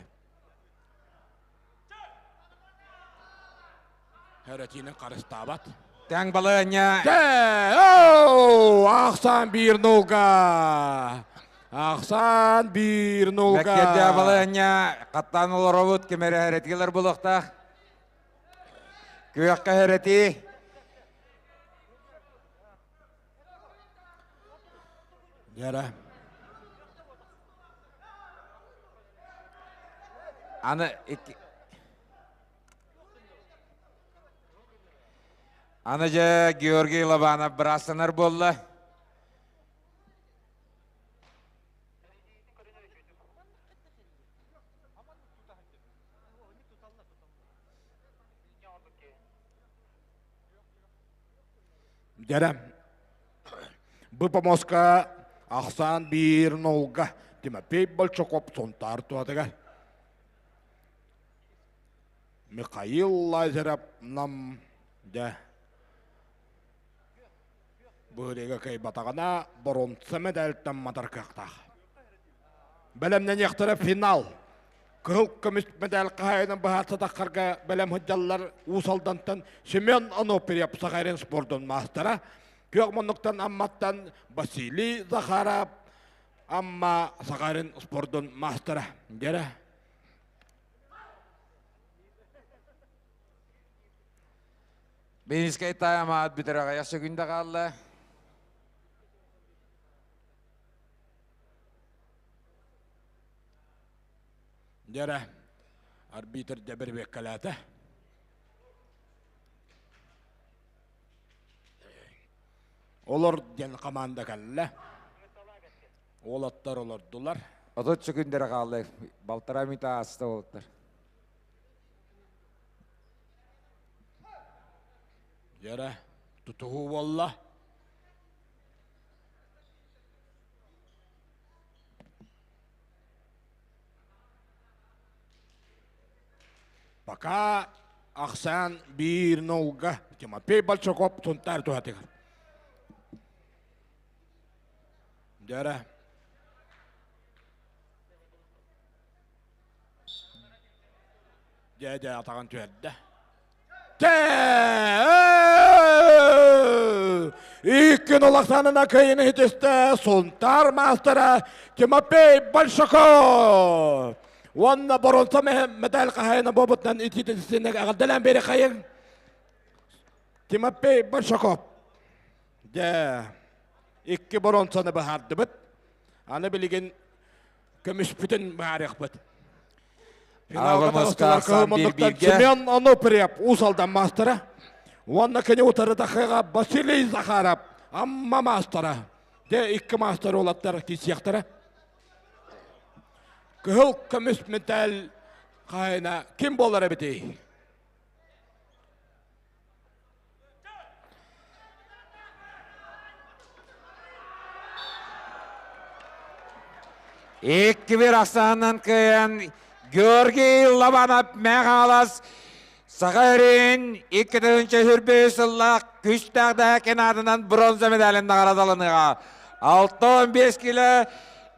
Хэрэтиинин харыстаабат. Тэҥ балаһынньа. Ахсан биир нулга. Ахсан биир нулга. Мэккерде балаһынньа хаттаан олоробут ким эрэ хэрэтиилэр булуохтаах. Күөххэ хэрэтии. Дьэрэ. Аны икки Аны дьэ Георгий Лобанов быраастанар буолла. Дьэрэ, бу помоска ахсаан биир нолга Тимофей Большаков Сунтаар туһатыгар. Михаил Лазарев нам дьэ быырыга кыайбатаҕына боруонса мэдээлтэн матар кыахтаах. Бэлэмнэниэхтэрэ финал. Кыһыл көмүс мэдээл хаһаайынан быһаарсатаххарга бэлэм сылдьаллар Уус Алдантан Семен Аноприев Сахарин спордун маастара, Күөх Муннуктан Амматтан Василий Захаров Амма Сахарин спордун маастара. Дьэрэ. Минскэй таамаат бүтэр аҕыйах сөкүндэ хаалла. Дьэрэ, арбитр дьэ бэрэбиэккэлээтэ. Олор диэн команда кэллэ. Уолаттар олордулар. 30 сөкүндэрэ хаалла. Балтараа мүнүүтэ ааста уолаттар. Дьэрэ, тутуһуу буолла. Пока ахсаан биир нолга Тимофей Большаков Сунтаар туһатыгар. Дьара. Дьэ, дьэ, атаҕын түһэрдэ. Иккин улаханына кыйын иһитистэ Сунтаар маастара Тимофей Большаков. Уонна боронса медаль хаһайына буолбутунан итиитин эҕэрдэлээн биэри хайыҥ. Тимофей Большаков. Дьэ, икки боронсаны быһаардыбыт. Аны билигин көмүспүтүн быһаарыахпыт. Финалга таҕыстылар кыһыл Семен Оноприев Уус Алдан маастара. Уонна кини утары тахыга Василий Захаров Амма маастара. Дьэ икки маастар уолаттар киирсиэхтэрэ. Кыһыл көмүс мэтээл хаһайына ким буолар эбитий? Икки-бір ахсаанынан кыайан Георгий Лобанов Мэхалас Саха сирин 2025 сыллаах күстээх дэһэкин аатынан бронза медалын наҕараадаланыаҕа. 65 кило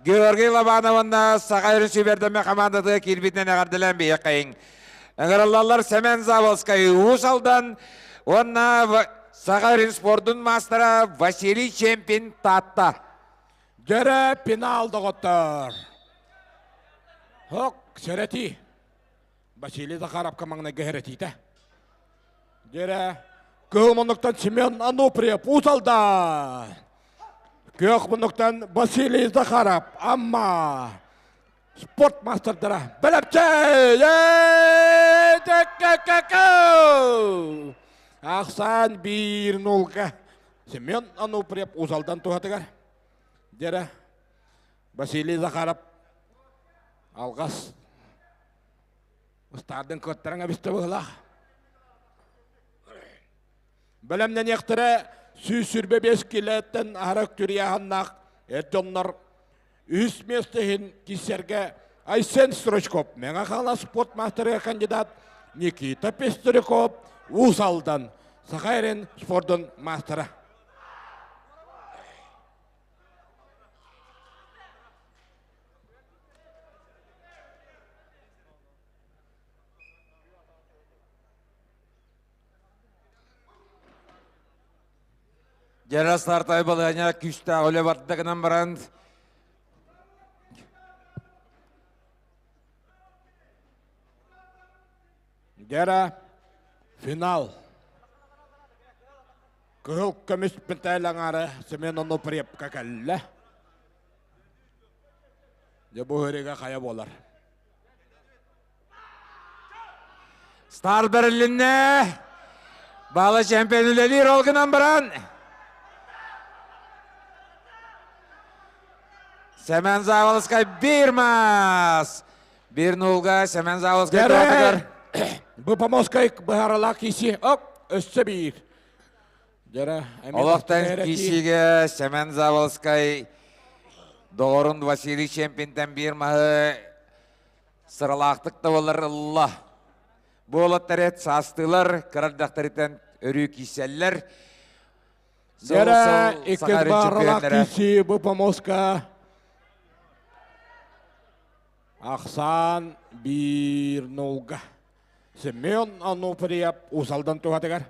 Георгий Лобанов уонна Саха сирин сүүмэрдэммит хамаандатыгар киирбитинэн эҕэрдэлээн биһиэхэйиҥ. Ыҥырыллаллар Сэмэн Заволскай Уус Алдан уонна Саха сирин спордун маастара Василий Чемпин Таатта. Дьэрэ пенал доҕоттор. Хок, сэрэтии. Василий Захаровка маҥнайгы сэрэтиитэ. Дьэрэ кыһыл муннуктан Семен Ануприев Уус Алдан. Күөх муннуктан Василий Захаров Амма. Спорт маастардара бэлэпчэй! Ахсаан биир нулга Семен Ануприев Уус Алдан туһатыгар. Дьэрэ Василий Захаров алҕас ыстаардын кыаттаран эбистэ быһылаах. Бэлэмнэниэхтэрэ 125 килэттэн аһара үктүрүйээһиннээх эр дьоннор үһүс миэстэ иһин киирсэргэ. Айсен Стручков, Мэҥэ Хаҥалас спорт маастарыгар кандидат Никита Пестряков, Уус Алдан, Саха эрин спордун маастара. Дьара стартай балыһаня күүстээх үлэ барда гынан баран Дьара финал. Кыһыл көмүс мэтээл аҥаара Семен Онопрепка кэллэ. Дьэ бу һырига хайа буолар. Стар бэрилиннэ. Баала чемпион үлэлиир ол гынан баран. Семен Заволоскай бир мас. Бир нулга Семен Заволоскай туратыгар. Бу помоскай быһаралаах киси. Оп, өссө биир. Дьара, Олохтон кисиге Семен Заволоскай доҕорун Василий Чемпинтен биир маһы Сыралаахтык да буоллар ылла. Буолаттар эт саастыылар, кыра эрдэхтэриттэн өрүү киирсэллэр. Дьэрэ, иккис бааралаах киирсии бу помоска ахсаан биир нулга. Семен Ануфриев Усалдан туһатыгар.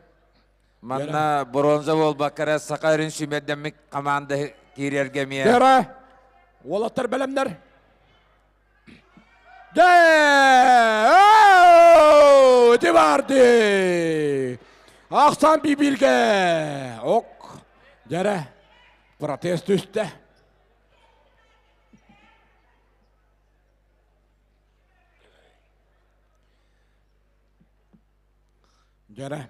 Манна бронза буолбакка эрэ саха өрүн сүүмэрдэммит команда киирэргэ эмиэ. Дьэрэ, уолаттар бэлэмнэр. Дэ! Ити барды! Ахсан бибилге! Ок! Дьэрэ, протест түстэ. Дьэрэ.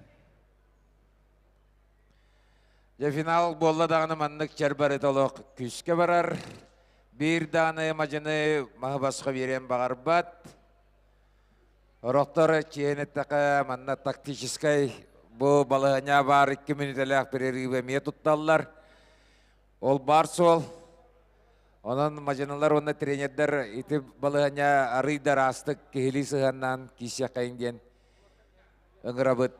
Дьэ финал буолла даҕаны маннык чэр барыта олох күүскэ барар. Биир даҕаны мадьыны маһы босхо биэриэн баҕарбат. Орохтор чиэн эттэхэ манна тактическай бу балаһыанньа баар икки мүнүүтэлээх перерывы эмиэ тутталлар. Ол баар суол. Онон мадьынылар уонна тренердэр ити балаһыанньа арыый да ыраастык киһилии сыһыаннаан киирсиэххэйиҥ диэн ыҥырабыт.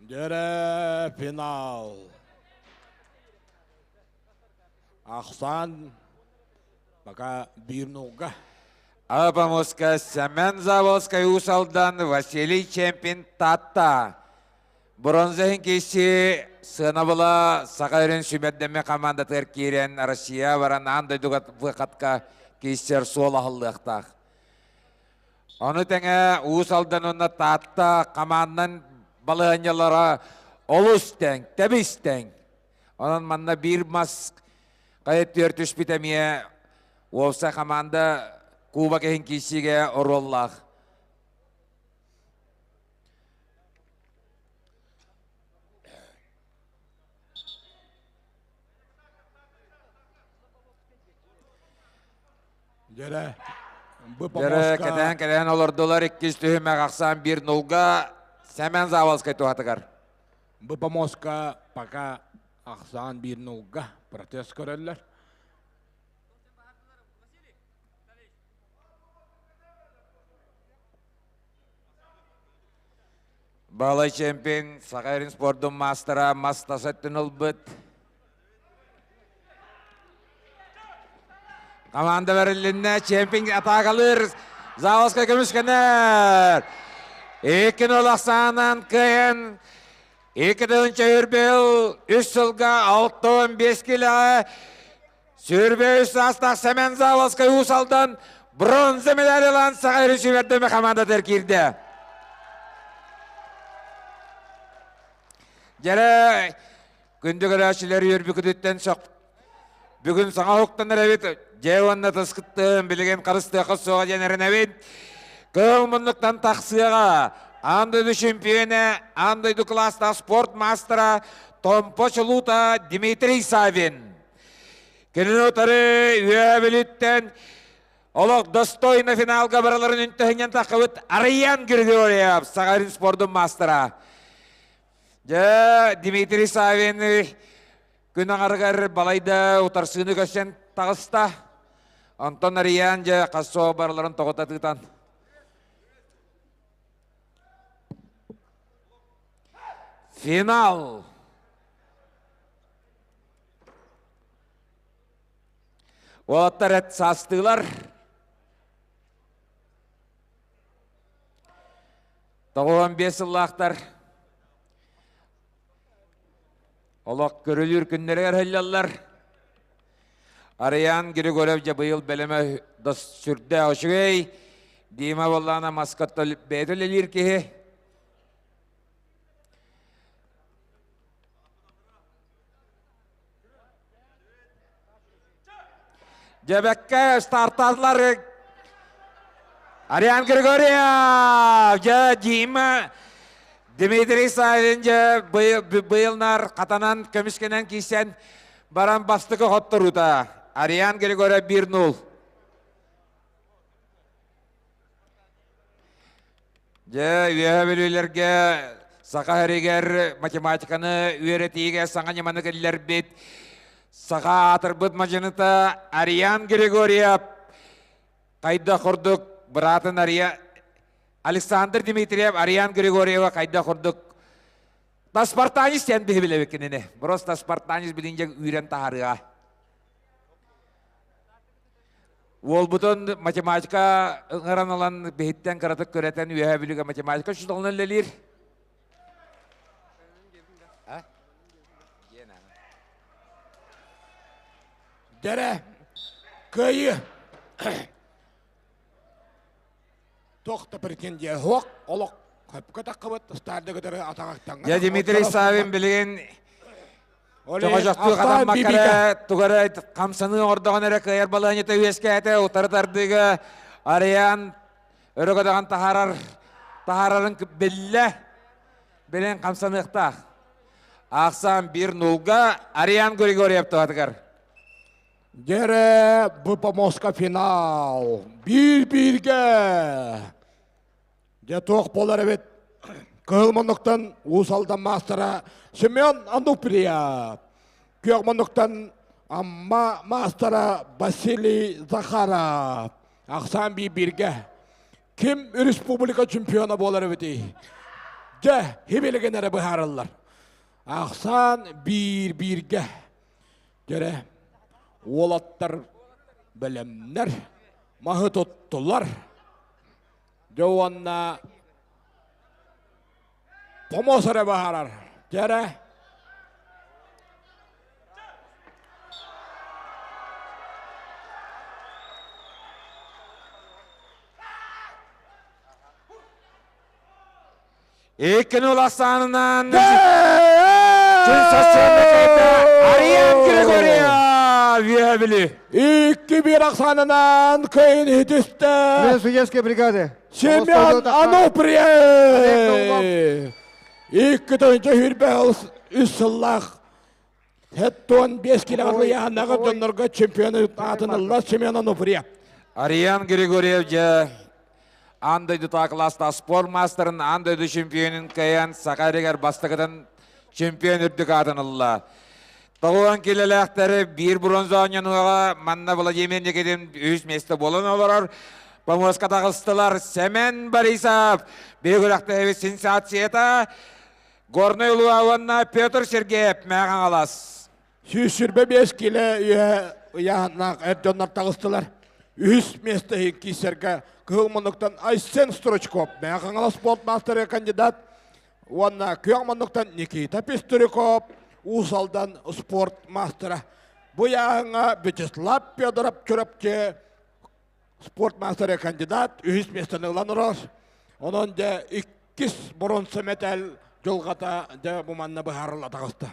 Дьэрэ финал. Ахсаан пока биир нолга. Апамуска Семен Заволскай Уус Алдан, Василий Чемпин Татта. Бронза иһин киирсии сыанабыла Саха өрүн сүүмэрдэммит командатыгар киирэн Россия баран аан дойдуга выходка киирсэр суол аһыллыахтаах. Ону тэҥэ Уус Алдан уонна Таатта хамаандан балаһыанньалара олус тэҥ, тэбис тэҥ. Онон манна биир мас хайа түөр түспүт эмиэ уопсай хамаанда кубок иһин киирсиигэ оруоллаах. Дьэрэ, бу Дьэрэ, помоска кэтээн кэтээн олордулар иккис түһүмэх ахсаан биир нулга Сэмэн Заволскай туһатыгар. Бу помоска пока ахсаан биир нулга протест көрөллөр. Балай чемпион Саха эрин спордун маастара мас тас өттүн ылбыт. Команда бэрилиннэ, чемпион атаакалыыр Заводскай көмүскэнэр. 2-0 ахсаанан кыайан 2 үрбэл үс сылга 65 килоҕа 23 саастаах Сэмэн Заводскай Уус Алдан бронза медаль ылан Саха өрүс сүүмэрдэмэ командатыгар киирдэ. Дьэрэ күндү көрөөччүлэр үөрбүкүтүттэн сөх бүгүн саҥа уһуктанар эбит дьэ уонна тыскыттыын билигин харыстыахха суоҕа диэн эрэнэбит. Кыыл муннуктан тахсыаҕа аан дойду чемпионэ, аан дойду кылаастаах спорт маастара Томпо чулуута Дмитрий Савин. Кинини утары Үөһээ Бүлүүттэн олох достойно финалга бараларын үнтөһүнэн таххыбыт Арыйан Григорьев, Саха спордун маастара. Дьэ, Дмитрий Савин күн аҥарыгар балайда утарсыыны көрсөн таҕыста. Онтон Ариан дьэ хассоо барыларын тоҕута тыытан. Финал! Уолаттар эт саастыылар. 95 сыллаахтар. Олох көрүлүүр күннэригэр сылдьаллар. Ариан Григорьев дьэ быйыл бэлэмэ да сүрдээх үчүгэй. Дима буоллаҕына маскатта бэйэтэ үлэлиир киһи. Дьэбэккэ стартаатылар Ариан Григорьев, дьэ Дима Дмитрий Савин дьэ быйылнар хатанан көмүскэнэн киирсэн баран бастакы хотторуута. Ариан Григорьев 1-0. Дьэ, үөһэ бүлүүлэргэ саха сиригэр математиканы үөрэтиигэ саҥа ньыманы киллэрбит саха аатырбыт мадьыныта Ариан Григорьев хайдах курдук быраатын Ария Александр Дмитриев Ариан Григорьева хайдах курдук таспартанец диэн биһи билэбит кинини. Просто спартанец билин дьэ үүрэн таһаарыаҕа. Уолбутун математика ыҥыран ылан биһиттэн кыратык көрөтөн Үөһээ Бүлүүгэ математика учууталынан үлэлиир. Дэрэ, кыайыы. Туох да претендия суох, олох хөпкө таххыбыт, старды кытары атаҕахтаҥҥа. Я Дмитрий Савин билигин Чоҕожохтуу хатаммакка эрэ тугу эрэ хамсаныы оҥордоҕун эрэ кыайар балаһыанньата үөскээтэ, утары тардыыга Ариан өрө көтөҕөн таһаарар таһаарарын биллэ. Билин хамсаныахтаах. Ахсаан 1-0-га Ариан Григорьев туһатыгар. Дьэрэ бу помоска финал. Биир-бииргэ. Дьэ туох буолар эбит? Кыһыл муннуктан Уус Алдан маастара Семен Ануприев. Күөх муннуктан Амма маастара Василий Захаров. Ахсаан биир-бииргэ. Ким республика чемпиона буолар эбитий? Дьэ, хибилигин эрэ быһаарыллар. Ахсаан биир-бииргэ. Дьэрэ, уолаттар бэлэмнэр, маһы туттулар. Дьэ уонна помос эрэ баһарар. Дьэрэ. Иккини улассаанынан Ариан Григорьев үөһэ Бүлүү. 2-1 ахсаанынан кыайын иһитистэ. Судейской бригады. Семен Ануприев. 2 тыһыынча 23 сыллаах 75 килоҕа ыйааһыннаах дьоннорго чемпион аатын ылла Семен Ануфриев. Ариан Григорьев дьэ аан дойдутааҕы кылаастаах спорт маастарын аан дойду чемпионун кыайан Саха сиригэр бастакытын чемпион үрдүк аатын ылла. Тоҕуон килэлээхтэри биир бронза оонньонуоҕа манна Владимир Никитин үһүс миэстэ буолан олорор. Помоска таҕыстылар Сэмэн Борисов. Биһиги күрэхтэһэбит сенсацията Горнай улууһа уонна Петр Сергеев Мэҥэ Хаҥалас. 125 килэ үөһэ ыйааһыннаах эр дьоннор таҕыстылар. Үһүс миэстэ иһин киирсэргэ кыһыл муннуктан Айсен Стручков, Мэҥэ Хаҥалас спорт маастарыгар кандидат уонна күөх муннуктан Никита Пестряков, Уус Алдан спорт маастара. Бу ыйааһыҥҥа Вячеслав Федоров Чурапчы спорт маастара кандидат үһүс миэстэни ылан олорор. Онон дьэ иккис боруонса мэтээл дьылҕата дьэ бу манна быһаарылла таҕыста.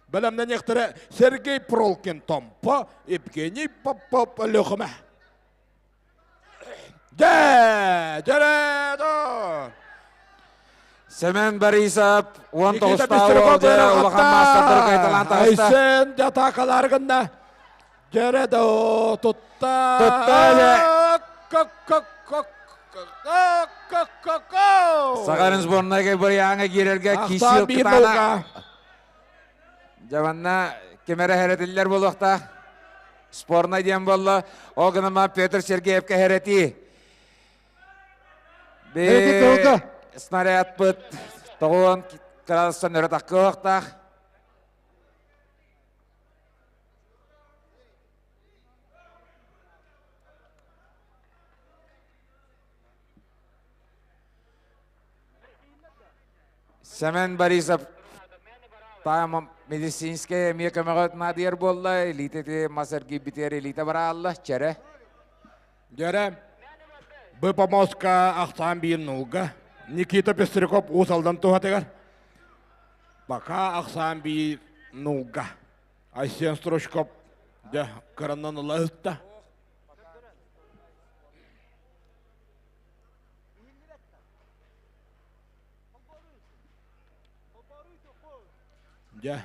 Бэлэмнэниэхтэрэ Сергей Пролкин Томпо, Евгений Попов Өлүөхүмэ. Дьэ, дьэрэ Семен Борисов 19-таах улахан маастардары кайталаан таҕыста. Айсен дьатаакалар гынна. Дьэрэ да тутта. Тутта Сахарын сборнайга бырыйааҥа киирэргэ кисил кытаана. Дьэ манна ким эрэ хэрэтиллэр буолуохтаах. Спорнай диэн буолла. Ол гынан Петр Сергеевка хэрэтии. Бе снарядпыт тоҕуон кыралсан өрө таккыахтаах. Семен Борисов таам медицинскэй эмиэ көмөҕө наадыйар буолла, илиитэ мас эргийбитигэр илиитэ бараалла, чэрэ. Дьэрэ, бу помоска ахсаан биир нулга. Никита Пестряков Уус Алдан туһатыгар. Пока ахсаан биир нулга. Айсен Стручков дьэ кыраннан ыла ыһытта. Дьэ.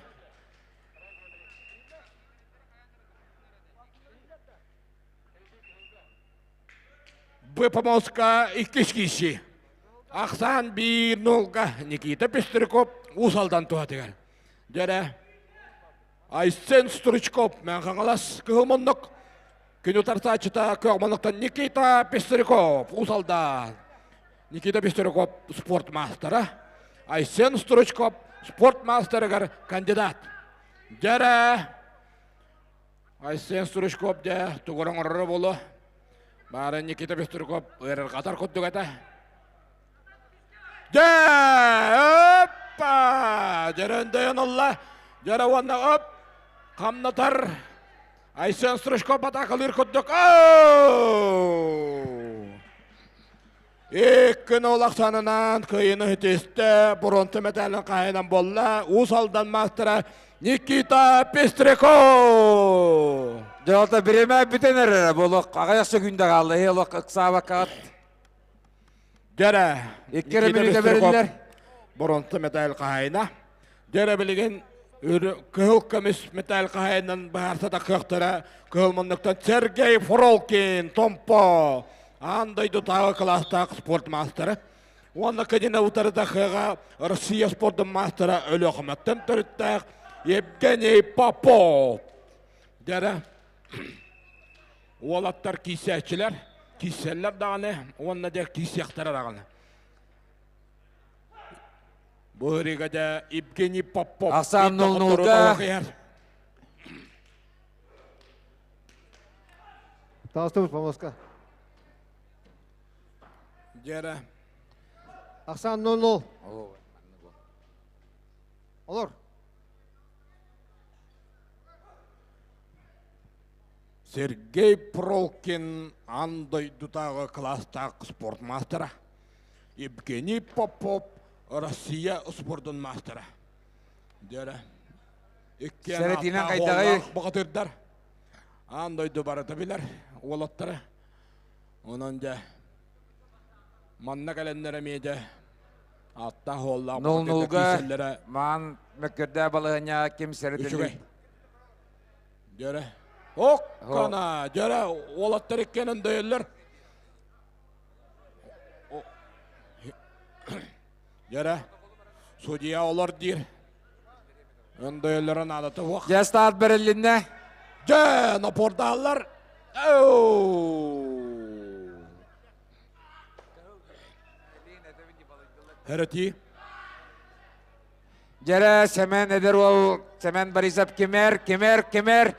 Б-помоска иккис киси. Ахсаан биир нулга Никита Пестряков Уус Алдан туһатыгар. Дьэрэ Айсен Стручков Мэҥэ Кыһыл Муннук күн утарсааччыта Көөх Муннуктан Никита Пестряков Уус Алдан. Никита Пестряков спорт маастара, Айсен Стручков спорт маастарыгар кандидат. Дьэрэ Айсен Стручков дьэ тугу оҥороро буолуо. Баара Никита Пестряков ыарырҕатар курдук этэ. Дьэ, оппа! Дьэрэ өндөйөн ылла. Дьэрэ уонна оп! Хамнатар. Айсен Стручков атаакалыыр курдук. Иккин ол ахсаанынан кыайыны ситистэ, бронза мэтээлин хаһайынан буолла. Уус Алдан маастара Никита Пестряков! Дьолто бириэмэ бүтэн эрэрэ буолуох аҕыйах сөкүүндэ хаалла иһи олох ыксаабаккаҕыт. Дьэрэ, Икки эрэ мүнүүтэ бэриллэр. Боронто мэтээл хаһайына. Дьэрэ билигин кыһыл көмүс мэтээл хаһайынан быһаарса да кыахтара кыһыл муннуктан Сергей Фролкин Томпо аан дойдутааҕы кылаастаах спорт маастара уонна кэннинэ утарыта кыаҕа Россия спордун маастара Өлүөхүмэттэн төрүттээх Евгений Попов. Дьэрэ Уолаттар киирсээччилэр, киирсэллэр даҕаны уонна дьэ киирсиэхтэрэ даҕаны. Бу ырыга дьэ Евгений Попов Ахсаан нулнулга Таастыбыт помоска. Дьэрэ. Ахсаан 0-0. Олор. Сергей Пролкин аан дойдутааҕы кылаастаах спорт маастара, Евгений Попов Россия спордун маастара. Дьэрэ, иккиэн Сэбэтинэн хайдаҕый? баҕатырдар. Аан дойду барыта билэр уолаттара. Онон дьэ, манна кэлэннэр эмиэ дьэ ааттаах уоллаах Нул-нулга маан мөккүрдээх балаһыанньа ким сэрэтилий? Дьөрө. Оккана, дьөрө, уолаттар иккиэн дөйөллөр. Дьөрө, судья олор диир. Өндөйөллөрө наадата суох. Дьэ, старт бэрилиннэ. Дьэ, напордааллар. Хәрәти. Дьэрэ, Сэмэн эдэр уол, Сэмэн Борисов кимэр, кимэр, кимэр.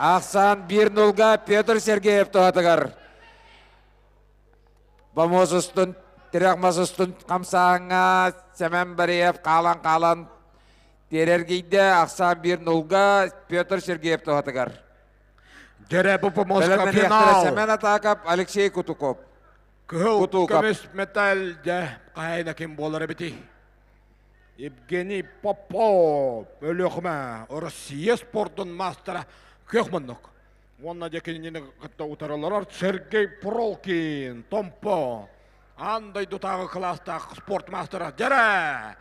Ахсаан 1-0-га Петр Сергеев туһатыгар. Бомоз устун, тирэх мас устун хамсааҥҥа Сэмэн Бариев хаалан-хаалан тиэрэргийдэ. Ахсаан 1-0-га Петр Сергеев туһатыгар. Дьэрэ, бу помоска финал. Сэмэн Атаков, Алексей Кутуков. Кыһыл көмүс металл дьэ хаһайына ким буолар эбитий? Евгений Попов, Өлүөхүмэ, Россия спордун маастара күөх муннук. Уонна дьэ кинини кытта утарыларар Сергей Пролкин, Томпо, аан дойдутааҕы кылаастаах спорт маастара дьэрэ!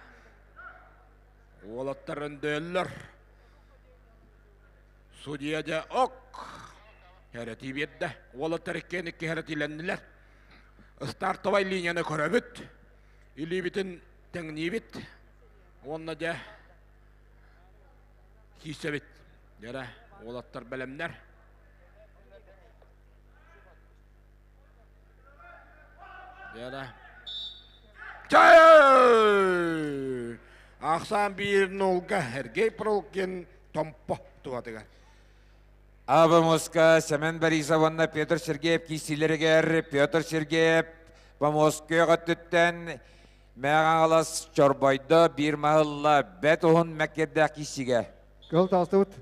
Уолаттар өндөйөллөр. Судья дьэ ок Хэрэтии биэрдэ. Уолаттар иккиэн икки хэрэтиилэннилэр. Стартовай линияны көрөбүт. Илиибитин тэҥниибит. Уонна дьэ. Киирсэбит. Дьэрэ, уолаттар бэлэмнэр. Дьэрэ. Чай! Ахсаан биир нулга Сергей Пролкин Томпо туһатыгар. Абамуска Семен Борисов уонна Петр Сергеев киирсиилэригэр Петр Сергеев Помоскуя өттүттэн Мэҕаҥалас чорбойдо биир маһылла бэт уһун мэккирдээх киирсигэ. Кыл таастыбыт.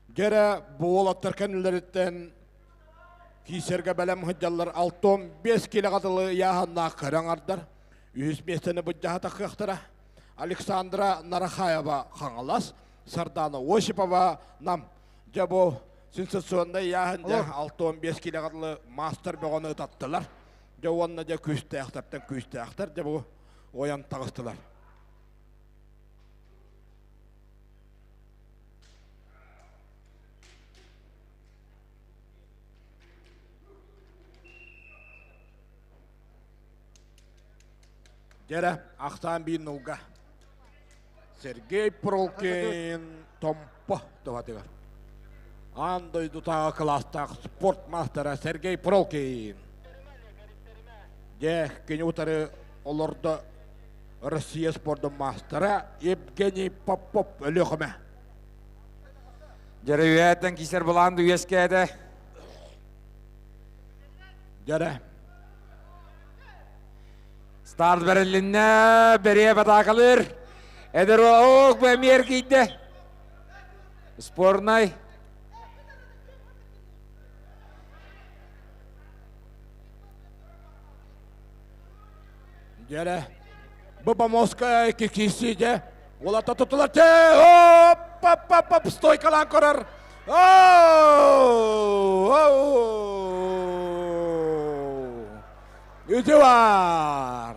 Дьэрэ бу уолаттар кэннилэриттэн киисэргэ бэлэм сылдьаллар 65 килэҕэ дылы ыйааһыннаах кыра аҥардар. Үһүс миэстэни былдьаһа тахыахтара. Александра Нарахаева Хаҥалас, Сардана Осипова Нам. Дьэ бу сенсационнай ыйааһын дьэ 65 килэҕэ дылы мастер бөҕөнү ытаттылар. Дьэ уонна дьэ күүстээхтэртэн күүстээхтэр дьэ бу ойон таҕыстылар. Дьэрэ, ахсаан биир нулга. Сергей Пролкин Томпо туһатыгар. Аан дойдутааҕы кылаастаах спорт маастара Сергей Пролкин. Дьэ, кини утары олордо Россия спордун маастара Евгений Попов Өлүөхүмэ. Дьэрэ үөһэттэн киисэр былаан үөскээтэ. Дьэрэ. Старт бэрилиннэ, бэрие батаакалыыр. Эдэр ок бу эмиэ эргийдэ. Спорнай. Дьэрэ. Бу помоска икки киирсии дьэ. Уолатта туттулар. Чэ, оп, пап, пап, пап, стойкалаан көрөр. Үтү бар.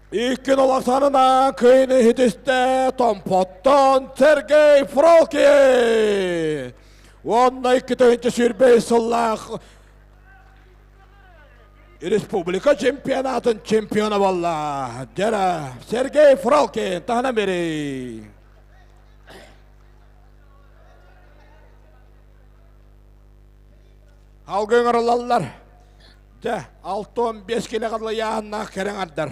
Икки олохсанынан кыйны хитисте Томпоттон Сергей Фролкин. Уонна 2 сүүрбэ сыллаах республика чемпионатын чемпиона буолла. Дьэрэ Сергей Фролкин таһынан бери. Алгы ыҥырылаллар. Дьэ, 65 килэ ыйааһыннаах кэрэҥ ардар.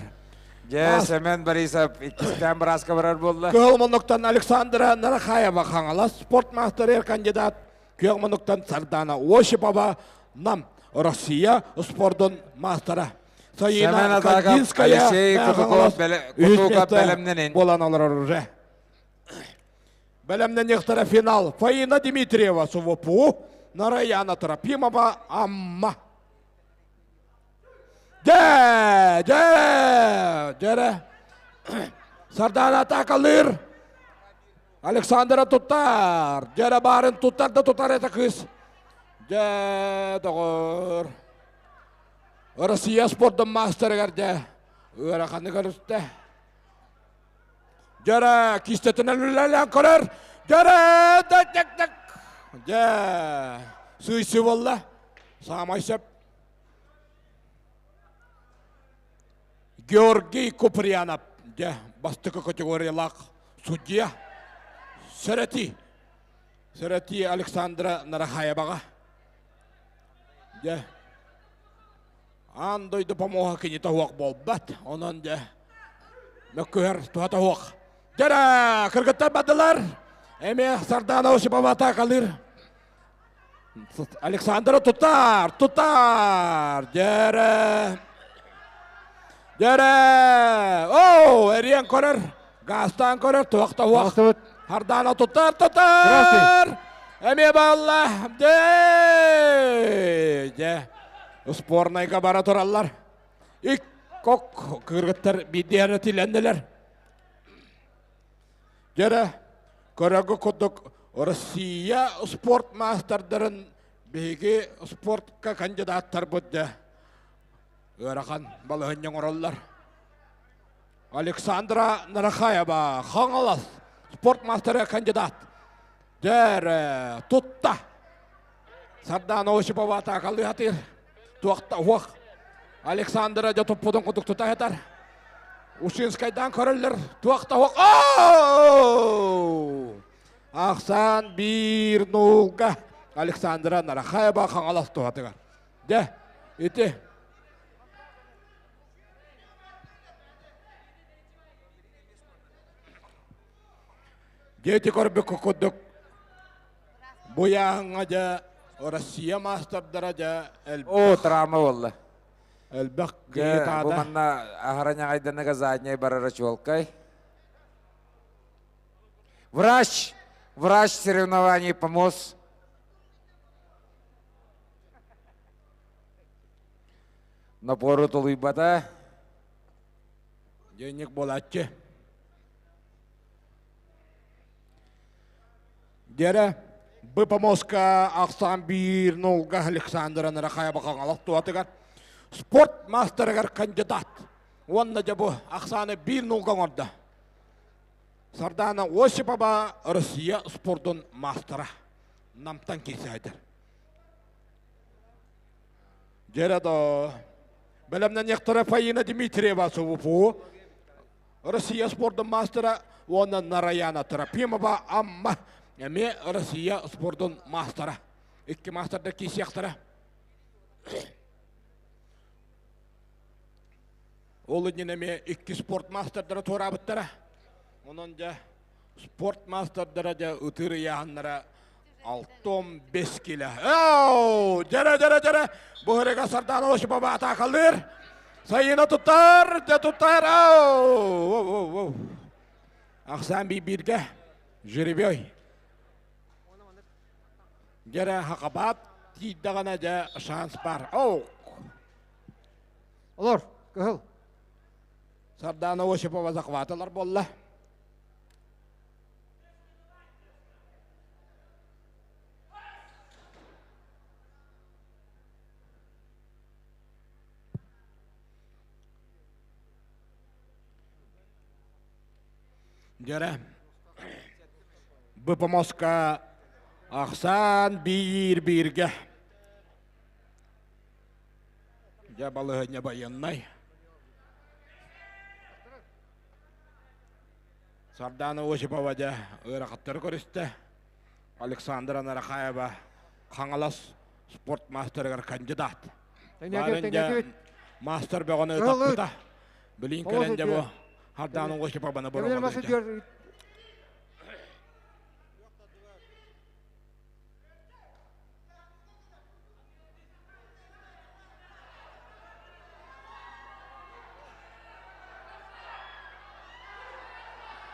Дьэ, Семен Борисов иккистээн бырааска барар буолла. Кыһыл муннуктан Александра Нарахаева Хаҥалас спорт маастарыгар кандидат, күөх муннуктан Сардана Осипова Нам Россия спордун маастара. Семен Атаков, Алексей Кутуков бэлэмнэнин. Буолан олорор уже. Бэлэмнэниэхтэрэ финал. Фаина Дмитриева СВПУ, Нараяна Тропимова Амма. Дьэ, дьэ, дьэрэ. Сардана атакалыыр. Александра туттар. Дьэрэ баарын туттар да тутар это кыыс. Дьэ, доҕор. Россия спордун маастарыгар дьэ ыараханы көрүстэ. Дьэрэ кистэтинэн үлэлээн көрөр. Дьэрэ так так. Дьэ сыыйсы буолла. Саамай сөп. Георгий Куприянов дьэ бастакы категориялаах судья. Сэрэтии. Сэрэтии Александра Нарахаеваҕа. Дьэ аан дойду помоһа кинитэ суох буолбат. Онон дьэ мөккүһэр туһата суох. Дьэрэ кыргыттар бардылар. Эмиэ Сардана Осипова атаакалыыр. Александра тутар, тутар. Дьэрэ. Дьэрэ. Оо, эриэн көрөр. Газтаан көрөр, туох да суох. Сардана тутар, тутар. Эмиэ балла. Дьэ. Дьэ. Спорнайга бара тураллар. Ик кок кыргыттар биирдиэрэ тилэннилэр. Дьэрэ, көрөгө курдук Россия спорт маастардарын биһиги спортка кандидаттарбыт дьэ ыарахан балаһынньа оҥороллор. Александра Нарахаева, Хаҥалас, спорт маастара кандидат. Дьэр, тутта. Сардана Осипова атаакалыы сатыыр. Туохта уох. Александра дьэ туппутун курдук тута сытар. Ушинскайдан көрөллөр туох да Ахсан биир нуулга Александра Нарахаева Хаҥалас туһатыгар. Дьэ, ити Дети көрбүккэ курдук бу яһыңа дьэ Россия маастардара дьэ элбэх. О, травма болла. Элбэх Дьэ, бу манна аһара ньаҕайданыга задняй барара чуолкай. Врач, врач соревнований помоз. Напору толуйбата. Денег буолааччы. Дьэрэ, бу помоска ахсаан биир нолга Александр Нарахаева Хаҥалас туһатыгар спорт маастарыгар кандидат. Уонна дьэ бу ахсааны биир нолга оҥордо. Сардана Осипова Россия спордун маастара. Намтан киирсээдэр. Дьэрэ да бэлэмнэниэхтэрэ Фаина Дмитриева СВПУ Россия спордун маастара уонна Нараяна Трофимова Амма эмиэ Россия спордун маастара. Икки маастардар киирсиэхтэрэ. Ол иннинэ эмиэ икки спорт маастардара туораабыттара. Онон дьэ спорт маастардара дьэ ытыыр ыйааһыннара алтон бес кило. Оу! Дьэрэ, дьэрэ, дьэрэ! Бу хырыга Сардана Осипова атаакалыыр. Сайына туттар, дьэ туттар. Оу! Ахсаан бииргэ жеребей. Дьэрэ хакабаат тиийдэҕинэ дьэ шанс бар. Оу! Олор, кыһыл. Сардана Осипова захватылар буолла. Дьэрэ, БПМОСка ахсаан биир бииргэ. Дьэ балаһыанньа байыаннай. Сардана Осипова дьэ ыарахаттары көрүстэ. Александра Нарахаева Хаҥалас спорт маастарыгар кандидат. Баарын дьэ маастар бөҕөнү ытаппыта. Билин кэлэн дьэ бу Сардана Осипованы боруобалыыр.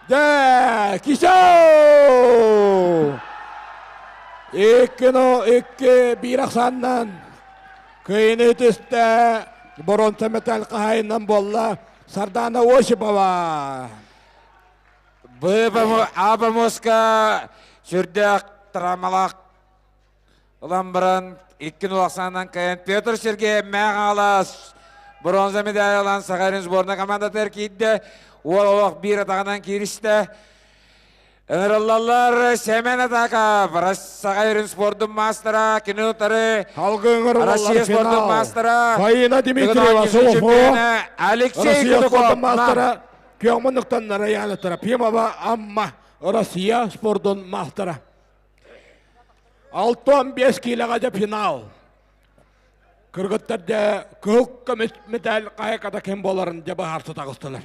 Дэ, кисо! Икки икки биир ахсааннан кыйыны түстэ боронса металл хаһайынан буолла Сардана Осипова. Абамоска сүрдээх травмалаах Ылан баран икки нулахсаанан кайан Петр Сергеев Мэҕалас бронза медаль ылан Сахалин сборная командатыгар киирдэ. Уол олох биир атаҕынан кииристэ. Ыҥырыллаллар Семен Атаков, Саха спордун маастара, кини утары Россия спордун маастара, Фаина Дмитриева, чемпиона Алексей Россия спордун Кутуков, маастара, Кёмунуктан Нараяна Трофимова, Амма, Россия спордун маастара. 65 киилэҕэ дьэ финал. Кыргыттар дьэ кыһыл көмүс медаль хайаката ким буоларын дьэ быһаарса таҕыстылар.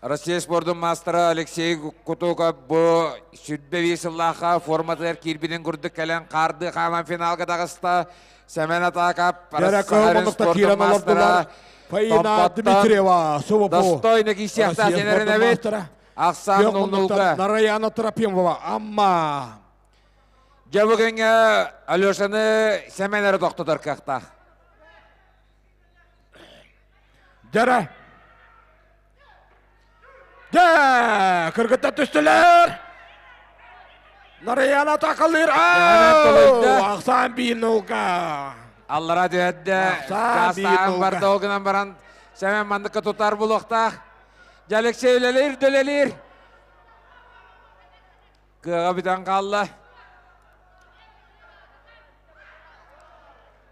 Россия спордун маастара Алексей Кутуков бу сүрбэ биир сыллаахха форматыгар киирбитин курдук кэлэн хаардыы хааман финалга таҕыста. Семен Атаков Сахалин спордун маастара Фаина Дмитриева достойно киисиэхтээх сенерин Ахсаан нулнулга. Нараяна Трофимова, Амма. Дьэ бүгүҥҥэ Алешаны Сэмэн эрэ тохтотор кыахтаах. Дьэрэ. Дьэ, кыргыттар түстүлэр. Нараяна такалыыр. Ахсаан биир нулга. Аллара түһэрдэ. Гаастаан барда ол гынан баран Сэмэн манныкка тутар булуохтаах. Дьэ Алексей үлэлиир да үлэлиир. Кыаҕа бүтэн хаалла.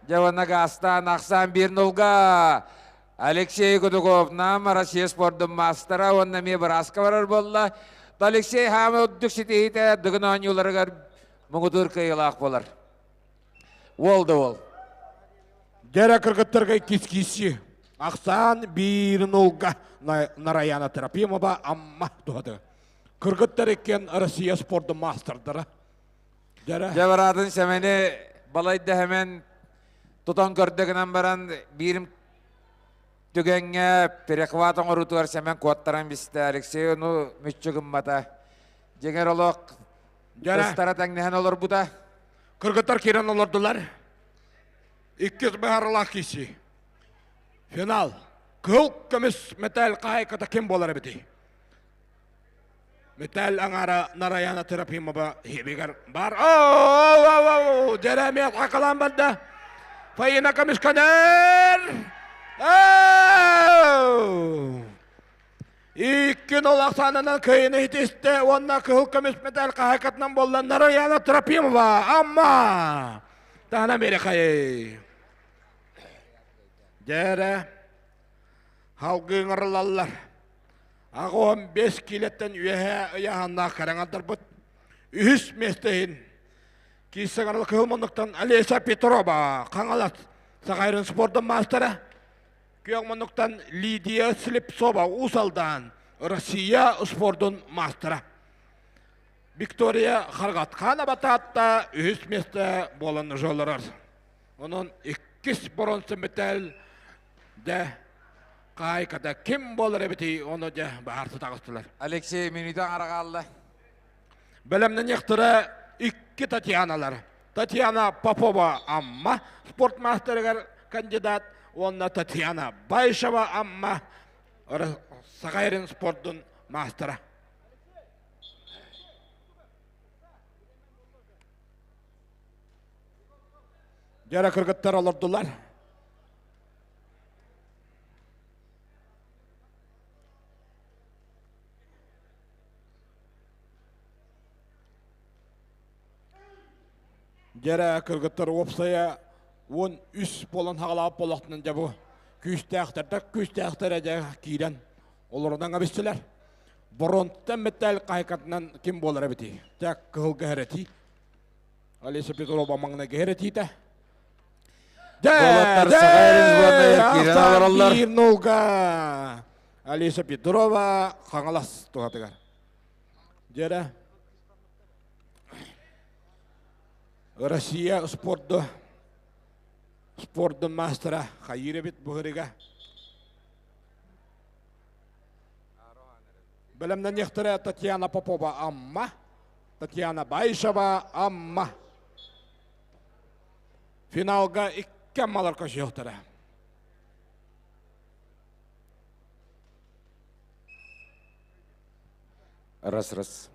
Дьэ уонна гаастаан ахсаан биир нулга. Алексей Кутуков нам Россия спордун маастара уонна эмиэ бырааска барар буолла. Алексей хаамы үрдүк ситиһиитэ Дыгын оонньууларыгар муҥутуур кыайыылаах буолар. Уол да уол. Дьэрэ кыргыттарга иккис киирсии. Ахсаан биир нулга Нараяна Трофимова Амма туһаты. Кыргыттар иккиэн Россия спордун маастардара. Дьэрэ. Дьэ бараатын Сэмэни балайда хэмэн тутан көрдө гынан баран биирим түгэҥҥэ перехват оҥоруутугар Сэмэн куоттаран бистэ. Алексей ону мүччү гыммата. Дьиҥэр олох тыстара тэҥнэһэн олорбута. Кыргыттар киирэн олордулар. Иккис быһаарылаах киирсии. Финал. Кыһыл көмүс мэтээл хаһаайката ким буолар эбитий? Мэтээл аҥаара Нараяна Трофимова иһибигэр бар. Оо, Дьэрэмиэ хакалаан барда. Фаина көмүскэнэр. Икки нол ахсаанынан кыайыны итистэ уонна кыһыл көмүс мэтээл хаһаайкатынан буолла Нараяна Трофимова. Амма! Таһынан биэрэхэй. Дьэрэ халгыы ыҥырылаллар. 85 киилэттэн үөһээ ыйааһыннаах кэрэҥалдарбыт үһүс миэстэ иһин киирсэҥарыл кыһыл муннуктан Олеся Петрова Хаҥалас Сахайрын спордун маастара күөх муннуктан Лидия Слепцова Уус Алдан Россия спордун маастара Виктория Харгатканова Таатта үһүс миэстэ буолан олорор. Онон иккис боруонса мэтээл дэ хаайката ким буолар эбитий ону дьэ баһаарса таҕыстылар. Алексей минута араҕаалла. Бэлэмнэниэхтэрэ икки Татьяналар. Татьяна Попова Амма спортмастерыгар кандидат уонна Татьяна Байшева Амма Саха эрин спордун маастара. Дьара кыргыттар олордулар. Дьэрэ кыргыттар уопсайа 13 буолан хаҕалаабыт буоллахтынан дьэ бу күүстээхтэрдэ күүстээхтэрэ дьэ киирэн олорунан эбистилэр. Боронтан мэтээл хаһайкатынан ким буолар эбитий? Дьэ кыһылга хэрэтии. Олеся Петрова маҥнайгы хэрэтиитэ. Болоттар Саха сборная киирэн олороллор. Биир нулга Алиса Петрова Хаҥалас туһатыгар. Дьэрэ Россия спорду спордун маастара хайыыр эбит бу Бэлэмнэниэхтэрэ Татьяна Попова Амма, Татьяна Баишева Амма. Финалга икки аммалар көрсүөхтэрэ. Раз-раз.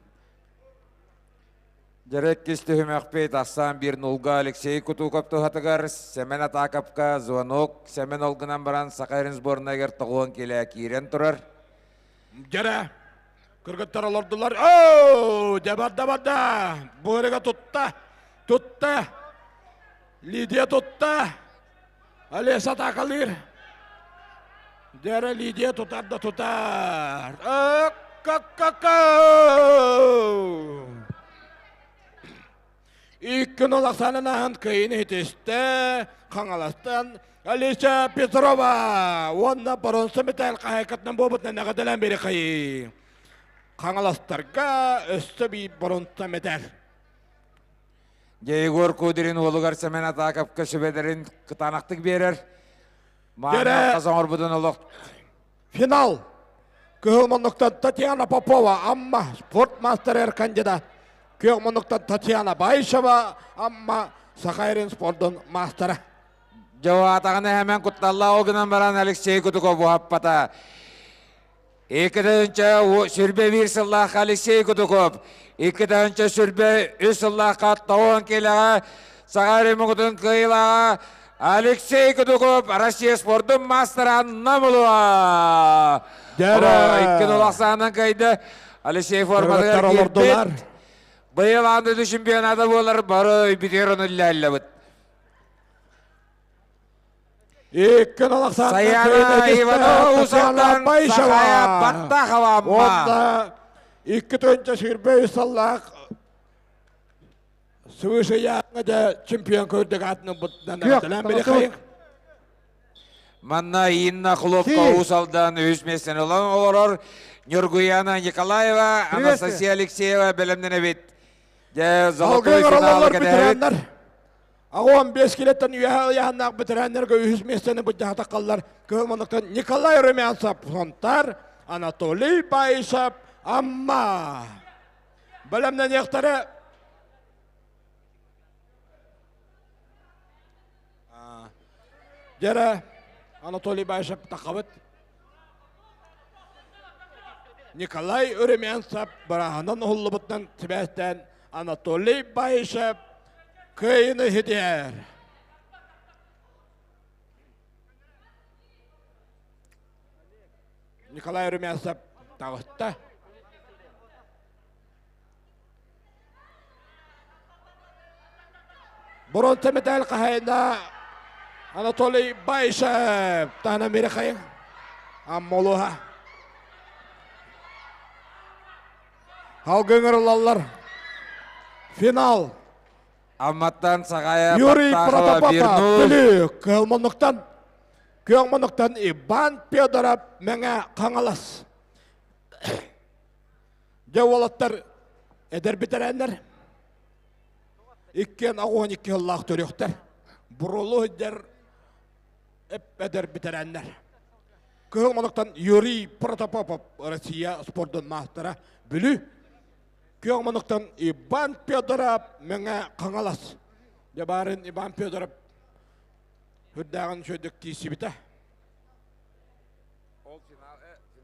Дьэрэ иккис түһүмэхпит ахсаан биир нулга Алексей Кутуков туһатыгар Сэмэн Атаковка звонок Сэмэн ол гынан баран Саха эрин сборнайыгар тоҕуон килэ киирэн турар. Дьэрэ кыргыттар олордулар. Оо, дьэ барда барда. Бу тутта. Тутта. Лидия тутта. Олеся атаакалыыр. Дьэрэ Лидия тутар да тутар. Икки нол ахсаанынан кыайын иһитистэ Хаҥаластан Алиса Петрова уонна боруонса мэтээл хаһаайкатынан буолбутунан эҕэрдэлээн биэриэххэйий. Хаҥаластарга өссө биир боруонса мэтээл. Дьэ Егор Кудрин уолугар Сэмэн Атаковка сүбэлэрин кытаанахтык биэрэр. Мааны хас оҥорбутун олох Финал. Кыһыл муннуктан Татьяна Попова, Амма, спорт мастер кандидат. Күөх муннуктан Татьяна Баишева, Амма, Саха эрин спордун маастара. Дьоҕаатаҕына хэмэн кутталла ол гынан баран Алексей Кутуков уһаппата. 2021 сыллаахха Алексей Кутуков, 2023 сыллаахха тоҕон киилэҕэ Саха эрин муҥутун кыайыылааҕа Алексей Кутуков Россия спордун маастара Намылова. Икки нол ахсаанынан кыайда. Алексей форматыгар киирбит. Быйыл аан дойду чемпионата буолар бары өйбүтүгэр ону иллээллэбит. Иккин Александр Саяна Иванова Усалтан Сахая Баттахова Амма. Онда 2 тыһыынча 23 сыллаах свыше да чемпион көрдік атының бұтынан Күөх, Манна Инна Хлопко Усалдан үс местен olan олорор. Нюргуяна Николаева, Анастасия Алексеева бэлэмнэнэбит. Дьэ, золотой финал кэтэһэбит. Агон 5 килеттен ыйааһыннаах ветераннарга үһүс местени быдьаата қаллар. Кыһыл муннуктан Николай Румянцев Сунтаар, Анатолий Баишев Амма. Бэлэмнэниэхтэрэ. Дьэрэ Анатолий Баишев тахабыт. Николай Румянцев бараһынан уһуллубутунан сибээстээн Анатолий Баишев кыайыны ситиһэр. Николай Румянцев таҕыста. Бронза медаль хаһаайына Анатолий Баишев таһынан биэриэххэйиҥ. Аммолуха. Салгыы ыҥырыллаллар. Финал. Амматтан Сахая Юрий Баттахова Протопопов Бирнул. Бүлүү Кыһыл муннуктан Күөх муннуктан Иван Федоров Мэҥэ Хаҥалас. Дьэ уолаттар эдэр бэтэрээннэр иккиэн 82 сыллаах төрүөхтэр. Бурулу сылдьар эп эдэр бэтэрээннэр. Кыһыл муннуктан Юрий Протопопов Россия спордун маастара Бүлүү. Күөх муннуктан Иван Федоров Мэҥэ Хаҥалас. Дьэ баарын Иван Федоров үрдээҕин үчүгэйдик киирсибитэ.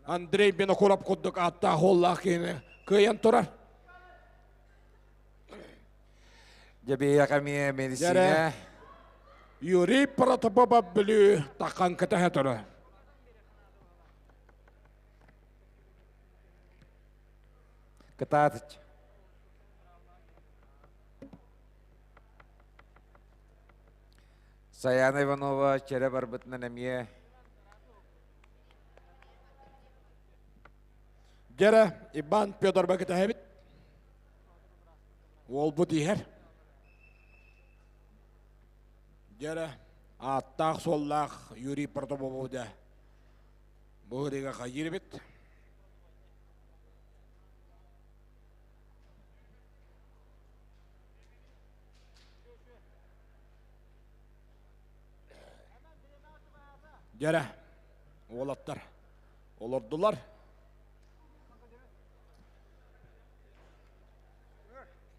Андрей Винокуров курдук ааттаах уоллаах киһини кыайан турар. Дьэ биһиэхэ эмиэ медицина. Юрий Протопопов Бүлүү таххан кэтэһэ турар. Кытаатыч. Саяна Иванова чэрэ барбытынан эмиэ Дьэрэ Иван Федорова кэтэһэбит. Уолбут иһэр. Дьэрэ ааттаах-суоллаах Юрий Протопопов дьэ бу ырыга хайыыр эбит. Дьэрэ уолаттар олордулар.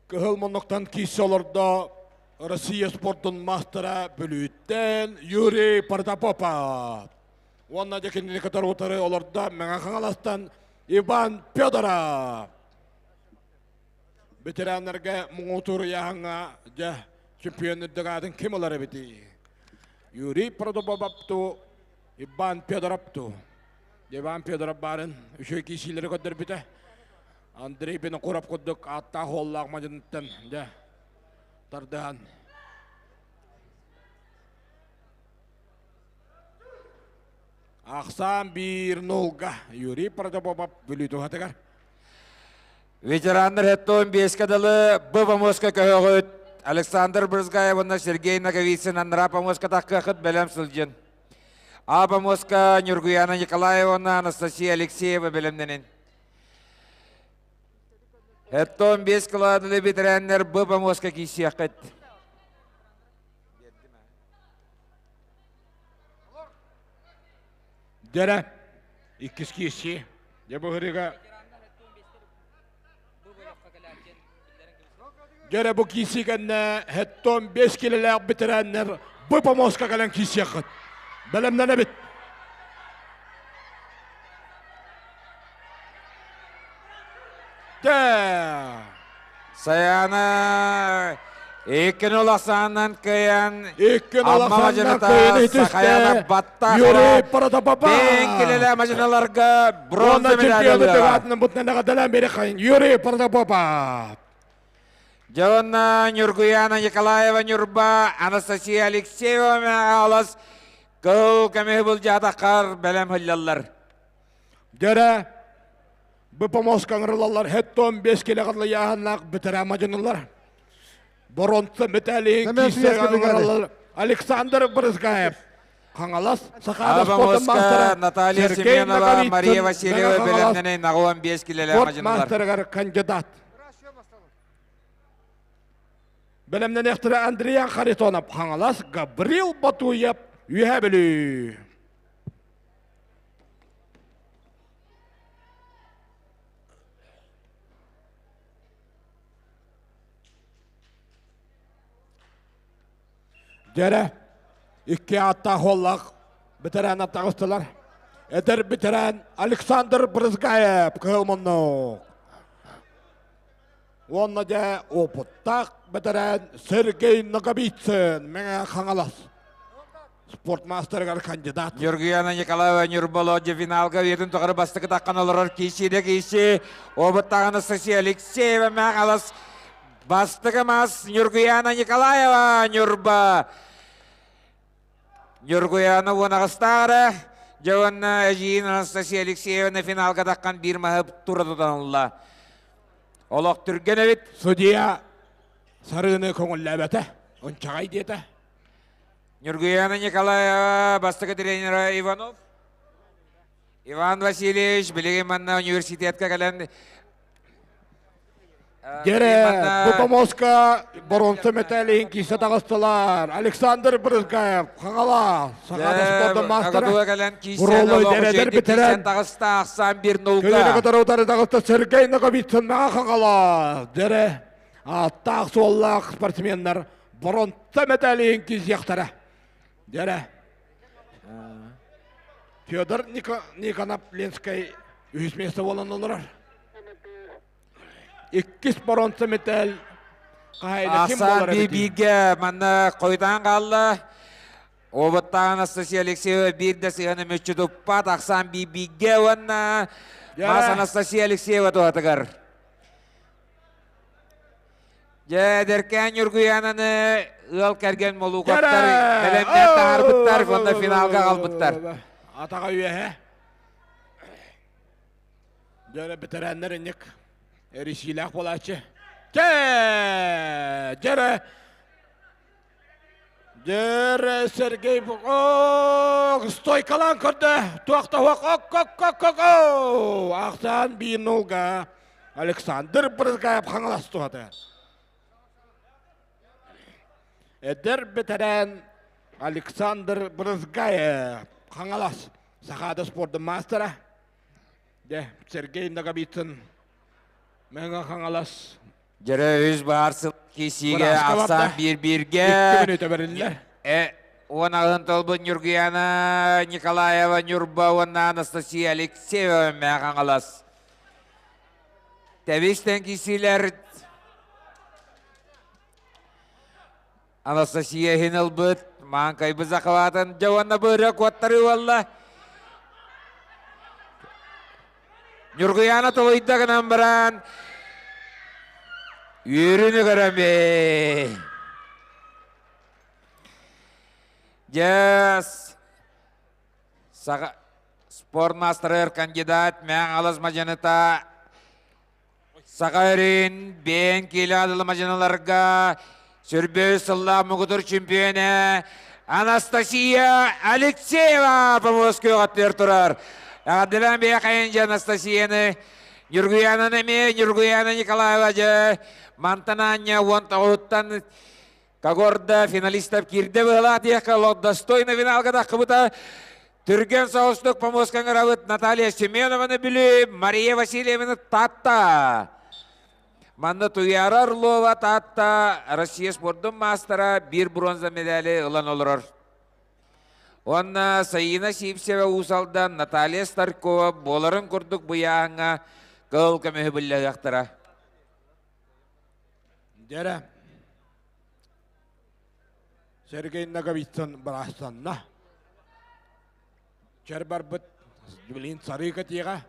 Кыһыл муннуктан киирсэ олордо Россия спордун маастара Бүлүүттэн Юрий Протопопов. Уонна дьэ кинини кытары утары олордо Мэҥэ Хаҥаластан Иван Федоров. Ветераннарга муҥутуур ыйааһыҥҥа дьэ чемпион үрдүк аатын ким ылар эбитий? Юрий Протопопов туу, Иван Федоров туу. Иван Федоров баарын үчүгэй киирсиилэри көрдөрбүтэ. Андрей Винокуров курдук ааттаах уоллаах мадьыныттан дьэ тардыһан Ахсаан биир нулга Юрий Протопопов Бүлүү туһатыгар. Ветераннар хеттон биэскэ дылы Б помоска көһөҕүт. Александр Брызгаев уонна Сергей Ноговицын аннара помоска тахкыахыт бэлэм сылдьын. А помоска Нюргуяна Николаева уонна Анастасия Алексеева бэлэмнэнин. Хеттон биэс кыладылы ветераннар Б помоска киисиэххит. Дэрэ, иккис киирсии. Дьэ бу ырыга Дьэрэ бу киирсии кэннэ хеттон 5 килэлээх ветераннар бу помоска кэлэн киирсиэххит. Бэлэмнэнэбит. Дэ! Саяна иккини улахсаанынан кыайан Иккин Амма улаханынан мадьыныта кыайыны Сахаяна түстэ. Баттахова Юрий Протопопов. Бэйэн килэлэ мадьыналарга бронза Уонна медаль чемпионы ылыаҕа. тыгаатынан бутнан эҕэрдэлээн биэриэххэйин Юрий Протопопов. Дьонна Нюргуяна Николаева Нюрба, Анастасия Алексеева Алас. Кыл көмүһү былдьаатаххар бэлэм һыллаллар. Дьэрэ, бу помоска ыҥырылаллар хеттон бес киле кылыйааһыннаах бэтэрээн мадьынылар. Боронца металлиин киисэҕэ ыҥыраллар Александр Брызгаев. Хаҥалас Сахаада спортун маастара Наталья Сергей Семенова, Мария Наговицын Васильева Мэҥэ Хаҥалас бэлэмнэнэн наҕуан 5 килэлээх спорт мадьынылар. маастарыгар кандидат. Бэлэмнэниэхтэрэ Андриан Харитонов, Хаҥалас, Гаврил Батуев, Үөһээ Бүлүү. Дьэрэ, икки ааттаах уоллаах бэтэрээн таҕыстылар. Эдэр бэтэрээн Александр Брызгаев кыһыл муннук. Уонна дьэ опыттаах бэтэрээн Сергей Ноговицын Мэҥэ Хаҥалас спорт маастарыгар кандидат. Ньургуяна Николаева Ньурболодья финалга үйэтин тухары бастакы таххан олорор киисиидэ кииси опыттаах Анастасия Алексеева Мэҥэ Хаҥалас бастакы мас Ньургуяна Николаева Ньурба Ньургуяна уон аҕыстаах эрэ дьэ уонна эдьиийин Анастасия Алексеевна финалга таххан биир маһы тура тутан ылла. Олох түргэн эбит. Судья сарыыны көҥүллээбэтэ, ончаҕай диэтэ. Ньургуяна Николаева бастакы тренера Иванов. Иван Васильевич билигин манна университетка кэлэн Дьэрэ, бу помоска боруонса мэтээлин киисэ таҕыстылар. Александр Брызгаев, Хаҥала, Сахаада спордун маастара. Буруолуй дэрэдэр бүтэрэн таҕыста ахсаан бир нулга. Көнөнө кытары утары таҕыста Сергей Ноговицын Мэҥэ Хаҥала. Дьэрэ, ааттаах-суоллаах спортсменнар боруонса мэтээлин киисиэхтэрэ. Дьэрэ. Федор Никонов Ленскэй үһүс миэстэ буолан олорор. Иккис боруонса мэтээл хаһайына ким Асан буолар эбитий? бииргэ манна хойутаан хаалла. Обуттаах Анастасия Алексеева биир да сыһыаны мүччү туппат. Ахсаан бииргэ уонна Мас Анастасия Алексеева туһатыгар. Дьэ, эдэркээн Ньургуйаананы ыал кэргэн Молуковтар бэлэмнээн таһаарбыттар уонна финалга аҕалбыттар. Атаҕа үөһэ. Дьэрэ бэтэрээннэр инник эрисиилээх буолааччы. Чэ! Дьэрэ! Дьэрэ Сергей ох, стойкалаан көрдө. Туох да ок ок ок ок ок Ахсаан биир нулга Александр Брызгаев хаҥалас туһата. Эдэр бэтэрээн Александр Брызгаев Хаҥалас Сахаада спордун маастара. Дьэ, Сергей Ноговицын Мэҥэ Хаҥалас Дьэрэ үс баар сыл киисиигэ ахсаан биир-бииргэ. Икки мүнүүтэ бэриллэр. Уон аҕын толбут Ньургуяна Николаева Ньурба уонна Анастасия Алексеева Мэҥэ Хаҥалас. Тэбистэн киисиилэр Анастасия иһин ылбыт, маанкайбы захватын, дьэ уонна быырыа куоттарыы буолла. Ньургуйаана толуйда гынан баран, үөрүүнү көрөмүй. Дьэ, саха спорт маастарыгар кандидат Мэҥ Алас мадьаныта Саха өрүн бэйэн киилэ адылы мадьыналарга сүрбү сыллаах муҥутуур чемпионэ Анастасия Алексеева помост күөҕэттэр турар. Эҕэрдэлээн бэйэхэйин дьэ Анастасияны Ньургуйаананы эмиэ Ньургуйаана Николаева дьэ мантан аанньа уон тоҕуһуттан Когорда финалистов киирдэ быһылаах диэххэ олох достойно финалга таххыбыта. Түргэн соҕустук помоска ыҥырабыт Наталья Семенованы Бүлүү, Мария Васильеваны Таатта. Манна Туяра Орлова Таатта Россия спордун маастара биир бронза медали ылан олорор. Уонна Саина Сивцева Уус Алдан, Наталья Старкова буоларын курдук быйааһыҥҥа кыһыл көмүһү биллэһиэхтара. Дьэрэ, Сергей Ноговицын быраастанна. Чэр барбыт, билин сарыы кэтиэҕэ.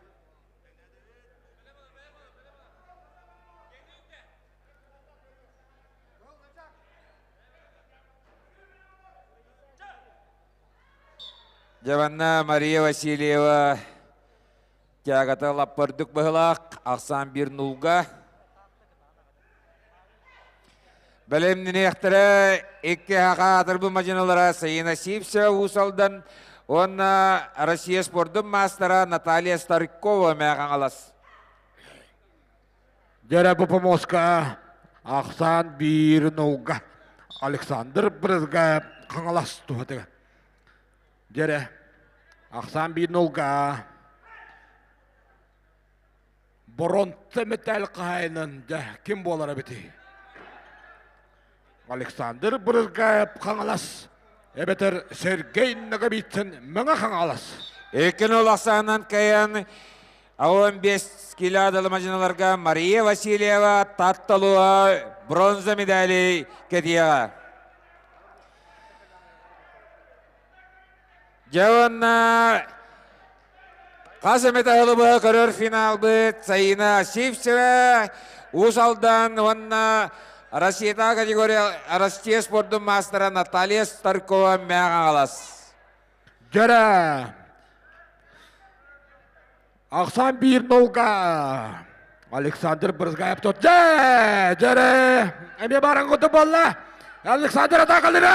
Дьэ, Мария Васильева тягата лаппардык быһылаах, ахсаан бир нулга. Бэлэмниниэхтэрэ икки хаха атырбы мадьыналара Саина Сивцева Уус-Алдан уонна Россия спордун маастара Наталья Старкова Мэхаҥалас. Дьэрэ бу помоска ахсаан биир нулга Александр Брызга Хаҥалас туһатыга. Дьэрэ ахсаан биир нулга Боронто металл хаһайынан дьэ ким буолар эбитий? Александр Брызгаев Хаҥалас эбэтэр Сергей Ноговицын Мэҥэ Хаҥалас. Икки нол ахсаанынан кыайан 15 кило мадьыналарга Мария Васильева Татталуа бронза медали кэтиэҕэ. Дьэ уонна хас эмэ таһылыбыһа көрөр финалбыт Саина Сивцева, Уус Алдан уонна Россията категория Россия спордун маастара Наталья Старкова Мэҕаҥалас. Дьэрэ! Ахсан биир нолга Александр Брызгаев тут дьэ! Дьэрэ! Эмиэ баран куту буолла! Александр атаакалыра!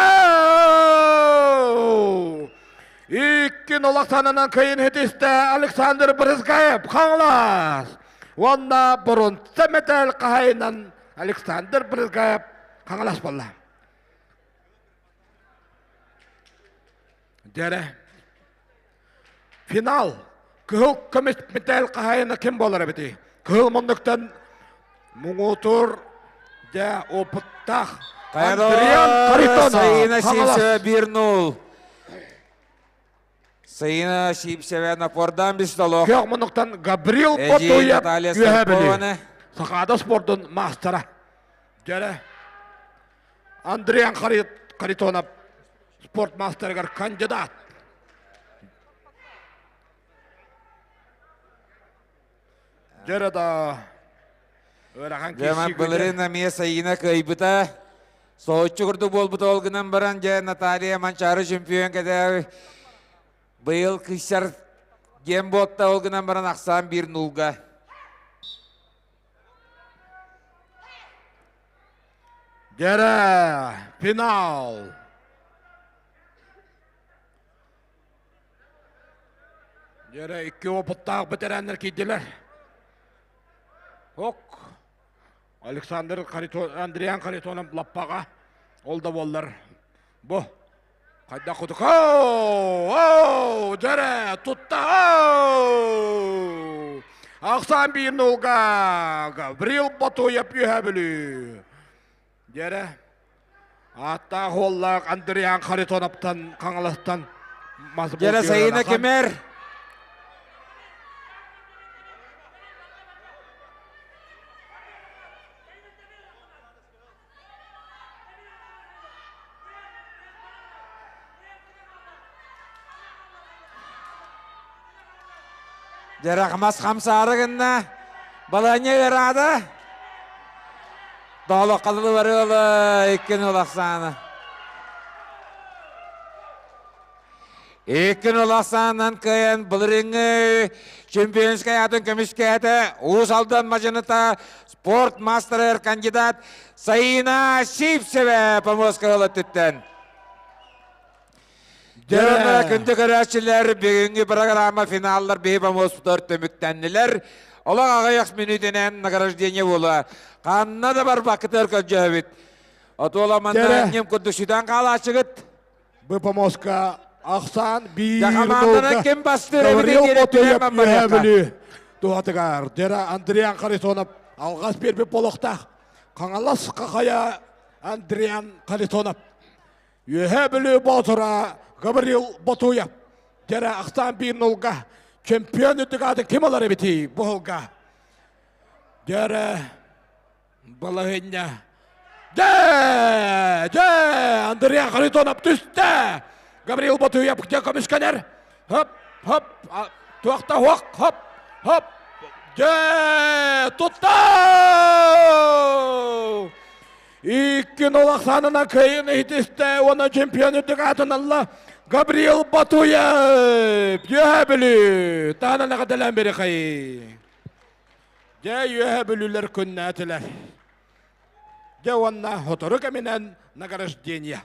Икки нолак сананан кыйын хитистэ Александр Брызгаев Хаҥалас! Уонна боронца металл хаһайынан Александр Брызгаев Хаҥалас буолла. Дьэрэ. Финал. Кыһыл көмүс мэтээл хаһаайына ким буолар эбитий? Кыһыл муннуктан муҥутуур дьэ опыттаах Андриан Харитонов. Саина Сивцева 1-0. Саина Сивцева напордан бистолох. Күөх муннуктан Габрил Ботуев үөһэ били. Сахаада спордун маастара. Дьэрэ. Андриан Харитонов спорт маастарыгар кандидат. Дьөрө да ыарахан киирсии былырыын эмиэ Саина кыайбыта. Соһуччу курдук буолбута ол гынан баран дьэ Наталья Манчаары чемпион кэтээ быйыл кыйсар диэн буолта ол гынан баран ахсаан биир нулга. Дьэрэ, финал! Дьэрэ, икки опыттаах бэтэрээннэр киирдилэр. Ок. Александр Харитон, Андриан Харитонов лаппаҕа. Ол да буоллар. Бу. Хайдах кутук. Оу! Дьэрэ, тутта! Ахсаан биир нулга Гаврил Ботуев үһэ Бүлүү. Дьэрэ, ааттаах уоллаах Андриан Харитоновтан Хаҥаластан мас Дьэрэ Саина Кемер. Дьэрэх мас хамсаары гынна. Баланья ыараада. Тоолоххалылы барыала иккин улахсаана. Иккин улахсаанан кыайан былырыҥҥы чемпионскай атын көмүскээтэ Уус Алдан мадьыныта спорт маастарыгар кандидат Саина Сивцева помоска өттүттэн. Дьэ, күндү көрөөччүлэр, бүгүҥҥү программа финаллар биһи помоспутар түмүктэннилэр. Олох аҕыйах мүнүүтүнэн награждение буола. Ханна да барбаккытыгар көрдьөһөбүт. Отуола манна ньым курдук сүтэн хаалааччыгыт. Бу помоска ахсаан биир Хамаанданы ким бастыыр Гаврил Ботуев Үөһээ Бүлүү туһатыгар Дера Андриан Харитонов алҕас биэрбит болохтаах Хаҥалас Хахайа Андриан Харитонов Үөһээ Бүлүү Боотура Гаврил Ботуев Дера ахсаан биир нулга чемпион үрдүк аатын ким ылар эбитий бу сылга Дера Балаһыанньа. Дьэ! Дьэ! Андрей Харитонов түстэ! Гаврил Ботуев дьэ көмүскэнэр. Хоп, хоп, туохта хуох, хоп, хоп. Дьэ! Тутта! 2-0 ахсаанынан кыайыыны иһитистэ уонна чемпион үрдүк аатын ылла Габриэл Батуев. Үөһээ Бүлүү таһынан эҕэрдэлээн биэриэхэй. Дьэ, Үөһээ Бүлүүлэр күннээтилэр. Дьэ уонна сотору кэминэн награждение.